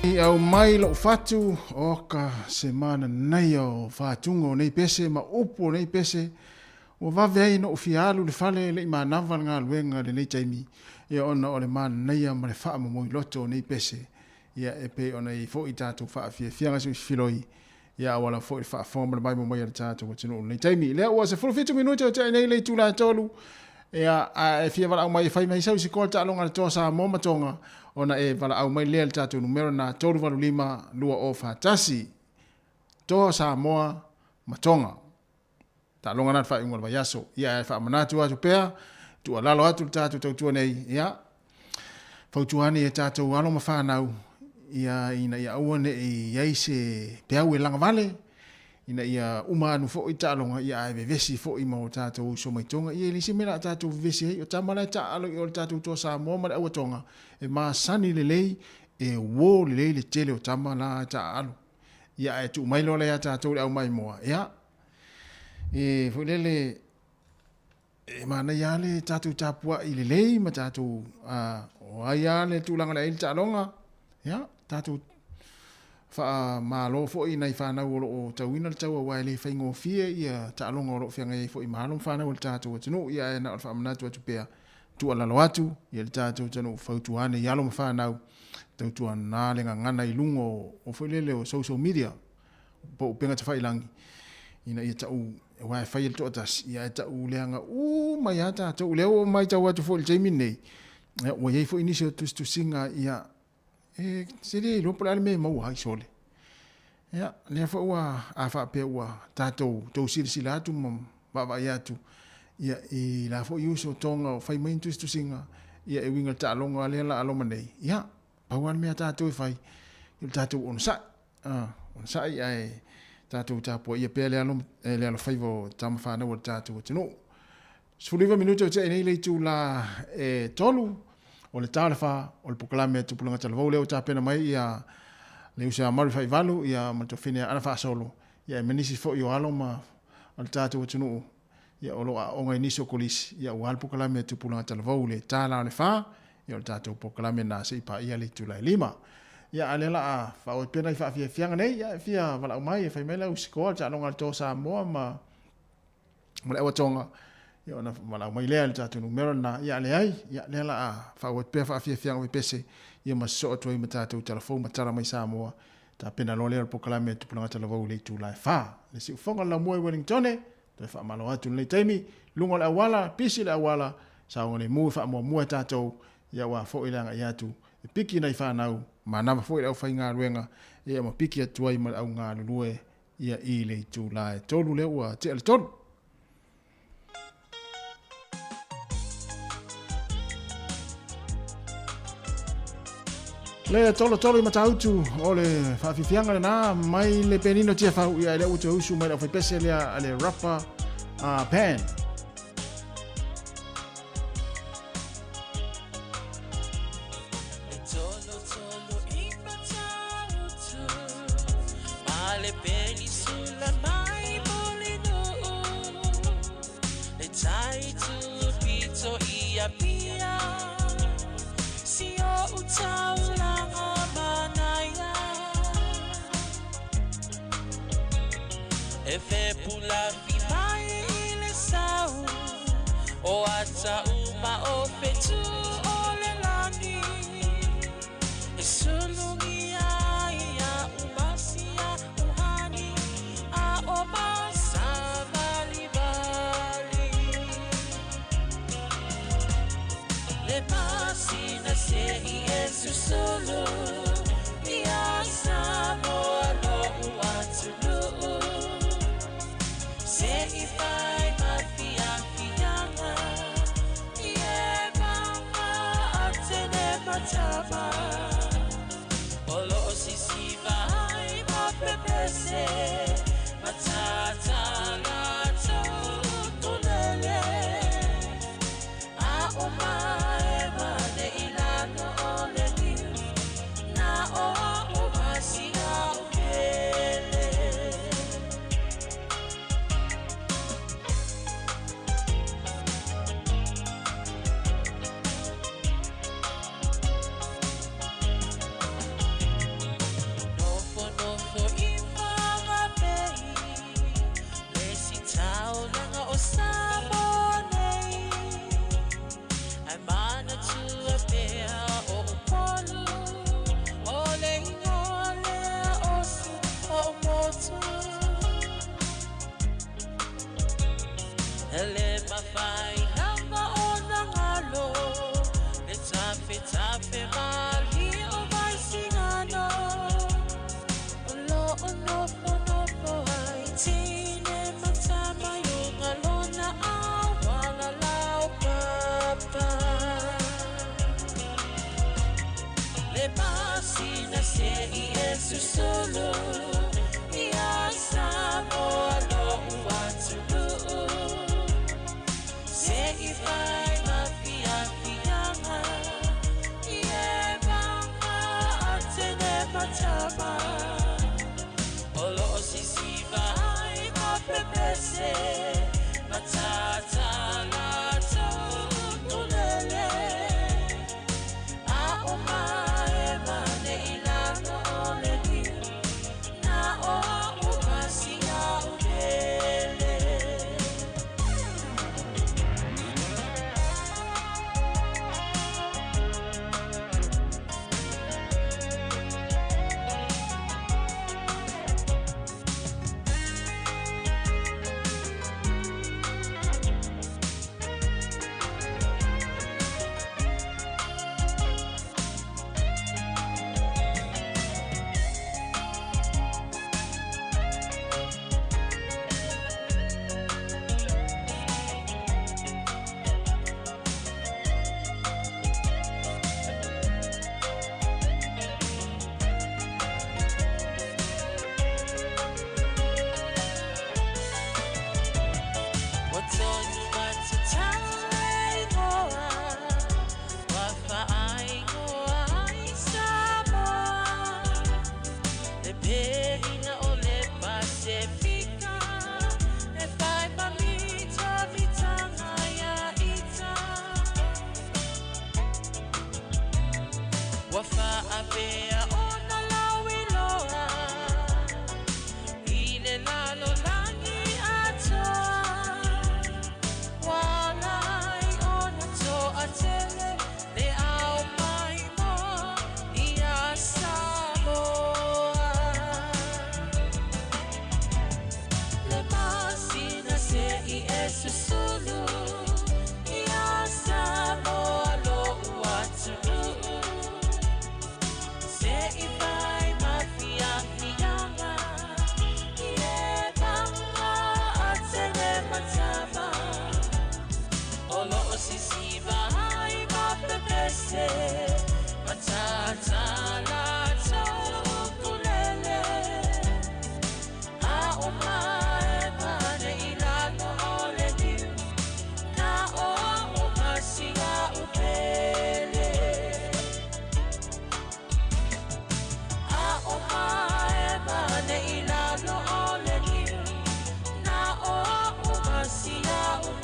I au mai loʻu fatu o ka se mananaia o fatuga o nei pese ma upu o nei pese ua vave ai noʻu fia alu i le fale e leʻi manava le galuega i lenei taimi ia ona o le mananaia ma le faamomoi loto o nei pese ia e pei ona i ai foi tatou faafiafiaga se filoi ia auala foi le faafofoga ma le maimo mai a le tatou atunuu i lenei taimi. Lea ua 17 minute o tea nei le itula e tolu, ia, a e fia valaau mai e fai mai sau i se koa le taaloga a le Toa Samoa ma Tonga, ona e valaau mai lea i le tatou numera lena 385 2041. Toa Samoa ma Tonga. Taaloga na le faaiuga o le vaiaso. Ia, e faamanatu atu pea, tuualalo atu le tatou tautua nei, ia, fautua ane i tatou alo ma fanau, ia, ina ia aua ne i i ai se peau e lagavale, ina ia uma anu foi taaloga, ia, ae vevesi foi ma o tatou uso mai Tonga. Ia, e leai se mea o le a tatou vevesi ai, o tama la e taaalo i o le tatou Toa Samoa ma le Aua Tonga, e masani lelei, e uo lelei le tele o tama la e taaalo. Ia, ae tuu mai loa lea ia tatou le aumaimoa, ia, e foi lele, e manaia lava le tatou tapuai lelei ma tatou, o ai lava le tulaga o le a i ai le taaloga, ia, tatou faamalo foi i nai fanau o lo o tauina le taua aua e le faigofie ia taaloga o lo o feagai ai foi ma alo ma fanau a le tatou atunuu. Ia ae na o le faamanatu atu pea, tuualalo atu ia le tatou atunuu fautua ane i alo ma fanau, tautuana le gagana i luga o foi lele o social media, po o upega tafailagi, ina ia tau, aua e fai e le toatasi, ia ae tau leaga uma ai lava tatou. O lea ua matau atu foi i le taimi lenei, ua i ai foi nisi o tusitusiga, ia, e se le iloa po o le a le mea e maua ai sole. Ia, lea foi ua, a faapea ua tatou tou silasila atu ma vaavaai atu, ia, i la foi uso Tonga o fai mai ni tusitusiga, ia, e uiga i le taaloga lea la a loma nei, ia, pau lava le mea a tatou e fai, o le tatou onosai. Onosai ae tatou tapuaia pea le alo, le alofaiva o tama fanau a le tatou atunuu. 19 minute o tea nei le itula e tolu, o le ta o le fa o le polokalame a Tupulaga Talavou lea ua tapena mai ia le uso ia Murray Faivalu ia ma le tuafafine ia Ana Faasolo ia e ma nisi foi o alo ma o le tatou atunuu ia o lo o aooga i nisi o kolisi ia aua le polokalame a Tupulaga Talavou le ta la o le fa ia o le tatou polokalame na se i paia le itula e lima. Ia a lea la a faaauau pea nai faafiafiaga nei ia e fia valaau mai e fai mai lau sikoa le taaloga a le Toa Samoa ma ma le Auatoga ia ona valaau mai lea i le tatou numera lena ia a leai ia lea la a faaauau atu pea faafiafiaga pepese ia ma sosoo atu ai ma tatou talafou ma tala mai Samoa tapena loa lea o le polokalame a Tupulaga Talavou i le itula e fa. Le siufofoga o le laumua i Wellingtone, toe faamalo atu i lenei taimi, luga o le auala, pisi le auala, saogalemu e faamuamua e tatou, ia aua foi le agai atu e piki nai fanau, manava foi le aufaigaluega, ia ma piki atu ai ma le au galulue ia i le itula e tolu lea ua tea le tolu. Le tolotolo i Matautu o le faafiafiaga lena mai le penino Tiafau ia e lea ua toe usu mai le aufaipese lea a le rapper a Pan. sisiva ai mapepese Matatala taukulele A o mae pane i lalo o le liu Na o o masinga upele A o mae pane i lalo o le liu Na o o masinga upele.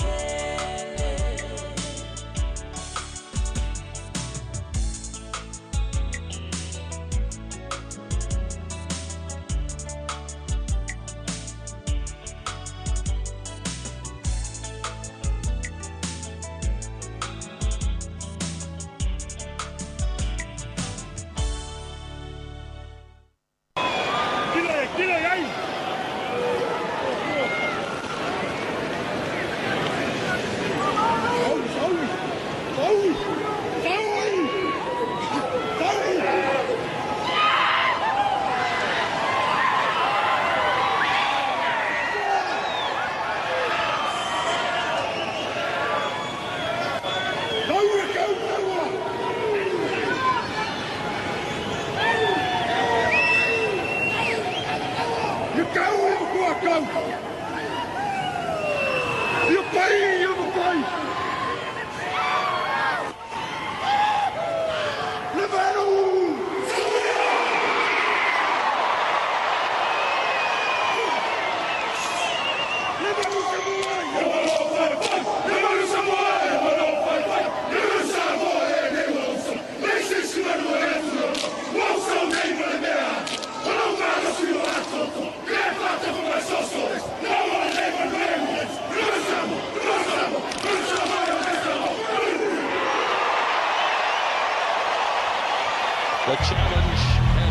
The challenge.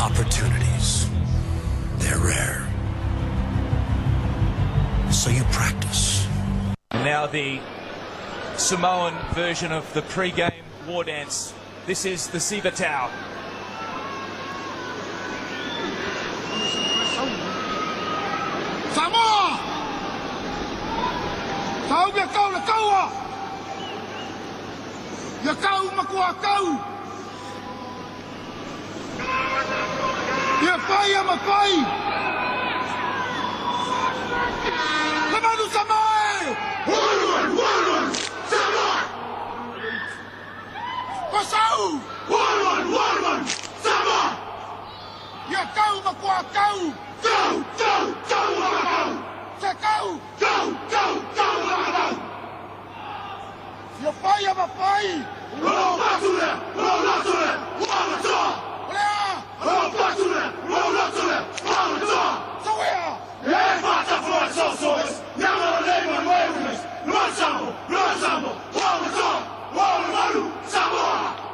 Opportunities. They're rare. So you practice. And now the Samoan version of the pre-game war dance. This is the Siva Tau. Samoa! Sau ia kau le kaua! Ia kau makua kau! Ia fai ia mafai! Le manu Samoa e! 1-1-1-1! Samoa! Pasau! 1-1-1-1! Samoa! Ia kau makua kau! Kau! Kau! Kau! Kau! Se kau! Kau! Kau! Kau! Kau! Ia fai ia mafai! Lo patule! Lo latule! Wa Lea! Lo patule! Lo latule! Wa Sawea! Ye fata fua sosoes! Nyama le manuelues! Lua samo! Lua samo! Wa toa! Wa malu! Samoa!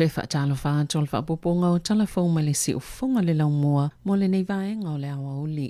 Toe faatalofa atu o le faaopoopoga o tala fou mai le siufofoga le laumua mo lenei vaega o le aoauli.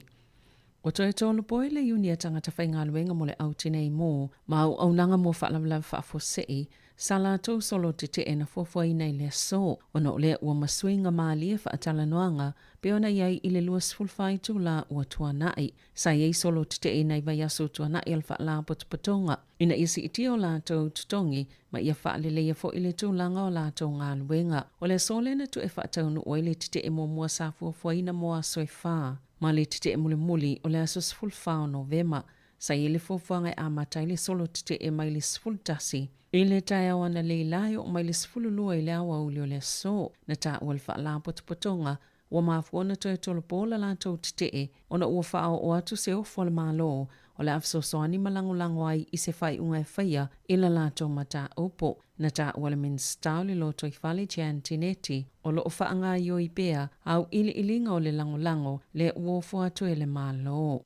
Ua toe tolopo ai le iuni a tagata faigaluega mo le au tinei mu ma auaunaga mo faalavelave faafuasei sa latou solo tetee na fuafuaina i le aso, ona o lea ua masuiga malie faatalanoaga pei ona i ai i le 24 itula ua tuanai. Sa i ai solo tetee i nai vaiaso tuanai a le Faalapotopotoga ina ia siitia o latou totogi ma ia faaleleia foi le tulaga o latou galuega. O le aso lea na toe faataunuu ai le tetee muamua sa fuafuaina mo aso e fa, ma le tetee mulimuli o le aso 14 o Novema. Sa i ai le fuafuaga e amata ai le solo tetee mai le 11 i le taeao analeila e oo mai le 12 i le aoauli o le aso. Na taua le Faalapotopotoga Ua mafua ona toe tolopo la latou tetee ona ua faaoo atu se ofo a le Malo o le a fesoasoani ma lagolago ai i se faaiuga e faia i la latou mataupu. Na taua le Minisita o le Lotoifale Jan Tinetti o lo o faagaioi pea auiliiliga o le lagolago lea ua ofo atu e le Malo.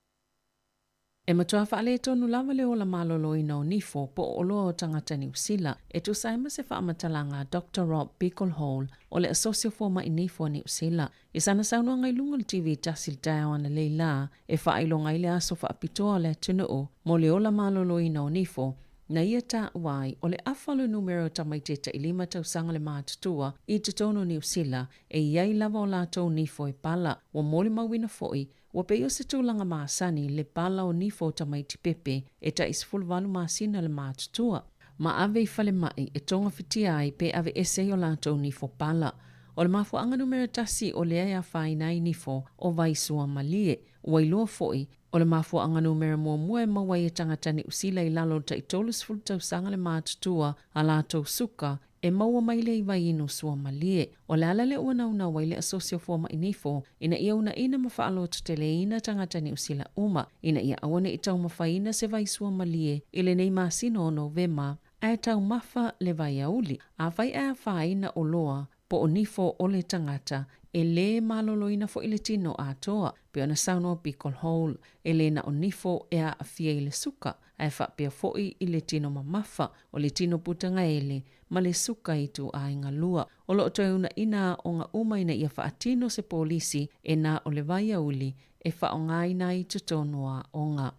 E matua faaletonu lava le ola maloloina o nifo po o oloa o tagata Niu Sila, e tusa ai ma se faamatalaga a Doctor Rob Beaglehole o le Asosi o Fomai Nifo a Niu Sila. I sana saunoaga i luga o le TV tasi i le taeao analeila lā, e faailoga ai le aso faapitoa o le atunuu mo le ola maloloina o nifo, na ia taua ai o le afa o le numera o tamaiti e tailima tausaga le matutua i totonu o Niu Sila e i ai lava o latou nifo e pala. Ua molimauina foi Ua pei o se tulaga masani le pala o nifo o tamaiti pepe e tai 18 masina le matutua, ma ave i falemai e togafitia ai pe aveese ai o latou nifo pala. O le mafuaaga numera tasi o lea e afaina ai nifo o vaisua malie. Ua iloa foi, o le mafuaaga numera muamua e maua ai e tagata Niu Sila i lalo o le tai 30 tausaga le matutua a latou suka E maua mai lea i vaiinu suamalie. O le ala lea ua naunau ai le Asosi o Fomai Nifo ina ia uunaina ma faalototeleina tagata Niu Sila uma ina ia aua ne i taumafaina se vai suamalie i lenei masina o Novema ae taumafa le vaiauli. Afai ae afaina oloa po o nifo o le tagata, e lē maloloina foi le tino atoa, pei ona saunoa Beaglehole. E lē na o nifo e aafia i le suka, ae faapea foi i le tino mamafa, o le tino putagaele, ma le suka i ituaiga lua. O lo o toe uunaina aoga uma ina ia faatino se polisi e na o le vaiauli e faaaogaina ai i totonu o aoga.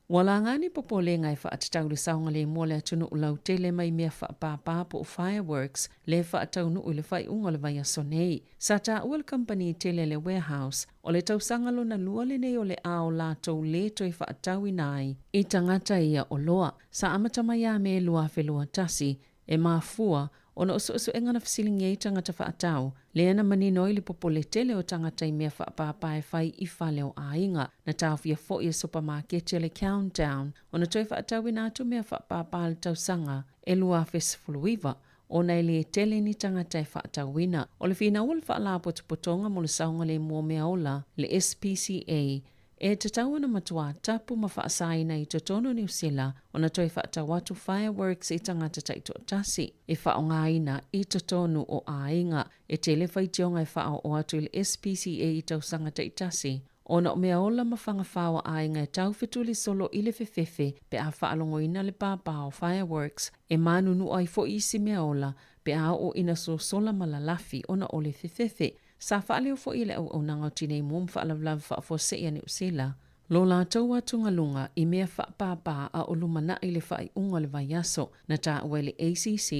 Ua laga ni popolega e faatatau le saogalemu o le atunuu lautele mai mea faapāpā po o fireworks le faataunuu i le faaiuga o le vaiaso nei. Sa taua le kamupani tele a le Warehouse o le tausaga lona lua lenei o le a o latou lē toe faatauina ai i tagata ia oloa. Sa amata mai ia Me 2021, e mafua ona o suesuega na fesiligia ai tagata faatau, lea na manino ai le popole tele o tagata i mea faapāpā e fai i fale o aiga. Na taofia foi e supamaketi a le Countdown ona toe faatauina atu mea faapāpā i le tausaga e 2019, ona e lē tele ni tagata e faatauina. O le finau o le Faalapotopotoga mo le Saogalemu o Mea Ola, le SPCA, e tatau ona matuā tapu ma faasaina i totonu o Niu Sila ona toe faatau atu fireworks i tagata taitoatasi e faaaogaina i totonu o aiga. E tele faitioga e faaoo atu i le SPCA i tausaga taitasi ona o mea ola ma fagafā o aiga e taufetuli solo i le fefefe pe a faalogoina le pāpā o fireworks. E manunua ai foi isi mea ola pe a oo ina sosola ma lalafi ona o le fefefe. Sa faaleo foi e le auaunaga o Tinei Mu ma Faalavelave Faafuasei a Niu Sila lo latou atugaluga i mea faapāpā a o lumanai le faaiuga o le vaiaso. Na taua e le ACC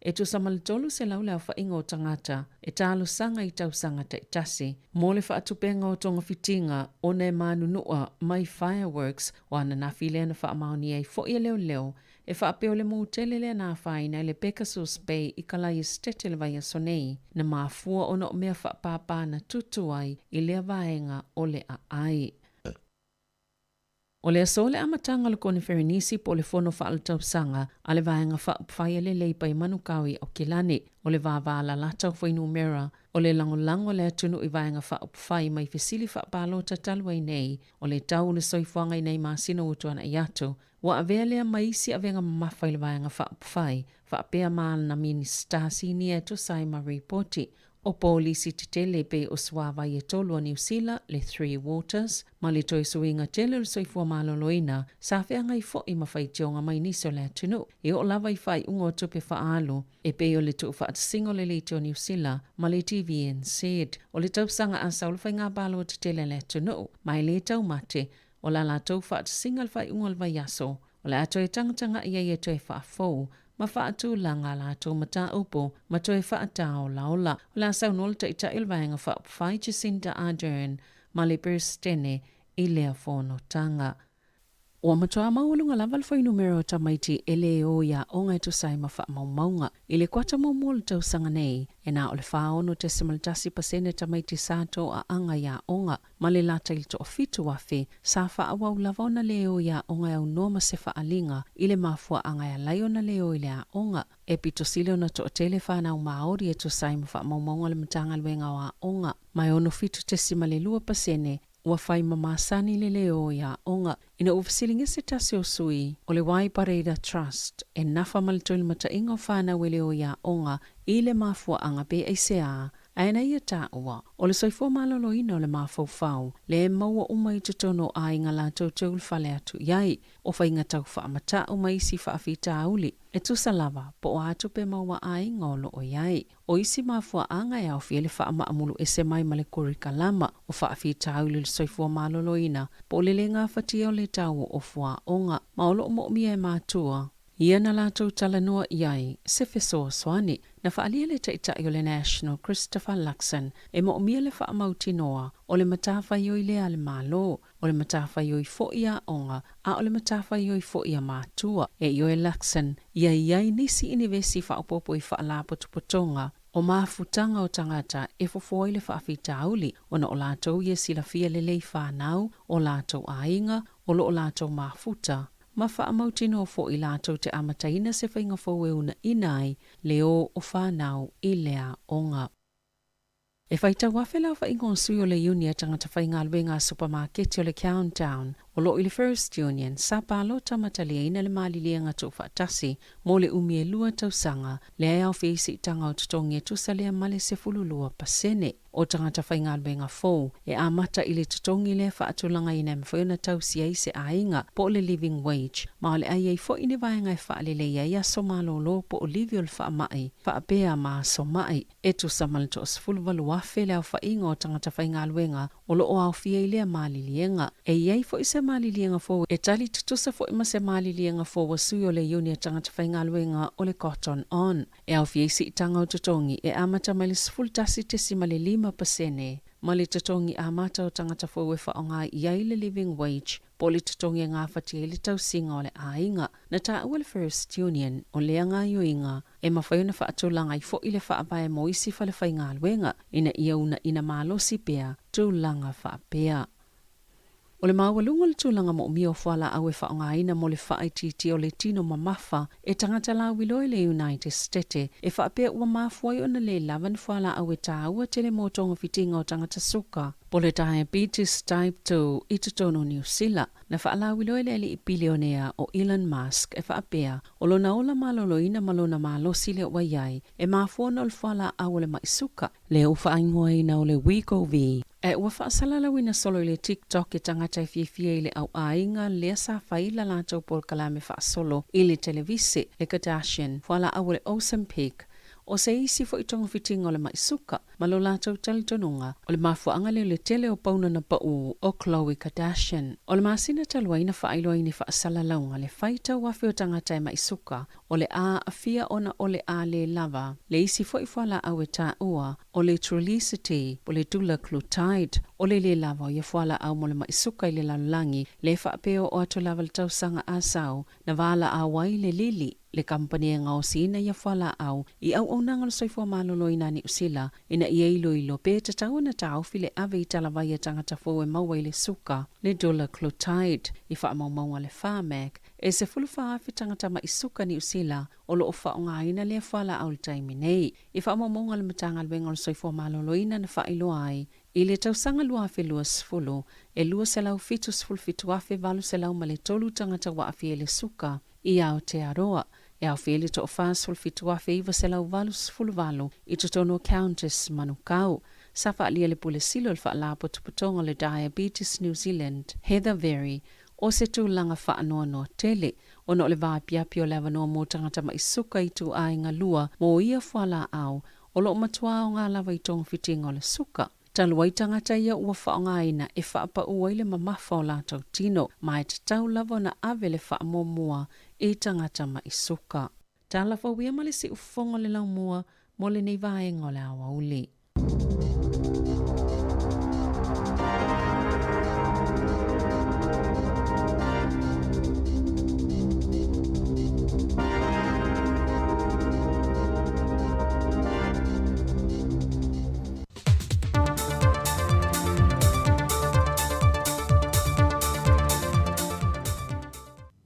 e tusa ma le 300 le aofaiga o tagata e talosaga i tausaga taitasi mo le faatupenga o togafitiga ona e manunua mai fireworks o ananafi lea na faamaonia ai foi e leoleo e faapea o le mū tele lea na afaina ai le Pegasus Bay i Kalai Estate le vaiaso nei, na mafua ona o mea faapāpā na tutu ai i lea vaega o le aai. O le aso le amataga o le Koneferenisi po o le Fono Faaletausaga a le Vaega Faaupufai a le Leipa i Manukau i Aukilani, o le vāvālalata o fuainumera o le lagolago a le atunuu i Vaega Faaupufai mai fesili faapalota talu ai nei o le tau o le soifuaga i nei masina ua tuanai atu. Ua avea lea ma isi avega mamafa i le Vaega Faaupufai, faapea ma ana Minisita Sinia e tusa ai ma ripoti. O polisi tetele e pei o suāwai e tolu o Niu Sila, le Three Waters, ma le toe suiga tele o le soifua maloloina, sa feagai foi ma faitioga mai nisi o le atunuu, e oo lava i faaiuga o tupe faaalu, e pei o le tuufaatasiga o le Leitio o Niu Sila ma le TVNZ. O le tausaga a sau le faiga palota tele a le atunuu, ma e lē taumate o la latou faatasiga le faaiuga o le vaiaso, o le a toe tagatagai ai e toe faafou ma faatulaga a latou mataupu ma toe faataolaola. O le a saunoa le Taitai o le Vaega Faaupufai Jacinda Ardern ma le Peresetene i lea fonotaga. Ua matua maualuga lava le fuainumera o tamaiti e lē o i aoga e tusa ai ma faamaumauga. I le kuata muamua o le tausaga nei, e na o le 46.1% tamaiti sa toaaga i aoga, ma le lata i le 7,000 sa faaauau lava ona lē o i aoga e aunoa ma se faaaliga i le mafuaaga e ala ai ona lē o i le aoga. E pito sili ona toatele fanau Māori e tusa ai ma faamaumauga a le Matagaluega o Aoga, ma e 67.2% ua fai ma masani le lē o i aoga. Ina ua fesiligia se tasi o sui o le Waipareira Trust e nafa ma le toilimataiga o fanau e lē o i aoga i le mafuaaga pe aisea, Ae na ia taua, o le soifua maloloina o le mafaufau, le maua uma i totonu o aiga latou te ulufale atu i ai, o faiga tau faamatau ma isi faafitauli, e tusa lava po o a tupe maua aiga o lo o i ai. O isi mafuaaga e aofia le faamaamulu ese mai ma le korikalama, o faafitauli o le soifua maloloina, po o le le gafatia o le tau o fuaoga, ma o lo o moomia e matua. Ia na latou talanoa i ai se fesoasoani. Na faaalia le Taitai o le National Christopher Luxon e moomia le faamautinoa o le matafaioi lea a le Malo, o le matafaioi foi a aoga, a o le matafaioi foi a matua. E ioe Luxon ia i ai nisi inivesi faaopoopo i faalapotopotoga o mafutaga o tagata e fofo ai le faafitauli ona o latou ia silafia lelei fanau, o latou aiga, o lo o latou mafuta. Ma faamautinoa foi latou te amataina se faiga fou e uunaina ai le o o fanau i le aoga. E faitau afe le aofaiga o sui o le iuni a tagata faigaluega a supamaketi o le Countdown o lo o i le First Union sa palota ma taliaina le maliliega tuufaatasi mo le umi e lua tausaga lea e aofia i siitaga o totogi e tusa lea ma le 12%. O tagata faigaluega fou e amata i le totogi lea faatulagaina e mafai ona tausi ai se aiga po o le living wage, ma o le a i ai foi ni vaega e faalelei ai aso malolo po o livi o le faamai faapea ma aso mai. E tusa ma le 18,000 le aofaiga o tagata faigaluega o lo o aofia i lea maliliega. E i ai foi se maliliega fou e tali tutusa foi ma se maliliega fou a sui o le iuni a tagata faigaluega o le Cotton On. E aofia ai siitaga o totogi e amata mai le 11.5% ma le totogi amata o tagata fou e faaaoga i ai le living wage po o le totogi e gafatia ai le tausiga o le aiga. Na taua le First Union o lea gaoioiga e mafai ona faatulaga ai foi le faavae mo isi falefaigaluega ina ia uunaina malosi pea tulaga faapea. O le maualuga o le tulaga moomia o fualaau e faaaogaina mo le faaitiitia o le tino mamafa e tagata lauiloa i le United Stete e faapea ua mafua ai ona le lava ni fualaau e taua tele mo togafitiga o tagata suka po le diabetes type 2 i totonu o Niu Sila. Na faalauiloa e le alii pilionea o Elon Musk e faapea o lona ola maloloina ma lona malosi lea ua i ai e mafua ona o le fualaau o le mai suka lea ua faaigoaina o le Wegovy. Ae ua faasalalauina solo i le TikTok e tagata e fiafia i le auaiga lea sa fai la latou polokalame faasolo i le televise, le Kardashian, fualaau o le Ozempic, o se isi foi togafitiga o le mai suka, ma lo latou talitonuga, o le mafuaaga lea o le tele o pauna na pau o Khloe Kardashian. O le masina talu ai na faailoa ai ni faasalalauga le faitau afe o tagata e mai suka o le a aafia ona o le a lē lava le isi foi fualaau e taua o le Trulicity po le dulaglutide. O le lē lava o ia fualaau mo le maʻi suka i le lalolagi lē faapea oo atu lava le tausaga a sau na valaau ai le Lilly, le kamupani e gaosiina ia fualaau i auaunaga o le soifua maloloina a Niu Sila ina ia iloilo pe tatau ona taofi le ave i talavai a tagata fou e maua i le suka le dulaglutide i faamaumauga a le Pharmac. E 14,000 tagata maʻi suka Niu Sila o lo o faaaogaina lea fualaau i le taimi nei. I faamaumauga a le Matagaluega o le Soifua Maloloina na faailoa ai, i le tausaga 2020, e 277,803 tagata ua aafia i le suka i Aotearoa. E aofia ai le 47,988 i totonu o Countess Manukau. Sa faaalia le Pule Sili o le Faalapotopotoga o le Diabetes New Zealand, Heather Very, o se tulaga faanoanoa tele ona o le vaapiapi o le avanoa mo tagata ma'i suka i ituaiga lua mo ia fualaau o lo o matua aoga lava i togafitiga o le suka. Talu ai tagata ia ua faaaogaina e faapau ai le mamafa o latou tino, ma e tatau lava ona ave le faamuamua i tagata ma'i suka. Tala fauia ma le siufofoga o le laumua mo lenei vaega o le aoauli.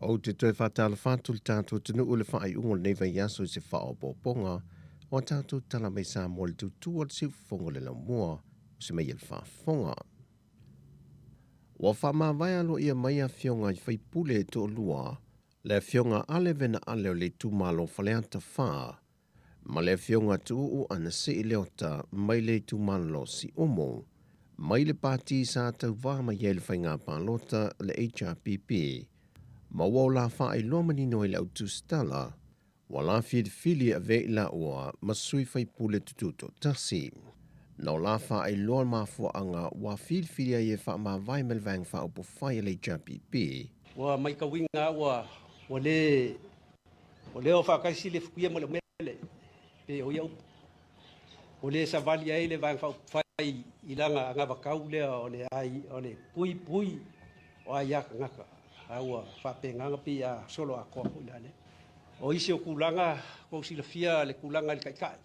Ou te toe faatalofa atu i le tatou atunuu i le faaiuga o lenei vaiaso i se faaopoopoga o a tatou tala mai Samoa i le tutu o le siufofoga o le laumua o se mea i le faafofoga. Ua faamavae aloaia mai afioga i faipule e toalua, le afioga Ale Vena Ale o le itumalo Faleata 4 ma le afioga Tuuu Anasii Leota mai le itumalo Siumu, mai le pati sa tauvā mai ai le faiga palota le HRPP, ma ua o la faailoa manino ai le au tusitala, ua la filifili e avea i laua ma sui faipule tututoatasi. Na o la faailoa mafuaaga ua filifili ai e faamavae ma le Vaega Faaupufai a le HRPP. Ua maitauina ua ua le O lea o faataisi le fuia ma le umele, pe o ia upu. O le savali ai le Vaega Faaupufai i lana anavatau lea o le ai o le puipui o aia tagata, a ua faapena ona pei a solo atoa foi la lea. O isi o tulaga, tou silafia le tulaga i le taitai,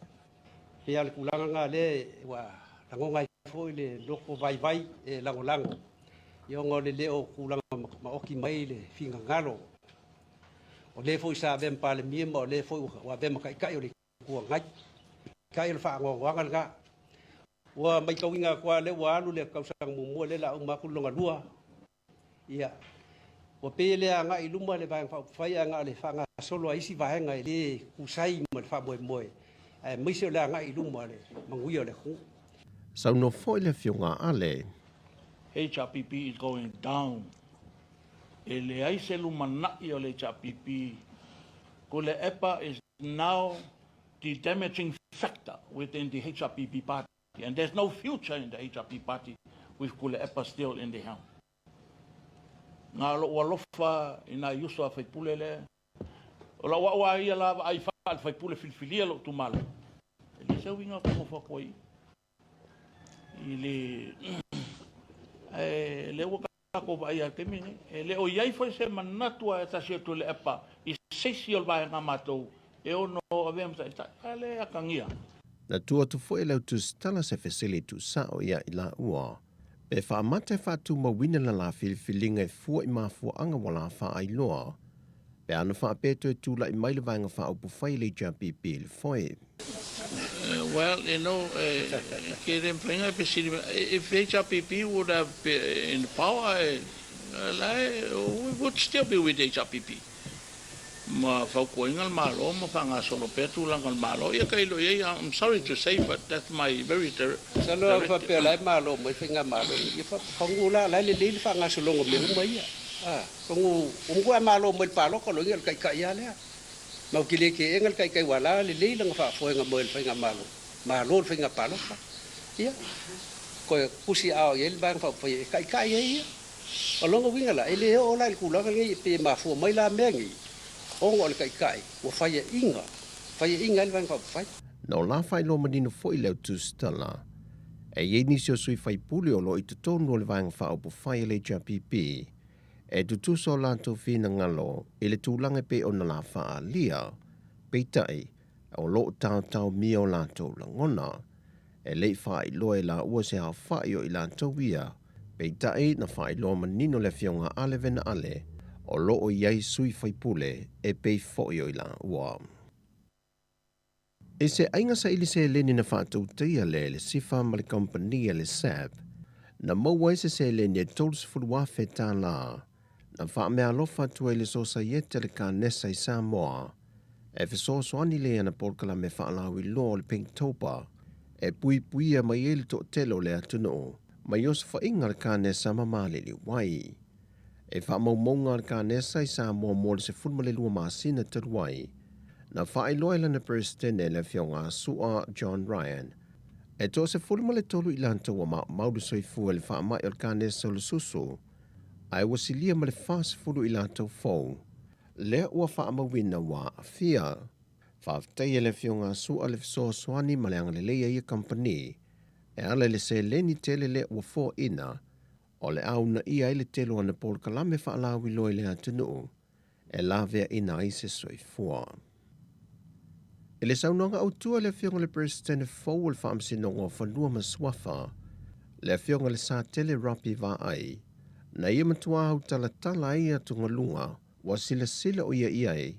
pei a o le tulaga lena lea ua lagona ai foi le loto vaivai e lagolago, ia ona o le le o tulaga maoti mai le finagalo. O le foi sa avea ma Palemia ma o le foi ua avea ma Taitai o le Itu Agai. Taitai o le faanoanoaga lena. Ua maitauina atu lava lea ua alu le tausaga muamua lea o le a uma atu le lona lua. Ia, ua pei e le agai i luma le Vaega Faaupufai ae na o le faagasolo a isi vaega e le tusa ai ma le faamoemoe aemaise o le agai i luma o le manuia o le atunuu. Saunoa foi le Afioga a Ale. HRPP is going down. E leai se lumanai o le HRPP. Tuilaepa is now the damaging factor within the HRPP party and there's no future in the HRP party with Tuilaepa still in the helm. Na lou alofa i nai uso a faipule lea. O lau au a ia la vaai faa le faipule filifilia lou itumalo. E le se uiga o kou nofo atu ai i le ae lea ua tatou vaai i le taimi lenei. E le o i ai foi se manatu a e tasi atu i le epa i se isi o le vaega a matou e ono avea ma taitai, a lea e atagia. Na tuu atu foi e le autusitala se fesili tuusao ia i laua, pe faamata e faatumauina le la filifiliga e fua i mafuaaga ua la faailoa, pe ana faapea toe tulai mai le Vaega Faaupufai a le HRPP i le foe. Well, you know, ke le mafai ona e fesili mai, if HRPP would have been in power, we would still be with HRPP. Ma fautuaina le Malo ma faagasolo pea tulaga o le Malo. Ia tailo i ai, I'm sorry to say but that's my very direct. Masalo a faapea o la e malo mai faigamalo ia pagū la, o la e lelei le faagasologa o mea uma ia. Pagū, ua matua malo mai le palota loiga o le taitai lava lea. Ma ou te le teena le taitai ua la lelei lana faafoega moe le faigamalo, malo le faiga palota. Ia, toe tusi aao i ai le Vaega Faaupufai e taitai ai ia. O lona uiga la, e le oo la i le tulaga lenei pe mafua mai la mea nei ona o le taitai ua faiaina, faiaina ai le Vaega Faaupufai. Na o la faailoa manino foi le au tusitala, e i ai nisi o sui faipule o lo o i totonu o le Vaega Faaupufai a le HRPP e tutusa o latou finagalo i le tulaga e pei ona la faaalia, peitai, o lo o taotaomia o latou lagona. E le i faailoa e laua se aofai o i latou ia, peitai na faailoa manino le Afioga a Ale Vena Ale, o lo o i ai sui faipule e pei foi o i laua. I se aiga saili seleni na faatautaia lea e le SIFA ma le kamupani a le SAB, na maua ai se seleni e $30,000 na faameaalofa atu ai le Sosaiete a le Kanesa i Samoa. E fesoasoani lea i ana polokalame faalauiloa o le Pinktober e puipuia mai ai le toatele o le atunuu mai osofaiga a le kanesa ma maliliu ai. E faamaumauga a le kanesa i Samoa mo le 12 masina talu ai, na faailoa e lana Peresetene le Afioga a Su'a John Ryan, e 13 i latou ua maumau le soifua i le faamai o le kanesa o le susu, ae ua silia ma le 40 i latou fou lea ua faamauina ua aafia. Faafetaia e le Afioga a Su'a le fesoasoani ma le agalelei a ia kamupani e ala i le seleni tele lea ua foaina o le a uunaia ai le tele o ana polokalame faalauiloa i le atunuu e laveaina ai se soifua. I le saunoaga autu a le Afioga i le Peresetene fou o le Faamasinoga o Fanua ma Suafa, le Afioga i le Satele Rapi Vaai, na ia matuā autalatala ai atugaluga ua silasila o ia i ai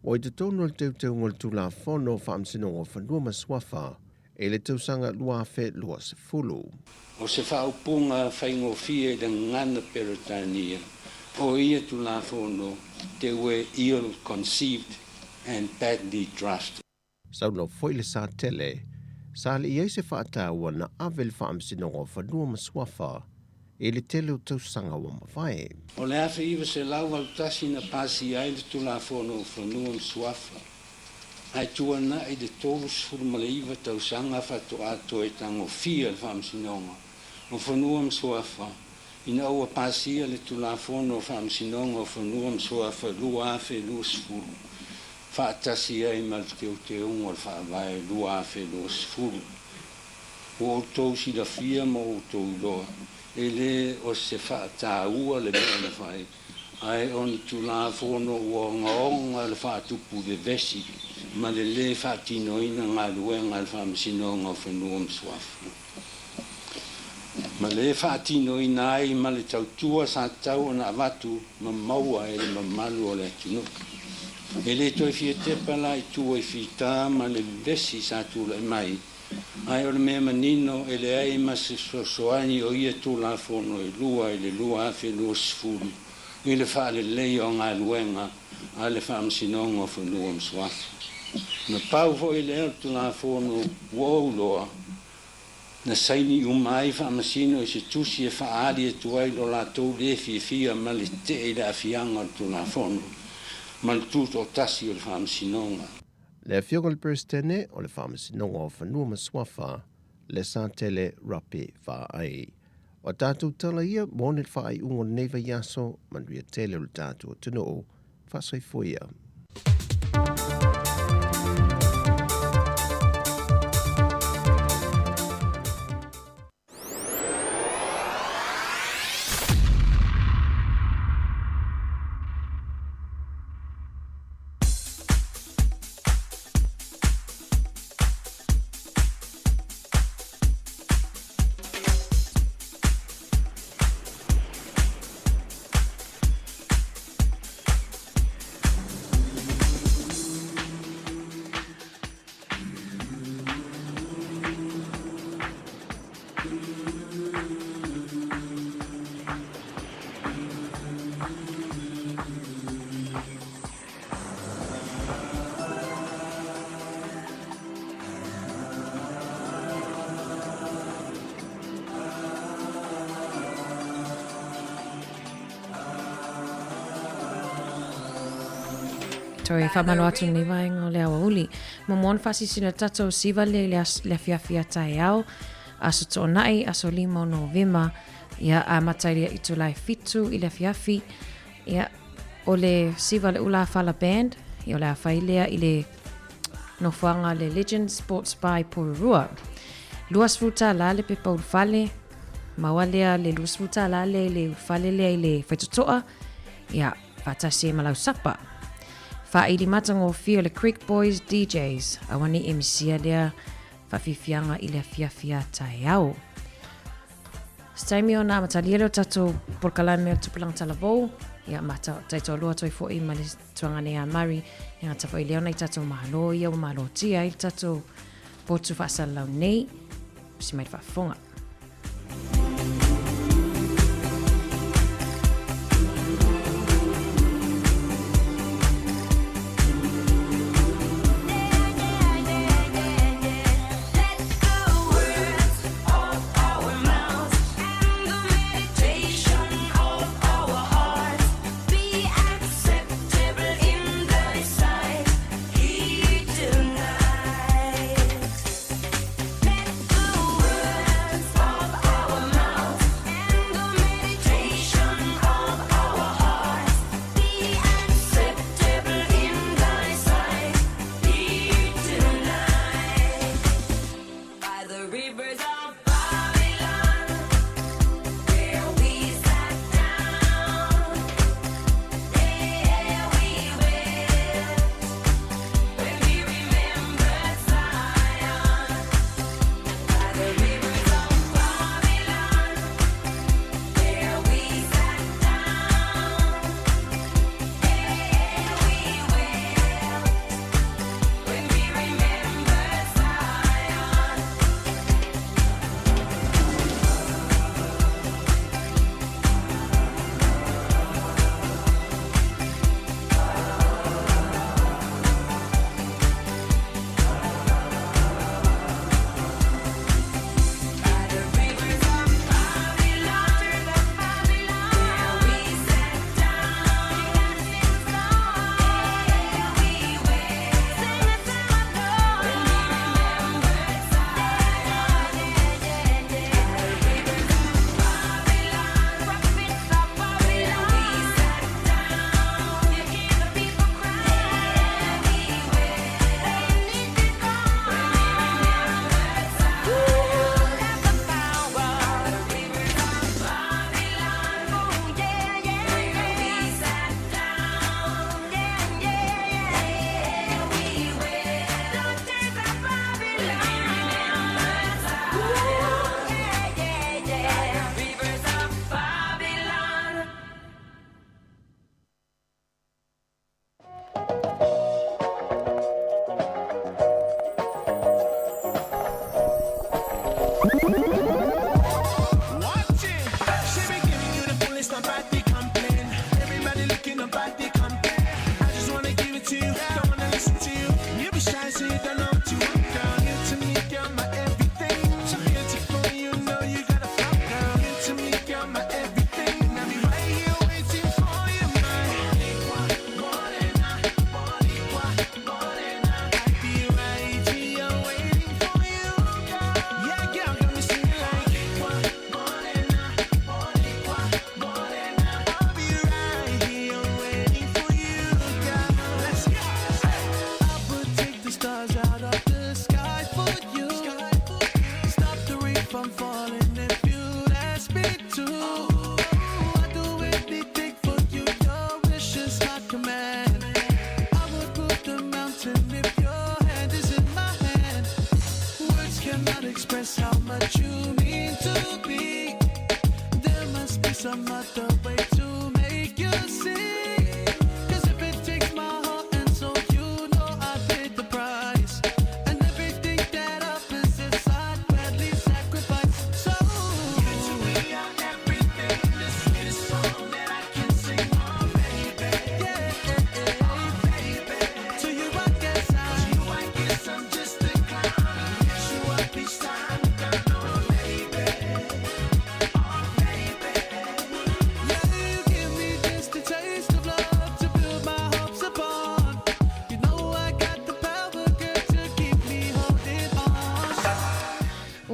ua i totonu o le teuteuga o le Tulafono o Faamasinoga o Fanua ma Suafa i le tausaga 2020. O se faaupuga faigofie i le gagana Peretania o ia Tulafono, they were ill-conceived and badly drafted. Saunoa foi le Satele, sa le i ai se faataua na ave le Faamasinoga o Fanua ma Suafa i le tele o tausaga ua mavae. O le 1981 na pasia ai le Tulafono o Fanua ma Suafa, ae tuanai le 39 tausaga faatoa toe tagofia le Faamasinoga o Fanua ma Suafa ina ua pasia le Tulafono o Faamasinoga o Fanua ma Suafa 2020 faatasi ai ma le Teuteuga o le Faavae 2020. Ua outou silafia ma outou iloa, e le o se faataua le mea na fai, ae o ni Tulafono ua ogaoga le faatupu vevesi ma le lē faatinoina galuega a le Faamasinoga o Fanua ma Suafa, ma lē faatinoina ai ma le tautua sa tatau ona avatu ma maua e le mamalu o le atunuu. E le toe fia tepa la i tua i fita ma le vevesi sa tulai mai, ae o le mea manino e leai ma se fesoasoani o ia Tulafono e lua i le 2020 i le faaleleia o galuega a le Faamasinoga o Fanua ma Suafa. Na pau foi lea o le Tulafono ua ou loa na saini uma ai Faamasino i se tusi e faaali atu ai lo latou le fiafia ma le tetee i le aafiaga o le Tulafono ma le tutoatasi o le Faamasinoga. Le Afioga i le Peresetene o le Faamasinoga o Fanua ma Suafa, le Satele Rapi Vaai. O tatou tala ia mo le faaiuga o lenei vaiaso, manuia tele o le tatou atunuu. Faasoifua ia. Toe whamalo atu nei vaenga o le awa uli. Mo mo whasisina tatou siva le le afiafi a taeao, aso to'ona'i, aso lima o Novema, ia amata i le itula e fitu i le afiafi, ia o le siva le ula fala band, ia o le a fai lea i le nofoaga le Legend Sports Bar i Porirua. 20 tālā le pepa ulufale, maua lea le 20 tālā lea i le ulufale lea i le faitotoa, ia faatasi ai ma lau sapa. Whaili matagofie o le Creek Boys DJs, auanei e misia lea faafiafiaga i le afiafi a taeao. Se taimi ona amatalia lea o tatou polokalame o Tupulaga Talavou, ia ma taitoalua atu ai foi ma le tuaga nei a Murray, e gata foi lea ona i tatou malo ia ua malotia ai le tatou potu faasalalau nei, usi mai le faafofoga.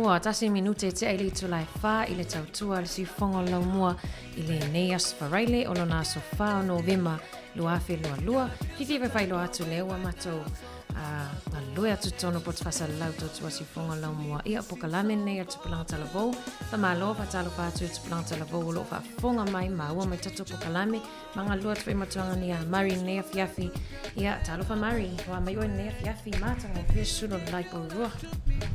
Ua tasi minute tea i le itula e whā i le tautua le siufofoga o le laumua i lenei aso Faraile o lona aso 4 o Novema 2022. Fifi e whailoa atu lea ua matou galue atu tonu po te whasalau tautua siufofoga o le laumua ia pokalame nei a Tupulaga Talavou. Whamalo, whatalofa atu i Tupulaga Talavou o loo whaafofoga mai maua mai tatou pokalame Magalua atu foi matuaga ni a Mari nei afiafi. Ia, talofa Mari, hoa mai oe nei afiafi, matagofie sulo le lai pourua.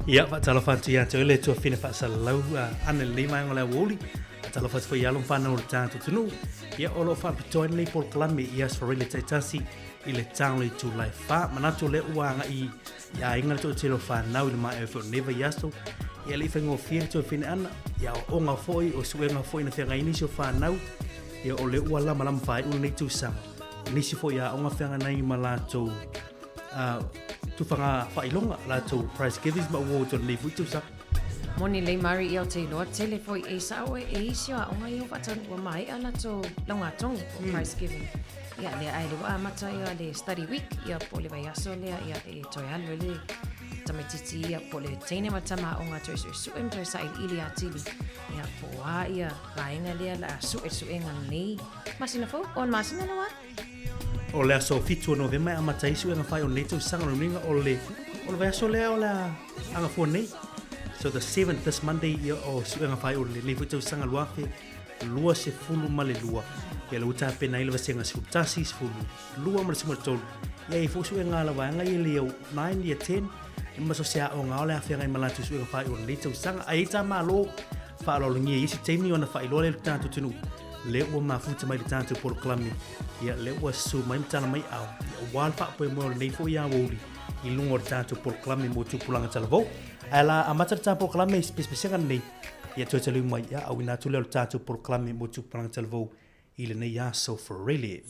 Ia, faatalofa atu ia te oe le tuafine faasalalau ana lenei vaega o le aoauli. Faatalofa atu foi i alo ma fanau o le tatou atunuu. Ia, o lo o faapitoa ai lenei polokalame i Aso Faraile taitasi i le tago o le itula e 4. Manatu o lea ua agai i aiga le toatele o fanau i le maea foi o lenei vaiaso. Ia, e le i faigofie le tuafine ana. Ia, aoaoga foi, o suega foi na feagai ai nisi o fanau. Ia, o lea ua lamalama faaiu lenei tausaga. O nisi foi aoga feagai ma latou tufaga faailoga, latou prize givings ma awards o lenei foi tausaga. Moni lelei Mari ia o te iloa tele foi e sao e e isi o aoga ia ua faataunuu ua maea latou laugatogi po o prize giving. Ia lea ae le ua amata ia le study week ia po o le vaiaso lea ia e toe alu ai le tamaitiiti ia po o le teine ma le tama aoga toe suesue ma toe sailiili atili ia po o a ia vaega lea la a suesuega lenei masina fou o le masina lea ua alu. O le aso 7 o Novema e amata ai suega fai o lenei tausaga lona uiga o le o le vaiaso lea o le a agafua nei. So the 7th this Monday ia o suega fai o lenei foi tausaga 2022. Ia lea ua tapena ai le vasega 11, 12 ma le 13. Ia e i ai foi suega a la vaega ia le year 9, year 10 ma so o se aoga o le a feagai ma latou suega fai o lenei tausaga. Ae i ai tā Malo faaaloalogia i isi taimi ona faailoa lea i le tatou atunuu lea ua mafuta mai le tatou polokalame ia lea ua susu mai ma tala mai ao ia aua le faamoemoe o lenei foi aoauli i luga o le tatou polokalame mo tupulaga talavou ae la amata le tatou polokalame i se pesepesega lenei ia toe taliu mai ia auina atu lea o le tatou polokalame mo tupulaga talavou i lenei aso Faraile.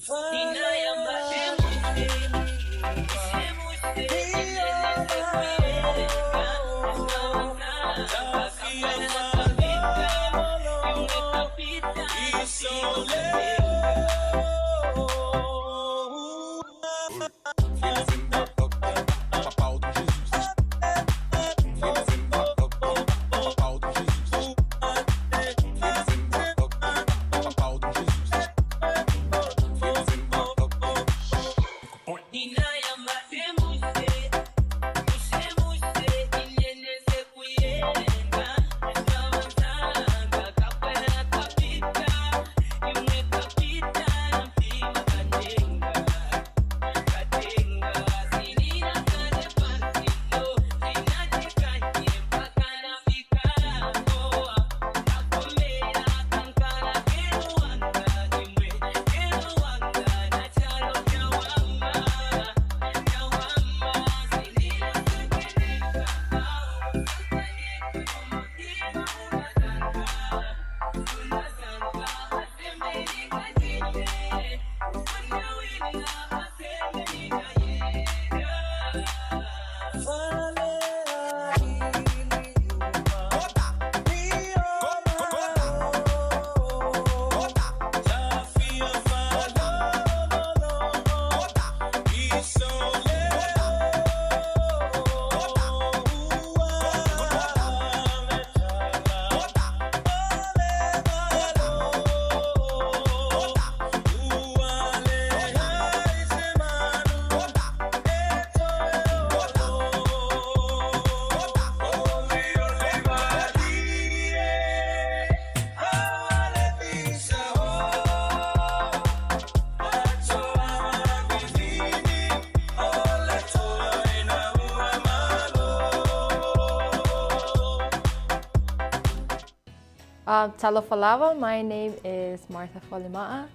Talofa lava, my name is Martha Folima'a,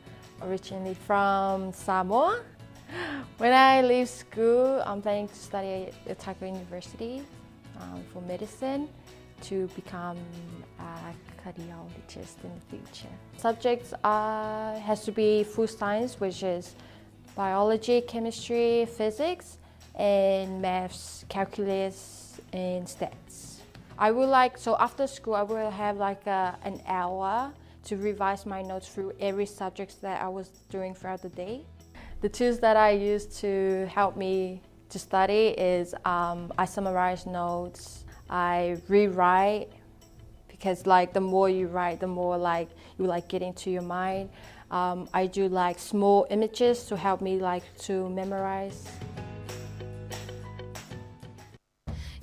originally from Samoa. When I leave school, I'm planning to study at Otago University um, for medicine to become a cardiologist in the future. Subjects are, has to be food science, which is biology, chemistry, physics, and maths, calculus, and stats. I would like, so after school, I will have like a, an hour to revise my notes through every subject that I was doing throughout the day. The tools that I use to help me to study is um, I summarize notes. I rewrite because like the more you write, the more like you like get into your mind. Um, I do like small images to help me like to memorize.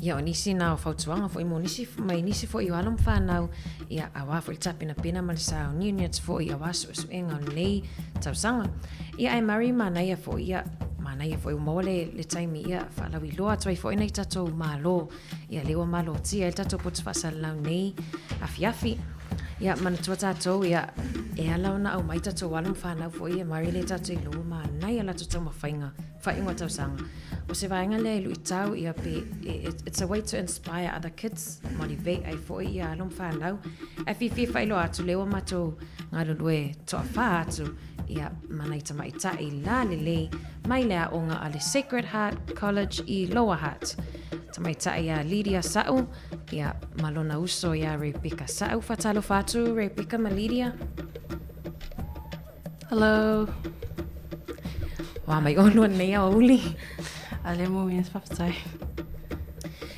Ia, o nisi na o fautuaga foi mo nisi, mai nisi foi o alo ma fanau, ia, auā foi le tapenapena ma le sauniuni atu foi auā suesuega o lenei tausaga. Ia, ae Murray, manaia foi, ia, manaia foi ua maua le, le taimi, ia, faalauiloa atu ai foi nai tatou malo, ia, lea ua malotia ai le tatou poto faasalalau nei afiafi. Ia, manatua tatou, ia, e ala ona aumai tatou alo ma fanau foi, ia, Murray, lea tatou te iloa ua manaia latou taumafaiga faaiuga tausaga. O se vaega lea e luitau ia pe it's a way to inspire other kids, motivate ai foi ia alo ma fanau. Ae fiafia e faailoa atu lea ua matou galulue toafā atu ia ma nai tamaitai lalelei mai le aoga a le Sacred Heart College i Lower Hutt. Tamaitai ia Lydia Sa'u ia ma lona uso ia Rebecca Sa'u. Faatalofa atu Rebecca ma Lydia. Hello. Wa mai olua nei aoauli. A le mo ina faafetai.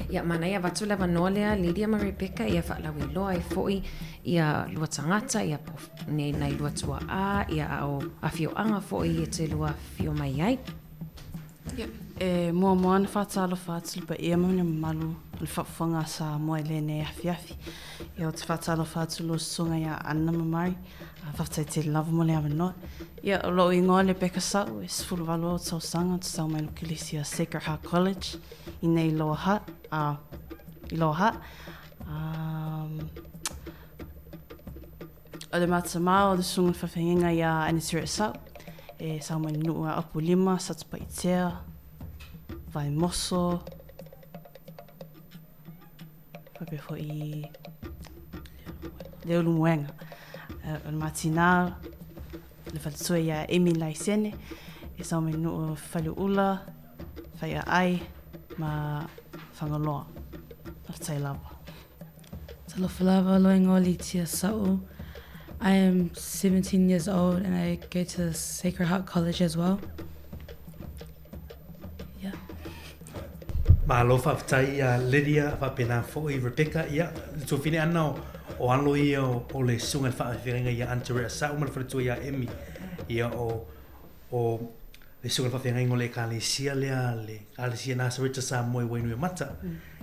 Ia, manaia avatu le avanoa lea Lydia ma Rebecca ia faalauiloa ai foi ia lua tagata ia po nei nai lua tua'a ia a o afioaga foi e te lua afio mai ai. Ia, e muamua ona faatalofa atu le paia ma le mamalu o le faafofoga a Samoa i lenei afiafi. Ia, ou te faatalofa atu i lou susuga ia Anna ma Murray. Faafetai tele lava mo le avanoa. Ia, o lou ingoa o Rebecca Sa'u, e 18 ou tausaga, ou te sau mai le Ekelesia Sacred Heart College i nei Lower Hutt, a, i Lower Hutt. Um, O le matamā o le susuga whawhengenga i a Aniseret Sa'u, e sau mai le nuu a Apolima, Satupaitea, Vaimoso, faapea foi Leulumoega. O le matinā, le faletua ia Emi Laisene, e sau mai le nuu o Faleula, Faiaai ma Fagaloa. Faafetai lava. Talofa lava lou igoa Litia Sa'u. I am 17 years old and I go to Sacred Heart College as well. Yeah. Malo faafetai ia Lydia faapena foi Rebecca ia le tuafine ana o, o alo ia o, o le susuga i le faafeagaiga ia Anterea Sa'u ma le faletua ia Emi ia o o le susuga i le faafeagaiga o le Ekalesia lea, le Ekalesia Nasareta Samoa i Wainuiomata.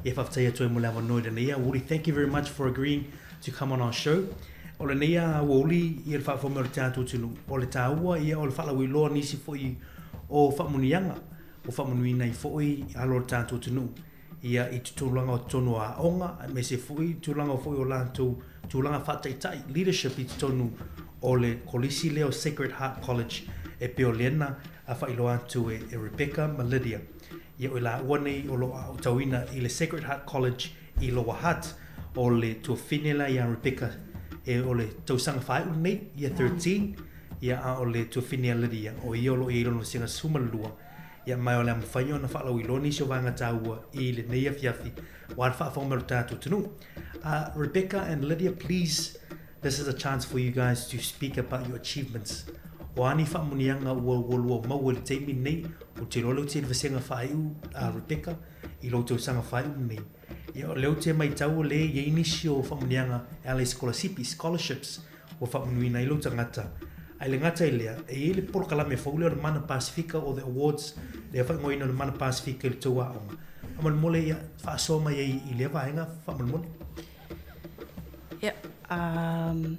Ia faafetai atu ai mo le avanoa i lenei aoauli. Thank you very much for agreeing to come on our show. O lenei aoauli ia le faafofoga mai o le tatou atunuu, o le taua ia o le faalauiloa nisi foi o faamuniaga ua faamanuiina ai foi alo o le tatou atunuu ia i tulaga o totonu o aoga aemaise foi tulaga foi o latou tulaga faataitai, leadership i totonu o le kolisi lea o Sacred Heart College e pei o lena a faailoa atu e, e Rebecca ma Lydia. Ia o i laua nei o lo o aotauina i le Sacred Heart College i Lower Hutt o le tuafine la ia Rebecca e o le tausaga faaiu lenei, year 13, ia a o le tuafine a Lydia o ia o lo o i ai i lona vasega 12. Ia ma o le a mafai ona faalauiloa nisi o vaega taua i lenei afiafi aua le faafofoga mai o le tatou atunuu. Rebecca and Lydia, please, this is a chance for you guys to speak about your achievements. O a ni faamuniaga ua ua lua maua i le taimi lenei, ou te iloa lea ua te i le vasega faaiu a Rebecca i lou tausaga faaiu lenei. Ia o lea ou te matau o lea e i ai nisi o faamuniaga e ala i sikolasipi, scholarships, ua faamanuiina ai lou tagata. Ae le gata i lea, e i ai le polokalame fou lea o le Mana Pasifika or the Awards, lea faaigoaina o le Mana Pasifika i le tou aoga. Faamolemole ia, faasoa mai ai i lea vaega faamolemole. Yeah, um,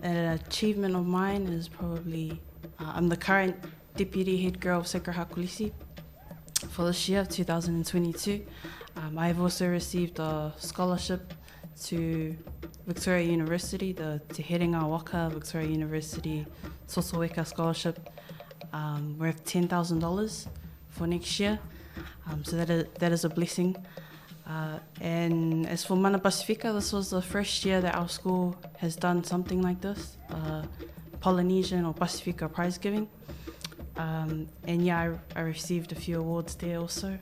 an achievement of mine is probably uh, I'm the current deputy head girl of Sacred Heart Kolisi for this year, 2022. Um, I have also received a scholarship to Victoria University, the Te Herenga Waka Victoria University Sosoweka Scholarship, um, worth $10,000 for next year. Um, so that is, that is a blessing. Uh, and as for Mana Pasifika, this was the first year that our school has done something like this, uh, Polynesian or Pasifika prize giving. Um, and yeah, I, I received a few awards there also.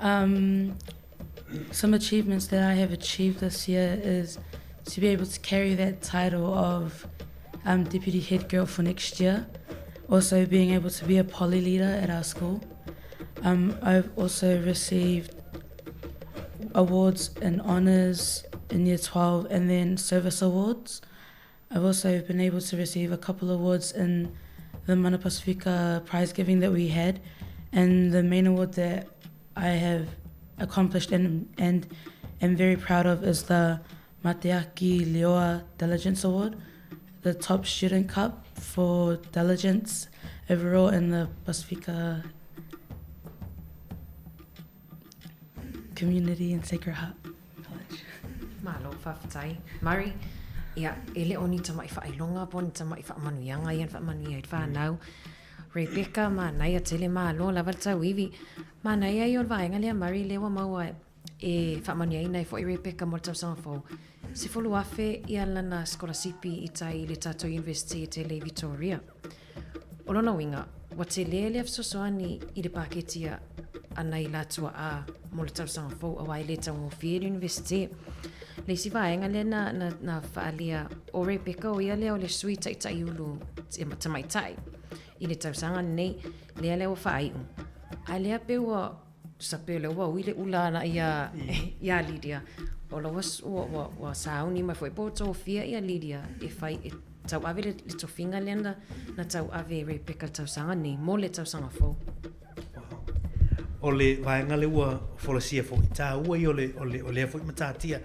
Um, some achievements that I have achieved this year is to be able to carry that title of um, deputy head girl for next year. also being able to be a poly leader at our school. Um, I've also received awards and honours in year 12 and then service awards. I've also been able to receive a couple of awards in the Mana Pasifika prize giving that we had. And the main award that I have accomplished and, and am very proud of is the Mateaki Leoa Diligence Award, the top student cup for diligence overall in the Pasifika community in Sacred Heart College. Malo, faafetai. Murray, ia, e le o ni tamaʻi faailoga po o ni tamaʻi faamanuiaga ia na faamanuia ai le fanau. Rebecca, manaia tele, malo lava le tauivi. Manaia ia o le vaega lea Murray lea ua maua e faamanuiaina ai foi Rebecca mo le tausaga fou. 10,000 ia lana sikolasipi i tai i le tatou University e tele i Victoria. O lona uiga, ua tele lea fesoasoani i le paketi a a nai la tua'a mo le tausaga fou auā e le taugofie le University. Le isi vaega lea na, na, na faaalia o Rebecca o ia lea o le sui ta'ita'i ulu tamaitai i le tausaga lenei, lea lea ua faai'u. Ae lea pei ua tusa pei o lea ua ui le ula ana iā, iā Lydia. O la ua, ua, ua, ua sauni mai foi po o tofia ia Lydia e fai e tauave le, le tofiga lea na, na tauave e Rebecca le tausaga nei mo le tausaga fou. O le vaega lea ua folasia foi, tāua ia o le, o le, o lea foi matatia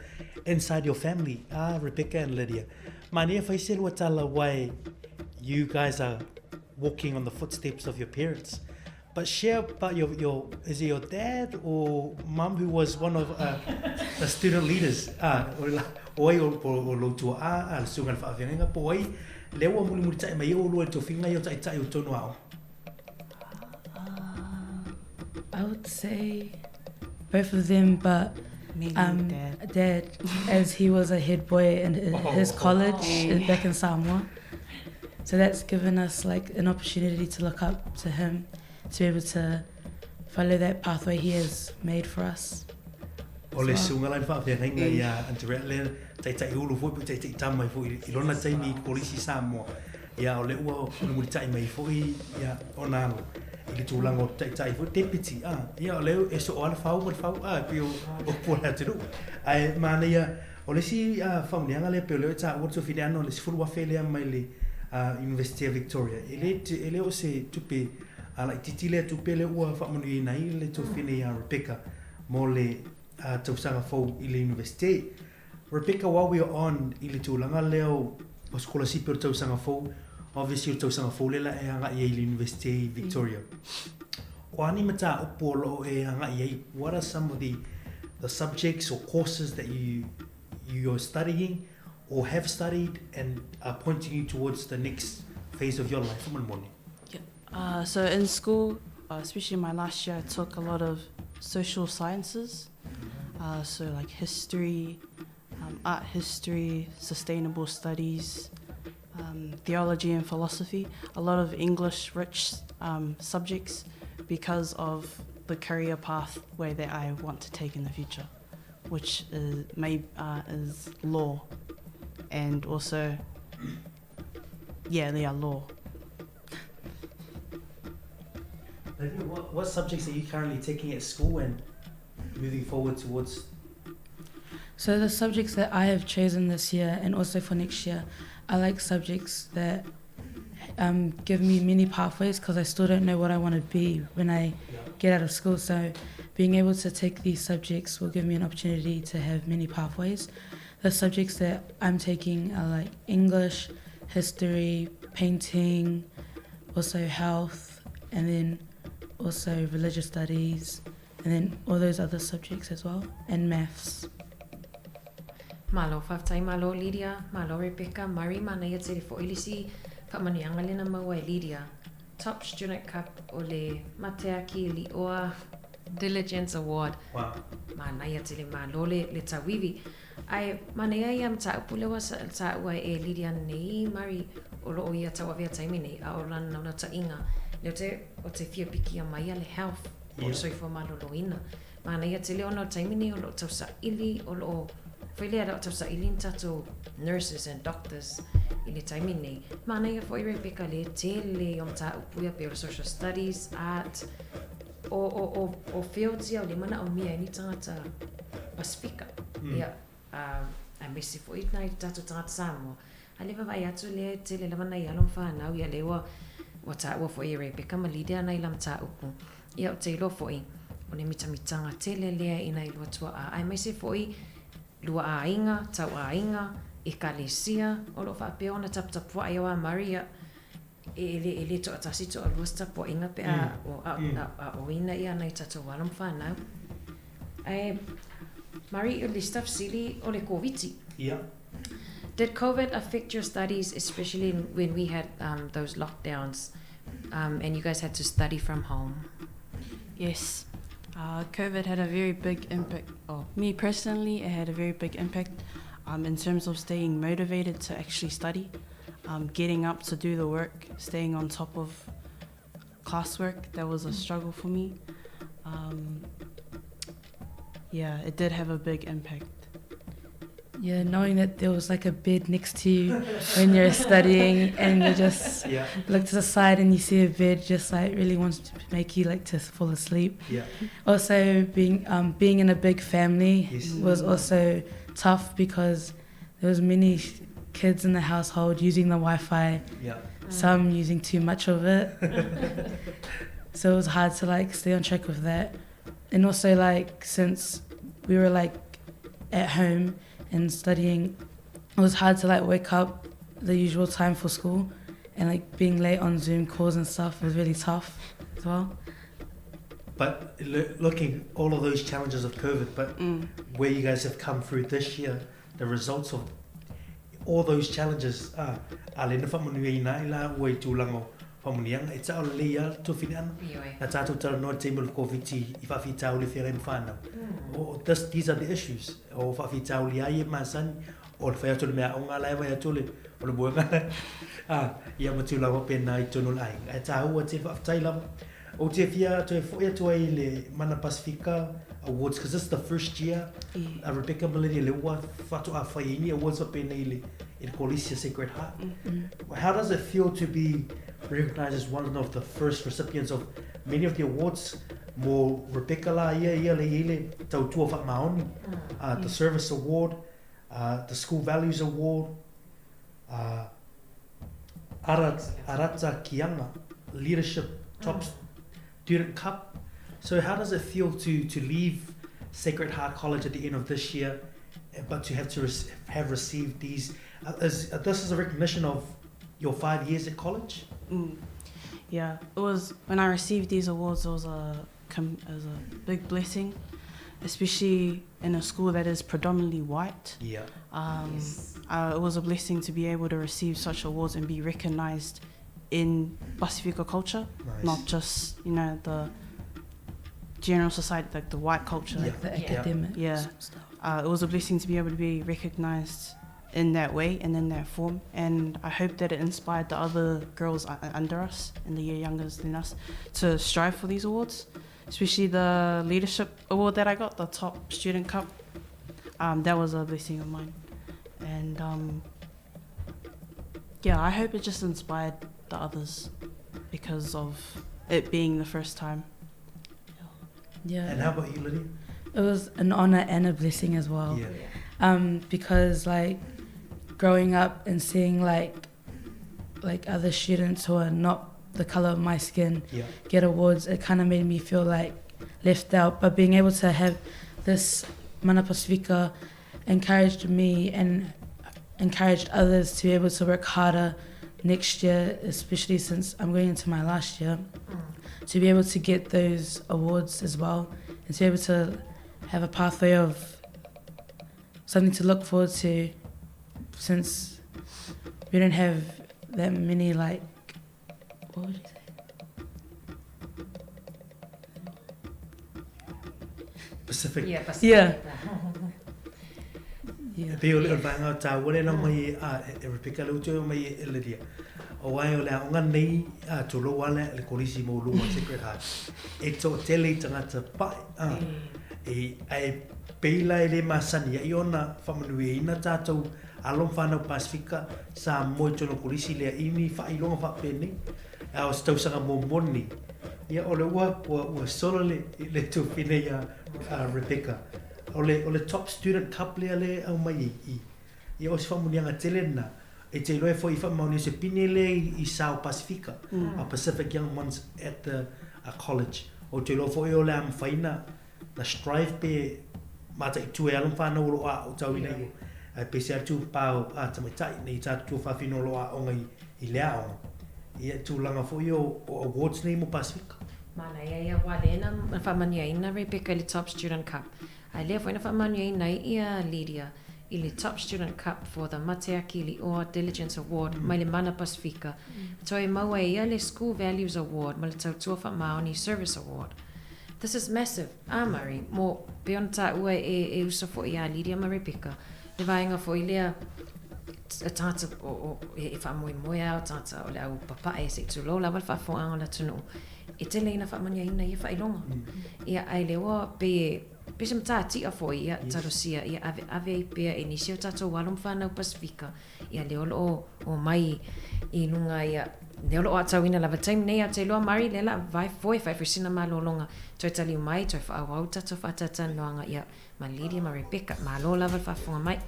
inside your family, ah, Rebecca and Lydia. Manaia fai se lua tala why you guys are walking on the footsteps of your parents. But share about your, your is it your dad or mum who was one of uh, the student leaders? Ah, o la, o ai o, o, o lou tua'a, a le susuga i le faafeagaiga, po o ai lea ua mulimulita'i mai ai oulua i le tofiga ia o ta'ita'i o totonu o aoga? I would say both of them, but um, dad. dad, as he was a head boy in his Oh. college back in Samoa. So that's given us like an opportunity to look up to him, to be able to follow that pathway he has made for us. O le susuga la i le faafeagaiga ia Andrea lea ta'ita'i ulu foi po o ta'ita'i tama ai foi i lona taimi i Kolisi Samoa. Ia o lea ua mulimulita'i mai ai foi ia ona alo i le tulaga o ta'ita'i foi deputy a ia o lea e soo lava le fau ma le fau a e pei o upu a le atunuu. Ae manaia o le isi faamanuiaga lea pei o lea e taua le tuafine ana o le 10,000 lea mai le University of Victoria. E le e le o se tupe laitiiti lea tupe lea ua faamanuiaina ai le tuafine ia Rebecca mo le tausaga fou i le Universite. Rebecca, while we are on i le tulaga lea o sikolasipi o le tausaga fou, obviously o le tausaga fou lea la e agai ai i le Universite i Victoria. O a ni mataupu o lo o e agai ai? What are some of the the subjects or courses that you you are studying or have studied and are pointing you towards the next phase of your life? Faamolemole. Yeah. Uh, so in school, uh, especially my last year, I took a lot of social sciences. Uh, so like history, um, art history, sustainable studies, um, theology and philosophy, a lot of English-rich um, subjects because of the career pathway that I want to take in the future, which is, may, uh, is law and also, yeah, yeah, law. What, what subjects are you currently taking at school and moving forward towards? So the subjects that I have chosen this year and also for next year, I like subjects that um, give me many pathways because I still don't know what I want to be when I get out of school. So being able to take these subjects will give me an opportunity to have many pathways. The subjects that I'm taking are like English, history, painting, also health, and then also religious studies, and then all those other subjects as well, and maths. Malo, faafetai malo Lydia, malo Rebecca, Murray, manaia tele foi le isi faamanuiaga lea na maua e Lydia. Top Student Cup o le Mateaki Lioa Diligence Award. Wow. Manaia tele malo le, le tauivi. Ae manaia ia mataupu lea ua taua e Lydia nei, Murray, o loo ia tauavea taimi nei, a o lana naunautaiga, lea ou te, ou te fia pikia mai ia le health, po o le soifua maloloina. Manaia tele ona o le taimi nei o loo tausaili, o loo, foi lea o loo tausaili ni tatou nurses and doctors. i le taimi lenei. Manaia foi Rebecca le tele o mataupu ia pei o le social studies, art, o, o, o, o fields ia o lea e manaomia ai ni tagata Pasifika. Ia, ā, aemaise foi nai tatou tagata Samoa. A lea e vaavaai atu lea e tele lava nai alo ma fanau, ia lea ua, ua taua foi e Rebecca ma Lydia nai la mataupu. Ia ou te iloa foi, o le mitamitaga tele lea i nai lua tua'a, aemaise foi lua aiga, tau aiga, ekalesia, o lo o faapea ona taputapua'i au a Murray, ia, e le, e le toatasi toalua se tapuaiga pe a o aoaoina ia nai tatou alo ma fanau. Ae, Murray, o le isi tafesili o le Koviti. Ia. Did COVID affect your studies, especially when we had um, those lockdowns um, and you guys had to study from home? Yes. Uh, COVID had a very big impact. Oh, me personally, it had a very big impact um, in terms of staying motivated to actually study, um, getting up to do the work, staying on top of classwork. That was a struggle for me. Um, yeah, it did have a big impact. Yeah, knowing that there was like a bed next to you when you're studying and you just Yeah. look to the side and you see a bed just like really wants to make you like to fall asleep. Yeah. Also being um, being in a big family Yes. was also tough because there was many kids in the household using the Wi-Fi. Yeah. Some using too much of it. so it was hard to like stay on track with that. And also like since we were like at home and studying, it was hard to like wake up the usual time for school and like being late on Zoom calls and stuff was really tough as well. But looking all of those challenges of COVID, but mm. where you guys have come through this year, the results of all those challenges, ah, a le na whamanui ai nā i la ua i tūlanga o whamunianga, e tao lelei a tofine ana. Na tātou tara noa te taimi o le Koviti i whaafitauli whiarai ma whānau. O, this, these are the issues. O whaafitauli ai e masani, o le whai atu le mea o ngā lai vai atu le, o le moenga. Ah, ia ma tūlanga pēnā i tonu le aiga. E tāua te whaaftai lava. O te whia atu e fo'i atu ai le Mana Pasifika Awards, because this is the first year a Rebecca Malini le ua whatu a whai ini awards o pēnei i le, i le Kolisi Sacred Heart. How does it feel to be recognized as one of the first recipients of many of the awards? Mo Rebecca la ia ia le i le tautua whaamaoni, the Service Award, the School Values Award, Ara, Arata Kianga Leadership Top Student Cup. So how does it feel to, to leave Sacred Heart College at the end of this year, but to have to rec- have received these? Is, this is a recognition of your 5 years at college? Mm. Yeah, it was when I received these awards. It was a it was a big blessing, especially in a school that is predominantly white. Yeah. Um, yes. It was a blessing to be able to receive such awards and be recognized in Pasifika culture, Nice. not just you know the general society, like the white culture, Like the academic Yeah, stuff. It was a blessing to be able to be recognized in that way and in that form. And I hope that it inspired the other girls under us and the year younger than us to strive for these awards, especially the leadership award that I got, the top student cup. Um, that was a blessing of mine. And um, yeah, I hope it just inspired the others because of it being the first time. Yeah. And how about you, Lydia? It was an honor and a blessing as well. Yeah. Um, because like growing up and seeing like like other students who are not the color of my skin Yeah. get awards, it kind of made me feel like left out. But being able to have this Mana Pasifika encouraged me and encouraged others to be able to work harder next year, especially since I'm going into my last year, to be able to get those awards as well and to be able to have a pathway of something to look forward to since we don't have that many like what would you say? Pacific. Yeah, Pacific. Yeah. Yeah. E pei o le o le vaega o tāua le lau mai a e Rebecca le utu mai e Lydia. O ai o le aoga nei a tolo wale le kolisi mo lunga Sacred Heart. E to tele i tangata pai. A, E, ae pei la e le masani ai ona faamanuiaina tatou alo ma fanau Pasefika sa moe i totonu o kolisi lea i ni faailoga faapenei. A o se tausaga muamua lenei, ia o le ua, ua, ua solo le, le tuafafine ia a Rebecca. O le, o le Top Student Cup lea le aumai i i. Ia o se faamanuiaga tele lena. E te iloa e foi i faamaonia se pine lea i sa o Pasefika, a Pacific Young Ones at the College. Ou te iloa foi o le a mafai na strive pe mataitu e alo ma whanau o lo o aotauina i o. Ae peiseai le tūpā o a tamaitai nei tātou tuafafine o lo o aoga i le aoga. Ia tulaga foi o awards nei mo Pasefika. Manaia ia aua lea na faamanuiaina Rebecca i le Top Student Cup. Ae lea foi na faamanuiaina ai ia Lydia i le Top Student Cup for the Mateaki Li'oa Diligence Award mai le Mana Pasifika. Toe maua e ia le School Values Award ma le Tautua Faamaoni Service Award. This is massive, a Murray, mo, pei ona taua e, e uso foi iā Lydia ma Rebecca, le vaega foi lea, tagata o, o, e, e faamoemoe a o tagata o le au papae se i tulou lava le faafofogaaga o le atunuu, e tele ina faamanuiaina ia faailoga. Ia, ae le ua pei e, pei se matatia foi, ia, talosia, ia aveave ai pea e nisi o tatou alo ma fanau Pasifika, ia lea o lo o omai i luga, ia, lea o lo o aatauina lava i le taimi nei, a te iloa Murray, lea o le a vae foe, fai foi sina malologa, toe taliu mai, toe faaauau tatou faatalatalanoaga, ia, ma Lydia ma Rebecca. Malo lava le faafofoga mai.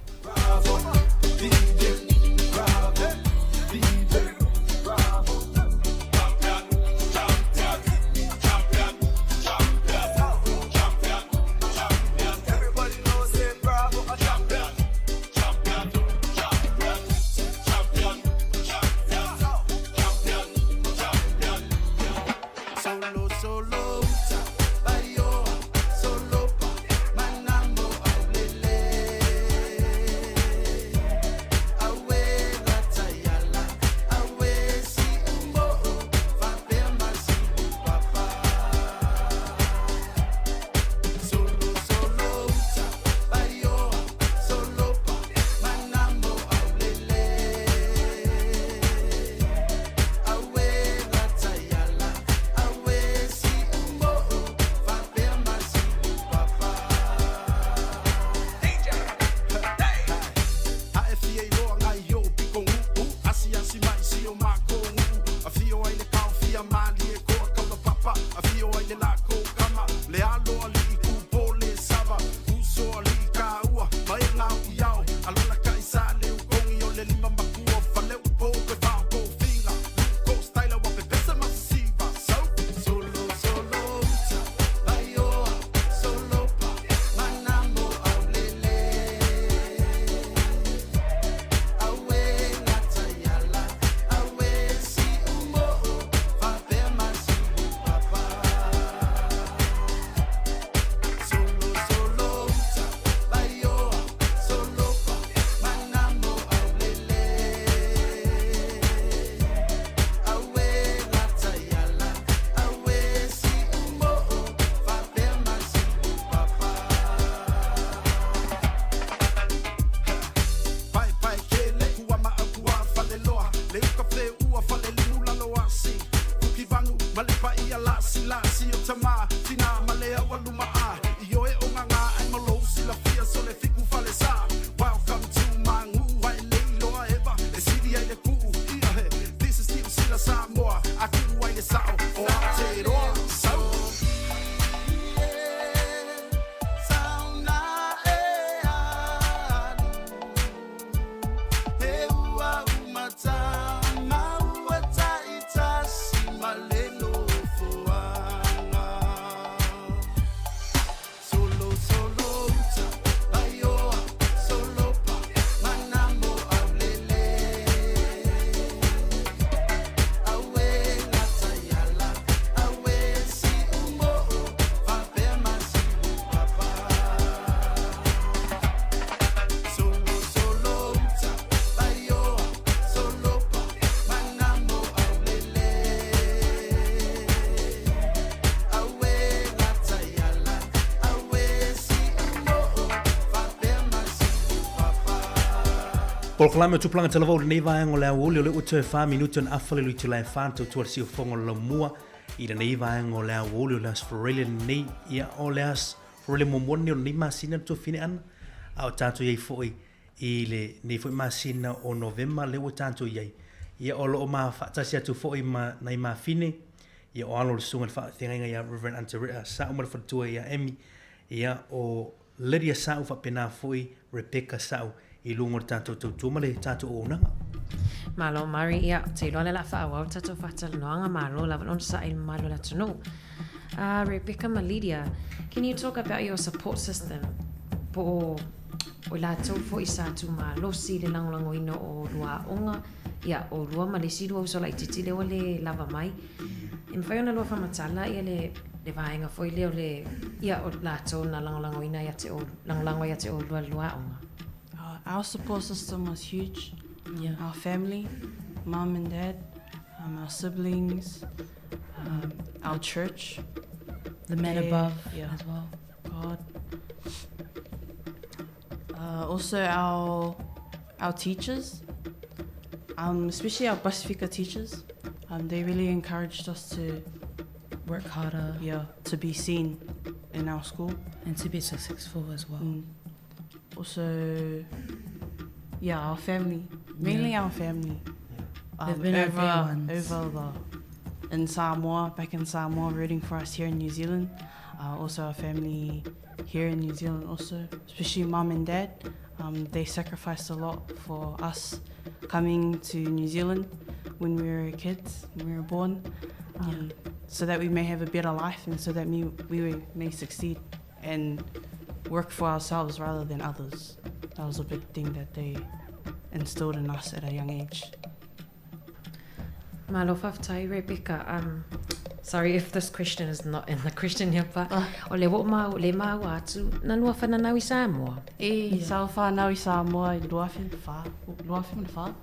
Polokalame o Tupulaga Talavou lenei vaega o le aoauli o lea ua toe 4 minute ona afa le itula e 4 na tautua le siufofoga o le laumua i lenei vaega o le aoauli o le Aso Faraile lenei. Ia, o le Aso. O le muamua lenei o lenei masina le tuafine ana, a o tatou i ai foi i lenei foi masina o Novema lea ua tatou i ai. Ia o lo o ma faatasi atu foi ma nai mafine, ia o alo o le Susuga i le Faafeagaiga ia Reverend Anterea Sa'u ma le faletua ia Amy, ia o Lydia Sa'u faapena foi Rebecca Sa'u i luga o le tatou tautua ma le tatou auaunaga. Malo Murray, ia, ou te iloa lea o le a faaauau le tatou faatalanoaga, malo lava le onosai i le mamalu o le atunuu. Uh, Rebecca ma Lydia, can you talk about your support system? Po o, o i latou foi sa tumalosi i le lagolagoina o lua aoga, ia, o lua ma le isi lua uso laitiiti lea ua le lava mai. E mafai ona lua faamatala ia le, le vaega foi lea o le, ia, o latou na lagolagoina ia te o, lagolago ia te oulua le lua aoga. Uh, our support system was huge. Yeah. Our family, mom and dad, um, our siblings, um, our church. The man yeah, above yeah. as well. God. Uh, also our our teachers, um, especially our Pasifika teachers, um, they really encouraged us to work harder. Yeah, to be seen in our school. And to be successful as well. Mm. Also, yeah, our family, mainly yeah. our family. Um, They've been over, our day ones. over the, in Samoa, back in Samoa, rooting for us here in New Zealand. Uh, also our family here in New Zealand also, especially mum and dad. Um, they sacrificed a lot for us coming to New Zealand when we were kids, when we were born, um, yeah. so that we may have a better life and so that we, we may succeed and work for ourselves rather than others. That was a big thing that they instilled in us at a young age. Malo faafetai Rebecca. Um, sorry if this question is not in the question here, but uh. o le o mau, le mau atu, na lua whananau i Samoa? E, yeah. sa whanau i Samoa i 2004, 2004.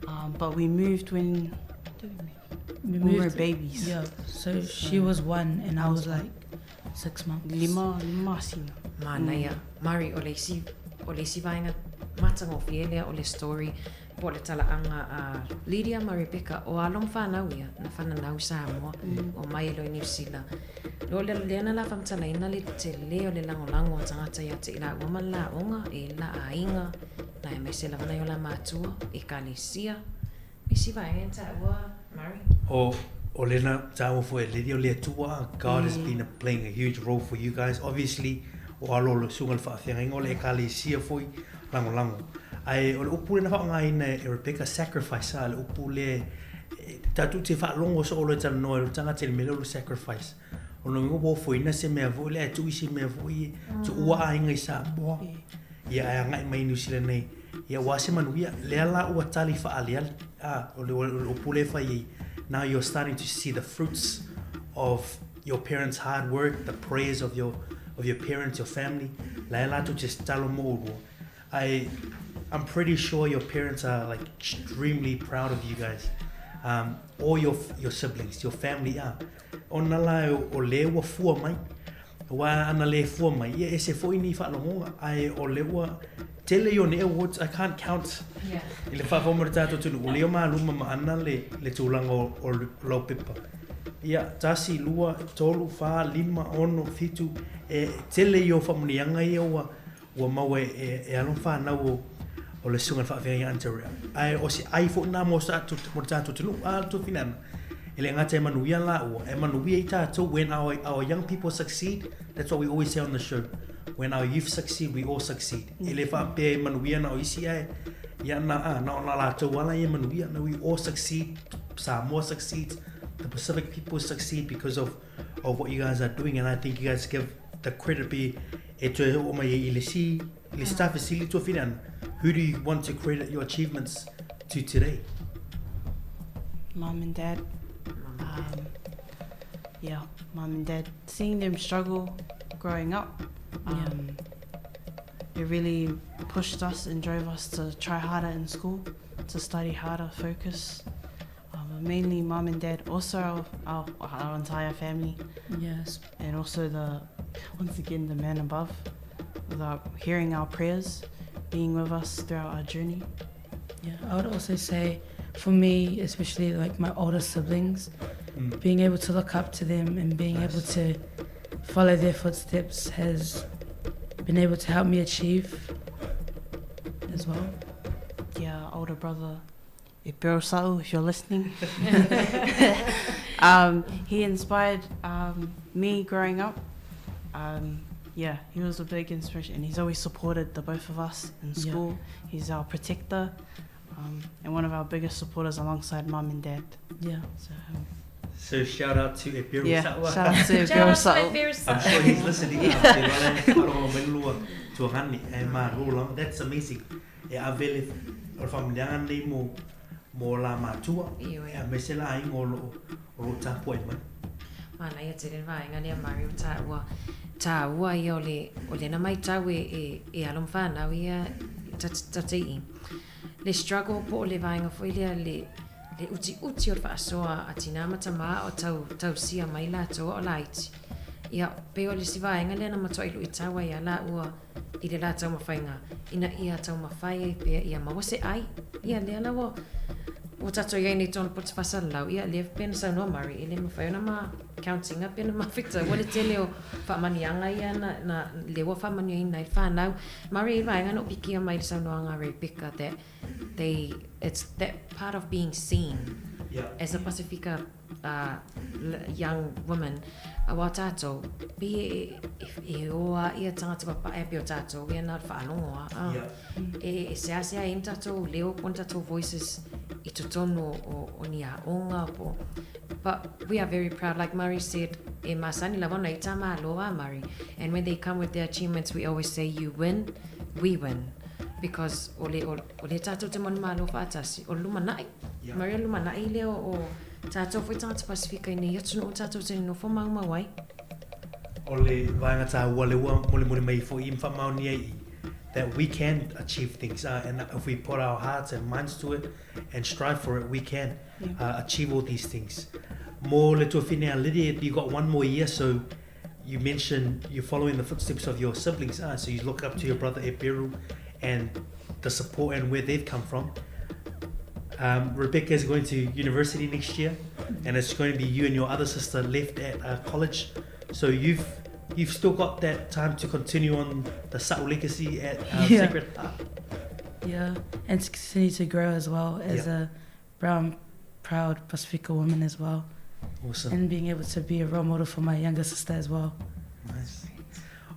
Um, but we moved when, did we move? We, moved, we were babies. Yeah, so, so she was one and I was like six months. Lima, lima masina. Manaia. Mm. Mari, o le isi, o le isi vaega matagofie lea o le story po o le talaaga a Lydia ma Rebecca, o alo ma fanau ia, na fananau i Samoa, mm. omai e loa i Niu Sila. Lo le lea na la faamatalaina le tele o le lagolago a tagata ia te i laua ma le laoga, e la aiga, na aemaise lava nai o la matua, ekalesia. Isi vaega e taua, Murray? O, o lena taua foi e Lydia o le Atua, God mm. has been playing a huge role for you guys. Obviously, o alo o le susuga i le faafeagaiga o le ekalesia foi lagolago. Ae o le upu lea na faaaogaina e Rebecca, sacrifice, a le upu lea e tatou te faalogo soo loa e talanoa i le tagata i le mea lea o le sacrifice. O lona uiga ua ofoina se mea foi lea ae tuu isi mea foi tuua aiga i Samoa ia ae agai mai i Niu Sila nei. Ia ua se manuia, lea la ua tali faaaliali, a o le upu lea e fai ai, now you're starting to see the fruits of your parents hard work, the prayers of your of your parents, your family, la e latou te tatalo mo oulua. Ae I'm pretty sure your parents are like extremely proud of you guys. Um, all your your siblings, your family ah. Ona la o le ua fua mai. Aua ana le fua mai, ia ese foi ni faalogoga, ae o le ua tele i o nei awards, I can't count. Yeah. I le faafofoga mai o le tatou atunuu, ua le o maluma ma ana le, le tulaga o, o laupepa. Ia, tasi, lua, tolu, fa, lima, ono, fitu, e tele i o faamanuiaga ia ua, ua maua e, e, e alo ma fanau o, o le susuga i le faafeagaiga Anterea. Ae o se ai foi lena mo sa mo le tatou atunuu, a le tuafine ana. E le gata e manuia laua, e manuia i tatou when our, our young people succeed, that's what we always say on the show. When our youth succeed, we all succeed. E le faapea e manuia na o isi ae, ia na, a, na o na latou ala ia manuia, na we all succeed, Samoa succeeds, the Pacific people succeed because of, of what you guys are doing and I think you guys give the credit be e toe oo mai ai i le si i le staff e sili tuafine ana who do you want to credit your achievements to today? Mum and dad. Um, yeah, mum and dad. Seeing them struggle growing up, um, yeah. it really pushed us and drove us to try harder in school, to study harder, focus. Um, mainly mum and dad, also our, our, our entire family. Yes. And also the, once again, the man above, without hearing our prayers, being with us throughout our journey. Yeah, I would also say for me, especially like my older siblings, mm. being able to look up to them and being nice. able to follow their footsteps has been able to help me achieve as well. Yeah, older brother Epero if you're listening. he inspired me growing up. yeah, he was a big inspiration, and he's always supported the both of us in school. Yeah. He's our protector and one of our biggest supporters alongside mum and dad. Yeah. So, so shout out to Epiru yeah, Sa'ua. Shout out to Epiru Sa'ua. I'm sure he's listening. That's amazing. E ave le o le faamanuiaga lenei mo mo la matua aemaise le aiga o loo o loo tapuai mai. Manaia tele le vaega lea Mario taua taua ia o le o lena maitau e e e alo ma fanau ia tateii le struggle po o le vaega foi lea le le utiuti o le faasoa a tinā ma tamā o tau tausia mai latou a o laiti. Ia, pei o le isi vaega lea na matuai luitau ai a laua i le la taumafaiga ina ia taumafai ai pea ia maua se ai. Ia, lea la ua ua tatou i ai nei tonu poto faasalalau, ia, lea pei ona saunoa Murray, e le mafai ona ma count ina pe na mafitaua le tele o faamanuiaga ia na, na, lea ua faamanuiaina ai le fanau. Murray, i le vaega na ou pikia mai i le saunoaga a Rebecca that they, it's that part of being seen yeah. as a Pasifika uh, young women, aua tātou, pei e, e, e ō a ia tangata papae pei o tātou, ia nā whaalogo a, a. Yeah. E, e seasea ai ni tātou leo po ni tātou voices i totonu o, o, o ni aonga po. But we are very proud, like Murray said, e masani lava ona i tā mālo a Murray. And when they come with their achievements, we always say you win, we win. Because o le, o, o le tātou te manumalo whaatasi, o lumana'i. Yeah. Murray, o lumana'i lea o, o tātou foi tangata Pasifika i nei atunuu o tātou te nofo maumau ai. O le vaega tāua le ua molimoli mai foi i ma faamaonia i that we can achieve things uh, and if we put our hearts and minds to it and strive for it, we can uh, achieve all these things. Mo le tuafine a Lydia, you got one more year, so you mentioned you're following the footsteps of your siblings, uh, so you look up to your brother Eperu and the support and where they've come from. Rebecca is going to university next year, and it's going to be you and your other sister left at uh, college. So you've you've still got that time to continue on the Sa'u legacy at Yeah. Sacred Heart. Yeah, and to continue to grow as well as Yeah. a brown, proud Pasifika woman as well. Awesome. And being able to be a role model for my younger sister as well. Nice.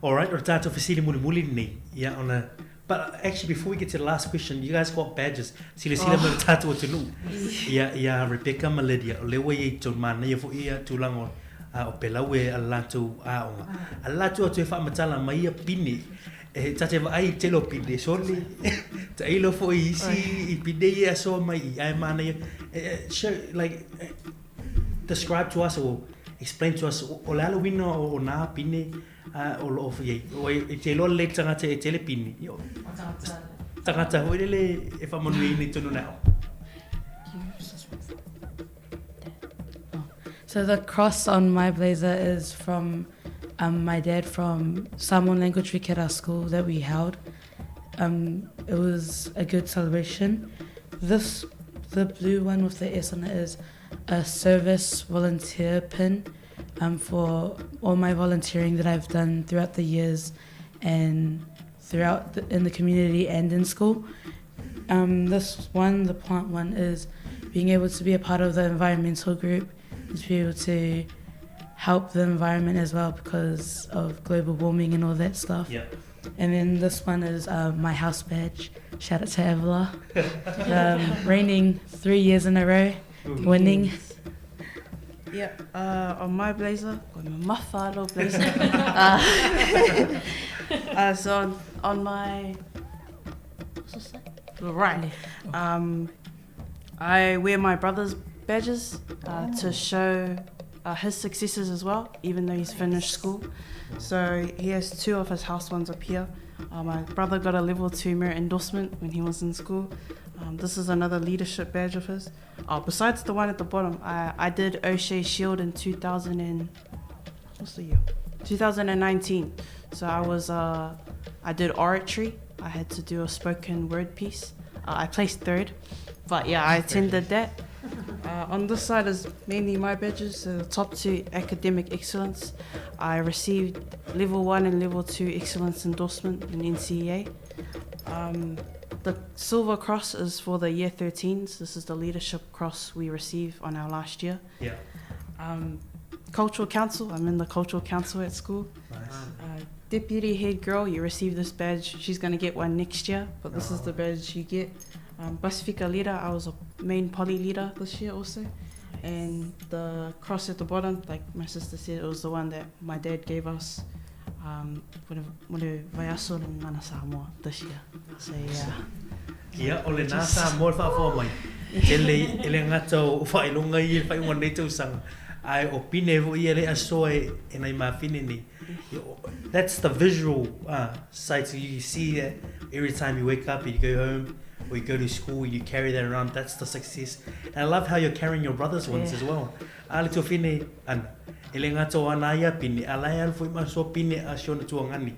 All right, o tātou fesili mulimuli nei. Ia, ona... But actually, before we get to the last question, you guys got badges. Sila sila Oh. mo tātou o te nuu. Ia, ia Rebecca ma Lydia, o lewa ia i tō mana ia fo ia tūlango o pelau e a lātou aonga. A lātou atu e whaamatala mai ia pine. E tate vaai i tele o pine, sole. Ta ilo fo i isi, i pine ia soa mai i ai mana ia. Show, like, describe to us or explain to us o le ala uiga o nā pine o loo iai o e te iloa lelei le tagata e tele pine Io, tagata foi lele e faamanuiaina i tonu o le So the cross on my blazer is from my dad from Samoan Language Week at our school that we held. It was a good celebration. This, the blue one with the S on it is a service volunteer pin for all my volunteering that I've done throughout the years and throughout the, in the community and in school. This one, the plant one, is being able to be a part of the environmental group and to be able to help the environment as well because of global warming and all that stuff. Yeah. And then this one is my house badge. Shout out to Avila. Reigning 3 years in a row, winning. Yeah, on my blazer, got my mafalo blazer. So on my, what's this say? The right. I wear my brother's badges to show his successes as well, even though he's finished school. So he has 2 of his house ones up here. My brother got a level 2 merit endorsement when he was in school. This is another leadership badge of his. Besides the one at the bottom, I did O'Shea Shield in 2000 and, what's the year? 2019. So I did oratory. I had to do a spoken word piece. I placed 3rd, but yeah, I attended that. On this side is mainly my badges, so the top two academic excellence. I received level 1 and level 2 excellence endorsement in NCEA. The silver cross is for the year 13s. This is the leadership cross we receive on our last year. Yeah. Cultural Council, I'm in the Cultural Council at school. Nice. Deputy head girl, you receive this badge. She's going to get one next year, but this is the badge you get. Pasifika leader, I was a main poly leader this year also. Nice. And the cross at the bottom, like my sister said, it was the one that my dad gave us mo le vaiaso le Gagana Samoa this year. So yeah. Ia, o lena Samoa le faafofoga mai. Tele, e le gata o faailoga ia i le faaiuga o lenei tausaga, ae o pine foi ia le asoa e nai mafine nei. That's the visual sight, so you see that every time you wake up, you go home, or you go to school, you carry that around, that's the success. And I love how you're carrying your brother's ones as well. A le tuafine, ana, e le gata o ana ia pine, a la e alu foi ma soa pine a si ona tuagani.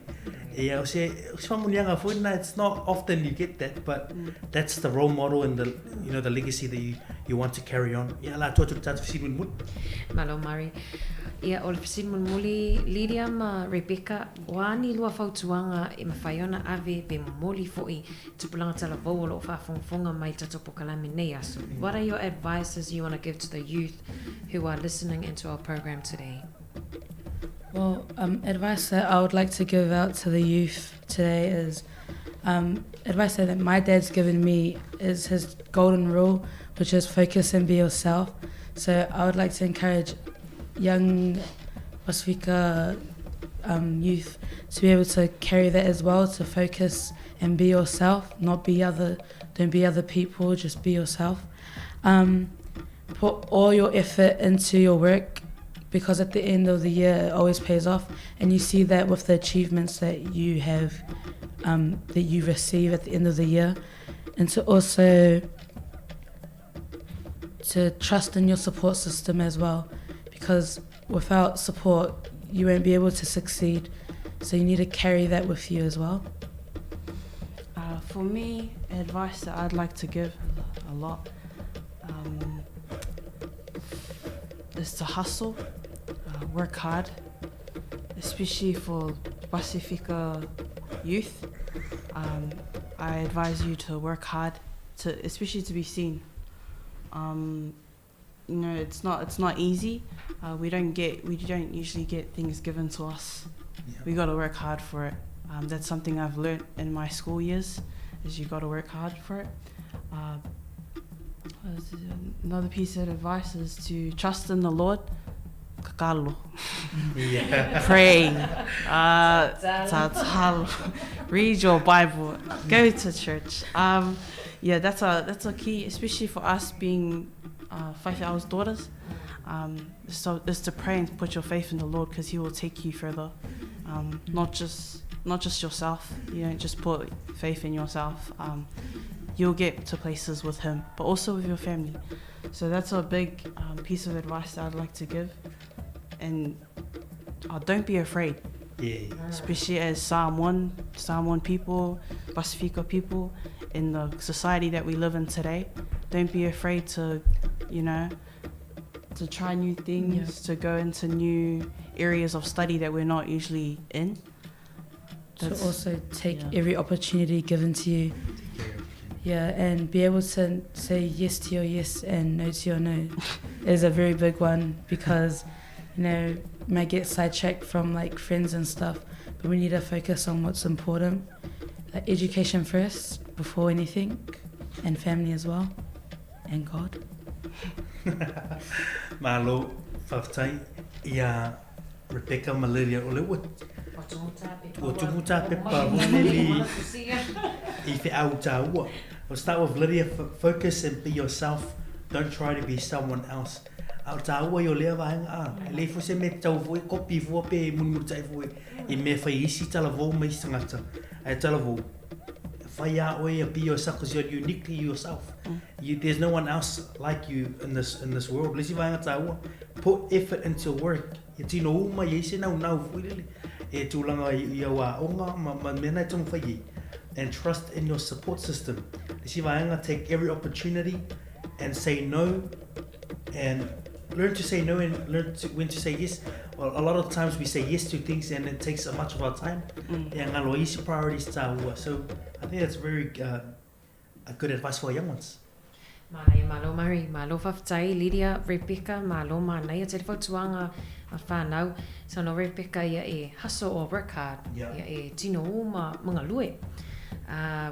Ia, o se, o se faamanuiaga foi lena, it's not often you get that, but that's the role model and the, you know, the legacy that you, you want to carry on. Ia, la atu atu le tatou fesili mulimuli. Malo Murray. Ia, o le fesili mulimuli, Lydia ma Rebecca, o a ni lua fautuaga e mafai ona ave pe momoli foi tupulaga talavou o lo o faafogafoga mai i le tatou polokalame nei aso? What are your advices you want to give to the youth who are listening into our program today? Well, advice that I would like to give out to the youth today is advice that my dad's given me is his golden rule, which is focus and be yourself. So I would like to encourage young Pasifika youth to be able to carry that as well, to focus and be yourself, not be other, don't be other people, just be yourself. Put all your effort into your work, because at the end of the year it always pays off, and you see that with the achievements that you have, that you receive at the end of the year. And to also to trust in your support system as well, because without support you won't be able to succeed, so you need to carry that with you as well. For me, advice that I'd like to give a lot is to hustle, work hard, especially for Pasifika youth. I advise you to work hard, especially to be seen. It's not easy. We don't usually get things given to us. Yeah. We got to work hard for it. That's something I've learnt in my school years, is you got to work hard for it. Another piece of advice is to trust in the Lord. Kakalo. Yeah. Pray. Tatalo. Read your Bible. Go to church. Yeah, that's a key, especially for us being 5 hours daughters. So is to pray and put your faith in the Lord, because He will take you further. Not just yourself. You don't just put faith in yourself. You'll get to places with Him, but also with your family. So that's a big piece of advice that I'd like to give. And don't be afraid. Yeah. Especially as Samoan people, Pasifika people, in the society that we live in today, don't be afraid to try new things, Yeah. to go into new areas of study that we're not usually in. To That's also take yeah. every opportunity given to you. Yeah, and be able to say yes to your yes and no to your no is a very big one, because you might get sidetracked from friends, but we need to focus on what's important. Like education first before anything, and family as well, and God. Malo, faafetai ia Rebecca ma Lydia o le ua Ua tumu tā pepa mo leli i te au tāua. We'll start with Lydia. Focus and be yourself. Don't try to be someone else. Au tāua i o lea vaenga a. E le fose me tau fue, kopi fua pe muni muni tai fue. I me whai isi tala vō mai sangata. Ai tala vō. Whai a oe a be yourself, because you're uniquely yourself. There's no one else like you in this world. Lesi vaenga tāua. Put effort into work. E tino uma i eise nau nau fui lele. E tūlanga i au a onga, ma mena e tonga whai i. And trust in your support system. Lesi vaenga, take every opportunity and say no And learn to say no and learn to, when to say yes. Well, a lot of times we say yes to things and it takes much of our time. E ngalo isi priorities tāua. So I think that's very a good advice for our young ones. Manaia, malo Murray, malo faafetai Lydia, Rebecca, malo manaia te fautuaga a whanau. So no Rebecca ia e hustle or work hard, ia e tino ū ma galue.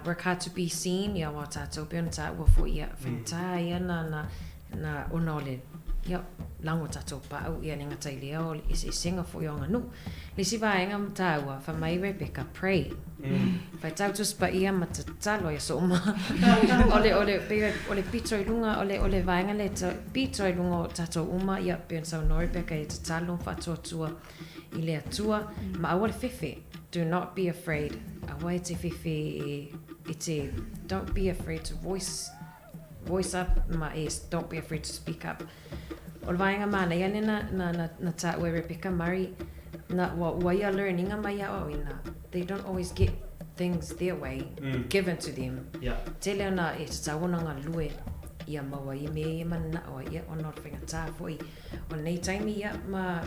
Work hard to be seen, ia wa tātou pe ona tāua fo ia whaitā ia na na na ona o le ia lango tātou pa'au ia le ngata i le ao le eseesenga foi o aganuu. Le isi vaega ma tāua, fai mai Rebecca, pray. Fai tau tusi paia ma tatalo ia sooma. O le, o le, pei o le pito i luga, o le, o le vaega lea e pito i luga o tātou uma, ia, pei ona saunoa Rebecca ia tatalo ma faatuatua i le Atua, ma aua le fefe. Do not be afraid. Aua e te fefe e, e te, don't be afraid to voice voice up ma e don't be afraid to speak up. O le vaega manaia lena na, na, na tāua e Rebecca Murray, na, ua, ua ia learninga mai aoaoina, they don't always get things their way, given to them. Tele ona e tatau ona galue ia maua i mea ia mananao ai, ia, ona o le faigata foi o lenei taimi, ia, ma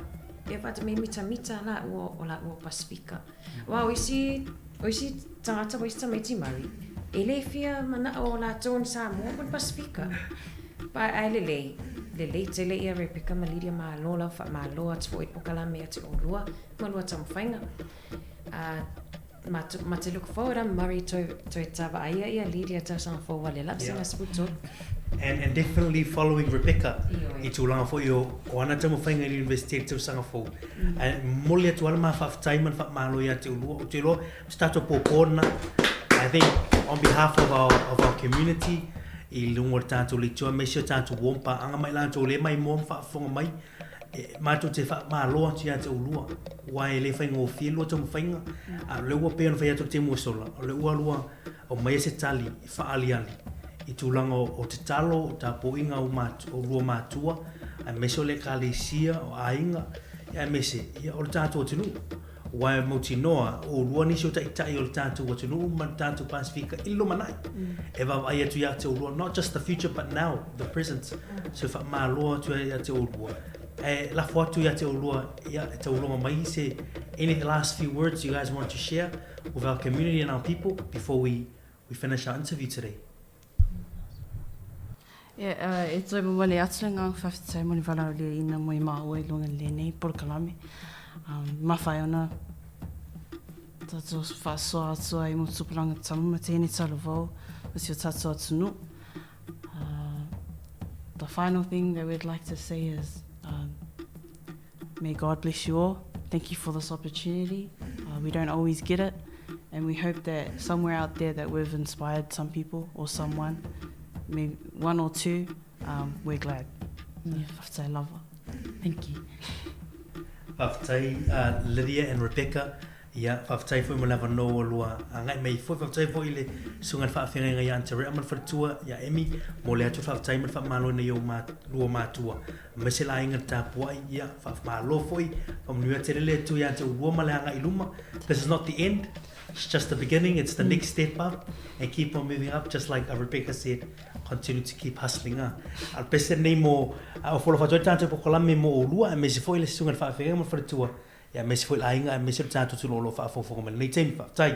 e whaata me mitamita la ua o la ua Pasifika. Aua o isi, o isi tagata o isi tamaiti Maori, e le fia mana'o o latou ni Samoa po o ni Pasifika. Pa ae lelei, lelei tele ia Rebecca ma Lydia malo lava faamalo atu foi i polokalame ia te oulua ma lua taumafaiga. A ma ma te look forward a Murray toe toe tavaai ia ia Lydia tausaga fou a le lava sina 13. And, and definitely following Rebecca i tulaga foi o, o ana taumafaiga i le University i le tausaga fou. Ae momoli atu lava le ma faafetai ma le faamalo ia te oulua. Ou te iloa, o se tatou pōpō lena, I think on behalf of our, of our community, i luga o le tatou leitioa aemaise o tatou uo ma paaga ma i latou o lea e maimoa ma faafofoga mai, e, matou te faamalo atu ia te oulua, aua e le faigofie lua taumafaiga, a o lea ua pei ona fai atu i le taimi ua sola, o lea ua lua aumaia se tali e faaaliali i tulaga o tatalo, o tapuaiga a oulua matua, aemaise o le Ekalesia, o aiga, aemaise o le tatou atunuu. Aua e mautinoa, o oulua nisi o taitai o le tatou atunuu ma le tatou Pasifika i le lumanai. E vaavaai atu ia te oulua, not just the future but now, the present. So e faamalo atu ia te oulua. E lafo atu ia te oulua, ia, e tauloga mai se any last few words you guys want to share with our community and our people before we we finish our interview today. Ia, e toe momoli atu le agaga faafetai mo le valaauliaina mo i māua i luga i lenei polokalame. Mawhai ana tātou whaasoa atua i mo tupuranga tama ma tēnei talavou o si o tātou atunuu. The final thing that we'd like to say is may God bless you all. Thank you for this opportunity. We don't always get it, and we hope that somewhere out there that we've inspired some people or someone, maybe one or two, we're glad. Yeah, faafetai lava. Thank you. Faafetai Lydia and Rebecca. Ia, faafetai foi mo le avanoa ua lua agai mai foi. Faafetai foi i le susuga i le faafeagaiga ia Anterea ma le faletua ia Emi. Momoli atu le faafetai ma le faamalo i ou lua matua aemaise le aiga tapuai. Ia, faamalo foi. Faamanuia tele le Atua ia te oulua ma le agai i luma. This is not the end. It's just the beginning. It's the next step up and keep on moving up just like Rebecca said. Continue to keep hustling. A o le pese lenei mo, a o folofa atu ai le tatou polokalame mo oulua aemaise foi le susuga i le faafeagaiga ma le faletua. Ia, aemaise foi le aiga, aemaise le tatou tūloa o lo o faafogafoga mai lenei taimi. Faafetai.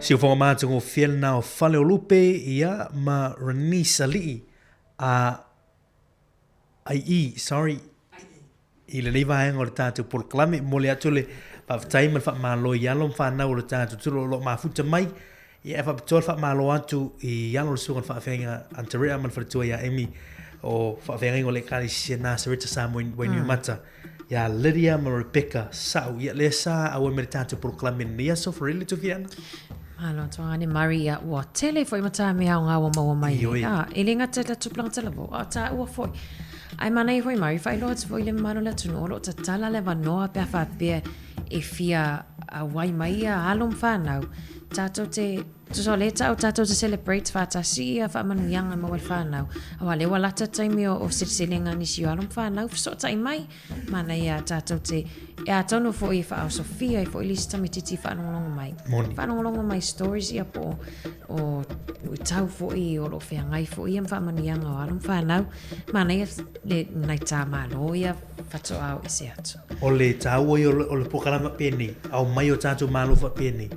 Siufoga matagofie lena o Faleolupe ia ma Renice Alii a ai sorry i lenei vaega o le tatou polokalame. Momoli atu le faafetai ma le faamalo i alo ma fanau o le tatou tulu o lo o mafuta mai. Ia e faapitoa le faamalo atu i alo o le susuga i le faafeagaiga Anterea ma le faletua ia Amy o faafeagaiga o le Ekalesia Nasareta sa Wainuiomata mm. ia Lydia ma Rebecca Sa'u. Ia lea sa auai mai le tatou polokalame i lenei aso Farele Tufiana. Malo atu ane Mari ia ua tele foi ma tā mea o ngā ua maua mai. Ioi. Ah, e le ngata la tupulanga talavou, a tā ua foi. Ae manaia foi Mari, faailoa atu foi i le mamalu o le atunuu o lo o tatala le avanoa pe a faapea e fia auai mai ia alo ma fanau, tatou te, tusa o lea e tau tatou te celebrate faatasi ia faamanuiaga e maua e le fanau, aua o lea ua lata taimi o seleselega a nisi o alo ma fanau, fesootai mai, Manaia tatou te, e atonu foi e faaosofia ai foi le isi tamaititi i faalogologo mai. Moni. Faalogologo mai stories ia po o, o tau foi o lo o feagai foi ia ma faamanuiaga o alo ma fanau. Manaia le nai tā malo ia faatoa o ese atu. O le taua ia o le polokalame faapenei, aumai o tatou malo faapenei.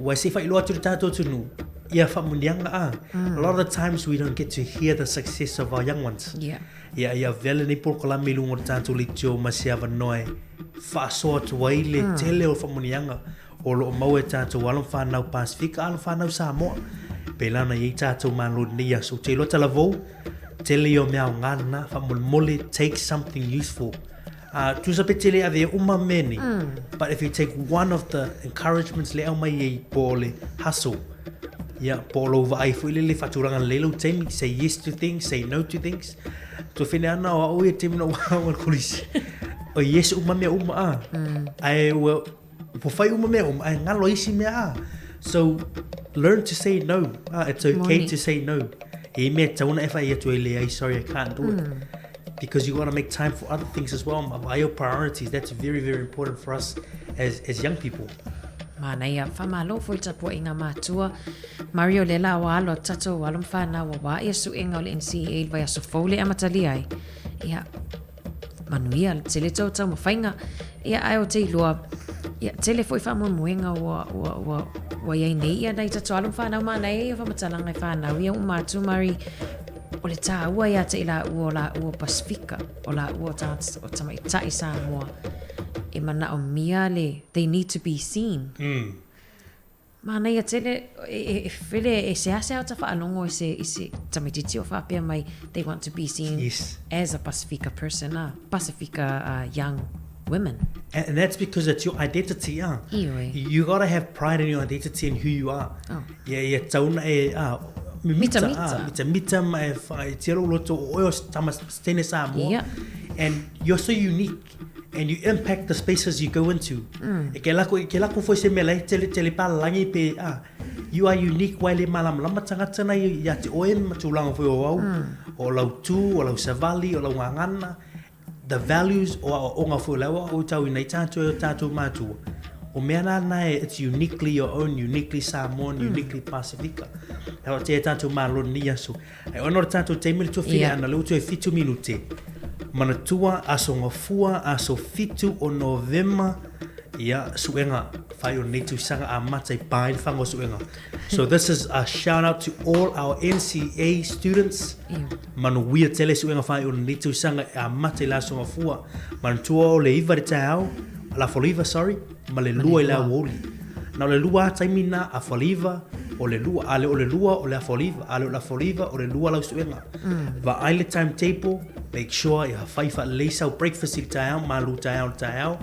Ua se i faailoa atu i le tatou atunuu, ia faamanuiaga a. A lot of the times we don't get to hear the success of our young ones. Yeah. Ia, ia avea lenei polokalame i luga o le tatou leitio ma se avanoa e faasoa atu ai le mm. tele o faamanuiaga o lo o maua e tatou alo ma fanau Pasifika, alo fanau Samoa. Pēlā ona i ai tatou malo i lenei aso. Ou te iloa talavou, tele ia o mea aoga lena, faamolemole, take something useful. Uh, tusa pe tele ave uma mea nei, mm. but if you take one of the encouragements le aumai ai po o le hustle, ia, po o lou vaai foi lele faatulaga lelei lou taimi, say yes to things, say no to things. Tuafine ana o au ia taimi na ua au i le kolisi. O yes uma mea uma a. Mm. Ae ua, ua whai uma mea uma, ae ngalo isi mea a. So, learn to say no. Ah, it's okay Moni. to say no. E mea tauna e whai atu e le ai, sorry, I can't do it. Mm. Because you got to make time for other things as well. Ma your priorities, that's very, very important for us as, as young people. Manaia, whamalo foi tapuaiga mātua. Mario le la o alo tatou alo ma whanau a wā ia suʻenga o le NCEA i le vaiaso fou le amatalia ai. Ia, manuia, tele tou taumafaiga. Ia, ae o te iloa, ia, tele foi faamoemoega ua, ua, ua, ua iai nei ia nai tatou alo ma whanau manaia ia whamatalaga i whanau ia uma atu Mari, o le tāua ia te i laua o laua o Pasifika, o laua o tagata o tamaitai Samoa, e manaomia le, they need to be seen. Mm. Manaia tele, e, e, e fele, e seasea o ta faalogo i se, i se tamaitiiti o faapea mai, they want to be seen yes. as a Pasifika person, a Pasifika uh, young women. And, and that's because it's your identity, ah. Ioe. You gotta have pride in your identity and who you are. Oh. Ia, ia tauna e, ah, mimita, Mitamita. ah, mitamita ma e whakaetia lou loto o oe o se tama se teine Samoa. Ia. And you're so unique and you impact the spaces you go into. E ke lako, e ke lako foi se mea lai tele tele palalagi pe, ah, you are unique wai le malamalama tagata na ia te oe ma tulaga foi o au, o lau tu, o lau savali, o lau gagana, the values o aoaoga foi o le au o tauina i tātou e o tātou mātua. O mea nā nā e, it's uniquely your own, uniquely Samoan, uniquely Pasifika. He o te e tātou mālo ni aso. Ai ona o le tātou taimi le tuawhine ana, le utu e 7 minute. Manatua, aso ngafua, aso 7 o Novema, ia, suenga, whai o nei tausaga a mata i pā i le whanga o suenga. So this is a shout out to all our NCA students. Manuia tele suega whai o nei tausaga a mata i le aso ngafua. Manatua o le iva le taeao, la foliva, sorry, ma le lua i le aoauli. Na o le lua a taimi na a foliva, o le lua, a le o le lua o le afoliva, a le o le afoliva o le lua lau suega. Vaai le timetable, make sure ia whai whaalelei sau breakfast i le taeao, malu taeao i le taeao,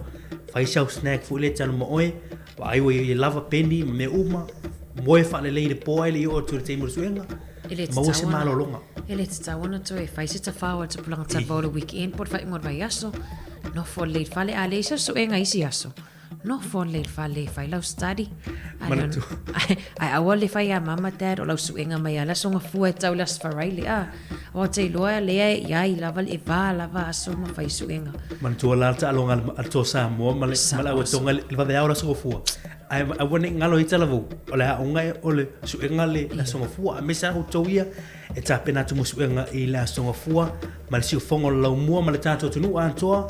whai sau snack foi le tanu ma oe, vaai ua ia lava peni ma mea uma, moe whaalelei i le pō ai le i oo atu i le taimi o le suega, E le maua tatau se ona- malologa. E le tatau ona toe fai se tafao a le tupulaga tavao i le weekend po o le faaiuga o le vaiaso. Nofo lelei i le fale, a leai se suega i isi aso. Nofo lelei i le fale e fai lau study. Ae Manatua. Ae aua le fai ia mama dad o lau suega mai ia le aso gafua e tau i le Aso Faraile a. Aua ou te iloa lea e iai lava le va lava aso ma fai suega. Manatua la le taaloga a le Toa Samoa ma le ma le auatoga i le vaveao o le aso gafua. Ae aua ne i galo ai talavou, o le aoga o le suega le aso gafua. Aemaise lava outou ia e tapena atu mo suega i le aso gafua ma le siufofoga o le laumua ma le tatou atunuu atoa.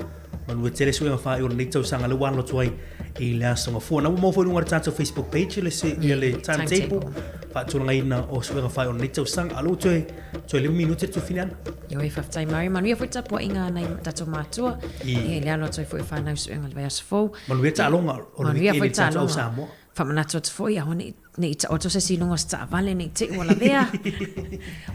Manuia tele suega whae o lenei tausaga le ua alo atu ai i le aso gafua. Na ua maua foi i luga o le tatou Facebook page le, se, ia le timetable faatulagaina o suega whae o lenei tausaga. A lo toe, toe 5 minute le tuwhine ana. Ioe, faafetai Mary. Manuia foi tapuaiga a nai tatou mātua. I. Ia, i le alo atu ai foi e whanau suega le vaiaso fou. Manuia taaloga o le Manuia weekend foi i le tatou au taaloga. Samoa. Faamanatu atu foi, aua ne i, ne i taoto se isi i luga o se taavale ne i te i ua lavea.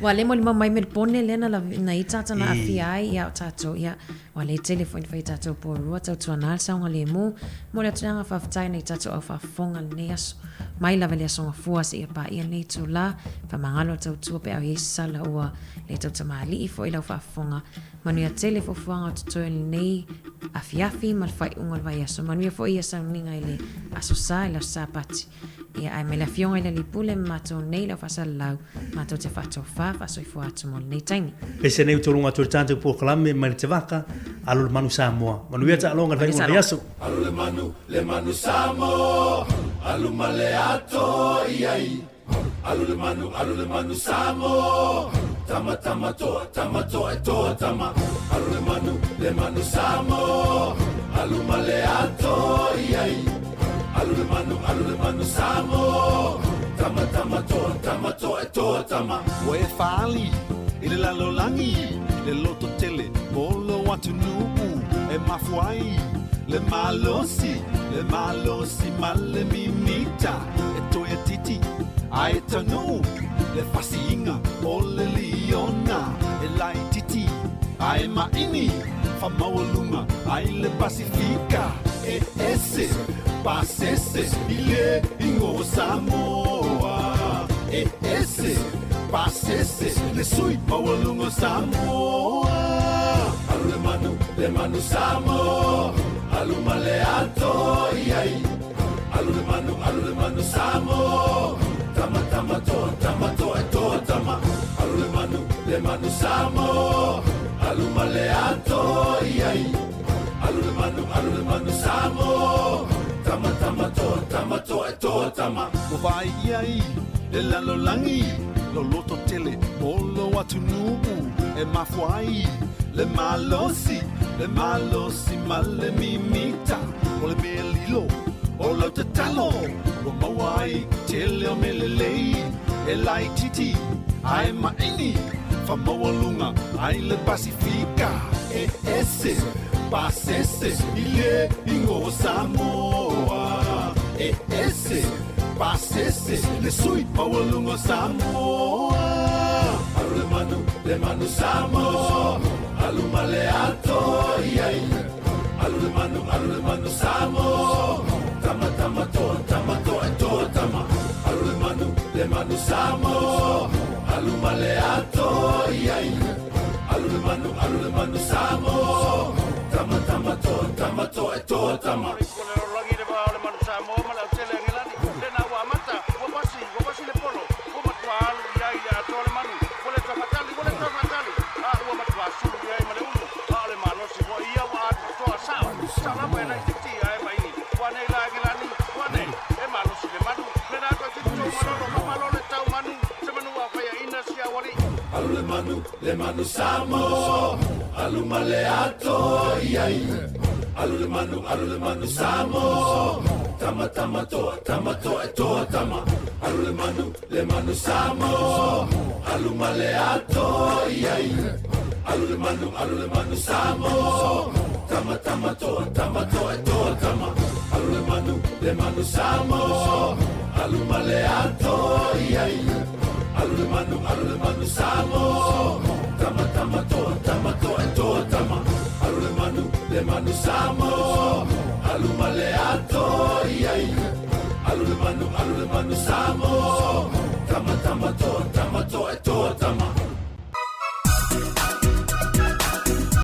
Ua le molimau mai Melebone lea na, lave, na i tata na aafia ai ia o tatou, ia, ua le tele foi na fai i tatou porua, tautuana le saogalemu. Momoli atu le agaga faafetai nai tatou au faafofoga i lenei aso. Mai lava i le aso Gafua seia paia lenei itulā, faamagalo le tautua pe a o i ai se sala ua le tautamalii foi i lau faafofoga. Manuia tele fuafuaga o totoe o lenei afiafi ma le faaiuga o le vaiaso. Manuia foi ia sauniga i le Aso Sa, i le Aso Sapati. Ia, ae mai le Afioga i le Alii Pule ma matou nei le au faasalalau, matou te faatofa, faasoifua atu mo lenei taimi. Pese nei ua luga atu i le tatou polokalame mai le Tevaka, alo le manu Samoa. Manuia taaloga i le faaiuga o le vaiaso. Alu le manu, le manu Samoa, alu ma le ato i ai. Alu le manu, alu le manu Samoa, tama tama toa, tama toa e toa tama. Alu le manu, le manu Samoa, alu ma le ato i ai. Alu le manu, alu le manu Samoa, tama tama toa, tama toa e toa tama. Ua e faaali i le lalolagi le loto tele mo lou atunuu e mafua ai le malosi, le malosi ma le mimita e toe titi ae taunuu le fasiiga o le liona e laitiiti ae maini faamaualuga ai le Pasifika e ese pasese i le igoa o Samoa e ese pasese le sui maualuga o Samoa. Alu le manu, le manu Samoa, alu ma le ato i ai. Alu le manu, alu le manu Samoa, tama tama toa, tama toa e toa tama. Alu le manu, le manu Samoa, alu ma le ato i ai. Alu le manu, alu le manu Samoa, tama tama toa, tama toa e toa tama. Ua vaai i ai le lalolagi lou loto tele mo lou atunuu e mafua ai le malosi, le malosi ma le mimita o le mea lilo o lau tatalo ua maua ai tele o mea lelei e laitiiti ae maini faamaualuga ai le Pasifika e ese pasese i le igoa o Samoa e ese pasese le sui maualuga o Samoa. Alu le manu, le manu Samoa, alu ma le ato i ai. Alu le manu, alu le manu Samoa, tama tama toa, tama toa e toa tama. Alu le manu, le manu Samoa, ato i ai. Alu le manu, alu le manu Samoa. Tama tama toa, tama toa e toa tama. Alu le manu, le manu Samoa. Alu ma le ato i ai. Alu le manu, alu le manu Samoa. Tama tama toa, tama toa e toa tama. Alu le manu, le manu Samoa. Alu ma le ato i ai. Alu le manu, alu le manu Samoa. Tama tama toa, tama toa e toa tama. Alu le manu, le manu Samoa. Alu ma le ato i ai. Alu le manu, alu le manu Samoa. Tama tama toa, tama toa e toa tama. Alu le manu, le manu Samoa. Alu ma le ato i ai. Alu le manu, alu le manu Samoa.